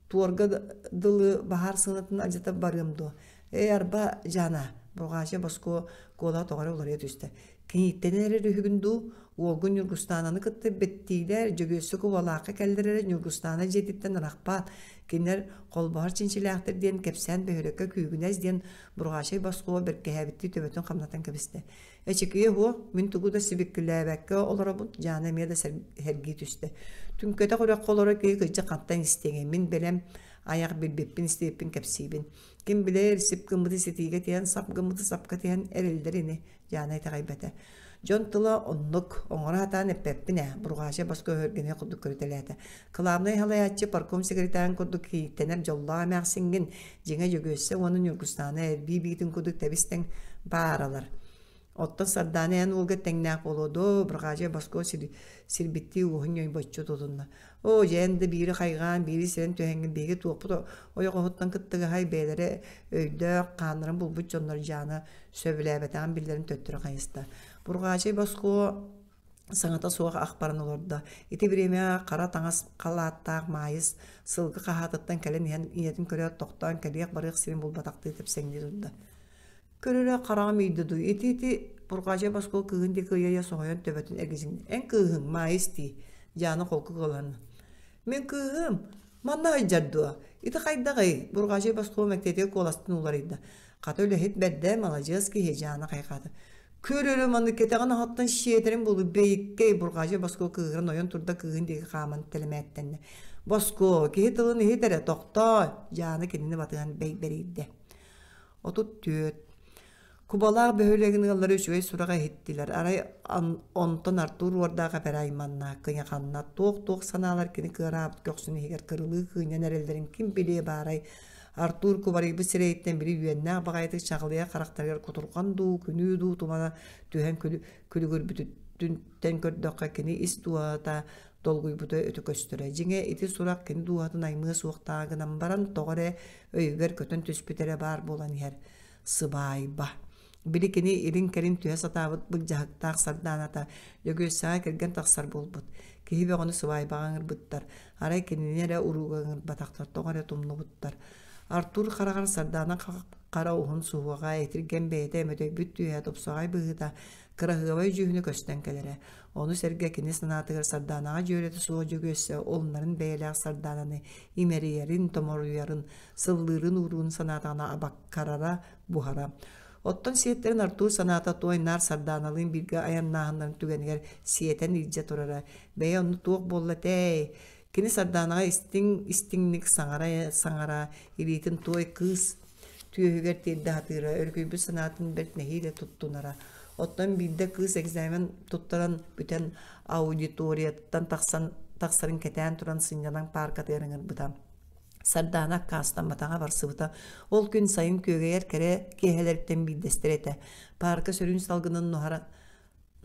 туорга дылы баһаар сыанатын алдьата барыам дуо? Ээ, арба, Дьаана, Бурҕаача Боскуо куолаһа тоҕо эрэ уларыйа түстэ. Кинииттэн эрэр үһүгүн дуу? Уолгун Ньургустаананы кытта бэттиилэр, Дьөгүөссэ Кубалаахха кэллэр эрэ Ньургустаана дьиэтиттэн арахпаат, кинилэр холбоһор чинчилээхтэр диэн кэпсээн бөһүөлэккэ күүгүнэс диэн Бурҕаачай Боскуо бэркиһээбиттии төбөтүн хамнатан кэбистэ. Эчикийэ уһуо, мин тугу да сибикилээбэккэ олоробун, Дьаана эмиэ да сэргии түстэ. Түҥкэтэх үрэххэ олорор киһи кырдьык хантан истиэҥэй, мин бэлэм айах билбиппин истибиппин кэпсиибин. Ким билэр, сип гыммыты ситиигэ тиһэн, сап гыммыты сапка тиһэн эрэллэр ини, Дьаана итэҕэйбэтэ. Дьон тыла оннук, оҥоро сатаан эппэппин ээ, Бурҕаача боско өһүргэнэ курдук көрүтэлээтэ. Кылаабынай салайааччы парком секретарын курдук кийииттэнэр дьоллоох эмээхсиҥҥин, дьиҥэ Дьөгүөссэ уонна Ньургустаана эрбии биитин курдук тэбис-тэҥ бааралар. Оттон Сардаана эн уолга тэҥнээх буолуо дуо, Бурҕаача боско сирбиттии уоһун ньойбоччу тутунна. Оо, дьэ эн да биири хайҕаан, биири сирэн түһэҥҥин биһиги туохпут ойоҕоһуттан кыттыгаһай бэйэлэрэ өйдөөх, хааннарын булбут дьоннор Дьаана сөбүлээбэтэҕин биллэрин төттөрү хайыста. Бурҕаачай босхуо саҥата суох ах баран олордо. Ити бириэмэ хара таҥас халааттаах Маайыс сылгы хаһаатыттан кэлэн иһэн ийэтин көрөөт тохтоон кэлиэх-барыах сирин булбатахтыы тэпсэҥнии турда. Көрөрө хараҕым иийдэ дуу, ити-ити Бурҕаачай босхуо кыыһын диэки ыйа-ыйа соһуйан төбөтүн эргичиҥнээн «Эн кыыһыҥ, Маайыс дии» Дьаана холку кыланна. «Мин кыыһым, манна сылдьар дуо? Ити хайдаҕый?» Бурҕаачай босхуо мэктиэтигэр куоластын уларыйда. Хата үлэһит бэрдэ, маладьыас киһи Дьаана хайҕаата. Көр өрө маны кэтэҕин аһаттан сиэтэрин булу бэйиккэй Бурҕаадьы Боско кыыһыран ойон турда кыыһын диэки хааман тэлэмээттэннэ. Боско, киһи тылын иһит эрэ, тохтоо! Дьаана кинини батыһан бэйбэрийдэ. 34. Кубалаах бөһүөлэгин ыаллара үчүгэй сураҕы иһиттилэр. Арай онтон Артур уордаах эпэрэ айманна, кыйаханна, туох-туох санаалар кини кыараабыт көхсүн иһигэр кырылыы кыынньан эрэллэрин ким билиэ баарай. Артур кубарыйбыт сирэйиттэн били үөннээх баҕайытык чаҕылыйар харахтарыгар кутурҕан дуу, күнүү дуу тумана түһэн күлүгүрбүтүттэн көрдөххө кини ис дууһата долгуйбута өтө көстөрө. Дьиҥэ, ити сурах кини дууһатын аймыа суохтааҕа гынан баран, тоҕо эрэ өйүгэр көтөн түспүт эрэ баар буолан иһэр. Сыбаайба. Били кини илин-кэлин түһэ сатаабыт былдьаһыктаах сардааната Дьөгүөссэҕэ кэргэн тахсар буолбут. Киһи бөҕөнү сыбаайбаҕа ыҥырбыттар. Арай кинини эрэ урууга ыҥырбатахтар, тоҕо эрэ тумнубуттар. Артур хараҕар Сардаана хара уһун суһуоҕа, этиргэн бэйэтэ мөтөйбүт түөһэ тупсаҕай быһыыта, кыраһыабай дьүһүнэ көстөн кэлэрэ. Ону сэргэ кини санаатыгар Сардаанаҕа дьүөрэтэ суох Дьөгүөссэ олуннарын бэйэлээх Сардаананы имэрийэрин, томоруйарын, сыллыырын ууруун санаатаҕына абаккарара, буһара. Оттон сиэттэрин Артур санаата туой наар Сардааналыын бииргэ айаннааһыннарын түгэнигэр сиэтэн илдьэ турара. Бэйэ онно туох буолла этэй? Кини Сардаанаҕа истиҥ истиҥник саҥара-саҥара илиитин туой кыыс түөһүгэр тиэрдэ сатыыра, өрүкүйбүт санаатын бэрт нэһиилэ туттунара. Оттон биирдэ кыыс экзамен туттаран бүтэн аудиторияттан тахсан тахсарын кэтээн туран сынньалаҥ пааркатыгар ыҥырбыта. Сардаана аккаастамматаҕа барсыбыта. Ол күн сайын күөгэйэр кэрэ киэһэлэриттэн биирдэстэрэ этэ. Паарка сөрүүн салгынын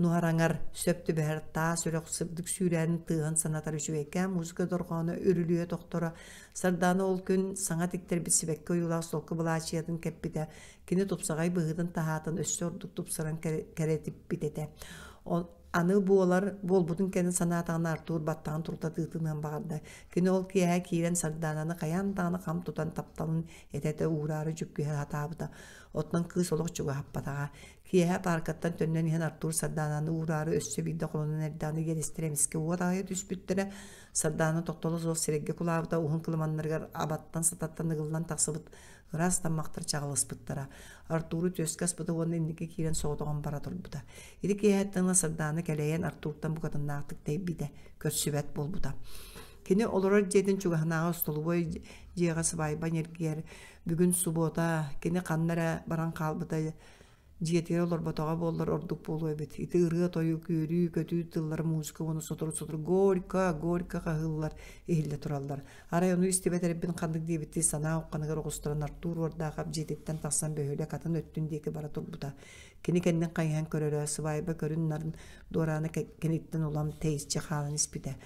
нуһараҥар сөп түбэһэр таас үрэх сырдык сүүрээнин тыаһын санатар үчүгэйкээн музыка дорҕооно үрүлүйэ тохторо. Сардаана ол күн саҥа тиктэрбит сибэкки ойуулаах солко былаачыйатын кэппитэ. Кини тупсаҕай быһыытын-таһаатын өссө ордук тупсаран кэрэтиппит этэ. Аны буолар буолбутун кэннэ санаатаҕына Артур баттаҕын турута тыытыныан баҕарда. Кини ол киэһэ киирэн Сардаананы хайаан даҕаны хам тутан тапталын этэ-этэ уураары дьүккүһэ сатаабыта. Оттон кыыс олох чугаһаппатаҕа. Киэһэ пааркаттан төннөн иһэн Артур Сардаананы уураары өссө биирдэ холонон эрдэҕинэ иэдэстэрэ эмискэ уот аҕайа түспүттэрэ. Сардаана тохтоло суох сирэйгэ кулаабыта уһун кылыманнарыгар абаттан-сататтан ыгыллан тахсыбыт ыраас таммахтар чаҕылыспыттара. Артуру түөскэ аспыта уонна инники киирэн соҕотоҕун бара турбута. Ити киэһэттэн ыла Сардаана кэлэйэн Артуртан букатыннаахтык тэйбитэ, көрсүбэт буолбута. Кини олорор дьиэтин чугаһынааҕы остолобуой дьиэҕэ сыбаайба ньиргийэр. Бүгүн субуота, кини ханна эрэ баран хаалбыта Дьиэтигэр олорботоҕо буоллар ордук буолуо эбит. Ити ырыа-тойук, үөрүү-көтүү тыллара музыка уонна сотору-сотору «Горько, горько» хаһыыллар иһиллэ тураллар. Арай ону истибэт эрэрбин ханнык диэбиттии санаа ухханыгар оҕустаран Артур Уордаахап дьиэтиттэн тахсан бөһүөлэк атын өттүн диэки бара турбута. Кини кэннин хайыһан көрөрө, сыбаайба көрүн-нарын дуораана киниттэн улам тэйиччи хаалан испитэ.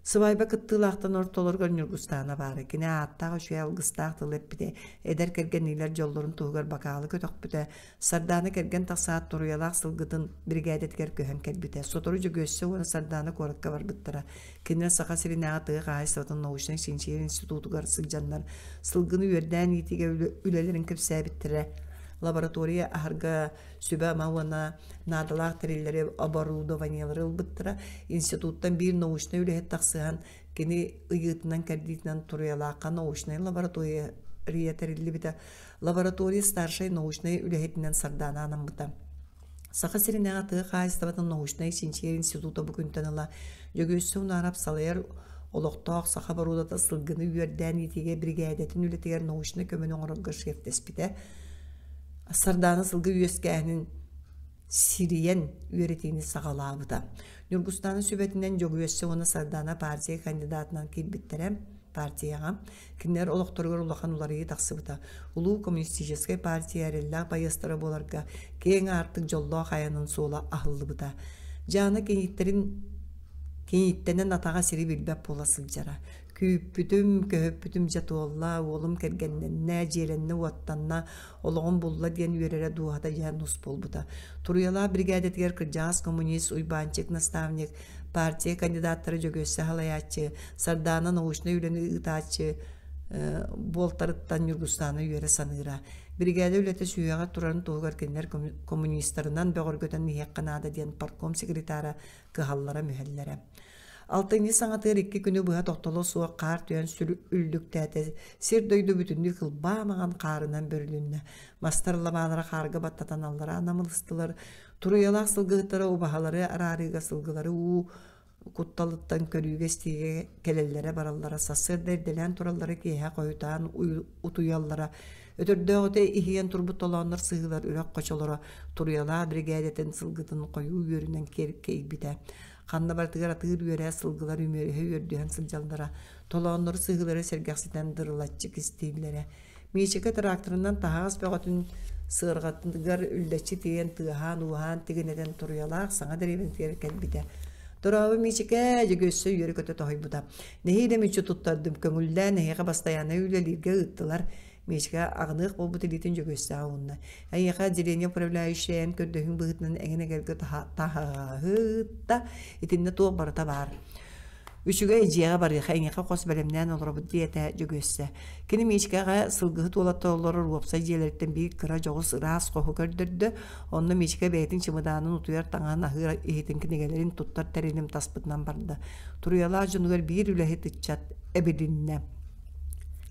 Сыбаайба кыттыылаахтан ортолоругар Ньургустаана баара. Кини ааттаах үчүгэй алгыстаах тыл эппитэ, эдэр кэргэнниилэр дьоллорун туһугар бакаалы көтөхпүтэ, Сардаана кэргэн тахсаат туруйалаах сылгытын биригээдэтигэр көһөн кэлбитэ. Сотору Дьөгүөссэ уонна Сардаана куоракка барбыттара. Кинилэр Саха сиринээҕи тыа хаһаайыстыбатын научнай-чинчийэр институтугар сылдьаннар сылгыны үөрдээн иитиигэ үлэлэрин кэпсээбиттэрэ. Лаборатория аһарга сүбэ-ама уонна наадалаах тэриллэри оборудованиелары ылбыттара. Институттан биир научнай үлэһит тахсыһан, кини ыйыытынан-кэрдиитинэн Туруйалаахха научнай лаборатория тэриллибитэ. Лаборатория старшай научнай үлэһитинэн Сардаана анаммыта. Саха сиринээҕи тыа хаһаайыстыбатын научнай чинчийэр института бу күнтэн ыла Дьөгүөссэ Унаарап салайар олохтоох саха боруодата сылгыны үөрдээн иитиигэ биригээдэтин үлэтигэр научнай көмөнү оҥорорго шефтэспитэ. Сардаана сылгы үөскээһинин сирийэн үөрэтиини саҕалаабыта. Ньургустаана сүбэтинэн Дьөгүөссэ уонна Сардаана партия кандидатынан киирбиттэрэ. Партияҕа кинилэр олохторугар улахан уларыйыы тахсыбыта. Улуу коммунистическай партия эрэллээх байыастара буоларга киэҥ аартык дьоллоох айанын суола аһыллыбыта. Дьаана киниттэрин киниттэнэн атаҕа сири билбэт буола сылдьара. Күүппүтүм, көһүппүтүм дьэ туолла, уолум кэргэннэннэ, дьиэлэннэ-уоттанна, олоҕун булла диэн үөрэрэ дууһата дьэ нус буолбута. Туруйалаах биригээдэтигэр кырдьаҕас коммунист Уйбаанчык наставник, партия кандидаттара Дьөгүөссэ салайааччы, Сардаана научнай үлэни ыытааччы буолтарыттан Ньургустаана үөрэ саныыра. Биригээдэ үлэтэ сүһүөҕэр турарын туһугар кинилэр коммунистарынан бөҕөргөтөн иһиэххэ наада диэн партком секретара кыһаллара-мүһэллэрэ. Алтынньы саҥатыгар икки күнү быһа тохтоло суох хаар түһэн сүр үллүктээтэ, сир-дойду бүтүннүү кылбаа маҥан хаарынан бүрүлүннэ. Мастар лабаалара хаарга баттатан аллараа намылыстылар, туруйалаах сылгыһыттара убаһалары араарыыга сылгылары уу кутталыттан көрүүгэ-истиигэ кэлэллэрэ-бараллара, сарсыарда эрдэлээн тураллара, киэһэ хойутаан утуйаллара. Өтөрдөөҕүтэ иһийэн турбут толооннор сыһыылар үрэх хочолоро туруйалаах биригээдэтин сылгытын хойуу үөрүнэн киэркэйбитэ. Ханна барытыгар атыыр үөрэ сылгылар үмүөрүһэ үөрдүһэн сылдьаллара, толооннору сыһыылары сэргэхситэн дырылаччы кистииллэрэ. Миичэкэ тракторынан таһаҕас бөҕөтүн сыарҕатыгар үллэччи тиийэн тыаһаан-ууһаан тигинэтэн туруйалаах саҥа дэриэбинэтигэр кэлбитэ. Дорообо Миичэкэ, Дьөгүөссэ үөрэ-көтө тоһуйбута. Нэһиилэ мүччү туттардым, көҥүллээн эһиэхэ бастайааннай үлэлииргэ ыыттылар. Миичэкэ аҕыныах буолбут илиитин Дьөгүөссэҕэ уунна. Эйиэхэ отделение управляющайа эн көрдөһүүҥ быһыытынан эҥин эгэлгэ таһаҕаһы ыытта, итиннэ туох барыта баар. Үчүгэй дьиэҕэ барыаха эйиэхэ хос бэлэмнээн олоробут диэтэ Дьөгүөссэ. Кини Миичкэҕэ сылгыһыт уолаттар олорор уопсай дьиэлэриттэн биир кыра дьоҕус ыраас хоһу көрдөрдө. Онно Миичкэ бэйэтин чымыдаанын утуйар таҥаһын аһыыр иһитин кинигэлэрин туттар тэрилин таспытынан барда. Туруйалаах дьонугар биир үлэһит ыччат эбилиннэ.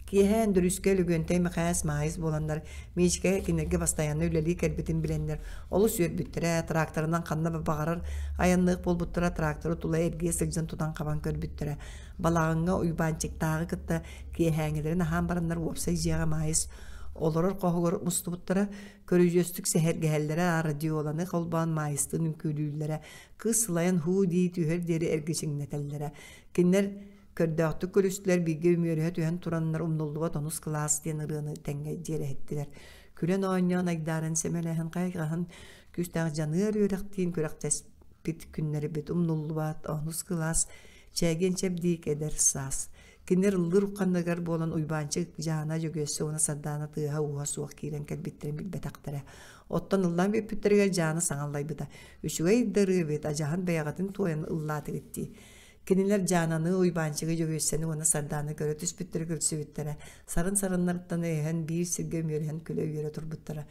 Киэһэ Өндөрүүскэ Лөгүөнтэй Мэхээс Маайыс буоланнар Миичкэ кинилэргэ бастайаанна үлэлии кэлбитин билэннэр олус үөрбүттэрэ, тракторынан ханна баҕарар айанныах буолбуттара, тракторы тула эргийэ сылдьан тутан-хабан көрбүттэрэ. Балаҕаҥҥа Уйбаанчыктааҕы кытта киэһээҥҥилэрин аһаан бараннар уопсай дьиэҕэ Маайыс олорор хоһугар мустубуттара, көрүдьүөстүк сэһэргэһэллэрэ, радиоланы холбоон Маайыстыын үҥкүүлүүллэрэ, кыыс сылайан һуу дии түһэр диэри эргичиҥнэтэллэрэ. Кинилэр Көрдөөхтүк көрүстүлэр, бииргэ үмүөрүһэ түһэн тураннар умнуллубат онус кылаас диэн ырыаны тэҥҥэ дьиэрэһиттилэр. Күлэн оонньоон айдааран сэмэлэһэн хайҕаһан күүстээх дьаныар үөрэхтиин күрэхтэспит күннэрбит умнуллубат онус кылаас чээгиэн чэбдиик эдэр саас. Кинилэр ыллыыр ухханныгар буолан Уйбаанчык, Дьаана, Дьөгүөссэ уонна Сардаана тыаһа-ууһа суох киирэн кэлбиттэрин билбэтэхтэрэ. Оттон ыллаан бүппүттэригэр Дьаана саҥаллайбыта. Үчүгэй да ырыа эбит, адьаһын бэйэҕитин туойан ыллаатыгыт дии. Кинилэр Дьаананы, Уйбаанчыгы, Дьөгүөссэни уонна Сардааны көрө түспүттэрэ көрсүбүттэрэ, сарын-сарыннарыттан өйөһөн биир сиргэ үмүөрүһэн күлэ-үөрэ турбуттара.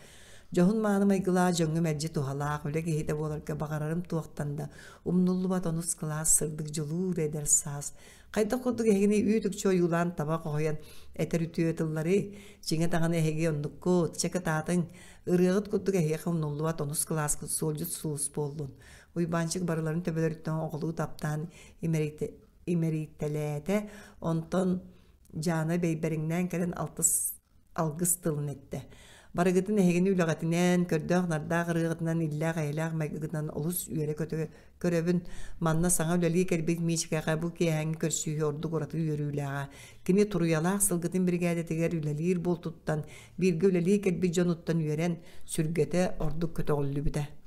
Дьоһун-мааны майгылаах дьоҥҥо мэлдьи туһалаах, үлэ киһитэ буоларга баҕарарым туохтан да умнуллубат онус кылаас сырдык дьулуур эдэр саас. Хайдах курдук эһигини үүт-үкчү ойуулаан таба хоһуйан этэр үтүө тыллары, дьиҥэ даҕаны эһиги оннуккут, чэ кытаатыҥ, ырыаҕыт курдук эһиэхэ умнуллубат онус кылааскыт суолдьут сулус буоллун. Уйбаанчык барыларын төбөлөрүттэн оҕолуу таптаан имэрийтэлээтэ, онтон Дьаана бэйбэриҥнээн кэлэн алтыс алгыс тылын эттэ. Барыгытын эһигини үлэҕитинэн, көрдөөх-нардаах ырыаҕытынан, иллээх-эйэлээх майгыгытынан олус үөрэ-көтө көрөбүн. Манна саҥа үлэлии кэлбит Миичикэҕэ бу киэһээҥҥи көрсүһүү ордук ураты үөрүүлээҕэ. Кини туруйалаах сылгытын биригээдэтигэр үлэлиир буолтуттан, бииргэ үлэлии кэлбит дьонуттан үөрэн, сүргэтэ ордук көтөҕүллүбүтэ.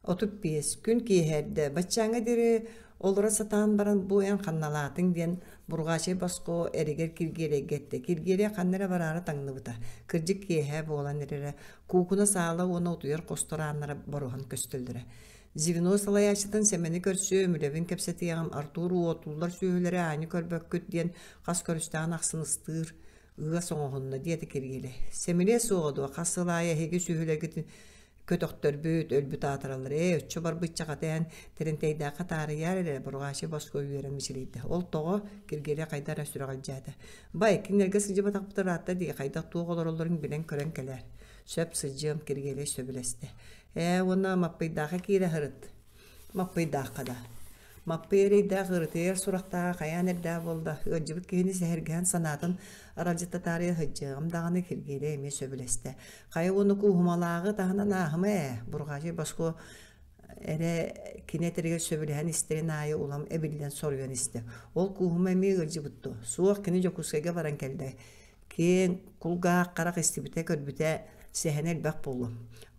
35 күн киэһэрдэ баччааҥҥа диэри олоро сатаан баран бу эн ханналаатыҥ диэн Бурҕаачай босхо эригэр Киргиэлэйгэ эттэ. Киргиэлэй ханна эрэ бараары таҥныбыта. Кырдьык киэһэ буолан эрэрэ. Куукуна саала уонна утуйар хостор ааннара боруһан көстөллөрө. Звено салайааччытын Сэмэни көрсүөм, үлэбин кэпсэтиэҕим, Артур уотуллар сүөһүлэри аанньа көрбөккүт диэн хас көрүстэҕин ахсын ыстыыр, ыас оҥоһунна диэтэ Киргиэлэй. Сэмилиэ суоҕа дуо, хас сыл аайы эһиги сүөһүлэргитин көтөхтөрбүт, өлбүт аатыраллар. Ээ, оччо барбычча хатыан Тэрэнтэйдээххэ таарыйаар эрэ, Бурҕааччы босхо үөрэн мичилийдэ. Ол тоҕо? Киргиэлэй хайдах эрэ сүрэҕэлдьээтэ. Бай, кинилэргэ сылдьыбатахпыт ыраатта дии, хайдах туох олороллорун билэн-көрөн кэлээр. Сөп сылдьыам, Киргиэлэй сөбүлэстэ. Ээ, уонна Маппыйдаахха киирэ сырыт. Маппыйдаахха да. Маппый эрэйдээх ырытыйар сурахтааҕа хайаан эрдээх буолла, ыалдьыбыт киһини сэһэргэһэн санаатын аралдьыта таарыйа сылдьыаҕым даҕаны Киргиэлэй эмиэ сөбүлэстэ. Хайа уонна кууһумалааҕы таһынан ааһыма ээ, Бурҕаачай босхо эрэ кини этэригэр сөбүлэһэн истэрин аайы улам эбиллэн соруйан истэ. Ол кууһума эмиэ ыалдьыбыт дуо? Суох, кини Дьокуускайга баран кэллэ. Киэҥ кулгаах харах истибитэ, көрбүтэ, сэһэнэ элбэх буолуо.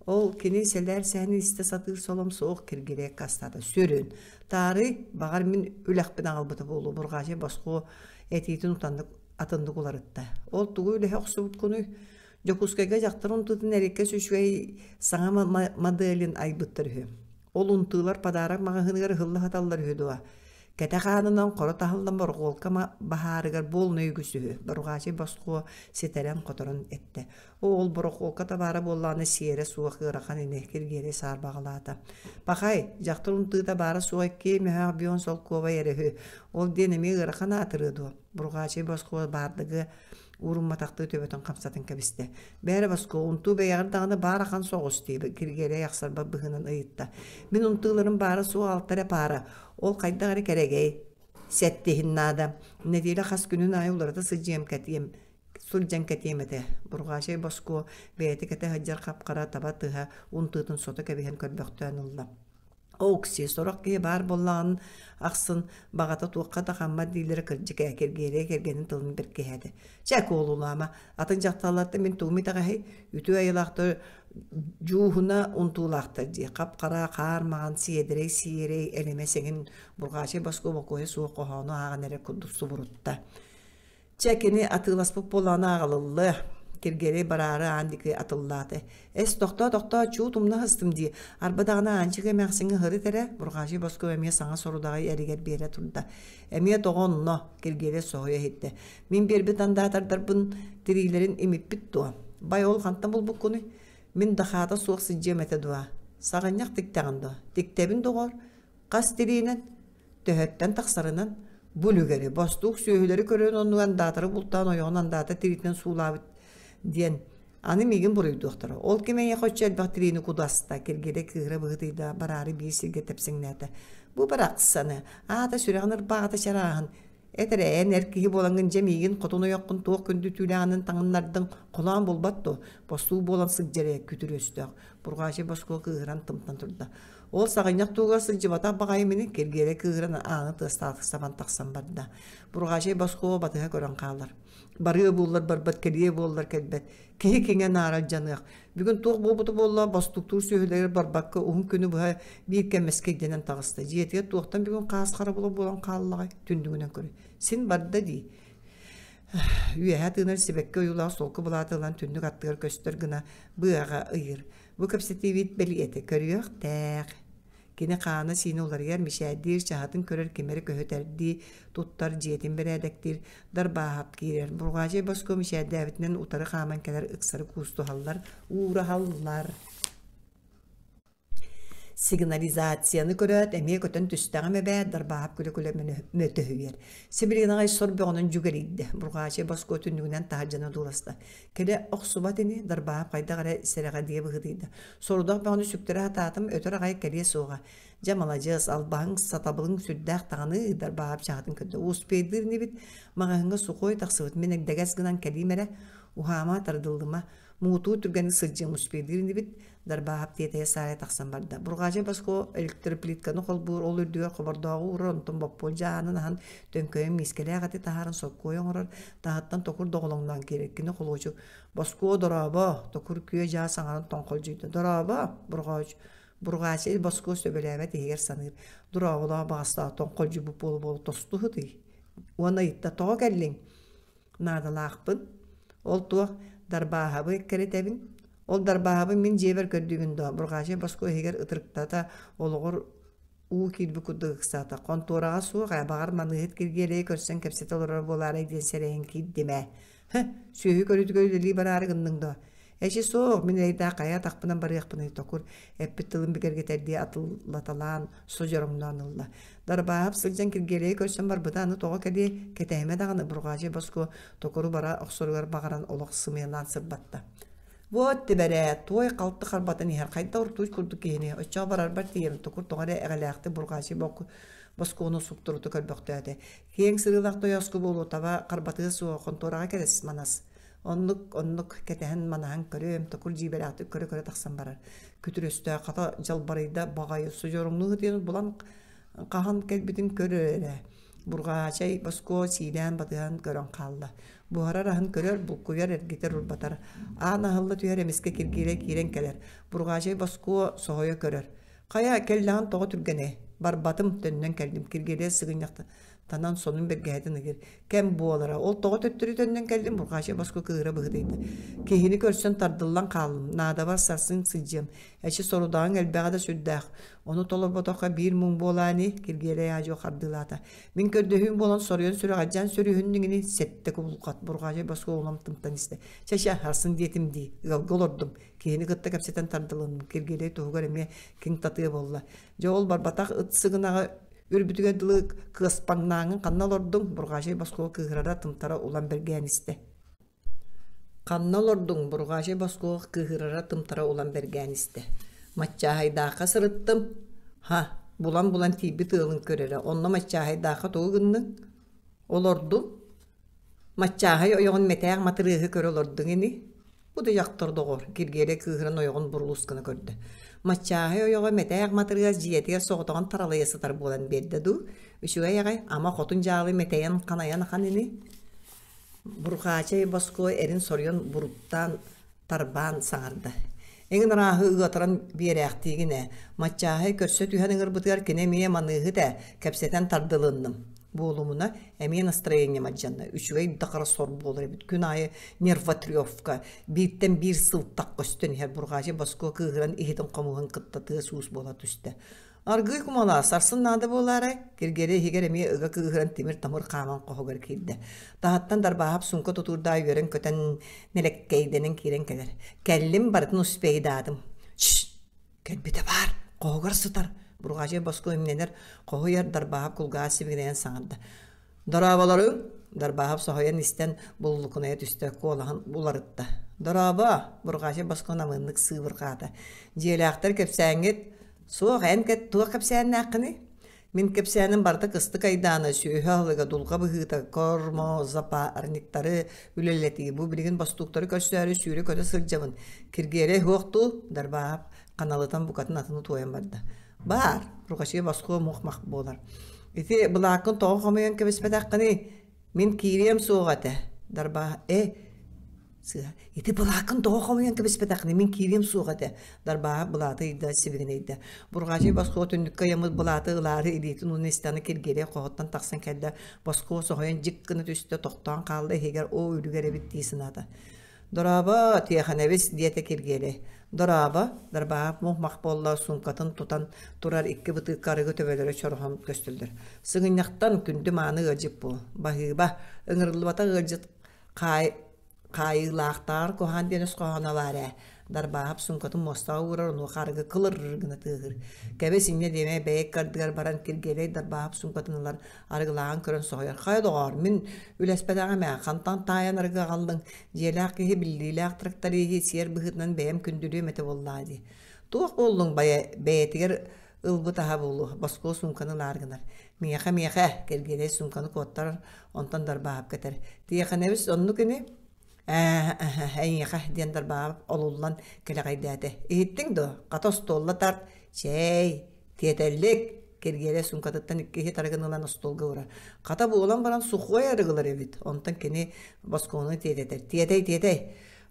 Ол кини сэлээр сэһэнин истэ сатыыр солом суох киргирэк астаата. Сүрүн. Таарый, баҕар мин үлэхпин аҕалбыта буолуо, Бурҕаачай босхо этиитин утаннык атыннык уларытта. Ол тугу үлэһэ охсубуккунуй? Дьокуускайга дьахтар унтуутун эриэккэс үчүгэй саҥа моделин айбыттар үһү. Ол унтуулар подарок маҕаһыыныгар ыһылла сыталлар үһү дуо? Кэтэх аанынан хоро таһыллан борҕуолка баһаарыгар буолунай үгүс үһү, Бурҕаачый босхо ситэрэн-хоторон эттэ. Ол борохуокка табаара буоллаҕына сиэрэ суох ыарахан ини, Киргиэлэй саарбаҕалаата. Пахай, дьахтар унтыыта баара суох икки мөһөөх бион солкуобай эрэ үһү. Ол диэн эмиэ ыарахан аатырыа дуо? Бурҕаачый босхо баардыгы уурумматахтыы төбөтүн хамсатан кэбистэ. Бээрэ босхо, унтуу бэйэҕэр даҕаны баар ахан соҕус дии, Киргиэлэй ахсарбат быһыынан ыйытта. Мин унтууларым баара суох алта эрэ паара. Ол хайдах эрэ кэрэгэй. Сэттиһин наада. Нэдиэлэ хас күнүн аайы уларыта сылдьыам кэтиэм сылдьан кэтиэм этэ. Бурҕаачай Боскуо бэйэтэ кэтэ сылдьар хап-хара таба тыһа унтуутун сото кэбиһэн көрбөхтөөн ылла. Окси, сорох киһи баар буоллаҕын ахсын баҕата туохха да хаммат дииллэрэ кырдьык ээ, Киргиэлэй кэргэнин тылын бэркиһээтэ. Чэ, куолулаама, атын дьахталлартан мин тугум итэҕэһий? Үтүө айылаахтар дьууһуна унтуулаахтар дии, хап-хара, хаар маҕан, сиэдэрэй сиэрэй, элэмэс эҥин Бурҕаачай Боскуо бокуойа суох хоһоону ааҕан эрэ курдук субурутта. Чэ, кини атыыласпыт буоллаҕына аҕалыллыа, Киргиэлэй бараары аан диэки атыллаата. Эс, тохтоо, тохтоо, чуут умна сыстым дии. Арба даҕаны Аанчык эмээхсиҥҥэ ыһырыт эрэ, Бурҕаачый Боскуо эмиэ саҥа сорудаҕы эригэр биэрэ турда. Эмиэ тоҕо онно, Киргиэлэй соһуйа иһиттэ. Мин биэрбит андаатардарбын тириилэрин имиппит дуо? Бай, ол хантан булбуккунуй? Мин да хаата суох сылдьыам этэ дуо? Саҕынньах тиктэҕин дуо? Тиктэбин, доҕоор. Хас тириинэн? Төһөттөн тахсарынан, бу үлүгэри, бостуук сүөһүлэри көрөн оннугар андаатары бултаан ойоҕун андаата тириитинэн суулаабыт диэн аны миигин буруйдуохтара. Ол ким эйиэхэ оччо элбэх тириини кудаста, Киргиэлэй кыыһыра быһыытыйда, бараары биир сиргэ тэпсэҥнээтэ. Бу барахсаны, аата сүрэҕин ырбаҕата чарааһын, эт эрэ эн эр киһи буолаҥҥын дьэ миигин хотун ойоххун туох күндү түүлээҕинэн таҥыннардыҥ, холоон булбат дуо, бостуу буолан сылдьар ээ күтүр өстөөх. Бурҕаачый босхо кыыһыран тымтан турда. Ол саҕынньах туһугар сылдьыбатах баҕайы мини Киргиэлэй кыыһыран ааны тыастаахтык сабан тахсан барда. Бурҕаачай босхуо батыһа көрөн хаалар. Барыа буоллар барбат, кэлиэ буоллар кэлбэт. Киһи киҥэ наара алдьаныах. Бүгүн туох буолбута буолла, бостуктуур сүөһүлэригэр барбакка уһун күнү быһа биир кэм мэскэйдэнэн таҕыста. Дьиэтигэр туохтан бүгүн хаас хара була буолан хааллаҕай? Түннүгүнэн көрө. Син барда дии. Үөһэ тыынар сибэкки ойуулаах солко былааты ылан түннүк аттыгар көстөр гына быаҕа ыйыыр. Бу кэпсэтиибит бэлиэтэ көрүөхтээх. Кини хаана-сиинэ уларыйар, мичээрдиир, чаһытын көрөр, ким эрэ көһүтэрдии туттар, дьиэтин бэрээдэктиир, дарбааһап киирэр. Бурҕаадьай босхо мичээрдээбитинэн утары хааман кэлэр ыксары куустуһаллар, уураһаллар. Сигнализацияны көрөөт, эмиэ көтөн түстэҕим эбээт, Дарбааһап күлэ-күлэ мөтөһүйэр. Сибилигин аҕай сор бөҕөнөн дьүгэлийдэ. Бурҕаачай босхо түннүгүнэн таһырдьаны одууласта. Кэлэ охсубат ини, Дарбааһап хайдах эрэ сэрэҕэдийэ быһыытыйда. Сорудах бөҕөнү сүктэрэ сатаатым, өтөр аҕай кэлиэ суоҕа. Дьэ, маладьыас, албаһыҥ, сатабылыҥ сүрдээх даҕаны, Дарбааһап чаһытын көрдө. Успейдыыр инибит, маҕаһыыҥҥа сухой тахсыбыт, мин эгдэгэс гынан кэлиим эрэ. Уһаама, тардыллыма. Муҥутуу түргэнник сылдьыам, успейдыыр инибит, Дарбааһап тиэтэйэ-саайа тахсан барда. Бурҕаадьай босхо электроплитканы холбуур, ол үрдүгэр хобордооҕу уурар, онтон боппуон дьааһынын аһан төҥкөйөн миискэлээх эти таһааран соккуой оҥорор, таһыттан токур доҕолоҥноон киирэр. Кини холуочук «Боскуо, дорообо!» Токур күө-дьаа саҥаран тоҥхолдьуйда. «Дорообо, бурҕооч!» Бурҕаачай Боскуо сөбүлээбэт иһигэр саныыр. «Дорооболоох баҕастаах тоҥхолдьуйбут буола-буола тосту сытый?» Уонна ыйытта «Тоҕо кэллиҥ?» Наадалаахпын. Ол туох Дарбааһабы эккирэтэбин. Ол Дарбааһабы мин дьиэбэр көрдүүбүн дуо? Бурҕаачай босхо иһигэр ытырыктата, олоҕор уу киирбит курдук ыксаата. Хонтуораҕа суох ээ, баҕар маныыһыт Киргиэлэйи көрсөн кэпсэтэ олорор буолаарай диэн сэрэйэн киирдим ээ. Һы, сүөһү көрүүтүгэр үлэлии бараары гынныҥ дуо? Эчи суох, мин эрэйдээх хайа атахпынан барыахпыный токур, эппит тылын бигэргэтэрдии атыллаталаан, содьороҥноон ылла. Дарбааһап сылдьан Киргиэлэйи көрсөн барбыта аны тоҕо кэлиэй, кэтэһимэ даҕаны Бурҕаадьый босхо токуру бара охсоругар баҕаран олох сымыйалаан сырбатта. Вот тибэрээ, туой халты харбатан иһэр, хайда уртууч курдук киһини, оччоҕо барарбар тиийэм, токур тоҕо эрэ эҕэлээхтик Бурҕаадьый боскуону суптурута көрбөхтөөтө. Киэҥ сырыылаах тойооску буолуо таба харбатыа суоҕа, хонтуораҕа кэлэс манас. Оннук, оннук кэтэһэн-манаһан көрүөм, токур дьиибэлээхтик көрө-көрө тахсан барар. Күтүр өстөөх хата дьалбарыйда баҕайы содьороҥнуу сытыйан булан хаһан кэлбитин көрөр эрэ. Бурҕаачай босхо сиилээн батыһан көрөн хаалла. Буһарар аһын көрөр, булкуйар, эргитэр, урбатар. Аан аһылла түһэр эмискэ Киргиэлэй киирэн кэлэр. Бурҕаачай босхо соһуйа көрөр. Хайа, кэллэҕин тоҕо түргэнэй? Барбатым, төннөн кэллим. Киргиэлэй сыгынньахтан. Танан сонун бэргэһэтин ыгыр. Кэм буолара. Ол тоҕо төттөрү төннөн кэллим, Бурҕаача боску кыыһыра быһыытыйда. Киһини көрсөн тардыллан хааллым. Наадабар сарсын сылдьыам. Эчи сорудаҕыҥ элбэҕэ да сүрдээх. Ону толорботоххо биир муҥ буолаа ини, Киргиэлэй аадьуо хардыылаата. Мин көрдөһүүм буолан соруйан сүрэҕэлдьээн сүрүһүннүҥ ини, сэттэ кубулҕат Бурҕаача боску улам тымтан истэ. Чэ, чэ, сарсын диэтим дии. Ыалга олордум. Киһини кытта кэпсэтэн тардылынным. Киргиэлэй туһугар эмиэ киҥ татыа буолла. Дьэ ол барбатах ыт сыгынаҕы үрбүтүгэр дылы кыаспаҥнааҥҥын ханна олордуҥ? Бурҕаачай Босхуо кыыһырара, тымтара улам бэргээн истэ. Ханна олордуҥ? Бурҕаачай Босхуо кыыһырара, тымтара улам бэргээн истэ. Маччааһайдаахха сырыттым. Ха, булан-булан тиийбит ыалын көрөрө. Онно Маччааһайдаахха тугу гынныҥ? Олордум. Маччааһай ойоҕун мэтээх матырыаһы көрө олордуҥ ини? Бу да дьахтар доҕор, Киргиэлэй кыыһыран ойоҕун бурулус гына көрдө. Маччааһай ойоҕо мэтээх матырыас дьиэтигэр соҕотоҕун таралыйа сытар буолан биэрдэ дуу? Үчүгэй аҕай, ама хотун дьаалы мэтэйэн ханайан ахан ини? Бурҕаачай Босхуо эрин соруйан буруттаан тарбаан саҥарда. Эҥин арааһы ыатаран биэрээхтиигин ээ. Маччааһай көрсө түһэн ыҥырбытыгар кини эмиэ маныыһыт ээ, кэпсэтэн тардылынным. Буолумуна, эмиэ настроением алдьанна. Үчүгэй да хара сор буолар эбит. Күн аайы нервотревка, бииртэн биир сылтах көстөн иһэр Бурҕаачай Боско кыыһыран иһитин-хомуһун кытта тыас-уус буола түстэ. Аргыый кумалаа, сарсын наада буолаарай? Киргиэлэй иһигэр эмиэ ыга кыыһыран тимир-тамыр хааман хоһугар киирдэ. Таһыттан Дарбааһап суумка тутуурдаах үөрэн-көтөн нэлэккэйдэнэн киирэн кэлэр. Кэллим, барытын успейдаатым. Чш! Кэлбитэ баар, хоһугар сытар. Бурҕаачай боску имнэнэр, хоһуйар Дарбааһап кулгааҕа сибигинэйэн саҥарда. Дорооболоруҥ! Дарбааһап соһуйан истэн буллукунайа түстэ, куолаһын уларытта. Дорообо! Бурҕаачай боску намыыннык сыыбырҕаата. Дьиэлээхтэр кэпсээҥҥит Суох, эн туох кэпсээннээххиний? Мин кэпсээним барыта кыстык айдаана, сүөһү аһылыга, дулҕа быһыыта, кормозапарниктары үлэлэтии. Бу билигин бостууктары көрсөөрү сүүрэ-көтө сылдьабын. Киргиэлэй суох дуу? Дарбааһап ханалытан букатын атыны туойан барда. Баар, Рукачье босхуо мух-мах буолар. Ити былааккын тоҕо хомуйан кэбиспэтэххиний? Мин киириэм суоҕа этэ. Дарбаа, э, Сыа, ити былааккын тоҕо хомуйан кэбиспэтэххиний, мин киириэм суох этэ. Дарбааһап былааты ыйда, сибигинэйдэ. Бурҕаачай Босхуо түннүккэ ыйаммыт былааты ылаары илиитин уунан истэҕинэ Киргиэлэй хоһуттан тахсан кэллэ. Босхуо соһуйан дьик гына түстэ, тохтоон хаалла иһигэр оо үлүгэр эбит дии санаата. Дорообо, Тиэхэнэбис, диэтэ Киргиэлэй. Дорообо, Дарбааһап мух-мах буолла, суумкатын тутан турар икки бытыыкка арыгы төбөлөрө чороһон көстөллөр. Сыгынньахтан күндү мааны ыалдьыт буол. Баһыыба, ыҥырыллыбатах ыалдьыт Хаай хаайыылаахтааҕар куһаҕан диэн өс хоһооно баар ээ. Дарбааһап суумкатын муостаҕа уурар, онуоха арыгы кылыр гына тыаһыыр. Кэбис инньэ диэмэ, бэйэ ыккардыгар баран Киргиэлэй Дарбааһап суумкатын ылар, арыгылааҕын көрөн соһуйар. Хайа доҕоор, мин үлэспэтэҕим ээ, хантан таайан арыгы аҕаллыҥ? Дьиэлээх киһи биллиилээх тракториһы сиэр быһыытынан бэйэм күндүлүөм этэ буоллаҕа дии. Туох буоллуҥ байа бэйэтигэр ылбыт аһа буолуо, босхо суумканы ылаар гынар. Миэхэ, миэхэ, Киргиэлэй суумканы куоттарар, онтон Дарбааһапка этэр. Тиэхэнэбис оннук ини? Ээ, эйиэхэ, диэн Дарбааһап олуллан кэлэҕэйдээтэ. Иһиттиҥ дуо? Хата остуолла тарт. Чээй, тиэтэллик! Киргиэлэй суумкатыттан икки иһит арыгыны ылан остуолга уурар. Хата буолан баран сухой арыгылар эбит. Онтон кини боскуону тиэтэтэр. Тиэтэй, тиэтэй!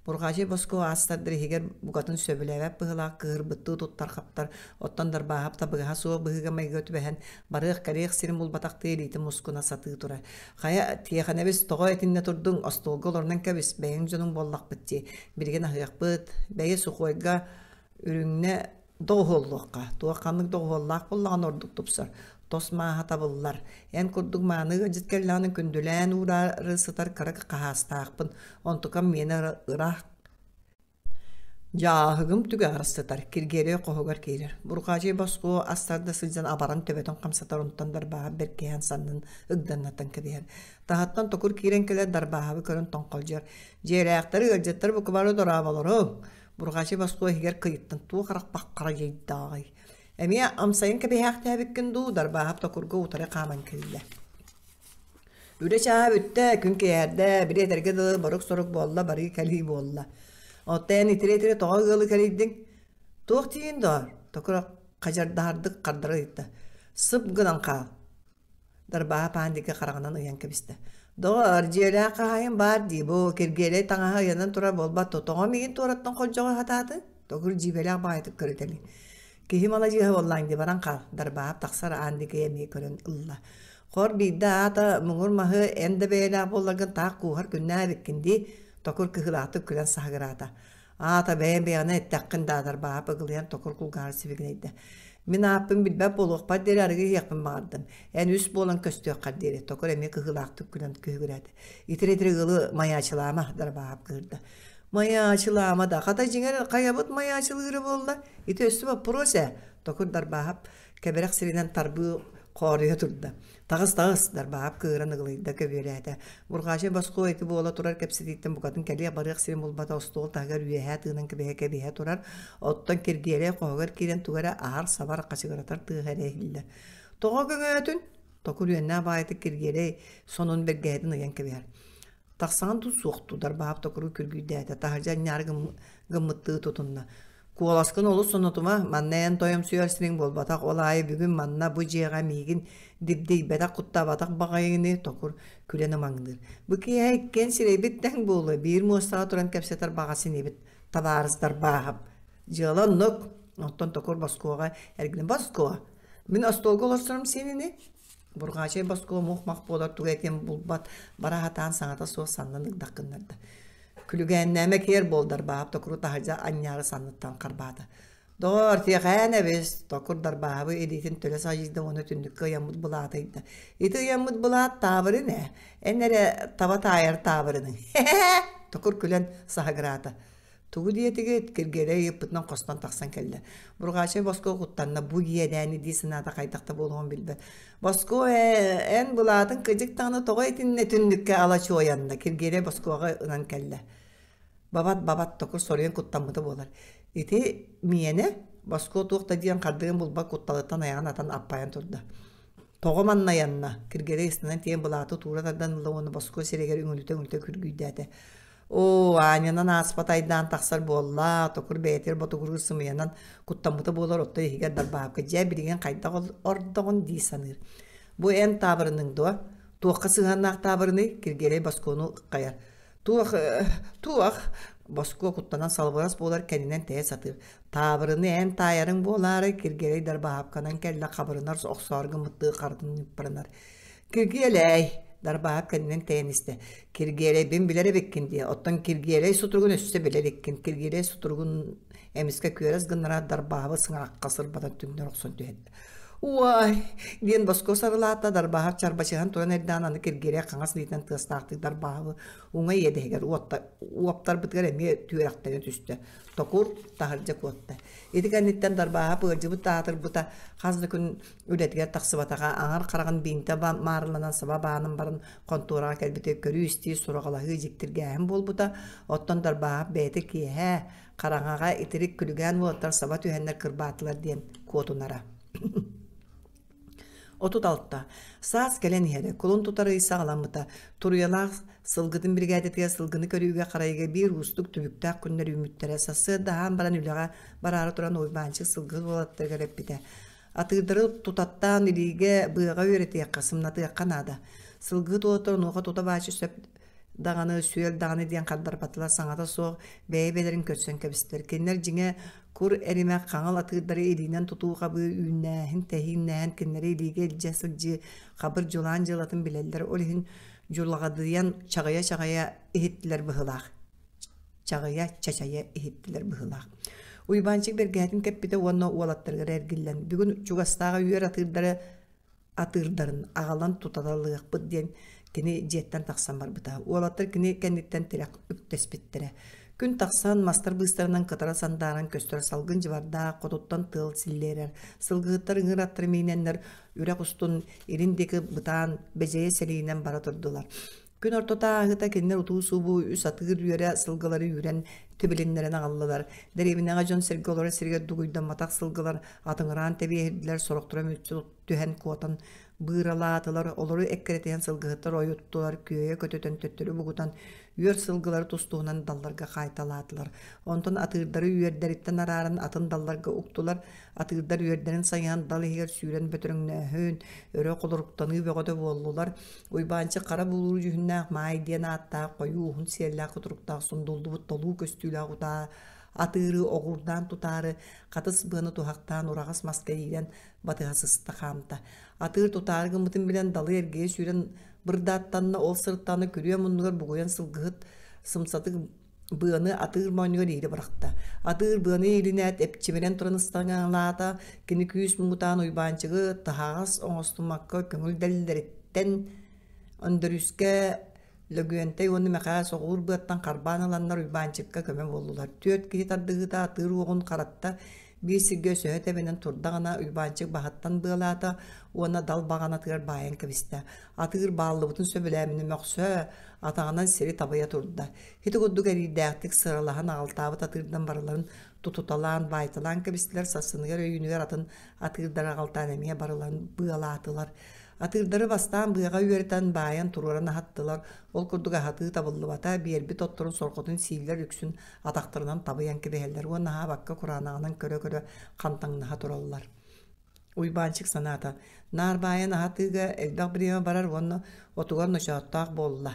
Бурҕаачай боску аастардар иһигэр букатын сөбүлээбэт быһыылаах кыыһырбыттыы туттар-хаптар, оттон Дарбааһап табыгаһа суох быһыыга-майгыга түбэһэн, барыах-кэлиэх сирин булбатахтыы илиитин мускуна сатыы турар. Хайа, Тиэхэнэбис, тоҕо итиннэ турдуҥ, остуолга олорунан кэбис, бэйэҥ дьонуҥ буоллахпыт дии, билигин аһыахпыт, бэйи сухуойга үрүҥнэ Доҕуһуоллуохха, туох ханнык доҕуһуоллаах буоллаҕына ордук тупсар, тос мааһа табыллар. Эн курдук мааны ыалдьыт кэллэҕинэ күндүлээн уураары сытар кыра хаһаастаахпын, онтукам миэнэ ыраах Дьааһыгым түгэҕэр сытар, Киргиэлэй хоһугар киирэр. Бурҕаачый босхуо ас тарда сылдьан абаран төбөтүн хамсатар, онтон дарбааһа бэркиһээн саннын ыгданнатан кэбиһэр. Таһыттан токур киирэн кэлэр дарбааһабы көрөн тоҥхолдьуйар. Дьиэлээхтэр ыалдьыттар бука бары дорооболоруҥ! Бурҕаачый босхуо иһигэр кыйыттан туох арахпах хара дьайдааҕый? Эмиэ амсайын кэбиһээхтээбиккин дуу, Дарбааһап токурга утары хааман кэллэ. Үлэ чааһа бүттэ, күн киэһэрдэ, били этэргэ дылы борук-сорук буолла, барыы-кэлии буолла. Оттон эн итирэ-итирэ тоҕо ыалы кэрийдиҥ? Туох диигин доо? Токура хадьардаһардык хардара ыйытта. Сып гынан хаал. Дарбааһа паан диэки хараҕынан ыйан кэбистэ. Доҕоор, дьиэлээх хаһаайын баар дии, бу Киргиэлэй таҥаһа ыйанан турар буолбат дуо, тоҕо миигин туораттан холдьоҕо сатаатыҥ? Төгүр дьиибэлээх баҕайытык көрүтэлий. Киһи маладьыаһа буоллаҥ дии, баран хаал, Дарбааһап тахсар аан диэки эмиэ көрөн ылла. Хор биирдэ аата муҥур маһы эн да бэйэлээх буолларгын таах кууһар күннээх эбиккин дии, Токур кыһыылаахтык күлэн саһыгыраата. Аата бэйэм бэйэҕинэн эттэххин да Дарбааһап ыгылыйан токур кулгааҕар сибигинэйдэ. Мин ааппын билбэт буолуохпар диэри арыгы иһиэхпин баҕардым. Эн үс буолан көстүөххэр диэри Токур эмиэ кыһыылаахтык күлэн күһүгүрээтэ. Итир-итир ыалы майаачылаама, Дарбааһап кыырда. Майаачылаама да, хата дьиҥэр хайабыт майаачылыыра буолла? Ити өссө боппуруос ээ, Токур Дарбааһап кэбирэх сиринэн тарбыы хооруйа турда. Таҕыс, таҕыс, Дарбааһап кыыран ыгылыйда, көбүөлээтэ. Бурҕаачай босхо ити буола турар кэпсэтииттэн букатын кэлиэх-барыах сирин булбата остуол таһыгар үөһээ тыынан кэбиһэ-кэбиһэ турар, оттон Киргиэлэй хоһугар киирэн тугу эрэ аһар-сабар, хачыгыратар тыаһа эрэ иһиллэр. Тоҕо көҥөөтүн? Токур үөннээх баайытык Киргиэлэй сонун бэргэһэтин ыйан кэбиһэр. Тахсаҕын дуу суох дуу Дарбаһап токуру күргүйдээтэ, таһырдьа анньаары гыммыттыы тутунна. Куоласкын олус сонотума, манна эн тойомсуйар сириҥ буолбатах, ол аайы бүгүн манна бу дьиэҕэ миигин дибдийбэтэх, куттаабатах баҕайыны токур күлэн ымаҥныыр. Бу киэһэ иккиэн сирэйбит тэҥ буолуо, биир муостаҕа туран кэпсэтэр баҕас инибит, табаарыс Дарбааһап. Дьыала оннук, оттон токур Боскуоҕа эргинэ Боскуо, мин остуолга олорсорум син ини, Бурҕаачай Боскуо мух-мах буолар тугу этиэн булбат, бара сатаан саҥата суох саннын ыгдах гыннарда. Күлүгээннээмэ киэр буолдар баап токуру таһырдьа анньаары санныттан харбаата. Доҕоор, тиэхээн эбис, токур дарбааһабы илиитин төлө садьыйда уонна түннүккэ ыйаммыт былааты ыйда. Ити ыйаммыт былаат таабырын ээ, эн эрэ таба таайар таабырыныҥ. Токур күлэн саһыгыраата. Тугу диэтигит? Киргиэлэй ыйыппытынан хостон тахсан кэллэ. Бурҕаачай Боско куттанна, бу иэдээни дии санаата хайдах да буолуоҕун билбэт. Боско ээ, эн былаатын кыдьык даҕаны тоҕо итиннэ түннүккэ ала чуойанна? Киргиэлэй Боскоҕа ынан кэллэ. Бабат бабат токур соруйан куттаммыта буолар. Ити миэнэ Боско туох да диэн хардыгын булбат кутталыттан айаҕын атан аппайан турда. Тоҕо маннайанна? Киргиэлэй ыстанан тиийэн былааты туура тардан ылла уонна Боско сиригэр үҥүлүтэ-үҥүлүтэ күргүйдээтэ. Оо, аанньанан ааспат айдаан тахсар буолла, токур бэйэтигэр ботугуруур сымыйанан куттаммыта буолар, оттон иһигэр дарбаапка дьэ билигин хайдах ордоҕун дии саныыр. Бу эн таабырыныҥ дуо? Туохха сыһыаннаах таабырыный? Киргиэлэй Боскуону хайар. Туох, туох? Боскуо куттанан салыбырас буолар кэннинэн тэйэ сатыыр. Таабырыны эн таайарыҥ буолаары, Киргиэлэй дарбаапканан кэллэ хабырынар охсоор гыммыттыы харытын ньыппарынар. Киргиэлэй, Дарбаһап кэннинэн тэйэн истэ. Киргиэлэйбин билэр эбиккин дии. Оттон Киргиэлэй сутуругун өссө билэ иликкин. Киргиэлэй сутуругун эмискэ күөрэс гыннара Дарбаһабы сыҥаахха сырбатан түҥнэр охсон түһэрдэ. Уай! диэн боско сарылаата Дарбаһап чарбачыһан туран эрдэҕин аны Киргиэлэй хаҥас илиитинэн тыастаахтык Дарбаһабы уҥа иэдэһигэр уоптарбытыгар эмиэ түөрэхтэнэ түстэ. Токур таһырдьа куотта. Ити кэнниттэн Дарбааһап ыалдьыбыт аатырбыта хас да күн үлэтигэр тахсыбатаҕа, аҥар хараҕын биинтэ маарыланан саба баанан баран хонтуораҕа кэлбитэ көрүү-истии, сураҕалаһыы, дьиктиргээһин буолбута. Оттон Дарбааһап бэйэтэ киэһэ хараҥаҕа итирик күлүгээн уолаттар саба түһэннэр кырбаатылар диэн куотунара. 36. Саас кэлэн иһэрэ, кулун тутар ый саҕаламмыта. Туруйалаах сылгытын биригээдэтигэр сылгыны көрүүгэ-харайыыга биир уустук түбүктээх күннэр үүммүттэрэ. Сарсыарда аһаан баран үлэҕэ бараары туран Уйбаанчык сылгыһыт уолаттарыгар эппитэ: «Атыырдары тутаттаан илиигэ, быаҕа үөрэтиэххэ, сымнатыахха наада. Сылгыһыт уолаттар онуоха тута бааччы сөп даҕаны, сүөл даҕаны диэн хардарбатылар, саҥата суох бэйэ-бэйэлэрин көрсөн кэбистилэр. Кинилэр дьиҥэ кур эримэх хаҥыл атыырдары илиинэн тутуу-хабыы, үүннээһин, тэһииннээһин кинилэри илиигэ илдьэ сылдьыы хабыр дьулаан дьыалатын билэллэр, ол иһин дьулаҕадыйан чаҕыйа-чаҕыйа иһиттилэр быһыылаах. Чаҕыйа, чачайа иһиттилэр быһыылаах. Уйбаанчык бэргэһэтин кэппитэ уонна уолаттарыгар эргиллэн, бүгүн чугастааҕы үөр атыырдары атыырдарын аҕалан тутаталыахпыт диэн кини дьиэттэн тахсан барбыта. Уолаттар кини кэнниттэн тирэх үктэспиттэрэ. Күн тахсан, мастар быыстарынан кытара сандааран көстөр салгын дьыбардаах, хотуттан тыал силлиэрэр. Сылгыһыттар ыҥыр аттары миинэннэр үрэх устун илин диэки бытаан, бэдьэйэ сэлиинэн бара турдулар. Күн ортото ааһыыта кинилэр утуу-субуу үс атыыр үөрэ сылгылары үүрэн тибилиннэрэн аҕаллылар. Дэриэбинэҕэ дьон-сэргэ олорор сиригэр дугуйдамматах сылгылар атыҥыраан тэбиэһирдилэр, сорохторо мүччү түһэн куотан быыралаатылар, олору эккирэтиһэн сылгыһыттар ойуттулар, күөйэ көтүтэн төттөрү бугутан үөр сылгылары тус-туһунан далларга хаайталаатылар. Онтон атыырдары үөрдэриттэн арааран атын далларга уктулар, атыырдар үөрдэрин сайыһан дал иһигэр сүүрэн бөтөрөҥнөөһүн, өрө холоруктаныы бөҕөтө буоллулар. Уйбаанчык хара булуур дьүһүннээх Маай диэн ааттаах хойуу уһун сиэллээх кутуруктаах сундуллубут толуу көстүүлээх утаа Атыыры оҕуурдаан тутаары, хатыс быаны туһахтаан ураҕас маска иилэн батыһа сыста хаамта. Атыыр тутаары гыммытын билэн далы эргийэ сүүрэн бырдааттанна, ол сырыттаҕына күрүө муннугар бугуйан сылгыһыт сымсатык быаны атыыр моонньугар иилэ бырахта. Атыыр быаны иилинээт эпчимирэн туран ыстаҥалаата, кини күүс муҥутаан Уйбаанчыгы таһаҕас оҥостуммакка көҥүл дэллэриттэн Өндөрүүскэ Лөгүөнтэй уонна Мэхээс оҕуур быаттан харбаан ыланнар Уйбаанчыкка көмө буоллулар. Түөрт киһи тардыһыыта атыыр уоҕун харатта, биир сиргэ өсөһө тэбинэн турдаҕына Уйбаанчык баһыттан быалаата уонна дал баҕанатыгар баайан кэбистэ. Атыыр бааллыбытын сөбүлээминэ мөхсө, атаҕынан сири табыйа турда. Ити курдук эриирдээхтик сыралаһан аҕалтаабыт атыырдан барыларын тутуталаан, баайталаан кэбистилэр, сарсыныгар өйүүнүгэр атын атыырдары аҕалтаан эмиэ барыларын быалаатылар. Атыырдары бастаан быаҕа үөрэтэн, баайан туруоран аһаттылар. Ол курдук аһатыы табыллыбата, биэрбит отторун сорҕотун сииллэр үксүн атахтарынан табыйан кэбиһэллэр уонна аһаабакка кураанаҕынан көрө-көрө хантаҥнаһа тураллар. Уйбаанчык санаата, наар баайан аһатыыга элбэх бириэмэ барар уонна отугар ночооттоох буолла.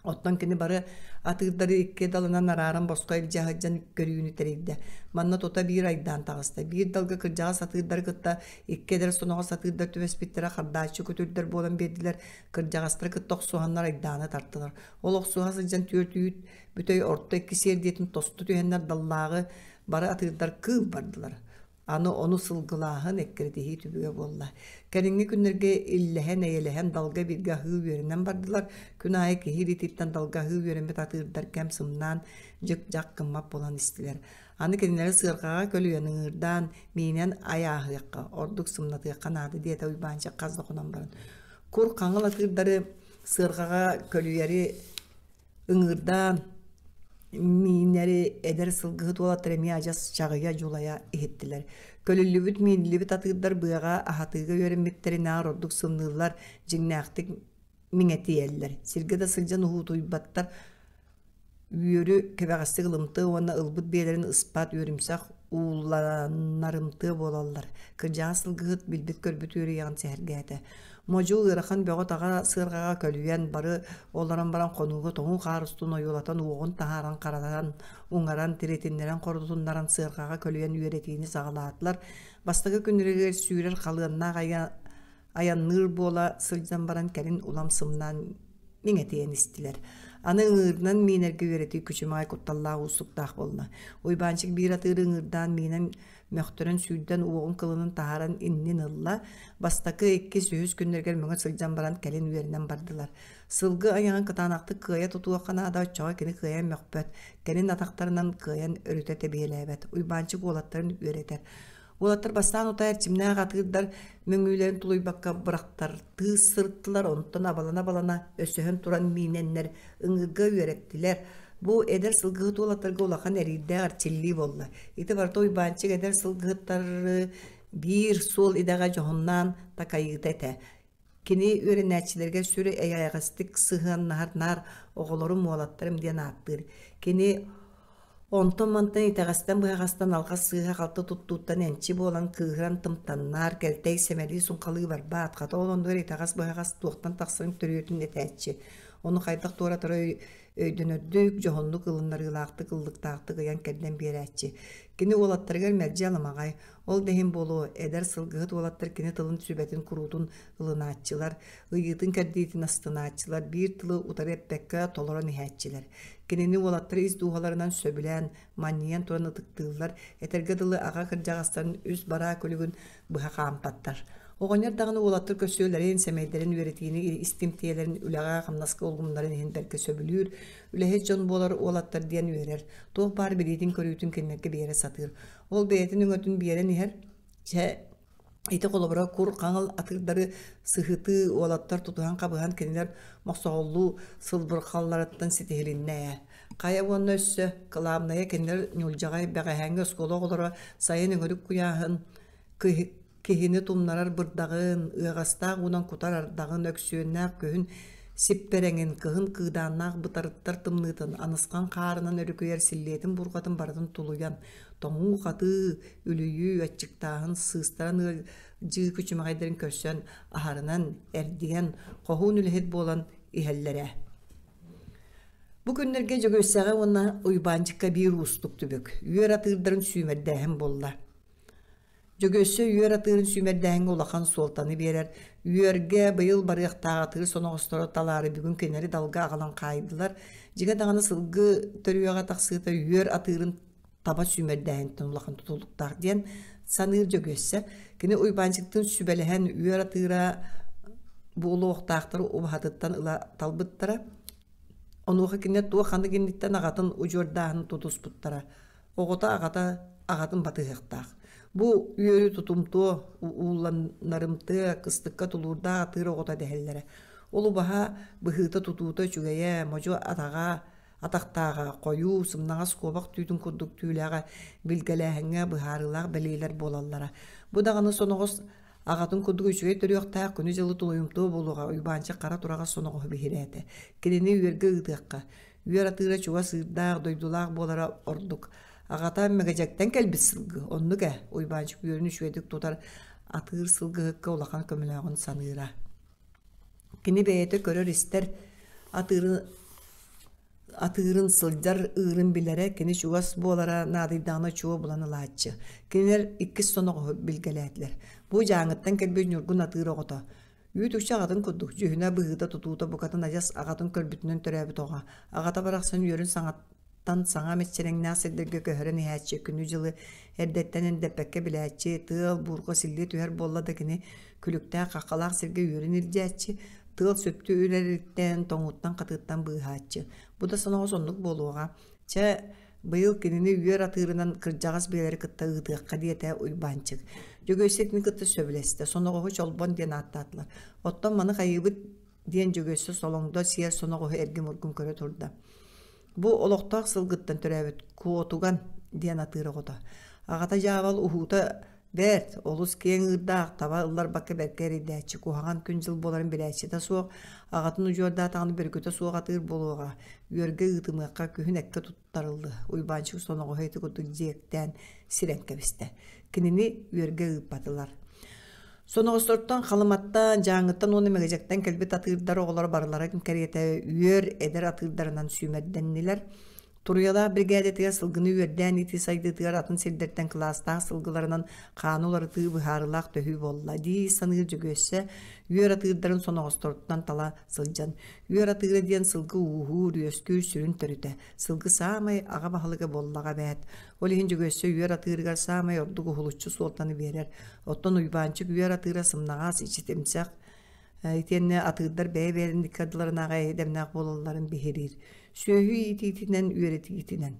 Оттон кини бары атыырдары икки далынан арааран босхо илдьэ сылдьан көрүүнү тэрийдэ. Манна тута биир айдаан таҕыста. Биир далга кырдьаҕас атыырдары кытта икки эдэр соноҕос атыырдар түбэспиттэрэ хардааччы күтүрдэр буолан биэрдилэр. Кырдьаҕастары кытта охсуһаннар айдааны тартылар. Ол охсуһа сылдьан түөрт үүт бүтэй орто икки сиэрдийэтин тосту түһэннэр даллааҕы бары атыырдар кыыл бардылар. Аны ону сылгылааһын, эккирэтиһии түбүгэ буолла. Кэлиҥҥи күннэргэ иллэһэн-эйэлэһэн далга бииргэ аһыы үөрэнэн бардылар. Күн аайы киһи илиититтэн далга аһыы үөрэммит атыырдар кэм сымнаан, дьык-дьах гыммат буолан истилэр. Аны кинилэри сыарҕаҕа көлүйэн ыҥыырдаан, миинэн айааһыахха, ордук сымнатыахха наада диэтэ Уйбаанчык хас да хонон баран. Кур хаҥыл атыырдары сыарҕаҕа көлүйэри Ыҥыырдаан мииннэри эдэр сылгыһыт уолаттар эмиэ адьас чаҕыйа-дьулайа иһиттилэр. Көлүллүбүт мииниллибит атыырдар быаҕа аһатыыга үөрэммиттэринээҕэр ордук сымныыллар, дьиҥнээхтик миҥэтийэллэр. Сиргэ да сылдьан уһуутуйбаттар, үөрү кэбэҕэстик ылымтыа уонна ылбыт биэлэрин ыспат үөрүмсэх уулланарымтыа буолаллар. Кырдьаҕас сылгыһыт билбит-көрбүт үөрүйэҕин сэһэргээтэ. Модьу ыарахан бөҕө-таҕа сыарҕаҕа көлүйэн, бары олорон баран хонууга тоҥуу хаар устун ойуулатан уоҕун таһааран харатан, уҥаран, тиритиннэрэн хорутуннаран сыарҕаҕа көлүйэн үөрэтиини саҕалаатылар. Бастакы күннэригэр сүүрэр халыаннаах айанныыр буола сылдьан баран кэлин улам сымнаан миҥэтийэн истилэр. Аны ыҥыырынан миинэргэ үөрэтии күчүмэҕэй кутталлаах уустуктаах буолла. Уйбаанчык биир атыыры ыҥыырдаан миинэн мөхтөрөн сүүрдэн уоҕун кылынын таһааран иннин ылла. Бастакы, иккис, үһүс күннэригэр мөҥө сылдьан баран кэлин үөрэнэн бардылар. Сылгы айаҕын кытаанахтык кыайа тутуохха наада, оччоҕо кини кыайан мөхпөт, кэлин атахтарынан кыайан өрүтэ тэбиэлээбэт. Уйбаанчык уолаттарын үөрэтэр. Уолаттар бастаан утаа эрчимнээх атыырдар мөҥүүлэрин тулуйбакка бырахтартыы сырыттылар, онтон абалана-абалана өсөһөн туран миинэннэр ыҥыырга үөрэттилэр. Бу эдэр сылгыһыт уолаттарга улахан эриирдээх эрчиллии буолла. Ити барыта Уйбаанчык эдэр сылгыһыттары биир суол идэҕэ дьоһуннаан такайыыта этэ. Кини үөрэнээччилэргэ сүр эйэҕэстик сыһыаннаһар наар оҕолорум, уолаттарым диэн ааттыыр. Кини онтон-мантан итэҕэстэн-быһаҕастан алҕас сыыһа-халты туттууттан энчи буолан кыыһыран тымтаннаар, кэлтэй сэмэлии-суҥхалыы барбаат, хата ол оннугар итэҕэс-быһаҕас туохтан тахсарын төрүөтүн этээччи. Ону хайдах туоратара өйдөнөрдүк, дьоһуннук ылыннарыылаахтык, ыллыктаахтык ыйан-кэрдэн биэрээччи. Кини уолаттарыгар мэлдьи аламаҕай, ол да иһин буолуо, эдэр сылгыһыт уолаттар кини тылын сүбэтин куруутун ылынааччылар, ыйыытын-кэрдиитин астынааччылар, биир тылы утары эппэккэ толорон иһээччилэр. Кинини уолаттар ис дууһаларынан сөбүлээн, манньыйан туран ытыктыыллар, этэргэ дылы аҕа кырдьаҕастарын үс бараа күлүгүн быһа хаампаттар. Оҕонньор даҕаны уолаттар көрсүөлэрин, сэмэйдэрин үөрэтиини истимтиэлэрин, үлэҕэ-хамнаска улгумнарын иһин бэркэ сөбүлүүр, үлэһит дьон буолар уолаттар диэн үөрэр, туох баар билиитин-көрүүтүн кинилэргэ биэрэ сатыыр. Ол бэйэтин өҥөтүн биэрэн иһэр, чэ, ити холобура кур хаҥыл атыырдары сыһытыы уолаттар тутуһан-хабыһан кинилэр мохсоҕоллуу сылбырхалларыттан ситиһилиннэ ээ. Хайа уонна өссө, кылаабынайа кинилэр ньулдьаҕай бэҕэһээҥҥи оскуола оҕолоро сайын өҥүрүк куйааһын киһини тумнарар бырдаҕын, ыаҕастаах уунан кутар ардаҕын, өксүөннээх күһүн сиппэрэҥин, кыһын кыыдааннаах бытарыттар тымныытын, анысхан хаарынан өрүкүйэр силлиэтин бурҕатын барытын тулуйан, тоҥуу-хатыы, үлүйүү, аччыктааһын, сыыстаран ыалдьыы күчүмэҕэйдэрин көрсөн, аһарынан, эрдийэн, хоһуун үлэһит буолан иһэллэрэ. Бу күннэргэ Дьөгүөссэҕэ уонна Уйбаанчыкка биир уустук түбүк, үөр атыырдарын сүүмэрдээһин буолла. Дьөгүөссэ үөр атыырын сүүмэрдээһиҥҥэ улахан суолтаны биэрэр. Үөргэ быйыл барыахтаах атыыр соноҕосторо талаары бүгүн кинилэри далга аҕалан хаайдылар. Дьиҥэ даҕаны сылгы төрүөҕэ тахсыыта үөр атыырын таба сүүмэрдээһинтэн улахан тутулуктаах диэн саныыр Дьөгүөссэ. Кини Уйбаанчыктыын сүбэлэһэн үөр атыыра буолуохтаахтары убаһатыттан ыла талбыттара. Онуоха кини туох ханнык инниттэн аҕатын удьуордааһын тутуспуттара. Оҕото аҕата аҕатын батыһыахтаах. Бу үөрү тутумтуо, уулланнарымтыа, кыстыкка тулуурдаах атыыр оҕото дэһэллэрэ. Ол убаһа быһыыта-тутуута үчүгэйэ, модьу атаҕа, атахтааҕа, хойуу, сымнаҕас куобах түүтүн курдук түүлээҕэ билгэлээһиҥҥэ быһаарыылаах бэлиэлэр буолаллара. Бу даҕаны соноҕос Аҕатын курдук үчүгэй төрүөхтээх күнү-дьылы тулуйумтуо буолуоҕа Уйбаанчык хара тураҕас соноҕоһу биһирээтэ. Кинини үөргэ ыытыахха. Үөр атыыра чугас ыырдаах, дойдулаах буолара ордук. Аҕата Мэгэдьэктэн кэлбит сылгы. Оннук ээ, Уйбаанчык үөрүн үчүгэйдик тутар атыыр сылгыһыкка улахан көмөлөөҕүн саныыра. Кини бэйэтэ көрөр-истэр атыыры атыырын сылдьар ыырын билэрэ, кини чугас буолара наадыйдаҕына чуо булан ылааччы. Кинилэр иккис соноҕоһу билгэлээтилэр. Бу Дьааҥыттан кэлбит Ньургун атыыр оҕото. Үүт-үкчү аҕатын курдук, дьүһүнэ, быһыыта-тутуута букатын адьас аҕатын көрбүтүнэн төрөөбүт оҕо. Аҕата барахсан үөрүн саҥаттан саҥа мэччирэҥнээх сирдэргэ көһөрөн иһээччи, күнү-дьылы эрдэттэн эндэппэккэ билээччи, тыал, буурҕа силлиэ түһэр буолла да кини күлүктээх хаххалаах сиргэ үөрүн илдьээччи, Тыал сүптү үлэриттэн, тоҥуттан-хатыыттан быыһааччы. Бу да соноҕос оннук буолуоҕа. Чэ, быйыл кинини үөр атыырынан кырдьаҕас биэлэри кытта ыытыахха диэтэ Уйбаанчык. Дьөгүөссэ итини кытта сөбүлэстэ. Соноҕоһу Чолбон диэн ааттаатылар. Оттон маны хайыыбыт диэн Дьөгүөссэ солоҥдо сиэр соноҕоһу эргим-ургум көрө турда. Бу олохтоох сылгыттан төрөөбүт Куотуган диэн атыыр оҕото. Аҕата дьаабал уһуута бэрт, олус киэҥ ыырдаах, таба ылларбакка бэркэ эрэйдээччи, куһаҕан күн-дьыл буоларын билээччитэ суох, аҕатын удьуордаатаҕына бөрүкүтэ суох атыыр буолуоҕа, үөргэ ыытымыахха, күһүн эккэ туттарыллыа. Уйбаанчык соноҕоһо ити курдук дьиэктээн сирэн кэбистэ. Кинини үөргэ ыыппатылар. Соноҕостортон Халыматтан, Дьааҥыттан уонна Мэгэдьэктэн кэлбит атыырдар оҕолоро барыларын кэриэтэ үөр эдэр атыырдарынан сүүмэрдэннилэр. Туруйалаах биригээдэтигэр сылгыны үөрдээн иитии сайдыытыгар атын сирдэртэн кылаастаах сылгыларынан хааны уларытыы быһаарыылаах төһүү буолла дии саныыр Дьөгүөссэ үөр атыырдарын соноҕосторуттан тала сылдьан. Үөр атыыра диэн сылгы ууһуур, үөскүүр сүрүн төрүтэ. Сылгы саамай аҕа баһылыга буоллаҕа эбээт. Ол иһин Дьөгүөссэ үөр атыырыгар саамай ордук уһулуччу суолтаны биэрэр. Оттон Уйбаанчык үөр атыыра сымнаҕас, ичитимсэх, итиэннэ атыырдар бэйэ-бэйэлэрин икки ардыларынааҕы эйэ-дэмнээх буолалларын биһириир. Сүөһү иитиитинэн, үөрэтиитинэн.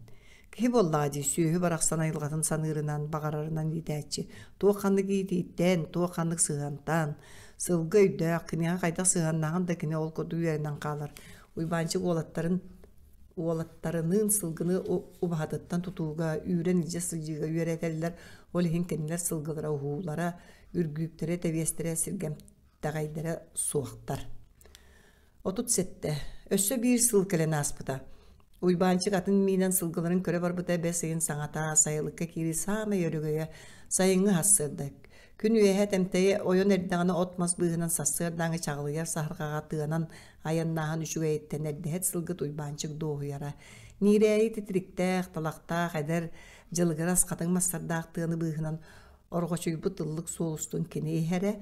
Киһи буоллаҕа дии, сүөһү барахсан айылҕатын саныырынан, баҕарарынан иитээччи. Туох ханнык иитииттэн, туох ханнык сыһыантан. Сылгы өйдөөх, киниэхэ хайдах сыһыаннааҕын да кини ол курдук үөрэнэн хаалар. Уйбаанчык уолаттарын уолаттарыныын сылгыны убаһатыттан тутууга, үүрэн илдьэ сылдьыыга үөрэтэллэр, ол иһин кинилэр сылгылара уһуулара, үргүүктэрэ, тэбиэстэрэ, сиргэмтэҕэйдэрэ суохтар. 37. Өссө биир сыл кэлэн ааспыта. Уйбаанчык атын миинэн сылгыларын көрө барбыта бэс ыйын саҥата, сайылыкка киирии саамай өрөгөйө, сайыҥҥы сарсыарда. Күн үөһэ тэмтэйэ ойон эрдэҕинэ от-мас быыһынан сарсыардааҥы чаҕылыйар саһарҕаҕа тыанан айаннааһын үчүгэйиттэн эрдэһит сылгыт Уйбаанчык дуоһуйара. Ниирээйи титириктээх, талахтаах эдэр, дьылыгырас хатыҥ мастардаах тыаны быыһынан орҕочуйбут ыллык суол устун кини иһэрэ,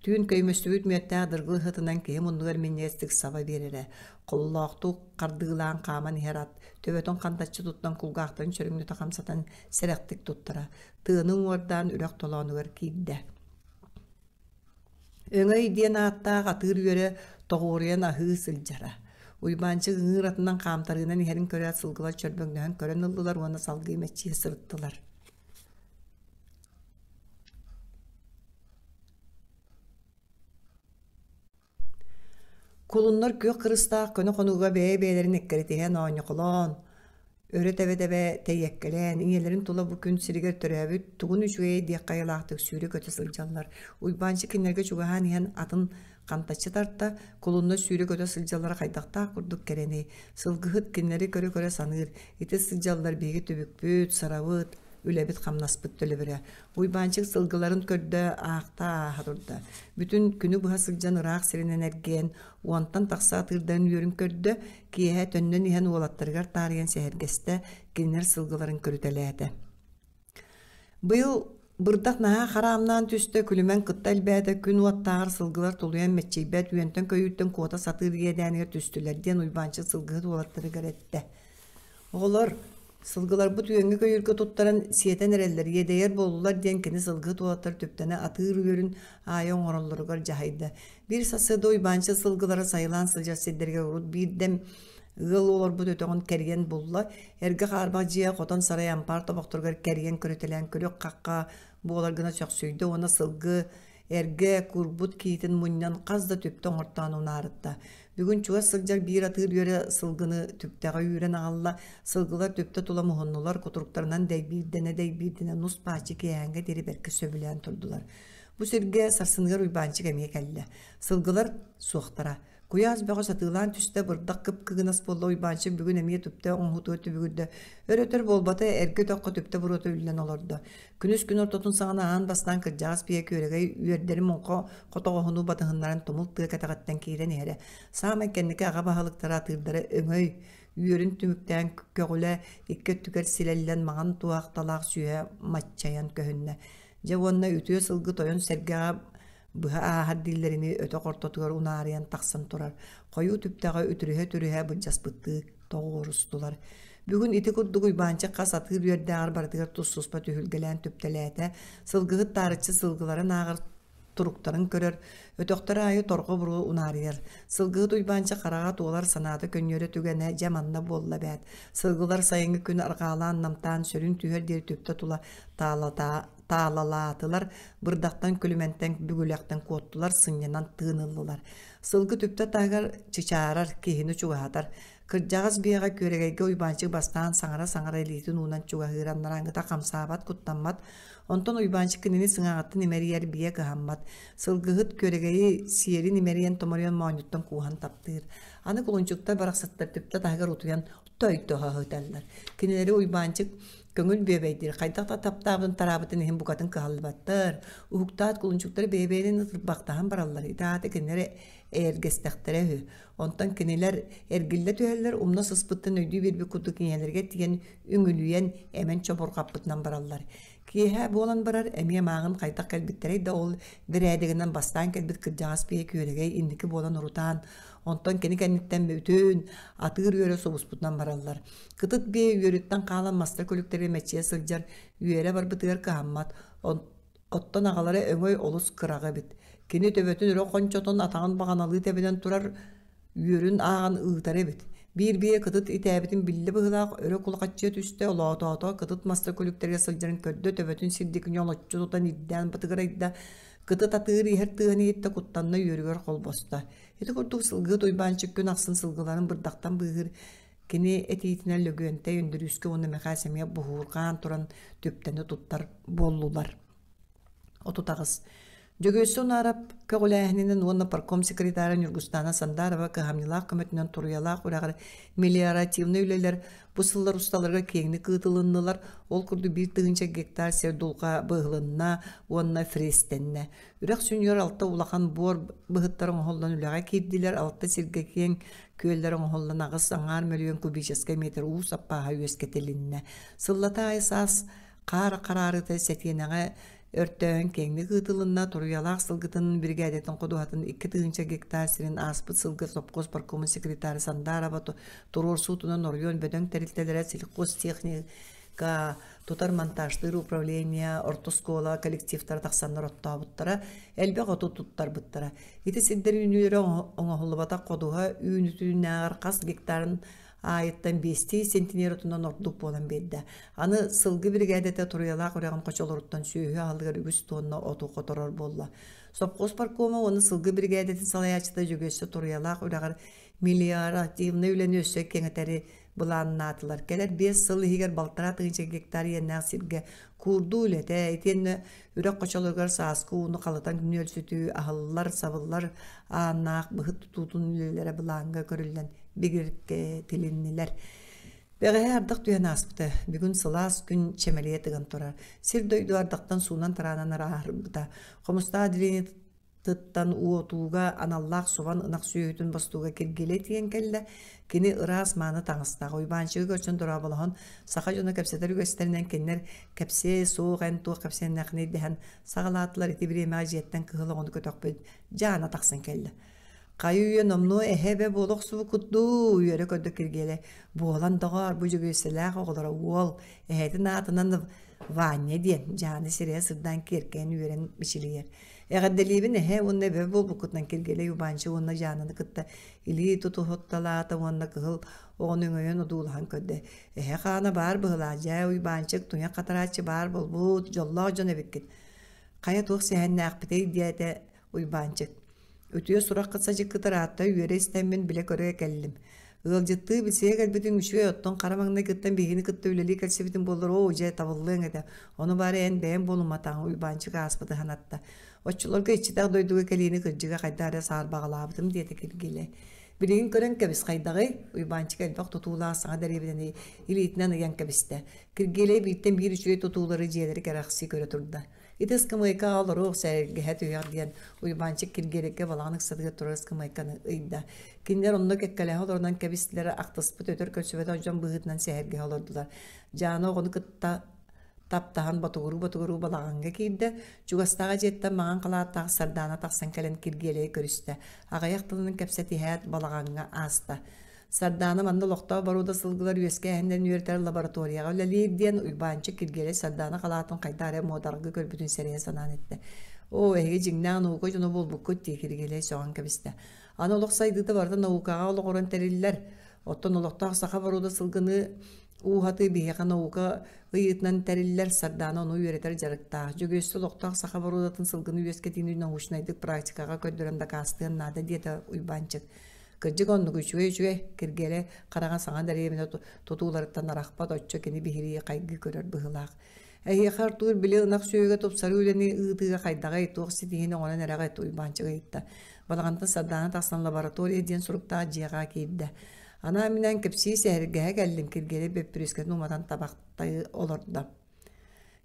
түүн көймөстүбүт мүөттээх дыргыл ыһытынан киһи муннугар минньигэстик саба биэрэрэ, холлоохтук хардыылаан хааман иһэр ат төбөтүн хантаччы туттан кулгаахтарын чөрүҥнүтэ хамсатан сэрэхтик туттара, тыаны уҥуордаан үрэх толоонугар киирдэ. Өҥөй диэн ааттаах атыыр үөрэ тоҕуоруйан аһыы сылдьара. Уйбаанчык ыҥыыр атынан хаамтарыынан иһэрин көрөөт сылгылар чөрбөҥнөһөн көрөн ыллылар уонна салгыы мэччийэ сырыттылар. Кулуннар күөх кырыстаах көнө хонууга бэйэ-бэйэлэрин эккирэтиһэн оонньохолоон, өрө тэбэ-тэбэ тэйиэккэлээн, ийэлэрин тула бу күн сиригэр төрөөбүт тугун үчүгэйэй диэх хайалаахтык сүүрэ-көтө сылдьаллар. Уйбаанчык кинилэргэ чугаһаан иһэн атын хантаччы тарта, кулуннар сүүрэ-көтө сылдьаллара хайдахтаах курдук кэрэний. Сылгыһыт кинилэри көрө-көрө саныыр, ити сылдьаллар биһиги түбүкпүт, сырабыт. Үлэбит-хамнаспыт төлөбүрэ. Уйбаанчык сылгыларын көрдө, аахта ааһа турда. Бүтүн күнү быһа сылдьан ыраах сиринэн эргийэн, уонтан тахса атыырдарын үөрүн көрдө, киэһэ төннөн иһэн уолаттарыгар таарыйан сэһэргэстэ, кинилэр сылгыларын көрүтэлээтэ. Быйыл бырдах наһаа хараамнаан түстэ, күлүмэн кытта элбээтэ, күн уоттааҕар сылгылар тулуйан мэччийбэт, үөнтэн-көйүүртэн куота сатыыр иэдээнигэр түстүлэр диэн Уйбаанчык сылгыһыт уолаттарыгар эттэ. Оҕолор, сылгыларбыт үөҥҥэ-көйүүргэ туттаран сиэтэн эрэллэр, иэдэйэр буоллулар диэн кини сылгыһыт уолаттар түптэнэ атыыр үөрүн аайы оҥороллоругар дьаһайда. Биир сарсыарда Уйбаанчык сылгылара сайылаан сылдьар сирдэригэр урут биирдэм ыал олорбут өтөҕүн кэрийэн булла. Эргэ хаарбах дьиэ хотон сарай ампаар тобохторугар кэрийэн көрүтэлээн күлүк хахха буолар гына сөхсүйдэ уонна сылгы эргэ куурбут киитин мунньан хас да түптэ оҥортоон унаарытта. Бүгүн чугас сылдьар биир атыыр үөрэ сылгыны түптэҕэ үүрэн аҕалла. Сылгылар түптэ тула муһуннулар, кутуруктарынан дэйбиирдэнэ-дэйбиирдэнэ нус пааччы киэһээҥҥэ диэри бэркэ сөбүлээн турдулар. Бу сиргэ сарсыныгар Уйбаанчык эмиэ кэллэ. Сылгылар суохтара. Куйаас бөҕө сатыылаан түстэ, бырдах кып-кыгынас буолла Уйбаанчык бүгүн эмиэ түптэ оҥоһутугар түбүгүрдэ. Өр-өтөр буолбата, эргэ өтөххө түптэ буруота үллэн олордо. Күнүс күн ортотун саҕана аан бастаан кырдьаҕас биэ күөрэгэй үөрдэри муҥха хотоҕоһунуу батыһыннаран тумул тыа кэтэҕиттэн киирэн иһэрэ. Саамай кэнники аҕа баһылыктара атыырдара өҥөй, үөрүн түмүктээн көҕүлэ икки өттүгэр силэллэн маҥан туоһахталаах сүөһэ маччайан көһүннэ. Дьэ уонна үтүө сылгы тойон сэргэҕэ быһа ааһар дииллэринии өтөх ортотугар унаарыйан тахсан турар хойуу түптэҕэ үтүрүһэ-үтүрүһэ былдьаспыттыы тоҕуорустулар. Бүгүн ити курдук Уйбаанчык хас атыыр үөрдээҕэр барытыгар тус-туспа түһүлгэлээн түптэлээтэ, сылгыһыт таарыччы сылгыларын ааҕар туруктарын көрөр, өтөхтөр аайы торҕо буруо унаарыйар. Сылгыһыт Уйбаанчык хараҕа туолар санаата көнньүөрэ түгэнэ дьэ манна буолла эбээт. Сылгылар сайыҥҥы күн арҕаалаан намтаан сөрүн түһэр диэри түптэ тула таалалаатылар, бырдахтан, күлүмэнтэн, бүгүлэхтэн куоттулар, сынньанан тыын ыллылар. Сылгы түптэ таһыгар чычаарар, киһини чугаһатар. Кырдьаҕас биэҕэ күөрэгэйгэ Уйбаанчык бастаан саҥара-саҥара илиитин уунан чугаһыыр, анарааҥҥыта хамсаабат, куттаммат. Онтон Уйбаанчык кинини сыҥааҕыттан имэрийэр, биэ кыһаммат. Сылгыһыт күөрэгэйи сиэрин имэрийэн томоруйан моонньуттан кууһан таптыыр. Аны кулунчуктар барахсаттар түптэ таһыгар утуйан тойтоһо сыталлар. Кинилэри Уйбаанчык көҥүл бүөбэйдиир, хайдах да таптаабытын тараабытын иһин букатын кыһаллыбаттар. Уһуктаат кулунчуктар бэйэ-бэйэлэрин ытырбахтаһан бараллар. Ити аата кинилэри эйэргэстэхтэрэ үһү. Онтон кинилэр эргиллэ түһэллэр, умна сыспыттан өйдүү биэрбит курдук ийэлэригэр тиийэн үҥүлүйэн, эмэн чобурҕаппытынан бараллар. Киэһэ буолан барар, эмиэ мааҕын хайдах кэлбиттэрэй да ол бэрээдэгинэн бастаан кэлбит кырдьаҕас биэ күөрэгэй инники буолан урутаан, онтон кини кэнниттэн бүтүн атыыр үөрэ субуспутунан бараллар. Кытыт биэ үөрүттэн хаалан маста күлүктэргэ мэччийэ сылдьар, үөрэ барбытыгар кыһаммат, оттон аҕалара өҥөй олус кыраҕы эбит. Кини төбөтүн өрө хончотон атаҕын баҕаналыы тэбинэн турар үөрүн ааҕан ыытар эбит. Биир биэ кытыт итээбитин биллэ быһыылаах өрө кулахаччыйа түстэ, олоотоото кытыт маста күлүктэргэ сылдьарын көрдө, төбөтүн сирдикини олоччу тутан ирдээн батыгырайда, кытыт атыыр иһэр тыаһын иһиттэ, куттанна үөрүгэр холбосто. Ити курдук сылгыһыт Уйбаанчык күн ахсын сылгыларын бырдахтан быыһыыр кини этиитинэн Лөгүөнтэй, Өндөрүүскэ уонна Мэхээс эмиэ буһуурҕаан туран түптэни туттар буоллулар. 38. Дьөгүөссэ Унаарап көҕүлээһининэн уонна парком секретара Ньургустаана Сандарова кыһамньылаах көмөтүнэн Туруйалаах үрэҕэр мелиоративнай үлэлэр бу сыллар усталарыгар киэҥник ыытылыннылар. Ол курдук 1 000 гектар сир дулҕа быһылынна уонна фрезтэннэ. Үрэх сүнньүгэр алта улахан буор быһыттар оҥоһуллан үлэҕэ киирдилэр, алта сиргэ киэҥ күөллэр оҥоһуллан аҕыс аҥаар мөлүйүөн кубическай метр уу саппааһа үөскэтилиннэ. Сыллата аайы саас хаар хараарыыта сэтиэнэҕэ өртөөһүн киэҥник ыытылынна. Туруйалаах сылгытын биригээдэтин ходуһатын 2 000 гектар сирин ааспыт сылга сопхуос паркомун секретара Сандарова туруорсуутунан оройуон бөдөҥ тэрилтэлэрэ сельхозтехника тутар монтажтыыр управление, орто оскуола коллективтара тахсаннар оттообуттара, элбэх оту туттарбыттара. Ити сирдэр үүнүүлэрэ оҥоһуллубатах ходуһа үүнүүтүнээҕэр хас гектарын аайыттан биэстии сентинер отунан ордук буолан биэрдэ. Аны сылгы биригээдэтэ Туруйалаах үрэҕин хочолоруттан сүөһү аһылыгар үгүс туонна оту хоторор буолла. Сопхуос паркома уонна сылгы биригээдэтин салайааччыта Дьөгүөссэ Туруйалаах үрэҕэр мелиоративнай үлэни өссө кэҥэтэри былааннаатылар. Кэлэр 5 сыл иһигэр 1,5 гектар иэннээх сиргэ куурдуу үлэтэ, итиэннэ үрэх хочолоругар сааскы ууну халытан нүөлсүтүү, аһыллар, сабыллар ааннаах быһыт тутуутун үлэлэрэ былааҥҥа көрүллэн бигэргэтилиннилэр. Бэҕэһээ ардах түһэн ааспыта. Бүгүн сылаас күн чэмэлийэ тыган турар. Сир-дойду ардахтан суунан-тараанан ырааһырбыта. Хомустаах отделениетыттан уотууга аналлаах субан ынах сүөһүтүн бостууга Киргиэлэй тиийэн кэллэ. Кини ыраас мааны таҥастаах. Уйбаанчыгы көрсөн дорооболоһон, саха дьоно кэпсэтэр үгэстэринэн кинилэр кэпсиэ суох эн туох кэпсээннээххиний дэһэн саҕалаатылар. Ити бириэмэҕэ дьиэттэн кыһыл оҕону көтөхпүт Дьаана тахсан кэллэ. Хайы-үйэ номнуо эһэ-эбэ буола охсубуккут дуу, үөрэ көрдө Киргиэлэй. Буолан доҕоор, бу Дьөгүөссэлээх оҕолоро уол, эһэтин аатынан Ваня диэн, Дьааны сирэйэ сырдаан киэркэйэн үөрэн мичилийэр. Эҕэрдэлиибин эһэ уонна эбэ буолбуккутунан Киргиэлэй Убаанча уонна Дьаананы кытта илии тутуһутталаата уонна кыһыл оҕону өҥөйөн одуулаһан көрдө. Эһэ хаана баар быһылаа, дьээ Уйбаанчык, туйах хатарааччы баар буолбут, дьоллоох дьон эбиккит. Хайа туох сэһэннээхпитэй диэтэ Уйбаанчык. Үтүө сураххыт садьыккыт ыраатта үөрэ истэммин билэ-көрө кэллим. Ыалдьыттыы билсиһэ кэлбитиҥ үчүгэй оттон хара маҥнайгыттан биһигини кытта үлэлии кэлсибитиҥ буоллар оо дьэ табыллыаҥ этэ. Ону баара эн бэйэҥ буолумматаҕыҥ Уйбаанчык ааспыты санатта. Оччолорго иччитэх дойдуга кэлиини кырдьыга хайдах эрэ саарбаҕалаабытым диэтэ Киргиэлэй. Билигин көрөн кэбис хайдаҕый? Уйбаанчык элбэх тутуулаах саҥа дэриэбинэни илиитинэн ыйан кэбистэ. Киргиэлэй бииртэн биир үчүгэй тутуулары дьиэлэри кэрэхсии көрө турда. Ити ыскамыайкаҕа олоруох сэргэһэ түһүөх диэн Уйбаанчык Киргиэлэйгэ балаҕан ыксатыгар турар ыскамыайканы ыйда. Кинилэр онно кэккэлэһэ олорунан кэбистилэр, ахтыспыт өтөр көрсүбэтэх дьон быһыытынан сэһэргэһэ олордулар. Дьаана оҕону кытта таптаһан ботугуруу-ботугуруу балаҕаҥҥа киирдэ. Чугастааҕы дьиэттэн маҥан халааттаах Сардаана тахсан кэлэн Киргиэлэйи көрүстэ. Аҕыйах тылынан кэпсэтиһээт балаҕаҥҥа ааста. Сардаана манна олохтоох боруода сылгылар үөскээһиннэрин үөрэтэр лабораторияҕа үлэлиир диэн Уйбаанчык Киргиэлэй Сардаана халаатын хайдах эрэ муодаргыы көрбүтүн сэрэйэ санаан эттэ. Оо, эһиги дьиҥнээх наука дьоно буолбуккут дии Киргиэлэй сөҕөн кэбистэ. Аны олох сайдыыта барыта наукаҕа олоҕуран тэриллэр. Оттон олохтоох саха боруода сылгыны ууһатыы биһиэхэ наука ыйыытынан тэриллэр, Сардаана ону үөрэтэр дьарыктаах. Дьөгүөссэ олохтоох саха боруодатын сылгыны үөскэтиини научнайдык практикаҕа көрдөрөн дакаастыан наада диэтэ Уйбаанчык. Кырдьык оннук үчүгэй-үчүгэй, Киргиэлэй хараҕа саҥа дэриэбинэ тутууларыттан арахпат оччо кини биһирии хайгыы көрөр быһыылаах. Эһиэхэ Артур били ынах сүөһүгэ тупсарыы үлэни ыытыыга хайдаҕый, туох ситиһиини оҥорон эрэҕит Уйбаанчык ыйытта. Балаҕантан Сардаана тахсан лаборатория диэн суруктаах дьиэҕэ киирдэ. Анаан-минээн кэпсии сэһэргэһэ кэллим, Киргиэлэй бөппүрүөскэтин уматан табахтыы олордо.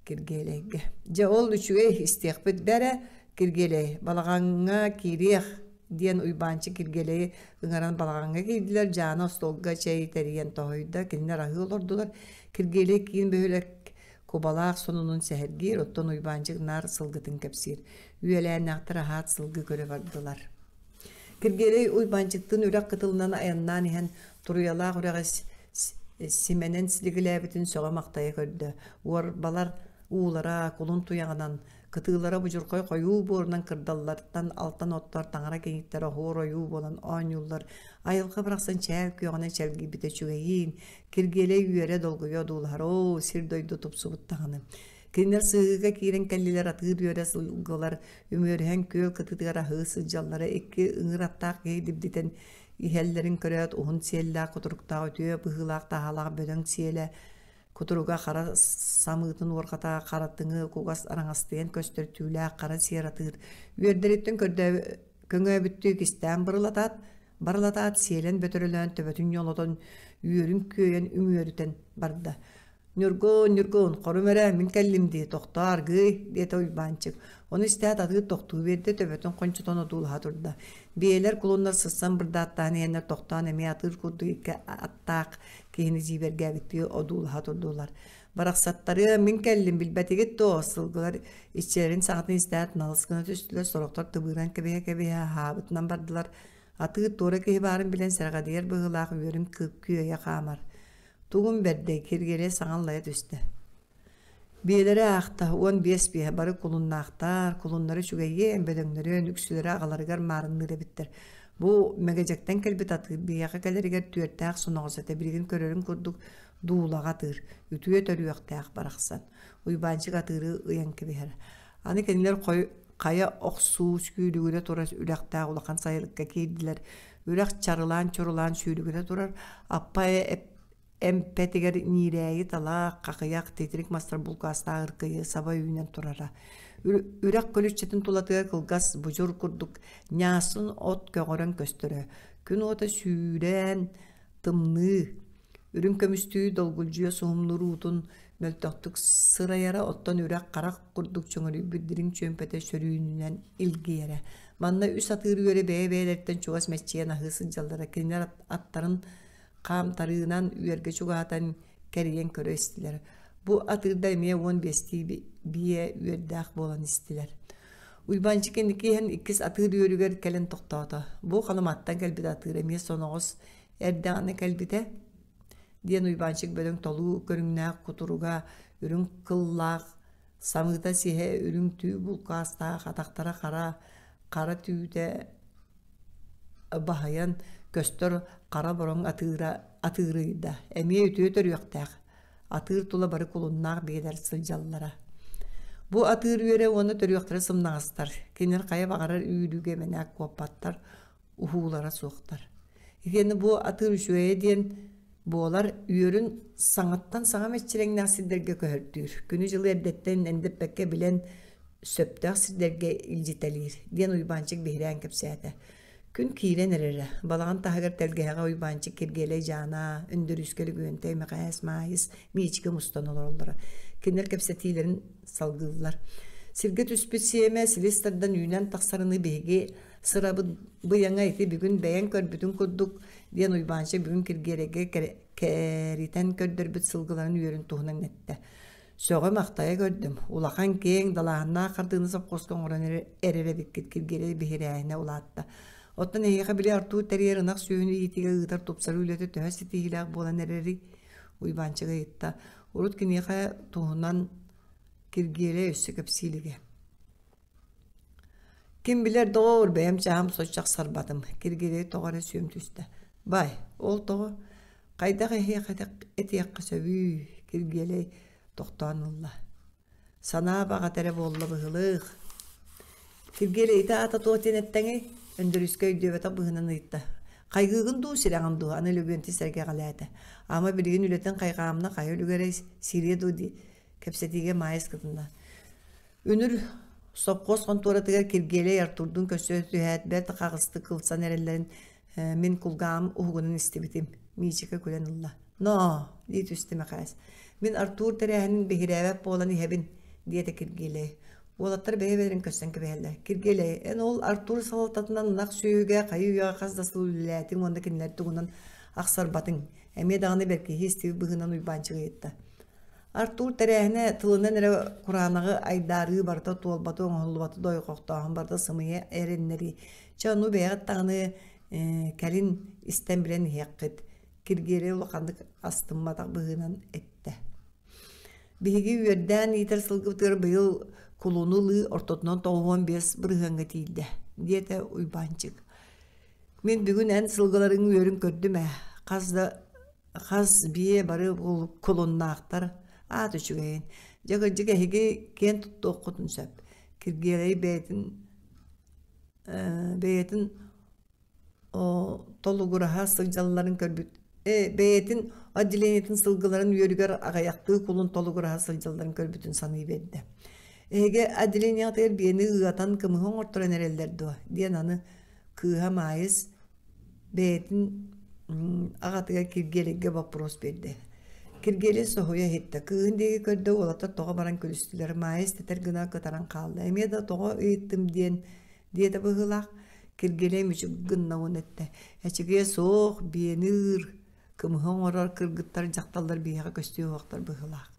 Киргиэлэйгэ. Дьэ ол үчүгэй истиэхпит бэрэ, Киргиэлэй, балаҕаҥҥа киириэх, диэн Уйбаанчык Киргиэлэйи ыҥыран балаҕаҥҥа киирдилэр, Дьаана остуолга чэй тэрийэн тоһуйда, кинилэр аһыы олордулар. Киргиэлэй киин бөһүөлэк кубалаах сонунун сэһэргиир, оттон Уйбаанчык наар сылгытын кэпсиир. Үөлээннээхтэр аһаат сылгы көрө бардылар. Киргиэлэй Уйбаанчыктыын үрэх кытылынан айаннаан иһэн Туруйалаах үрэҕи симэнэн силигилээбитин сөҕө-махтайа көрдө. Уорбалар уулара кулун туйаҕынан, кытыылара будьурхай хойуу буорунан кырдаллартан алтан оттор таҥара киҥиттэр оһуор ойуу буолан оонньууллар. Айылҕа барахсан чээл күөҕүнэн чэлгийбитэ үчүгэйиин, Киргиэлэй үөрэ долгуйа одуулаһар, оо, сир-дойду тупсубут даҕаны. Кинилэр сыһыыга киирэн кэллилэр атыыр үөрэ сылгылар үмүөрүһэн күөл кытыытыгар аһыы сылдьаллара икки ыҥыр аттаах киһи дибдитэн иһэллэрин көрөөт уһун сиэллээх кутуруктаах үтүө быһыылаах таһаалаах бөдөҥ сиэлэ кутуруга хара самыытын уорҕата харатыҥы кугас араҥастыйан көстөр түүлээх хара сиэр атыыр үөрдэриттэн көҥөөбүттүү кистээн бырылатаат барылатаат сиэлэн бөтөрөлөөн төбөтүн ньолотон үөрүн күөйэн үмүөрүтэн барда «Ньургун, Ньургун, хорум эрэ, мин кэллим дии, тохтоо аргыый», диэтэ Уйбаанчык. Ону истээт атыыр тохтуу биэрдэ, төбөтүн хончотон одуулаһа турда. Биэлэр кулуннар сыссан бырдааттаан иһэннэр тохтоон эмиэ атыыр курдук икки аттаах киһини дьиибэргээбиттии одуулаһа турдулар. «Барахсаттарыам, мин кэллим, билбэтигит дуо?» Сылгылар иччилэрин саҥатын истээт налыс гына түстүлэр, сорохтор тыбыыран кэбиһэ-кэбиһэ аһаабытынан бардылар. Атыыр туора киһи баарын билэн сэрэхэдийэр быһыылаах үөрүн күөйэ хаамар. Тугум бэрдэй, Киргиэлэй саҥа аллайа түстэ. Биэлэрэ аахта, 15 биэһэ бары кулуннаахтар, кулуннара үчүгэйиэн, бөдөҥнөрүөн, үксүлэрэ аҕаларыгар маарынныыр эбиттэр. Бу Мэгэдьэктэн кэлбит атыыр биһиэхэ кэлэригэр түөртээх соноҕос этэ, билигин көрөрүҥ курдук дуулаҕа атыыр, үтүө төрүөхтээх барахсан. Уйбаанчык атыыры ыйан кэбиһэр. Аны кинилэр хайа охсуу сүүрүгүрэ турар үрэхтээх улахан сайылыкка киирдилэр. Үрэх чарылаан-чурулаан сүүрүгүрэ турар, аппа эмпэтигэр ньиирээйи талаах, хахыйах, титирик мастар булкаастаах ыркыйы саба үүнэн турара. Үрэх көлүччэтин тулатыгар кылгас будьур курдук ньаасын от көҕөрөн көстөрө. Күн уота сүүрэн тымныы. Үрүҥ көмүстүү долгулдьуйа суһумнуур уутун мөлтөхтүк сырайара, оттон үрэх харах курдук чөҥөрүйбүт дириҥ чүөмпэтэ сөрүүнүнэн илгийэрэ. Манна үс атыыр үөрэ бэйэ-бэйэлэриттэн чугас мэччийэн аһыы сылдьаллара. Кинилэр аттарын хаамтарыынан үөргэ чугаһатан кэрийэн көрө истилэр. Бу атыырда эмиэ 15-тии биэ үөрдээх буолан истилэр. Уйбаанчык инники иһэн иккис атыыр үөрүгэр кэлэн тохтоото. Бу Халыматтан кэлбит атыыр эмиэ соноҕос эрдэҕинэ кэлбитэ диэн Уйбаанчык бөдөҥ толуу көрүҥнээх кутуруга үрүҥ кыллаах самыыта сиһэ үрүҥ түү булкаастаах атахтара хара хара түүтэ баһыйан көстөр хара бороҥ атыыра атыырыйда эмиэ үтүө төрүөхтээх атыыр тула бары кулуннаах биэлэр сылдьаллара бу атыыр үөрэ уонна төрүөхтэрэ сымнаҕастар кинилэр хайа баҕарар үүрүүгэ мэнээк куоппаттар уһуулара суохтар. Итиэннэ бу атыыр үчүгэйэ диэн буолар үөрүн саҥаттан саҥа мэччирэҥнээх сирдэргэ көһөртүүр. Күнү-дьылы эрдэттэн эндэппэккэ билэн сөптөөх сирдэргэ илдьитэлиир, диэн Уйбаанчык биһирээн кэпсээтэ. Күн киирэн эрэрэ. Балаҕан таһыгар тэлгэһэҕэ Уйбаанчык Киргиэлэй Дьаана, Өндөрүүскэ Лөгүөнтэй, Мэхээс Маайыс, Миичикэ мустан олороллоро. Кинилэр кэпсэтиилэрин салгыыллар. Сиргэ түспүт сиэмэ силис тардан үүнэн тахсарыныы биһиги Сырабыт быйаҥа ити бүгүн бэйэҥ көрбүтүҥ курдук, диэн Уйбаанча бүгүн Киргиэлэйгэ кэритэн көрдөрбүт сылгыларын үөрүн туһунан эттэ. Сөҕө-махтайа көрдүм. Улахан киэҥ, далааһыннаах хардыыны сопхуоска оҥорон эрэр эбиккит Киргиэлэй биһирээһинэ улаатта. Оттон эһиэхэ били Артур тэрийэр ынах сүөһүнү иитиигэ ыытар тупсарыы үлэтэ төһө ситиһиилээх буолан эрэрий? Уйбаанчыга ыйытта. Урут киниэхэ туһунан Киргиэлэй өссө кэпсии илигэ. Ким билэр доҕоор, бэйэм чаһым соччо ахсарбатым, Киргиэлэй тоҕо эрэ сүөм түстэ. Бай, ол тоҕо? Хайдах эһиэхэ этиэххэ сөбүй? Киргиэлэй тохтоон ылла. Санаа баҕата эрэ буолла быһыылыах. Киргиэлэй ити аата туох диэн эттэҥий? Өндөрүүскэ өйдүөбэтэх быһыынан ыйытта. Хайгыыгын дуу, сирэҕин дуу? Аны Лөгүөнтүй сэргэҕэлээтэ. Ама билигин үлэтин хайҕаамна хайа үлүгэрэй сириэ дуу дии кэпсэтиигэ Маайыс кытынна. Үнүр сопхуос хонтуоратыгар Киргиэлэй Артурдуун көрсө түһээт, бэрт хаҕыстык ылсан эрэллэрин мин кулгааҕым уһугунан истибитим. Миичикэ күлэн ылла. «Ноо!» дии түстэ Мэхээс. «Мин Артур тэрээһинин биһирээбэт буолан иһэбин», диэтэ Киргиэлэй. Уолаттар бэйэ-бэйэлэрин көрсөн кэбиһэллэр. «Киргиэлэй, эн ол Артур салалтатынан ынах сүөһүгэ хайыы-үйэҕэ хас да сыл үлэлээтиҥ уонна кинилэр тугунан ахсарбатыҥ?» Эмиэ даҕаны бэркиһии истибит быһыынан Уйбаанчык ыйытта. Артур тэрээһинэ тылынан эрэ кураанаҕы айдаарыы барыта туолбаты оҥоһуллубаты дойҕохтооһун барыта сымыйа эрэннэрии. Чэ ону бэйэҕит даҕаны кэлин истэн билэн иһиэххит, Киргиэлэй улаханнык астымматах быһыынан эттэ. Биһиги үөрдээн иитэр сылгыбытыгар быйыл кулуну ылыы ортотунан 95 бырыһыаҥҥа тиийдэ, диэтэ Уйбаанчык. Мин бүгүн эн сылгыларыҥ үөрүн көрдүм ээ, хас да Хас биэ бары кулуннаахтар, аат үчүгэйин. Дьэ кырдьык эһиги киэн туттуоххутун сөп. Киргиэлэй бэйэтин бэйэтин толугураһа сылдьалларын көрбүт бэйэтин отделениетын сылгыларын үөрүгэр аҕыйахтыы кулун толугураһа сылдьалларын көрбүтүн саныы биэрдэ. Эһиги отделениеҕытыгар биэни ыатан кымыһы оҥорторон эрэллэр дуо? диэн аны кыыһа Маайыс Бэйэтин аҕатыгар Киргиэлэйгэ боппуруос биэрдэ. Киргиэлэй соһуйа иһиттэ, кыыһын диэки көрдө, уолаттар тоҕо баран күлүстүлэр, Маайыс тэтэр гына кытаран хаалла. Эмиэ да тоҕо ыйыттым диэн диэтэ быһыылаах. Киргиэлэй мүчүк гынна уонна эттэ: «Эчигиэ суох, биэни ыыр, кымыһы оҥорор кыргыттар, дьахталлар биһиэхэ көстүө суохтар быһыылаах.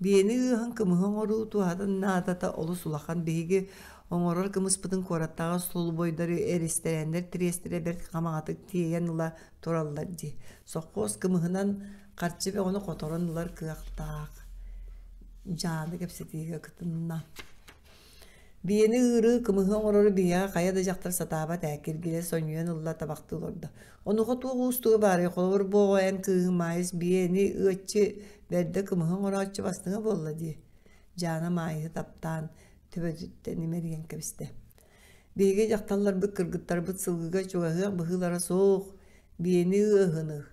Биэни ыаһын кымыһы оҥоруу туһатын наадата олус улахан. Биһиги оҥорор кымыспытын куораттааҕы остолобуойдары, эрэстэрээннэр тириэстэрэ бэрт хамаҕатык тиэйэн ыла тураллар дии. Сопхуос кымыһынан харчы бөҕөнү хоторон ылар кыахтаах. Дьааны кэпсэтиигэ кытынна. Биэни ыырыы, кымыһы оҥорору биһиэхэ хайа да дьахтар сатаабат ээ, Киргиэлэй сонньуйан ылла, табахтыы олордо. Онуоха туох уустуга баарый, холобур, бу оҕо эн кыыһыҥ Маайыс биэни ыаччы, бэрдэ кымыһы оҥорооччу бастыҥа буолла дии, Дьаана Маайыһы таптаан, төбөтүттэн имэрийэн кэбистэ. Биһиги дьахталларбыт, кыргыттарбыт сылгыга чугаһыах быһыылара суох, биэни ыаһыны,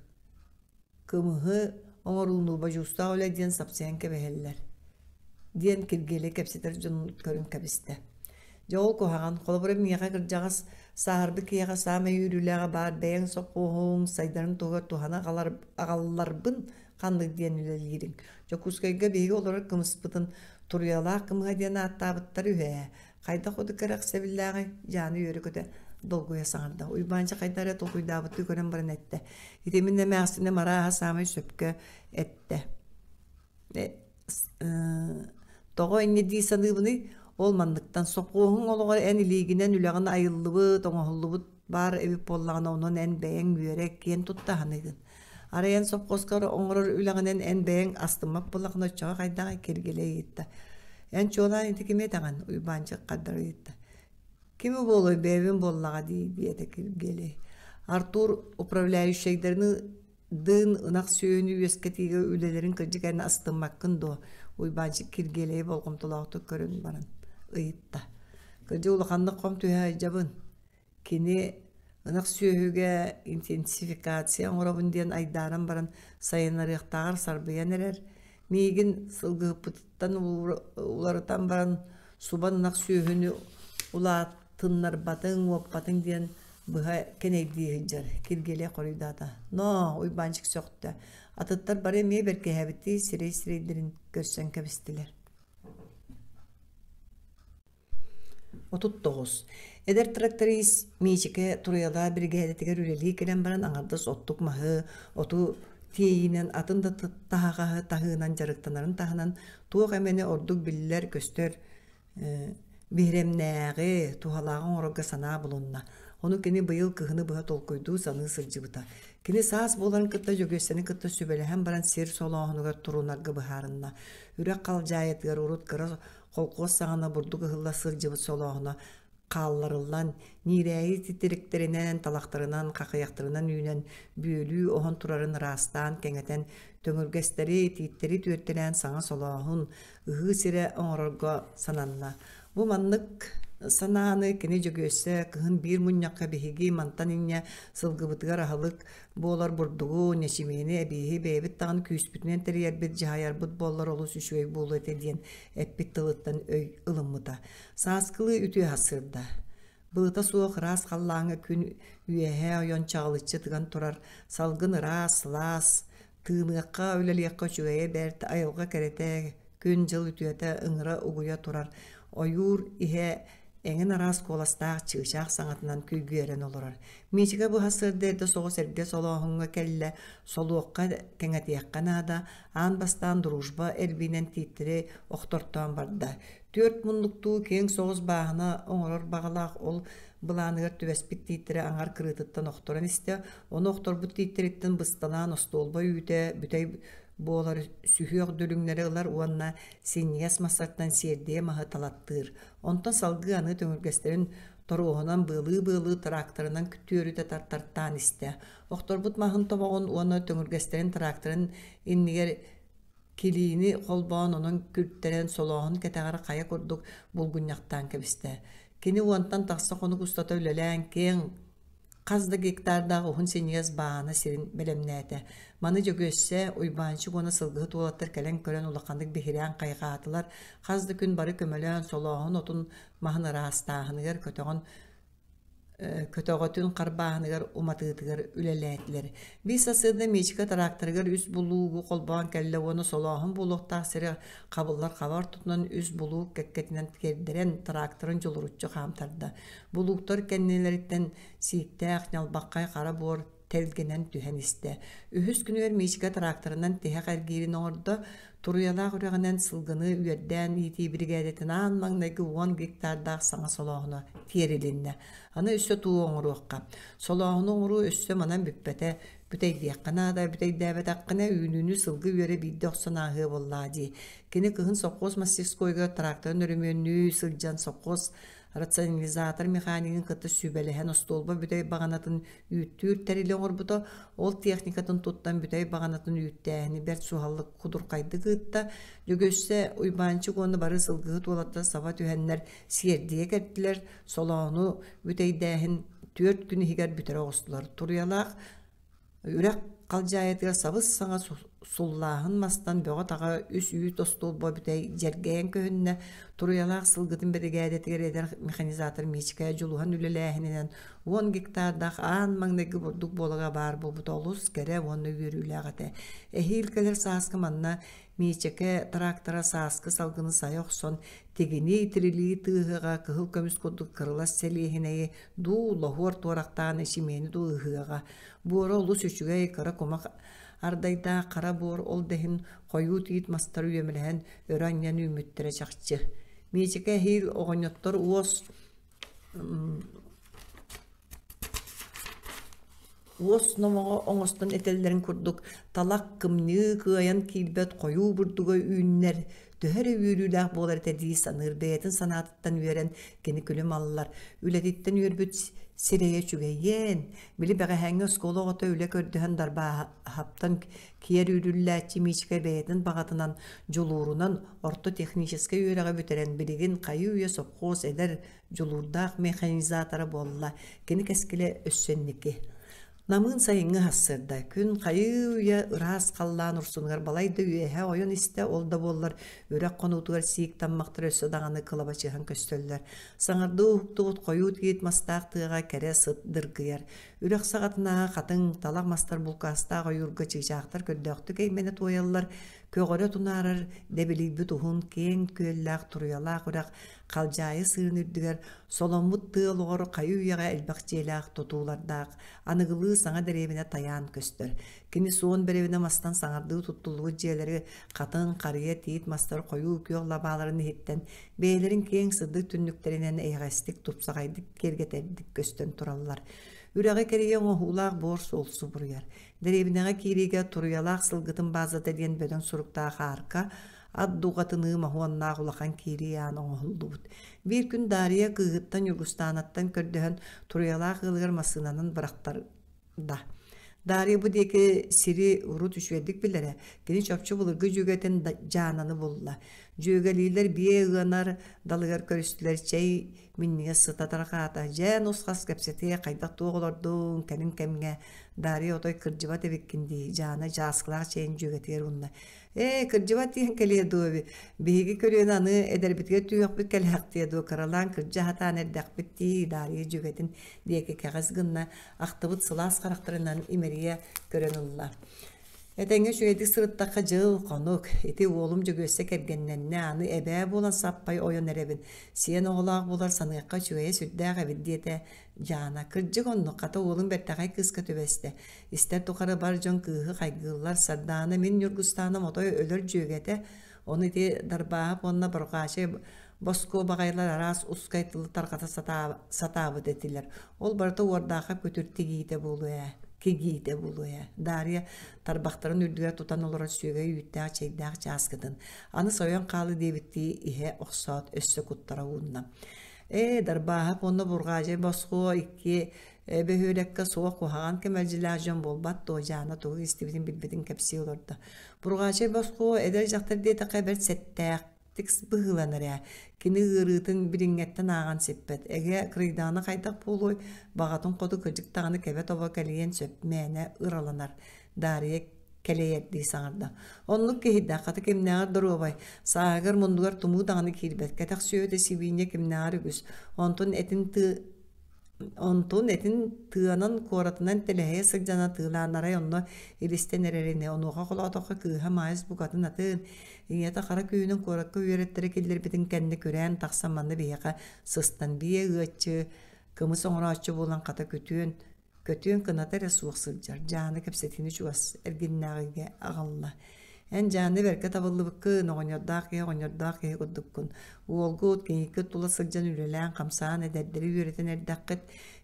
Кымыһы оҥорууну бодьуустаах үлэ диэн сапсыйан кэбиһэллэр, диэн Киргиэлэй кэпсэтэр дьонун көрөн кэбистэ. Дьэ ол куһаҕан, холобура миэхэ кырдьаҕас сааһырбыт киһиэхэ саамай үөрүүлээҕэ баар бэйэҥ сопхуоһуҥ сайдарын туһугар туһана аҕалларбын ханнык диэн үлэлиириҥ. Дьокуускайга биһиги олорор кымыспытын Туруйалаах кымыһа диэн ааттаабыттар үһү ээ. Хайдах курдук кэрэхсэбиллээҕий? Дьааны үөрэ-көтө долгуйа саҥарда. Уйбаанча хайдах эрэ толкуйдаабыттыы көрөн баран эттэ. Ити мин эмээхсиним арааһа саамай сөпкө эттэ. Тоҕо инньэ дии саныыбыный? Ол манныктан сопхуоһуҥ олоҕор эн илиигинэн үлэҕин айыллыбыт, оҥоһуллубут баар эбит буоллаҕына, онон эн бэйэҥ үөрэ, киэн тутта саныыгын. Арай эн сопхуоскар оҥорор үлэҕинэн эн бэйэҥ астыммат буоллаххына, оччоҕо хайдах киргилэ ыйытта. Эн чуолаан ити кими этэҕин? Уйбаанчык хардары ыйытта. Кими буолуой, бэйэбин буоллаҕа дии, диэтэ Киргиэлэй. Артур управляющайдарыны Дыын ынах сүөһүнү үөскэтиигэ үлэлэрин кырдьык эн астыммаккын дуо? Уйбаанчык Киргиэлэйи болҕомтолоохтук көрөн баран ыйытта. Кырдьык улаханнык хом түһэ сылдьабын. Кини ынах сүөһүгэ интенсификация оҥоробун диэн айдааран баран сайыннарыахтааҕар сарбыйан эрэр. Миигин сылгыһыппытыттан уларытан баран субан ынах сүөһүнү улаатыннарбатыҥ, уоппатыҥ диэн быһа кэнэйдии сылдьар, Киргиэлэй хоруйдаата. «Ноо!» Уйбаанчык сөхтө. Атыттар бары эмиэ бэркиһээбиттии сирэй-сирэйдэрин көрсөн кэбистилэр. 39. Эдэр тракторист Миичикэ Туруйалаах биригээдэтигэр үлэлии кэлэн баран аҥардас оттук маһы, оту тиэйиинэн атын да таһаҕаһы таһыынан дьарыктанарын таһынан туох эмэни ордук биллэр-көстөр биһирэмнээҕи, туһалааҕы оҥорорго санаа булунна. Ону кини быйыл кыһыны быһа толкуйдуу саныы сылдьыбыта. Кини саас буоларын кытта Дьөгүөссэни кытта сүбэлэһэн баран сир солооһунугар турунарга быһаарынна. Үрэх халдьаайытыгар урут кыра холкуос саҕана бурдук ыһылла сылдьыбыт солооһуна хаалларыллан, ньиирээйи титириктэринэн, талахтарынан, хахыйахтарынан үүнэн, бүөлүү оһон турарын ыраастаан, кэҥэтэн, төҥүргэстэри, тииттэри түөртэлээн саҥа солооһун, ыһыы сирэ оҥорорго сананна. Бу маннык санааны кини Дьөгүөссэ кыһын биир мунньахха биһиги мантан инньэ сылгыбытыгар аһылык буолар бурдугу, ньэчимиэни, эбиэһи бэйэбит даҕаны күүспүтүнэн тэрийэрбит, дьаһайарбыт буоллар олус үчүгэй буолуо этэ диэн эппит тылыттан өй ылыммыта. Сааскылыы үтүө сырда. Былыта суох ыраас халлааҥҥа күн үөһээ ойон чаҕылыччы тыган турар, салгын ыраас, сылаас, тыыныахха, үлэлиэххэ үчүгэйэ бэрт, айылҕа кэрэтэ, күн-дьыл үтүөтэ ыҥыра-угуйа турар, ойуур иһэ эҥин араас куоластаах чыычаах саҥатынан күйгүөрэн олорор. Миичикэ бу сарсыарда эрдэ соҕус эргэ солооһуҥҥа кэллэ, солуохха кэҥэтиэххэ наада, аан бастаан дружба эрбиинэн тииттэри охтортоон барда. Түөрт муннуктуу киэҥ соҕус бааһына оҥорор баҕалаах ол былааныгар түбэспит тииттэрэ аҥар кырыытыттан охторон истэ, ону охторбут тииттэриттэн бысталаан остуолба үүтэ бүтэй буолар сүһүөх дүлүҥнэри ылар уонна синньигэс мастартан сиэрдийэ маһы талаттыыр. Онтон салгыы аны төҥүргэстэрин торуоһунан быалыы-быалыы тракторынан түөрүтэ тартартаан истэ. Охторбут маһын тобоҕун уонна төҥүргэстэрин тракторын иннигэр килиини холбоон онон күртэрэн солооһун кэтэҕэр хайа курдук булгунньахтаан кэбистэ. Кини уонтан тахса хонук устата үлэлээн киэҥ хас да гектардаах уһун синньигэс бааһына сирин бэлэмнээтэ. Маны Дьөгүөссэ, Уйбаанчык уонна сылгыһыт уолаттар кэлэн көрөн улаханнык биһирээн хайҕаатылар, хас да күн бары көмөлөөн солооһун отун маһын ыраастааһыныгар көтөҕөн көтөҕөтүн харбааһыныгар уматыытыгар үлэлээтилэр. Биир сарсыарда Мичика тракторыгар үс булуугу холбоон кэллэ уонна солооһун буолуохтаах сири хабыллар хаба ортотунан үс булуук кэккэтинэн кэрдэрэн тракторын дьулуруччу хаамтарда. Булууктар кэннилэриттэн сииктээх, ньалбаххай хара буор тэлгэнэн түһэн истэ. Үһүс күнүгэр Мичика тракторынан тиһэх эргиирин оҥордо. Туруйалаах үрэҕинэн сылгыны үөрдээн иитии биригээдэтин аан маҥнайгы уон гектардаах саҥа солооһуна тиэрилиннэ. Аны өссө туу оҥоруохха. Солооһуну оҥоруу өссө манан бүппэтэ. Бүтэйдиэххэ наада, бүтэйдээбэтэххинэ үүнүүнү сылгы үөрэ биирдэ охсон ааһыа буоллаа дии. Кини кыһын сопхуос мастерскойугар тракторын өрөмүөннүү сылдьан сопхуос рационализатор механигын кытта сүбэлэһэн остуолба бүтэй баҕанатын үүттүүр тэрили оҥорбута, ол техникатын туттан бүтэй баҕанатын үүттээһини бэрт суһаллык кудурхайдык ыытта. Дьөгүөссэ Уйбаанчык уонна бары сылгыһыт уолаттар саба түһэннэр сиэрдийэ кэртилэр, солоону бүтэйдээһин түөрт күн иһигэр бүтэрэ оҕустулар. Туруйалаах үрэх халдьаайытыгар сабыс-саҥа Суллааһын мастан бөҕө-таҕа үс үүт остуолба бүтэй дьэргэйэн көһүннэ, туруйалаах сылгытын биригээдэтигэр эдэр механизатор Мичкэ дьулуһан үлэлээһининэн 10 гектардаах аан маҥнайгы бурдук буолага баар буолбута олус кэрэ уонна үөрүүлээх этэ. Эһиил кэлэр сааскы манна Миичэкэ трактора сааскы салгыны сайа охсон, тигинии-тирилии тыаһыаҕа кыһыл көмүс курдук кырылас сэлиэһинэйи дуу, лоһуор туорахтаан эчимиэни дуу ыһыаҕа. Буора олус үчүгэй, кыра кумах ардайдаах хара буор ол да иһин хойуу тиит мастар үөмэлэһэн өрө анньан үүммүттэрэ чахчы. Миичэкэ эһиил оҕонньоттор уос Уос номоҕо оҥостон этэллэрин курдук, талах кымньыы кыайан киирбэт хойуу бурдуга үүннэр, төһө эрэ үөрүүлээх буолар этэ дии саныыр бэйэтин санаатыттан үөрэн кини күлүм аллар, үлэтиттэн үөрбүт сирэйэ үчүгэйиэн, били бэҕэһээҥҥи оскуола оҕото үлэ көрдөһөн дарбааһаптан киэр үүрүллээччи Мичка бэйэтин баҕатынан, дьулуурунан орто техническэй үөрэҕи бүтэрэн билигин хайыы-үйэ сопхуос эдэр дьулуурдаах механизатора буолла, кини кэскилэ өссө инники. Намыын сайыҥҥы сарсыарда күн хайыы-үйэ ыраас халлаан урсунугар балайда үөһэ ойон истэ, ол да буоллар үрэх хонуутугар сиик таммахтар өссө даҕаны кылабачыһан көстөллөр. Саҥардыы уһуктубут хойуу тиит мастаах тыаҕа кэрэ сыт дыргыйар. Үрэх саҕатынааҕы хатыҥ, талах мастар булкаастаах ойуурга чыычаахтар көрдөөхтүк эймэнэ туойаллар, көҕөрө тунаарар дэбилийбит уһун, киэҥ күөллээх туруйалаах үрэх Халдьаайы сыырын үрдүгэр соломмут тыа олоҕор хайы-үйэҕэ элбэх дьиэлээх тутуулардаах, аныгылыы саҥа дэриэбинэ тайаан көстөр. Кини суон бэрэбинэ мастан саҥардыы туттуллубут дьиэлэри хатыҥ, харыйа, тиит мастар хойуу күөх лабааларын иһиттэн бэйэлэрин киэҥ сырдык түннүктэринэн эйэҕэстик, тупсаҕайдык киэргэтэрдик көстөн тураллар. Үрэҕи кэрийэ оҥоһуулаах буор суол субуруйар. Дэриэбинэҕэ киириигэ Туруйалаах сылгытын баазата диэн бөдөҥ суруктаах аарка ат дуҕатыныы моһуоннаах улахан киирии аан оҥоһуллубут. Биир күн Дария кыыһыттан Ньургустаанаттан көрдөһөн Туруйалаах ыалыгар массыынанан бырахтарда. Дария бу диэки сири урут үчүгэйдик билэрэ. Кини чопчу былыргы дьүөгэтин Дьаананы булла. Дьүөгэлиилэр биэ ыанар далыгар көрүстүлэр чэй минньигэс сыта тарҕаата. Дьэ, нус-хас кэпсэтиэ, хайдах-туох олордуҥ, кэлин кэмҥэ Дария отой кырдьыбат эбиккин дии, Дьаана чааскылаах чэйин дьүөгэтигэр уунна. Ээ, кырдьыбат диэн кэлиэ дуо биһиги көлүөнэ аны эдэрбитигэр түһүөхпүт кэлээхтиэ дуо кыралаан кырдьа сатаан эрдэхпит дии Дария дьүөгэтин диэки кэҕис гынна ахтыбыт сылаас харахтарынан имэрийэ көрөн ылла. Этэҥҥэ үчүгэйдик сырыттахха дьыл, хонук. Ити уолум Дьөгүөссэ кэргэннэннэ, аны эбээ буолан саппай ойон эрэбин. Сиэн оҕолоох буолар саныахха үчүгэйэ сүрдээх эбит диэтэ Дьаана. Кырдьык оннук, хата уолум бэртээхэй кыыска түбэстэ. Истэр тухары бар дьон кыыһы хайгыыллар, Сардаана мин Ньургустааным отой өлөр дьүөгэтэ, ону ити Дарбааһап уонна Бурҕаачай Боскуо баҕайылар араас ускай тылы тарҕата сатаабыт этилэр. Ол барыта уордаахха күтүр тигиитэ буолуо ээ, кигиитэ буолуо ээ. Дарья тарбахтарын үрдүгэр тутан олорор сүөгэй үүттээх чэйдээх чааскытын аны сойон хаалы диэбиттии иһэ охсоот өссө куттара уунна. Ээ, Дарбааһап уонна Бурҕаадьай Босхуо икки бөһүөлэккэ суох куһаҕан кэмэлдьилээх дьон буолбат дуо Дьаана тугу истибитин билбитин кэпсии олордо. Бурҕаачай Босхуо эдэр дьахтар диэтэххэ бэрт сэттээх быһыыланар ээ. Кини ыарыытын билиҥҥэттэн ааҕан сиппэт. Эгэ, кырыйдаҕына хайдах буолуой, баҕатын хоту кырдьык даҕаны кэбэ-тобо кэлийэн сөп мээнэ ыраланар. Дарья кэлэйэрдии саҥарда. Оннук киһийдэх, хата кимнээҕэр доруобай, сааһыгар муннугар тумуу даҕаны киирбэт, кэтэх сүөһүтэ сибиинньэ кимнээҕэр үгүс. Онтун этин тыы Онтун этин тыанан куоратынан тэлэһийэ сылдьан атыылаан арай онно илистэн эрэрини, онуоха холоотоххо кыыһа Маайыс букатын атын, ийэтэ хара күүһүнэн куоракка үөрэттэрэ киллэрбитин кэннэ күрээн тахсан манна биһиэхэ сыстан биэ ыаччы, кымыс оҥорооччу буолан хата күтүөн Көтүөн кыната эрэ суох сылдьар, Дьааны кэпсэтиини чугас эргиннээҕигэ аҕалла. Эн Дьааны бэркэ табыллыбыккын, оҕонньордоох киһи оҕонньордоох киһи курдуккун. Уолгут, киниккит тула сылдьан үлэлээн-хамсаан эдэрдэри үөрэтэн эрдэххит.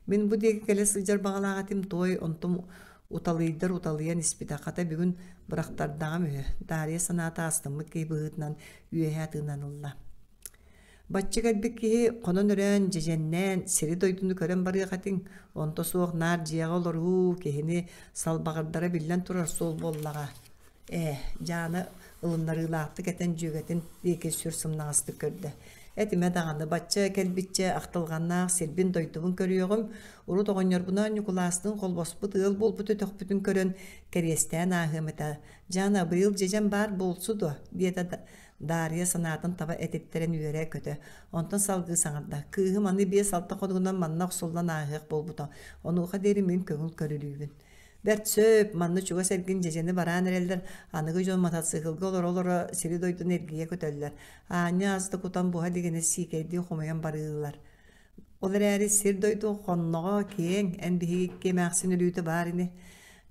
Мин бу диэки кэлэ сылдьар баҕалаах этим, туой онтум уталыйдар уталыйан испитэ, хата бүгүн бырахтардаҕым үһү. Дарья санаата астыммыт киһи быһыытынан үөһэ тыынан ылла. Бачча кэлбит киһи хонон-өрөөн, дьэдьэннээн, сири-дойдуну көрөн барыах этиҥ, онто суох наар дьиэҕэ олоруу киһини салбаҕырдара биллэн турар суол буоллаҕа. Ээ, Дьаана ылыннарыылаахтык этэн дьүөгэтин диэки сүр сымнаҕастык көрдө. Этимэ даҕаны, бачча кэлбиччэ ахтылҕаннаах сирбин-дойдубун көрүөҕүм, урут оҕонньорбунаан Ньукулаастыын холбоспут ыал буолбут өтөхпүтүн көрөн кэриэстээн ааһыам этэ. Дьаана, быйыл дьэдьэн баар буолсу дуо? диэтэ Даарыйа санаатын таба этиттэрэн үөрэ-көтө. Онтон салгыы саҥарда: «Кыыһым аны 5-6 хонугунан манна охсуллан ааһыах буолбута. Онуоха диэри мин көҥүл көрүлүүбүн». Бэрт сөп, манна чугас эргин дьэдьэни бараан эрэллэр, аныгы дьон матасыыкылга олоро-олоро сири-дойдуну эргийэ көтөллөр. Аанньа ас да кутан буһа илигинэ сиикэйдии хомуйан барыыллар. Ол эрээри сир-дойду хонноҕо киэҥ, эн биһиги икки эмээхсин өлүүтэ баар ини.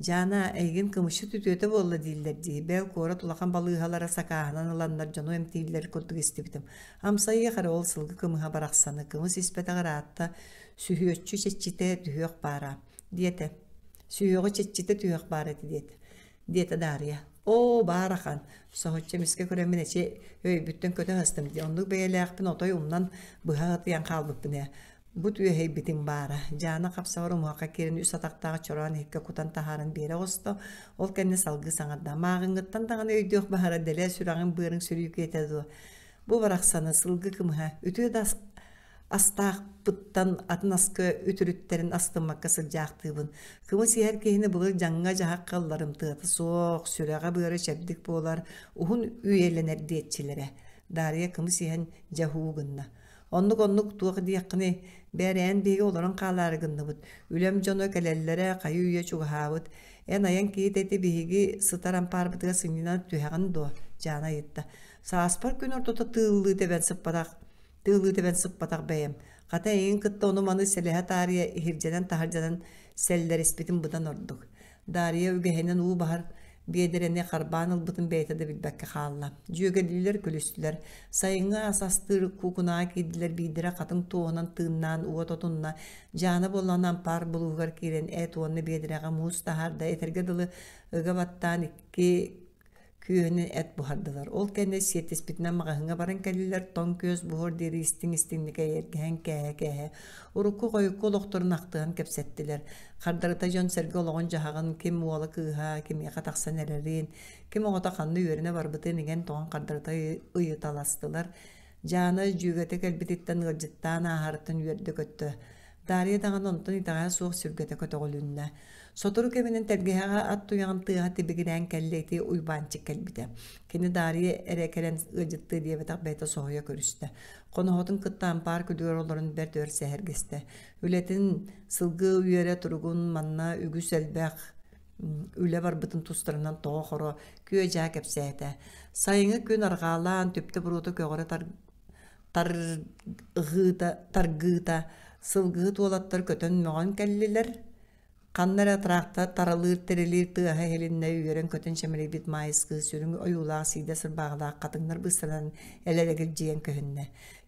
Дьаана, эйигин кымысчыт үтүөтэ буолла дииллэр дии, бэл куорат улахан балыыһалара сакааһынан ыланнар дьону эмтииллэр курдук истибитим. Амсайыах эрэ ол сылгы кымыһа барахсаны, кымыс испэтэх ыраатта, сүһүөччү чэччитэ түһүөх баара, диэтэ. Сүһүөҕү чэччитэ түһүөх баар этэ диэтэ. Диэтэ Даарыйа. Оо, баар ахан, соһуччу эмискэ көрөммүн эчи өйбүттэн көтө сыстым дии, оннук бэйэлээхпин отой умнан быһа ытыйан хаалбыппын ээ. Бу түөһэйбитиҥ баара. Дьаана хапсаҕар умуһахха киирэн үс атахтаах чороон иһиккэ кутан таһааран биэрэ оҕуста, ол кэннэ салгыы саҥарда. Мааҕыҥҥыттан даҕаны өйдүөх баһара дэлэ сүрэҕиҥ-быарыҥ сүрүүкүөтэ дуо? Бу барахсаны сылгы кымыһа үтүө да астаахпыттан атын аска үтүрүттэрин астыммакка сылдьаахтыыбын. Кымыс иһэр киһини былыр дьаҥҥа-дьаһахха ылларымтыата суох, сүрэҕэ-быара чэбдик буолар, уһун үйэлэнэр диэччилэрэ. Даарыйа кымыс иһэн дьэ һуу гынна. Оннук-оннук туох диэххиний, бээрэ эн биһиги олорон хаалаары гынныбыт. Үлэм дьоно кэлэллэрэ хайы-үйэ чугаһаабыт. Эн айан киһитэ ити биһиги сытар ампаарбытыгар сынньанан түһэҕин дуо? Дьаана ыйытта. Сааспар күн ортото тыыллыы тэбэн сыппатах Тыылыы тэбэн сыппатах бэйэм, хата эйигин кытта ону-маны сэлэһэ таарыйа иһирдьэнэн-таһырдьанан сэллэриспитим быдан ордук. Дарья үгэһинэн уу баһар биэдэрэни харбаан ылбытын бэйэтэ да билбэккэ хаалла. Дьүөгэлиилэр күлүстүлэр. Сайыҥҥы ас астыыр куукунаҕа киирдилэр биирдэрэ хатыҥ туоһунан тыыннаан уот отунна, Дьаана буоллаҕына ампаар булууһугар киирэн эт уонна биэдэрэҕэ муус таһаарда, этэргэ дылы ыга баттаан икки Күөһүнэн эт буһардылар. Ол кэннэ сиэттиспитинэн маҕаһыыҥҥа баран кэллилэр, тоҥ күөс буһуор диэри истиҥ-истиҥник эйэргэһэн кээһэ-кээһэ, урукку-хойукку олохторун ахтыһан кэпсэттилэр. Хардарыта дьон-сэргэ олоҕун-дьаһаҕын, ким уола-кыыһа кимиэхэ тахсан эрэрин, ким оҕото ханна үөрэнэ барбытын иҥэн-тоҥон хардарыта ыйыталастылар. Дьаана дьүөгэтэ кэлбититтэн ыалдьыттаан ааһарыттан үөрдэ-көттө. Дарья даҕаны онтон итэҕэһэ суох сүргэтэ көтөҕүлүннэ. Сотору кэминэн тэлгэһэҕэ ат туйаҕын тыаһа тибигирээн кэллэ ити Уйбаанчык кэлбитэ. Кини Дарья эрэ кэлэн ыалдьыттыы диэбэтэх бэйэтэ соһуйа көрүстэ. Хоноһотун кытта ампаар күлүгэр олорон бэрт өр сэһэргэстэ. Үлэтин, сылгы үөрэ туругун манна үгүс элбэх үлэ барбытын тустарынан тоҕо-хоро күө-дьаа кэпсээтэ. Сайыҥҥы күн арҕаалаан түптэ буруота көҕөрө тарҕыыта, таргыыта сылгыһыт уолаттар көтөн-мөҕөн кэллилэр. Ханна эрэ трактор таралыыр-тирилиир тыаһа иһилиннэ үөрэн-көтөн чэмэлийбит Маайыс кыыс сүрүн ойуулаах сиидэ сырбааҕылаах хатыҥнар быыстарынан элэрэгилдьийэн көһүннэ.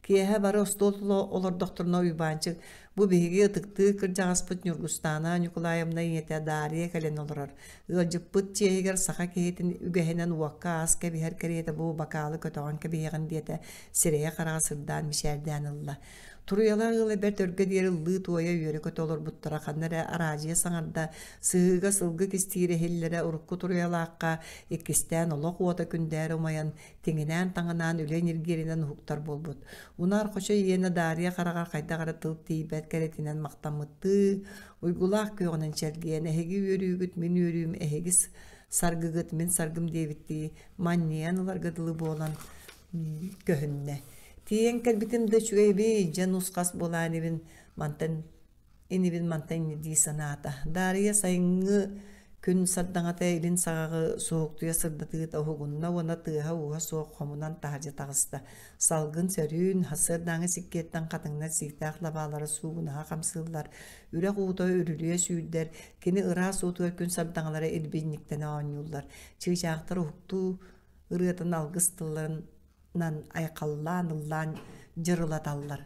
Киэһэ бары остуол тула олордохторуна Уйбаанчык бу биһиги ытыктыыр кырдьаҕаспыт Ньургустаана Ньукулаевна ийэтэ Дарья кэлэн олорор. Ыалдьыппыт чиэһигэр саха киһитин үгэһинэн уокка аас кэбиһэр кэриэтэ бу бакаалы көтөҕөн кэбиһиэҕин диэтэ, сирэйэ-хараҕа сырдаан мичээрдээн ылла. Туруйалаах ыала бэрт өргө диэри ыллыы-туойа үөрэ-көтө олорбуттара ханна эрэ араадьыйа саҥарда, сыһыыга сылгы кистиирэ иһиллэрэ урукку Туруйалаахха иккистээн олох уота күндээрэ умайан, тиҥинээн-таҥынаан үлэ ньиргиэринэн уһуктар буолбут. Унаар хочо иэнэ Даарыйа хараҕар хайдах эрэ тыл тиийбэт кэрэтинэн махтаммыттыы, уйгулаах күөҕүнэн чэлгийэн эһиги үөрүүгүт мин үөрүүм эһиги саргыгыт мин саргым диэбиттии манньыйан ыларга дылы буолан көһүннэ. Тиийэн кэлбитим да үчүгэйбий, дьэ нус-хас буолаан ибин мантан инибин мантан инни дии санаата. Даарыйа сайыҥҥы күн сардаҥата илин саҕаҕы суһуктуйа сырдатыыта уһугунна уонна тыаһа-ууһа суох хомунан таһырдьа таҕыста. Салгын сөрүүн, сарсыардааҥы сиккиэттэн хатыҥнар сииктээх лабаалара суугунаһа хамсыыллар, үрэх уута үрүлүйэ сүүрдэр, кини ыраас уутугар күн сардаҥалара илбиинньиктэнэ оонньууллар. Чыычаахтар уһуктуу ырыатын алгыс тылларынан айхаллаан ыллаан дьырылаталлар.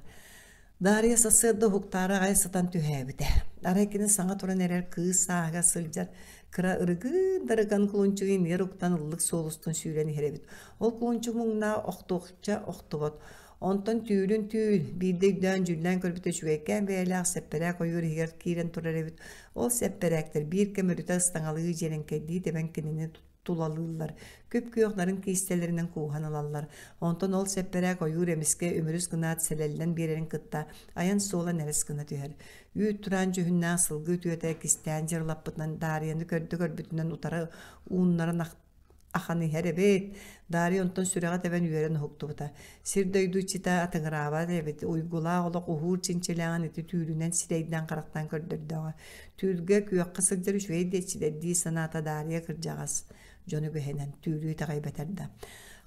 Дарья сарсыарда уһуктаары аҕай сытан түһээбитэ. Арай кини саҥа туран эрэр кыыс сааһыгар сылдьар кыра ырыгын да ырыган кулунчугу иҥиэр уктан ыллык суол устун сүүрэн иһэр эбит. Ол кулунчук муҥнаах охтуохча охтубат. Онтон түүрүн түүн биирдэ өйдөөн дьүллээн көрбүтэ үчүгэйкээн бэйэлээх сэппэрээк ойуур иһигэр киирэн турар эбит. Ол сэппэрээктэр биир кэм өрүтэ ыстаҥалыы дьиэрэҥкэйдии тэбэн кинини тулалыыллар, күп-күөх нарын киистэлэринэн кууһан ылаллар. Онтон ол сэппэрээк ойуур эмискэ үмүрүс гынаат сэлэллэн биэрэрин кытта айан суола нэлэс гына түһэр. Үүт тураан дьүһүннээх сылгы үтүөтэ кистээн дьырылаппытынан Даарыйаны көрдө көрбүтүнэн утары ууннаран ахан иһэр эбит. Дарья онтон сүрэҕэ тэбэн үөрэн уһуктубута. Сир-дойду иччитэ атыҥыраабат эбит, уйгулаах олох уһуур чинчилээҕин ити түүлүнэн сирэйдээн-харахтаан көрдөрдөҕө. Түүлгэ күөххэ сылдьар үчүгэй диэччилэр дии санаата Дарья кырдьаҕас дьону үгэһинэн түүлү итэҕэйбэтэр да.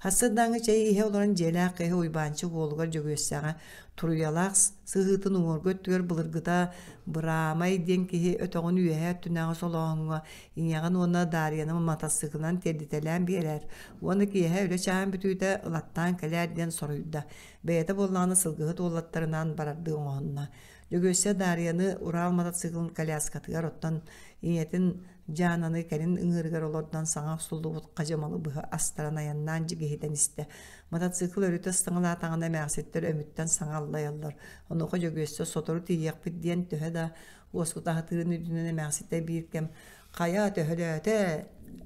Сарсыардааҥҥы чэй иһэ олорон дьиэлээх киһи Уйбаанчык уолугар Дьөгүөссэҕэ Туруйалаах сыһыытын уҥуоргу өттүгэр былыргыта Быраамай диэн киһи өтөҕүн үөһээ өттүнээҕи солооһуҥҥа ийэҕин уонна Даарыйаны матассыыкылынан тиэрдитэлээн биэрээр уонна киэһэ үлэ чааһын бүтүүтэ ылаттаан кэлээр диэн соруйда. Бэйэтэ буоллаҕына сылгыһыт уолаттарынаан барардыы оҥоһунна. Дьөгүөссэ Даарыйаны Урал мотоциклын коляскатыгар оттон ийэтин Дьаананы кэлин ыҥыырыгар олордон саҥа охсуллубут хадьымалы быһа астаран айаннаан дьигиһитэн истэ. Мотоцикл өрүтэ ыстаҥалаатаҕына эмээхситтэр өмүттэн саҥа аллайаллар. Онуоха Дьөгүөссэ сотору тиийиэхпит диэн төһө да уоскута сатыырын үрдүнэн эмээхситтэр биир кэм «Хайа, төһөлөөтө?»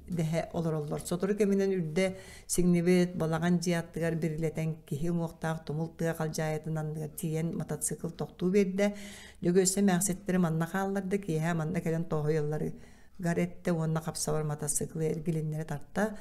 дэһэ олороллор. Сотору кэминэн үрдэ сиҥнибит балаҕан дьиэ аттыгар бирилэтэн киһи уҥуохтаах тумул тыа халдьаайытын анныгар тиийэн мотоцикл тохтуу биэрдэ. Дьөгүөссэ эмээхситтэри манна хаалларда, киэһэ манна кэлэн тоһуйалларыгар эттэ уонна хапсабар мотоциклы эргилиннэрэ тарта.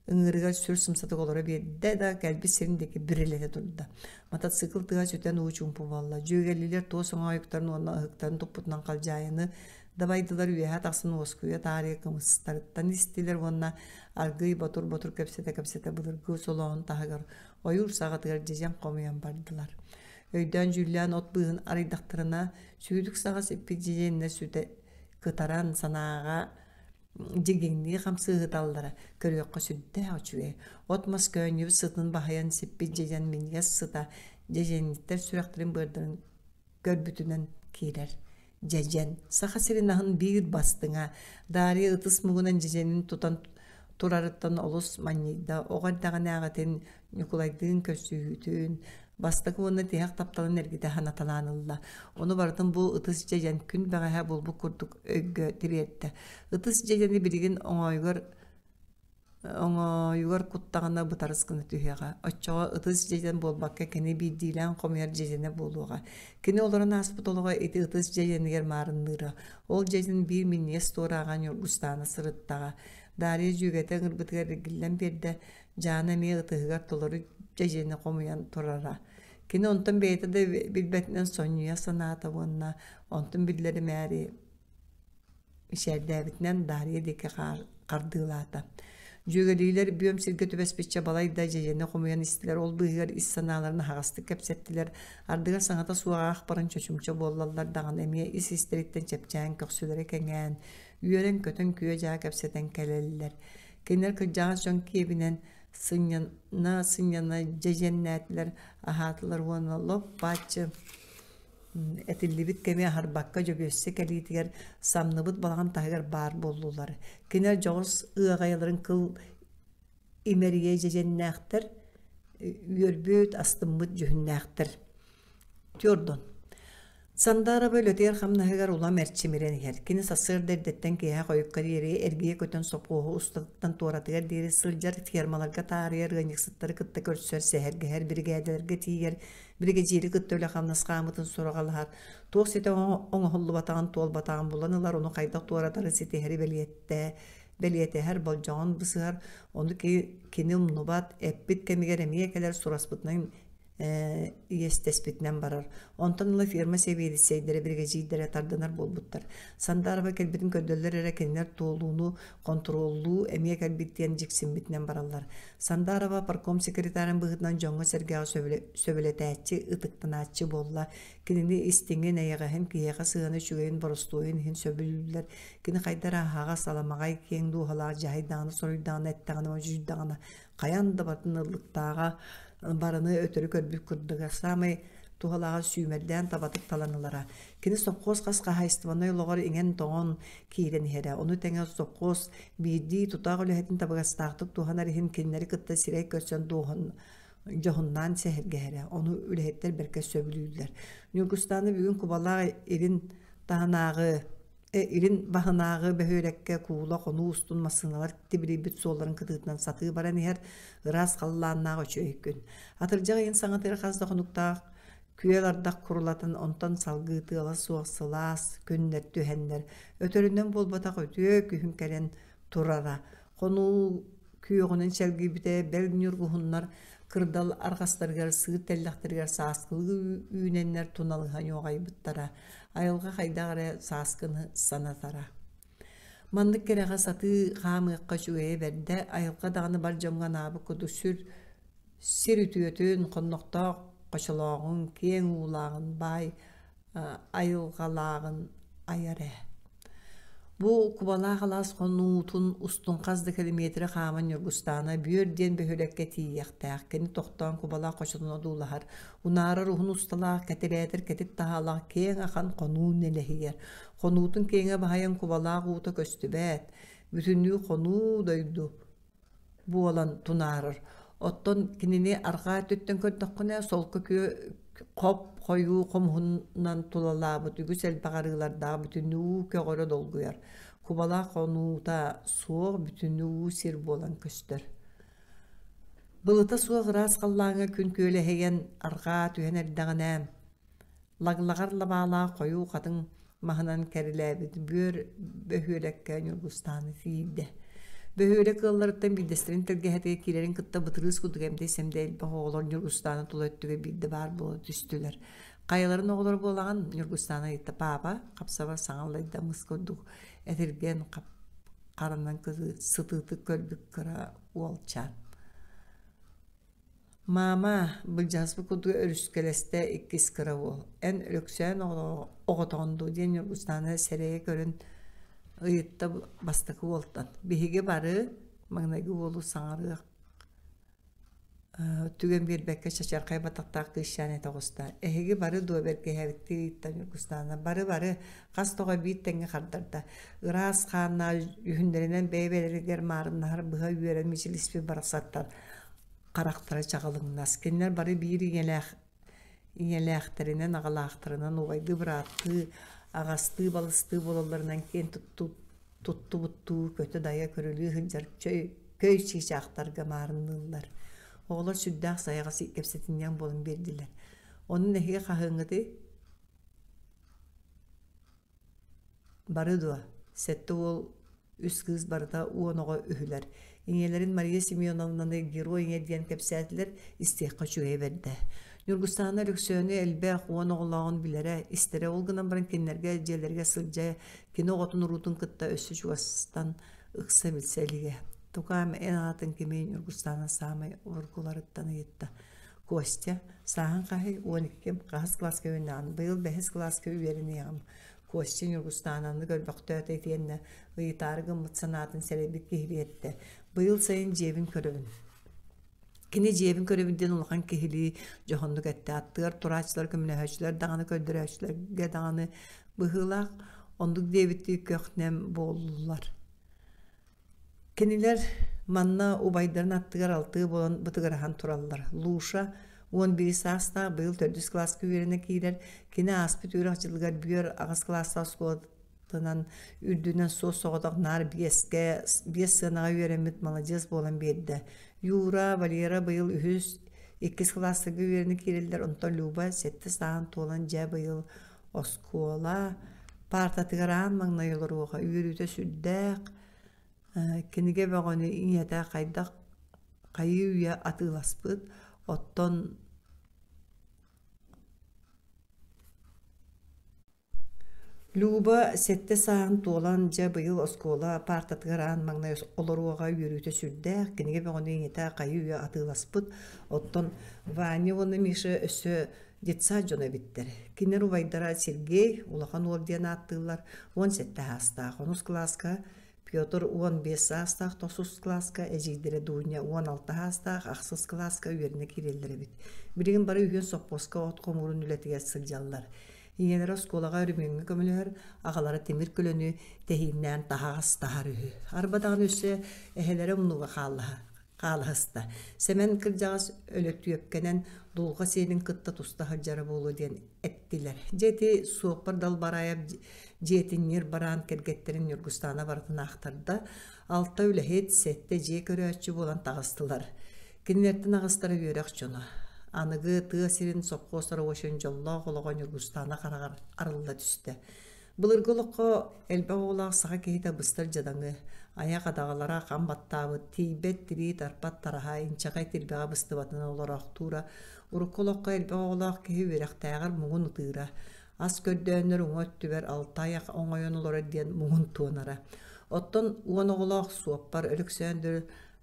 Ыҥыырыгар сүр сымсатык олоро биэрдэ да, кэлбит сирин диэки бирилэтэ турда. Мотоцикл тыаһа сүтэн уу чуумпу буолла. Дьүөгэлиилэр туос оҥоойуктарын уонна ыһыктарын туппутунан халдьаайыны дабайдылар үөһэ тахсан уоскуйа таарыйа кымыстарыттан истилэр уонна аргыый ботур-ботур кэпсэтэ-кэпсэтэ былыргы солооһун таһыгар ойуур саҕатыгар дьэдьэн хомуйан бардылар. Өйдөөн-дьүүллээн от быыһын арыйдахтарына, сүүрүк саҕа сиппит дьэдьэннэр сүтэ кытаран санааҕа дьигиҥнии хамсыыһыталлара көрүөххэ сүрдээх үчүгэй. От-мас көөнньүбүт сытын баһыйан сиппит дьэдьэн минньигэс сыта дьэдьэнниттэр сүрэхтэрин-быардарын көрбүтүнэн киирэр. Дьэдьэн Саха сирин аһын биир бастыҥа. Дарья ытыс муҥунан дьэдьэнин тутан турарыттан олус манньыйда. Оҕо эрдэҕинээҕитин Ньукулайдыын көрсүһүүтүн, бастакы уонна тиһэх тапталын эргитэ санаталаан ылла. Ону барытын бу ытыс дьэдьэн күн бэҕэһээ буолбут курдук өйгө тириэртэ. Ытыс дьэдьэни билигин оҥоойугар оҥоойугар куттаҕына бытарыс гына түһүөҕэ. Оччоҕо ытыс дьэдьэн буолбакка кини биирдиилээн хомуйар дьэдьэнэ буолуоҕа. Кини олорон ааспыт олоҕо ити ытыс дьэдьэнигэр маарынныыра. Ол дьэдьэн биир минньигэс туорааҕа Ньургустаана сырыттаҕа. Дарья дьүөгэтэ ыҥырбытыгар эргиллэн биэрдэ. Дьаана эмиэ ытыһыгар толору дьэдьэни хомуйан турара. Кини онтон бэйэтэ да билбэтинэн сонньуйа санаата уонна онтун биллэримээри мичээрдээбитинэн Дарья диэки хардыылаата. Дьүөгэлиилэр бүөм сиргэ түбэспиччэ балай да дьэдьэни хомуйан истилэр, ол быыһыгар ис санааларын аһаҕастык кэпсэттилэр, ардыгар саҥата суох аах баран чочумча буоллаллар даҕаны эмиэ ис-истэриттэн чэпчээн, көхсүлэрэ кэҥээн, үөрэн-көтөн күө-дьаа кэпсэтэн кэлэллэр. Кинилэр кырдьаҕас дьон киэбинэн сынньана-сынньана дьэдьэннээтилэр, аһаатылар уонна лоп-бааччы этиллибит кэми аһарбакка Дьөгүөссэ кэлиитигэр самныбыт балаҕан таһыгар баар буоллулар. Кинилэр дьоҕус ыаҕайаларын кыл имэрийэ дьэдьэннээхтэр, үөрбүт, астыммыт дьүһүннээхтэр. Тюрдон. Сандаарабы үлэтигэр хамнаһыгар улам эрчимирэн иһэр. Кини сарсыарда эрдэттэн киэһэ хойукка диэри эргийэ көтөн сопхуоһу устатыттан туоратыгар диэри сылдьар, фермаларга таарыйар, ыанньыксыттары кытта көрсөр, сэһэргэһэр, биригээдэлэргэ тиийэр, биригэдьиири кытта үлэ-хамнас хаамыытын сураҕалаһар, туох ситэ оҥоһуллубатаҕын, туолбатаҕын булан ылар, ону хайдах туоратары ситиһэри бэлиэттээ, бэлиэтэһэр, болдьоҕун бысыһар, ону кини умнубат, эппит кэмигэр эмиэ кэлэр сураспытынан иэстэспитинэн барар. Онтон ыла ферма сэбиэдиссэйдэрэ, биригэдьиирдэрэ тардынар буолбуттар. Сандаарова кэлбитин көрдөллөр эрэ кинилэр туолууну хонтуруоллуу эмиэ кэлбит диэн дьиксиммитинэн бараллар. Сандаарова парком секретарын быһыытынан дьоҥҥо-сэргэҕэ сөбүлэтээччи, ытыктанааччы буолла. Кинини истиҥин, эйэҕэһин, киһиэхэ сыһыана үчүгэйин, боростуойун иһин сөбүлүүллэр. Кини хайда эрэ аһаҕас, аламаҕай, киэҥ дууһалаах дьаһайдаҕына, соруйдаҕына, эттэҕинэ, модьуйдаҕына хайаан да барытын ыллыктааҕа барыны өтөрү көрбүт курдуга саамай туһалааҕа сүүмэрдээн табатык талан ылара. Кини сопхуос хас хаһаайыстыбаннай олоҕор иҥэн-тоҥон киирэн иһэрэ. Ону тэҥэ сопхуос биирдии тутаах үлэһитин табыгастаахтык туһанар иһин кинилэри кытта сирэй көрсөн дуоһун дьоһуннаан сэһэргэһэрэ. Ону үлэһиттэр бэркэ сөбүлүүллэр. Ньургустааны бүгүн Кубалаах илин таһынааҕы. Илин баһынааҕы бөһүөлэккэ куула хонуу устун массыыналар тибилийбит суолларын кытыытынан сатыы баран иһэр ыраас халлааннаах үчүгэй күн. Атырдьах ыйын саҥатыгар хас да хонуктаах күөл ардах курулатан, онтон салгыы тыала суох сылаас күннэр түһэннэр, өтөрүнэн буолбатах үтүө күһүн кэлэн турара. Хонуу күөҕүнэн чэлгийбитэ, бэл ньургуһуннар кырдал арҕастарыгар сыыр тэллэхтэригэр сааскылыы үүнэннэр туналыһа ньуоҕайбыттара. Айылҕа хайдах эрэ сааскыны санатара. Маннык кэрэҕэ сатыы хаамыахха үчүгэйэ бэрдэ, айылҕа даҕаны бар дьоҥҥо анаабыт курдук сүр сир үтүөтүн, хоннохтоох хочолооҕун, киэҥ уулааҕын, баай айылҕалааҕын айар ээ. Бу Кубалаах алаас хонуутун устун хас да километры хааман Ньургустаана Бүөр диэн бөһүөлэккэ тиийиэхтээх. Кини тохтоон Кубалаах хочотун одуулаһар. Унаарар уһун усталаах, кэтирээтэр кэтит таһаалаах киэҥ ахан хонуу нэлэһийэр. Хонуутун киэҥэ баһыйан Кубалаах уута көстүбэт. Бүтүннүү хонуу дойду буолан тунаарар. Оттон кинини арҕаа өттүттэн көрдөххүнэ, солко күө хоп хойуу хомуһунан тулалаабыт үгүс элбэх арыылардаах бүтүннүү уу көҕөрө долгуйар. Кубалаах хонуута суох бүтүннүү уу сир буолан көстөр. Былыта суох ыраас халлааҥҥа күн күөлэһийэн арҕаа түһэн эрдэҕинэ, Лаглаҕар лабаалаах хойуу хатыҥ маһынан кэрилээбит бүөр бөһүөлэккэ Ньургустааны тиийдэ. Бөһүөлэк ыалларыттан биирдэстэрин тэлгэһэтигэр киирэрин кытта бытырыыс курдук эмдэй-сэмдэй элбэх оҕолор Ньургустааны тула өттүгэр биирдэ баар буола түстүлэр. Хайаларын оҕолоро буолаҕын? Ньургустаана ыйытта. Паапа, хапсабар саҥа аллайда мыс курдук этиргэн харанан сытыытык көрбүт кыра уолчаан. Маама, былдьаспыт курдук өрүскэлэстэ иккис кыра уол, эн Өлөксөөн оҕотоҕун дуу диэн Ньургустаана сэрэйэ көрөн ыйытта бастакы уолтан. Биһиги бары маҥнайгы уолу саҥарыах түгэн биэрбэккэ чачархай батахтаах кыысчаан этэ оҕуста. Эһиги бары дуо бэргэһээбиттии ыйытта Ньургустаана. Бары-бары хас тоҕо биир тэҥҥэ хардарда. Ыраас хааннаах үһүннэринэн бэйэ-бэйэлэригэр маарыннаһар быһа үөрэн мичилиспит барахсаттар харахтара чаҕылыҥнас. Кинилэр бары биир ийэлээх ийэлээхтэринэн, аҕалаахтарынан убайдыы-бырааттыы, аҕастыы-балыстыы буолалларынан киэн туттубуттуу көтө-дайа көрүлүү сылдьар чөй, көй чыычаахтарга маарынныыллар. Оҕолор сүрдээх сайаҕас кэпсэтинньэҥ буолан биэрдилэр. Онон эһиги хаһыаҥҥытый? Бары дуо? Сэттэ уол, үс кыыс барыта 10 оҕо үһүлэр. Ийэлэрин Мария Семеновнаны герой ийэ диэн кэпсээтилэр, истиэххэ үчүгэйэ бэрдэ. Ньургустаана Өлөксөөнү элбэх 10 оҕолооҕун билэрэ, истэрэ, ол гынан баран кинилэргэ дьиэлэригэр сылдьа, кини оҕотун уруутун кытта өссө чугастан ыкса билсэ илигэ. Тукаам эн аатын кимий Ньургустаана саамай уруккуларыттан ыйытта. Костя, сааһыҥ хаһый? 12 хаһыс кылааска үөрэнэҕин? Быйыл бэһис кылааска үөрэниэҕим. Костя Ньургустаананы көрбөхтөөтө итиэннэ ыйытаары гыммыт санаатын сэрэйбит киһилии эттэ. Быйыл сайын дьиэбин көрөбүн. Кини дьиэбин көрөбүн диэн улахан киһилии дьоһуннук эттэ. Аттыгар турааччылар, көмөлөһөөччүлэр даҕаны, көрдөрөөччүлэргэ даҕаны быһыылаах оннук диэбиттии көх-нэм буоллулар. Кинилэр манна убайдарын аттыгар алтыы буолан бытыгыраһан тураллар. Луша 11 саастаах, быйыл төрдүс кылааска үөрэнэ киирэр. Кини ааспыт үөрэх дьылыгар бүөр аҕыс кылаастаах оскуолатынан үрдүнэн суос-соҕотох наар биэскэ, биэс сыанаҕа үөрэммит маладьыас буолан биэрдэ. Юра, Валера быйыл үһүс, иккис кылаастарга үөрэнэ киирэллэр, онтон Люба сэттэ сааһын туолан дьэ быйыл оскуола паартатыгар аан маҥнай олоруоҕа, үөрүүтэ сүрдээх, Кинигэ бөҕөнү ийэтэ хайдах хайыы-үйэ атыыласпыт, оттон Люба сэттэ сааһын туолан, дьэ быйыл оскуола паартатыгар аан маҥнай олоруоҕа үөрүүтэ сүрдээх, кинигэ бөҕөнү ийэтэ хайыы-үйэ атыыласпыт, оттон Ваня уонна Миша өссө детсад дьоно эбиттэр. Кинилэр убайдара Сергей, улахан уол диэн ааттыыллар, 17 саастаах, онус кылааска Петр 15 саастаах тохсус кылааска, эдьиийдэрэ Дуня 16 саастаах ахсыс кылааска үөрэнэ киирэллэр эбит. Билигин бары үһүөн сопхуоска от хомуурун үлэтигэр сылдьаллар. Ийэлэрэ оскуолаҕа өрөмүөҥҥэ көмөлөһөр, аҕалара тимир көлөнү тэһииннээн таһаҕас таһар үһү. Арба даҕаны өссө эһэлэрэ умнууга хааллаһа. Хаалаһыста. Сэмэн кырдьаҕас өлөтүөпкэнэн дулҕа сиэлин кытта туста сылдьара буолуо диэн эттилэр. Дьэ ити суоппар Далбараайап дьиэтин ньир бараан кэргэттэрин Ньургустаана барытын аахтарда. Алта үлэһит, сэттэ дьиэ көрөөччү буолан таҕыстылар. Кинилэртэн аҕыстара үөрэх дьоно. Аныгы тыа сирин сопхуос оробуочайын дьоллоох олоҕо Ньургустаана хараҕар арылла түстэ. Былыргы олоххо элбэх оҕолоох саха киһитэ быстар дьадаҥы, айах адаҕалара хам баттаабыт, тиийбэт тирии тарпат тараһа, инчэҕэй тирбэҕэ быстыбатынан олороохтуура. Урукку олоххо элбэх оҕолоох киһи үөрэхтээҕэр муҥун ытыыра, ас көрдөөннөр уҥа өттүгэр алта айах оҥойон олорор диэн муҥун туонара. Оттон уон оҕолоох суоппар Өлөксөөндүр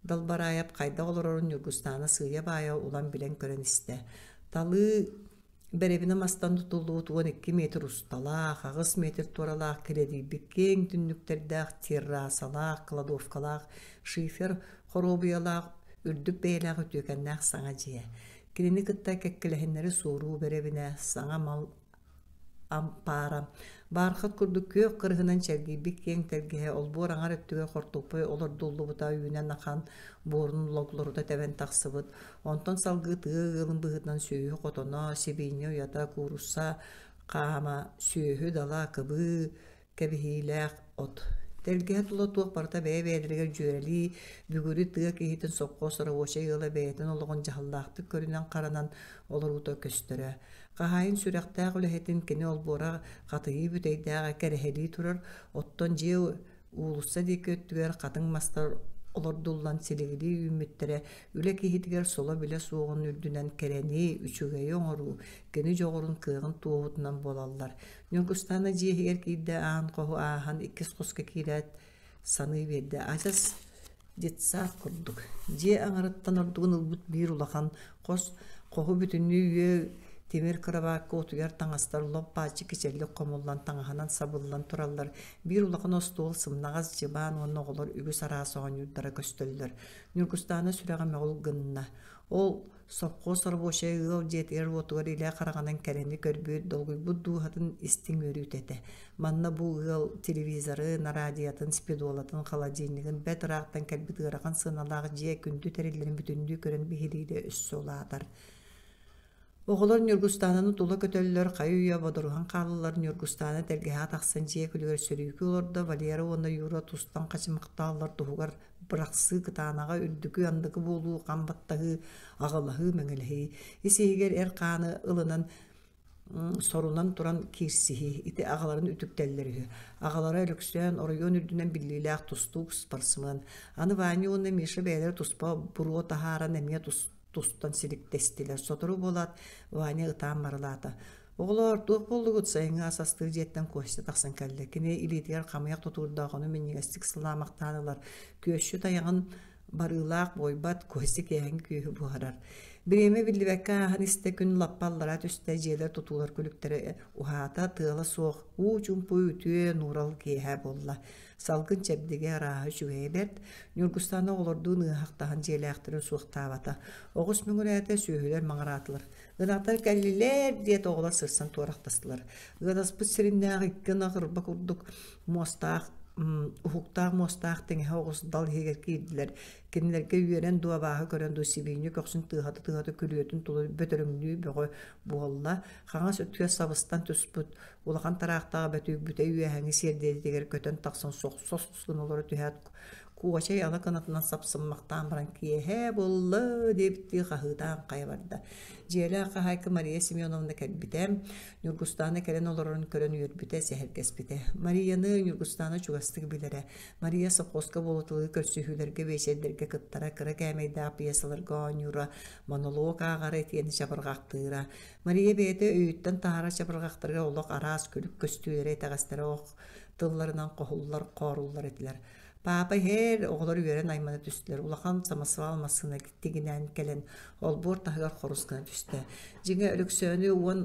Далбараайап хайдах олорорун Ньургустаана сыыйа-баайа улам билэн-көрөн истэ. Талыы Бэрэбинэ мастан тутуллубут 12 метр усталаах, 8 метр туоралаах килэдийбит киэҥ түннүктэрдээх террасалаах, кладовкалаах, шифер хоруобуйалаах, үрдүк бэйэлээх үтүөкэннээх саҥа дьиэ. Кинини кытта кэккэлэһиннэри суоруу бэрэбинэ, саҥа мал ампаара, баархат курдук күөх кырыһынан чэлгийбит киэҥ тэлгэһэ олбуор аҥар өттүгэр хортуоппуй олордуллубута үүнэн ахан буорун логлорута тэбэн тахсыбыт, онтон салгыы тыа ыалын быһыытынан сүөһү хотоно, сибиинньэ уйата, куурусса хаама, сүөһү дала, кыбыы, кэбиһиилээх от. Тэлгэһэ тула туох барыта бэйэ-бэйэлэригэр дьүөрэлии, бүгүрү тыа киһитин сопхуос рабочай ыала бэйэтин олоҕун дьаһаллаахтык көрүнэн-харанан олоруута көстөрө. Хаһаайын сүрэхтээх үлэһитин кини олбуора хатыйыы бүтэйдээҕэ кэрэһэлии турар, оттон дьиэ уулусса диэки өттүгэр хатыҥ мастар олордуллан силигилии үүммүттэрэ үлэ киһитигэр соло-билэ суоҕун үрдүнэн кэрэни, үчүгэйи оҥоруу, кини дьоҕурун кыаҕын туоһутунан буолаллар. Ньургустаана дьиэ иһигэр киирдэ, аан хоһу ааһан иккис хоско киирээт саныы биэрдэ. Адьас детсад курдук. Дьиэ аҥарыттан ордугун ылбыт биир улахан хос хоһу бүтүннүү үө тимир кырабаакка утуйар таҥастар лоп-бааччы кичэллик хомуллан таҥаһынан сабыллан тураллар. Биир улахан остуол, сымнаҕас дьыбаан уонна оҕолор үгүс араас оонньуурдара көстөллөр. Ньургустаана сүрэҕэ мөҕүл гынна. Ол Сопхуос оробуочай ыал дьиэтигэр-уотугар илэ хараҕынан кэрэни көрбүт, долгуйбут дууһатын истиҥ үөрүүтэ этэ. Манна бу ыал телевизорын, араадьыйатын, спидолатын, холодильнигын бэрт ыраахтан кэлбит ыарахан сыаналаах дьиэ күндү тэриллэрин бүтүннүү көрөн биһириирэ өссө улаатар. Оҕолор Ньургустаананы тула көтөллөр, хайы-үйэ бодоруһан хааллылар. Ньургустаана тэлгэһэҕэ тахсан дьиэ күлүгэр сөрүүкүү олордо. Валера уонна Юра тустан хачымахтааллар туһугар бырахсыы кытаанаҕа үрдүкү анныгы буолуу хам баттаһыы аҕылаһыы мэҥэлэһии ис-иһигэр эр хааны ылынан сорунан туран киирсиһии ити аҕаларын үтүктэллэр үһү аҕалара Өлөксөөн оройуон үрдүнэн биллиилээх тустуук спортсмен аны Ваня уонна Миша бэйэлэрэ туспа буруо таһааран эмиэ тустан силиктэстилэр сотору буолаат Ваня ытаан марылаата Оҕолоор, туох буоллугут? Сайыҥҥы ас астыыр дьиэттэн Костя тахсан кэллэ. Кини илиитигэр хамыйах тутуурдаах, ону минньигэстик сылаамахтаан ылар. Күөсчүт айаҕын барыылаах буойбат, Костя киэһэҥҥи күөһү буһарар. Бириэмэ биллибэккэ ааһан истэ, күн лаппа аллара түстэ, дьиэлэр тутуулар күлүктэрэ уһаата, тыала суох, уу чуумпу үтүө нуурал киэһэ буолла. Салгын чэбдигэ арааһа үчүгэйэ бэрт, Ньургустаана оҕолордуун ыаһахтаһан дьиэлээхтэрин суохтаабата. Оҕус мөҥүрээтэ, сүөһүлэр маҥыраатылар. Ынахтар кэллилэр диэт оҕолор сырсан туорахтастылар. Ыадаспыт сириннээх икки ынах ырба курдук муостаах уһуктаах муостаах тиҥэһэ оҕус дал иһигэр киирдилэр. Кинилэргэ үөрэн дуу, абааһы көрөн дуу сибиинньэ көхсүн тыаһата-тыаһата күрүөтүн тула бөтөрөҥнүү бөҕө буолла. Хаҥас өттүгэр сабыстан түспүт улахан тараахтаах бөтүүк бүтэй үөһээҥҥи сиэрдийэтигэр көтөн тахсан сохсос гына олоро түһээт Куочай ала кынатынан сапсыммахтаан баран киэһэ буолла диэбиттии хаһыытаан хайа барда. Дьиэлээх хаһаайка Мария Семеновна кэлбитэ. Ньургустаана кэлэн олорорун көрөн үөрбүтэ, сэһэргэспитэ. Марияны Ньургустаана чугастык билэрэ. Мария совхозка буолуталыы көрсүһүүлэргэ, биэчэрдэргэ кыттара, кыра кээмэйдээх пьесаларга оонньуура, монолог ааҕара итиэннэ чабырҕахтыыра. Мария бэйэтэ өйүттэн таһаарар чабырҕахтарыгар олох араас күлүк көстүүлэрэ, итэҕэстэрэ ох тылларынан хоһуллар, хооруллар этилэр. Паапа иһэр, оҕолор үөрэн аймана түстүлэр. Улахан самосвал массыына тигинээн кэлэн, олбуор таһыгар хорус гына түстэ. Дьиҥэ, Өлөксөөнү уон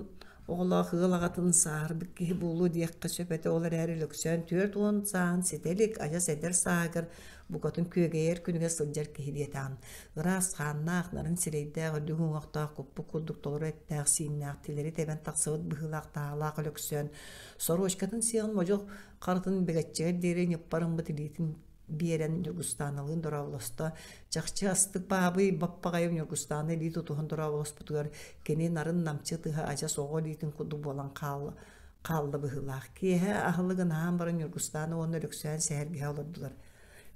оҕолоох ыал аҕатын сааһырбыт киһи буолуо диэххэ сөп этэ. Ол эрээри Өлөксөөн 40 сааһын ситэ илик, адьас эдэр сааһыгар букатын күөгэйэр күнүгэр сылдьар киһи диэтэҕин. Ыраас хааннаах, нарын сирэйдээх, үрдүк уҥуохтаах, куппут курдук толору эттээх-сииннээх, тилэри тэбэн тахсыбыт быһыылаах-таһаалаах Өлөксөөн сорочкатын сиэҕин модьу харытын бэгэччэгэр диэри ньыппарыммыт илиитин биэрэн Ньургустааналыын дорооболосто. Чахчы астык баабый баппаҕайым Ньургустаана илии тутуһан дорооболоспутугар кини нарын-намчы тыһа адьас оҕо илиитин курдук буолан хаалла хаалла быһыылаах. Киэһэ аһылыгын аһаан баран Ньургустаана уонна Өлөксөөн сэһэргэһэ олордулар.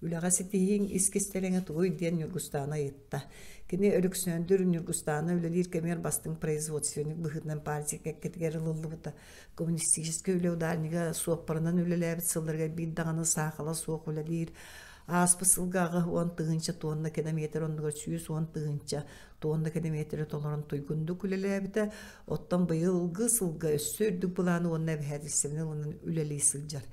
Үлэҕэ ситиһииҥ ис кистэлэҥэ тугуй диэн Ньургустаана ыйытта. Кини Өлөксөөндүр Ньургустаана үлэлиир кэмигэр бастыҥ производственник быһыытынан партия кэккэтигэр ылыллыбыта. Коммунистическай үлэ ударнига суоппарынан үлэлээбит сылларыгар биир даҕаны саахала суох үлэлиир. Ааспыт сылга 80 тыһыынча туонна километр оннугар 110 тыһыынча туонна километры толорон туйгундук үлэлээбитэ. Оттон быйылгы сылга өссө үрдүк былааны уонна эбэһээтэлистибэни ылынан үлэлии сылдьар.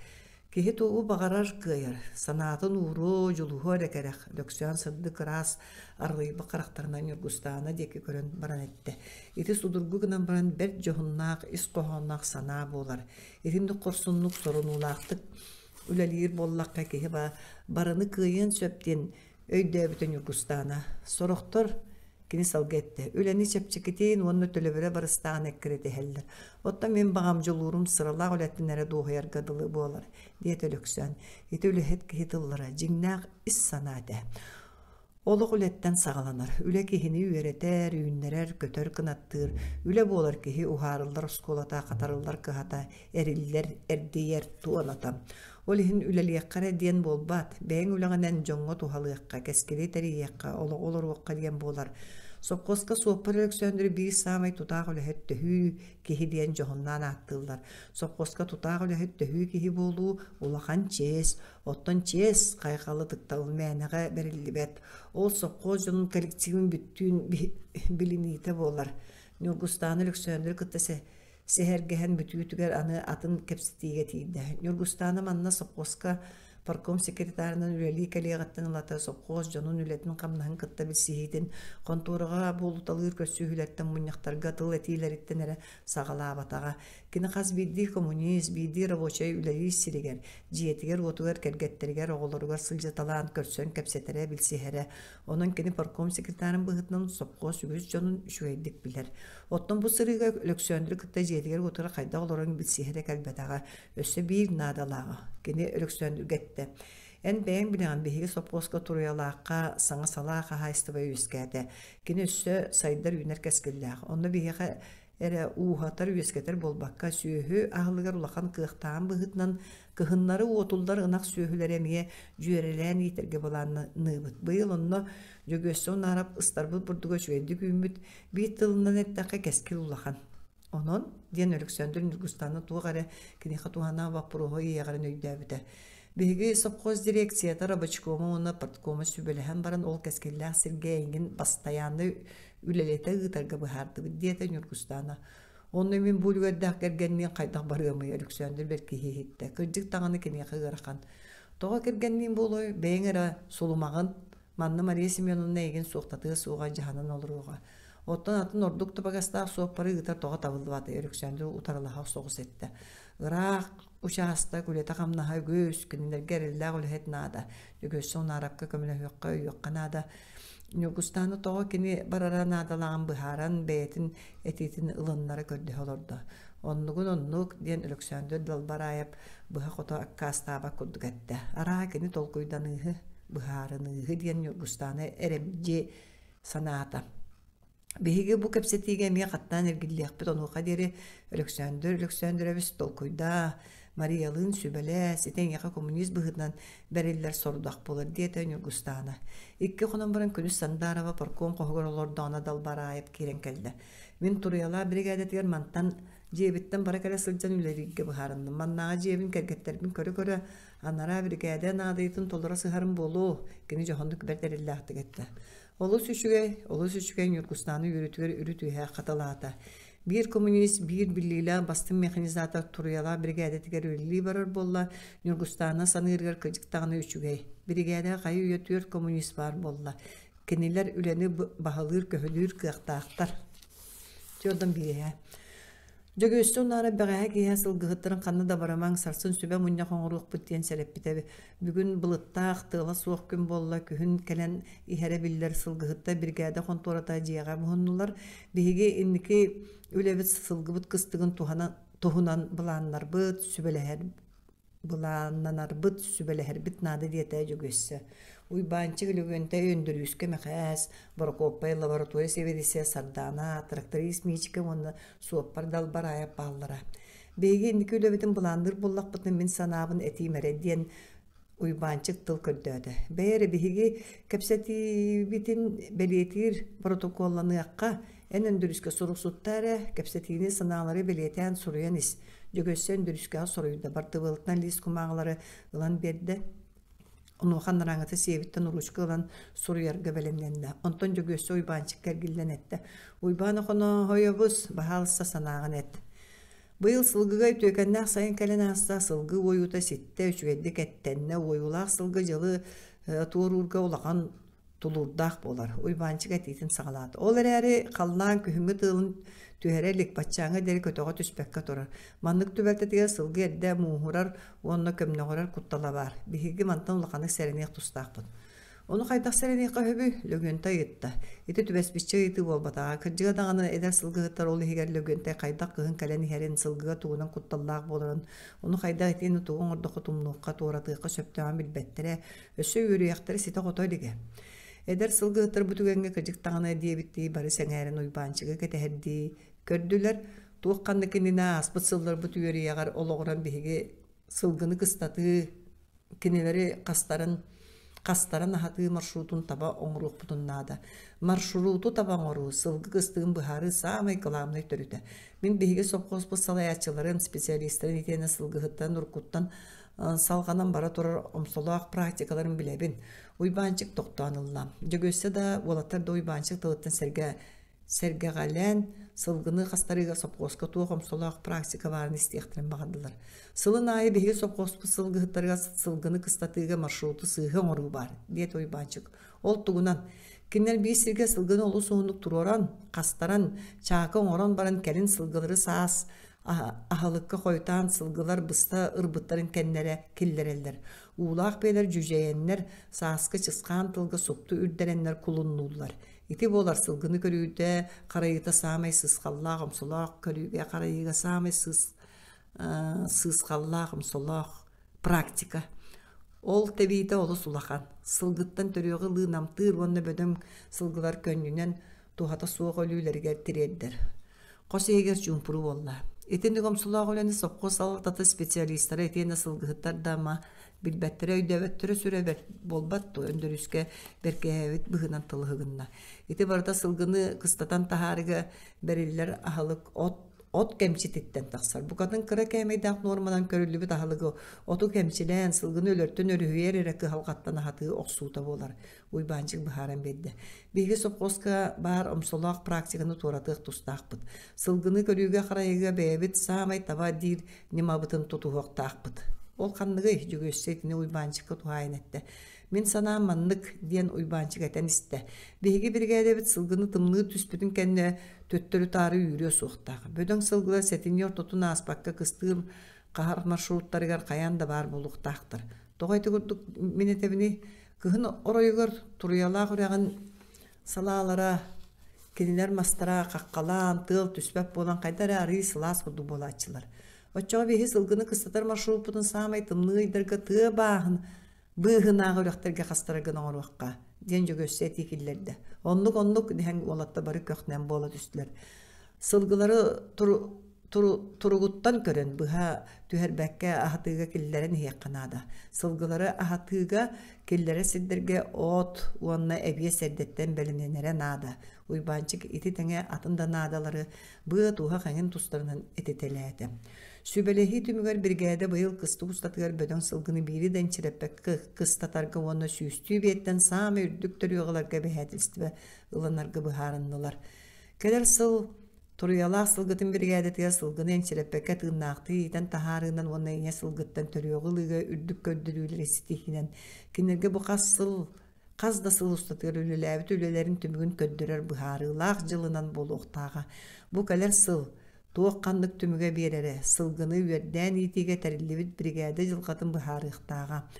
Киһи тугу баҕарар кыайар, санаатын ууруо, дьулуһуо эрэ кэрэх, Лөксөөн сырдык ыраас арылыйбыт харахтарынан Ньургустаана диэки көрөн баран эттэ. Ити судургу гынан баран бэрт дьоһуннаах, ис хоһоонноох санаа буолар. Итинник хорсуннук, сорунуулаахтык үлэлиир буоллахха киһи барыны кыайыан сөп диэн өйдөөбүтэ Ньургустаана. Сорохтор Кини салгыы эттэ: «Үлэни чэпчэкитин уонна төлөбүрэ барыстааҕын эккирэтиһэллэр. Оттон мин баҕам дьулуурум сыралаах үлэттэн эрэ дуоһуйарга дылы буолар», диэтэ Өлөксөөн. Ити үлэһит киһи тыллара дьиҥнээх ис санаа этэ. Олох үлэттэн саҕаланар. Үлэ киһини үөрэтэр, үүннэрэр, көтөр кынаттыыр. Үлэ буолар киһи уһаарыллар оскуолата, хатарыллар кыһата, эриллэр, эрдийэр туоната. Ол иһин үлэлиэххэ эрэ диэн буолбат, бэйэҥ үлэҕинэн дьоҥҥо туһалыахха, кэскили тэрийиэххэ, олоҕу олоруохха диэн буолар. Сопхуоска суоппар Өлөксөөндөрү биир саамай тутаах үлэһит төһүү киһи диэн дьоһуннаан ааттыыллар. Сопхуоска тутаах үлэһит төһүү киһи буолуу улахан чиэс, оттон чиэс хайҕалы ытыктабыл мээнэҕэ бэриллибэт. Ол сопхуос дьонун коллективын бүттүүн билиниитэ буолар. Ньургустааны Өлөксөөндөрү кытта Сэһэргэһэн бүтүүтүгэр аны атын кэпсэтиигэ тиийдэ. Ньургустаана манна сопхуоска партком секретарынан үлэлии кэлиэҕиттэн ылата сопхуос дьонун үлэтин-хамнаһын кытта билсиһиитин, хонтуораҕа буолуталыыр көрсүһүүлэртэн мунньахтарга тыл этиилэриттэн эрэ саҕалаабатаҕа. Кини хас биирдии коммунист, биирдии рабочай үлэлиир сиригэр, дьиэтигэр-уотугар, кэргэттэригэр, оҕолоругар сылдьыталаан көрсөн кэпсэтэрэ, билсиһэрэ. Онон кини партком секретарын быһыытынан сопхуос үгүс дьонун үчүгэйдик билэр. Оттон бу сырыыга Өлөксөөндүрү кытта дьиэтигэр-уотугар хайдах олорорун билсиһэ да кэлбэтэҕэ. Өссө биир наадалааҕа. Кини Өлөксөөндүргэ эттэ: «Эн бэйэҥ билэҕин, биһиги сопхуоска Туруйалаахха саҥа салаа хаһаайыстыба үөскээтэ. Кини өссө сайдар-үүнэр кэскиллээх. Онно биһиэхэ эрэ ууһатар, үөскэтэр буолбакка, сүөһү аһылыгар улахан кыахтааҕын быһыытынан кыһыннары уотуллар ынах сүөһүлэри эмиэ дьүөрэлээн иитэргэ былаанныыбыт. Быйыл онно Дьөгүөссэ Унаарап ыстарбыт бурдуга үчүгэйдик үүммүт, Биир тылынан эттэххэ, кэскил улахан. Онон, диэн Өлөксөөндүр Ньургустаана туох эрэ киниэхэ туһанаах боппуруоһу иэҕэрин өйдөөбүтэ. Биһиги сопхуос дирекцията рабочкома уонна парткома сүбэлэһэн баран ол кэскиллээх сиргэ эйигин бастайааннай үлэлэтэ ыытарга быһаардыбыт, диэтэ Ньургустаана. Онно мин бу үлүгэрдээх кэргэнниин хайдах барыамый Өлөксөөндүр бэркиһии иһиттэ. Кырдьык даҕаны киниэхэ ыарахан. Тоҕо кэргэнниин буолуой, бэйэҥ эрэ сулумаҕын, Манна Мария Семеновна эйигин суохтатыа суоҕа, дьаһанан олоруоҕа. Оттон атын ордук табыгастаах суоппары ыытар тоҕо табыллыбатый Өлөксөөндүр утарылаһа соҕус эттэ. Ыраах учаастак үлэтэ-хамнаһа үгүс, кинилэргэ эрэллээх үлэһит наада. Дьөгүөссэ Унаарапка көмөлөһүөххэ, өйүөххэ наада. Ньургустааны тоҕо кини барара наадалааҕын быһааран, бэйэтин этиитин ылыннара көрдөһө олордо. Оннугун оннук, диэн Өлөксөөндүр Далбараайап быһа-хото аккаастаабат курдук эттэ. Араа кини толкуйданыыһы, быһаарыныыһы диэн Ньургустаана эрэмдьи санаата. Биһиги бу кэпсэтиигэ эмиэ хаттаан эргиллиэхпит онуоха диэри Өлөксөөндүр Өлөксөөндүрөбүс толкуйдаа, Мариялыын сүбэлээ, ситэ эйиэхэ коммунист быһыытынан бэриллэр сорудах буолар диэтэ Ньургустаана. Икки хонон баран күнүс Сандаарова парком хоһугар олордоҕуна Далбараайап киирэн кэллэ. Мин Туруйалаах биригээдэтигэр мантан дьиэбиттэн бара кэлэ сылдьан үлэлииргэ быһаарынным. Маннааҕы дьиэбин кэргэттэрбин көрө-көрө анараа биригээдэ наадыйытын толоро сыһарым буолуо, кини дьоһуннук бэрт эрэллээхтик эттэ. Олус үчүгэй, олус үчүгэй Ньургустааны үөрүүтүгэр үрүт үөһэ хатылаата. Биир коммунист, биир биллиилээх бастыҥ механизатор Туруйалаах биригээдэтигэр үлэлии барар буолла, Ньургустаана саныырыгар кырдьык даҕаны үчүгэй. Биригээдэҕэ хайы-үйэ түөрт коммунист баар буолла. Кинилэр үлэни баһылыыр-көһүлүүр кыахтаахтар. Түөртэн биэһэ. Дьөгүөссэ унаара бэҕэһээ киэһэ сылгыһыттарын ханна да барымаҥ, сарсын сүбэ мунньах оҥоруохпут диэн сэрэппитэ. Бүгүн былыттаах, тыала суох күн буолла, күһүн кэлэн иһэрэ биллэр сылгыһыттар биригээдэ хонтуората дьиэҕэ муһуннулар. Биһиги инники үлэбит сылгыбыт кыстыгын туһанан, туһунан былааннарбыт, сүбэлэһэр. Былааннанарбыт, сүбэлэһэрбит наада диэтэ Дьөгүөссэ. Уйбаанчык Лөгөнтөй Өндөрүүскэ Мэхээс, Борокуоппай лаборатория сэбиэдиссэйэ Сардаана, тракторист Миичикэ уонна суоппар Далбар Аайап бааллара. Биһиги инники үлэбитин былаанныыр буоллахпытына мин санаабын этиим эрэ диэн Уйбаанчык тыл көрдөөтө. Бэйэ эрэ биһиги кэпсэтиибитин бэлиэтиир боротокуолланыахха, эн Өндөрүүскэ суруксутта эрэ, кэпсэтиини санаалары бэлиэтээн суруйан ис. Дьөгүөссэ Өндөрүүскэҕэ соруйда, бартыбыалыттан лиис кумааҕылары ылан биэрдэ. Онуоха анарааҥҥыта сиэбиттэн уруучка ылан суруйарга бэлэмнэннэ. Онтон Дьөгүөссэ Уйбаанчыкка эргиллэн эттэ: «Уйбаан Охонооһойобус, баһаалыста санааҕын эт. Быйыл сылгыга үтүөкэннээх сайын кэлэн ааста, сылгы уойуута ситтэ, үчүгэйдик эттэннэ, уойуулаах сылгы дьылы туоруурга улахан тулуурдаах буолар. Уйбаанчык этиитин саҕалаата. Ол эрээри халлаан күһүҥҥү тыалын түһэрэ илик, баччааҥҥа диэри көтөҕө түспэккэ турар. Маннык түбэлтэтигэр сылгы эрдэ мууһурар уонна көмнөҕүрэр куттала баар. Биһиги мантан улаханнык сэрэниэх тустаахпыт. Ону хайдах сэрэниэххэ сөбүй? Лөгүөнтэй ыйытта. Ити түбэспиччэ ыйытыы буолбатаҕа. Кырдьыга даҕаны эдэр сылгыһыттар ол иһигэр Лөгүөнтэй хайдах кыһын кэлэн иһэрин, сылгыга тугунан кутталлаах буоларын, ону хайдах итиэннэ тугу оҥордоххо тумнуохха, туоратыахха сөптөөҕүн билбэттэрэ, өссө үөрүйэхтэрэ ситэ-хото илигэ. Эдэр сылгыһыттар бу түгэҥҥэ кырдьык даҕаны диэбиттии бары сэҥээрэн Уйбаанчыгы кэтэһэрдии көрдүлэр. Туох ханнык иннинэ ааспыт сылларбыт үөрүйэҕэр олоҕуран биһиги сылгыны кыстатыы кинилэри хастарын хастарын аһатыы маршрутун таба оҥоруохпутун наада. Маршруту таба оҥоруу сылгы кыстыгын быһаарыы саамай кылаабынай төрүтэ. Мин биһиги сопхуоспут салайааччыларын, специалистарын итиэннэ сылгыһыттан уруккуттан салҕанан бара турар омсолоох практикаларын билэбин. Уйбаанчык тохтоон ылла. Дьөгүөссэ да, уолаттар да Уйбаанчык тылыттан сэргэ сэргэҕэлээн, сылгыны хастарыыга сопхуоска туох омсолоох практика баарын истиэхтэрин баҕардылар. Сылын аайы биһиги сопхуоспут сылгыһыттарыгар сылгыны кыстатыыга маршруту сыыһа оҥоруу баар, диэтэ Уйбаанчык. Ол тугунан, кинилэр биир сиргэ сылгыны олус уһуннук туруоран, хастаран, чаакы оҥорон баран кэлин сылгылары саас аһылыкка хойутаан сылгылар быста ырбыттарын кэннэрэ киллэрэллэр. Уулаах биэлэр дьүдьэйэннэр, сааскы чысхаан тылга супту үрдэрэннэр кулуннууллар. Ити буолар сылгыны көрүүтэ, харайыыта саамай сыысхаллаах, омсолоох көрүүгэ харайыыга саамай сыыс, сыысхаллаах, омсолоох практика. Ол тэбиитэ олус улахан. Сылгыттан төрүөҕү ылыы намтыыр уонна бөдөҥ сылгылар көнньүнэн туһата суох өлүүлэригэр тириэрдэр. Хос иһигэр чуумпуруу буолла. Итинник омсолоох үлэни сопхуос салалтата специалистара итиэннэ сылгыһыттар да ама билбэттэрэ, өйдөөбөттөрө сүрэ бэрт буолбат дуо, Өндөрүүскэ бэркиһээбит быһыынан тылыһыгынна. Ити барыта сылгыны кыстатан таһаарыга бэриллэр аһылык от от кэмчититтэн тахсар. Букатын кыра кээмэйдээх нуорманан көрүллүбүт аһылыгы оту кэмчилээн, сылгыны өлөртөн өрүһүйэр эрэ кыһалҕаттан аһатыы охсуута буолар. Уйбаанчык быһааран биэрдэ. Биһиги сопхуоска баар омсолоох практиканы туоратыах тустаахпыт. Сылгыны көрүүгэ-харайыыга бэйэбит саамай таба диир ньымабытын тутуһуохтаахпыт. Ол ханныгый? Дьөгүөссэ итини Уйбаанчыкка туһаайан эттэ. Мин санаам маннык, диэн Уйбаанчык этэн истэ. Биһиги биригээдэбит сылгыны тымныы түспүтүн кэннэ төттөрү-таары үүрүө суохтаах. Бөдөҥ сылгылар сэтинньи ортотун ааспакка кыстыыр хаһар маршруттарыгар хайаан да баар буолуохтаахтар. Тоҕо ити курдук мин этэбиний? Кыһын оройугар Туруйалаах үрэҕин салаалара кинилэр мастара хаххалаан, тыал түспэт буолан хайда эрэ арыый сылаас курдук буолааччылар. Оччоҕо биһи сылгыны кыстатар маршруппутун саамай тымныы ыйдарга тыа бааһын быыһынааҕы үрэхтэргэ хастарар гына оҥоруохха диэн Дьөгүөссэ этии киллэрдэ. Оннук-оннук дэһэн уолаттар бары көхнөөн буола түстүлэр. Сылгылары туругуттан көрөн быһа түһэрбэккэ аһатыыга киллэрэн иһиэххэ наада. Сылгылары аһатыыга киллэрэр сирдэргэ от уонна эбиэс эрдэттэн бэлэмнэнэрэ наада. Уйбаанчык ити тэҥэ атын да наадалары быа-туһах эҥин тустарынан этитэлээтэ. Сүбэлэһии түмүгэр биригээдэ быйыл кыстык устатыгар бөдөҥ сылгыны биири да энчирэппэккэ кыстатарга уонна сүүстүү биэттэн саамай үрдүк төрүөҕү ыларга эбэһээтилистибэ ылынарга быһаарыннылар. Кэлэр сыл Туруйалаах сылгытын биригээдэтигэр сылгыны энчирэппэккэ тыыннаахтыы иитэн таһаарыынан уонна ийэ сылгыттан төрүөҕү ылыыга үрдүк көрдөрүүлэри ситиһиинэн кинилэргэ бу хас сыл хас да сыл устатыгар үлэлээбит үлэлэрин түмүгүн көрдөрөр быһаарыылаах дьылынан буолуохтааҕа. Бу кэлэр сыл туох ханнык түмүгэ биэрэрэ сылгыны үөрдээн иитиигэ тэриллибит биригээдэ дьылҕатын быһаарыахтааҕа.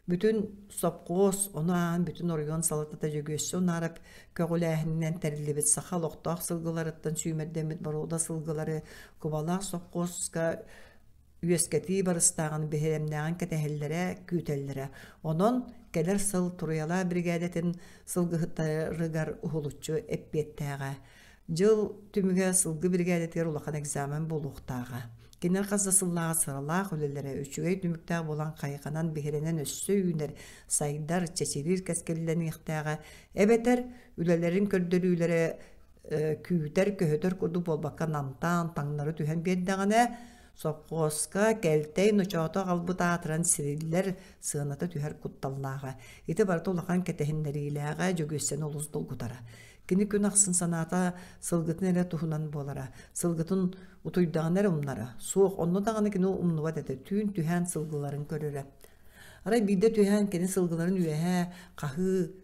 Бүтүн сопхуос, ону ааһан бүтүн оройуон салалтата Дьөгүөссэ Унаарап көҕүлээһининэн тэриллибит саха олохтоох сылгыларыттан сүүмэрдэммит боруода сылгылары Кубалаах сопхуоска үөскэтии барыстааҕын биһирэмнээҕин кэтэһэллэрэ, күүтэллэрэ. Онон кэлэр сыл Туруйалаах биригээдэтин сылгыһыттарыгар уһулуччу эппиэттээҕэ. Дьыл түмүгэ сылгы биригээдэтигэр улахан экзамен буолуохтааҕа. Кинилэр хас да сыллааҕы сыралаах үлэлэрэ үчүгэй түмүктээх буолан хайҕанан, биһирэнэн өссө үүнэр, сайдар, чэчириир кэскиллэниэхтээҕэ эбэтэр үлэлэрин көрдөрүүлэрэ күүтэр, көһүтэр курдук буолбакка намтаан, таҥнары түһэн биэрдэҕинэ, сопхуоска кэлтэй ночоото аҕалбыт аатыран сириллэр, сыаната түһэр кутталлааҕа. Ити барыта улахан кэтэһиннэриилээҕэ Дьөгүөссэни олус долгутара. Кини күн ахсын санаата сылгытын эрэ туһунан буолара. Сылгытын утуйдаҕына эрэ умнара. Суох, онно даҕаны кини умнубат этэ. Түүн түһээн сылгыларын көрөрө. Арай биирдэ түһээн кини сылгыларын үөһэ хаһыы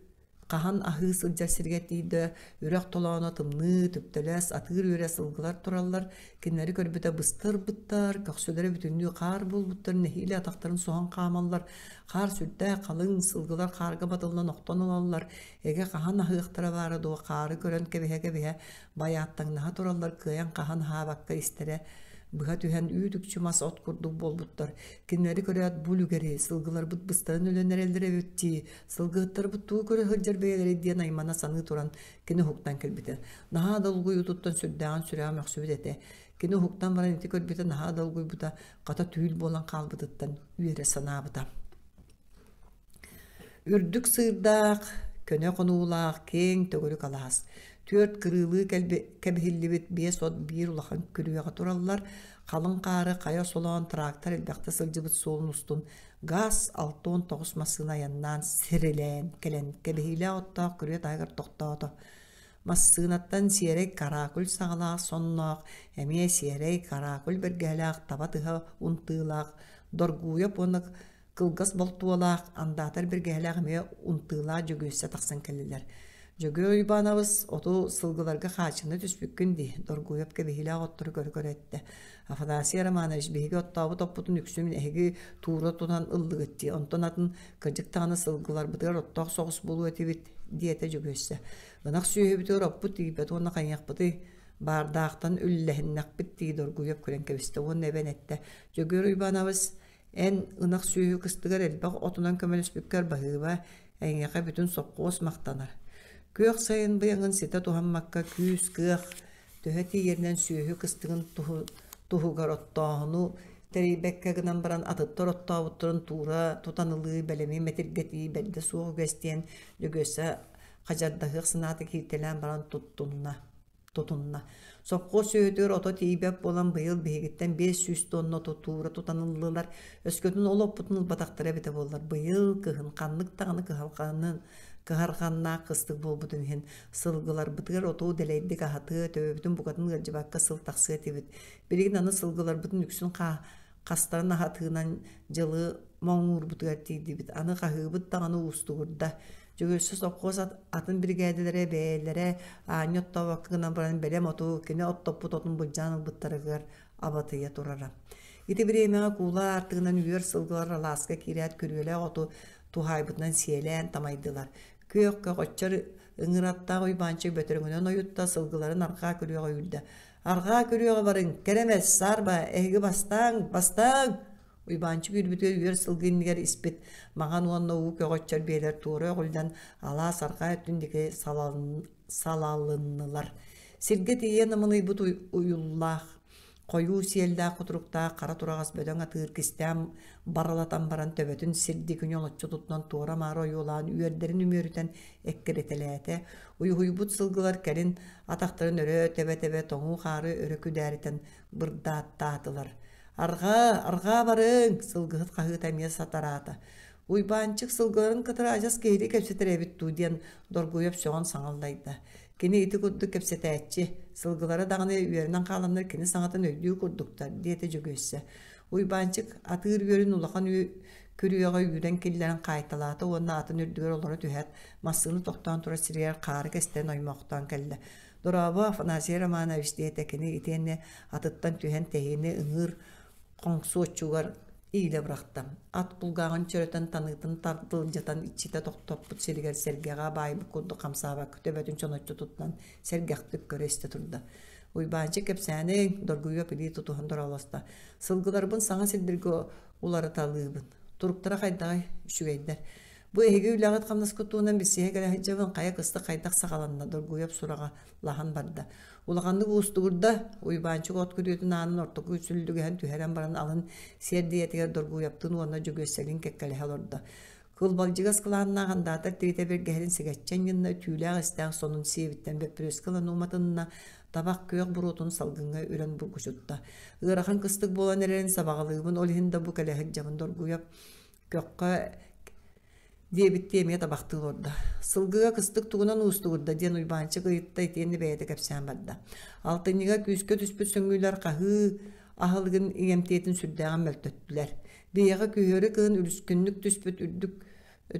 хаһан аһыы сылдьар сиргэ тиийдэ, үрэх толооно тымныы, түптэлэс, атыыр үөрэ сылгылар тураллар, кинилэри көрбүтэ быстар-быттар, көхсүлэрэ бүтүннүү хаар буолбуттар, нэһиилэ атахтарын соһон хаамаллар, хаар сүрдээх халыҥ, сылгылар хаарга батыллан охтон ылаллар, эгэ хаһан аһыахтара баара дуо, хаары көрөн кэбиһэ-кэбиһэ байааттаҥнаһа тураллар, кыайан хаһан аһаабакка истэрэ быһа түһэн үүт-үкчү мас от курдук буолбуттар. Кинилэри көрөөт бу үлүгэри сылгыларбыт быстаран өлөн эрэллэр эбит дии, Сылгыһыттарбыт тугу көрө сылдьар бэйэлэрэй диэн аймана саныы туран кини уһуктан кэлбитэ. Наһаа долгуйуутуттан сүрдээҕин сүрэҕэ мөхсүбүт этэ. Кини уһуктан баран ити көрбүтэ наһаа долгуйбута, хата түүл буолан хаалбытыттан үөрэ санаабыта. Үрдүк сыырдаах, көнө хонуулаах, киэҥ төгүрүк алаас. Түөрт кырыылыы кэбиһиллибит биэс от биир улахан күрүөҕэ тураллар. Халыҥ хаары хайа солоон трактор элбэхтэ сылдьыбыт суолун устун Газ 69 массыына айаннаан сирилээн кэлэн кэбиһиилээх оттоох күрүө таһыгар тохтоото. Массыынаттан сиэрэй каракуль саҕалаах сонноох, эмиэ сиэрэй каракуль бэргэһэлээх таба тыһа унтыылаах, доргуйап уонна кылгас болтуолаах, андаатар бэргэһэлээх эмиэ унтыылаах Дьөгүөссэ тахсан кэллилэр. Дьөгүөр Уйбаанабыс оту сылгыларга хаачына түспүккүн дии, Доргуйап кэбиһиилээх оттору көрө-көрө эттэ. Афанасий Романович, биһиги оттообут оппутун үксүн эһиги туура тутан ыллыгыт дии, онтон атын кырдьык даҕаны сылгыларбытыгар оттоох соҕус буолуо этибит, диэтэ Дьөгүөссэ. Ынах сүөһүбүтүгэр оппут тиийбэт уонна хайыахпытый? Баардаахтан үллэһиннэхпит дии Доргуйап күлэн кэбистэ уонна эбэн эттэ. Дьөгүөр Уйбаанабыс, эн ынах сүөһү кыстыгар элбэх отунан көмөлөспүккэр баһыыба, эйиэхэ бүтүн сопхуос махтанар. Күөх сайын быйаҥын ситэ туһаммакка күүс-кыах Төһө тиийэринэн сүөһү кыстыгын туһугар оттооһуну тэрийбэккэ гынан баран атыттар оттообуттарын туура тутан ылыы, бэлэми мэтиргэтии бэрдэ суох үгэс диэн Дьөгүөссэ хадьардаһыах санаата кииртэлээн баран туттунна тутунна. Сопхуос сүөһүтүгэр ото тиийбэт буолан быйыл биһигиттэн 500 тонна оту туура тутан ыллылар. Өскөтүн ол оппутун ылбатахтара эбитэ буоллар быйыл кыһын ханнык даҕаны кыһалҕаны кыһарҕаннаах кыстык буолбутун иһин сылгыларбытыгар оту дэлэйдик аһатыа, төбөбүтүн букатын ыалдьыбакка сыл тахсыа этибит. Билигин аны сылгыларбытын үксүн хастарын аһатыынан дьылы моҥуурбутугар тиийдибит. Аны хаһыыбыт даҕаны уустугурда. Дьөгүөссэ сопхуос атын биригээдэлэрэ бэйэлэрэ аанньа оттообокко гынан баран бэлэм оту кини оттоппут отун былдьаан ылбыттарыгар абатыйа турара. Ити бириэмэҕэ куула аартыгынан үөр сылгылар алааска киирээт күрүөлээх оту туһаайбытынан сиэлээн тамайдылар. Күөх көҕөччөр ыҥыраттаах Уйбаанчык бөтөрөҥүнэн ойутта, сылгыларын арҕаа күрүөҕэ үүрдэ. «Арҕаа күрүөҕэ барыҥ, кэрэмэс, саарба, эһиги бастааҥ, бастааҥ!» Уйбаанчык үүрбүтүгэр үөр сылгы иннигэр испит маҥан уонна уу көҕөччөр биэлэр туора өҕүллэн алаас арҕаа өттүн диэки салалыннылар. Сиргэ тиийэн ымыныйбыт уйуллаах Хойуу сиэллээх кутуруктаах хара тураҕас бөдөҥ атыыр кистээн барылатан баран төбөтүн сирдии ньолоччу тутунан туора-маары ойуолаан үөрдэрин үмүөрүтэн эккирэтэлээтэ. Уйуһуйбут сылгылар кэлин атахтарын өрө тэбэ-тэбэ тоҥуу хаары өрө күдээритэн бырдааттаатылар. «Арҕаа, арҕаа барыҥ!» сылгыһыт хаһыыта эмиэ сатараата. Уйбаанчык сылгыларын кытары адьас киһилии кэпсэтэр эбит дуу диэн Доргуйап сөҕөн саҥаллайда. Кини ити курдук кэпсэтээччи, сылгылара даҕаны үөрэнэн хааланнар кини саҥатын өйдүү курдуктар, диэтэ Дьөгүөссэ. Уйбаанчык атыыр үөрүн улахан күрүөҕэ үүрэн киллэрэн хаайталаата уонна атын үрдүгэр олоро түһээт, массыына тохтоон турар сиригэр хаары кэстэн оймоохтоон кэллэ. «Дорообо, Афанасий Романович», диэтэ кини итиэннэ атыттан түһэн тэһиини ыҥыыр хоҥсуоччугар иилэ бырахта. Ат кулгааҕын чөрөтөн таныытын тардылдьытан иччитэ тохтоппут сиригэр сэргэҕэ баайбыт курдук хамсаабакка төбөтүн чоноччу туттан сэргэхтик көрө-истэ турда. Уйбаанчык кэпсээниҥ, доргуйуоп илии тутуһан дороолосто. Сылгыларбын саҥа сирдэргэ уларыталыыбын. Туруктара хайдаҕый? Үчүгэйдэр. Бу эһиги үлэҕит-хамнаскыт туһунан билсиһэ кэлэ сылдьабын, хайа кыстык хайдах саҕаланна, Доргуйап сураҕа лаһан барда. Улаханнык уустугурда, Уйбаанчык от күрүөтүн аанын ортоку сүллүгэһин түһэрэн баран алын сиэрдийэтигэр Доргуйаптыын уонна Дьөгүөссэлиин кэккэлэһэ олордо. Кылбалдьыгас кылааннаах андаатар тиритэ бэргэһэрин сэгэччэн гынна, түүлээх истээх сонун сиэбиттэн бөппүрүөскэ ылан уматынна, табах күөх буруотун салгыҥҥа үрэн бургучутта. Ыарахан кыстык буолан эрэрин сабаҕалыыбын, ол иһин да бу кэлэ сылдьабын Доргуйап көххө диэбиттии эмиэ табахтыы олордо. Сылгыга кыстык тугунан уустугурда диэн Уйбаанчык ыйытта итиэннэ бэйэтэ кэпсээн барда. Алтынньыга күүскэ түспүт сөҥүүлэр хаһыы аһылыгын иҥэмтиэтин сүрдээҕин мөлтөттүлэр. Биһиэхэ күһүөрү кыһын үлүскүннүк түспүт үрдүк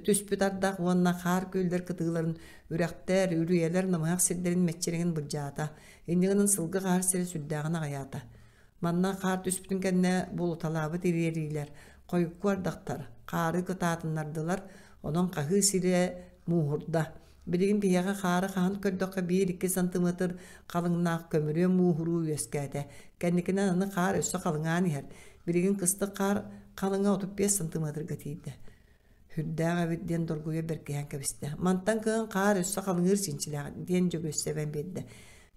түспүт ардах уонна хаар күөллэр кытыыларын үрэхтэр, үрүйэлэр намыһах сирдэрин мэччирэҥин былдьаата. Инньэ гынан сылгы хаһар сирэ сүрдээҕин аҕыйаата. Манна хаар түспүтүн кэннэ буолуталаабыт ириэриилэр, хойукку ардахтар хаары кытаатыннардылар, онон хаһыы сирэ мууһурда. Билигин биһиэхэ хаары хаһан көрдөххө биир-икки сантыметр халыҥнаах көмүрүө мууһуруу үөскээтэ. Кэнникинэн аны хаар өссө халыҥаан иһэр. Билигин кыстык хаар халыҥа 35 сантыметрга тиийдэ. Сүрдээх эбит диэн доргуйа бэркиһээн кэбистэ. Мантан кыһын хаар өссө халыҥыыр чинчилээх диэн Дьөгүөссэ эбэн биэрдэ.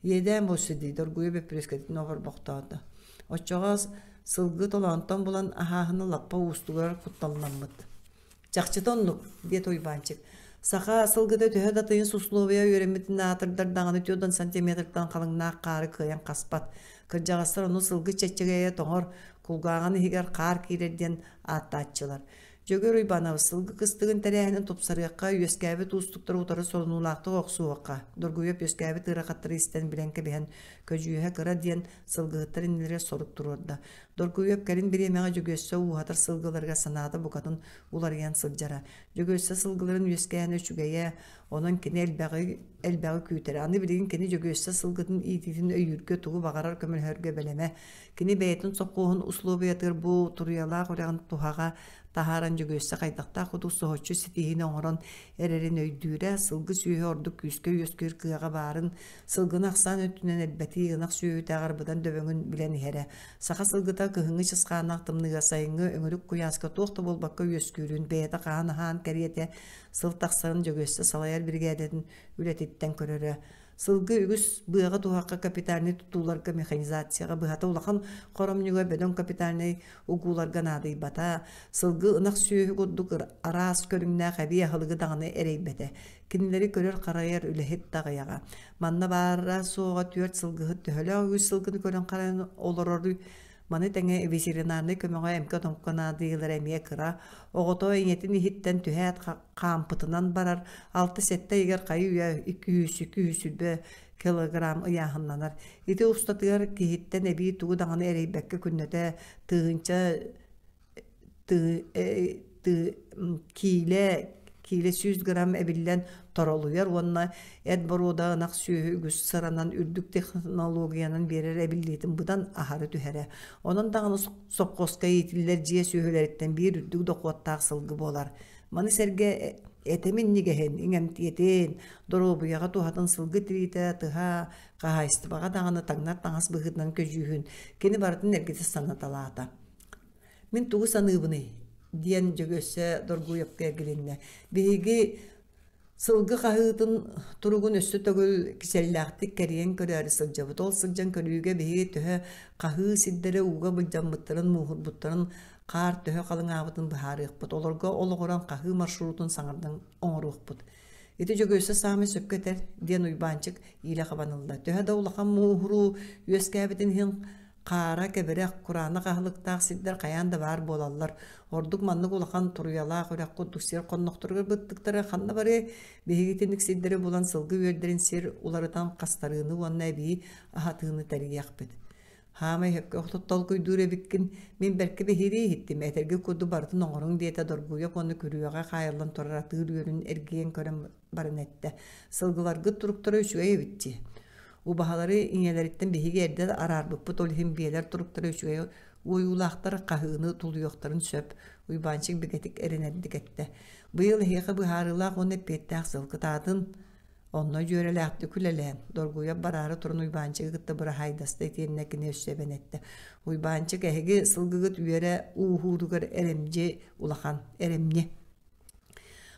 Иэдээн буолсу дии доргуйа бөппүрүөскэтин оборбохтоото. Оччоҕо сылгы толоонтон булан аһааһыны лаппа уустугурар кутталламмыт. Чахчыта оннук, диэтэ Уйбаанчык. Саха сылгыта төһө да тыйыс условия үөрэммитин аатырдар даҕаны 40 сантиметртан халыҥнаах хаары кыайан хаспат. Кырдьаҕастар ону сылгы чэччэгэйэ тоҥор, кулгааҕын иһигэр хаар киирэр диэн ааттааччылар. Дьөгүөр Уйбаанабыс сылгы кыстыгын тэрээһинин тупсарыахха, үөскээбит уустуктары утары сорунуулаахтык охсуохха, доргуйап үөскээбит ыарахаттары истэн билэн кэбиһэн, көдьүүһэ кыра диэн сылгыһыттар иннилэригэр сорук туруорда. Доргуйап кэлин бириэмэҕэ Дьөгүөссэ ууһатар сылгыларыгар санаата букатын уларыйан сылдьара. Дьөгүөссэ сылгыларын үөскээһинэ үчүгэйэ, онон кини элбэҕи элбэҕи күүтэрэ. Аны билигин кини Дьөгүөссэ сылгытын иитиитин өйүүргэ тугу баҕарар көмөлөһөргө бэлэмэ. Кини бэйэтин сопхуоһун услуобуйатыгар бу туруйалаах үрэҕин туһаҕа таһааран Дьөгүөссэ хайдахтаах курдук соһуччу ситиһиини оҥорон эрэрин өйдүүрэ, сылгы сүөһү ордук күүскэ үөскүүр кыаҕа баарын, сылгыны ахсаан өттүнэн элбэтии ынах сүөһүтээҕэр быдан дөбөҥүн билэн иһэрэ. Саха сылгыта кыһыҥҥы чысхааннаах тымныыга сайыҥҥы өҥүрүк куйааска туох да буолбакка үөскүүрүн бэйэтэ хаһан аһаан кэриэтэ сыл тахсарын Дьөгүөссэ салайар биригээдэтин үлэтиттэн көрөрө. Сылгы үгүс быаҕа-туһахха капитальнай тутууларга механизацияҕа быһата улахан хоромньуга бөдөҥ капитальнай угууларга наадыйбата, сылгы ынах сүөһү курдук араас көрүҥнээх эбии аһылыгы даҕаны эрэйбэтэ. Кинилэри көрөр-харайар үлэһит да аҕыйаҕа. Манна баара-суоҕа түөрт сылгыһыт төһөлөөх үгүс сылгыны көрөн-харайан олороруй Маны тэҥэ ветеринарнай көмөҕө эмкэ-томко наадыйыылара эмиэ кыра, оҕото ийэтин иһиттэн түһээт хаампытынан барар, алта-сэттэ ыйыгар хайы-үйэ 200-220 килограмм ыйааһыннанар. Ити устатыгар киһиттэн эбии тугу даҕаны эрэйбэккэ күннэтэ тыһыынча киилэ киилэ 100 грамм эбиллэн торолуйар уонна эт боруода ынах сүөһү үгүс сыранан үрдүк технологиянан биэрэр эбиллиитин быдан аһары түһэрэ. Онон даҕаны сопхуоска иитиллэр дьиэ сүөһүлэриттэн биир үрдүк дохуоттаах сылгы буолар. Маны сэргэ этэ минньигэһин, иҥэмтиэтин, доруобуйаҕа туһатын сылгы тириитэ, тыһа, хаһаайыстыбаҕа даҕаны таҥнар таҥас быһыытынан көдьүүһүн кини барытын эргитэ санаталаата. Мин тугу саныыбыный? диэн Дьөгүөссэ Доргуйапка эргилиннэ. Биһиги сылгы хаһыытын туругун өссө төгүл кичэллээхтик кэрийэн көрөөрү сылдьабыт. Ол сылдьан көрүүгэ биһиги төһө хаһыы сирдэрэ ууга былдьаммыттарын, мууһурбуттарын, хаар төһө халыҥаабытын быһаарыахпыт. Олорго олоҕуран хаһыы маршрутун саҥардан оҥоруохпут. Ити Дьөгүөссэ саамай сөпкө этэр, диэн Уйбаанчык иилэ хабан ылла. Төһө да улахан мууһуруу үөскээбитин иһин Хаара, кэбирэх, кураанах аһылыктаах сирдэр хайаан да баар буолаллар. Ордук маннык улахан туруйалаах үрэх курдук сир хоннохторугар быттыктара ханна барыай? Биһиги итинник сирдэри булан сылгы үөрдэрин сир уларытан хастарыыны уонна эбии аһатыыны тэрийиэхпит. Хаамай сөпкө толкуйдуур эбиккин, мин бэркэ биһирии иһиттим, этэргэ курдук барытын оҥоруҥ диэтэ Доргуйап уонна күрүөҕэ хаайыллан турар атыыр үөрүн эргийэн көрөн баран эттэ. Сылгыларгыт туруктара үчүгэй эбит дии. Убаһалары ийэлэриттэн биһиги эрдэ араарбыппыт, ол иһин биэлэр туруктара үчүгэй уойуулаахтар хаһыыны тулуйуохтарын сөп, Уйбаанчык бигэтик эрэнэрдик эттэ. Быйыл эһиэхэ быһаарыылаах уонна эппиэттээх сыл кытаатын. Онно дьүөрэлээхтик үлэлээн, доргуйа бараары туран Уйбаанчыгы кытта быраһаайдаста итиэннэ кини өссө эбэн эттэ. Уйбаанчык эһиги сылгыгыт үөрэ ууһууругар эрэмдьи улахан, эрэмньи.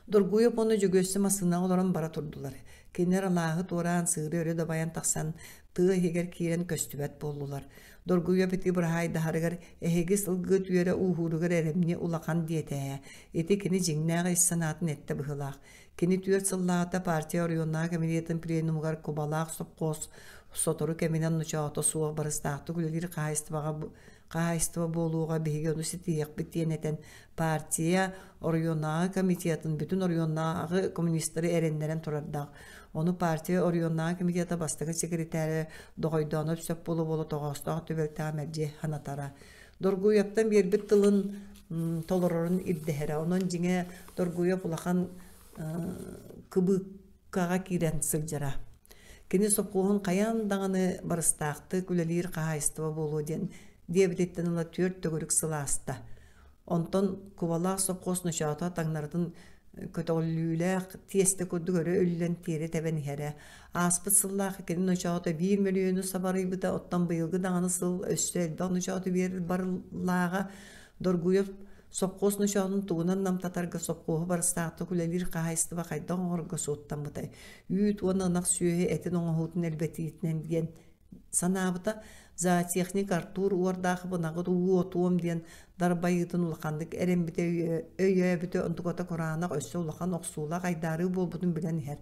Доргуйап уонна Дьөгүөссэ массыынаҕа олорон бара турдулар. Кинилэр алааһы туораан сыыры өрө дабайан тахсан тыа иһигэр киирэн көстүбэт буоллулар. Доргуйап ити быраһаайдаһарыгар эһиги сылгыт үөрэ ууһууругар эрэмньи улахан диэтэ ээ. Ити кини дьиҥнээх ис санаатын эттэ быһыылаах. Кини түөрт сыллааҕыта партия оройуоннааҕы комитетын пленумугар Кубалаах сопхуос сотору кэминэн ночоото суох барыстаахтык үлэлиир хаһаайыстыбаҕа хаһаайыстыба буолуоҕа биһиги ону ситиһиэхпит диэн этэн партия оройуоннааҕы комитетын бүтүн оройуоннааҕы коммунистары эрэннэрэн турардаах. Ону партия оройуоннааҕы комитета бастакы секретарэ Доҕойдоонов сөп буола-буола тоҕоостоох түбэлтэҕэ мэлдьи санатара. Доргуйаптан биэрбит тылын толорорун ирдэһэрэ. Онон дьиҥэ Доргуйап улахан кыбыыккаҕа киирэн сылдьара. Кини сопхуоһун хайаан даҕаны барыстаахтык үлэлиир хаһаайыстыба буолуо диэн диэбититтэн ыла түөрт төгүрүк сыл ааста. Онтон Кубалаах сопхуос ночоото таҥнарытын көтөҕүллүүлээх тиэстэ курдук өрө үллэн тиэрэ тэбэн иһэрэ. Ааспыт сыллаах кини ночоото биир мөлүйүөнү сабарыйбыта, оттон быйылгы даҕаны сыл өссө элбэх ночооту биэрэр барыллааҕа. Доргуев сопхуос ночоотун тугунан намтатарга сопхуоһу барыстаахтык үлэлиир хаһаайыстыба хайдах оҥорорго суоттаммытай? Үүт уонна ынах сүөһү этин оҥоһуутун элбэтиитинэн диэн санаабыта, зоотехник Артур Уордаахов ынаҕы уотуом диэн дарбайыытын улаханнык эрэммитэ өйөөбүтэ онтуката кураанах өссө улахан охсуулаах айдаарыы буолбутун билэн иһэр.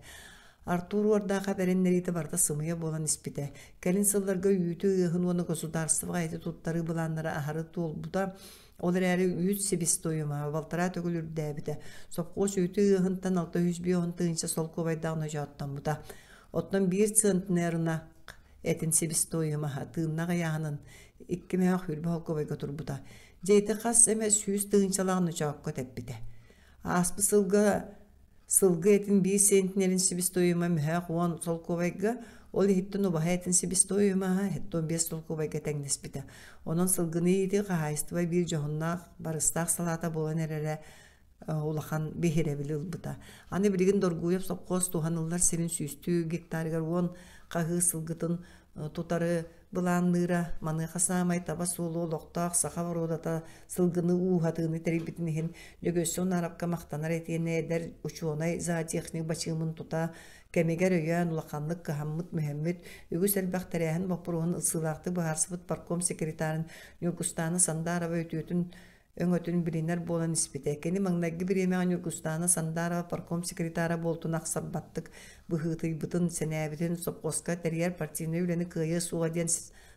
Артур Уордаахап эрэннэриитэ барыта сымыйа буолан испитэ. Кэлин сылларга үүтү ыаһын уонна государствоҕа эти туттарыы былааннара аһары туолбута. Ол эрээри үүт себестоимоһа балтараа төгүл үрдээбитэ. Сопхуос үүтү ыаһынтан 650 тыһыынча солкуобайдаах ночооттоммута. Оттон биир центнерына этин себестоимоһа тыыннаах ыйааһынын икки мөһөөх сүүрбэ солкуобайга турбута. Дьэ ити хас эмэ сүүс тыһыынчалаах ночоокко тэппитэ. Ааспыт сылга сылгы этин биир центнерин себестоимоһа мөһөөх уон солкуобайга, ол иһиттэн убаһа этин себестоимоһа 75 солкуобайга тэҥнэспитэ. Онон сылгыны иитии хаһаайыстыба биир дьоһуннаах, барыстаах салаата буолан эрэрэ улахан биһирэбили ылбыта. Аны билигин Доргуев сопхуос туһаныллар сирин сүүстүү гектарыгар уон хаһыы сылгытын тутары былаанныыра. Маныаха саамай таба суолу олохтоох саха боруодата сылгыны ууһатыыны тэрийбитин иһин Дьөгүөссэ Унаарапка махтанар этиэнэ эдэр учуонай зоотехник бачыымын тута кэмигэр өйөөн улаханнык кыһаммыт-мүһэммит, үгүс элбэх тэрээһин боппуруоһун ылсыылаахтык быһаарсыбыт партком секретарын Ньургустаана Сандаарова үтүөтүн өҥөтүн билинэр буолан испитэ. Кини маҥнайгы бириэмэҕэ Ньургустаана Сандаарова партком секретара буолтун ахсарбаттык быһыытыйбытын, сэнээбитин, сопхуоска тэрийэр партийнай үлэни кыайыа суоҕа диэн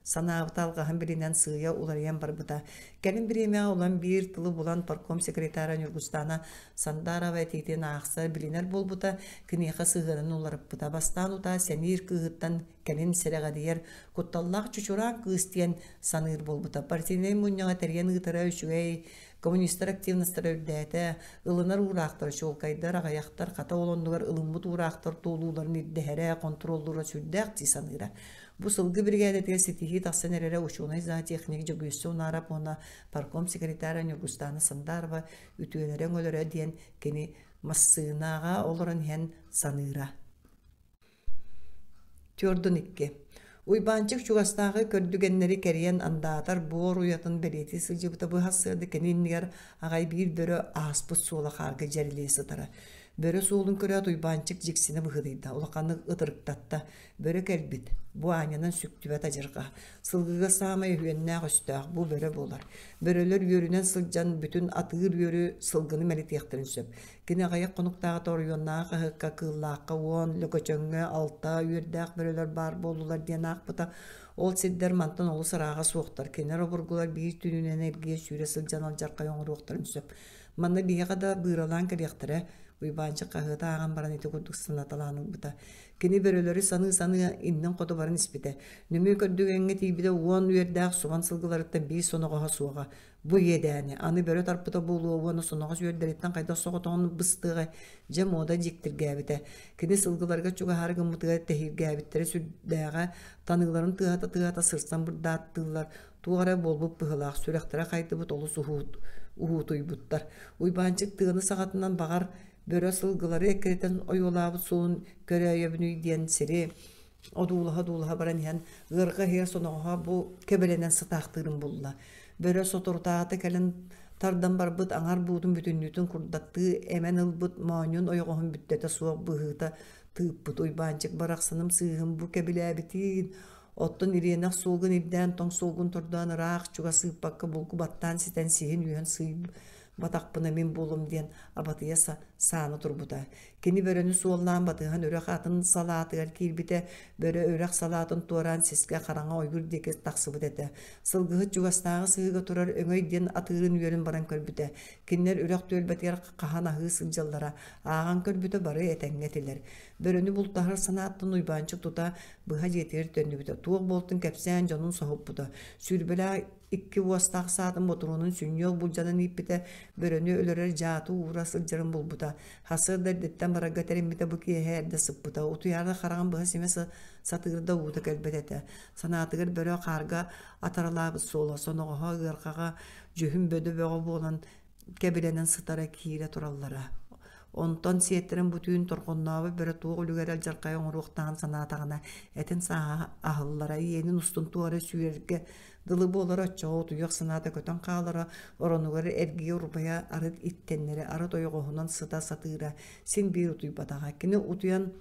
санаабыта алҕаһын билинэн сыыйа уларыйан барбыта. Кэлин бириэмэҕэ улам биир тылы булан партком секретара Ньургустаана Сандаарова этиитин аахса билинэр буолбута, киниэхэ сыһыанын уларыппыта. Бастаан утаа сэниир кыыһыттан кэлин сэрэҕэдийэр кутталлаах чучураан кыыс диэн саныыр буолбута. Партийнай мунньаҕы тэрийэн ыытара үчүгэй, коммунистар активностара үрдээтэ, ылынар уураахтара чуолкайдар, аҕыйахтар, хата ол оннугар ылыммыт уураахтар туолууларын ирдэһэрэ, хонтуруоллуура сүрдээх дии саныыра. Бу сылгы биригээдэтигэр ситиһии тахсан эрэрэ учуонай зоотехник Дьөгүөссэ Унаарап уонна партком секретара Ньургустаана Сандаарова үтүөлэрэ-өҥөлөрө диэн кини массыынаҕа олорон иһэн саныыра. Түөрдун икки. Уйбаанчык чугастааҕы көрдүгэннэри кэрийэн андаатар буор уйатын бэлиэтии сылдьыбыта быһа сыады кини иннигэр аҕай биир бөрө ааспыт суола хаарга дьэрэлии сытара. Бөрө суолун көрөөт Уйбаанчык дьиксинэ быһыытыйда, улаханнык ытырыктатта. Бөрө кэлбит, бу аанньанан сүктүбэт адьырҕа. Сылгыга саамай өһүөннээх өстөөх бу бөрө буолар. Бөрөлөр үөрүнэн сылдьан бүтүн атыыр үөрү сылгыны мэлитиэхтэрин сөп. Кини аҕыйах хонуктааҕыта оройуоннааҕы хаһыакка Кыыллаахха уон, Лөкөчөҥҥө алта үөрдээх бөрөлөр баар буоллулар диэн аахпыта. Ол сирдэр мантан олус ырааҕа суохтар. Кинилэр обургулар биир түүнүнэн эргийэ сүүрэ сылдьан алдьархай оҥоруохтарын сөп. Манна биһиэхэ да быыралаан кэлиэхтэрэ. Уйбаанчык хаһыаты ааҕан баран ити курдук санаталаан ылбыта. Кини бөрөлөрү саныы-саныы иннин хоту баран испитэ. Нөҥүө көрдүгэҥҥэ тиийбитэ уон үөрдээх субан сылгыларыттан биир соноҕоһо суоҕа. Бу иэдээни аны бөрө тарпыта буолуо уонна соноҕос үөрдэриттэн хайдах соҕотоҕун быстыаҕай, дьэ муода дьиктиргээбитэ. Кини сылгыларга чугаһаары гыммытыгар тэһииргээбиттэрэ сүрдээҕэ, таныыларын тыаһата-тыаһата сырсан бырдааттыыллар, туох эрэ буолбут быһыылаах, сүрэхтэрэ хайдыбыт олус уһуутуйбуттар. Уйбаанчык тыаны саҕатынан баҕар Бөрө сылгылары эккирэтэн ойуолаабыт суолун көрөөйөбүнүй диэн сири одуулаһа-одуулаһа баран иһэн ыарҕа иһигэр соноҕоһо бу кэбилэнэн сытаахтыырын булла. Бөрө соторутааҕыта кэлэн тардан барбыт аҥар буутун бүтүннүүтүн курдаттыы эмэн ылбыт моонньун ойоҕоһун бүттэтэ суох быһыыта тыыппыт Уйбаанчык барахсаным сыыһым бу кэбилээбитиин оттон ириэнэх суолгун ирдээн тоҥ суолгун тордоон ыраах чугас ыыппакка булгу баттаан ситэн сиһин үөһэн сыыйбатахпына мин буолум диэн абатыйа саана турбута. Кини бөрөнү суоллаан батыһан үрэх атын салаатыгар киирбитэ, бөрө үрэх салаатын туораан сискэ хараҥа ойуур диэки тахсыбыт этэ. Сылгыһыт чугастааҕы сыһыыга турар Өҥөй диэн атыырын үөрүн баран көрбүтэ. Кинилэр үрэх түөлбэтигэр хаһан аһыы сылдьаллара, ааҕан көрбүтэ бары этэҥҥэ этилэр. Бөрөнү бултаһар санааттан Уйбаанчык тута быһа дьиэтигэр төннүбүтэ. Туох буолтун кэпсээн дьонун соһуппута. Сүүрбэлээх икки уостаах саатын ботуруонун сүнньүөх булдьанан ииппитэ, бөрөнү өлөрөр дьааты уура сылдьарын булбута. Сарсыарда эрдэттэн барарга тэриммитэ бу киэһэ эрдэ сыппыта. Утуйаары хараҕын быһа симэ сатыыр да уута кэлбэт этэ. Санаатыгар бөрө хаарга атаралаабыт суола, соноҕоһо ыарҕаҕа дьүһүн бөдө бөҕө буолан кэбилэнэн сытара киирэ тураллара. Онтон сиэттэрин бу түүн торҕоннообут бөрө туох үлүгэр алдьархайы оҥоруохтааҕын санаатаҕына, этин сааһа аһыллара, иэнин устун туора сүүрэргэ дылы буолара, оччоҕо утуйуох санаата көтөн хаалара, оронугар эргийэ урбайа арыт иттэннэрэ, арыт ойоҕоһунан сыта сатыыра, син биир утуйбатаҕа. Кини утуйан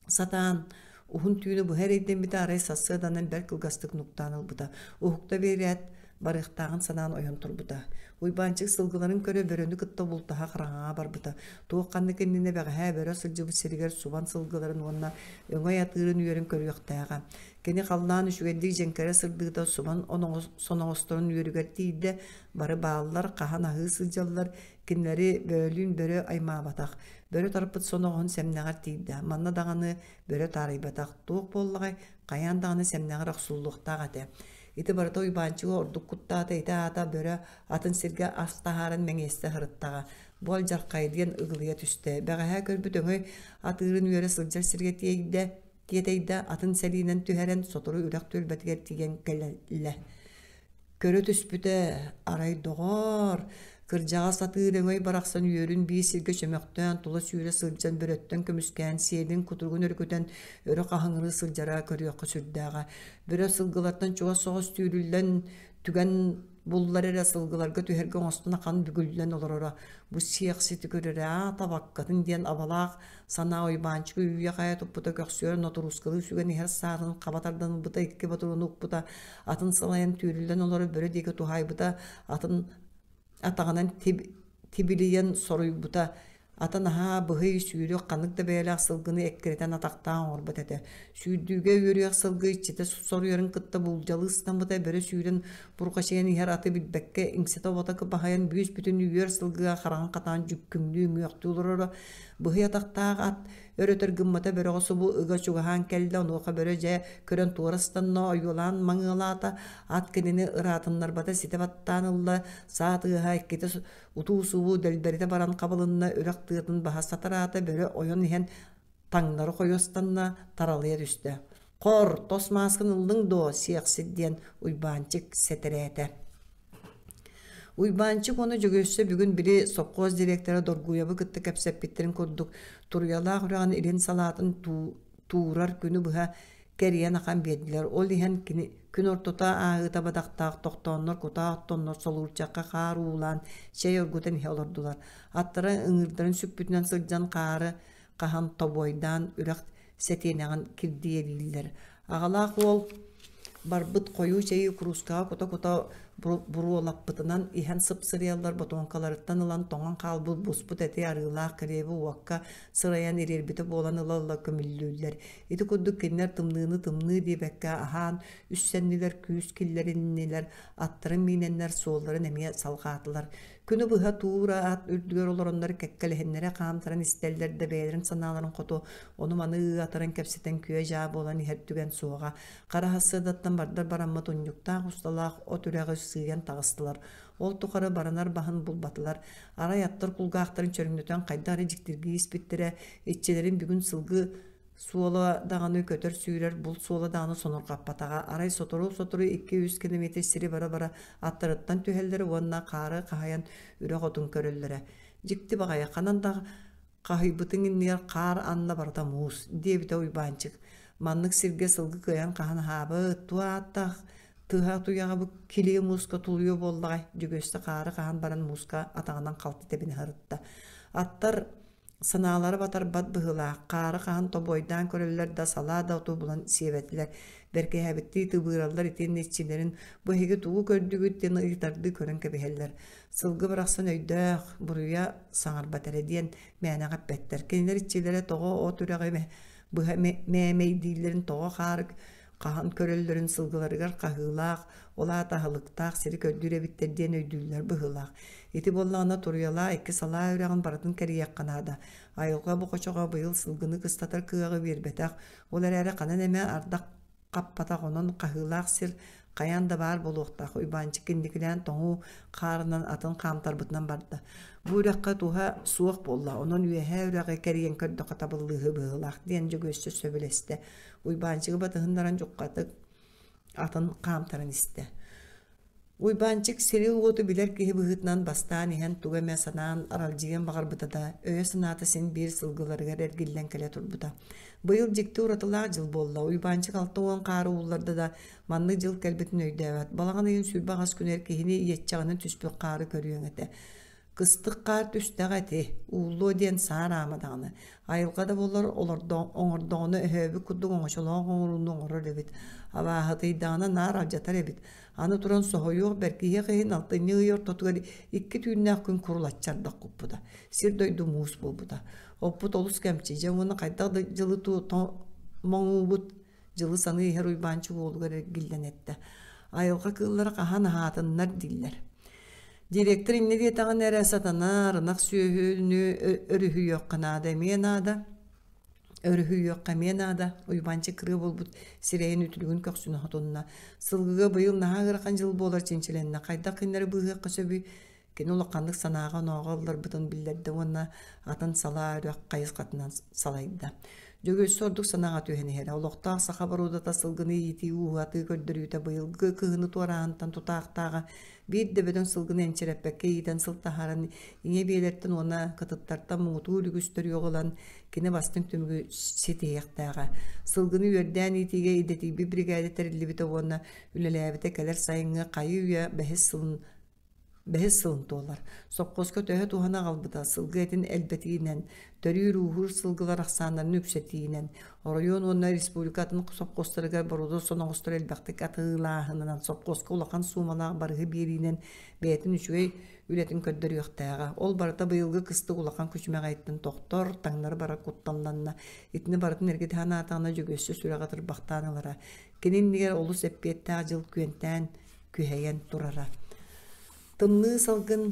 сатаан уһун түүнү быһа эрэйдэммитэ арай сарсыарданан бэрт кылгастык нуктаан ылбыта. Уһукта биэрээт, барыахтааҕын санаан ойон турбута. Уйбаанчык сылгыларын көрө бөрөнү кытта бултаһа хараҥаҕа барбыта. Туох ханнык иннинэ бэҕэһээ бөрө сылдьыбыт сиригэр субан сылгыларын уонна өҥөй атыырын үөрүн көрүөхтээҕэ. Кини халлаан үчүгэйдик дьэҥкэрэ сырдыыта субан соноҕосторун үөрүгэр тиийдэ. Бары бааллар, хаһан аһыы сылдьаллар, Кинилэри бөөлүүн бөрө аймаабатах, бөрө тарпыт соноҕоһун сэмнэҕэр тиийдэ. Манна даҕаны бөрө таарыйбатах. Туох буоллаҕай, хайаан даҕаны сэмнэҕэр охсуллуохтаах этэ. Ити барыта Уйбаанчыгы ордук куттаата, ити аата бөрө атын сиргэ ас таһааран мэҥиэстэ сырыттаҕа. Бу алдьархай диэн ыгылыйа түстэ. Бэҕэһээ көрбүт өҥөй атыырын үөрэ сылдьар сиргэ тиэйдэ, тиэтэйдэ, атын сэлиинэн түһэрэн сотору үрэх түөлбэтигэр тиийэн кэллэ. Көрө түспүтэ, арай доҕоор, кырдьаҕас атыыр өҥөй барахсан үөрүн биир сиргэ чөмөхтөөн тула сүүрэ сылдьан бөрөттөн көмүскээн сиэлин кутуругун өрүкүтэн өрө хаһыҥырыы сылдьара көрүөххэ сүрдээҕэ. Бөрө сылгылартан чугас соҕус түүрүллэн түгэн буллар эрэ сылгыларга түһэргэ оҥостон ахан бүгүллэн олороро. Бу сиэхсити көрөрө аа табаккатын диэн абалаах Санаа Уйбаанчыгы үүйэ-хайа туппута көхсүгэр нотуруускалыы сүгэн иһэр саатын хаба тардан ылбыта, икки ботуруону укпута, атын салайан түүрүллэн олорор бөрө диэки туһаайбыта, атын атаҕынан тибилийэн соруйбута, ата наһаа быһый сүүрүк ханнык да бэйэлээх сылгыны эккирэтэн атахтаан оҥорбут этэ. Сүүрдүүгэ үөрүйэх сылгы иччитэ соруйарын кытта буулдьалыы ыстаммыта, бөрө сүүрэн бурҕачыйан иһэр аты билбэккэ иҥсэтэ-обото баһыйан бүүс-бүтүн үөр сылгыга хараҕын хатаан дьүккүҥнүү үҥүөхтүү олороро. Быһый атахтаах ат өрөтөр гыммата бөрөҕө субу ыга чугаһаан кэллэ, онуоха бөрө дьэ көрөн туора ыстанна, ойуолаан маҥыалаата, ат кинини ыраатыннарбата ситэ баттаан ылла, саа тыаһа иккитэ утуу-субуу дэлбэритэ баран хабылынна, үрэх тыатын баһа сатараата, бөрө ойон иһэн таҥнары хойуостанна, таралыйа түстэ. «Хор, тос мааскын ыллыҥ дуо, сиэхсит?» диэн Уйбаанчык сэтэрээтэ. Уйбаанчык уонна Дьөгүөссэ бүгүн били сопхуос директора Доргуйабы кытта кэпсэппиттэрин курдук Туруйалаах үрэҕин илин салаатын туурар күнү быһа кэрийэн ахан биэрдилэр. Ол иһэн кини күн ортото ааһыыта бадахтаах тохтооннор кутаа оттоннор солуурчахха хаар уулаан чэй оргутан иһэ олордулар. Аттара ыҥыырдарын сүкпүтүнэн сылдьан хаары хаһан тобуойдаан үрэх сэтиэнэҕин кирдиэлииллэр. Аҕалаах уол барбыт хойуу чэйи куруускаҕа кута-кута буруолаппытынан иһэн сыпсырыйаллар ботуоҥкаларыттан ылан тоҥон хаалбыт буспут эти арыылаах килиэби уокка сырайан ириэрбитэ буолан ыла-ыла көмүллүүллэр. Ити курдук кинилэр тымныыны тымныы диэбэккэ аһаан үссэннилэр, күүс киллэриннилэр, аттарын миинэннэр суолларын эмиэ салҕаатылар. Күнү быһа туура ат үрдүгэр олороннор кэккэлэһиннэрэ хаамтаран истэллэр да бэйэлэрин санааларын хоту ону-маны ыатаран кэпсэтэн күө-дьаа буолан иһэр түгэн суоҕа. Хара сарсыардаттан бардар бараммыт унньуктаах усталаах от үрэҕи сыыйан таҕыстылар. Ол тухары баранар баһын булбатылар. Арай аттар кулгаахтарын чөрөҥнөтөн хайдах эрэ дьиктиргии испиттэрэ, иччилэрин бүгүн сылгы суола даҕаны көтөр-сүүрэр булт суола даҕаны сонурҕаппатаҕа. Арай сотору-сотору 2-3 километр сири бара-бара аттарыттан түһэллэрэ уонна хаары хаһайан үрэх отун көрөллөрө. Дьикти баҕайы, ханан да Хаһыйбытыҥ иннигэр хаар анна барыта муус, диэбитэ Уйбаанчык. Маннык сиргэ сылгы кыайан хаһан аһаабыт, туох ааттаах тыаһа туйаҕа бу килиэ мууска тулуйуо буоллаҕай, Дьөгүөссэ хаары хаһан баран мууска атаҕынан халты тэбинэ сырытта. Аттар Санаалара батарбат быһыылаах, хаары хаһан тобуойдаан көрөллөр да, салаа да оту булан сиэбэтилэр, бэркиһээбиттии тыбыыраллар итиэннэ иччилэрин «Бу эһиги тугу көрдүгүт?» диэн ыйытардыы көрөн кэбиһэллэр. Сылгы барахсан өйдөөх, буруйа саҥарбат эрэ диэн мээнэҕэ эппэттэр. Кинилэр иччилэрэ тоҕо от үрэҕи быһа мээмэйдииллэрин тоҕо хаары хаһан көрөллөрүн сылгыларыгар хаһыылаах, ол аата аһылыктаах сири көрдүүр эбиттэр диэн өйдүүллэр быһыылаах. Ити буоллаҕына Туруйалаа икки салаа үрэҕин барытын кэрийиэххэ наада. Айылҕа бу хочоҕо быйыл сылгыны кыстатар кыаҕы биэрбэтэх, ол эрээри ханан эмэ ардах хаппатах, онон хаһыылаах сир хайаан да баар буолуохтаах. Уйбаанчык инникилээн тоҥуу хаарынан атын хаамтарбытынан барда. Бу үрэххэ туһа суох буолла, онон үөһээ үрэҕи кэрийэн көрдөххө табыллыыһы быһыылаах диэн Дьөгүөссэ сөбүлэстэ. Уйбаанчыгы батыһыннаран дьуккатык атын хаамтаран истэ. Уйбаанчык сири-уоту билэр киһи быһыытынан бастаан иһэн тугу эмэ санаан аралдьыйыан баҕарбыта да, өйө-санаата син биир сылгыларыгар эргиллэн кэлэ турбута. Быйыл дьикти уратылаах дьыл буолла. Уйбаанчык 60 хаары уулларда да, маннык дьыл кэлбитин өйдөөбөт. Балаҕан ыйын 28 күнүгэр киһини иэччэҕинэн түспүт хаары көрүөҥ этэ. Кыстык хаар түстэҕэ ити, ууллуо диэн саар-аама даҕаны. Айылҕа да буоллар оҥордоҕуна өһөөбүт курдук оҥочолоох оҥорууну оҥорор эбит. Абааһытыйдаҕына наар алдьатар эбит. Аны туран соһуйуох бэркиһиэх иһин алтынньы ый ортотугар икки түүннээх күн курулаччы ардах куппута. Сир-дойду муус буолбута. Оппут олус кэмчи, дьэ уонна хайдах да дьылы моҥуубут дьылы саныы иһэр Уйбаанчык уолугар эргиллэн эттэ. Айылҕа кыыллара хаһан аһаатыннар дииллэр. Директор инньэ диэтэҕинэ эрэ сатанар, ынах сүөһүнү өрүһүйүөххэ наада эмиэ наада. Өрүһүйүөххэ эмиэ наада. Уйбаанчык кырыы буолбут сирэйин үтүлүгүн көхсүн хотунна. Сылгыга быйыл наһаа ыарахан дьыл буолар чинчилэннэ. Хайдах кинилэри быыһыахха сөбүй? Кини улаханнык санааҕа-онооҕо ылларбытын биллэрдэ уонна атын салаа үрэх хайысхатынан салайда. Дьөгүөссэ ордук санааҕа түһэн иһэрэ. Олохтоох саха боруодата сылгыны иитии ууһатыы көрдөрүүтэ быйылгы кыһыны туорааһынтан тутаахтааҕа биир да бөдөҥ сылгыны энчирэппэккэ иитэн сыл таһааран ийэ биэлэртэн уонна кытыттартан муҥутуур үгүс төрүөҕү ылан кини бастыҥ түмүгү ситиһиэхтээҕэ. Сылгыны үөрдээн иитиигэ идэтийбит биригээдэ тэриллибитэ уонна үлэлээбитэ кэлэр сайыҥҥы хайыы-үйэ бэһис сылын Бэһис сылын туолар. Сопхуоска төһө туһаны аҕалбыта сылгы этин элбэтиинэн, төрүүр-ууһуур сылгылар ахсааннарын үксэтиинэн, оройуон уонна республика атын сопхуостарыгар боруода соноҕостору элбэхтик атыылааһынынан сопхуоска улахан суумалаах барыһы биэриинэн бэйэтин үчүгэй үлэтин көрдөрүөхтээҕэ. Ол барыта быйылгы кыстык улахан күчүмэҕэйиттэн тохтор, таҥнары барар кутталланна. Итини барытын эргитэ санаатаҕына Дьөгүөссэ сүрэҕэ тырбахтаан ылара. Кини иннигэр олус эппиэттээх дьыл күөнтээн күһэйэн турара. Тымныы салгын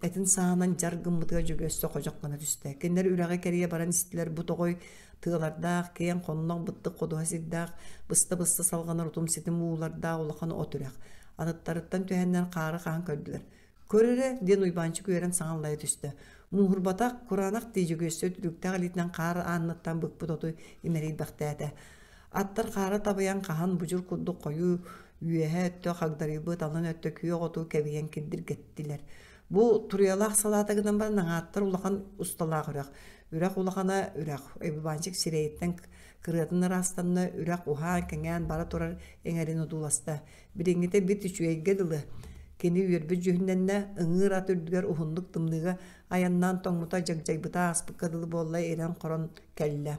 этин саанан дьар гыммытыгар Дьөгүөссэ ходьох гына түстэ. Кинилэр үрэҕи кэрийэ баран истилэр бу тоҕой тыалардаах, киэҥ хоннох быттык ходуһа сирдээх, быста-быста салҕанар утум-ситим уулардаах улахан от үрэх. Атыттарыттан түһэннэр хаары хаһан көрдүлэр. Көр эрэ, диэн Уйбаанчык үөрэн саҥа аллайа түстэ. Мууһурбатах, кураанах дии Дьөгүөссэ үтүлүктээх илиитинэн хаар аанныттан быкпыт оту имэрийбэхтээтэ. Аттар хаара табыйан хаһан будьур курдук хойуу үөһэ өттө хагдарыйбыт, алын өттө күөх оту кэбийэн кирдиргэттилэр. Бу туруйалаах салаата гынан баран аҥааттар улахан усталаах үрэх. Үрэх улахана үрэх. Уйбаанчык сирэйиттэн кырыатын ыраастанна, үрэх уһаан-кэҥээн бара турар эҥэрин одууласта. Билиҥҥитэ бит үчүгэйгэ дылы. Кини үөрбүт дьүһүннэннэ, ыҥыыр ат үрдүгэр уһуннук тымныыга айаннаан тоҥмута дьагдьайбыта ааспыкка дылы буолла ирэн-хорон кэллэ.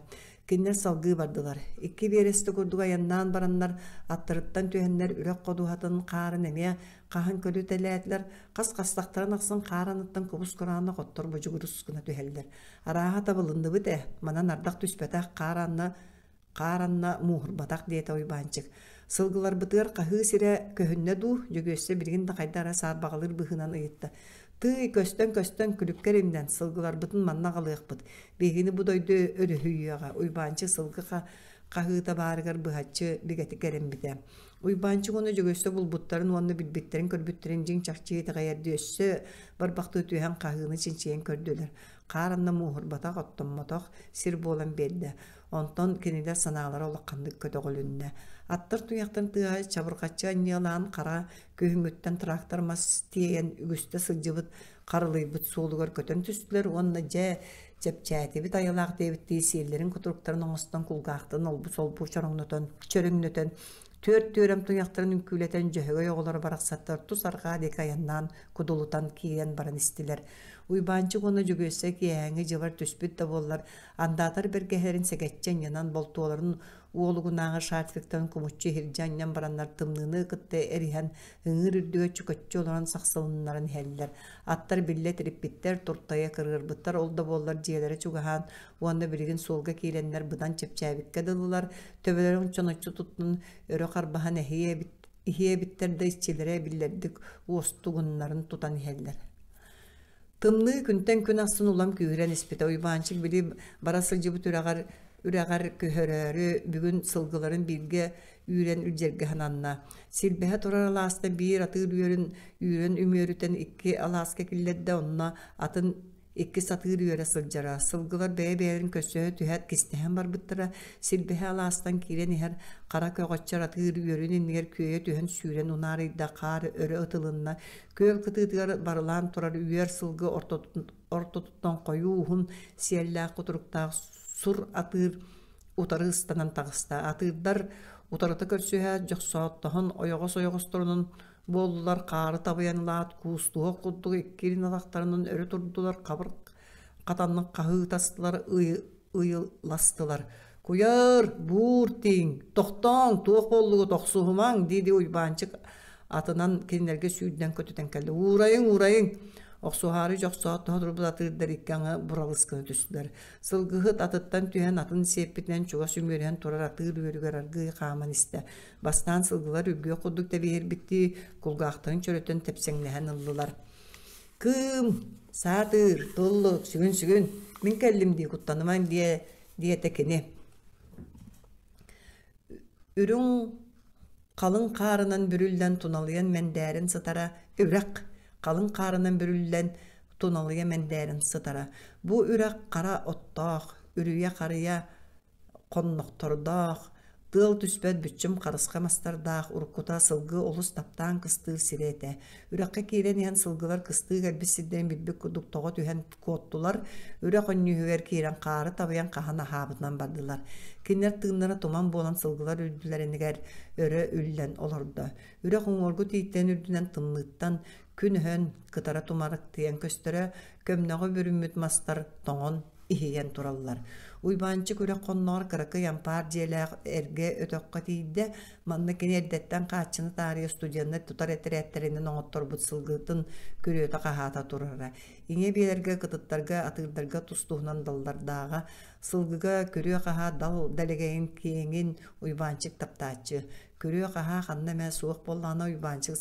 Кинилэр салгыы бардылар. Икки биэрэстэ курдук айаннаан бараннар, аттарыттан түһэннэр үрэх ходуһатын хаарын эмиэ хаһан көрүтэлээтилэр, хас хастахтарын ахсын хаар аныттан кубус-кураанах оттор бочугурус гына түһэллэр. Арааһа табылынныбыт ээ, манан ардах түспэтэх, хаар анна хаар анна мууһурбатах диэтэ Уйбаанчык. Сылгыларбытыгар хаһыы сирэ көһүннэ дуу, Дьөгүөссэ билигин да хайда эрэ саарбаҕалыыр быһыынан ыйытта. Тыый, көстөн-көстөн күлүккэр имнэн, сылгыларбытын манна аҕалыахпыт. Биһигини бу дойду өрүһүйүөҕэ, Уйбаанчык сылгы хаһыыта баарыгар быһаччы бигэтик эрэммитэ. Уйбаанчык уонна Дьөгүөссэ булбуттарын уонна билбиттэрин-көрбүттэрин дьиҥ-чахчы итэҕэйэрдии өссө барбахтыы түһэн хаһыыны чинчийэн көрдүлэр. Хаар анна мууһурбатах, оттоммотох сир буолан биэрдэ. Онтон кинилэр санаалара улаханнык көтөҕүлүннэ. Аттар туйахтан тыаһа чабырҕаччы анньыалаан хара күһүҥҥүттэн трактор мас тиэйэн үгүстэ сылдьыбыт. харылыйбыт суолугар көтөн түстүлэр уонна дьэ чэпчээтибит айылаах диэбиттии сиэллэрин кутуруктарын оҥостон кулгаахтарын олбу-солбу чороҥнотон чөрөҥнөтөн түөрт түөрэм туйахтарын үҥкүүлэтэн дьөһөгөй оҕолоро барахсаттар тус арҕаа диэки айаннаан кудулутан киирэн баран истилэр. Уйбаанчык уонна Дьөгүөссэ киэһээҥҥи дьыбар түспүт да буоллар, андаатар бэргэһэлэрин сэгэччи анньынан болтуоларын уолугунааҕы шарфиктарын кумуччу иһирдьэ анньан бараннар тымныыны кытта эриһэн ыҥыыр үрдүгэр чөкөччү олорон сахсылыннаран иһэллэр. Аттар биллэ тириппиттэр, туртайа кырыарбыттар, ол да буоллар дьиэлэрэ чугаһаан уонна билигин суолга киирэннэр быдан чэпчээбиккэ дылылар, төбөлөрүн чоноччу туттун өрө харбаһан эһиэ эбит иһиэ эбиттэр да иччилэрэ биллэрдик уостугуннарын тутан иһэллэр. Тымныы күнтэн күн ахсын улам күүһүрэн испитэ. Уйбаанчык били бара сылдьыбыт үрэҕэр үрэҕэр көһөрөөрү бүгүн сылгыларын бииргэ үүрэн илдьэргэ сананна. Силбэһэ турар алааста биир атыыр үөрүн үүрэн үмүөрүтэн икки алааска киллэрдэ, онно атын икки сатыыр үөрэ сылдьара. Сылгылар бэйэ-бэйэлэрин көрсөһө түһээт кистэһэн барбыттара. Силбэһэ алаастан киирэн иһэр хара көҕөччөр атыыр үөрүн иннигэр күөйэ түһэн сүүрэн унаарыйда, хаар өрө ытылынна. Күөл кытыытыгар барылаан турар үөр сылгы ортотуттан хойуу уһун сиэллээх кутуруктаах сур атыыр утары ыстанан таҕыста. Атыырдар утарыта көрсүһээт дьохсооттоһон ойоҕос ойоҕосторунан буоллулар, хаары табыйан ылаат, куустуһуох курдук икки илин атахтарынан өрө турдулар, хабыр хатаннык хаһыытастылар, ыйыластылар. «Куйар, буур тииҥ, тохтооҥ, туох буоллугут, охсуһумаҥ» дии-дии Уйбаанчык атынан кинилэргэ сүүрдэн көтүтэн кэллэ. «Уурайыҥ, уурайыҥ!» Охсуһаары дьохсоот тоһо турбут атыырдар икки аҥы буралыс гына түстүлэр. Сылгыһыт атыттан түһэн атын сиэппитинэн чугас үмүөрүһэн турар атыыр үөрүгэр аргыый хааман истэ. Бастаан сылгылар үргүөх курдук тэбиэһирбиттии кулгаахтарын чөрөтөн тэпсэҥнэһэн ыллылар. «Кыым, саатыыр, туллук, сүгүн-сүгүн, мин кэллим дии куттанымаҥ» диэ диэтэ кини. Үрүҥ халыҥ хаарынан бүрүллэн туналыйан мэндээрин сытара үрэх халыҥ хаарынан бүрүллэн туналыйа мэндээрин сытара. Бу үрэх хара оттоох, үрүйэ-харыйа хоннохтордоох, тыал түспэт бүччүм харысха мастардаах уруккута сылгы олус таптаан кыстыыр сирэ этэ. Үрэххэ киирэн иһэн сылгылар кыстыы кэлбит сирдэрин билбит курдук тоҕо түһэн куоттулар, үрэх өнньүөһүгэр киирэн хаары табыйан хаһан аһаабытынан бардылар. Кинилэр тыыннара туман буолан сылгылар үрдүлэринигэр өрө үллэн олордо. Үрэх уҥуоргу тииттэн үрдүнэн тымныыттан күн өһөн, кытара тумарыктыйан көстөрө, көмнөҕү бүрүммүт мастар тоҥон иһийэн тураллар. Уйбаанчык үрэх хонноҕор кыракый ампаар дьиэлээх эргэ өтөххө тиийдэ. Манна кини эрдэттэн хааччыны таарыйа студеннар тутар этэрээттэринэн оҥотторбут сылгытын күрүөтэ-хаһаата турара. Иҥэ биэлэргэ, кытыттарга, атыырдарга тус-туһунан даллардааҕа. Сылгыга күрүө-хаһаа дал дэлэгэйин киэҥин Уйбаанчык таптааччы. Күрүө-хаһаа ханна эмэ суох буоллаҕына Уйбаанчык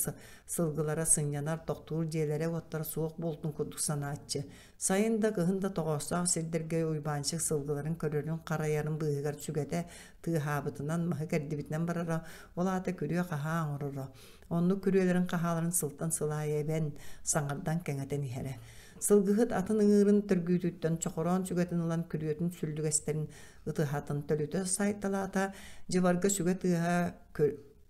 сылгылара сынньанар, тохтуур дьиэлэрэ-уоттара суох буолтун курдук санааччы. Сайын да, кыһын да тоҕоостоох сирдэргэ Уйбаанчык сылгыларын көрөрүн-харайарын быыһыгар сүгэтэ тыаһаабытынан, маһы кэрдибитинэн барара, ол аата күрүө-хаһаа оҥороро. Оннук күрүөлэрин хаһааларын сылтан сыл аайы эбэн, саҥардан кэҥэтэн иһэрэ. Сылгыһыт атын ыҥыырын төргүүтүттэн чохороон сүгэтин ылан күрүөтүн сүллүгэстэрин ытыһатын төлүтэ сайталаата, дьыбарга сүгэ тыаһа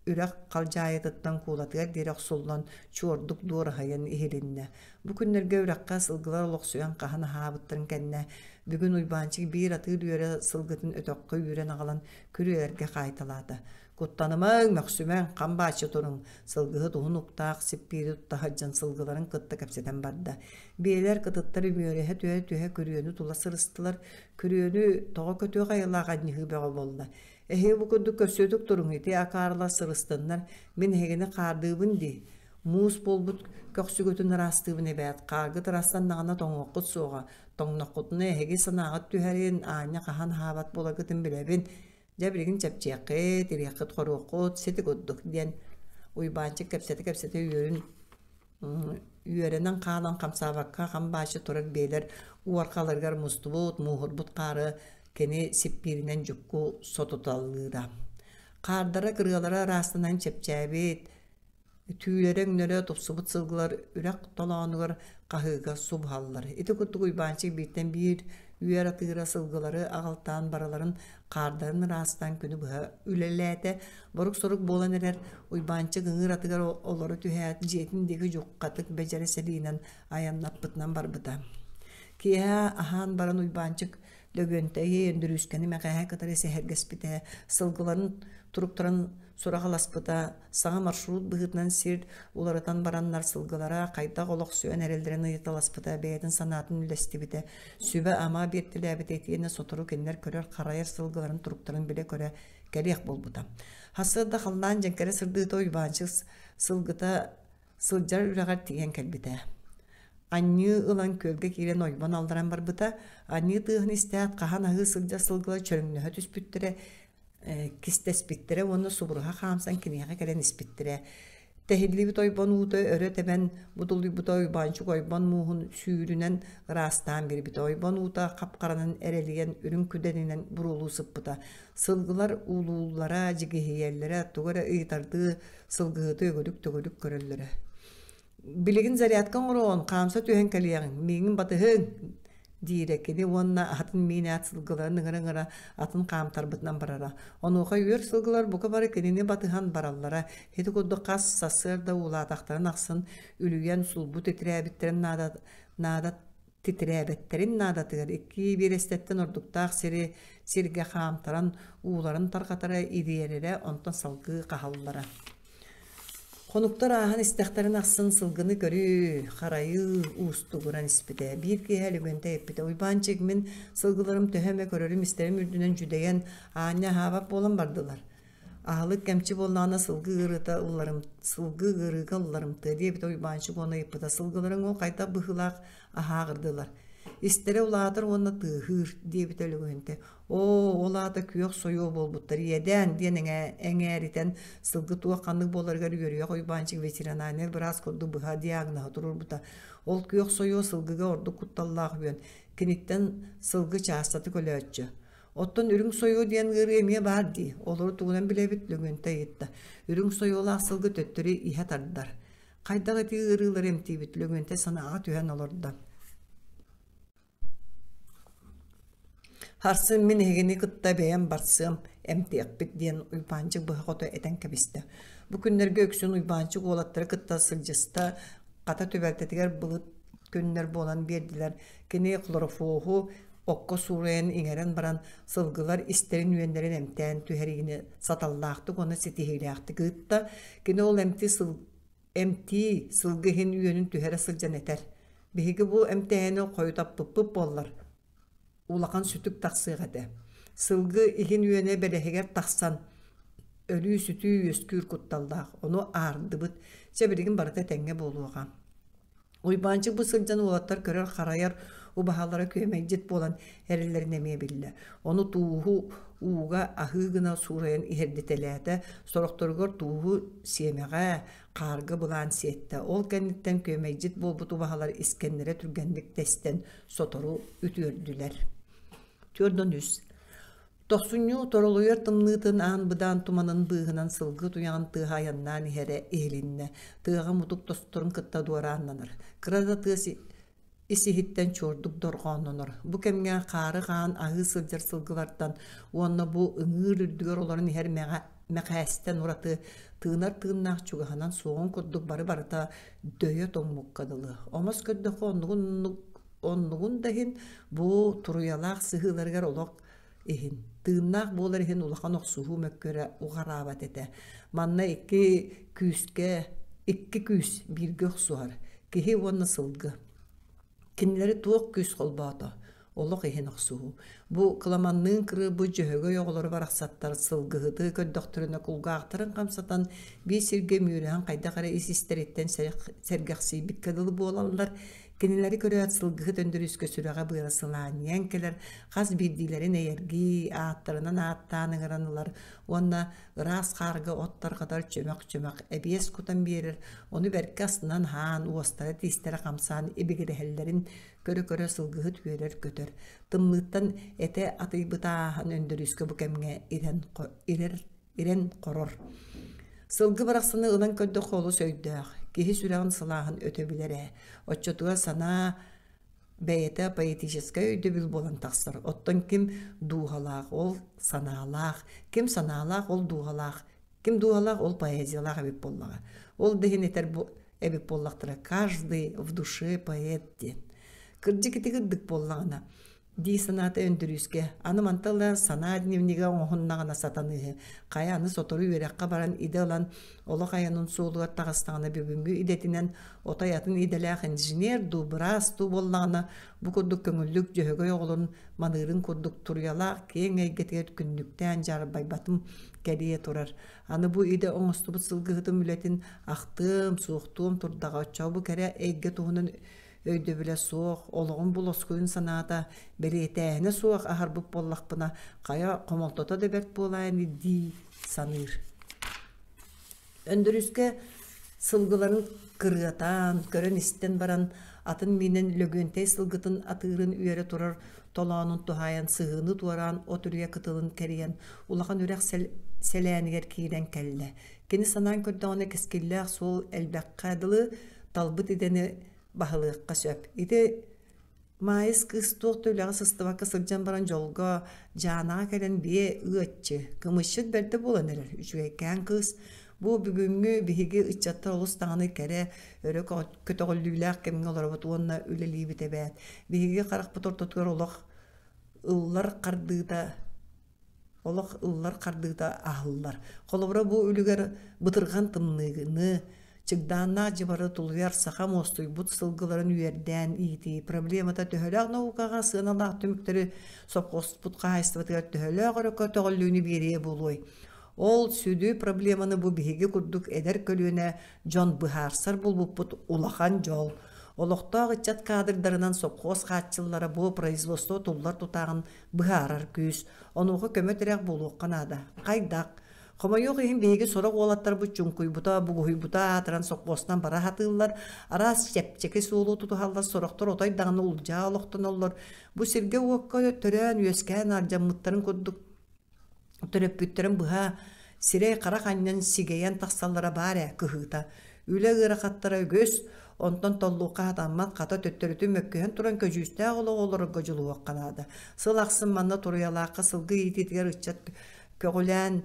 үрэх халдьаайытыттан куулатыгар диэри охсуллан чуордук дуораһыйан иһилиннэ. Бу күннэргэ үрэххэ сылгылар олохсуйан хаһан аһаабыттарын кэннэ бүгүн Уйбаанчык биир атыыр үөрэ сылгытын өтөххө үүрэн аҕалан күрүөлэргэ хаайталаата. Куттанымаҥ, мөхсүмэҥ, хам бааччы туруҥ, сылгыһыт уһун уктаах сиппиири тутта сылдьан сылгыларын кытта кэпсэтэн барда. Биэлэр кытыттар үмүөрүһэ түһэ-түһэ күрүөнү тула сырыстылар. Күрүөнү тоҕо көтүөх айылаах анньыһыы бөҕө буолла. Эһиги бу курдук көрсүөтүк туруҥ, ити акаарылар сырыстыннар, мин эһигини хаардыыбын дии. Муус буолбут көхсүгүтүн ыраастыыбын эбээт, хааргыт ыраастаннаҕына тоҥуоххут суоҕа, тоҥноххутуна эһиги санааҕыт түһэрин, аанньа хаһан аһаабат буоларгытын билэбин. Дьэ билигин чэпчиэххит, ириэххит-хоруоххут, сити курдук диэн Уйбаанчык кэпсэтэ-кэпсэтэ үөрүн үөрэнэн хаалан хамсаабакка хам бааччы турар биэлэр уорҕаларыгар мустубут, мууһурбут хаары кини сиппииринэн дьукку сотуталыыра. Хаардара кырыалара ыраастанан чэпчээбит, түүлэрэ-өҥнөрө тупсубут сылгылар үрэх толоонугар хаһыыга субуһаллар. Ити курдук Уйбаанчык бииртэн биир Үөр атыыра сылгылары аҕалтаан барыларын хаардарын ыраастаан күнү быһа үлэлээтэ. Борук-сорук буолан эрэр Уйбаанчык ыҥыыр атыгар олоро түһээт, дьиэтин диэки дьуххатык бэдьэрэ сэлиинэн айаннаппытынан барбыта. Киэһэ аһаан баран Уйбаанчык Лөгөнтөйү, Өндөрүүскэни Мэхээһэ кытары сэһэргэспитэ, сылгыларын туруктарын сураҕаласпыта, саҥа маршрут быһыытынан сир уларытан бараннар сылгылара хайдах олохсуйан эрэллэрин ыйыталаспыта, бэйэтин санаатын үллэстибитэ, сүбэ-ама биэртэлээбитэ итиэннэ сотору кинилэр көрөр-харайар сылгыларын туруктарын билэ-көрө кэлиэх буолбута. Сарсыарда халлаан дьэҥкэрэ сырдыыта Уйбаанчык сылгыта сылдьар үрэҕэр тиийэн кэлбитэ. Анньыы ылан күөлгэ киирэн ойбон алларан барбыта. Анньыы тыаһын истээт, хаһан аһыы сылдьар сылгылар чөрөҥнөһө түспүттэрэ, кистэспиттэрэ уонна субуруһа хаамсан киниэхэ кэлэн испиттэрэ. Тэһиллибит ойбон уута өрө тэбэн будулуйбута Уйбаанчык ойбон мууһун сүүрүнэн ыраастаан биэрбитэ. Ойбон уута хап-харанан эрэлийэн үрүҥ күдэнинэн буруолуу сыппыта. Сылгылар уулууллара, дьигиһийэллэрэ, тугу эрэ ыйытардыы сылгыһыты өгүрүк-төгүрүк көрөллөрө. Билигин зарядка оҥороон, хаамса түһэн кэлиэҕиҥ, миигин батыһыҥ диирэ кини уонна атын миинээт сылгыларын ыҥыра-ыҥыра атын хаамтарбытынан барара. Онуоха үөр сылгылар бука бары кинини батыһан бараллара. Ити курдук хас сарсыарда уулаатахтарын ахсын үлүйэн сулбу титирээбиттэрин наада, наада титирээбэттэрин наадатыгар икки биэрэстэттэн ордуктаах сири сиргэ хаамтаран ууларын тарҕатара, ириэрэрэ, онтон салгыы хаһаллара. Хонуктар ааһан истэхтэрин ахсын сылгыны көрүү, харайыы уустугуран испитэ. Биир киэһэ Лөгөнтөй эппитэ: «Уйбаанчык, мин сылгыларым төһө эмэ көрөрүм-истэрим үрдүнэн дьүдэйэн, аанньа аһаабат буолан бардылар. Аһылык кэмчи буоллаҕына сылгы ыарыыта ылларым, сылгы ыарыыга ылларымтыа» диэбитэ Уйбаанчык уонна ыйыппыта: «Сылгыларыҥ ол хайдах быһыылаах аһааҕырдылар? Истэрэ улаатар уонна тыаһыыр» диэбитэ Лөгөнтөй. Оо, ол аата күөх сойуо буолбуттар иэдээн диэн эҥээритэн сылгы туох ханнык буоларыгар үөрүйэх Уйбаанчык ветеринарнай быраас курдук быһа диагноһы туруорбута. Ол күөх сойуо сылгыга ордук кутталлаах үөн, киниттэн сылгы чаастатык өлөөччү. Оттон үрүҥ сойуо диэн ыарыы эмиэ баар дии, олору тугунан билэбит Лөгөнтө ыйытта. Үрүҥ сойуолаах сылгы төттөрү иһэ тардар. Хайдах ити ыарыылары эмтиибит Лөгөнтө санааҕа түһэн олордо. Сарсын мин эһигини кытта бэйэм барсыам, эмтиэхпит диэн Уйбаанчык быһа-хото этэн кэбистэ. Бу күннэргэ үксүн Уйбаанчык уолаттары кытта сылдьыста, хата түбэлтэтигэр былыт күннэр буолан биэрдилэр. Кини хлорофоһу окко суурайан иҥэрэн баран сылгылар истэрин үөннэрин эмтээн түһэриини саталлаахтык уонна ситиһиилээхтик ыытта. Кини ол эмти сыл эмтии, сылгы иһин үөнүн түһэрэ сылдьан этэр: «Биһиги бу эмтээһини хойутаппыппыт буоллар, улахан сүтүк тахсыах этэ. Сылгы иһин үөнэ бэлэһигэр тахсан, өлүү-сүтүү үөскүүр кутталлаах, ону аардыбыт. Чэ, билигин барыта этэҥҥэ буолуоҕа». Уйбаанчык бу сылдьан уолаттар көрөр-харайар убаһалара күөмэйдьит буолан эрэллэрин эмиэ биллэ. Ону тууһу ууга аһыы гына суурайан иһэрдитэлээтэ, сорохторугар тууһу сиэмэҕэ, хаарга былаан сиэттэ. Ол кэнниттэн күөмэйдьит буолбут убаһалар искэннэрэ түргэнник тэстэн сотору үтүөрдүлэр. 43. Тохсунньу торолуйар тымныытын аан быдаан туманын быыһынан сылгы туйаҕын тыаһа айаннаан иһэрэ иһилиннэ. Тыаҕа мутук тосторун кытта дуорааннанар. Кыра да тыас ис-иһиттэн чуордук дорҕооннонор. Бу кэмҥэ хаары хаан аһыы сылдьар сылгылартан уонна бу ыҥыыр үрдүгэр олорон иһэр мэҕэ мэхээстэн ураты тыынар тыыннаах чугаһынан суоҕун курдук бары барыта дөйө тоҥмукка дылы. Омос көрдөххө оннугун оннугун да иһин бу туруйалаах сыһыыларыгар олох иһин, тыыннаах буолар иһин улахан охсуһуу мөккүөрэ уҕараабат этэ. Манна икки күүскэ икки күүс бииргэ охсуһар киһи уонна сылгы. Кинилэри туох күүс холбоото? Олох иһин охсуһуу. Бу кыламанныын кырыыбыт дьөһөгөй оҕолоро барахсаттар сылгыһыты көрдөхтөрүнэ кулгаахтарын хамсатан биир сиргэ мүөрүһэн хайдах эрэ ис-истэриттэн сэргэхсийбиккэ дылы буолаллар. Кинилэри көрөөт сылгыһыт Өндөрүүскэ сүрэҕэ-быара сылаанньыйан кэлэр, хас биирдиилэрин эйэргии, ааттарынан ааттаан ыҥыран ылар уонна ыраас хаарга от тарҕатар чөмөх-чөмөх эбиэс кутан биэрэр, ону бэркэ астынан аһаан, уостара-тиистэрэ хамсаан ибигирэһэллэрин көрө-көрө сылгыһыт үөрэр-көтөр. Тымныыттан этэ атыйбыта ааһан Өндөрүүскэ бу кэмҥэ ирэн, ирэр ирэн хорор. Сылгы барахсаны ылан көрдөххө олус өйдөөх, киһи сүрэҕин сылааһын өтө билэр ээ. Оччотугар санаа бэйэтэ поэтическай өйдөбүл буолан тахсар. Оттон ким дууһалаах, ол санаалаах, ким санаалаах, ол дууһалаах, ким дууһалаах, ол поэзиялаах эбит буоллаҕа. Ол да иһин этэр эбит буоллахтара каждый в душе поэт диэн. Кырдьык ити кырдык буоллаҕына, дии санаата Өндөрүүскэ. Аны мантан ыла санаа дневнигэ оҥоһуннаҕына сатаныыһы. Хайа аны сотору үөрэххэ баран идэ ылан олох айанын суолугар таҕыстаҕына бүгүҥҥү идэтинэн отой атын идэлээх инженер дуу, быраас дуу буоллаҕына бу курдук көҥүллүк дьөһөгөй оҕолорун маныырын курдук туруйалаах киэҥ эйгэтигэр күннүктээн дьаарбайбатым кэлиэ турар. Аны бу идэ оҥостубут сылгыһытым үлэтин ахтыам, суохтуом турдаҕа оччоҕо бу кэрэ эйгэ туһунан өйдөбүлэ суох, олоҕум булоскуйун санаата, бэлиэтээһинэ суох аһарбыт буоллахпына, хайа хомолтото да бэрт буолаа ини дии саныыр. Өндөрүүскэ сылгыларын кырыатаан, көрөн-истэн баран, атын миинэн Лөгүөнтэй сылгытын атыырын үөрэ турар толоонун туһаайан сыһыыны туораан от үрүйэ кытылын кэрийэн улахан үрэх сэлээнигэр киирэн кэллэ. Кини санаан көрдөҕүнэ кэскиллээх суол элбэххэ дылы талбыт идэни баһылыахха сөп. Ити Маайыс кыыс туох да үлэҕэ сыстыбакка сылдьан баран дьолго Дьаанаҕа кэлэн биэ ыаччы, кымысчыт бэрдэ буолан эрэр үчүгэйкээн кыыс. Бу бүгүҥҥү биһиги ыччаттар олус даҕаны кэрэ, өрө көтөҕүллүүлээх кэмҥэ олоробут уонна үлэлиибит эбээт. Биһиги харахпыт ортотугар олох ыллар хардыыта Олох ыллар хардыыта аһыллар. Холобура, бу үлүгэр бытырҕан тымныыны, чыгдааннаах дьыбары тулуйар саха муостуйбут сылгыларын үөрдээн иитии проблемата төһөлөөх наукаҕа сыаналаах түмүктэри сопхуоспут хаһаайыстыбатыгар төһөлөөх өрө көтөҕүллүүнү биэриэ буолуой? Ол сүдү проблеманы бу биһиги курдук эдэр көлүөнэ дьон быһаарсар буолбуппут улахан дьол. Олохтоох ыччат кадрдарынан сопхуос хааччыллара бу производство туллар тутааҕын быһаарар күүс. Онуоха көмө-тирэх буолуохха наада. Хайдах? Хомойуох иһин биһиги сорох уолаттарбыт чуҥкуйбута, бугуһуйбута аатыран сопхуостан бара сатыыллар, араас чэпчэки суолу тутуһаллар, сорохтор отой даҕаны улдьаа олохтоноллор. Бу сиргэ-уокка төрөөн-үөскээн алдьаммыттарын курдук төрөппүттэрин быһа сирэй-харах анньан сигэйэн тахсаллара баар ээ кыһыыта. Үлэ ыарахаттара үгүс, онтон толлуохха сатаммат, хата төттөрүтүн мөккүһэн туран көдьүүстээх олоҕу олорорго дьулуһуохха наада. Сыл ахсын манна Туруйалаахха сылгы иитиитигэр ыччат көҕүлээн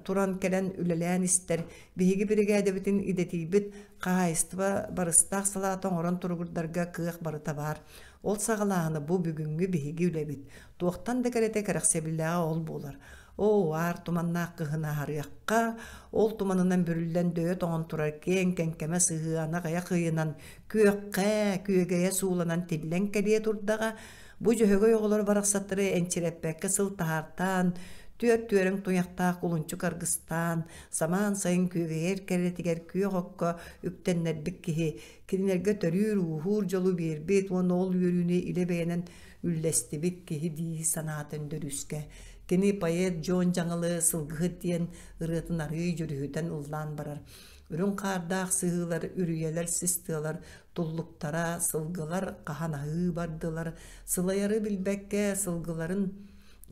туран кэлэн үлэлээн истэр. Биһиги биригээдэбитин идэтийбит хаһаайыстыба барыстаах салаата оҥорон туругурдарга кыах барыта баар. Ол саҕалааһына бу бүгүҥҥү биһиги үлэбит. Туохтан да кэрэтэ кэрэхсэбиллээҕэ ол буолар. Оо, аар туманнаах кыһын аһарыахха, ол туманынан бүрүллэн дөйө тоҥон турар киэҥ кэҥкэмэ сыһыана аҕыйах ыйынан күөххэ, күөгэйэ сууланан тиллэн кэлиэ турдаҕа, бу дьөһөгөй оҕолор барахсаттары энчирэппэккэ сыл таһаартаан, түөрт түөрэҥ туйахтаах кулунчук аргыстаан, самаан сайын күөгэйэр кэрэтигэр күөх окко үктэннэрбит киһи, кинилэргэ төрүүр-ууһуур дьолу биэрбит уонна ол үөрүүнү илэ бэйэнэн үллэстибит киһи дии санаата Өндөрүүскэ. Кини поэт Дьуон Дьаҥылы «Сылгыһыт» диэн ырыатын арыый дьүрүһүтэн ыллаан барар. Үрүҥ хаардаах сыһыылар, үрүйэлэр, сис тыалар туллуктара, сылгылар хаһан аһыы бардылар, сылайары билбэккэ сылгыларын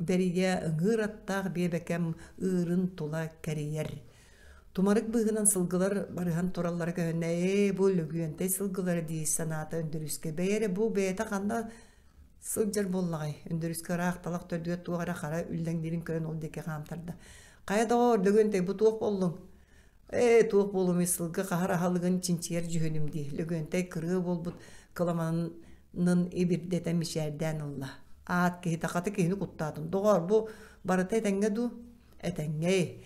бэрийэ ыҥыыр аттаах биэбэкэм ыырын тула кэрийэр. Тумарык быыһынан сылгылар барыһан тураллара көһүннэ, ээ, бу Лөгүөнтэй сылгылара дии санаата Өндөрүүскэ. Бэйэ эрэ бу бэйэтэ ханна сылдьар буоллаҕай? Өндөрүүскэ ыраах талах төрдүгэр туох эрэ хара үллэҥниирин көрөн ол диэки хаамтарда. Хайа доҕоор, Лөгүөнтэй, бу туох буоллуҥ? Ээ, туох буолумуй, сылгы хаһар аһылыгын чинчийэр дьүһүнүм дии, Лөгүөнтэй кырыа буолбут кыламанын ибирдэтэ мичээрдээн ылла. Аат киһитэ хата киһини куттаатым. Доҕоор, бу барыта этэҥҥэ дуу? Этэҥҥэ.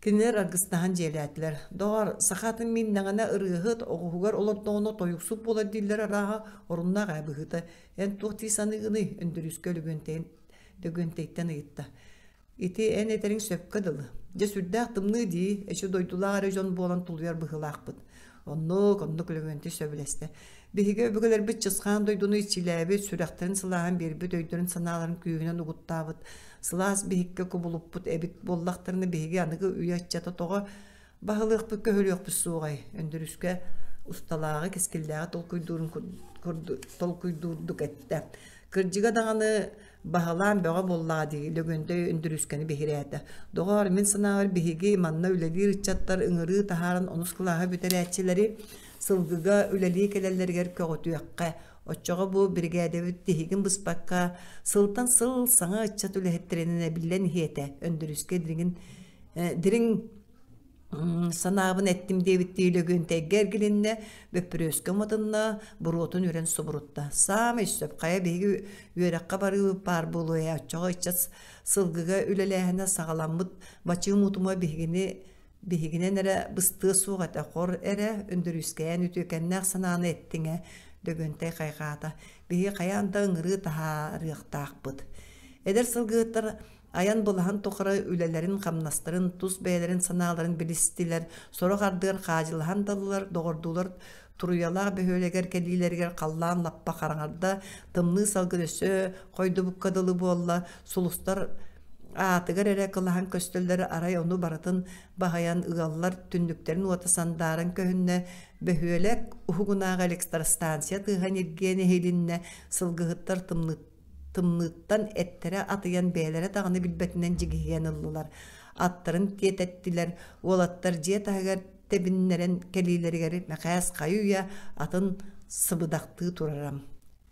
Кинилэр аргыстаһан дьиэлээтилэр. Доҕор, саха атын мииннэҕинэ ырыаһыт, оҕуһугар олордоҕуна тойуксут буолар дииллэр арааһа оруннаах ээ быһыыта. Эн туох дии саныыгыный? Өндөрүүскэ Лөгүөнтэйин Лөгүөнтэйтэн ыйытта. Ити эн этэриҥ сөпкө дылы. Дьэ сүрдээх тымныы дии, эчи дойдулаах эрэ дьон буолан тулуйар быһыылаахпыт. Оннук, оннук Лөгүөнтэй сөбүлэстэ. Биһиги өбүгэлэрбит Чысхаан дойдуну иччилээбит, сүрэхтэрин сылааһын биэрбит, өйдөрүн-санааларын күүһүнэн угуттаабыт, сылаас биһиккэ кубулуппут эбит буоллахтарына биһиги аныгы үйэ ыччата тоҕо баһылыахпыт көһүлүөхпүт суоҕай? Өндөрүскэ усталааҕы, кэскиллээҕи толкуйдуурун толкуйдуурдук эттэ. Кырдьыга даҕаны баһылаан бөҕө буоллаҕа дии Лөгөндөй Өндөрүүскэни биһирээтэ. Доҕоор, мин санаабар биһиги манна үлэлиир ыччаттар ыҥырыы таһааран онус кылааһы бүтэрээччилэри сылгыга үлэлии кэлэллэригэр көҕүтүөххэ. Оччоҕо бу биригээдэбит тиһигин быспакка сылтан сыл саҥа ыччат үлэһиттэринэн эбиллэн иһиэ этэ. Өндөрүүскэ дириҥин дириҥ санаабын эттим диэбиттии Лөгүөнтэйгэ эргилиннэ, бөппүрүөскэ уматынна, буруотун үрэн субурутта. Саамай сөп, хайа биһиги үөрэххэ барыыбыт баар буолуо ээ, оччоҕо ыччат сылгыга үлэлээһинэ саҕаламмыт бачыым утума биһигини биһигинэн эрэ быстыа суох этэ, хор эрэ Өндөрүүскэйэн үтүөкэннээх санааны эттиҥ ээ, Лөгүөнтэй хайҕаата. Биһиги хайаан да ыҥырыы таһаарыахтаахпыт. Эдэр сылгыһыттар Айан былаһын тухары үлэлэрин-хамнастарын, тус бэйэлэрин санааларын билистилэр, сорох ардыгар хаадьылаһан да ыллылар, доҕордуулар Туруйалаах бөһүөлэгэр кэлиилэригэр халлаан лаппа хараҥарда, тымныы салгын өссө хойдубукка дылы буолла, сулустар аатыгар эрэ кылаһан көстөллөр, арай ону барытын баһыйан ыаллар түннүктэрин уота сандааран көһүннэ, бөһүөлэк уһугунааҕы электростанция тыаһа ньиргийэн иһилиннэ, сылгыһыттар тымныы Тымныыттан эттэрэ атыйан бэйэлэрэ даҕаны билбэтинэн дьигиһийэн ыллылар, аттарын тиэтэттилэр, уолаттар дьиэ таһыгар тэбиннэрэн кэлиилэригэр Мэхээс хайы-үйэ атын сыбыдахтыы турара.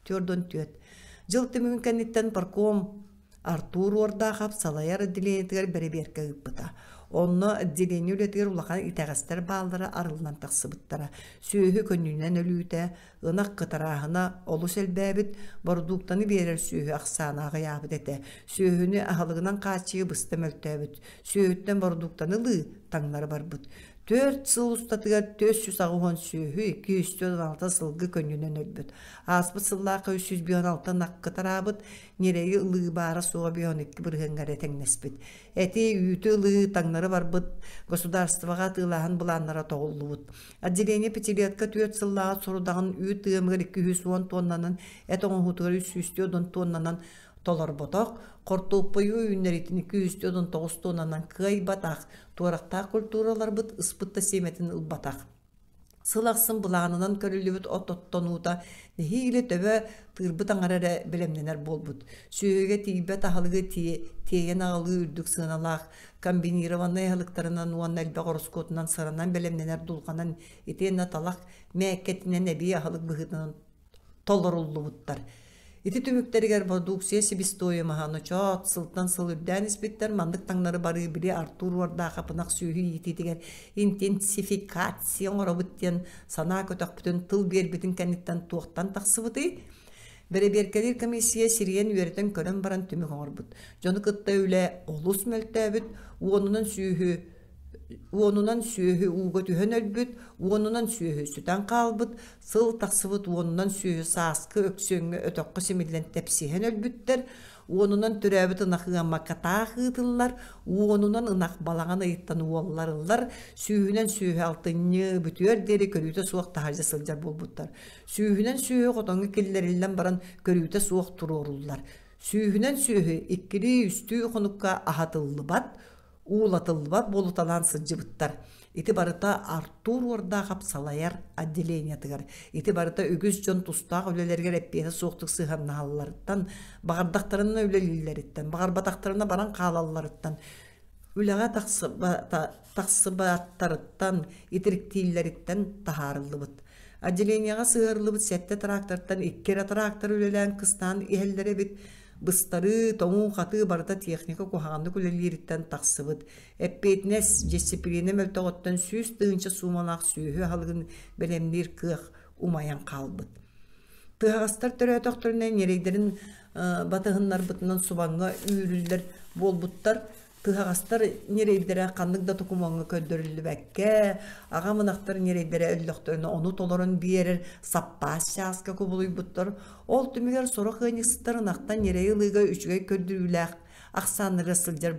44. Дьыл түмүгүн кэнниттэн парком Артур Уордаахап салайар отделениетыгар бэрэбиэркэ ыыппыта. Онно отделение үлэтигэр улахан итэҕэстэр бааллара арыллан тахсыбыттара. Сүөһү көнньүнэн өлүүтэ, Ынах кытарааһына олус элбээбит, бородууктаны биэрэр сүөһү ахсаана аҕыйаабыт этэ. Сүөһүнү аһылыгынан хааччыйыы быста мөлтөөбүт. Сүөһүттэн бородууктаны ылыы таҥнары барбыт. 4 сыл устатыгар 480 сүөһү, 246 сылгы көнньүнэн өлбүт. Ааспыт сыллаахха 356 ынах кытараабыт, ньирэйи ылыы баара-суоҕа 52 бырыһыаҥҥа эрэ тэҥнэспит. Эти, үүтү ылыы таҥнары барбыт, государствоҕа атыылааһын былааннара тоҕуллубут. Отделение пятилетка 4 сыллааҕы сорудаҕын үүт ыамыгар 210 тоннанан, эт оҥоһуутугар 310 тоннанан толорботох, хортуоппуйу үүннэриитин 219 тоннанан кыайбатах, туорахтаах культураларбыт ыспыт да сиэмэтин ылбатах. Сыл ахсын былаанынан көрүллүбүт от оттонуута нэһиилэ төбө тыырбыт аҥара эрэ бэлэмнэнэр буолбут. Сүөһүгэ тиийбэт аһылыгы тиэйэн аҕалыы үрдүк сыаналаах комбинированнай аһылыктарынан уонна элбэх ороскуотунан сыранан бэлэмнэнэр дулҕанан итиэннэ талах мээккэтинэн эбии аһылык быһыытынан толоруллубуттар. Ити түмүктэригэр продукция себестоимоһа ночоот сылтан сыл үрдээн испиттэр. Маннык таҥнары барыы били Артур Уордаахап ынах сүөһү иитиитигэр интенсификация оҥоробут диэн санаа көтөхпүтүн тыл биэрбитин кэнниттэн туохтан тахсыбытый? Бэрэбиэркэлиир комиссия сирийэн үөрэтэн көрөн баран түмүк оҥорбут. Дьону кытта үлэ олус мөлтөөбүт, уонунан сүөһү ууга түһэн өлбүт, уонунан сүөһү сүтэн хаалбыт, сыл тахсыбыт уонунан сүөһү сааскы өксүөҥҥэ өтөххө симиллэн тэпсиһэн өлбүттэр, уонунан төрөөбүт ынах ыаммакка таах ыытыллар, уонунан ынах балаҕан ыйыттан уолларыллар, сүүһүнэн сүөһү алтынньы бүтүөр диэри көрүүтэ суох таһырдьа сылдьар буолбуттар. Сүүһүнэн сүөһү хотоҥҥо киллэриллэн баран көрүүтэ суох туруоруллар. Сүүһүнэн сүөһү иккилии-үстүү хонукка аһатыллыбат, уулатыллыбат буолуталаан сылдьыбыттар. Ити барыта Артур Уордаахап салайар отделениетыгар. Ити барыта үгүс дьон тустаах үлэлэригэр эппиэтэ суохтук сыһыаннаһалларыттан, баҕардахтарына үлэлииллэриттэн, баҕарбатахтарына баран хаалалларыттан, үлэҕэ тахсыбаттарыттан, итириктииллэриттэн таһаарыллыбыт. Отделениеҕа сыһыарыллыбыт сэттэ трактортан икки эрэ трактор үлэлээн кыстаан иһэллэр эбит. Быстарыы, тоҥуу-хатыы барыта техника куһаҕаннык үлэлиириттэн тахсыбыт. Эппиэтинэс, дьиссипилиинэ мөлтөҕүттэн 100 000 суумалаах сүөһү аһылыгын бэлэмниир кыах умайан хаалбыт. Тыһаҕастар төрөөтөхтөрүнэ ньирэйдэрин батыһыннарбытынан субаҥҥа үүрүллэр буолбуттар. Тыһаҕастар ньирэйдэрэ ханнык да докумуоҥҥа көрдөрүллүбэккэ, аҕам ынахтар ньирэйдэрэ өллөхтөрүнэ ону толорон биэрэр саппаас чааска кубулуйбуттар. Ол түмүгэр сорох ыанньыксыттар ынахтан ньирэйи ылыыга үчүгэй көрдөрүүлээх ахсааннарыгар сылдьар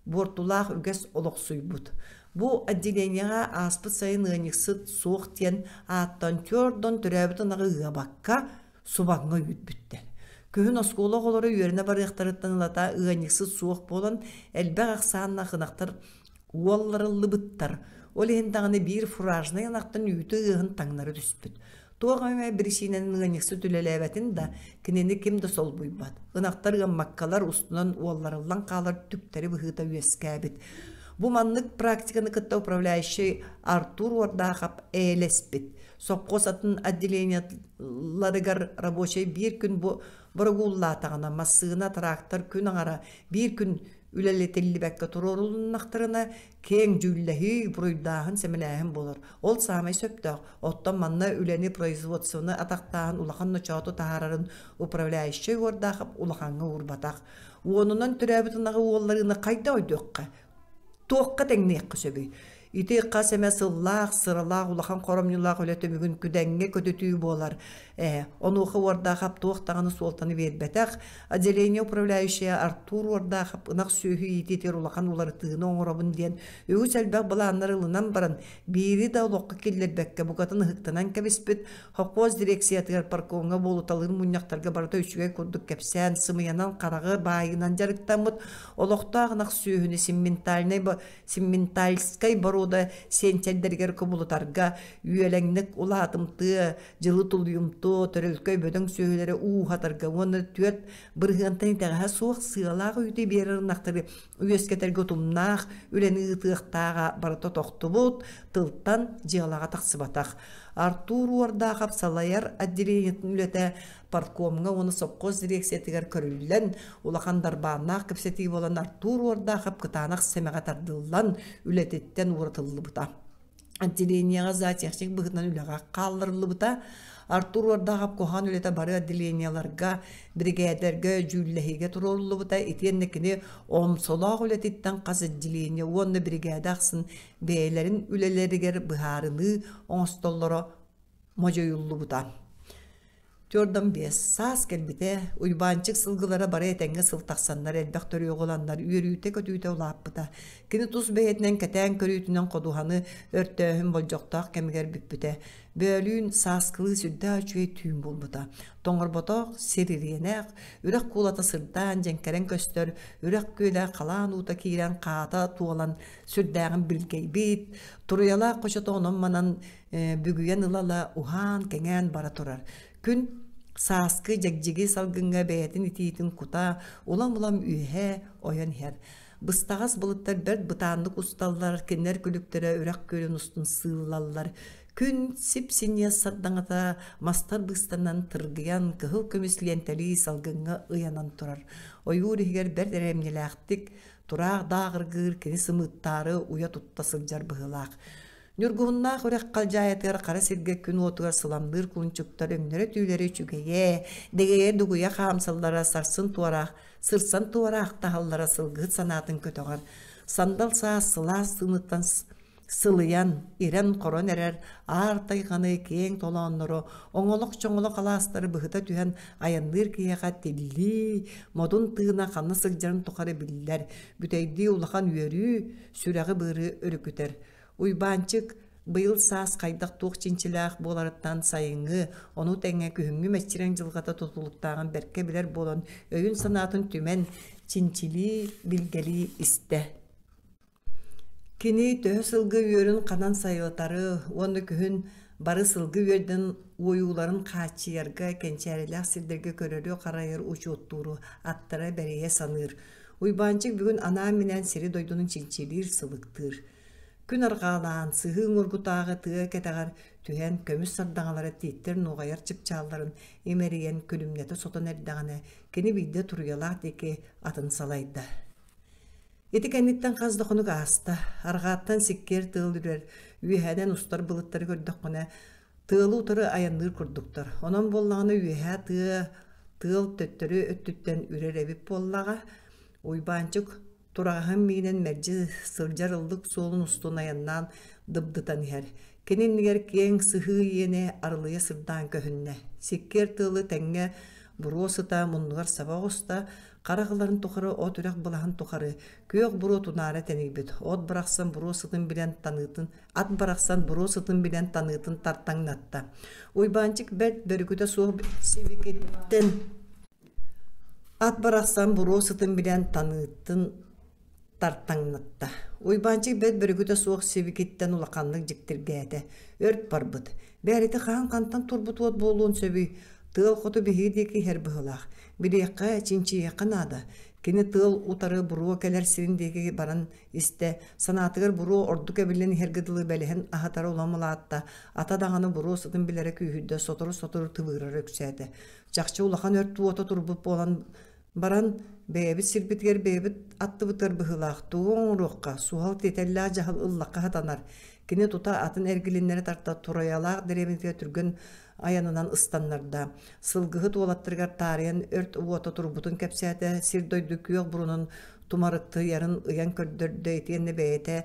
буортулаах үгэс олохсуйбут. Бу отделениеҕа ааспыт сайын ыанньыксыт суох диэн ааттаан түөрт төрөөбүт ынаҕы ыабакка, субаҥҥа үүрбүттэр. Күһүн оскуола оҕолоро үөрэнэ барыахтарыттан ылата ыанньыксыт суох буолан, элбэх ахсааннаах ынахтар уолларыллыбыттар. Ол иһин даҕаны биир фуражнай ынахтан үүтү ыаһын таҥнары түспүт. Туох эмэ биричиинэнэн ыанньыксыт үлэлээбэтин да, кинини ким да солбуйбат. Ынахтар ыаммаккалар устунан уолларыллан хаалар түктэри быһыыта үөскээбит. Бу маннык практиканы кытта управляющай Артур Уордаахап эйэлэспит. Сопхуос атын отделениеларыгар рабочай биир күн бу борогууллаатаҕына, массыына, трактор күн аҥара биир күн үлэлэтиллибэккэ туруорулуннахтарына, киэҥ дьүүллэһии, буруйдааһын, сэмэлээһин буолар. Ол саамай сөптөөх. Оттон манна үлэни производствоны атахтааһын улахан ночооту таһаарарын управляющай уордаах улахаҥҥа уурбатах. Уонунан төрөөбүт ынаҕы уолларыыны хайда өйдүөххэ? Туохха тэҥниэххэ сөбүй? Ити хас эмэ сыллаах, сыралаах, улахан хоромньулаах үлэ түмүгүн күдэҥҥэ көтүтүү буолар. Ээ, онуоха Уордаахап туох даҕаны суолтаны биэрбэтэх. Отделение управляющая Артур Уордаахап ынах сүөһү иитиитигэр улахан уларытыыны оҥоробун диэн үгүс элбэх былааннары ылынан баран, биири да олоххо киллэрбэккэ букатын ыһыктанан кэбиспит. Холкуос дирекциятыгар паркомҥа буолуталыыр мунньахтарга барыта үчүгэй курдук кэпсээн, сымыйанан хараҕы баайынан дьарыктаммыт олохтоох ынах сүөһүнү симментальнай симментальскай боруода сиэнчэрдэригэр кубулутарга үөлэҥник улаатымтыа, дьылы тулуйумтуо, төрөлкөй бөдөҥ сүөһүлэри ууһатарга уонна 4 бырыһыантан итэҕэһэ суох сыалаах үүтү биэрэр ынахтары үөскэтэргэ утумнаах үлэни ыытыахтааҕа барыта тохтубут, тылтан дьыалаҕа тахсыбатах. Артур Уордаахап салайар отделениетын үлэтэ парткомҥа уонна сопхуос дирекциятыгар көрүллэн, улахан дарбааннаах кэпсэтии буолан Артур Уордаахап кытаанах сэмэҕэ тардыллан, үлэтиттэн ууратыллыбыта. Отделениеҕа зоотехник быһыытынан үлэҕэ хаалларыллыбыта. Артур Уордаахап куһаҕан үлэтэ бары отделениеларга, биригээдэргэ дьүүллэһиигэ туруоруллубута. Итиэннэ кини омсолоох үлэтиттэн хас отделение уонна биригээдэ ахсын бэйэлэрин үлэлэригэр быһаарыныы оҥостоллоро модьуйуллубута. 4-5. Саас кэлбитэ, Уйбаанчык сылгылара бары этэҥҥэ сыл тахсаннар элбэх төрүөҕү ыланнар үөрүүтэ-көтүүтэ улааппыта. Кини тус бэйэтинэн кэтээн көрүүтүнэн ходуһаны өртөөһүн болдьохтоох кэмигэр бүппүтэ. Бөөлүүн сааскылыы сүрдээх үчүгэй түүн буолбута. Тоҥорботох, сир ириэнэх, үрэх куулата сырдаан дьэҥкэрэн көстөр, үрэх күөлэ халаан уута киирэн хаата туолан сүрдээҕин билгэйбит, туруйалаах хочото онон-манан бүгүйэн ыла-ыла уһаан-кэҥээн бара турар. Күн сааскы дьэгдьиги салгыҥҥа бэйэтин итиитин кута улам-улам үөһэ ойон иһэр. Быстаҕас былыттар бэрт бытааннык усталлар, кинилэр күлүктэрэ үрэх күөлүн устун сыыллаллар. Күн сип-синньиэс сардаҥата мастар быыстанан тыргыйан, кыһыл көмүс лиэнтэлии салгыҥҥа ыйанан турар. Ойуур иһигэр бэрт эрэмньилээхтик тураах дааҕыргыыр кини сымыыттаары уйа тутта сылдьар быһыылаах. Ньургуһуннаах үрэх халдьаайытыгар хара сиргэ күн уотугар сыламныыр кулунчуктар өҥнөрө-түүлэрэ үчүгэйэ, дэгэйэ дугуйа хаамсаллара сарсын туораах, сырсан туораахтаһаллара сылгыһыт санаатын көтөҕөр. Сандал саас сылаас тыыныттан сылыйан, ирэн-хорон эрэр аар тайҕаны киэҥ толооннору, оҥолох-чоҥолох алаастары быһыта түһэн айанныыр киһиэхэ тиллии, модун тыына ханна сылдьарын тухары биллэр, бүтэйдии улахан үөрүү, сүрэҕи-быары өрүкүтэр. Уйбаанчык быйыл саас хайдах-туох чинчилээх буоларыттан сайыҥҥы, ону тэҥэ күһүҥҥү мэччирэҥ дьылҕата тутулуктааҕын бэркэ билэр буолан, өйүн-санаатын түмэн, чинчилии, билгэлии истэ. Кини төһө сылгы үөрүн ханан сайылатары уонна күһүн бары сылгы үөрдэн уойууларын хааччыйарга кэнчээрилээх сирдэргэ көрөрү-харайары учуоттууру аттара бэрийэ саныыр. Уйбаанчык бүгүн анаан-минээн сири-дойдуну чинчилиир, сылыктыыр. Күн арҕаалаан, сыһыы уҥуоргутааҕы тыа кэтэҕэр түһэн, көмүс сардаҥалара тииттэр нуоҕайар чыпчаалларын имэрийэн күлүмнэтэ сотон эрдэҕинэ, кини биирдэ туруйалаах диэки атын салайда. Ити кэнниттэн хас да хонук ааста. Арҕааттан сиккиэр тыал үрэр, үөһээнэн устар былыттары көрдөххүнэ, тыалы утары айанныыр курдуктар. Онон буоллаҕына үөһээ тыа тыал төттөрү өттүттэн үрэр эбит буоллаҕа. Уйбаанчык тураҕаһын миинэн мэлдьи сылдьар ыллык суолун устун айаннаан дыбдытан иһэр. Кини иннигэр киэҥ сыһыы иэнэ арылыйа сырдаан көһүннэ. Сиккиэр тыалы тэҥҥэ буруо сыта муннугар саба оҕуста, харах ыларын тухары от үрэх былаһын тухары күөх буруо тунаара тэнийбит. От барахсан буруо сытын билэн таныытын, ат барахсан буруо сытын билэн таныытын тартаҥнатта. Уйбаанчык бэрт бөрүкүтэ суох сибикиттэн Ат барахсан буруо сытын билэн таныытын тартаҥнатта. Уйбаанчык бэрт бөрүкүтэ суох сибикиттэн улаханнык дьиктиргээтэ. Өрт барбыт. Бээрити хаһан хантан турбут уот буолуон сөбүй? Тыал хоту биһиги диэки иһэр быһыылаах. Билиэххэ, чинчийиэххэ наада. Кини тыал утары буруо кэлэр сирин диэки баран истэ, санаатыгар буруо ордук эбиллэн иһэргэ дылы бэлэһин аһатара улам улаатта, ата даҕаны буруо сытын билэрэ күүһүрдэ, сотору-сотору тыбыырара үксээтэ. Чахчы улахан өрт уота турбут буолан баран, бэйэбит сирбитигэр бэйэбит аттыбытыгар быһыылаах тугу оҥоруохха, суһал тиэтэллээх дьаһал ыллахха сатанар. Кини тута атын эргилиннэри тарта Тураялаах дэриэбинэтигэр түргэн айанынан ыстаннарда. Сылгыһыт уолаттарыгар таарыйан өрт уота турбутун кэпсээтэ, сир-дойду күөх бурунун тумарыктыйарын ыйан көрдөрдө итиэннэ бэйэтэ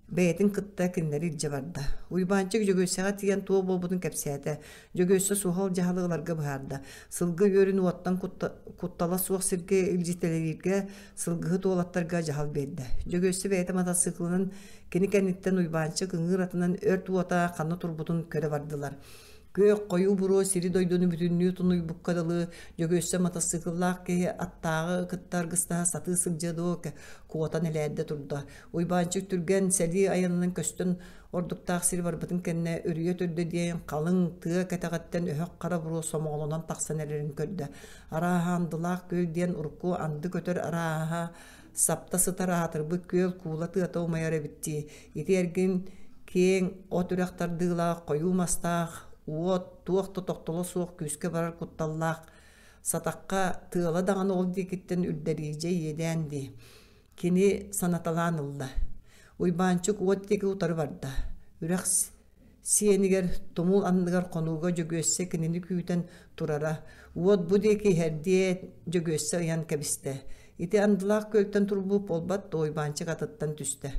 бэйэтин кытта кинилэри илдьэ барда. Уйбаанчык Дьөгүөссэҕэ тиийэн туох буолбутун кэпсээтэ. Дьөгүөссэ суһал дьаһалы ыларга быһаарда. Сылгы үөрүн уоттан куттала суох сиргэ илдьитэлииргэ сылгыһыт уолаттарга дьаһал биэрдэ. Дьөгүөссэ бэйэтэ матасыыкылынан кини кэнниттэн Уйбаанчык ыҥыыр атынан өрт уота ханна турбутун көрө бардылар. Күөх хойуу буруо сири-дойдуну бүтүннүү тунуйбукка дылы, Дьөгүөссэ матасыыкыллаах киһи аттааҕы кытта аргыстаһа сатыы сылдьыа дуо, куотан элээрдэ турда. Уйбаанчык түргэн сэлии айанынан көстөн ордуктаах сири барбытын кэннэ үрүйэ төрдө диэн халыҥ тыа кэтэҕиттэн өһөх хара буруо сомоҕолонон тахсан эрэрин көрдө. Арааһа андылаах күөл диэн урукку анды көтөр арааһа сапта сытар аатырбыт күөл куула тыата умайар эбит дии. Ити эргин киэҥ от үрэх тардыылаах, хойуу мастаах, уот туох да тохтоло суох күүскэ барар кутталлаах. Сатахха тыала даҕаны ол диэкиттэн үрдэриидьэ иэдээн дии. Кини санаталаан ылла. Уйбаанчык уот диэки утары барда. Үрэх Сиэнигэр тумул анныгар хонууга Дьөгүөссэ кинини күүтэн турара. Уот бу диэки иһэрдиэ Дьөгүөссэ ыйан кэбистэ. Ити андылаах күөлтэн турбут буолбат дуо Уйбаанчык атыттан түстэ.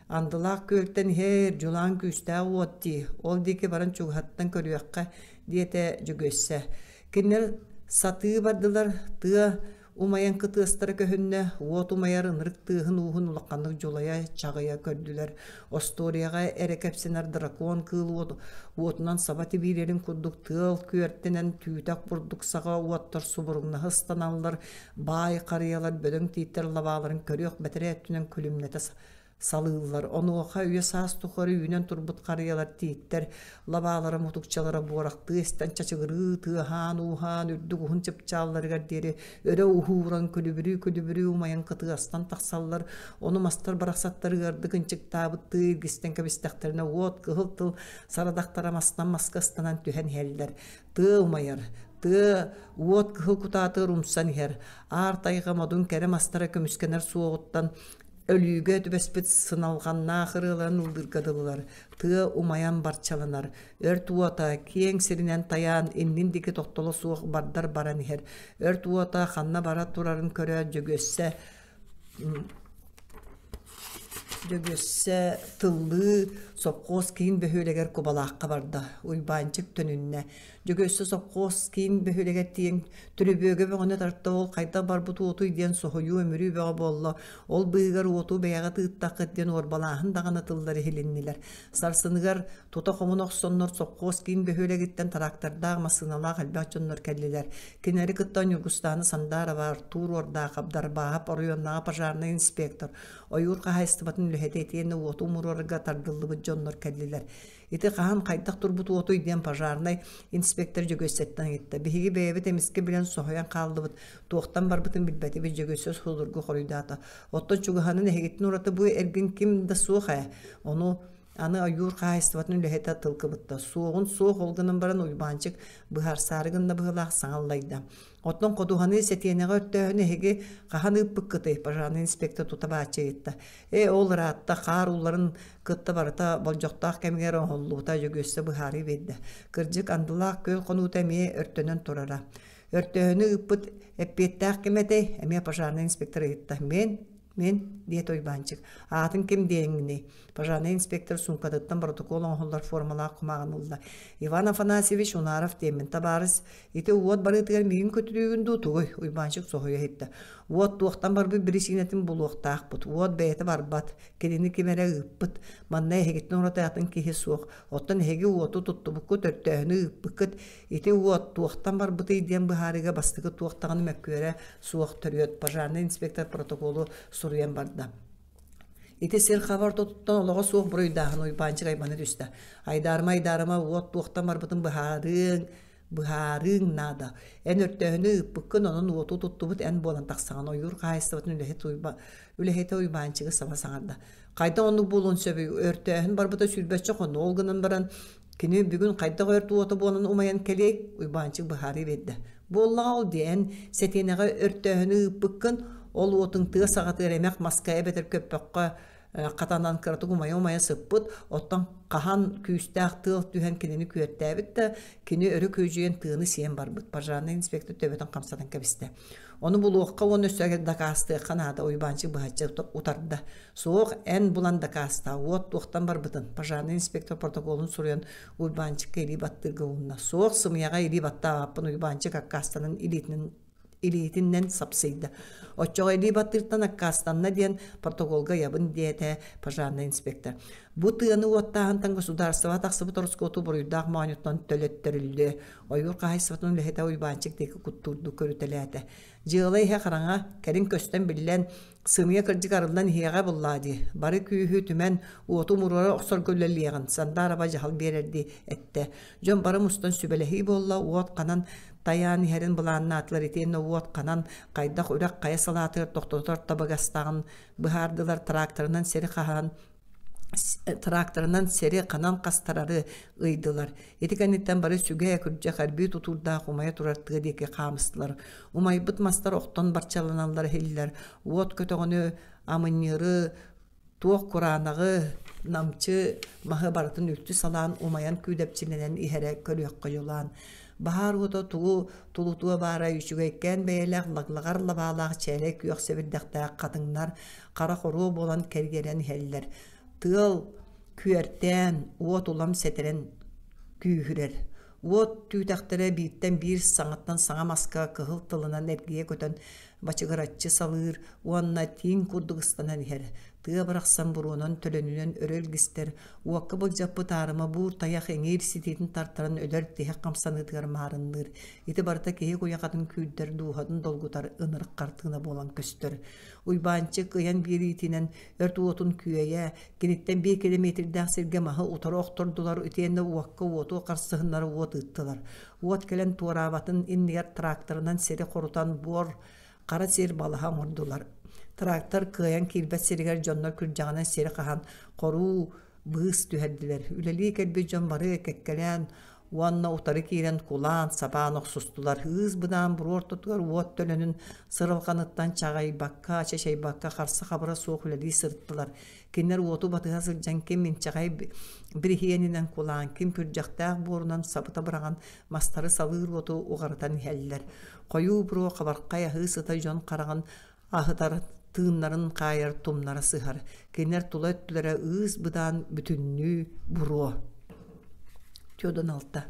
Андылаах күөлтэн иһэр дьулаан күүстээх уот дии, ол диэки баран чугаһаттан көрүөххэ, диэтэ Дьөгүөссэ. Кинилэр сатыы бардылар, тыа Умайан кытыастара көһүннэ, уот умайар ынырык тыаһын-ууһун улаханнык дьулайа, чаҕыйа көрдүлэр. Остуоруйаҕа эрэ кэпсэнэр дракон кыыл уот уотунан саба тибиирэрин курдук тыал күөртэнэн түүтэх бурдук саҕа уоттар субуруҥнаһа ыстаналлар, баай харыйалар бөдөҥ тииттэр лабааларын көрүөх бэтэрээ өттүнэн күлүмнэтэ салыыллар. Онуоха үйэ-саас тухары үүнэн турбут харыйалар, тииттэр лабаалара, мутукчалара буорахтыы эстэн чачыгырыы тыаһаан-ууһаан үрдүк уһун чыпчаалларыгар диэри өрө уһууран күлүбүрүү-күлүбүрүү умайан кытыастан тахсаллар. Ону мастар барахсаттар ыардык ынчыктаабыттыы илгистэн кэбистэхтэринэ уот кыһыл тыл сарадахтара мастан маска ыстанан түһэн иһэллэр. Тыа умайар, тыа уот кыһыл кутаатыгар умсан иһэр. Аар тайҕа модун кэрэ мастара көмүскэнэр суоҕуттан Өлүүгэ түбэспит сыналҕаннаах ырыаларын ыллыырга дылылар, тыа умайан барчаланар, өрт уота киэҥ сиринэн тайаан иннин диэки тохтоло суох бардар баран иһэр. Өрт уота ханна бара турарын көрөөт Дьөгүөссэ Дьөгүөссэ тыллыы сопхуос киин бөһүөлэгэр Кубалаахха барда. Уйбаанчык төнүннэ. Дьөгүөссэ сопхуос киин бөһүөлэгэр тиийэн түрүбүөгэ бөҕөнү тарта ол хайдах барбыт уотуй диэн соһуйуу-өмүрүү бөҕө буолла. Ол быыһыгар уоту бэйэҕит ыыттаххыт диэн уорбалааһын даҕаны тыллар иһилиннилэр. Сарсыныгар тута хомуна охсоннор сопхуос киин бөһүөлэгиттэн трактордаах, массыыналаах элбэх дьоннор кэллилэр. Кинилэри кытта Ньургустааны Сандаарова, Артур Уордаахап, Дарбааһап оройуоннааҕы пожарнай инспектор, ойуур хаһаайыстыбатын үлэһитэ итиэннэ уоту умуруорарга тардыллыбыт дьоннор кэллилэр. Ити хаһан хайдах турбут уотуй диэн пожарнай инспектор Дьөгүөссэттэн ыйытта. Биһиги бэйэбит эмискэ билэн соһуйан хааллыбыт, туохтан барбытын билбэтибит Дьөгүөссэ судургу хоруйдаата. Оттон чугаһанын эһигиттэн ураты бу эргин ким да суох ээ. Ону аны ойуур хаһаайыстыбатын үлэһитэ тыл кыбытта. Суоҕун суох ол гынан баран Уйбаанчык быһаарсаары гынна быһыылаах саҥа аллайда. Оттон ходуһаны сэтиэнэҕэ өртөөһүн эһиги хаһан ыыппыккытый? Пожарный инспектор тута бааччы ыйытта. Ээ, ол ыраатта, хаар ууларын кытта барыта болдьохтоох кэмигэр оҥоһуллубута Дьөгүөссэ быһаарыы биэрдэ. Кырдьык, андылаах күөл хонуута эмиэ өртөнөн турара. Өртөөһүнү ыыппыт эппиэттээх ким этэй? Эмиэ пожарный инспектор ыйытта. Мин, мин, диэтэ Уйбаанчык. Аатын ким диэҥҥиний? Пожарный инспектор суумкатыттан боротокуол оҥоһуллар формалаах кумааҕын ылла. Иван Афанасьевич Унаров диэммин, табаарыс, ити уот барыытыгар миигин көтүрүүгүн дуу тугуй? Уйбаанчык соһуйа иһиттэ. Уот туохтан барбыт биричиинэтин булуохтаахпыт. Уот бэйэтэ барбат. Кинини ким эрэ ыыппыт. Манна эһигиттэн ураты атын киһи суох. Оттон эһиги уоту туттубуккут, өртөөһүнү ыыппыккыт. Ити уот туохтан барбытый диэн быһаарыыга бастакы туох даҕаны мөккүөрэ суох төрүөт. Пожарный инспектор протоколу суруйан барда. Ити сир хаба ортотуттан олоҕо суох буруйдааһын Уйбаанчык аймана түстэ. Айдаарыма-айдаарыма уот туохтан барбытын быһаарыаҥ, Быһаарыыҥ наада. Эн өртөөһүнү ыыппыккын, онон уоту туттубут эн буолан тахсаҕын. Ойуур хаһаайыстыбатын үлэһит Уйба... үлэһитэ Уйбаанчыгы саба саҥарда. Хайдах оннук буолуон сөбүй? Өртөөһүн барбыта сүүрбэччэ хонно. Ол гынан баран кини бүгүн хайдах өрт уота буолан умайан кэлиэй? Уйбаанчык быһаарыы биэрдэ. Буоллаҕа ол диэн сэтиэнэҕэ өртөөһүнү ыыппыккын, ол уотуҥ тыа саҕатыгар эмэх маска эбэтэр көппөххө хатанан кыратык умайа-умайа сыппыт, оттон хаһан күүстээх тыал түһэн кинини күөртээбит да, кини өрө күөдьүйэн тыаны сиэн барбыт. Пожарнай инспектор төбөтүн хамсатан кэбистэ. Ону булуохха уонна өссө дакаастыахха наада, Уйбаанчык быһаччы утарда. Суох, эн булан дакаастаа, уот туохтан барбытын. Пожарнай инспектор протоколун суруйан Уйбаанчыкка илии баттыырга уунна. Суох, сымыйаҕа илии баттаабаппын Уйбаанчык аккаастанан илиитинэн илиитинэн сапсыйда. Оччоҕо илии баттыыртан аккаастанна диэн протоколга ыйабын диэтэ пожарнай инспектор. Бу тыаны уоттааһынтан государствоҕа тахсыбыт ороскуоту буруйдаах моонньуттан төлөттөрүллүө. Ойуур хаһаайыстыбатын үлэһитэ Уйбаанчык диэки куттуурдук көрүтэлээтэ. Дьыала иһэ хараҥа, кэлин көстөн биллэн, сымыйа кырдьык арыллан иһиэҕэ буллаа дии. Бары күүһү түмэн, уоту умуруора охсорго үлэлиэҕин, Сандаараба дьаһал биэрэрдии эттэ. Дьон бары мустан сүбэлэһии буолла, уот ханан тайаан иһэрин былааннаатылар итиэннэ уот ханан, хайдах үрэх хайа салаатыгар тохтотор табыгастааҕын быһаардылар, тракторынан сири хаһан тракторынан сири ханан хастарары ыйдылар. Ити кэнниттэн бары сүгэ, күрдьэх, эрбии тутуурдаах умайа турар тыа диэки хаамыстылар. Умайбыт мастар охтон барчаланаллар иһиллэр. Уот көтөҕөнү, амынньыыры, туох кураанаҕы, намчы маһы барытын үлтү салаан умайан күүдэпчилэнэн иһэрэ көрүөххэ дьулаан. Баһаар уота тугу тулутуо баара үчүгэйкээн бэйэлээх лаглаҕар лабаалаах чээлэй күөх сэбирдэхтээх хатыҥнар хара хоруо буолан кэргэрэн иһэллэр. Тыал күөртээн, уот улам сэтэрэн күүһүрэр. Уот түүтэхтэрэ бииртэн биир саҥаттан саҥа маска кыһыл тылынан эргийэ көтөн бачыгыраччы салыыр уонна тииҥ курдук ыстанан иһэр. Тыа барахсан буруонан төлөнүнэн өрө илгистэр, уокка былдьаппыт аарыма буур тайах иҥиир ситиитин тартаран өлөр тиһэх хамсаныытыгар маарынныыр. Ити барыта киһи куйахатын күүрдэр, дууһатын долгутар ынырык хартыына буолан көстөр. Уйбаанчык ыйан биэриитинэн өрт уотун күөйэ, киниттэн биир километрдээх сиргэ маһы утары охтордулар итиэннэ уокка уоту харсыһыннара уот ыыттылар. Уот кэлэн туораабатын иннигэр тракторынан сири хорутан буор хара сир балаһа оҥордулар. Трактор кыайан киирбэт сиригэр дьоннор күрдьэҕинэн сири хаһан хоруу быыс түһэрдилэр. Үлэлии кэлбит дьон бары кэккэлээн уонна утары киирэн кулаан, сабаан охсустулар. Ыыс-быдаан буруо ортотугар уот төлөнүн сыралҕаныттан чаҕыйбакка, чачайбакка харса-хабыра суох үлэлии сырыттылар. Кинилэр уоту батыһа сылдьан ким инчэҕэй бириһиэнинэн кулаан, ким күрдьэхтээх буорунан сабыта быраҕан мастары салыыр уоту уҕарытан иһэллэр. Хойуу буруо хабархай аһыы сыта дьон хараҕын аһытар, тыыннарын хаайар тумнара сыһар. Кинилэр тула өттүлэрэ ыыс-быдаан бүтүннүү буруо. Тёдон алта.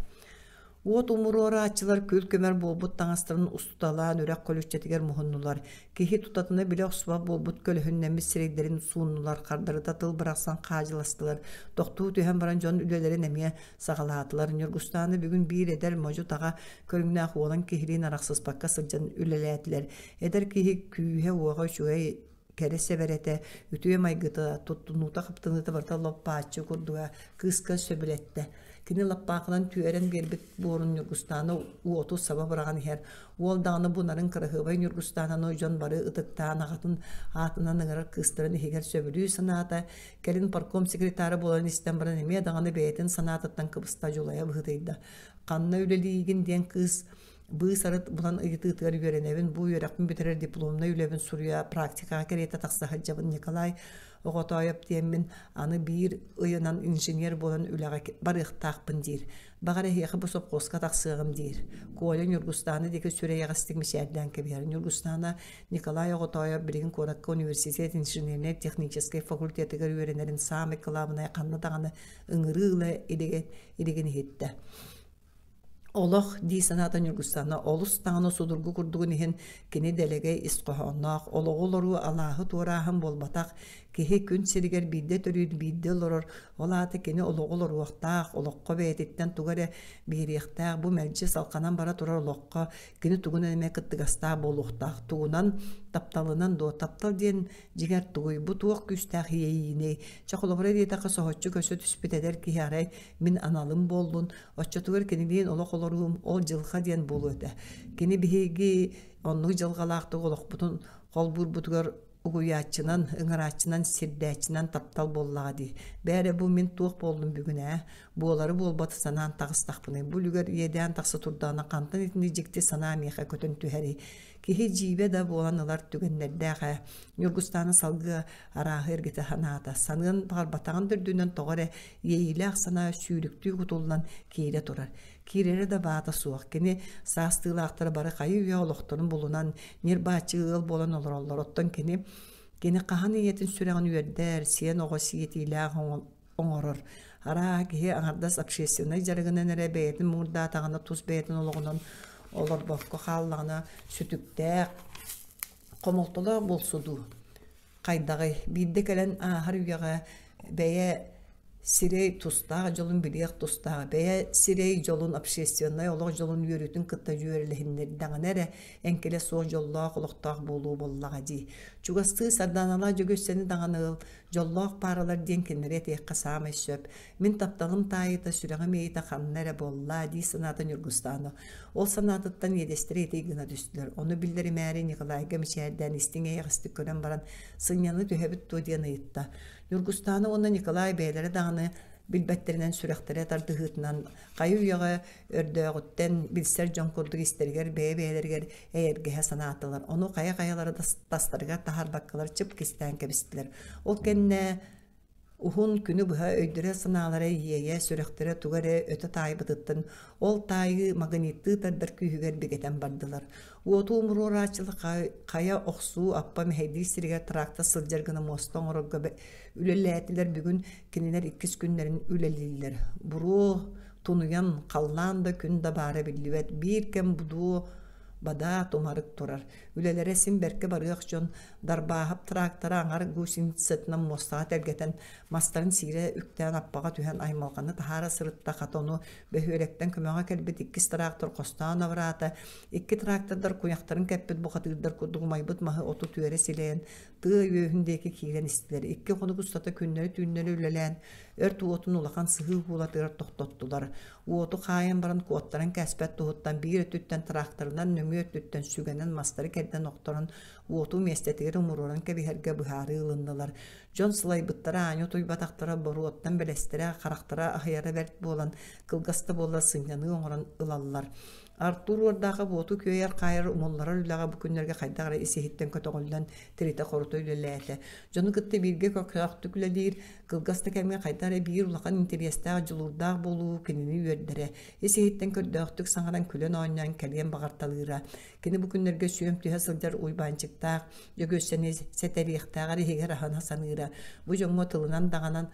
Уот умуруорааччылар күл-көмөр буолбут таҥастарын устуталаан үрэх көлүччэтигэр муһуннулар. Киһи тутатына билэ охсубат буолбут көлөһүннэммит сирэйдэрин сууннулар, хардарыта тыл бырахсан хаадьыластылар. Тохтуу түһэн баран дьон үлэлэрин эмиэ саҕалаатылар. Ньургустааны бүгүн биир эдэр модьу-таҕа көрүҥнээх уолан киһилиин арахсыспакка сылдьан үлэлээтилэр. Эдэр киһи күүһэ-уоҕа үчүгэй, кэрэ сэбэрэтэ, үтүө майгыта, туттунуута-хаптыныыта барыта лоп-бааччы курдуга кыыска сөбүлэттэ. Кини лаппаахынан түөрэн биэрбит буорун Ньургустаана уоту саба быраҕан иһэр. Уол даҕаны бу нарын кыраһыабай Ньургустаананы дьон бары ытыктаан аҕатын аатынан ыҥырар кыыстарын иһигэр сөбүлүү санаата. Кэлин парком секретара буолан истэн баран эмиэ даҕаны бэйэтин санаатыттан кыбыста дьулайа быһыытыйда. Ханна үлэлиигин диэн кыыс быыс арыт булан ыйытыытыгар үөрэнэбин бу үөрэхпин бүтэрэр дипломнай үлэбин суруйа практикаҕа кэриэтэ тахса сылдьабын Николай Оҕотоойоп диэммин аны биир ыйынан инженер буолан үлэҕэ барыахтаахпын диир баҕар эһиэхэ бу сопхуоска тахсыаҕым диир Коля Ньургустаана диэки сүр эйэҕэстик мичээрдээн кэбиһэр Ньургустаана Николай Оҕотоойоп билигин куоракка университет инженернэй-техническэй факультетыгар үөрэнэрин саамай кылаабынай ханна даҕаны ыҥырыы ыла илигин иһиттэ Олох, дии санаата Ньургустаана, олус даҕаны судургу курдугун иһин кини дэлэгэй ис хоһоонноох, олоҕу олоруу алааһы туорааһын буолбатах, киһи күн сиригэр биирдэ төрүүр, биирдэ олорор, ол аата кини олоҕу олоруохтаах, олоххо бэйэтиттэн тугу эрэ биэриэхтээх, бу мэлдьи салҕанан бара турар олоххо кини тугунан эмэ кыттыгастаах буолуохтаах, тугунан, тапталынан дуо, таптал диэн дьиҥэр тугуй, бу туох күүстээх иэйииний, чэ холобура диэтэххэ соһуччу көрсө түспүт эдэр киһи арай мин аналым буоллун, оччотугар кинилиин олох олор олоруум ол дьылҕа диэн буолуо этэ. Кини биһиги оннук дьылҕалаахтык олохпутун холбуурбутугар угуйааччынан, ыҥырааччынан, сирдээччинэн таптал буоллаҕа дии. Бээрэ бу мин туох буоллум бүгүн ээ? Буолары буолбаты санаан таҕыстахпыный? Бу үлүгэр иэдээн тахса турдаҕына хантан итини дьикти санаа миэхэ көтөн түһэрий? Киһи дьиибэ да буолан ылар түгэннэрдээх ээ. Ньургустаана салгыы арааһы эргитэ санаата. Саныан баҕарбатаҕын да үрдүнэн тоҕо эрэ иэйиилээх санаа сүүрүктүү кутуллан киирэ турар. Киирэрэ да баата суох. Кини саастыылаахтара бары хайы-үйэ олохторун булунан, ньир-бааччы ыал буолан олороллор. Оттон кини кини хаһан ийэтин сүрэҕин үөрдэр, сиэн оҕо сиэтиилээх оҥорор. Арааһа киһи аҥардас общественнай дьарыгынан эрэ бэйэтин муҥурдаатаҕына тус бэйэтин олоҕунан олорбокко хааллаҕына сүтүктээх, хомолтолоох буолсу дуу? Хайдаҕый, биирдэ кэлэн ааһар үйэҕэ бэйэ сирэй тустаах дьолун билиэх тустаах, бэйэ сирэй дьолун общественнай олох дьолун үөрүүтүн кытта дьүөрэлэһиннэрдэҕинэ эрэ эҥкилэ суох дьоллоох олохтоох буолуо буоллаҕа дии. Чугастыы Сарданалаах Дьөгүөссэни даҕаны ыл, дьоллоох пааралар диэн кинилэри этиэххэ саамай сөп. Мин тапталым таайыта, сүрэҕим иэйитэ ханна эрэ буолла дии санаата Ньургустаана. Ол санаатыттан иэдэстэрэ итий гына түстүлэр. Ону биллэримээри Николайга мичээрдээн истиҥ эйэҕэстик көрөн баран, сынньана түһэбит дуо диэн ыйытта. Ньургустаана уонна Николай бэйэлэрэ даҕаны билбэттэринэн сүрэхтэрэ тардыһыытынан хайы-үйэҕэ өрдөөҕүттэн билсэр дьон курдук истэригэр бэйэ-бэйэлэригэр эйэргэһэ санаатылар. Ону хайа-хайалара тастарыгар таһаарбаккалар чып кистээн кэбистилэр. Ол кэннэ уһун күнү быһа өйдөрө-санаалара иэйэ, сүрэхтэрэ тугу эрэ өтө таайбытыттан ол таайыы магниттыы тардар күүһүгэр бигэтэн бардылар. Уоту умуруорааччылар хайа охсуу аппа мэһэйдиир сиригэр трактор сылдьар гына муоста оҥорорго үлэлээтилэр бүгүн кинилэр иккис күннэрин үлэлииллэр. Буруо тунуйан халлаан да күн да баара биллибэт биир кэм будуо бадаа тумарык турар. Үлэлэрэ син бэркэ барыах дьон Дарбааһап трактора аҥар гусеницатынан муостаҕа тэлгэтэн, мастарын сиирэ үктээн аппаҕа түһэн аймалҕаны таһаара сырытта, хата ону бөһүөлэктэн көмөҕө кэлбит иккис трактор хостоон абыраата, икки трактордар куйахтарын кэппит бухатыырдар курдук умайбыт маһы оту түөрэ силэйэн тыа үөһүн диэки киирэн истилэр. Икки хонук устата күннэри-түүннэри үлэлээн, өрт уотун улахан сыһыы куулатыгар тохтоттулар. Уоту хаайан баран куоттаран кээспэт туһуттан биир өттүттэн тракторынан нөҥүө өттүттэн сүгэнэн мастары кэрдэн охторон уоту миэстэтигэр умуруоран кэбиһэргэ быһаарыы ылыннылар. Дьон сылайбыттара, аанньа утуйбатахтара, боруоттан бэлэстэрэ, харахтара аһыйара бэрт буолан, кылгас да буоллар сынньаныы оҥорон ылаллар. Артур Уордаахап уоту күөйэр-хаайар умулларар үлэҕэ бу күннэргэ хайдах эрэ ис-иһиттэн көтөҕүллэн, тиритэ-хорута үлэлээтэ. Дьону кытта бииргэ көхтөөхтүк үлэлиир, кылгас да кэмҥэ хайдах эрэ биир улахан интэриэстээх, дьулуурдаах буолуу кинини үөрдэрэ. Ис-иһиттэн көрдөөхтүк саҥаран күлэн-оонньоон кэлиэн баҕарталыыра. Кини бу күннэргэ сүөм түһэ сылдьар Уйбаанчыктаах Дьөгүөссэни сэтэриэхтээҕэр иһигэр аһына саныыра. Бу дьоҥҥо тылынан даҕанан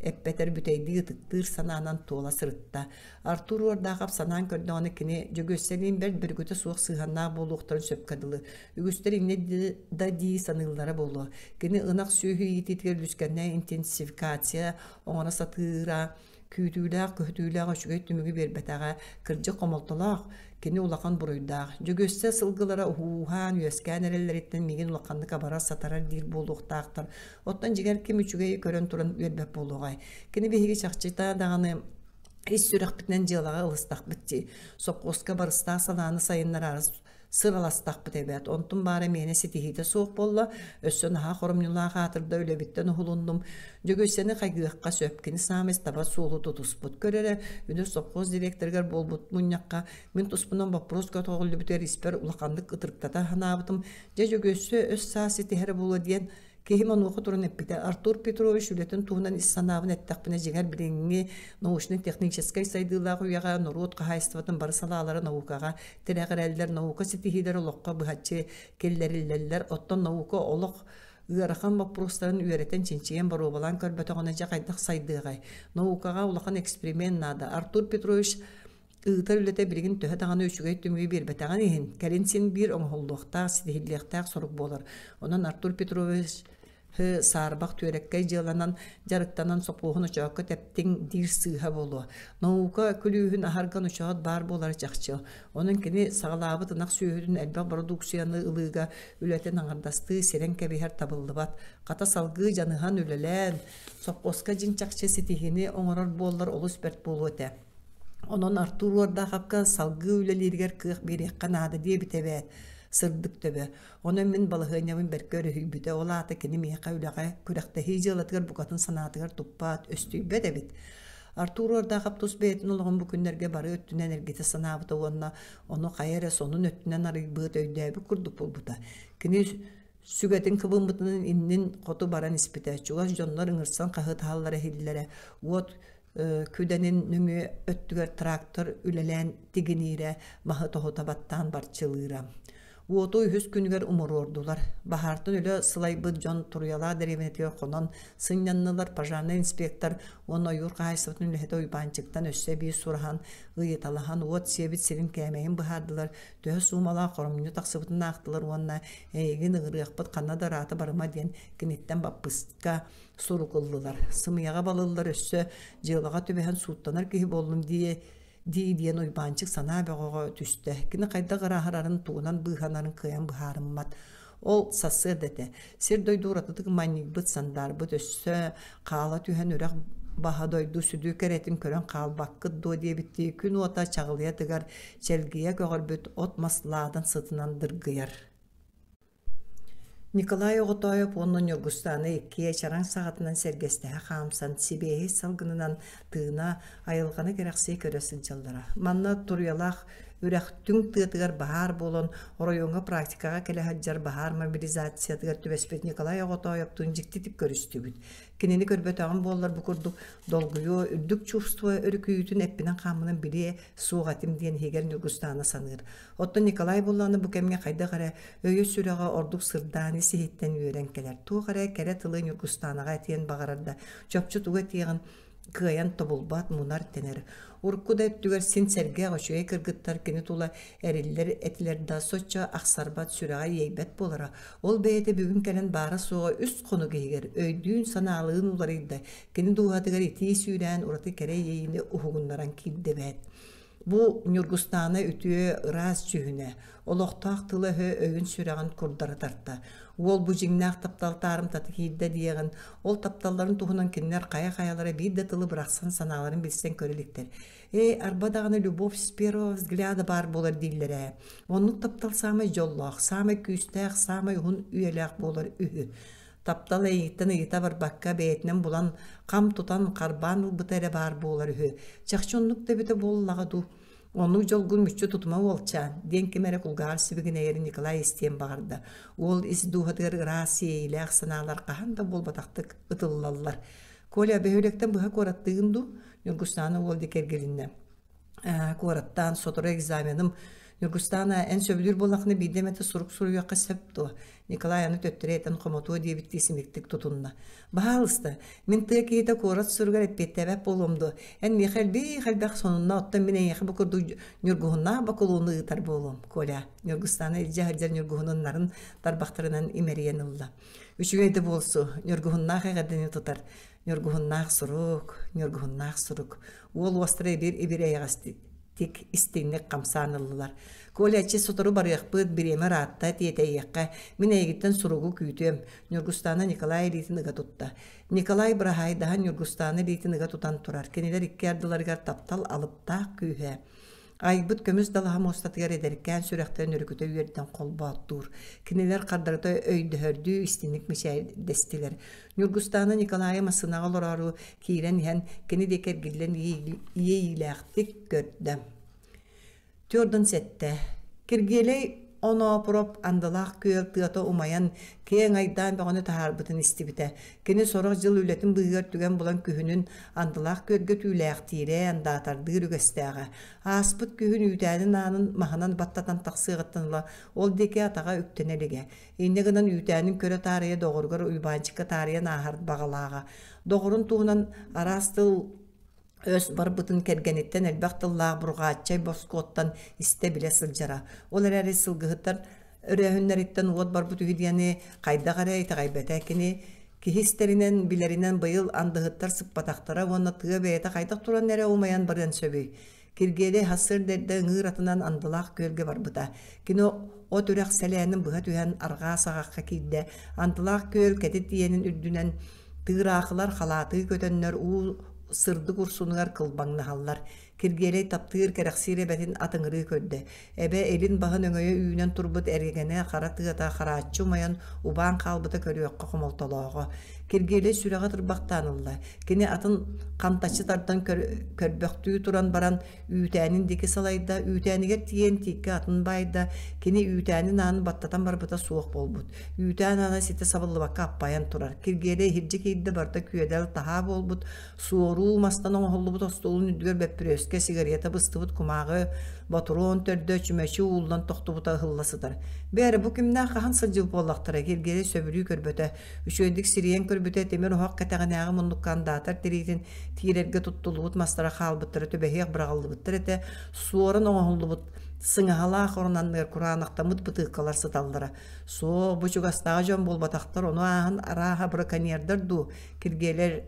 эппэтэр бүтэйдии ытыктыыр санаанан туола сырытта. Артур Уордаахап санаан көрдөҕүнэ кини Дьөгүөссэлиин бэрт бөрүкүтэ суох сыһыаннаах буолуохтарын сөпкө дылы. Үгүстэр инньэ да дии саныыллара буолуо. Кини ынах сүөһү иитиитигэр үлүскэннээх интенсификация оҥоро сатыыра, күүтүүлээх, көһүтүүлээх үчүгэй түмүгү биэрбэтэҕэ, кырдьык хомолтолоох, кини улахан буруйдаах. Дьөгүөссэ сылгылара уһууһаан, үөскээн эрэллэриттэн миигин улаханнык абарар-сатарар диир буолуохтаахтар. Оттон дьиҥэр ким үчүгэйи көрөн туран үөрбэт буолуоҕай. Кини биһиги чахчыта даҕаны ис сүрэхпитинэн дьыалаҕа ылыстахпыт дии. Сопхуоска барыстаах санааны сайыннараары сыраластахпыт эбээт. Онтум баара миэнэ ситиһиитэ суох буолла, өссө наһаа хоромньулаах аатырда үлэбиттэн уһулуннум. Дьөгүөссэни хайгыахха сөп, кини саамай таба суолу тутуспут. Көр эрэ, үнүр сопхуос директорыгар буолбут мунньахха мин туспунан боппуруос көтөҕүллүбүтүгэр испэр улаханнык ытырыктата санаабытым. Дьэ Дьөгүөссэ өс саас ситиһэрэ буолуо диэн Киһим онуоха туран эппитэ, Артур Петрович үлэтин туһунан ис санаабын эттэхпинэ, дьиҥэр билиҥҥи научнай-техническэй сайдыылаах үйэҕэ норуот хаһаайыстыбатын бары салаалара наукаҕа тирэҕирэллэр, наука ситиһиилэрэ олоххо быһаччы киллэриллэллэр, оттон наука олох ыарахан боппуруостарын үөрэтэн, чинчийэн, боруобалаан көрбөтөҕүнэ дьэ хайдах сайдыаҕай? Наукаҕа улахан эксперимент наада. Артур Петрович ыытар үлэтэ билигин төһө даҕаны үчүгэй түмүгү биэрбэтэҕин иһин, кэлин син биир оҥоһуллуохтаах, ситиһиллиэхтээх сорук буолар. Онон Артур Петрович саарбах түөрэккэй дьыаланан дьарыктанан сопхуоһун очоокко тэптиҥ диир сыыһа буолуо. Наука күлүүһүн аһарган учоот баар буолара чахчы. Онон кини саҕалаабыт ынах сүөһүтүн элбэх бородууксуйаны ылыыга үлэтин аҥардастыы сирэн кэбиһэр табыллыбат. Хата салгыы дьаныһан үлэлээн, сопхуоска дьиҥ чахчы ситиһиини оҥорор буоллар олус бэрт буолуо этэ. Онон Артур Уордаахапка салгыы үлэлииригэр кыах биэриэххэ наада диэбитэ эбээт, сырдык төбө. Онон мин балаһыанньабын бэркэ өрүһүйбүтэ, ол аата кини миэхэ үлэҕэ, күрэхтэһии дьыалатыгар букатын санаатыгар туппат, өстүйбэт эбит. Артур Уордаахап тус бэйэтин олоҕун бу күннэргэ бары өттүнэн эргитэ санаабыта уонна ону хайа эрэ сонун өттүнэн арыйбыт, өйдөөбүт курдук буолбута. Кини сүгэтин кыбыммытынан иннин хоту баран испитэ, чугас дьоннор ыҥырсан хаһыытаһаллара иһиллэрэ, уот күдэнин нөҥүө өттүгэр трактор үлэлээн тигиниирэ, маһы тоһута баттаан барчылыыра. Уоту үһүс күнүгэр умуруордулар. Баһаартан өлө сылайбыт дьон Туруйалаах дэриэбинэтигэр хонон сынньаннылар. Пожарнай инспектор уонна ойуур хаһаайыстыбатын үлэһитэ Уйбаанчыктан өссө эбии сураһан, ыйыталаһан уот сиэбит сирин кээмэйин быһаардылар, төһө суумалаах хоромньу тахсыбытын аахтылар уонна эйигин ыҥырыахпыт ханна да ыраата барыма диэн киниттэн баппыска сурук ыллылар. Сымыйаҕа балыллар өссө дьыалаҕа түбэһэн сууттанар киһи буоллум дии дии диэн Уйбаанчык санаа бөҕөҕө түстэ. Кини хайдах ырааһырарын, тугунан быыһанарын кыайан быһаарыммат. Ол сарсыарда этэ. Сир-дойду уратытык манньыйбыт, сандаарбыт өссө хаала түһэн үрэх баһа дойду сүдү кэрэтин көрөн хаалбаккыт дуо диэбиттии күн уота чаҕылыйа тыгар, чэлгийэ көҕөрбүт от-мас лаадан сытынан дыргыйар. Николай Оҕотоойоп уонна Ньургустаана иккиэ чараҥ саҕатынан сэргэстэһэ хаамсан, сибиэһэй салгынынан тыына, айылҕаны кэрэхсии көрө сылдьаллара. Манна Туруйалаах үрэх түҥ тыатыгар баһаар буолан, оройуоҥҥа практикаҕа кэлэ сылдьар баһаар мобилизациятыгар түбэспит Николай Оҕотоойоптуун дьиктитик көрүстүбүт. Кинини көрбөтөҕүм буоллар бу курдук долгуйуо, үрдүк чувство өрүкүйүүтүн эппинэн-хааммынан билиэ суох этим диэн иһигэр Ньургустаана саныыр. Оттон Николай буоллаҕына бу кэмҥэ хайдах эрэ өйө-сүрэҕэ ордук сырдаан ис-иһиттэн үөрэн кэлэр. Туох эрэ кэрэ тылы Ньургустаанаҕа этиэн баҕарар да, чопчу тугу этиэҕин кыайан тобулбат, мунар-тэнэр. Урукку да өттүгэр син сэргэх үчүгэй кыргыттар кини тула эриллэр этилэр да, соччо ахсарбат, сүрэҕэ иэйбэт буолара. Ол бэйэтэ бүгүн кэлэн баара-суоҕа үс хонук иһигэр өйдүүн-санаалыын уларыйда, кини дууһатыгар итии сүүрээн ураты кэрэ иэйиини уһугуннаран киирдэ эбээт. Бу Ньургустаана үтүө, ыраас дьүһүнэ, олохтоох тыла-өһө өйүн-сүрэҕин курдары тарта. Уол бу дьиҥнээх таптал таарымтата киирдэ диэҕин, ол тапталларын туһунан кинилэр хайа-хайалара биир да тылы бырахсан санааларын билсэн көрө иликтэр. Ээ, арба даҕаны любовь с первого взгляда баар буолар дииллэр ээ. Оннук таптал саамай дьоллоох, саамай күүстээх, саамай уһун үйэлээх буолар үһү. Таптал эйигиттэн ыйыта барбакка бэйэтинэн булан, хам тутан, харбаан ылбыта эрэ баар буолар үһү. Чахчы оннук да эбитэ буоллаҕа дуу? Оннук дьолгун мүччү тутума уолчаан, диэн ким эрэ кулгааҕар сибигинэйэрин Николай истиэн баҕарда. Уол ис дууһатыгар ыраас иэйиилээх санаалар хаһан да буолбатахтык ытыллаллар. Коля, бөһүөлэктэн быһа куораттыыгын дуу? Ньургустаана уол диэки эргилиннэ. Куораттаан сотору экзаменым Ньургустаана, эн сөбүлүүр буоллаххына биирдэ эмэтэ сурук суруйуохха сөп дуо? Николай аны төттөрү этэн хомотуо диэбиттии симиктик тутунна. Баһаалыста, мин тыа киһитэ куорат суругар эппиэттээбэт буолуом дуо? Эн миэхэ элбиих элбэх сонунна, оттон мин эйиэхэ бу курдук ньургуһуннаах бокулууну ыытар буолуом, Коля. Ньургустаана илдьэ сылдьар ньургуһунун нарын тарбахтарынан имэрийэн ылла. Үчүгэй да буолсу, ньургуһуннаах эҕэрдэни тутар. Ньургуһуннаах сурук, ньургуһуннаах сурук. Уол уостара ибир-ибир эйэҕэстик истиҥник хамсаан ыллылар. Коля, эчи сотору барыахпыт, бириэмэ ыраатта, тиэтэйиэххэ. Мин эйигиттэн суругу күүтүөм. Ньургустаана Николай илиитин ыга тутта. Николай быраһаайдаһан Ньургустаана илиитин ыга тутан турар. Кинилэр икки ардыларыгар таптал алыптаах күүһэ. Айбыт көмүс далаһа муостатыгар эдэркээн сүрэхтэрин өрүкүтэ үөрдэн холбооттуур. Кинилэр хардарыта өйдөһөрдүү истиҥник мичээрдэстилэр. Ньургустаана Николайы массыынаҕа олороору киирэн иһэн, кини диэки эргиллэн иэйиилээхтик көрдө. Түөрдэн сэттэ. Киргиэлэй Оноопуроп андылаах күөл тыата умайан, киэҥ айдаан бөҕөнү таһаарбытын истибитэ. Кини сорох дьыл үлэтин быыһыгар түгэн булан күһүнүн андылаах күөлгэ түүлээхтиирэ, андаатардыыр үгэстээҕэ. Ааспыт күһүн үүтээнин аанын маһынан баттатан тахсыаҕыттан ыла ол диэки атаҕа үктэнэ илигэ. Инньэ гынан үүтээнин көрө таарыйа доҕоругар Уйбаанчыкка таарыйан ааһар баҕалааҕа. Доҕорун туһунан араас тыл өс барбытын кэргэниттэн элбэх тыллаах Бурҕааччай Боскуоттан истэ-билэ сылдьара. Ол эрээри сылгыһыттар өрөөһүннэриттэн уот барбыт үһү диэни хайдах эрэ итэҕэйбэтэ. Кини киһи истэринэн, билэринэн быйыл андыһыттар сыппатахтара уонна тыа бэйэтэ хайдах туран эрэ умайан барыан сөбүй? Киргиэлэй сарсыарда эрдэ ыҥыыр атынан Андылаах күөлгэ барбыта. Кини от үрэх сэлээнин быһа түһэн арҕаа саҕахха киирдэ. Андылаах күөл кэтит иэнин үрдүнэн тыыраахылар халаатыы көтөннөр уу сырдык урсунугар кылбаҥнаһаллар. Киргиэлэй таптыыр, кэрэхсиир эбэтин атыҥырыы көрдө. Эбэ илин баһын өҥөйө үүнэн турбут эргэнэ хара тыата харааччы умайан, убаан хаалбыта көрүөххэ хомолтолооҕо. Киргиэлэй сүрэҕэ тырбахтаан ылла. Кини атын хантаччы тардан көрбөхтүү туран баран, үүтээнин диэки салайда, үүтээнигэр тиийэн тииккэ атын баайда, кини үүтээнин аанын баттатан барбыта суох буолбут. Үүтээн аана ситэ сабыллыбакка аппайан турар. Киргиэлэй иһирдьэ киирдэ барыта күөдэл таһаа буолбут, суоруу мастан оҥоһуллубут остуолун үрдүгэр бөппүрүөскэ сигарета быстыбыт кумааҕы, ботуруон төрдө чүмэчи ууллан тохтубута ыһылла сытар. Бээрэ, бу кимнээх хаһан сылдьыбыт буоллахтара Киргиэлэй сөбүлүү көрбөтө. Үчүгэйдик сирийэн көрбүтэ тимир оһох кэтэҕинээҕи муннукка андаатар тириитин тиирэргэ туттуллубут мастара хаалбыттара түбэһиэх быраҕыллыбыттар этэ, суоран оҥоһуллубут сыҥаһалаах орон анныгар кураанахтаммыт бытыыккалар сыталлара. Суох, бу чугастааҕы дьон буолбатахтар, ону ааһан арааһа браконьердар дуу, Киргиэлэр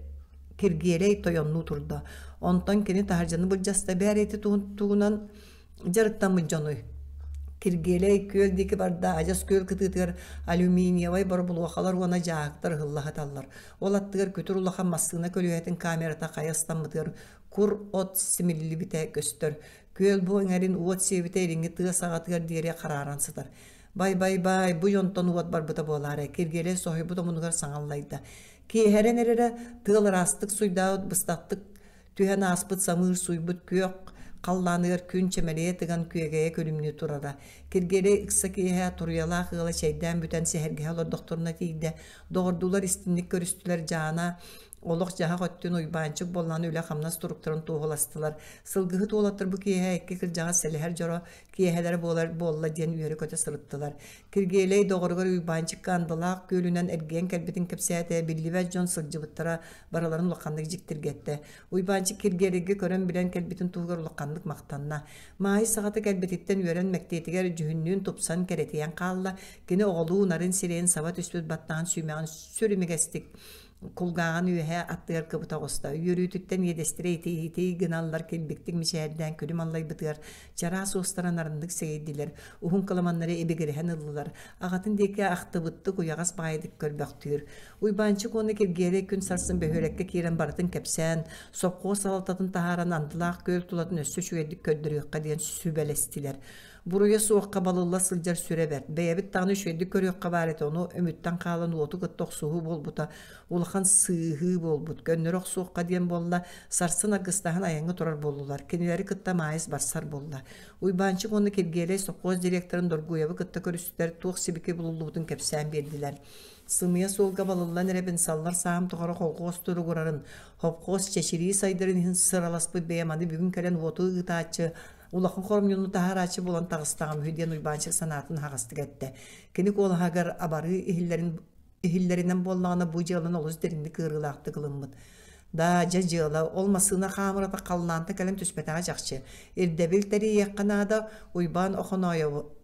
Киргиэлэй тойоннуу турда. Онтон кини таһырдьаны былдьаста бээр ити тугунан дьарыктаммыт дьонуй? Киргиэлэй күөл диэки барда, адьас күөл кытыытыгар алюминиевай боробулуохалар уонна дьааһыктар ыһылла сыталлар. Ол аттыгар күтүр улахан массыына көлүөһэтин камерата хайа ыстаммытыгар кур от симиллибитэ көстөр. Күөл бу эҥэрин уот сиэбитэ илиҥҥи тыа саҕатыгар диэри харааран сытар. Бай-бай-бай, бу дьонтон уот барбыта буолаарай, Киргиэлэй соһуйбут омунугар саҥа аллайда. Киэһэрэн эрэрэ тыал ыраастык суйдаабыт быстахтык Түһэн ааспыт самыыр суйбут күөх халлааныгар күн чэмэлийэ тыган күөгэйэ күлүмнүү турара. Киргиэлэй ыкса киэһэ туруйалаах ыала чэйдээн бүтэн сэһэргэһэ олордохторуна тиийдэ. Доҕордуулар истинник көрүстүлэр Дьаана олох-дьаһах өттүн Уйбаанчык буоллаҕына үлэ-хамнас туруктарын туоһуластылар. Сылгыһыт уолаттар бу киэһэ икки кырдьаҕас сэлэһэр дьоро киэһэлэрэ буолар буолла диэн үөрэ-көтө сырыттылар. Киргиэлэй доҕоругар Уйбаанчыкка андылаах күөлүнэн эргийэн кэлбитин кэпсээтэ, биллибэт дьон сылдьыбыттара барыларын улаханнык дьиктиргэттэ. Уйбаанчык Киргиэлэйгэ көрөн-билэн кэлбитин туһугар улаханнык махтанна. Маайыс саҕата кэлбититтэн үөрэн мэктиэтигэр дьүһүннүүн тупсан кэрэтийэн хаалла. Кини оҕолуу нарын сирэйин саба түспүт баттаҕын сүүмэҕин сүр имигэстик кулгааҕын үөһэ аттыгар кыбыта оҕуста. Үөрүүтүттэн иэдэстэрэ итий-итий гыналлар килбиктик мичээрдээн күлүм аллайбытыгар чараас уостара нарыннык сэгэйдилэр, уһун кыламаннары ибигирэһэн ыллылар. Аҕатын диэки ахтыбыттык уйаҕас баҕайытык көрбөхтүүр. Уйбаанчык уонна Киргиэлэй күн сарсын бөһүөлэккэ киирэн барытын кэпсээн, сопхуос салалтатын таһааран Андылаах күөл тулатын өссө үчүгэйдик көрдөрүөххэ диэн сүбэлэстилэр. Буруйа суохха балылла сылдьар сүрэ бэрт. Бэйэбит даҕаны үчүгэйдик көрүөххэ баар этэ, ону өмүттэн хаалан уоту кытта охсуһуу буолбута улахан сыыһыы буолбут. Көннөрү охсуохха диэн буолла, сарсын аргыстаһан айаҥҥа турар буоллулар. Кинилэри кытта Маайыс барсар буолла. Уйбаанчык уонна Киргиэлэй сопхуос директорын Доргуйабы кытта көрүстүлэр, туох сибики булуллубутун кэпсээн биэрдилэр. Сымыйа суолга балыллан эрэбин саллар саам тухары холхуос туругурарын, хопхуос чэчирии сайдарын иһин сыраласпыт бэйэм аны бүгүн кэлэн уоту ыытааччы, улахан хоромньуну таһаарааччы буолан таҕыстаҕым үһү диэн Уйбаанчык санаатын аһаҕастык эттэ. Кини куолаһыгар абарыы иһиллэрин иһиллэринэн буоллаҕына бу дьыаланы олус дириҥник ыарыылаахтык ылыммыт. Да, дьэ дьыала, ол массыына хаамырата халлаанта кэлэн түспэтэҕэ чахчы. Ирдэбил тэрийиэххэ наада, Уйбаан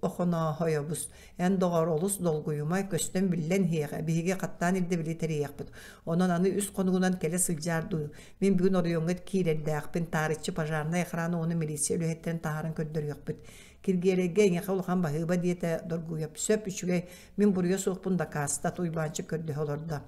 Охонооһойобус, эн доҕоор олус долгуйума, көстөн биллэн иһиэҕэ, биһиги хаттаан ирдэбили тэрийиэхпит. Онон аны үс хонугунан кэлэ сылдьаар дуу, мин бүгүн оройуоҥҥа киирэрдээхпин, таарыччы пожарнай охрана уонна милиция үлэһиттэрин таһааран көрдөрүөхпүт. Киргиэлэйгэ эйиэхэ улахан баһыыба диэтэ Доргуйап. Сөп, үчүгэй, мин буруйа суохпун дакаастат, Уйбаанчык көрдөһө олордо.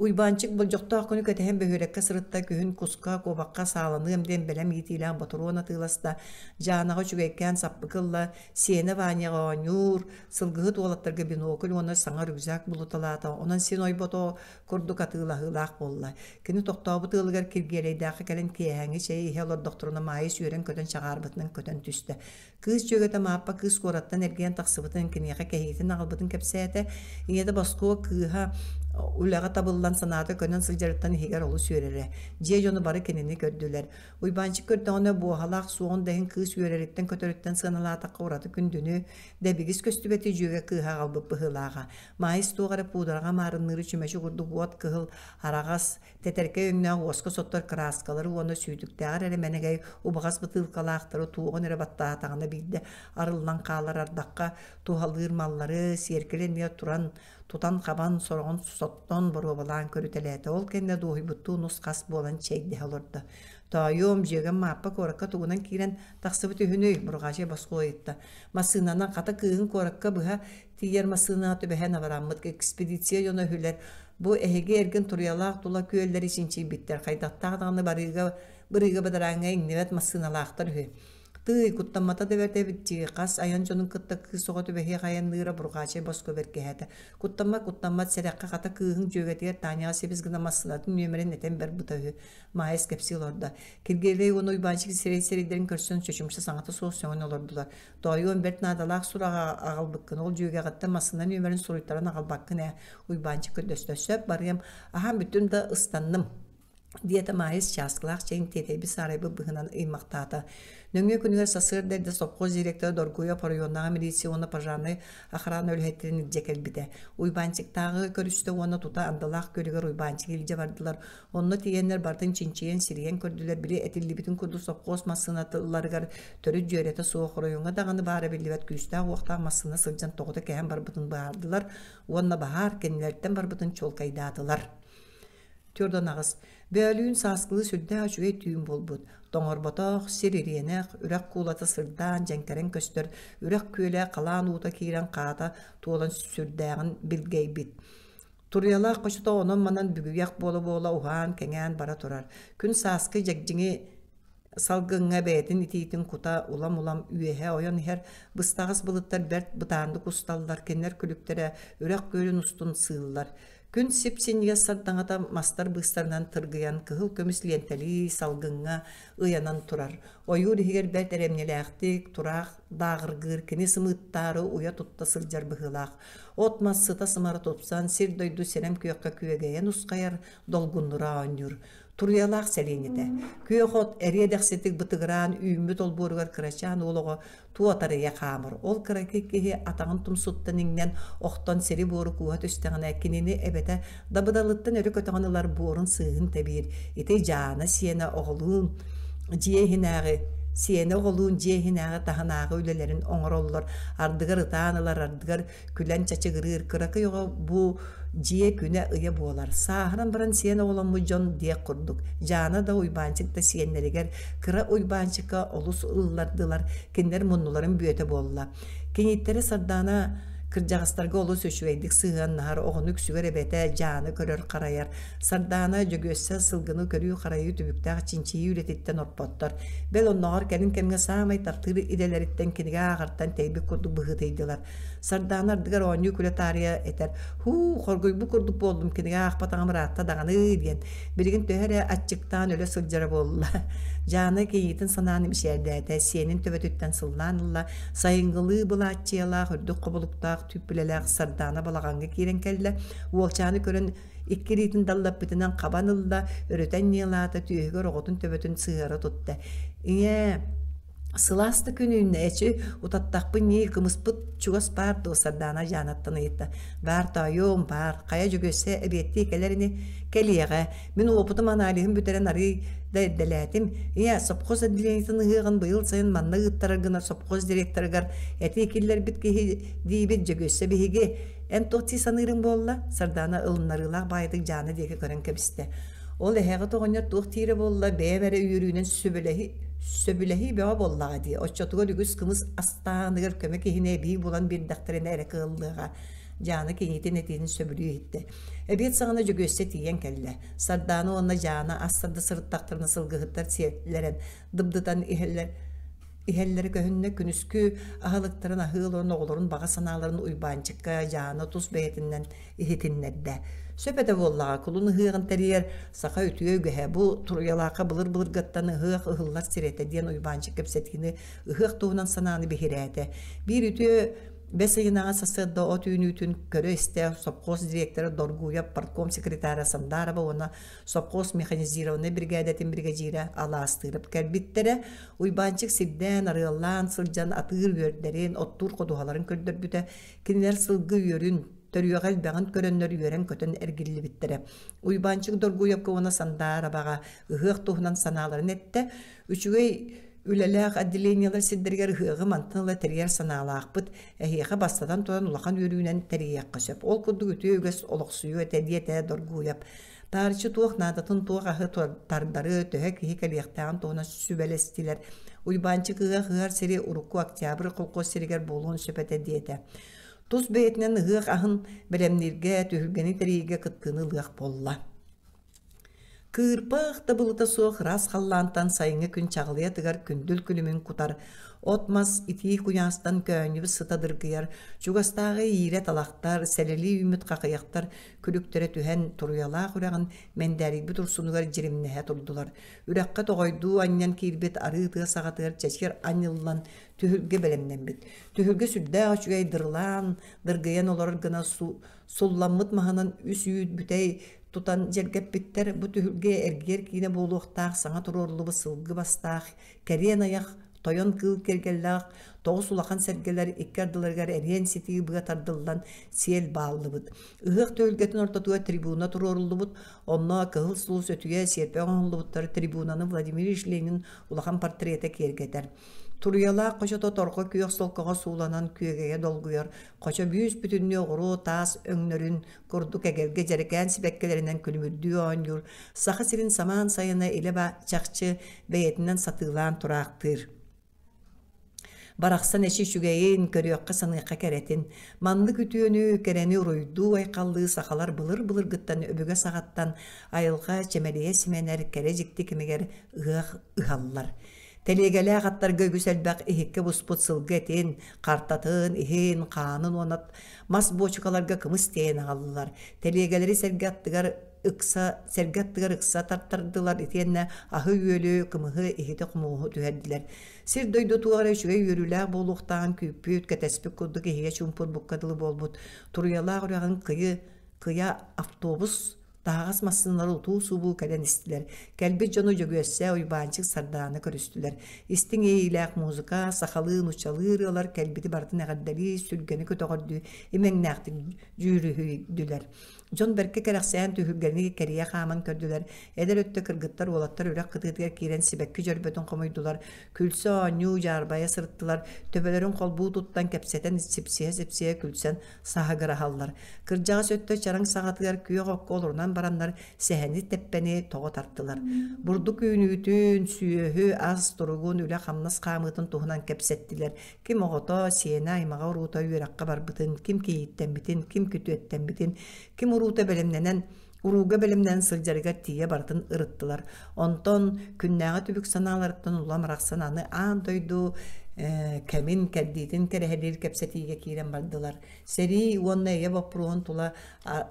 Уйбаанчык болдьохтоох күнү кэтэһэн бөһүөлэккэ сырытта, күһүн куска, куобахха сааланыам диэн бэлэм иитиилээх ботуруон атыыласта, Дьаанаҕа үчүгэйкээн саппыкы ылла, сиэнэ Ваняҕа оонньуур, сылгыһыт уолаттарга бинокль уонна саҥа рюкзак булуталаата, онон син ойбото курдук атыылаһыылаах буолла. Кини тохтообут ыалыгар Киргиэлэйдээххэ кэлэн киэһээҥҥи чэйи иһэ олордохторуна Маайыс үөрэн-көтөн чаҕаарбытынан көтөн түстэ. Кыыс дьүөгэтэ Мааппа кыыс куораттан эргийэн тахсыбытын, киниэхэ кэһиитин аҕалбытын кэпсээтэ. Ийэтэ Боскуо кыыһа үлэҕэ табыллан санаата көнөн сылдьарыттан иһигэр олус үөрэрэ. Дьиэ дьоно бары кинини көрдүлэр. Уйбаанчык көрдөҕүнэ буоһалаах суоҕун да иһин кыыс үөрэриттэн-көтөрүттэн сыаналаатахха ураты күндүнү, дэбигис көстүбэти дьүөгэ кыыһа аҕалбыт быһыылааҕа. Маайыс туох эрэ пуудараҕа маарынныыры чүмэчи курдук уот кыһыл, араҕас, Тэтэркэй өҥнөөх уоска соттор кырааскалары уонна сүүтүктээҕэр эрэ мэнэгэй убаҕас бытыылкалаахтары туоҕун эрэ баттаатаҕына биирдэ арыллан хаалар ардахха туһалыыр маллары сиэркилэ эмиэ туран тутан-хабан сороҕун соттон боруобалаан көрүтэлээтэ. Ол кэннэ дуоһуйбуттуу нус-хас буолан чэйдэһэ олордо. Тоойуом, дьүөгэм Мааппа куоракка тугунан киирэн тахсыбыт үһүнүй? Бурҕаачай босхо ыйытта. Массыынанан хата кыыһын куоракка быһа тиийэр массыынаҕа түбэһэн абыраммыт экспедиция дьоно үһүлэр. Бу эһиги эргин туруйалаах тула күөллэри чинчийбиттэр. Хайдахтаах даҕаны барыыга бырыыга бадарааҥҥа иҥнибэт массыыналаахтар үһү. Тыый, куттаммата да бэрт эбит дии, хас айан дьонун кытта кыыс оҕо түбэһиэх айанныыра Бурҕаачай босхо бэркиһээтэ. Куттаммат, куттаммат, сэрэххэ хата кыыһыҥ дьүөгэтигэр Таняҕа сибис гына массыынатын нүөмэрин этэн барбыта үһү. Маайыс кэпсии олордо. Киргиэлэй уонна Уйбаанчык сирэй сирэйдэрин көрсөн чочумча саҥата суох сөҥөн олордулар. Тоойуом бэрт наадалаах сураҕы аҕалбыккын, ол дьүөгэҕиттэн массыына нүөмэрин суруйтаран аҕалбаккын ээ. Уйбаанчык көрдөстө. Сөп, барыам. Аһаан бүттүм да ыстанным диэтэ Маайыс чааскылаах чэйин тиэтэйбит-саарайбыт быһынан ыймахтаата. Нөҥүө күнүгэр сарсыарда эрдэ сопхуос директора Доргуйап оройуоннааҕы милиция уонна пожарнай охрана үлэһиттэрин илдьэ кэлбитэ. Уйбаанчыктааҕы көрүстэ уонна тута Андылаах күөлүгэр Уйбаанчыгы илдьэ бардылар. Онно тиийэннэр барытын чинчийэн, сирийэн көрдүлэр, били этиллибитин курдук сопхуос массыынатыларыгар төрүт дьүөрэтэ суох, оройуоҥҥа даҕаны баара биллибэт күүстээх-уохтаах массыына сылдьан тоҕута кэһэн барбытын быһаардылар уонна баһаар кинилэртэн барбытын чуолкайдаатылар. Түөрт аҕыс. Бөөлүүн сааскылыы сүрдээх үчүгэй түүн буолбут. Тоҥорботох, сир ириэнэх, үрэх куулата сырдаан дьэҥкэрэн көстөр, үрэх күөлэ халаан уута киирэн хаата туолан сүрдээҕин билгэйбит. Туруйалаах хочото онон-манан бүгүйэх буола-буола уһаан-кэҥээн бара турар. Күн сааскы дьэгдьиҥи салгыҥҥа бэйэтин итиитин кута улам-улам үөһэ ойон иһэр быстаҕас былыттар бэрт бытааннык усталлар, кинилэр күлүктэрэ үрэх күөлүн устун сыыллар. Күн сип-синньигэс сардаҥата мастар быыстарынан тыргыйан кыһыл көмүс лиэнтэлии салгыҥҥа ыйанан турар. Ойуур иһигэр бэрт эрэмньилээхтик тураах дааҕыргыыр кини сымыыттаары уйа тутта сылдьар быһыылаах. От-мас сыта-сымара тупсан, сир-дойду сирэм күөххэ күөгэйэн усхайар, долгуннура оонньуур. Туруйалаах сэлиэнньэтэ. Күөх от эриэ-дэхситик бытыгыраан үүммүт олбуоругар кырачаан уол оҕо туотарыйа хаамар. Ол кыракый киһи атаҕын тумсуттан иҥнэн, охтон сири-буору кууһа түстэҕинэ, кинини эбэтэ дабыдалыттан өрө көтөҕөн ылар буорун сыыһын тэбиир. Ити дьаана сиэнэ оҕолуун дьиэ иһинээҕи сиэнэ оҕолуун дьиэ иһинээҕи таһынааҕы үлэлэрин оҥороллор. Ардыгар ытаан ылар, ардыгар күлэн чачыгырыыр кыракый оҕо бу дьиэ күнэ-ыйа буолар. Сааһыран баран сиэн оҕоломмут дьон диэх курдук. Дьаана да Уйбаанчык да сиэннэригэр кыра Уйбаанчыкка олус ыллардылар, кинилэр муннуларын бүөтэ буолла. Киниттэрэ Сардаана кырдьаҕастарга олус үчүгэйдик сыһыаннаһар, оҕону үксүгэр эбэтэ Дьаана көрөр-харайар. Сардаана Дьөгүөссэ сылгыны көрүү-харайыы түбүктээх чинчийии үлэтиттэн орпоттор. Бэл оннооҕор кэлин кэмҥэ саамай таптыыр идэлэриттэн кинигэ ааҕартан тэйбит курдук быһыытыйдылар. Сардаана ардыгар оонньуу-күлэ таарыйа этэр: «Һуу, хоргуйбут курдук буоллум, кинигэ аахпатаҕым ыраатта даҕаны» диэн. Билигин төһө эрэ аччыктаан өлө сылдьара буолла. Дьаана кийиитин санаан мичээрдээтэ, сиэнин төбөтүттэн сыллаан ылла, сайыҥҥылыы былааччыйалаах, үрдүк хобулуктаах түүппүлэлээх Сардаана балаҕаҥҥа киирэн кэллэ. Уолчааны көрөн икки илиитин даллаппытынан хабан ылла, өрүтэн ньыалаата, түөһүгэр оҕотун төбөтүн сыһыара тутта. «Ийээ, Сылаас да күн үүннэ, эчи, утаттахпын ньии, кымыспыт чугас баар дуо?» Сардаана Дьаанаттан ыйытта. «Баар тоойуом, баар. Хайа Дьөгүөссэ эбиэттии кэлэр ини?» «Кэлиэҕэ. Мин уопутум аналиһын бүтэрэн арыый да эрдэлээтим. Ийээ, сопхуос отделениетын ыһыаҕын быйыл сайын манна ыыттарар гына сопхуос директорыгар этии киллэрбит киһи диибит Дьөгүөссэ биһиги. Эн туох дии саныырыҥ буолла?» Сардаана ылыннарыылаах баайытык Дьаана диэки көрөн кэбистэ. Ол эһэҕит оҕонньор туох диирэ буолла, бэйэм эрэ үөрүүнэн сөбүлэһи сөбүлэһии бөҕө буоллаҕа дии. Оччотугар үгүс кымыс астааныгар көмө киһини эбии булан биэрдэхтэринэ эрэ кыаллыаҕа. Дьаана киниитин этиитин сөбүлүү иһиттэ. Эбиэт саҕана Дьөгүөссэ тиийэн кэллэ. Сардаана уонна Дьаана ас тарда сырыттахтарына сылгыһыттар сиэллэрэн дыбдытан иһэллэр иһэллэрэ көһүннэ. Күнүскү аһылыктарын аһыы олорон оҕолорун баҕа санааларын Уйбаанчыкка Дьаана тус бэйэтинэн иһитиннэрдэ. Сөп этэ буоллаҕа, кулун ыһыаҕын тэрийэр саха үтүө үгэһэ бу Туруйалаахха былыр-былыргыттан ыһыах ыһыллар сирэ этэ диэн Уйбаанчык кэпсэтиини ыһыах туһунан санааны биһирээтэ. Биир үтүө бэс ыйынааҕы сарсыарда от үүнүүтүн көрө-истэ сопхуос директора Доргуев, партком секретара Сандарова уонна сопхуос механизированнай биригээдэтин биригэдьиирэ Алаастыырап кэлбиттэрэ. Уйбаанчык сирдээн, арыаллаан сылдьан атыыр үөрдэрин, оттуур ходуһаларын көрдөрбүтэ. Кинилэр сылгы үөрүн, төрүөҕэ элбэҕин көрөннөр үөрэн-көтөн эргиллибиттэрэ. Уйбаанчык Доргуевка уонна Сандаарабаҕа ыһыах туһунан санааларын эттэ. Үчүгэй үлэлээх отделениелар сирдэригэр ыһыаҕы мантан ыла тэрийэр санаалаахпыт. Эһиэхэ бастатан туран улахан үөрүүнэн тэрийиэххэ сөп. Ол курдук үтүө үгэс олохсуйуо этэ диэтэ Доргуев. Таарыччы туох наадатын, туох аһы тардары, төһө киһи кэлиэхтээҕин туһунан сүбэлэстилэр. Уйбаанчык ыһыах ыһар сири урукку Октябрь колхоз сиригэр буолуон сөп этэ диэтэ. Тус бэйэтинэн ыһыах аһын бэлэмнииргэ, түһүлгэни тэрийиигэ кыттыыны ылыах буолла. Кыырпах да былыта суох ыраас халлаантан сайыҥҥы күн чаҕылыйа тыгар күндүл күлүмүн кутар, от-мас итии куйаастан көөнньүбүт сыта дыргыйар, чугастааҕы иирэ талахтар, сэлэлии үүммүт хахыйахтар күлүктэрэ түһэн, туруйалаах үрэҕин мэндээрийбит урсунугар дьиримнэһэ турдулар. Үрэххэ тоҕойдуу анньан киирбит арыы тыа саҕатыгар чэчир анньыллан түһүлгэ бэлэмнэммит. Түһүлгэ сүрдээх үчүгэй дырылаан, дыргыйан олорор гына сулламмыт маһынан үс үүт бүтэй тутан дьэргэппиттэр. Бу түһүлгэ эргиэр киинэ буолуохтаах саҥа туруоруллубут сылгы бастаах, кэриэн айах, тойон кыыл киэргэллээх тоҕус улахан сэргэлэр икки ардыларыгар эриэн ситии быа тардыллан сиэл бааллыбыт. Ыһыах түһүлгэтин ортотугар трибуна туруоруллубут, онно Кыһыл сулус өтүйэ сиэрпэ оҥоһуллубуттар трибунаны Владимир Ильич Ленин улахан портрета киэргэтэр. Туруйалаах хочото торҕо күөх солкоҕо сууланан күөгэйэ долгуйар, хочо бүүс-бүтүннүү оҕуруо таас өҥнөрүн курдук эгэлгэ дьэрэкээн сибэккилэринэн күлүмүрдүү оонньуур, Саха сирин самаан сайына илэ чахчы бэйэтинэн сатыылаан тураахтыыр. Барахсан эчи үчүгэйин, көрүөххэ-саныахха кэрэтин. Маннык үтүөнү, кэрэни уруйдуу-айхаллыы сахалар былыр-былыргыттан өбүгэ саҕаттан айылҕа чэмэлийэ симэнэр кэрэ дьикти кэмигэр ыһыах ыһаллар. Тэлиэгэлээх аттарга үгүс элбэх иһиккэ буспут сылгы этин, хартатын, иһин, хаанын уонна мас буочукаларга кымыс тиэйэн аҕаллылар. Тэлиэгэлэри сэргэ аттыгар ыкса сэргэ аттыгар ыкса тартардылар итиэннэ аһы-үөлү, кымыһы, иһити-хомуоһу түһэрдилэр. Сир-дойду туох эрэ үчүгэй үөрүүлээх буолуохтааҕын күүппүт, кэтэспит курдук иһигэ чуумпурбукка дылы буолбут. Туруйалаах үрэҕин кыйы кыйа автобус Таһаҕас массыыналар утуу-субуу кэлэн истилэр. Кэлбит дьону Дьөгүөссэ, Уйбаанчык, Сардаана көрүстүлэр. Истиҥ иэйиилээх музыка, сахалыы, нууччалыы ырыалар кэлбити барытын эҕэрдэлии, сүргэни көтөҕөрдүү имэҥнээхтик дьүрүһүйдүлэр. Дьон бэркэ кэрэхсээн түһүлгэни кэрийэ хааман көрдүлэр. Эдэр өттө кыргыттар, уолаттар үрэх кытыытыгар киирэн сибэкки дьөрбөтүн хомуйдулар, күлсэ оонньуу, дьаарбайа сырыттылар, төбөлөрүн холбуу туттан кэпсэтэн сипсиһэ-сипсиһэ күлсэн саһыгыраһаллар. Кырдьаҕас өттө чараҥ саҕатыгар күөх окко олорунан бараннар сэһэни-тэппэни тоҕо тартылар. Бурдук үүнүүтүн, сүөһү, ас туругун, үлэ-хамнас хаамыытын туһунан кэпсэттилэр. Ким оҕото, сиэнэ, аймаҕа уруута үөрэххэ барбытын, ким кийииттэммитин, ким күтүөттэммитин, ким уруута бэлэмнэнэн урууга бэлэмнэнэн сылдьарыгар тиийэ барытын ырыттылар. Онтон күннээҕи түбүк санааларыттан улам арахсан аны аан дойду кэмин, кэрдиитин кэрэһэлиир кэпсэтиигэ киирэн бардылар. Сэрии уонна эйэ боппуруоһун тула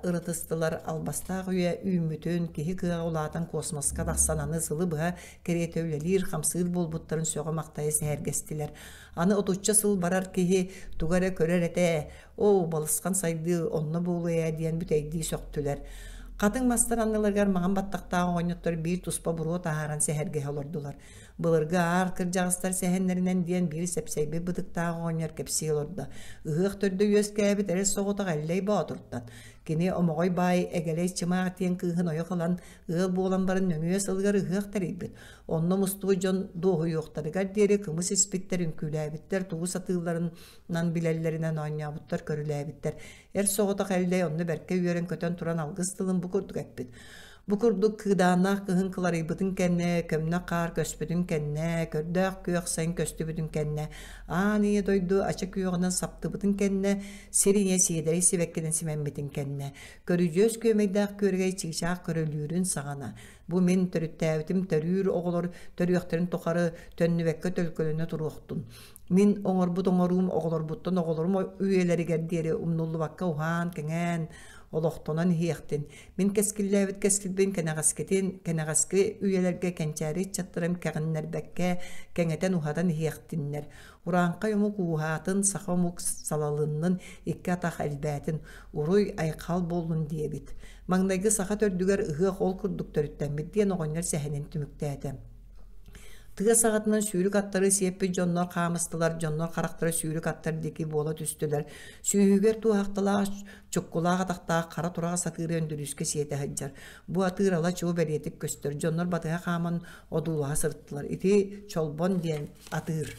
ырытыстылар, албастаах үйэ үүммүтүн, киһи кыаҕа улаатан космоска тахсан аны сылы быһа кэриэтэ үлэлиир-хамсыыр буолбуттарын сөҕө-махтайа сэһэргэстилэр. Аны отучча сыл барар киһи тугу эрэ көрөр этэ, Оо, балысхан сайдыы онно буолуо ээ диэн бүтэйдии сөхтүлэр. Хатыҥ мастар анныларыгар маҥан баттахтаах оҕонньоттор биир туспа буруо таһааран сэһэргэһэ олордулар. Былыргы аар кырдьаҕастар сэһэннэринэн диэн биир сэпсэйбит бытыктаах оҕонньор кэпсии олордо. Ыһыах төрдө үөскээбит эрэл соҕотох Эллэй Боотуртан. Кини Омоҕой баай Эгэлэй Чымаах диэн кыыһын ойох ылан, ыал буолан баран нөҥүө сылыгар ыһыах тэрийбит. Онно мустубут дьон дуоһуйуохтарыгар диэри кымыс испиттэр, үҥкүүлээбиттэр, тугу сатыылларын нан билэллэринэн оонньообуттар, көрүлээбиттэр. Эр соҕотох Эллэй онно бэркэ үөрэн-көтөн туран алгыс тылын бу курдук эппит. Бу курдук кыыдааннаах кыһын кыларыйбытын кэннэ, көмнөх хаар көспүтүн кэннэ, көрдөөх күөх сайын көстүбүтүн кэннэ, аан ийэ дойду ача күөҕүнэн саптыбытын кэннэ, сир ийэ сиэдэрэй сибэккинэн симэммитин кэннэ, көрүдьүөс күөмэйдээх күөрэгэй чыычаах көрүлүүрүн саҕана, бу мин төрүттээбитим төрүүр оҕолор төрүөхтэрин тухары төннүбэккэ төлкөлөнө туруохтун. Мин оҥорбут оҥоруум оҕолорбуттан оҕолорум үйэлэригэр диэри умнуллубакка уһаан-кэҥээн, олохтонон иһиэхтин. Мин кэскиллээбит кэскилбин кэнэҕэскитин, кэнэҕэски үйэлэргэ кэнчээри ыччаттарым кэҕиннэрбэккэ, кэҥэтэн-уһатан иһиэхтиннэр. Урааҥхай омук ууһаатын, саха омук салалыннын, икки атах элбээтин, уруй-айхал буоллун диэбит. Маҥнайгы саха төрдүгэр ыһыах ол курдук төрүттэммит диэн оҕонньор сэһэнин түмүктээтэ. Тыа саҕатынан сүүрүк аттары сиэппит дьоннор хаамыстылар, дьоннор харахтара сүүрүк аттар диэки буола түстүлэр. Сүүһүгэр туоһахталаах, чуккулаах атахтаах хара тураҕас атыыры Өндөрүүскэ сиэтэ сылдьар. Бу атыыр ала-чуо бэлиэтик көстөр. Дьоннор батыһа хааман одуулаһа сырыттылар. Ити Чолбон диэн атыыр.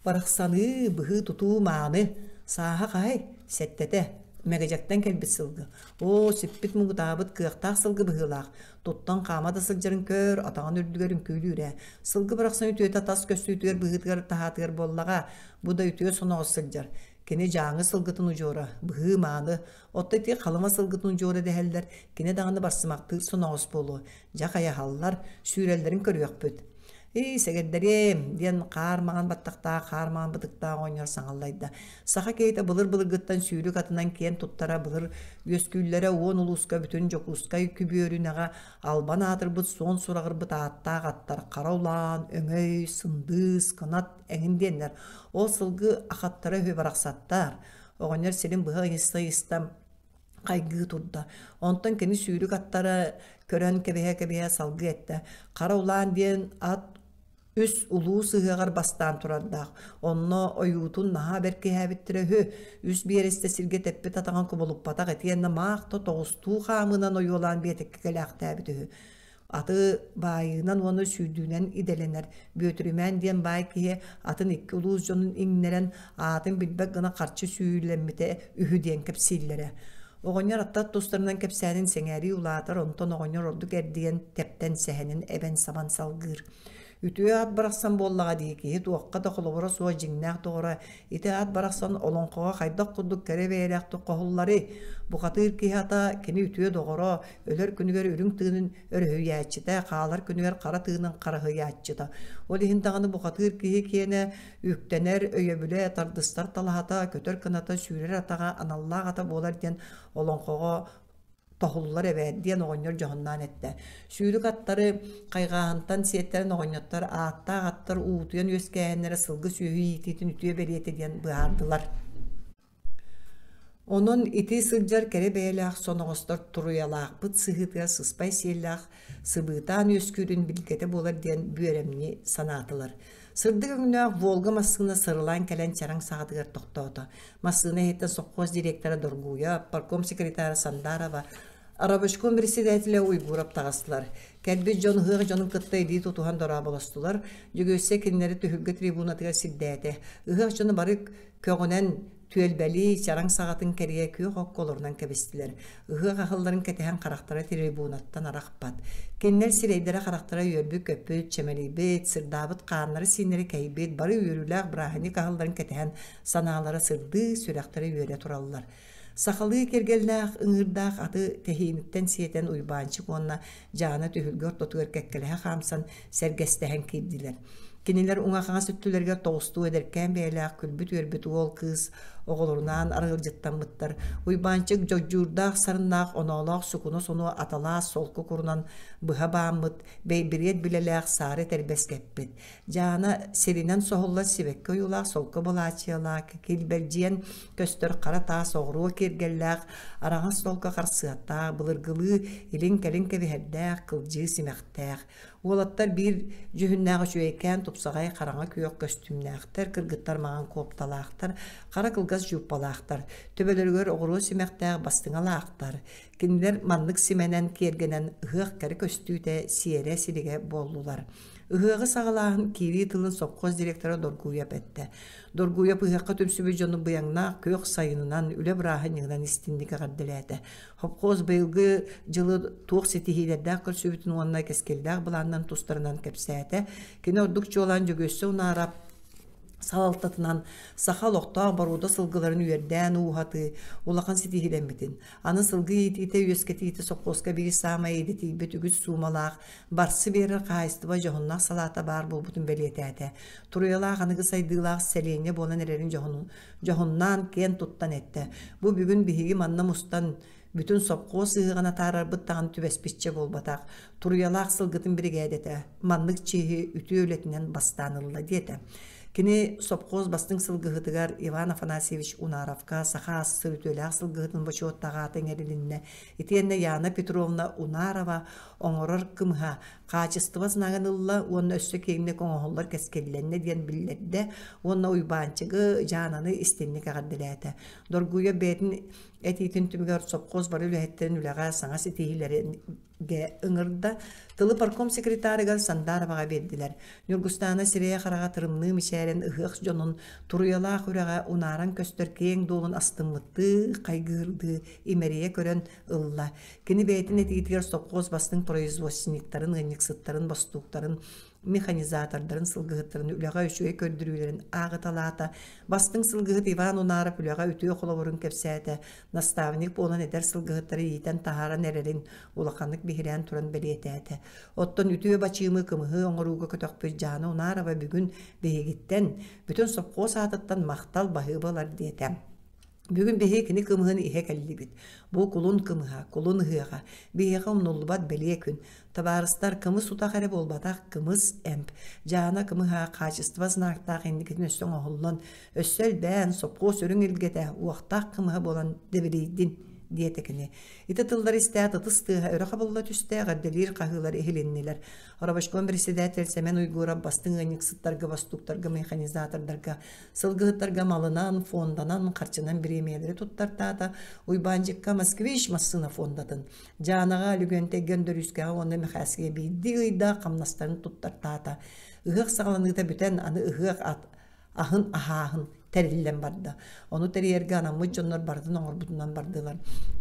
Барахсаныы, быһыы-тутуу мааны, сааһа хаһай? Сэттэтэ. Мэгэдьэктэн кэлбит сылгы. Оо, сиппит муҥутаабыт кыахтаах сылгы быһыылаах. Туттан хаама да сылдьарын көр, атаҕын үрдүгэр үҥкүүлүүр ээ. Сылгы барахсан үтүөтэ тас көстүүтүгэр быһыытыгар таһаатыгар буоллаҕа. Бу да үтүө соноҕос сылдьар. Кини Дьааҥы сылгытын удьуора, быһыы-мааны. Оттон ити Халыма сылгытын удьуора дэһэллэр, кини даҕаны барсымахтыыр соноҕос буолуо. Дьэ хайаһаллар, сүүрэллэрин көрүөхпүт. «Ии, сэгэрдэриэм!» диэн хаар маҥан баттахтаах, хаар маҥан бытыктаах оҕонньор саҥаллайда. Саха киһитэ былыр-былыргыттан сүүрүк атынан киэн туттара былыр үөскүүллэрэ уон улууска бүтүн Дьокуускай күбүөрүнэҕэ албан аатырбыт суон сураҕырбыт ааттаах аттар Хара Улаан, Өҥөй, Сындыыс, Кынат эҥин диэннэр. Ол сылгы ахаттара үһү барахсаттар. Оҕонньор сирин быһа ыйыста-ыйыста хайгыы турда. Онтон кини сүүрүк аттара көрөн кэбиһэ-кэбиһэ салгыы эттэ. Хара Улаан диэн ат үс улуу сыһыаҕар бастаан турардаах. Онно ойуутун наһаа бэркиһээбиттэрэ үһү. Үс биэрэстэ сиргэ тэппит атаҕын кубулуппатах итиэннэ маах да тоҕустуу хаамыынан ойуолаан биэтэккэ кэлээхтээбит үһү. Аты баайыынан уонна сүүрдүүнэн идэлэнэр Бүөтүрүмээн диэн баай киһи атын икки улуус дьонун иҥнэрэн, аатын билбэт гына харчы сүүлэммитэ үһү диэн кэпсииллэрэ. Оҕонньор аттар тустарынан кэпсээнин сэҥээрии улаатар, онтон оҕонньор ордук эрдийэн, тэптэн сэһэнин эбэн-сабан салгыыр. Үтүө ат барахсан буоллаҕа дии, киһи туохха да холобура суох дьиҥнээх доҕоро ити ат барахсан олоҥхоҕо хайдах курдук кэрэ бэйэлээхтик хоһулларый? Бухатыыр киһи ата кини үтүө доҕоро, өлөр күнүгэр үрүҥ тыынын өрүһүйээччитэ, хаалар күнүгэр хара тыынын хараһыйааччыта. Ол иһин даҕаны бухатыыр киһи киэнэ үктэнэр, өйөбүлэ, тардыстар талаһата, көтөр кыната, сүүрэр атаҕа аналлаах ата буолар диэн олоҥхоҕо тоһуллар эбээт диэн оҕонньор дьоһуннаан эттэ. Сүүрүк аттары хайҕааһынтан сиэттэрэн оҕонньоттор ааттаах аттар уутуйан үөскээһиннэрэ сылгы сүөһү иитиитин үтүө бэлиэтэ диэн быһаардылар. Онон ити сылдьар кэрэ бэйэлээх соноҕостор туруйалаахпыт сыһыытыгар сыспай сиэллээх сыбыытаан үөскүүрүн билгэтэ буолар диэн бүөрэмньи санаатылар. Сырдык өҥнөөх «Волга» массыына сырылаан кэлэн чараҥ саҕатыгар тохтоото. Массыына иһиттэн сопхуос директора Доргуйа, парком секретара Сандарова, рабочком председателэ Уйгуров таҕыстылар. Кэлбит дьон ыһыах дьонун кытта илии тутуһан дорооболостулар. Дьөгүөссэ кинилэри түһүлгэ трибунатыгар сирдээтэ. Ыһыах дьоно бары көҕүнэн түөлбэлии чараҥ саҕатын кэрийэ күөх окко олорунан кэбистилэр. Ыһыах аһылларын кэтэһэн харахтара трибунаттан арахпат. Кинилэр сирэйдэрэ-харахтара үөрбүт-көппүт, чэмэлийбит, сырдаабыт хааннара-сииннэрэ кэйбит, бары үөрүүлээх бырааһынньык аһылларын кэтэһэн санаалара сырдыы, сүрэхтэрэ үөрэ тураллар. Сахалыы кэргэллээх ыҥыырдаах аты тэһииниттэн сиэтэн Уйбаанчык уонна Дьаана түһүлгэ ортотугар кэккэлэһэ хаамсан сэргэстэһэн киирдилэр. Кинилэр уҥа-хаҥас өттүлэригэр тоҕустуу эдэркээн бэйэлээх күлбүт-үөрбүт уол-кыыс оҕолорунаан арыалдьыттаммыттар. Уйбаанчык дьогдьуурдаах сарыннаах оноолоох сукуна сонуо аталаас солко курунан быһа бааммыт, бэйбириэт билэлээх саары этэрбэс кэппит. Дьаана сиринэн соһуллар сибэкки ойуулаах солко былаачыйалаах, килбэлдьийэн көстөр хара таас оҕуруо киэргэллээх, араҥас солко харсыаттаах, былыргылыы илин-кэлин кэбиһэрдээх, кылдьыы симэхтээх. Уолаттар биир дьүһүннээх үчүгэйкээн тупсаҕай хараҥа күөх көстүүмнээхтэр, кыргыттар маҥан куопталаахтар, хара кылгас дьууппалаахтар, төбөлөрүгэр оҕуруо симэхтээх бастыҥалаахтар. Кинилэр маннык симэнэн киэргэнэн ыһыах кэрэ көстүүтэ сиэрэ-силигэ буоллулар. Ыһыаҕы саҕалааһын киирии тылын сопхуос директора Доргуйап эттэ. Доргуйап ыһыахха түмсүбүт дьону быйаҥнаах күөх сайынынан, үлэ бырааһынньыгынан истинник эҕэрдэлээтэ. Хопхуос быйылгы дьылы туох ситиһиилэрдээх көрсүбүтүн уонна кэскиллээх былааннарын тустарынан кэпсээтэ. Кини ордук чуолаан Дьөгүөссэ Унаарап салалтатынан саха олохтоох боруода сылгыларын үөрдээн ууһатыы улахан ситиһиилэммитин, аны сылгы иитиитэ үөскэтиитэ сопхуоска биир саамай идэтийбит үгүс суумалаах барсы биэрэр хаһаайыстыба дьоһуннаах салаата баар буолбутун бэлиэтээтэ. Туруйалаах аныгы сайдыылаах сэлиэнньэ буолан эрэрин дьоһуннаан киэн туттан эттэ. Бу бүгүн биһиги манна мустан бүтүн сопхуос ыһыаҕын атаарарбыт даҕаны түбэспиччэ буолбатах. Туруйалаах сылгытын биригээдэтэ маннык чиэһи үтүө үлэтинэн бастаан ылла диэтэ. Кини сопхуос бастыҥ сылгыһытыгар Иван Афанасьевич Унаровка Саха АССР үтүөлээх сылгыһытын бочуоттаах аата иҥэрилиннэ. Итиэннэ Яна Петровна Унарова оҥорор кымыһа хаачыстыба знагын ылла уонна өссө киэҥник оҥоһуллар кэскиллэннэ диэн биллэрдэ уонна Уйбаанчыгы, Дьаананы истинник эҕэрдэлээтэ. Доргуйа бэйэтин этиитин түмүгэр сопхуос бары үлэһиттэрин үлэҕэ саҥа ситиһиилэри ыҥырда. Тылы парком секретарыгар Сандаароваҕа биэрдилэр. Ньургустаана сирэйэ-хараҕа тырымныы мичээрин ыһыах дьонун туруйалаах үрэҕэ унааран көстөр киэҥ дуолун астыммыттыы, хайгыырдыы имэрийэ көрөн ылла. Кини бэйэтин этиитигэр сопхуос бастыҥ производственниктарын, ыанньыксыттарын, бостууктарын механизатордарын, сылгыһыттарын үлэҕэ үчүгэй көрдөрүүлэрин ааҕыталаата. Бастыҥ сылгыһыт Иван Унаров үлэҕэ үтүө холобурун кэпсээтэ. Наставник буолан эдэр сылгыһыттары иитэн таһааран эрэрин улаханнык биһирээн туран бэлиэтээтэ. Оттон үтүө бачыымы кымыһы оҥорууга көтөхпүт Дьаана Унарова бүгүн биһигиттэн, бүтүн сопхуос аатыттан махтал баһыыба ылар диэтэ. Бүгүн биһиги кини кымыһын иһэ кэллибит. Бу кулун кымыһа, кулун ыһыаҕа. Биһиэхэ умнуллубат бэлиэ күн. Табаарыстар, кымыс утах эрэ буолбатах, кымыс эмп. Дьаана кымыһа хаачыстыба знактаах инникитин өссө оҥоһуллан, өссө элбээн, сопхуос үрүҥ илгэтэ, уохтаах кымыһа буолан дэбилийдин, диэтэ кини. Ити тыллары истээт ытыс тыаһа өрө хабылла түстэ, эҕэрдэлиир хаһыылар иһилиннилэр. Рабочком председатель Сэмэн Уйгуров бастыҥ ыанньыксыттарга, бостууктарга, механизатордарга Сылгыһыттарга малынан, фонданан, харчынан бириэмийэлэри туттартаата. Уйбаанчыкка «Москвич» массыына фондатын, Дьаанаҕа, Лүгүөнтэйгэ, Өндөрүүскэҕэ уонна Мэхээскигэ биирдии ыйдаах хамнастарын туттартаата. Ыһыах саҕаланыыта бүтэн, аны ыһыах ат аһын аһааһын тэриллэн барда. Ону тэрийэргэ анаммыт дьоннор барытын оҥорбутунан бардылар.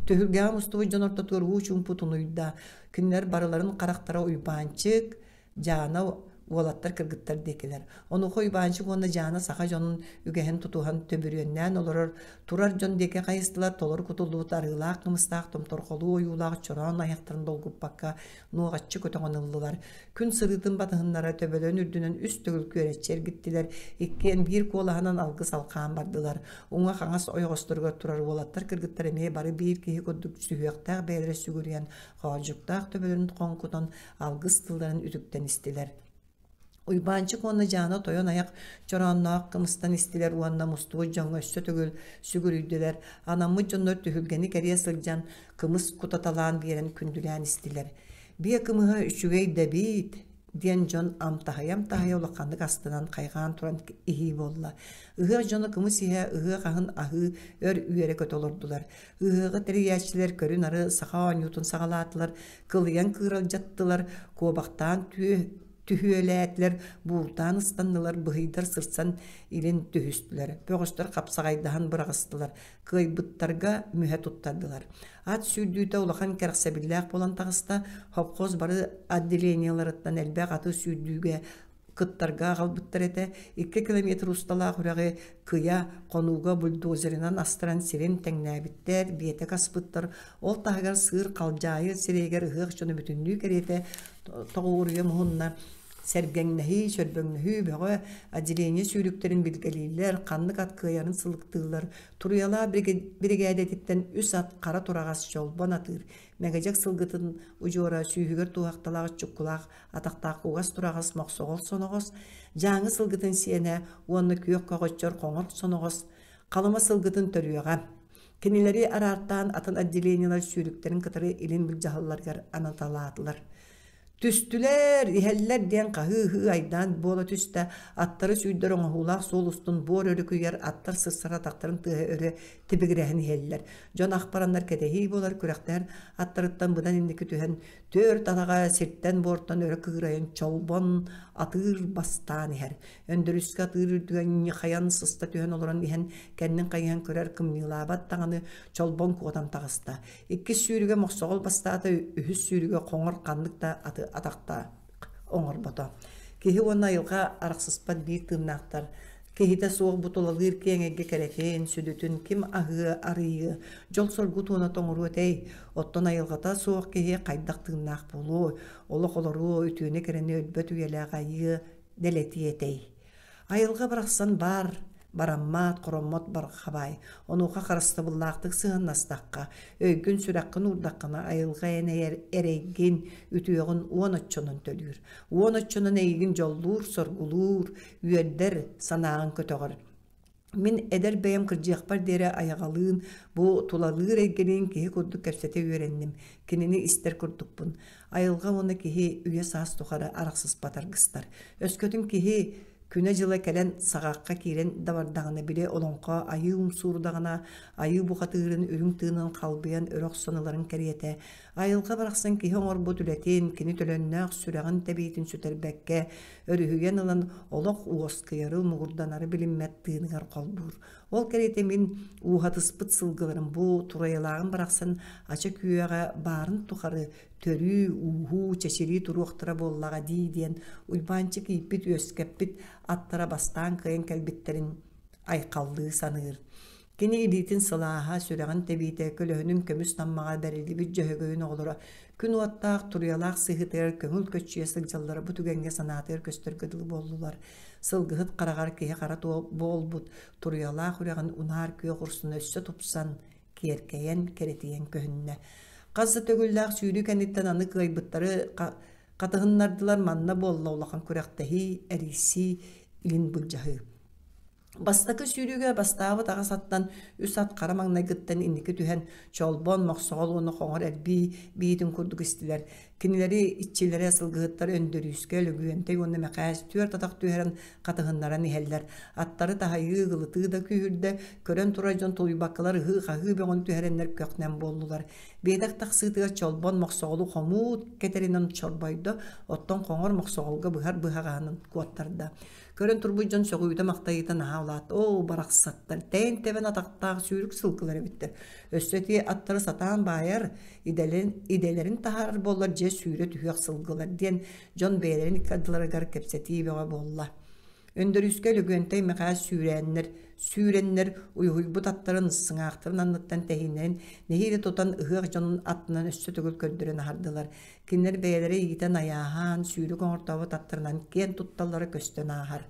Түһүлгэҕэ мустубут дьон ортотугар уу чуумпу тунуйда. Кинилэр барыларын харахтара Уйбаанчык, Дьаана уолаттар кыргыттар диэкилэр. Онуоха Уйбаанчык уонна Дьаана саха дьонун үгэһин тутуһан төбүрүөннээн олорор турар дьон диэки хайыстылар, толору кутуллубут арыылаах кымыстаах томторхолуу ойуулаах чороон айахтарын долгуппакка нуоҕаччы көтөҕөн ыллылар. Күн сырыытын батыһыннара төбөлөрүн үрдүнэн үс төгүл күөрэччи эргиттилэр, иккиэн биир куолаһынан алгыс алхаан бардылар. Уҥа-хаҥас ойоҕосторугар турар уолаттар кыргыттар эмиэ бары биир киһи курдук сүһүөхтээх бэйэлэрэ сүгүрүйэн, хоолдьуктаах төбөлөрүн хоҥкутан алгыс тылларын үтүктэн истилэр. Уйбаанчык уонна Дьаана тойон айах чороонноох кымыстан истилэр уонна мустубут дьоҥҥо өссө төгүл сүгүрүйдүлэр, анаммыт дьоннор түһүлгэни кэрийэ сылдьан кымыс кутаталаан биэрэн күндүлээн истилэр. Биэ кымыһа үчүгэй да эбит диэн дьон амтаһыйа-амтаһыйа улаханнык астынан хайҕаан туран иһии буолла. Ыһыах дьоно кымыс иһэ, ыһыах аһын аһыы өр үөрэ-көтө олордулар. Ыһыаҕы тэрийээччилэр көрү-нары саха оонньуутун саҕалаатылар, кылыйан кыыралдьаттылар, куобахтаан түһүөлээтилэр, буурдаан ыстаннылар, быһыйдар сырсан илин түһүстүлэр, бөҕөстөр хапсаҕайдаһан быраҕыстылар, кыайбыттарга мүһэ туттардылар. Ат сүүрдүүтэ улахан кэрэхсэбиллээх буолан таҕыста, совхоз бары отделениеларыттан элбэх аты сүүрдүүгэ кыттарга аҕалбыттар этэ. 2 километр усталаах үрэҕи кыйа хонууга бульдозерынан астаран сирин тэҥнээбиттэр, биэтэк аспыттар. Ол таһыгар сыыр халдьаайы сирэйигэр ыһыах дьоно бүтүннүү кэриэтэ тоҕуоруйа муһунна. Сэргэҥнэһии, сөрбөҥнөһүү бөҕө, отделение сүүрүктэрин билгэлииллэр, ханнык ат кыайарын сылыктыыллар. Туруйалаах биригээдэтиттэн үс ат хара тураҕас чолбон атыыр, Мэгэдьэк сылгытын удьуора сүүһүгэр туоһахталаах чуккулаах атахтаах кугас тураҕас мохсоҕол соноҕос, Дьааҥы сылгытын сиэнэ уонна күөх көҕөччөр хоҥор соноҕос, Халыма сылгытын төрүөҕэ. Кинилэри араартаан атын отделениелар сүүрүктэрин кытары илин былдьаһалларыгар анаталаатылар. Түстүлэр, иһэллэр диэн хаһыы-ыһыы айдаан буола түстэ, аттары сүүрдэр оҥоһуулаах суол устун буор өрүкүйэр, аттар сырсар атахтарын тыаһа өрө тибигирэһэн иһэллэр. Дьон ах бараннар кэтэһии буолар күрэхтэһэр аттарыттан быдан инники түһэн түөрт атаҕа сиртэн-буортан өрө кыырайан чолбон атыыр бастаан иһэр. Өндөрүскэ атыыр үрдүгэр ньыхайан сыста түһэн олорон иһэн кэннин хайыһан көрөр кымньыылаабат даҕаны чолбон куотан таҕыста. Иккис сүүрүгэ мохсоҕол бастаата, үһүс сүүрүгэ хоҥор ханнык да аты атахта оҥорбото. Киһи уонна айылҕа арахсыспат биир тыыннаахтар. Киһитэ суох бу тулалыыр киэҥ эйгэ кэрэтин, сүдүтүн ким аһыа, арыйыа, дьол-соргу туона тоҥоруо этэй? Оттон айылҕата суох киһи хайдах тыыннаах буолуой, олох олоруо, үтүөнү-кэрэни өлбөт үйэлээх айыа, дэлэтиэ этэй? Айылҕа барахсан баар, бараммат, хороммот барҕа баай. Онуоха харыстабыллаахтык сыһыаннастахха, өйгүн-сүрэххин уурдаххына, айылҕа эн эрэйгин, үтүөҕүн уон оччонон төлүүр. Уон оччонон эйигин дьоллуур, соргулуур, үөрдэр, санааҕын көтөҕөр. Мин эдэр бэйэм кырдьыахпар диэри айаҕалыын, бу тулалыыр эйгэлиин киһи курдук кэпсэтэ үөрэнним, кинини истэр курдукпун. Айылҕа уонна киһи үйэ-саас тухары арахсыспат аргыстар. Өскөтүн киһи күнэ-дьыла кэлэн саҕахха киирэн да бардаҕына, били олоҥхо айыы умсуурдаҕына, айыы бухатыырын үрүҥ тыынын халбыйан өрө охсон ыларын кэриэтэ, Айылҕа барахсан киһи оҥорбут үлэтин, кини төлөннөөх сүрэҕин тэбиитин сүтэрбэккэ, өрүһүйэн ылан олох уоскуйары, муҥурданары билиммэт тыыныгар холбуур. Ол кэриэтэ мин ууһатыспыт сылгыларым бу туруйалааҕым барахсан ача күөҕэ баарын тухары төрүү, ууһуу, чэчирии туруохтара буоллаҕа дии диэн Уйбаанчык ииппит-үөскэппит аттара бастаан кыайан кэлбиттэрин айхаллыы саныыр. Кини илиитин сылааһа, сүрэҕин тэбиитэ, көлөһүнүн көмүс таммаҕа бэриллибит дьөһөгөйүн оҕолоро күн уоттаах, туруйалаах сыһыытыгар көҥүл көччүйэ сылдьаллара бу түгэҥҥэ санаатыгар көстөргө дылы буоллулар. Сылгыһыт хараҕар киһи хара буолбут туруйалаах үрэҕин унаар күөх урсуна өссө тупсан, киэркэйэн, кэрэтийэн көһүннэ. Хас да төгүллээх сүүрүү кэнниттэн аны кыайбыттары хатыһыннардылар манна буолла улахан күрэхтэһии, эрийсии, илин былдьаһыы. Бастакы сүүрүүгэ бастаабыт аҕыс аттан үс ат хара маҥнайгыттан инники түһэн, Чолбон, Мохсоҕол уонна Хоҥор эрбии биитин курдук истилэр. Кинилэри иччилэрэ сылгыһыттар Өндөрүүскэ, Лөгүөнтэй уонна Мэхээс түөрт атах түһэрэн хатыһыннаран иһэллэр. Аттары таһайыы, ыгылытыы да күүһүрдэ, көрөн турар дьон тулуйбаккалар ыһыы-хаһыы бөҕөнү түһэрэннэр көх-нэм буоллулар. Биэтэк тахсыытыгар Чолбон Мохсоҕолу хомуут кэтэринэн чорбойдо, оттон Хоҥор Мохсоҕолго быһар быһаҕаһынан куоттарда. Көрөн турбут дьон сөҕүүтэ-махтайыыта наһаа улаатта. Оо, барахсаттар, тэйэн-тэбэн атахтаах сүүрүк сылгылар эбиттэр. Өссө ити аттары сатаан баайар, идэлэрин, идэлэрин таһаарар буоллар дьэ сүүрэ түһүөх сылгылар диэн дьон бэйэлэрин икки ардыларыгар кэпсэтии бөҕө буолла. Өндөрүүскэ Лөгүөнтэй Мэхээс сүүрээннэр, сүүрэннэр уйуһуйбут аттарын сыҥаахтарын анныттан тэһииннэрин нэһиилэ тутан ыһыах дьонун аттынан өссө төгүл көрдөрөн аһардылар. Кинилэр бэйэлэрэ иитэн айааһаан, сүүрүк оҥортообут аттарынан киэн тутталлара көстөн ааһар.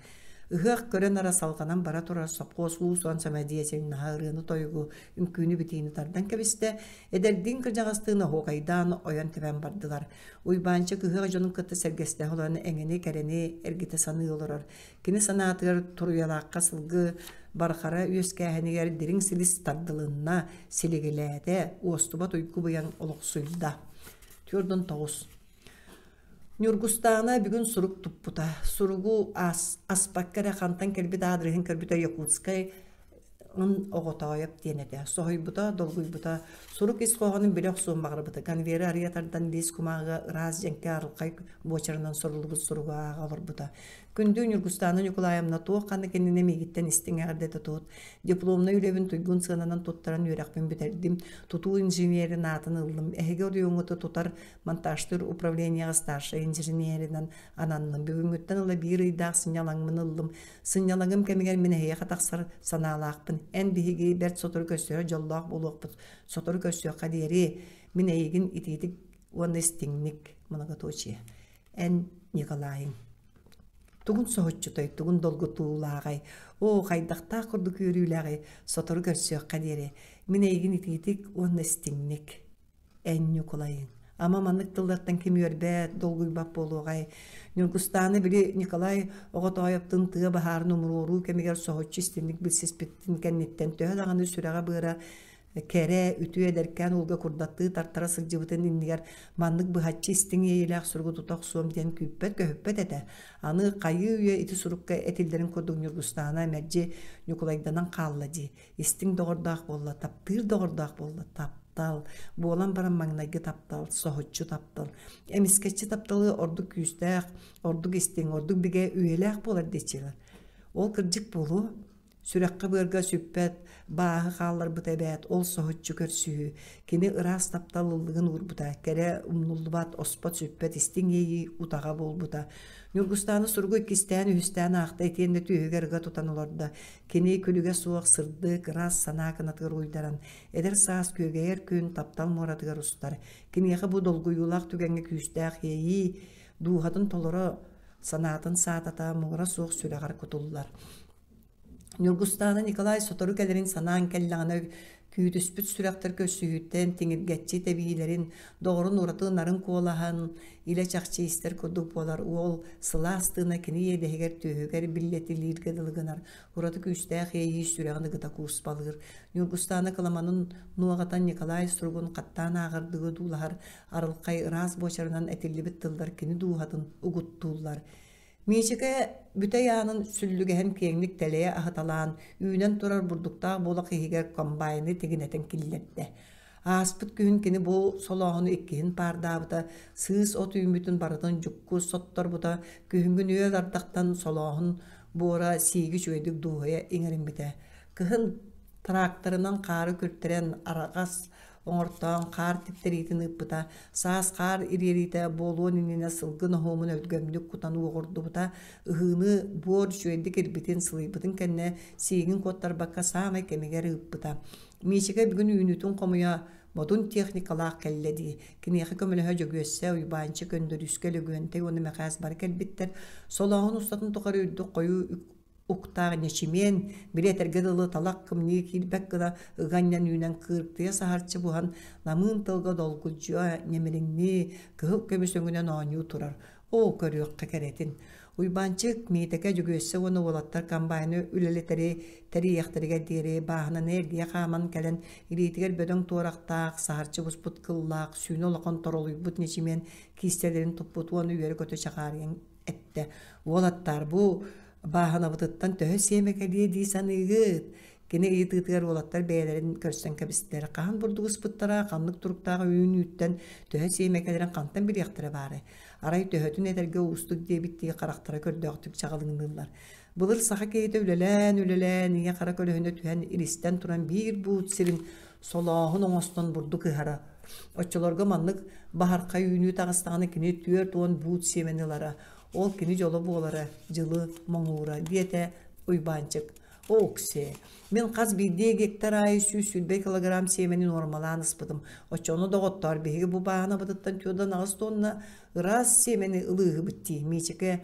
Ыһыах көрөн ара салҕанан бара турар сопхуос уус-уран самодеятельноһа ырыаны-тойугу, үҥкүүнү-битиини тардан кэбистэ, эдэрдиин кырдьаҕастыын оһуокайдаан ойон-тэбэн бардылар. Уйбаанчык ыһыах дьонун кытта сэргэстэһэ олорон эҥини-кэрэни эргитэ саныы олорор. Кини санаатыгар туруйалаахха сылгы бархара үөскээһинигэр дириҥ силис тардылынна, силигилээтэ, уостубат уйгу-быйаҥ олохсуйда. 49. Ньургустаана бүгүн сурук туппута. Суругу ас, аспакка эрэ хантан кэлбит аадырыһын көрбүтэ Якутскай оҕотоойоп диэн этэ. Соһуйбута, долгуйбута. Сурук ис хоһоонун билэ охсуон баҕарбыта. Конверы арыйа тардан лиис кумааҕыга ыраас дьэҥкэ арылхай буочарынан суруллубут суругу ааҕа олорбута. Күндү Ньургустаана Ньукулаевна туох ханнык иннинэ миигиттэн истиҥ эҕэрдэтэ тут. Дипломнай үлэбин туйгун сыананан туттаран үөрэхпин бүтэрдим. Тутуу инженерин аатын ыллым. Эһиги оройуоҥҥуту тутар монтажтыыр управлениеҕа старшай инженеринэн ананным. Бүгүҥҥүттэн ыла биир ыйдаах сынньалаҥмын ыллым. Сынньалаҥым кэмигэр мин эһиэхэ тахсар санаалаахпын. Эн биһиги бэрт сотору көрсүһэр дьоллоох буолуохпут. Сотору көрсүөххэ диэри мин эйигин итиитик уонна истиҥник многоточие. Эн Николайыҥ. Тугун соһуччутай, тугун долгутуулааҕай, оо, хайдахтаах курдук үөрүүлээҕий, сотору көрсүөххэ диэри. Мин эйигин итиитик уонна истиҥник. Эн Ньукулайыҥ. Ама маннык тыллартан ким үөрбэт, долгуйбат буолуоҕай. Ньургустааны били Николай Оҕотоойоптун тыа баһаарын умуруоруу кэмигэр соһуччу истиҥник билсиспиттин кэнниттэн төһө даҕаны сүрэҕэ-быара Кэрэ, үтүө эдэркээн уолга курдаттыы тартара сылдьыбытын иннигэр маннык быһаччы истиҥ иэйиилээх суругу тута охсуом диэн күүппэт-көһүппэт этэ. Аны хайыы үйэ ити сурукка этиллэрин курдук Ньургустаана мэлдьи Ньукулайданан хаалла дии. Истиҥ доҕордоох буолла, таптыыр доҕордоох буолла, таптал. Буолан баран маҥнайгы таптал, соһуччу таптал. Эмискэччи тапталы ордук күүстээх, ордук истиҥ, ордук бигэ үйэлээх буолар диэччилэр. Ол кырдьык буолуо. Сүрэххэ-быарга сүппэт бааһы хаалларбыта эбээт, ол соһуччу көрсүһүү. Кини ыраас таптал ыллыгын уурбута, кэрэ умнуллубат, оспот-сүппэт истиҥ иэйии утаҕа буолбута. Ньургустааны суругу иккистээн-үһүстээн аахта итиэннэ түөһүгэр ыга тутан олордо. Кини күлүгэ суох сырдык, ыраас санаа кынатыгар уйдаран, эдэр саас күөгэйэр күн таптал муоратыгар устар. Киниэхэ бу долгуйуулаах түгэҥҥэ күүстээх иэйии дууһатын толоро, санаатын саатата муҥура суох сүрэҕэр кутуллар. Ньургустаана Николай сотору кэлэрин санаан кэллэҕинэ күүтүспүт сүрэхтэр көрсүһүүттэн тиҥиргэччи тэбиилэрин, доҕорун ураты нарын куолаһын илэ-чахчы истэр курдук буолар уол сылаас тыына кини иэдэһигэр түөһүгэр биллэтилииргэ дылы гынар, ураты күүстээх иэйии сүрэҕин ыгыта кууспалыыр. Ньургустаана кыламанын нуоҕатан Николай суругун хаттаан ааҕардыы одуулаһар, арылхай ыраас буочарынан этиллибит тыллар кини дууһатын угуттууллар. Миичикэ бүтэй аанын сүллүгэһин киэҥник тэлэйэ аһыталаан, үүнэн турар бурдуктаах буолах иһигэр комбайны тигинэтэн киллэрдэ. Ааспыт күһүн кини бу солооһуну иккиһин паардаабыта, сыыс от үүммүтүн барытын дьукку сотторбута, күһүҥҥү нүөл ардахтан солооһун буора сииги үчүгэйдик дуоһуйа иҥэриммитэ. Кыһын тракторынан хаары күртэрэн араҕас оҥортоон хаар типтэриитин ыыппыта, саас хаар ириэриитэ буолуон иннинэ сылгы ноһуомун өлгөмнүк кутан уоҕурдубута, ыһыыны буор үчүгэйдик ирбитин, сылыйбытын кэннэ сиигин куоттарбакка саамай кэмигэр ыыппыта. Миичикэ бүгүн үүнүүтүн хомуйа модун техникалаах кэллэ дии. Киниэхэ көмөлөһө Дьөгүөссэ, Уйбаанчык, Өндөрүүскэ, Лөгүөнтэй уонна Мэхээс бары кэлбиттэр. Солооһун устатын тухары үрдүк хойуу уктаах ньэчимиэн, били этэргэ дылы талах кымньыы киирбэт гына ыга анньан үүнэн кыыртыйа саһарчы буһан, намыын тылга долгулдьуйа ньимириҥнии, кыһыл көмүс өҥүнэн оонньуу турар. Оо, көрүөххэ кэрэтин! Уйбаанчык, Миитэкэ, Дьөгүөссэ уонна уолаттар комбайны үлэлэтэри тэрийиэхтэригэр диэри бааһынаны эргийэ хааман кэлэн, илиитигэр бөдөҥ туорахтаах, саһарчы буспут кыллаах, сүүнэ улахан торолуйбут ньэчимиэн киистэлэрин туппут уонна үөрэ-көтө чахаарыйан эттэ: «Уолаттаар, бу бааһынабытыттан төһө сиэмэ кэлиэ дии саныыгыт?» Кини ыйытыытыгар уолаттар бэйэлэрин көрсөн кэбистилэр. Хаһан бурдугуспуттара, ханнык туруктаах үүнүүттэн төһө сиэмэ кэлэрин хантан билиэхтэрэ баарай? Арай төһөтүн этэргэ уустук диэбиттии харахтара көрдөөхтүк чаҕылыҥныыллар. Былыр саха киһитэ үлэлээн-үлэлээн ийэ-хара көлөһүнэ түһэн илистэн туран биир буут сирин солооһун оҥостон бурдук ыһара. Оччолорго маннык баһархай үүнүү таҕыстаҕына кини 40 буут сиэмэни ылара. Ол кини дьоло буолара, дьылы моҥуура, диэтэ Уйбаанчык. Окси, мин хас биирдии гектар аайы 120 килограмм сиэмэни нуормалаан ыспытым. Оччону доҕоттоор, биһиги бу бааһынабытыттан 48 тонна ыраас сиэмэни ылыыһыбыт дии, Миичикэ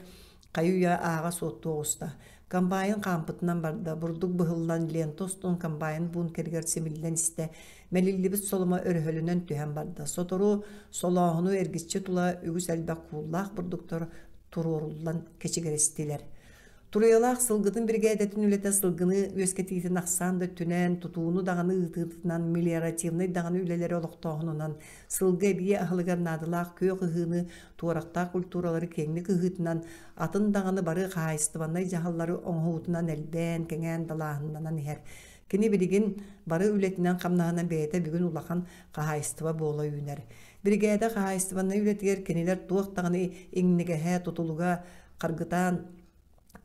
хайы-үйэ ааҕа суоттуу оҕуста. Комбайн хаампытынан барда, бурдук быһыллан, лента устун комбайн бункеригэр симиллэн истэ, мэлиллибит соломо өрөһөлөнөн түһэн барда. Сотору солооһуну эргиччи тула үгүс элбэх кууллаах бурдуктар туруоруллан кэчигирэстилэр. Туруйалаах сылгытын биригээдэтин үлэтэ сылгыны үөскэтиитин ахсаан да өттүнэн, тутууну даҕаны ыытыытынан, мелиоративнай даҕаны үлэлэри олохтооһунунан, сылгы эбии аһылыгар наадалаах күөх ыһыыны, туорахтаах культуралары киэҥник ыһыытынан, атын даҕаны бары хаһаайыстыбаннай дьаһаллары оҥоһуутунан элбээн, кэҥээн далааһыннанан иһэр. Кини билигин бары үлэтинэн-хамнаһынан бэйэтэ бүгүн улахан хаһаайыстыба буола үүнэр. Биригээдэ хаһаайыстыбаннай үлэтигэр кинилэр туох даҕаны иҥнигэһэ, тутулуга харгытаан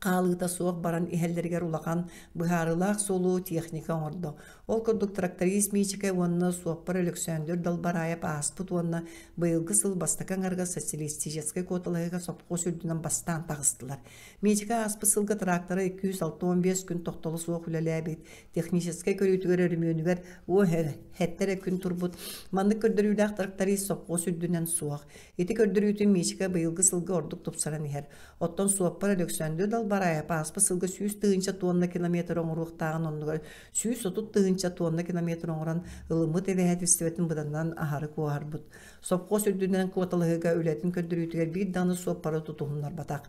хаалыыта суох баран иһэллэригэр улахан быһаарыылаах суолу техника оҥордо. Ол курдук тракторист Миичикэ уонна суоппар Өлөксөөндүр Далбараайап ааспыт уонна быйылгы сыл бастакы аҥарыгар социалистическай куоталаһыыга сопхуос үрдүнэн бастаан таҕыстылар. Миичикэ ааспыт сылга трактора 265 күн тохтоло суох үлэлээбит, техническэй көрүүтүгэр өрөмүөнүгэр уо сэттэ эрэ күн турбут. Маннык көрдөрүүлээх тракторист сопхуос үрдүнэн суох. Ити көрдөрүүтүн Миичикэ быйылгы сылга ордук тупсаран иһэр. Оттон суоппар Өлөксөөндүр Далбараайап ааспыт сылга 100 000 тонна километр оҥоруохтааҕын оннугар 130 000 тонна километр оҥорон ылыммыт эбэһээтилистибэтин быданынан аһары куоһарбыт. Сопхуос үрдүнэн куоталаһыыга үлэтин көрдөрүүтүгэр биир даҕаны суоппары тутуһуннарбатах.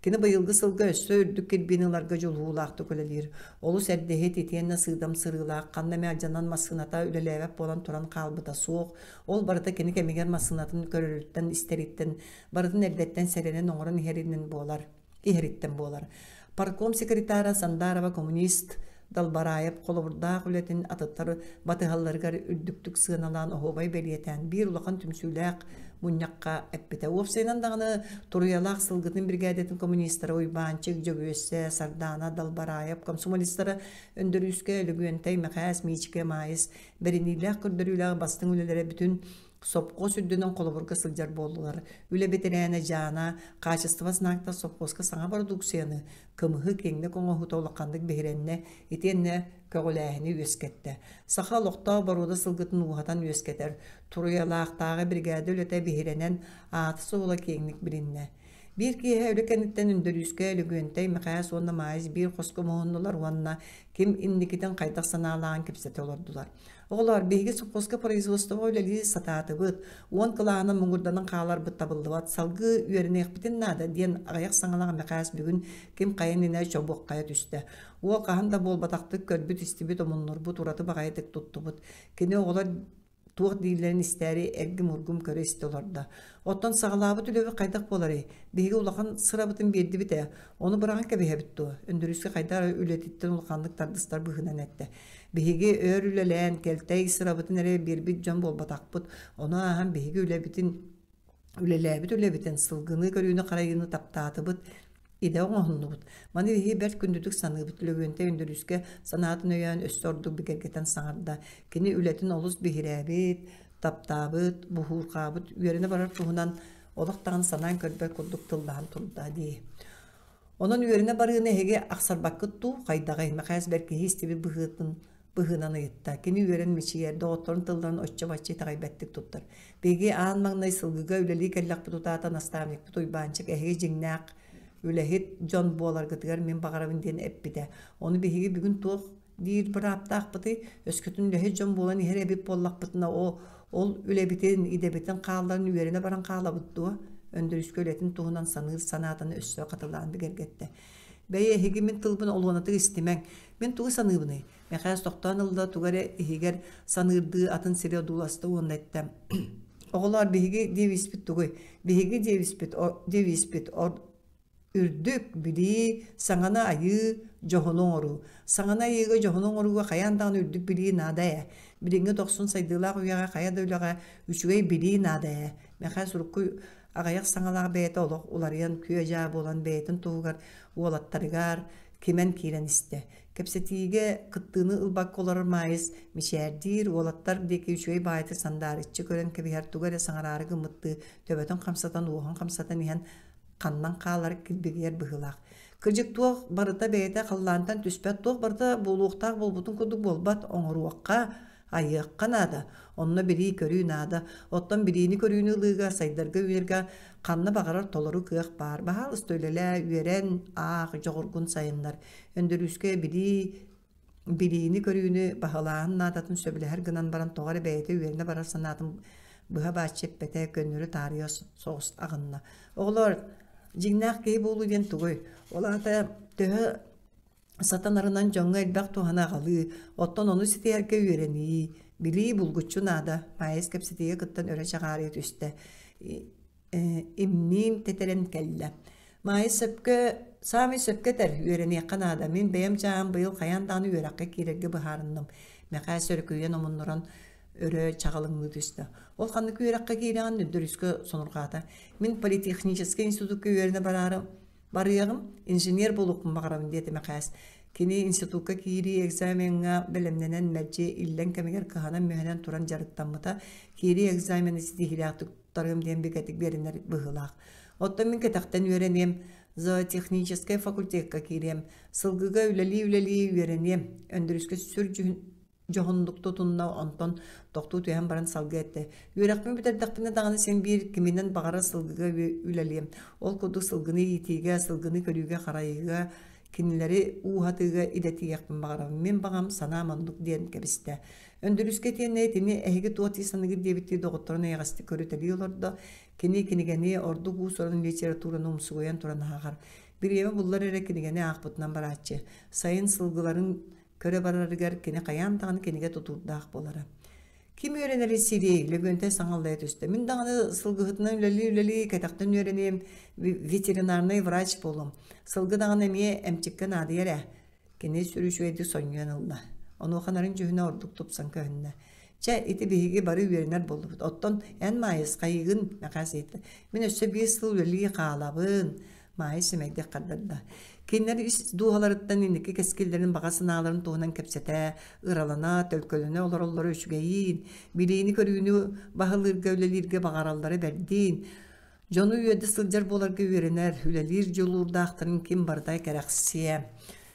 Кини быйылгы сылга өссө үрдүк кирбиини ыларга дьулуһуулаахтык үлэлиир. Олус эрдэһит итиэннэ сыыдам сырыылаах, ханна эмэ алдьанан массыыната үлэлээбэт буолан туран хаалбыта суох. Ол барыта кини кэмигэр массыынатын көрөрүттэн, истэриттэн, барытын эрдэттэн сэрэнэн оҥорон иһэринэн буолар, иһэриттэн буолар. Парком секретара Сандарова коммунист Далбараев холобурдаах үлэтин атыттар батыһалларыгар үрдүктүк сыаналаан оһуобай бэлиэтээн биир улахан түмсүүлээх мунньахха эппитэ. Уопсайынан даҕаны Туруйалаах сылгытын биригээдэтин коммунистара Уйбаанчык, Дьөгүөссэ, Сардаана, Далбараев, комсомолистара Өндөрүүскэ, Лөгүөнтэй, Мэхээс, Миичикэ, Маайыс бэриниилээх көрдөрүүлээх бастыҥ үлэлэрэ бүтүн сопхуос үрдүнэн холобурга сылдьар буоллулар. Үлэ бэтэрээнэ Дьаана хаачыстыба знактар сопхуоска саҥа бородууксуйаны, кымыһы киэҥник оҥоһуута улаханнык биһирэннэ, итиэннэ көҕүлээһини үөскэттэ. Саха олохтоох боруода сылгытын ууһатан үөскэтэр, Туруйалаахтааҕы биригээдэ үлэтэ биһирэнэн, аата-суола киэҥник билиннэ. Биир киэһэ үлэ кэнниттэн Өндөрүүскэ, Лөгүөнтэй, Мэхээс уонна Маайыс биир хоско муһуннулар уонна ким инникитин хайдах санаалааҕын кэпсэтэ олордулар. Оҕолоор, биһиги сопхуоска производствоҕа үлэлии сатаатыбыт, уон кылааһынан муҥурданан хааларбыт табыллыбат, салгыы үөрэниэхпитин наада, диэн аҕыйах саҥалаах Мэхээс бүгүн ким хайа иннинэ чобуоххайа түстэ. Уол хаһан да буолбатахтык көрбүт-истибит, омуннурбут, ураты баҕайытык туттубут. Кини оҕолор туох дииллэрин истээри эргим-ургум көрө-истэ олордо. Оттон саҕалаабыт үлэбит хайдах буоларый? Биһиги улахан сырабытын биэрдибит ээ, ону быраҕан кэбиһэбит дуо? Өндөрүүскэ хайдах эрэ үлэтиттэн улаханнык тардыстар быһыынан эттэ. Биһиги өр үлэлээн, кэлтэй сырабытын эрэ биэрбит дьон буолбатахпыт. Ону ааһан биһиги үлэбитин үлэлээбит үлэбитин, сылгыны көрүүнү-харайыыны таптаатыбыт, идэ оҥоһуннубут. Маны биһиги бэрт күндүтүк саныыбыт. Лөгүөнтэй Өндөрүүскэ санаатын өйөөн өссө ордук бигэргэтэн саҥарда. Кини үлэтин олус биһирээбит, таптаабыт, буһуурҕаабыт, үөрэнэ барар туһунан олох даҕаны санаан көрбөт курдук тыллаһан турда дии. Онон үөрэнэ барыыны эһиги ахсарбаккыт дуу, хайдаҕый? Мэхээс бэркиһии истибит быһыытын быһыынан ыйытта. Кини үөрэн мичийэр, доҕотторун тылларын оччо-бачча итэҕэйбэттик туттар. Биһиги аан маҥнай сылгыга үлэлии кэллэхпит утаата наставникпыт Уйбаанчык эһиги дьиҥнээх үлэһит дьон буоларгытыгар мин баҕарабын диэн эппитэ. Ону биһиги бүгүн туох диир бырааптаахпытый? Өскөтүн үлэһит дьон буолан иһэр эбит буоллахпытына, о, ол үлэбитин, идэбитин хаалларан үөрэнэ баран хаалабыт дуо? Өндөрүүскэ үлэтин туһунан саныыр санаатын өссө хатылаан бигэргэттэ. Бэйэ эһиги мин тылбын олуонатык истимэҥ. Мин тугу саныыбыный? Мэхээс тохтоон ылла, тугу эрэ иһигэр саныырдыы атын сири одууласта уонна эттэ. Оҕолоор, биһиги девизпит тугуй? Биһиги девизпит, девизпит Үрдүк билии, саҥаны айыы, дьоһуну оҥоруу. Саҥаны айыыга, дьоһуну оҥорууга хайаан даҕаны үрдүк билии наада ээ. Билиҥҥи дохсун сайдыылаах үйэҕэ хайа да үлэҕэ үчүгэй билии наада ээ. Мэхээс урукку аҕыйах саҥалаах бэйэтэ олох уларыйан күө-дьаа буолан бэйэтин туһугар уолаттарыгар кимэн киирэн истэ. Кэпсэтиигэ кыттыыны ылбакка олорор Маайыс мичээрдиир, уолаттар диэки үчүгэй баайытык сандаарыччы көрөн кэбиһэр тугу эрэ саҥараары гыммыттыы төбөтүн хамсатан уоһун хамсатан иһэн ханнан хаалар килбигийэр быһыылаах. Кырдьык туох барыта бэйэтэ халлаантан түспэт, туох барыта буолуохтаах буолбутун курдук буолбат, оҥоруохха, айыахха наада. Онно билии-көрүү наада. Оттон билиини-көрүүнү ылыыга, сайдарга-үүнэргэ ханна баҕарар толору кыах баар. Баһаалыста үлэлээ, үөрэн, аах, дьоҕургун сайыннар. Өндөрүүскэ билии билиини-көрүүнү баһылааһын наадатын сөбүлэһэр гынан баран тоҕо эрэ бэйэтэ үөрэнэ барар санаатын быһа бааччы эппэтэ, көннөрү таарыйа соҕус аҕынна. Оҕолоор, дьиҥнээх киһи буолуу диэн тугуй? Ол аата төһө сатанарынан дьоҥҥо элбэх туһаны аҕалыы, оттон ону ситиһэргэ үөрэнии, билии булгуччу наада. Маайыс кэпсэтиигэ кыттан өрө чаҕаарыйа түстэ. Имниин тэтэрэн кэллэ. Маайыс сөпкө, саамай сөпкө этэр, үөрэниэххэ наада. Мин бэйэм чааһым быйыл хайаан даҕаны үөрэххэ киирэргэ быһаарынным. Мэхээс өрүкүйэн омуннуран өрө чаҕылыҥныы түстэ. Ол ханнык үөрэххэ киирэҕин Өндөрүүскэ сонурҕаата. Мин политехническэй институкка үөрэнэ бараары Барыаҕым, инженер буолуохпун баҕарабын диэтэ Мэхээс. Кини институкка киирии экзамеҥҥа бэлэмнэнэн мэлдьи иллэҥ кэмигэр кыһанан-мүһэнэн туран дьарыктаммыта, киирии экзамены ситиһиилээхтик туттарыам диэн бигэтик биэринэр быһыылаах. Оттон мин кэтэхтэн үөрэниэм, зоотехническай факультекка киириэм, сылгыга үлэлии-үлэлии үөрэниэм, Өндөрүүскэ сүр дьүһүн дьоһуннук тутунна, онтон тохтуу түһэн баран салгыы эттэ: «Үөрэхпин бүтэрдэхпинэ даҕаны син биир киминэн баҕарар сылгыга үлэлиэм. Ол курдук сылгыны иитиигэ, сылгыны көрүүгэ-харайыыга, кинилэри ууһатыыга идэтийиэхпин баҕарабын. Мин баҕам, санаам оннук» диэн кэбистэ. Өндөрүүскэ итиэннэ итини эһиги туох дии саныыгыт диэбиттии доҕотторун эйэҕэстик көрүтэлии олордо. Кини кинигэни ордук уус-уран литератураны умсугуйан туран ааҕар. Бириэмэ буллар эрэ кинигэни аахпытынан барааччы. Сайын сылгыларын көрө барарыгар кини хайаан даҕаны кинигэ тутуурдаах буолара. Ким үөрэнэрий сириэй, Лөгүөнтэй саҥаллайа түстэ. Мин даҕаны сылгыһытынан үлэлии-үлэлии кэтэхтэн үөрэниэм, ветеринарнай врач буолуом. Сылгы даҕаны эмиэ эмчиккэ наадыйар ээ. Кини сүр үчүгэйдик сонньуйан ылла. Онуоха нарын дьүһүнэ ордук тупсан көһүннэ. Чэ, ити биһиги бары үөрэнэр буоллубут. Оттон эн, Маайыс, хайыыгын? Мэхээс ыйытта. Мин өссө биир сыл үлэлии хаалабын. Маайа сэмэйдик хардарда. Кинилэр ис дууһаларыттан инники кэскиллэрин баҕа санааларын туһунан кэпсэтэ, ыралана, төлкөлөнө олороллоро үчүгэйиин, билиини-көрүүнү баһылыырга, үлэлииргэ баҕараллара бэрдиин, дьону үөрдэ сылдьар буоларга үөрэнэр, үлэлиир дьулуурдаахтарын ким барыта кэрэхсиэ.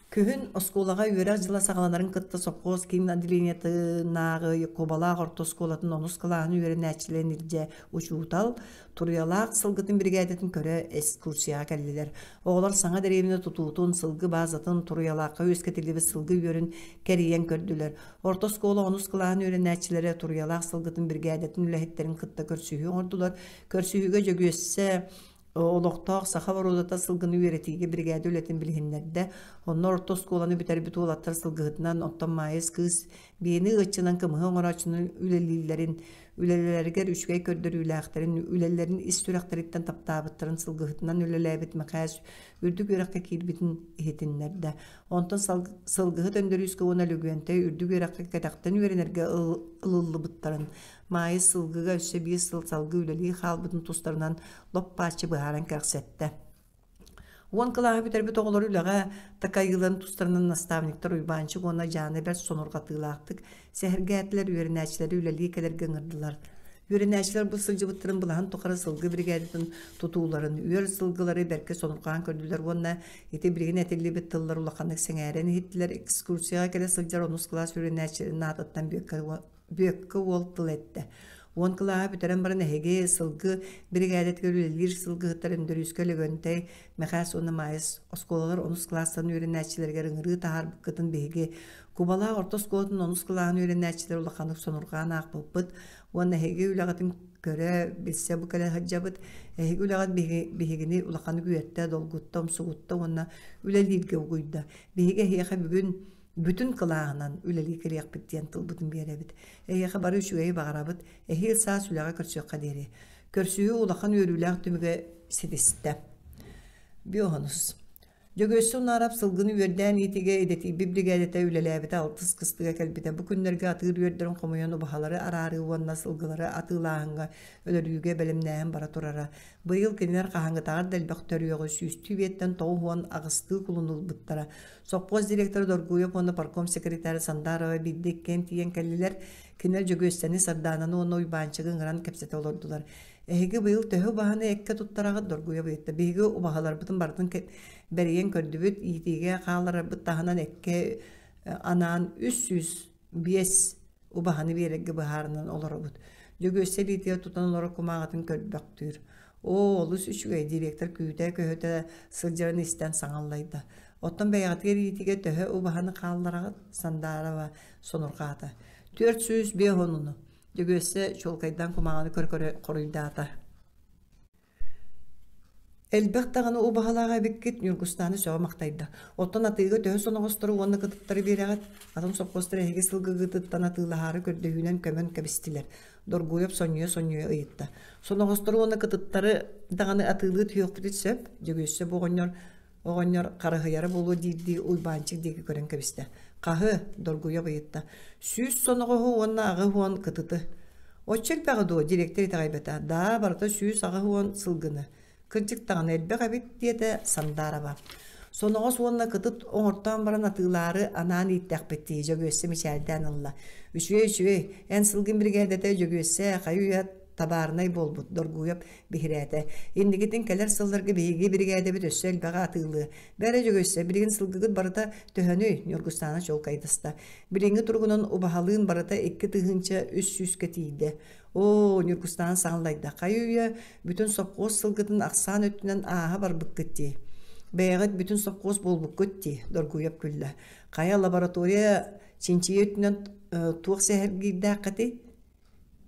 Күһүн оскуолаҕа үөрэх дьыла саҕаланарын кытта сопхуос киин отделениетынааҕы Кубалаах орто оскуолатын онус кылааһын үөрэнээччилэрин илдьэ учуутал Туруйалаах сылгытын биригээдэтин көрө экскурсияҕа кэллилэр. Оҕолор саҥа дэриэбинэ тутуутун, сылгы баазатын, Туруйалаахха үөскэтиллибит сылгы үөрүн кэрийэн көрдүлэр. Орто оскуола онус кылааһын үөрэнээччилэрэ Туруйалаах сылгытын биригээдэтин үлэһиттэрин кытта көрсүһүү оҥордулар. Көрсүһүүгэ Дьөгүөссэ Олохтоох саха боруодата сылгыны үөрэтиигэ биригээдэ үлэтин билиһиннэрдэ. Онно орто оскуоланы бүтэрбит уолаттар сылгыһытынан, оттон Маайыс кыыс биэни ыаччынан кымыһы оҥорооччунан үлэлииллэрин, үлэлэригэр үчүгэй көрдөрүүлээхтэрин, үлэлэрин ис сүрэхтэриттэн таптаабыттарын сылгыһытынан үлэлээбит Мэхээс үрдүк үөрэххэ киирбитин иһитиннэрдэ. Онтон сылгыһыт Өндөрүүскэ уонна Лөгүөнтэй үрдүк үөрэххэ кэтэхтэн үөрэнэргэ ылыллыбыттарын, Маайыс сылгыга өссө биир сыл салгыы үлэлии хаалбытын тустарынан лоп-бааччы быһааран кэрэхсэттэ. Уон кылааһы бүтэрбит оҕолор үлэҕэ такайыыларын тустарынан наставниктар Уйбаанчык уонна Дьаана бэрт сонурҕатыылаахтык сэһэргээтилэр, үөрэнээччилэри үлэлии кэлэргэ ыҥырдылар. Үөрэнээччилэр бу сылдьыбыттарын былаһын тухары сылгы биригээдэтин тутууларын, үөр сылгылары бэркэ сонурҕаан көрдүлэр уонна ити билигин этиллибит тыллар улаханнык сэҥээрэн иһиттилэр. Экскурсияҕа кэлэ сылдьар онус кылаас үөрэнээччилэрин аатыттан Бүөккэ Бүөккэ уол тыл эттэ: «Уон кылааһы бүтэрэн баран эһиги сылгы биригээдэтигэр үлэлиир сылгыһыттар Өндөрүүскэ Лөгөнтөй, Мэхээс уонна Маайыс оскуолалар онус кылаастан үөрэнээччилэригэр ыҥырыы таһаарбыккытын биһиги Кубалаах орто оскуолатын онус кылааһын үөрэнээччилэр улаханнык сонурҕаан аахпыппыт уонна эһиги үлэҕитин көрө, билсэ бу кэлэ сылдьабыт. Эһиги үлэҕит биһигини улаханнык үөртэ, долгутта, умсугутта уонна үлэлииргэ угуйда. Биһиги эһиэхэ бүгүн бүтүн кылааһынан үлэлии кэлиэхпит диэн тылбытын биэрэбит. Эһиэхэ бары үчүгэйи баҕарабыт, эһиил саас үлэҕэ көрсүөххэ диэри. Көрсүһүү улахан үөрүүлээх түмүгэ ситистэ. Биохонус. Дьөгүөссэ Унаарап сылгыны үөрдээн иитиигэ идэтийбит биригээдэтэ үлэлээбитэ алтыс кыстыга кэлбитэ. Бу күннэргэ атыыр үөрдэрин хомуйан убаһалары араарыы уонна сылгылары атыылааһыҥҥа өлөрүүгэ бэлэмнээһин бара турара. Быйыл кинилэр хаһааҥҥытааҕар да элбэх төрүөҕү сүүстүү биэттэн 98-ыы кулун ылбыттара. Сопхуос директора Доргуев уонна партком секретаря Сандарова биирдэ иккиэн тиийэн кэллилэр. Кинилэр Дьөгүөссэни, Сардаананы уонна Уйбаанчыгы ыҥыран кэпсэтэ олордулар. Эһиги быйыл төһө убаһаны эккэ туттараҕыт Доргуев ыйытта. Биһиги убаһаларбытын барытын бэрийэн көрдүбүт, иитиигэ хаалларарбыт таһынан эккэ анаан 305 убаһаны биэрэргэ быһаарынан олоробут. Дьөгүөссэ илиитигэр тутан олорор кумааҕытын көрбөхтүүр. Оо, олус үчүгэй, директор күүтэ-көһүтэ сылдьарын истэн саҥа аллайда. Оттон бэйэҕитигэр иитигэ төһө убаһаны хааллараҕыт? Сандаарова сонурҕаата. 405 онуну. Дьөгүөссэ чуолкайдаан кумааҕыны көрө-көрө хоруйдаата. Элбэх даҕаны убаһалаах эбиккит, Ньургустааны сөҕө махтайда. Оттон атыыга төһө соноҕостору уонна кытыттары биэрэҕит? Атын сопхуостар эһиги сылгыгытыттан атыылаһаары көрдөһүүнэн көмөн кэбистилэр. Доргуйап сонньуйа-сонньуйа ыйытта. Соноҕостору уонна кытыттары даҕаны атыылыы түһүөхпүтүн сөп, Дьөгүөссэ бу оҕонньор оҕонньор харыһыйара буолуо диирдии Уйбаанчык диэки көрөн кэбистэ. Хаһы? Доргуйап ыйытта. Сүүс соноҕоһу уонна 80 кытыты. Оччо элбэҕи дуо? Директор итэҕэйбэтэ. Даа, барыта 180 сылгыны. Кырдьык даҕаны элбэх эбит, диэтэ Сандаарова. Соноҕос уонна кытыт оҥортоон баран атыылаары анаан ииттэхпит дии, Дьөгүөссэ мичээрдээн ылла. Үчүгэй, үчүгэй, эн сылгын биригээдэтэ Дьөгүөссэ хайы-үйэ табаарынай буолбут, Доргуйап биһирээтэ. Инникитин кэлэр сылларга биһиги биригээдэбит өссө элбэҕи атыылыа. Бэрэ Дьөгүөссэ, билигин сылгыгыт барыта төһөнүй? Ньургустаана чуолкайдаста. Билиҥҥи туругунан убаһалыын барыта 2300-кэ тиийдэ. Оо, Ньургустаан саҥаллайда. Хайы-үйэ бүтүн сопхуос сылгытын ахсаан өттүнэн ааһа барбыккыт дии. Бэйэҕит бүтүн сопхуос буолбуккут дии, Доргуйап күллэ. Хайа лаборатория чинчийии өттүнэн туох сэһэргиирдээххитий?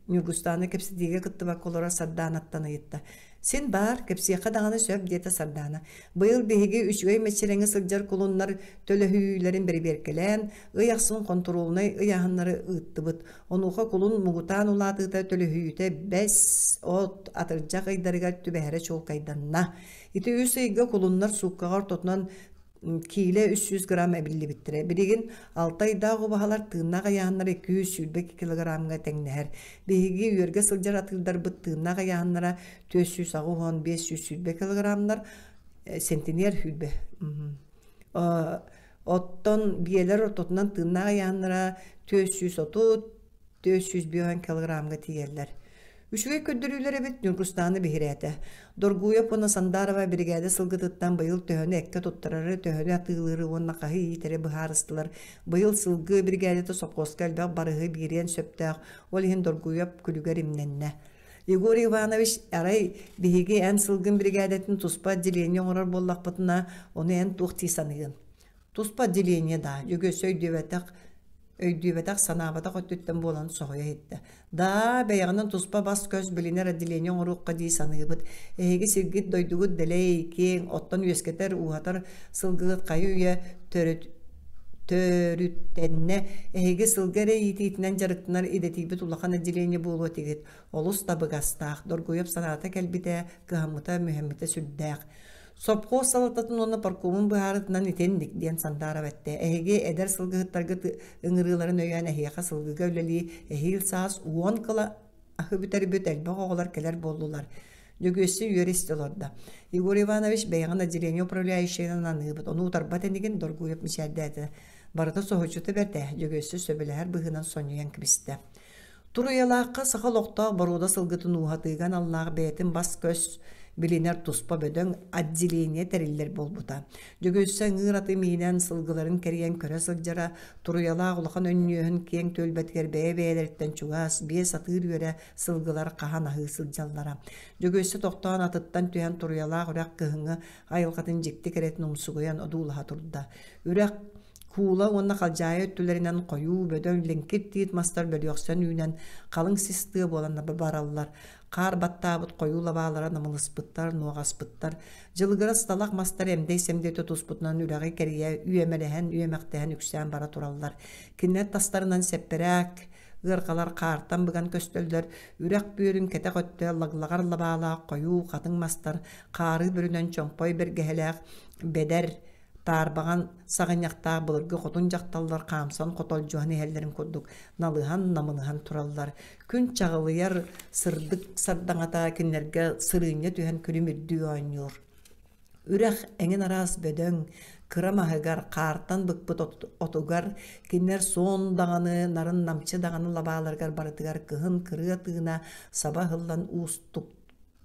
Ньургустаана кэпсэтиигэ кыттыбакка олорор Сардаанаттан ыйытта. «Син баар, кэпсиэххэ даҕаны сөп» диэтэ Сардаана. «Быйыл биһиги үчүгэй мэччирэҥҥэ сылдьар кулуннар төлөһүйүүлэрин бэрэбиэркэлээн, ый ахсын хонтуруолунай ыйааһыннары ыыттыбыт. Онуоха кулун муҥутаан улаатыыта төлөһүйүүтэ бэс, от, атырдьах ыйдарыгар түбэһэрэ чуолкайданна. Ити үс ыйга кулуннар сууккаҕа ортотунан киилэ 300 грамм эбиллибиттэрэ. Билигин алта ыйдаах убаһалар тыыннаах ыйааһыннара 220 килограммҥа тэҥнэһэр. Биһиги үөргэ сылдьар атыырдарбыт тыыннаах ыйааһыннара 485-520 килограммнар, сентинер сүүрбэ. Оттон биэлэр ортотунан тыыннаах ыйааһыннара 430 450 килограммга тиийэллэр. Үчүгэй көрдөрүүлэр эбит Ньургустааны биһирээтэ. Доргуйап уонна Сандарова биригээдэ сылгытыттан быйыл төһөнү эккэ туттарары, төһөнү атыылыыры уонна хаһы иитэри быһаарыстылар. Быйыл сылгы биригээдэтэ сопхуоска элбэх барыһы биэриэн сөптөөх, ол иһин Доргуйап күлүгэр имнэннэ. Егор Иванович, арай биһиги эн сылгын биригээдэтин туспа отделение оҥорор буоллахпытына, ону эн туох дии саныыгын? Туспа отделение даа, Дьөгүөссэ өйдүөбэтэх. Өйдүөбэтэх, санаабатах өттүттэн буолан соһуйа иһиттэ. «Даа, бэйэҕинэн туспа бас-көс билинэр отделение оҥоруохха дии саныыбыт. Эһиги сиргит, дойдугут дэлэй, киэҥ, оттон үөскэтэр, ууһатар сылгыгыт хайы-үйэ төрүт төрүттэннэ. Эһиги сылгы эрэ иитиитинэн дьарыктанар идэтийбит улахан отделение буолуо этигит. Олус табыгастаах, Доргуйап санаата кэлбитэ, кыһаммыта, мүһэммитэ сүрдээх. Сопхуос салалтатын уонна паркомун быһаарытынан итинник, диэн Сандаарап эттэ. Эһиги эдэр сылгыһыттаргыт ыҥырыыларын өйөөн эһиэхэ сылгыга үлэлии эһиил саас уон кыла аһы бүтэрбит элбэх оҕолор кэлэр буоллулар. Дьөгүөссэ үөрэ истэ олордо. Егор Иванович бэйэҕин отделение управляющайынан аныыбыт, ону утарбат инигин Доргуев мичээрдээтэ. Барыта соһуччута бэрт ээ, Дьөгүөссэ сөбүлэһэр быһыынан сонньуйан кэбистэ. Туруйалаахха саха олохтоох боруода сылгытын ууһатыыга аналлаах бэйэтин бас-көс билинэр туспа бөдөҥ отделение тэриллэр буолбута. Дьөгүөссэ ыҥыыр аты миинэн сылгыларын кэрийэн көрө сылдьара, Туруйалаах улахан өнньүөһүн киэҥ түөлбэтигэр бэйэ-бэйэлэриттэн чугас, биэс атыыр үөрэ сылгылар хаһан аһыы сылдьаллара. Дьөгүөссэ тохтоон атыттан түһэн Туруйалаах үрэх кыһыҥҥы айылҕатын дьикти кэрэтин умсугуйан одуулаһа турда. Үрэх Куула уонна халдьаайы өттүлэринэн хойуу, бөдөҥ, лиҥкир тиит мастар бөлүөхсэн үүнэн, халыҥ сис тыа буолан бараллар. Хаар баттаабыт хойуу лабаалара намылыспыттар, нуоҕаспыттар. Дьылыгырас талах мастар эмдэй-сэмдэй тутуспутунан үрэҕи кэрийэ үөмэлэһэн, үөмэхтэһэн үксээн бара тураллар. Кинилэр тастарынан сэппэрээк, ыарҕалар хаартан быган көстөллөр, үрэх бүөрүн кэтэх өттө лаглаҕар лабаалаах хойуу хатыҥ мастар хаары бүрүнэн чомпой бэргэһэлээх бэдэр Таарбаҕан саҕынньахтаах былыргы хотун дьахталлар хаамсан хотолдьуһан иһэллэрин курдук налыһан, намыныһан тураллар. Күн чаҕылыйар сырдык сардаҥата кинилэргэ сырыынньа түһэн күлүмүрдүү оонньуур. Үрэх эҥин араас бөдөҥ, кыра маһыгар, хаартан быкпыт отугар, кинилэр суон даҕаны, нарын-намчы даҕаны лабааларыгар барытыгар кыһын кырыа тыына саба ыһыллан уустук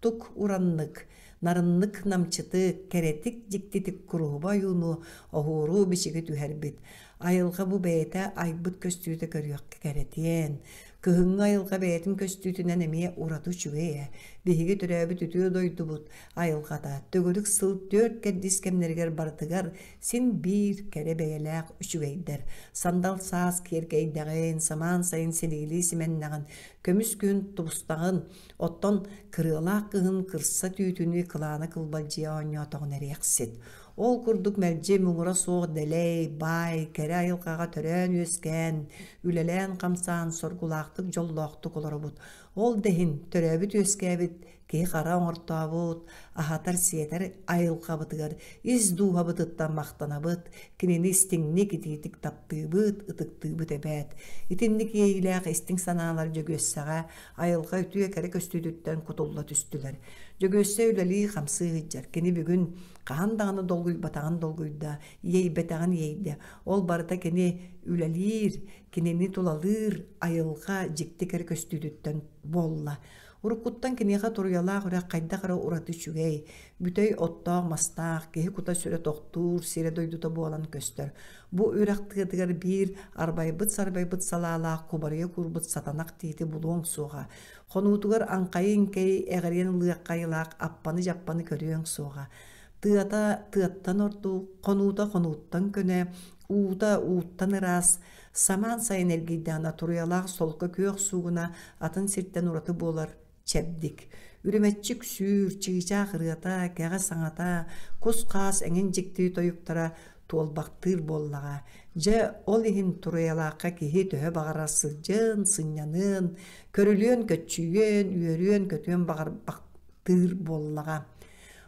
Тук ураннык, нарыннык намчытык, кэрэтик дьиктитик куруһуба ойууну, оһуору бичиги түһэрбит. Айылҕа бу бэйэтэ айбыт көстүүтэ көрүөххэ кэрэтиэн. Кыһыҥҥы айылҕа бэйэтин көстүүтүнэн эмиэ ураты үчүгэй ээ. Биһиги төрөөбүт үтүө дойдубут айылҕата төгүрүк сыл түөрт кэрдиис кэмнэригэр барытыгар син биир кэрэ бэйэлээх үчүгэйдэр. Сандал саас киэркэйдэҕин, самаан сайын силигилии симэннэҕин, көмүс күн тубустаҕын, Оттон кырыалаах кыһын кырса түүтүнүү кылаана кылбалдьыйа оонньоотоҕун эриэхсит. Ол курдук мэлдьи муҥура суох дэлэй, баай, кэрэ айылҕаҕа төрөөн-үөскээн, үлэлээн-хамсаан соргулаахтык, дьоллоохтук олоробут. Ол да иһин төрөөбүт-үөскээбит киһи-хара оҥортообут, аһатар-сиэтэр айылҕабытыгар ис дууһабытыттан махтанабыт, кинини истиҥник, итиитик таптыыбыт, ытыктыыбыт эбээт. Итинник иэйиилээх истиҥ санаалар Дьөгүөссэҕэ айылҕа үтүө кэрэ көстүүтүттэн кутулла түстүлэр. Дьөгүөссэ үлэлии-хамсыы сылдьар. Кини бүгүн хаһан даҕаны долгуйбатаҕын долгуйда, иэйбэтэҕин иэйдэ. Ол барыта кини үлэлиир, кинини тулалыыр айылҕа дьикти кэрэ көстүүтүттэн буолла. Уруккуттан киниэхэ туруйалаах үрэх хайдах эрэ ураты үчүгэй, бүтэй оттоох-мастаах, киһи кута-сүрэ тохтуур сирэ-дойдута буолан көстөр. Бу үрэх тыатыгар биир арбайбыт-сарбайбыт салаалаах кубарыйа куурбут сатанах тиити булуоҥ суоҕа. Хонуутугар аҥхайы-иҥкэйи эҕирийэн ылыахха айылаах аппаны-дьаппаны көрүөҥ суоҕа. Тыата тыаттан ордук, хонуута хонууттан көнө, уута ууттан ыраас, самаан сайын эргийдэҕинэ туруйалаах солко күөх суугуна атын сиртэн ураты буолар чэбдик. Үрүмэччи үксүүр, чыычаах ырыата, кэҕэ саҥата, кус-хаас эҥин дьикти тойуктара туолбахтыыр буоллаҕа. Дьэ, ол иһин Туруйалаахха киһи төһө баҕарар сылдьыан, сынньаныан, көрүлүөн-көччүйүөн, үөрүөн-көтүөн баҕарбахтыыр буоллаҕа.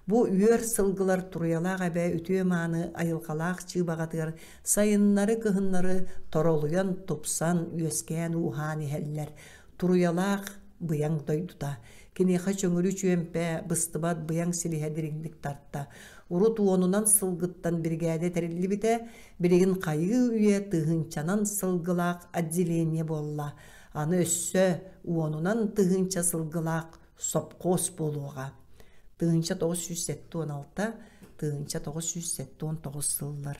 Бу үөр сылгылар Туруйалаах эбэ үтүө-мааны айылҕалаах чыыбаҕатыгар сайыннары-кыһыннары торолуйан, тупсан, үөскээн-ууһаан иһэллэр. Туруйалаах быйаҥ дойдута. Киниэхэ чөҥүрү чүөмпэ, быстыбат быйаҥ силиһэ дириҥник тарта. Урут уонунан сылгыттан биригээдэ тэриллибитэ, билигин хайыы үйэ тыһыынчанан сылгылаах отделение буолла. Аны өссө уонунан тыһыынча сылгылаах сопхуос буолуоҕа. 1976 1979 сыллар.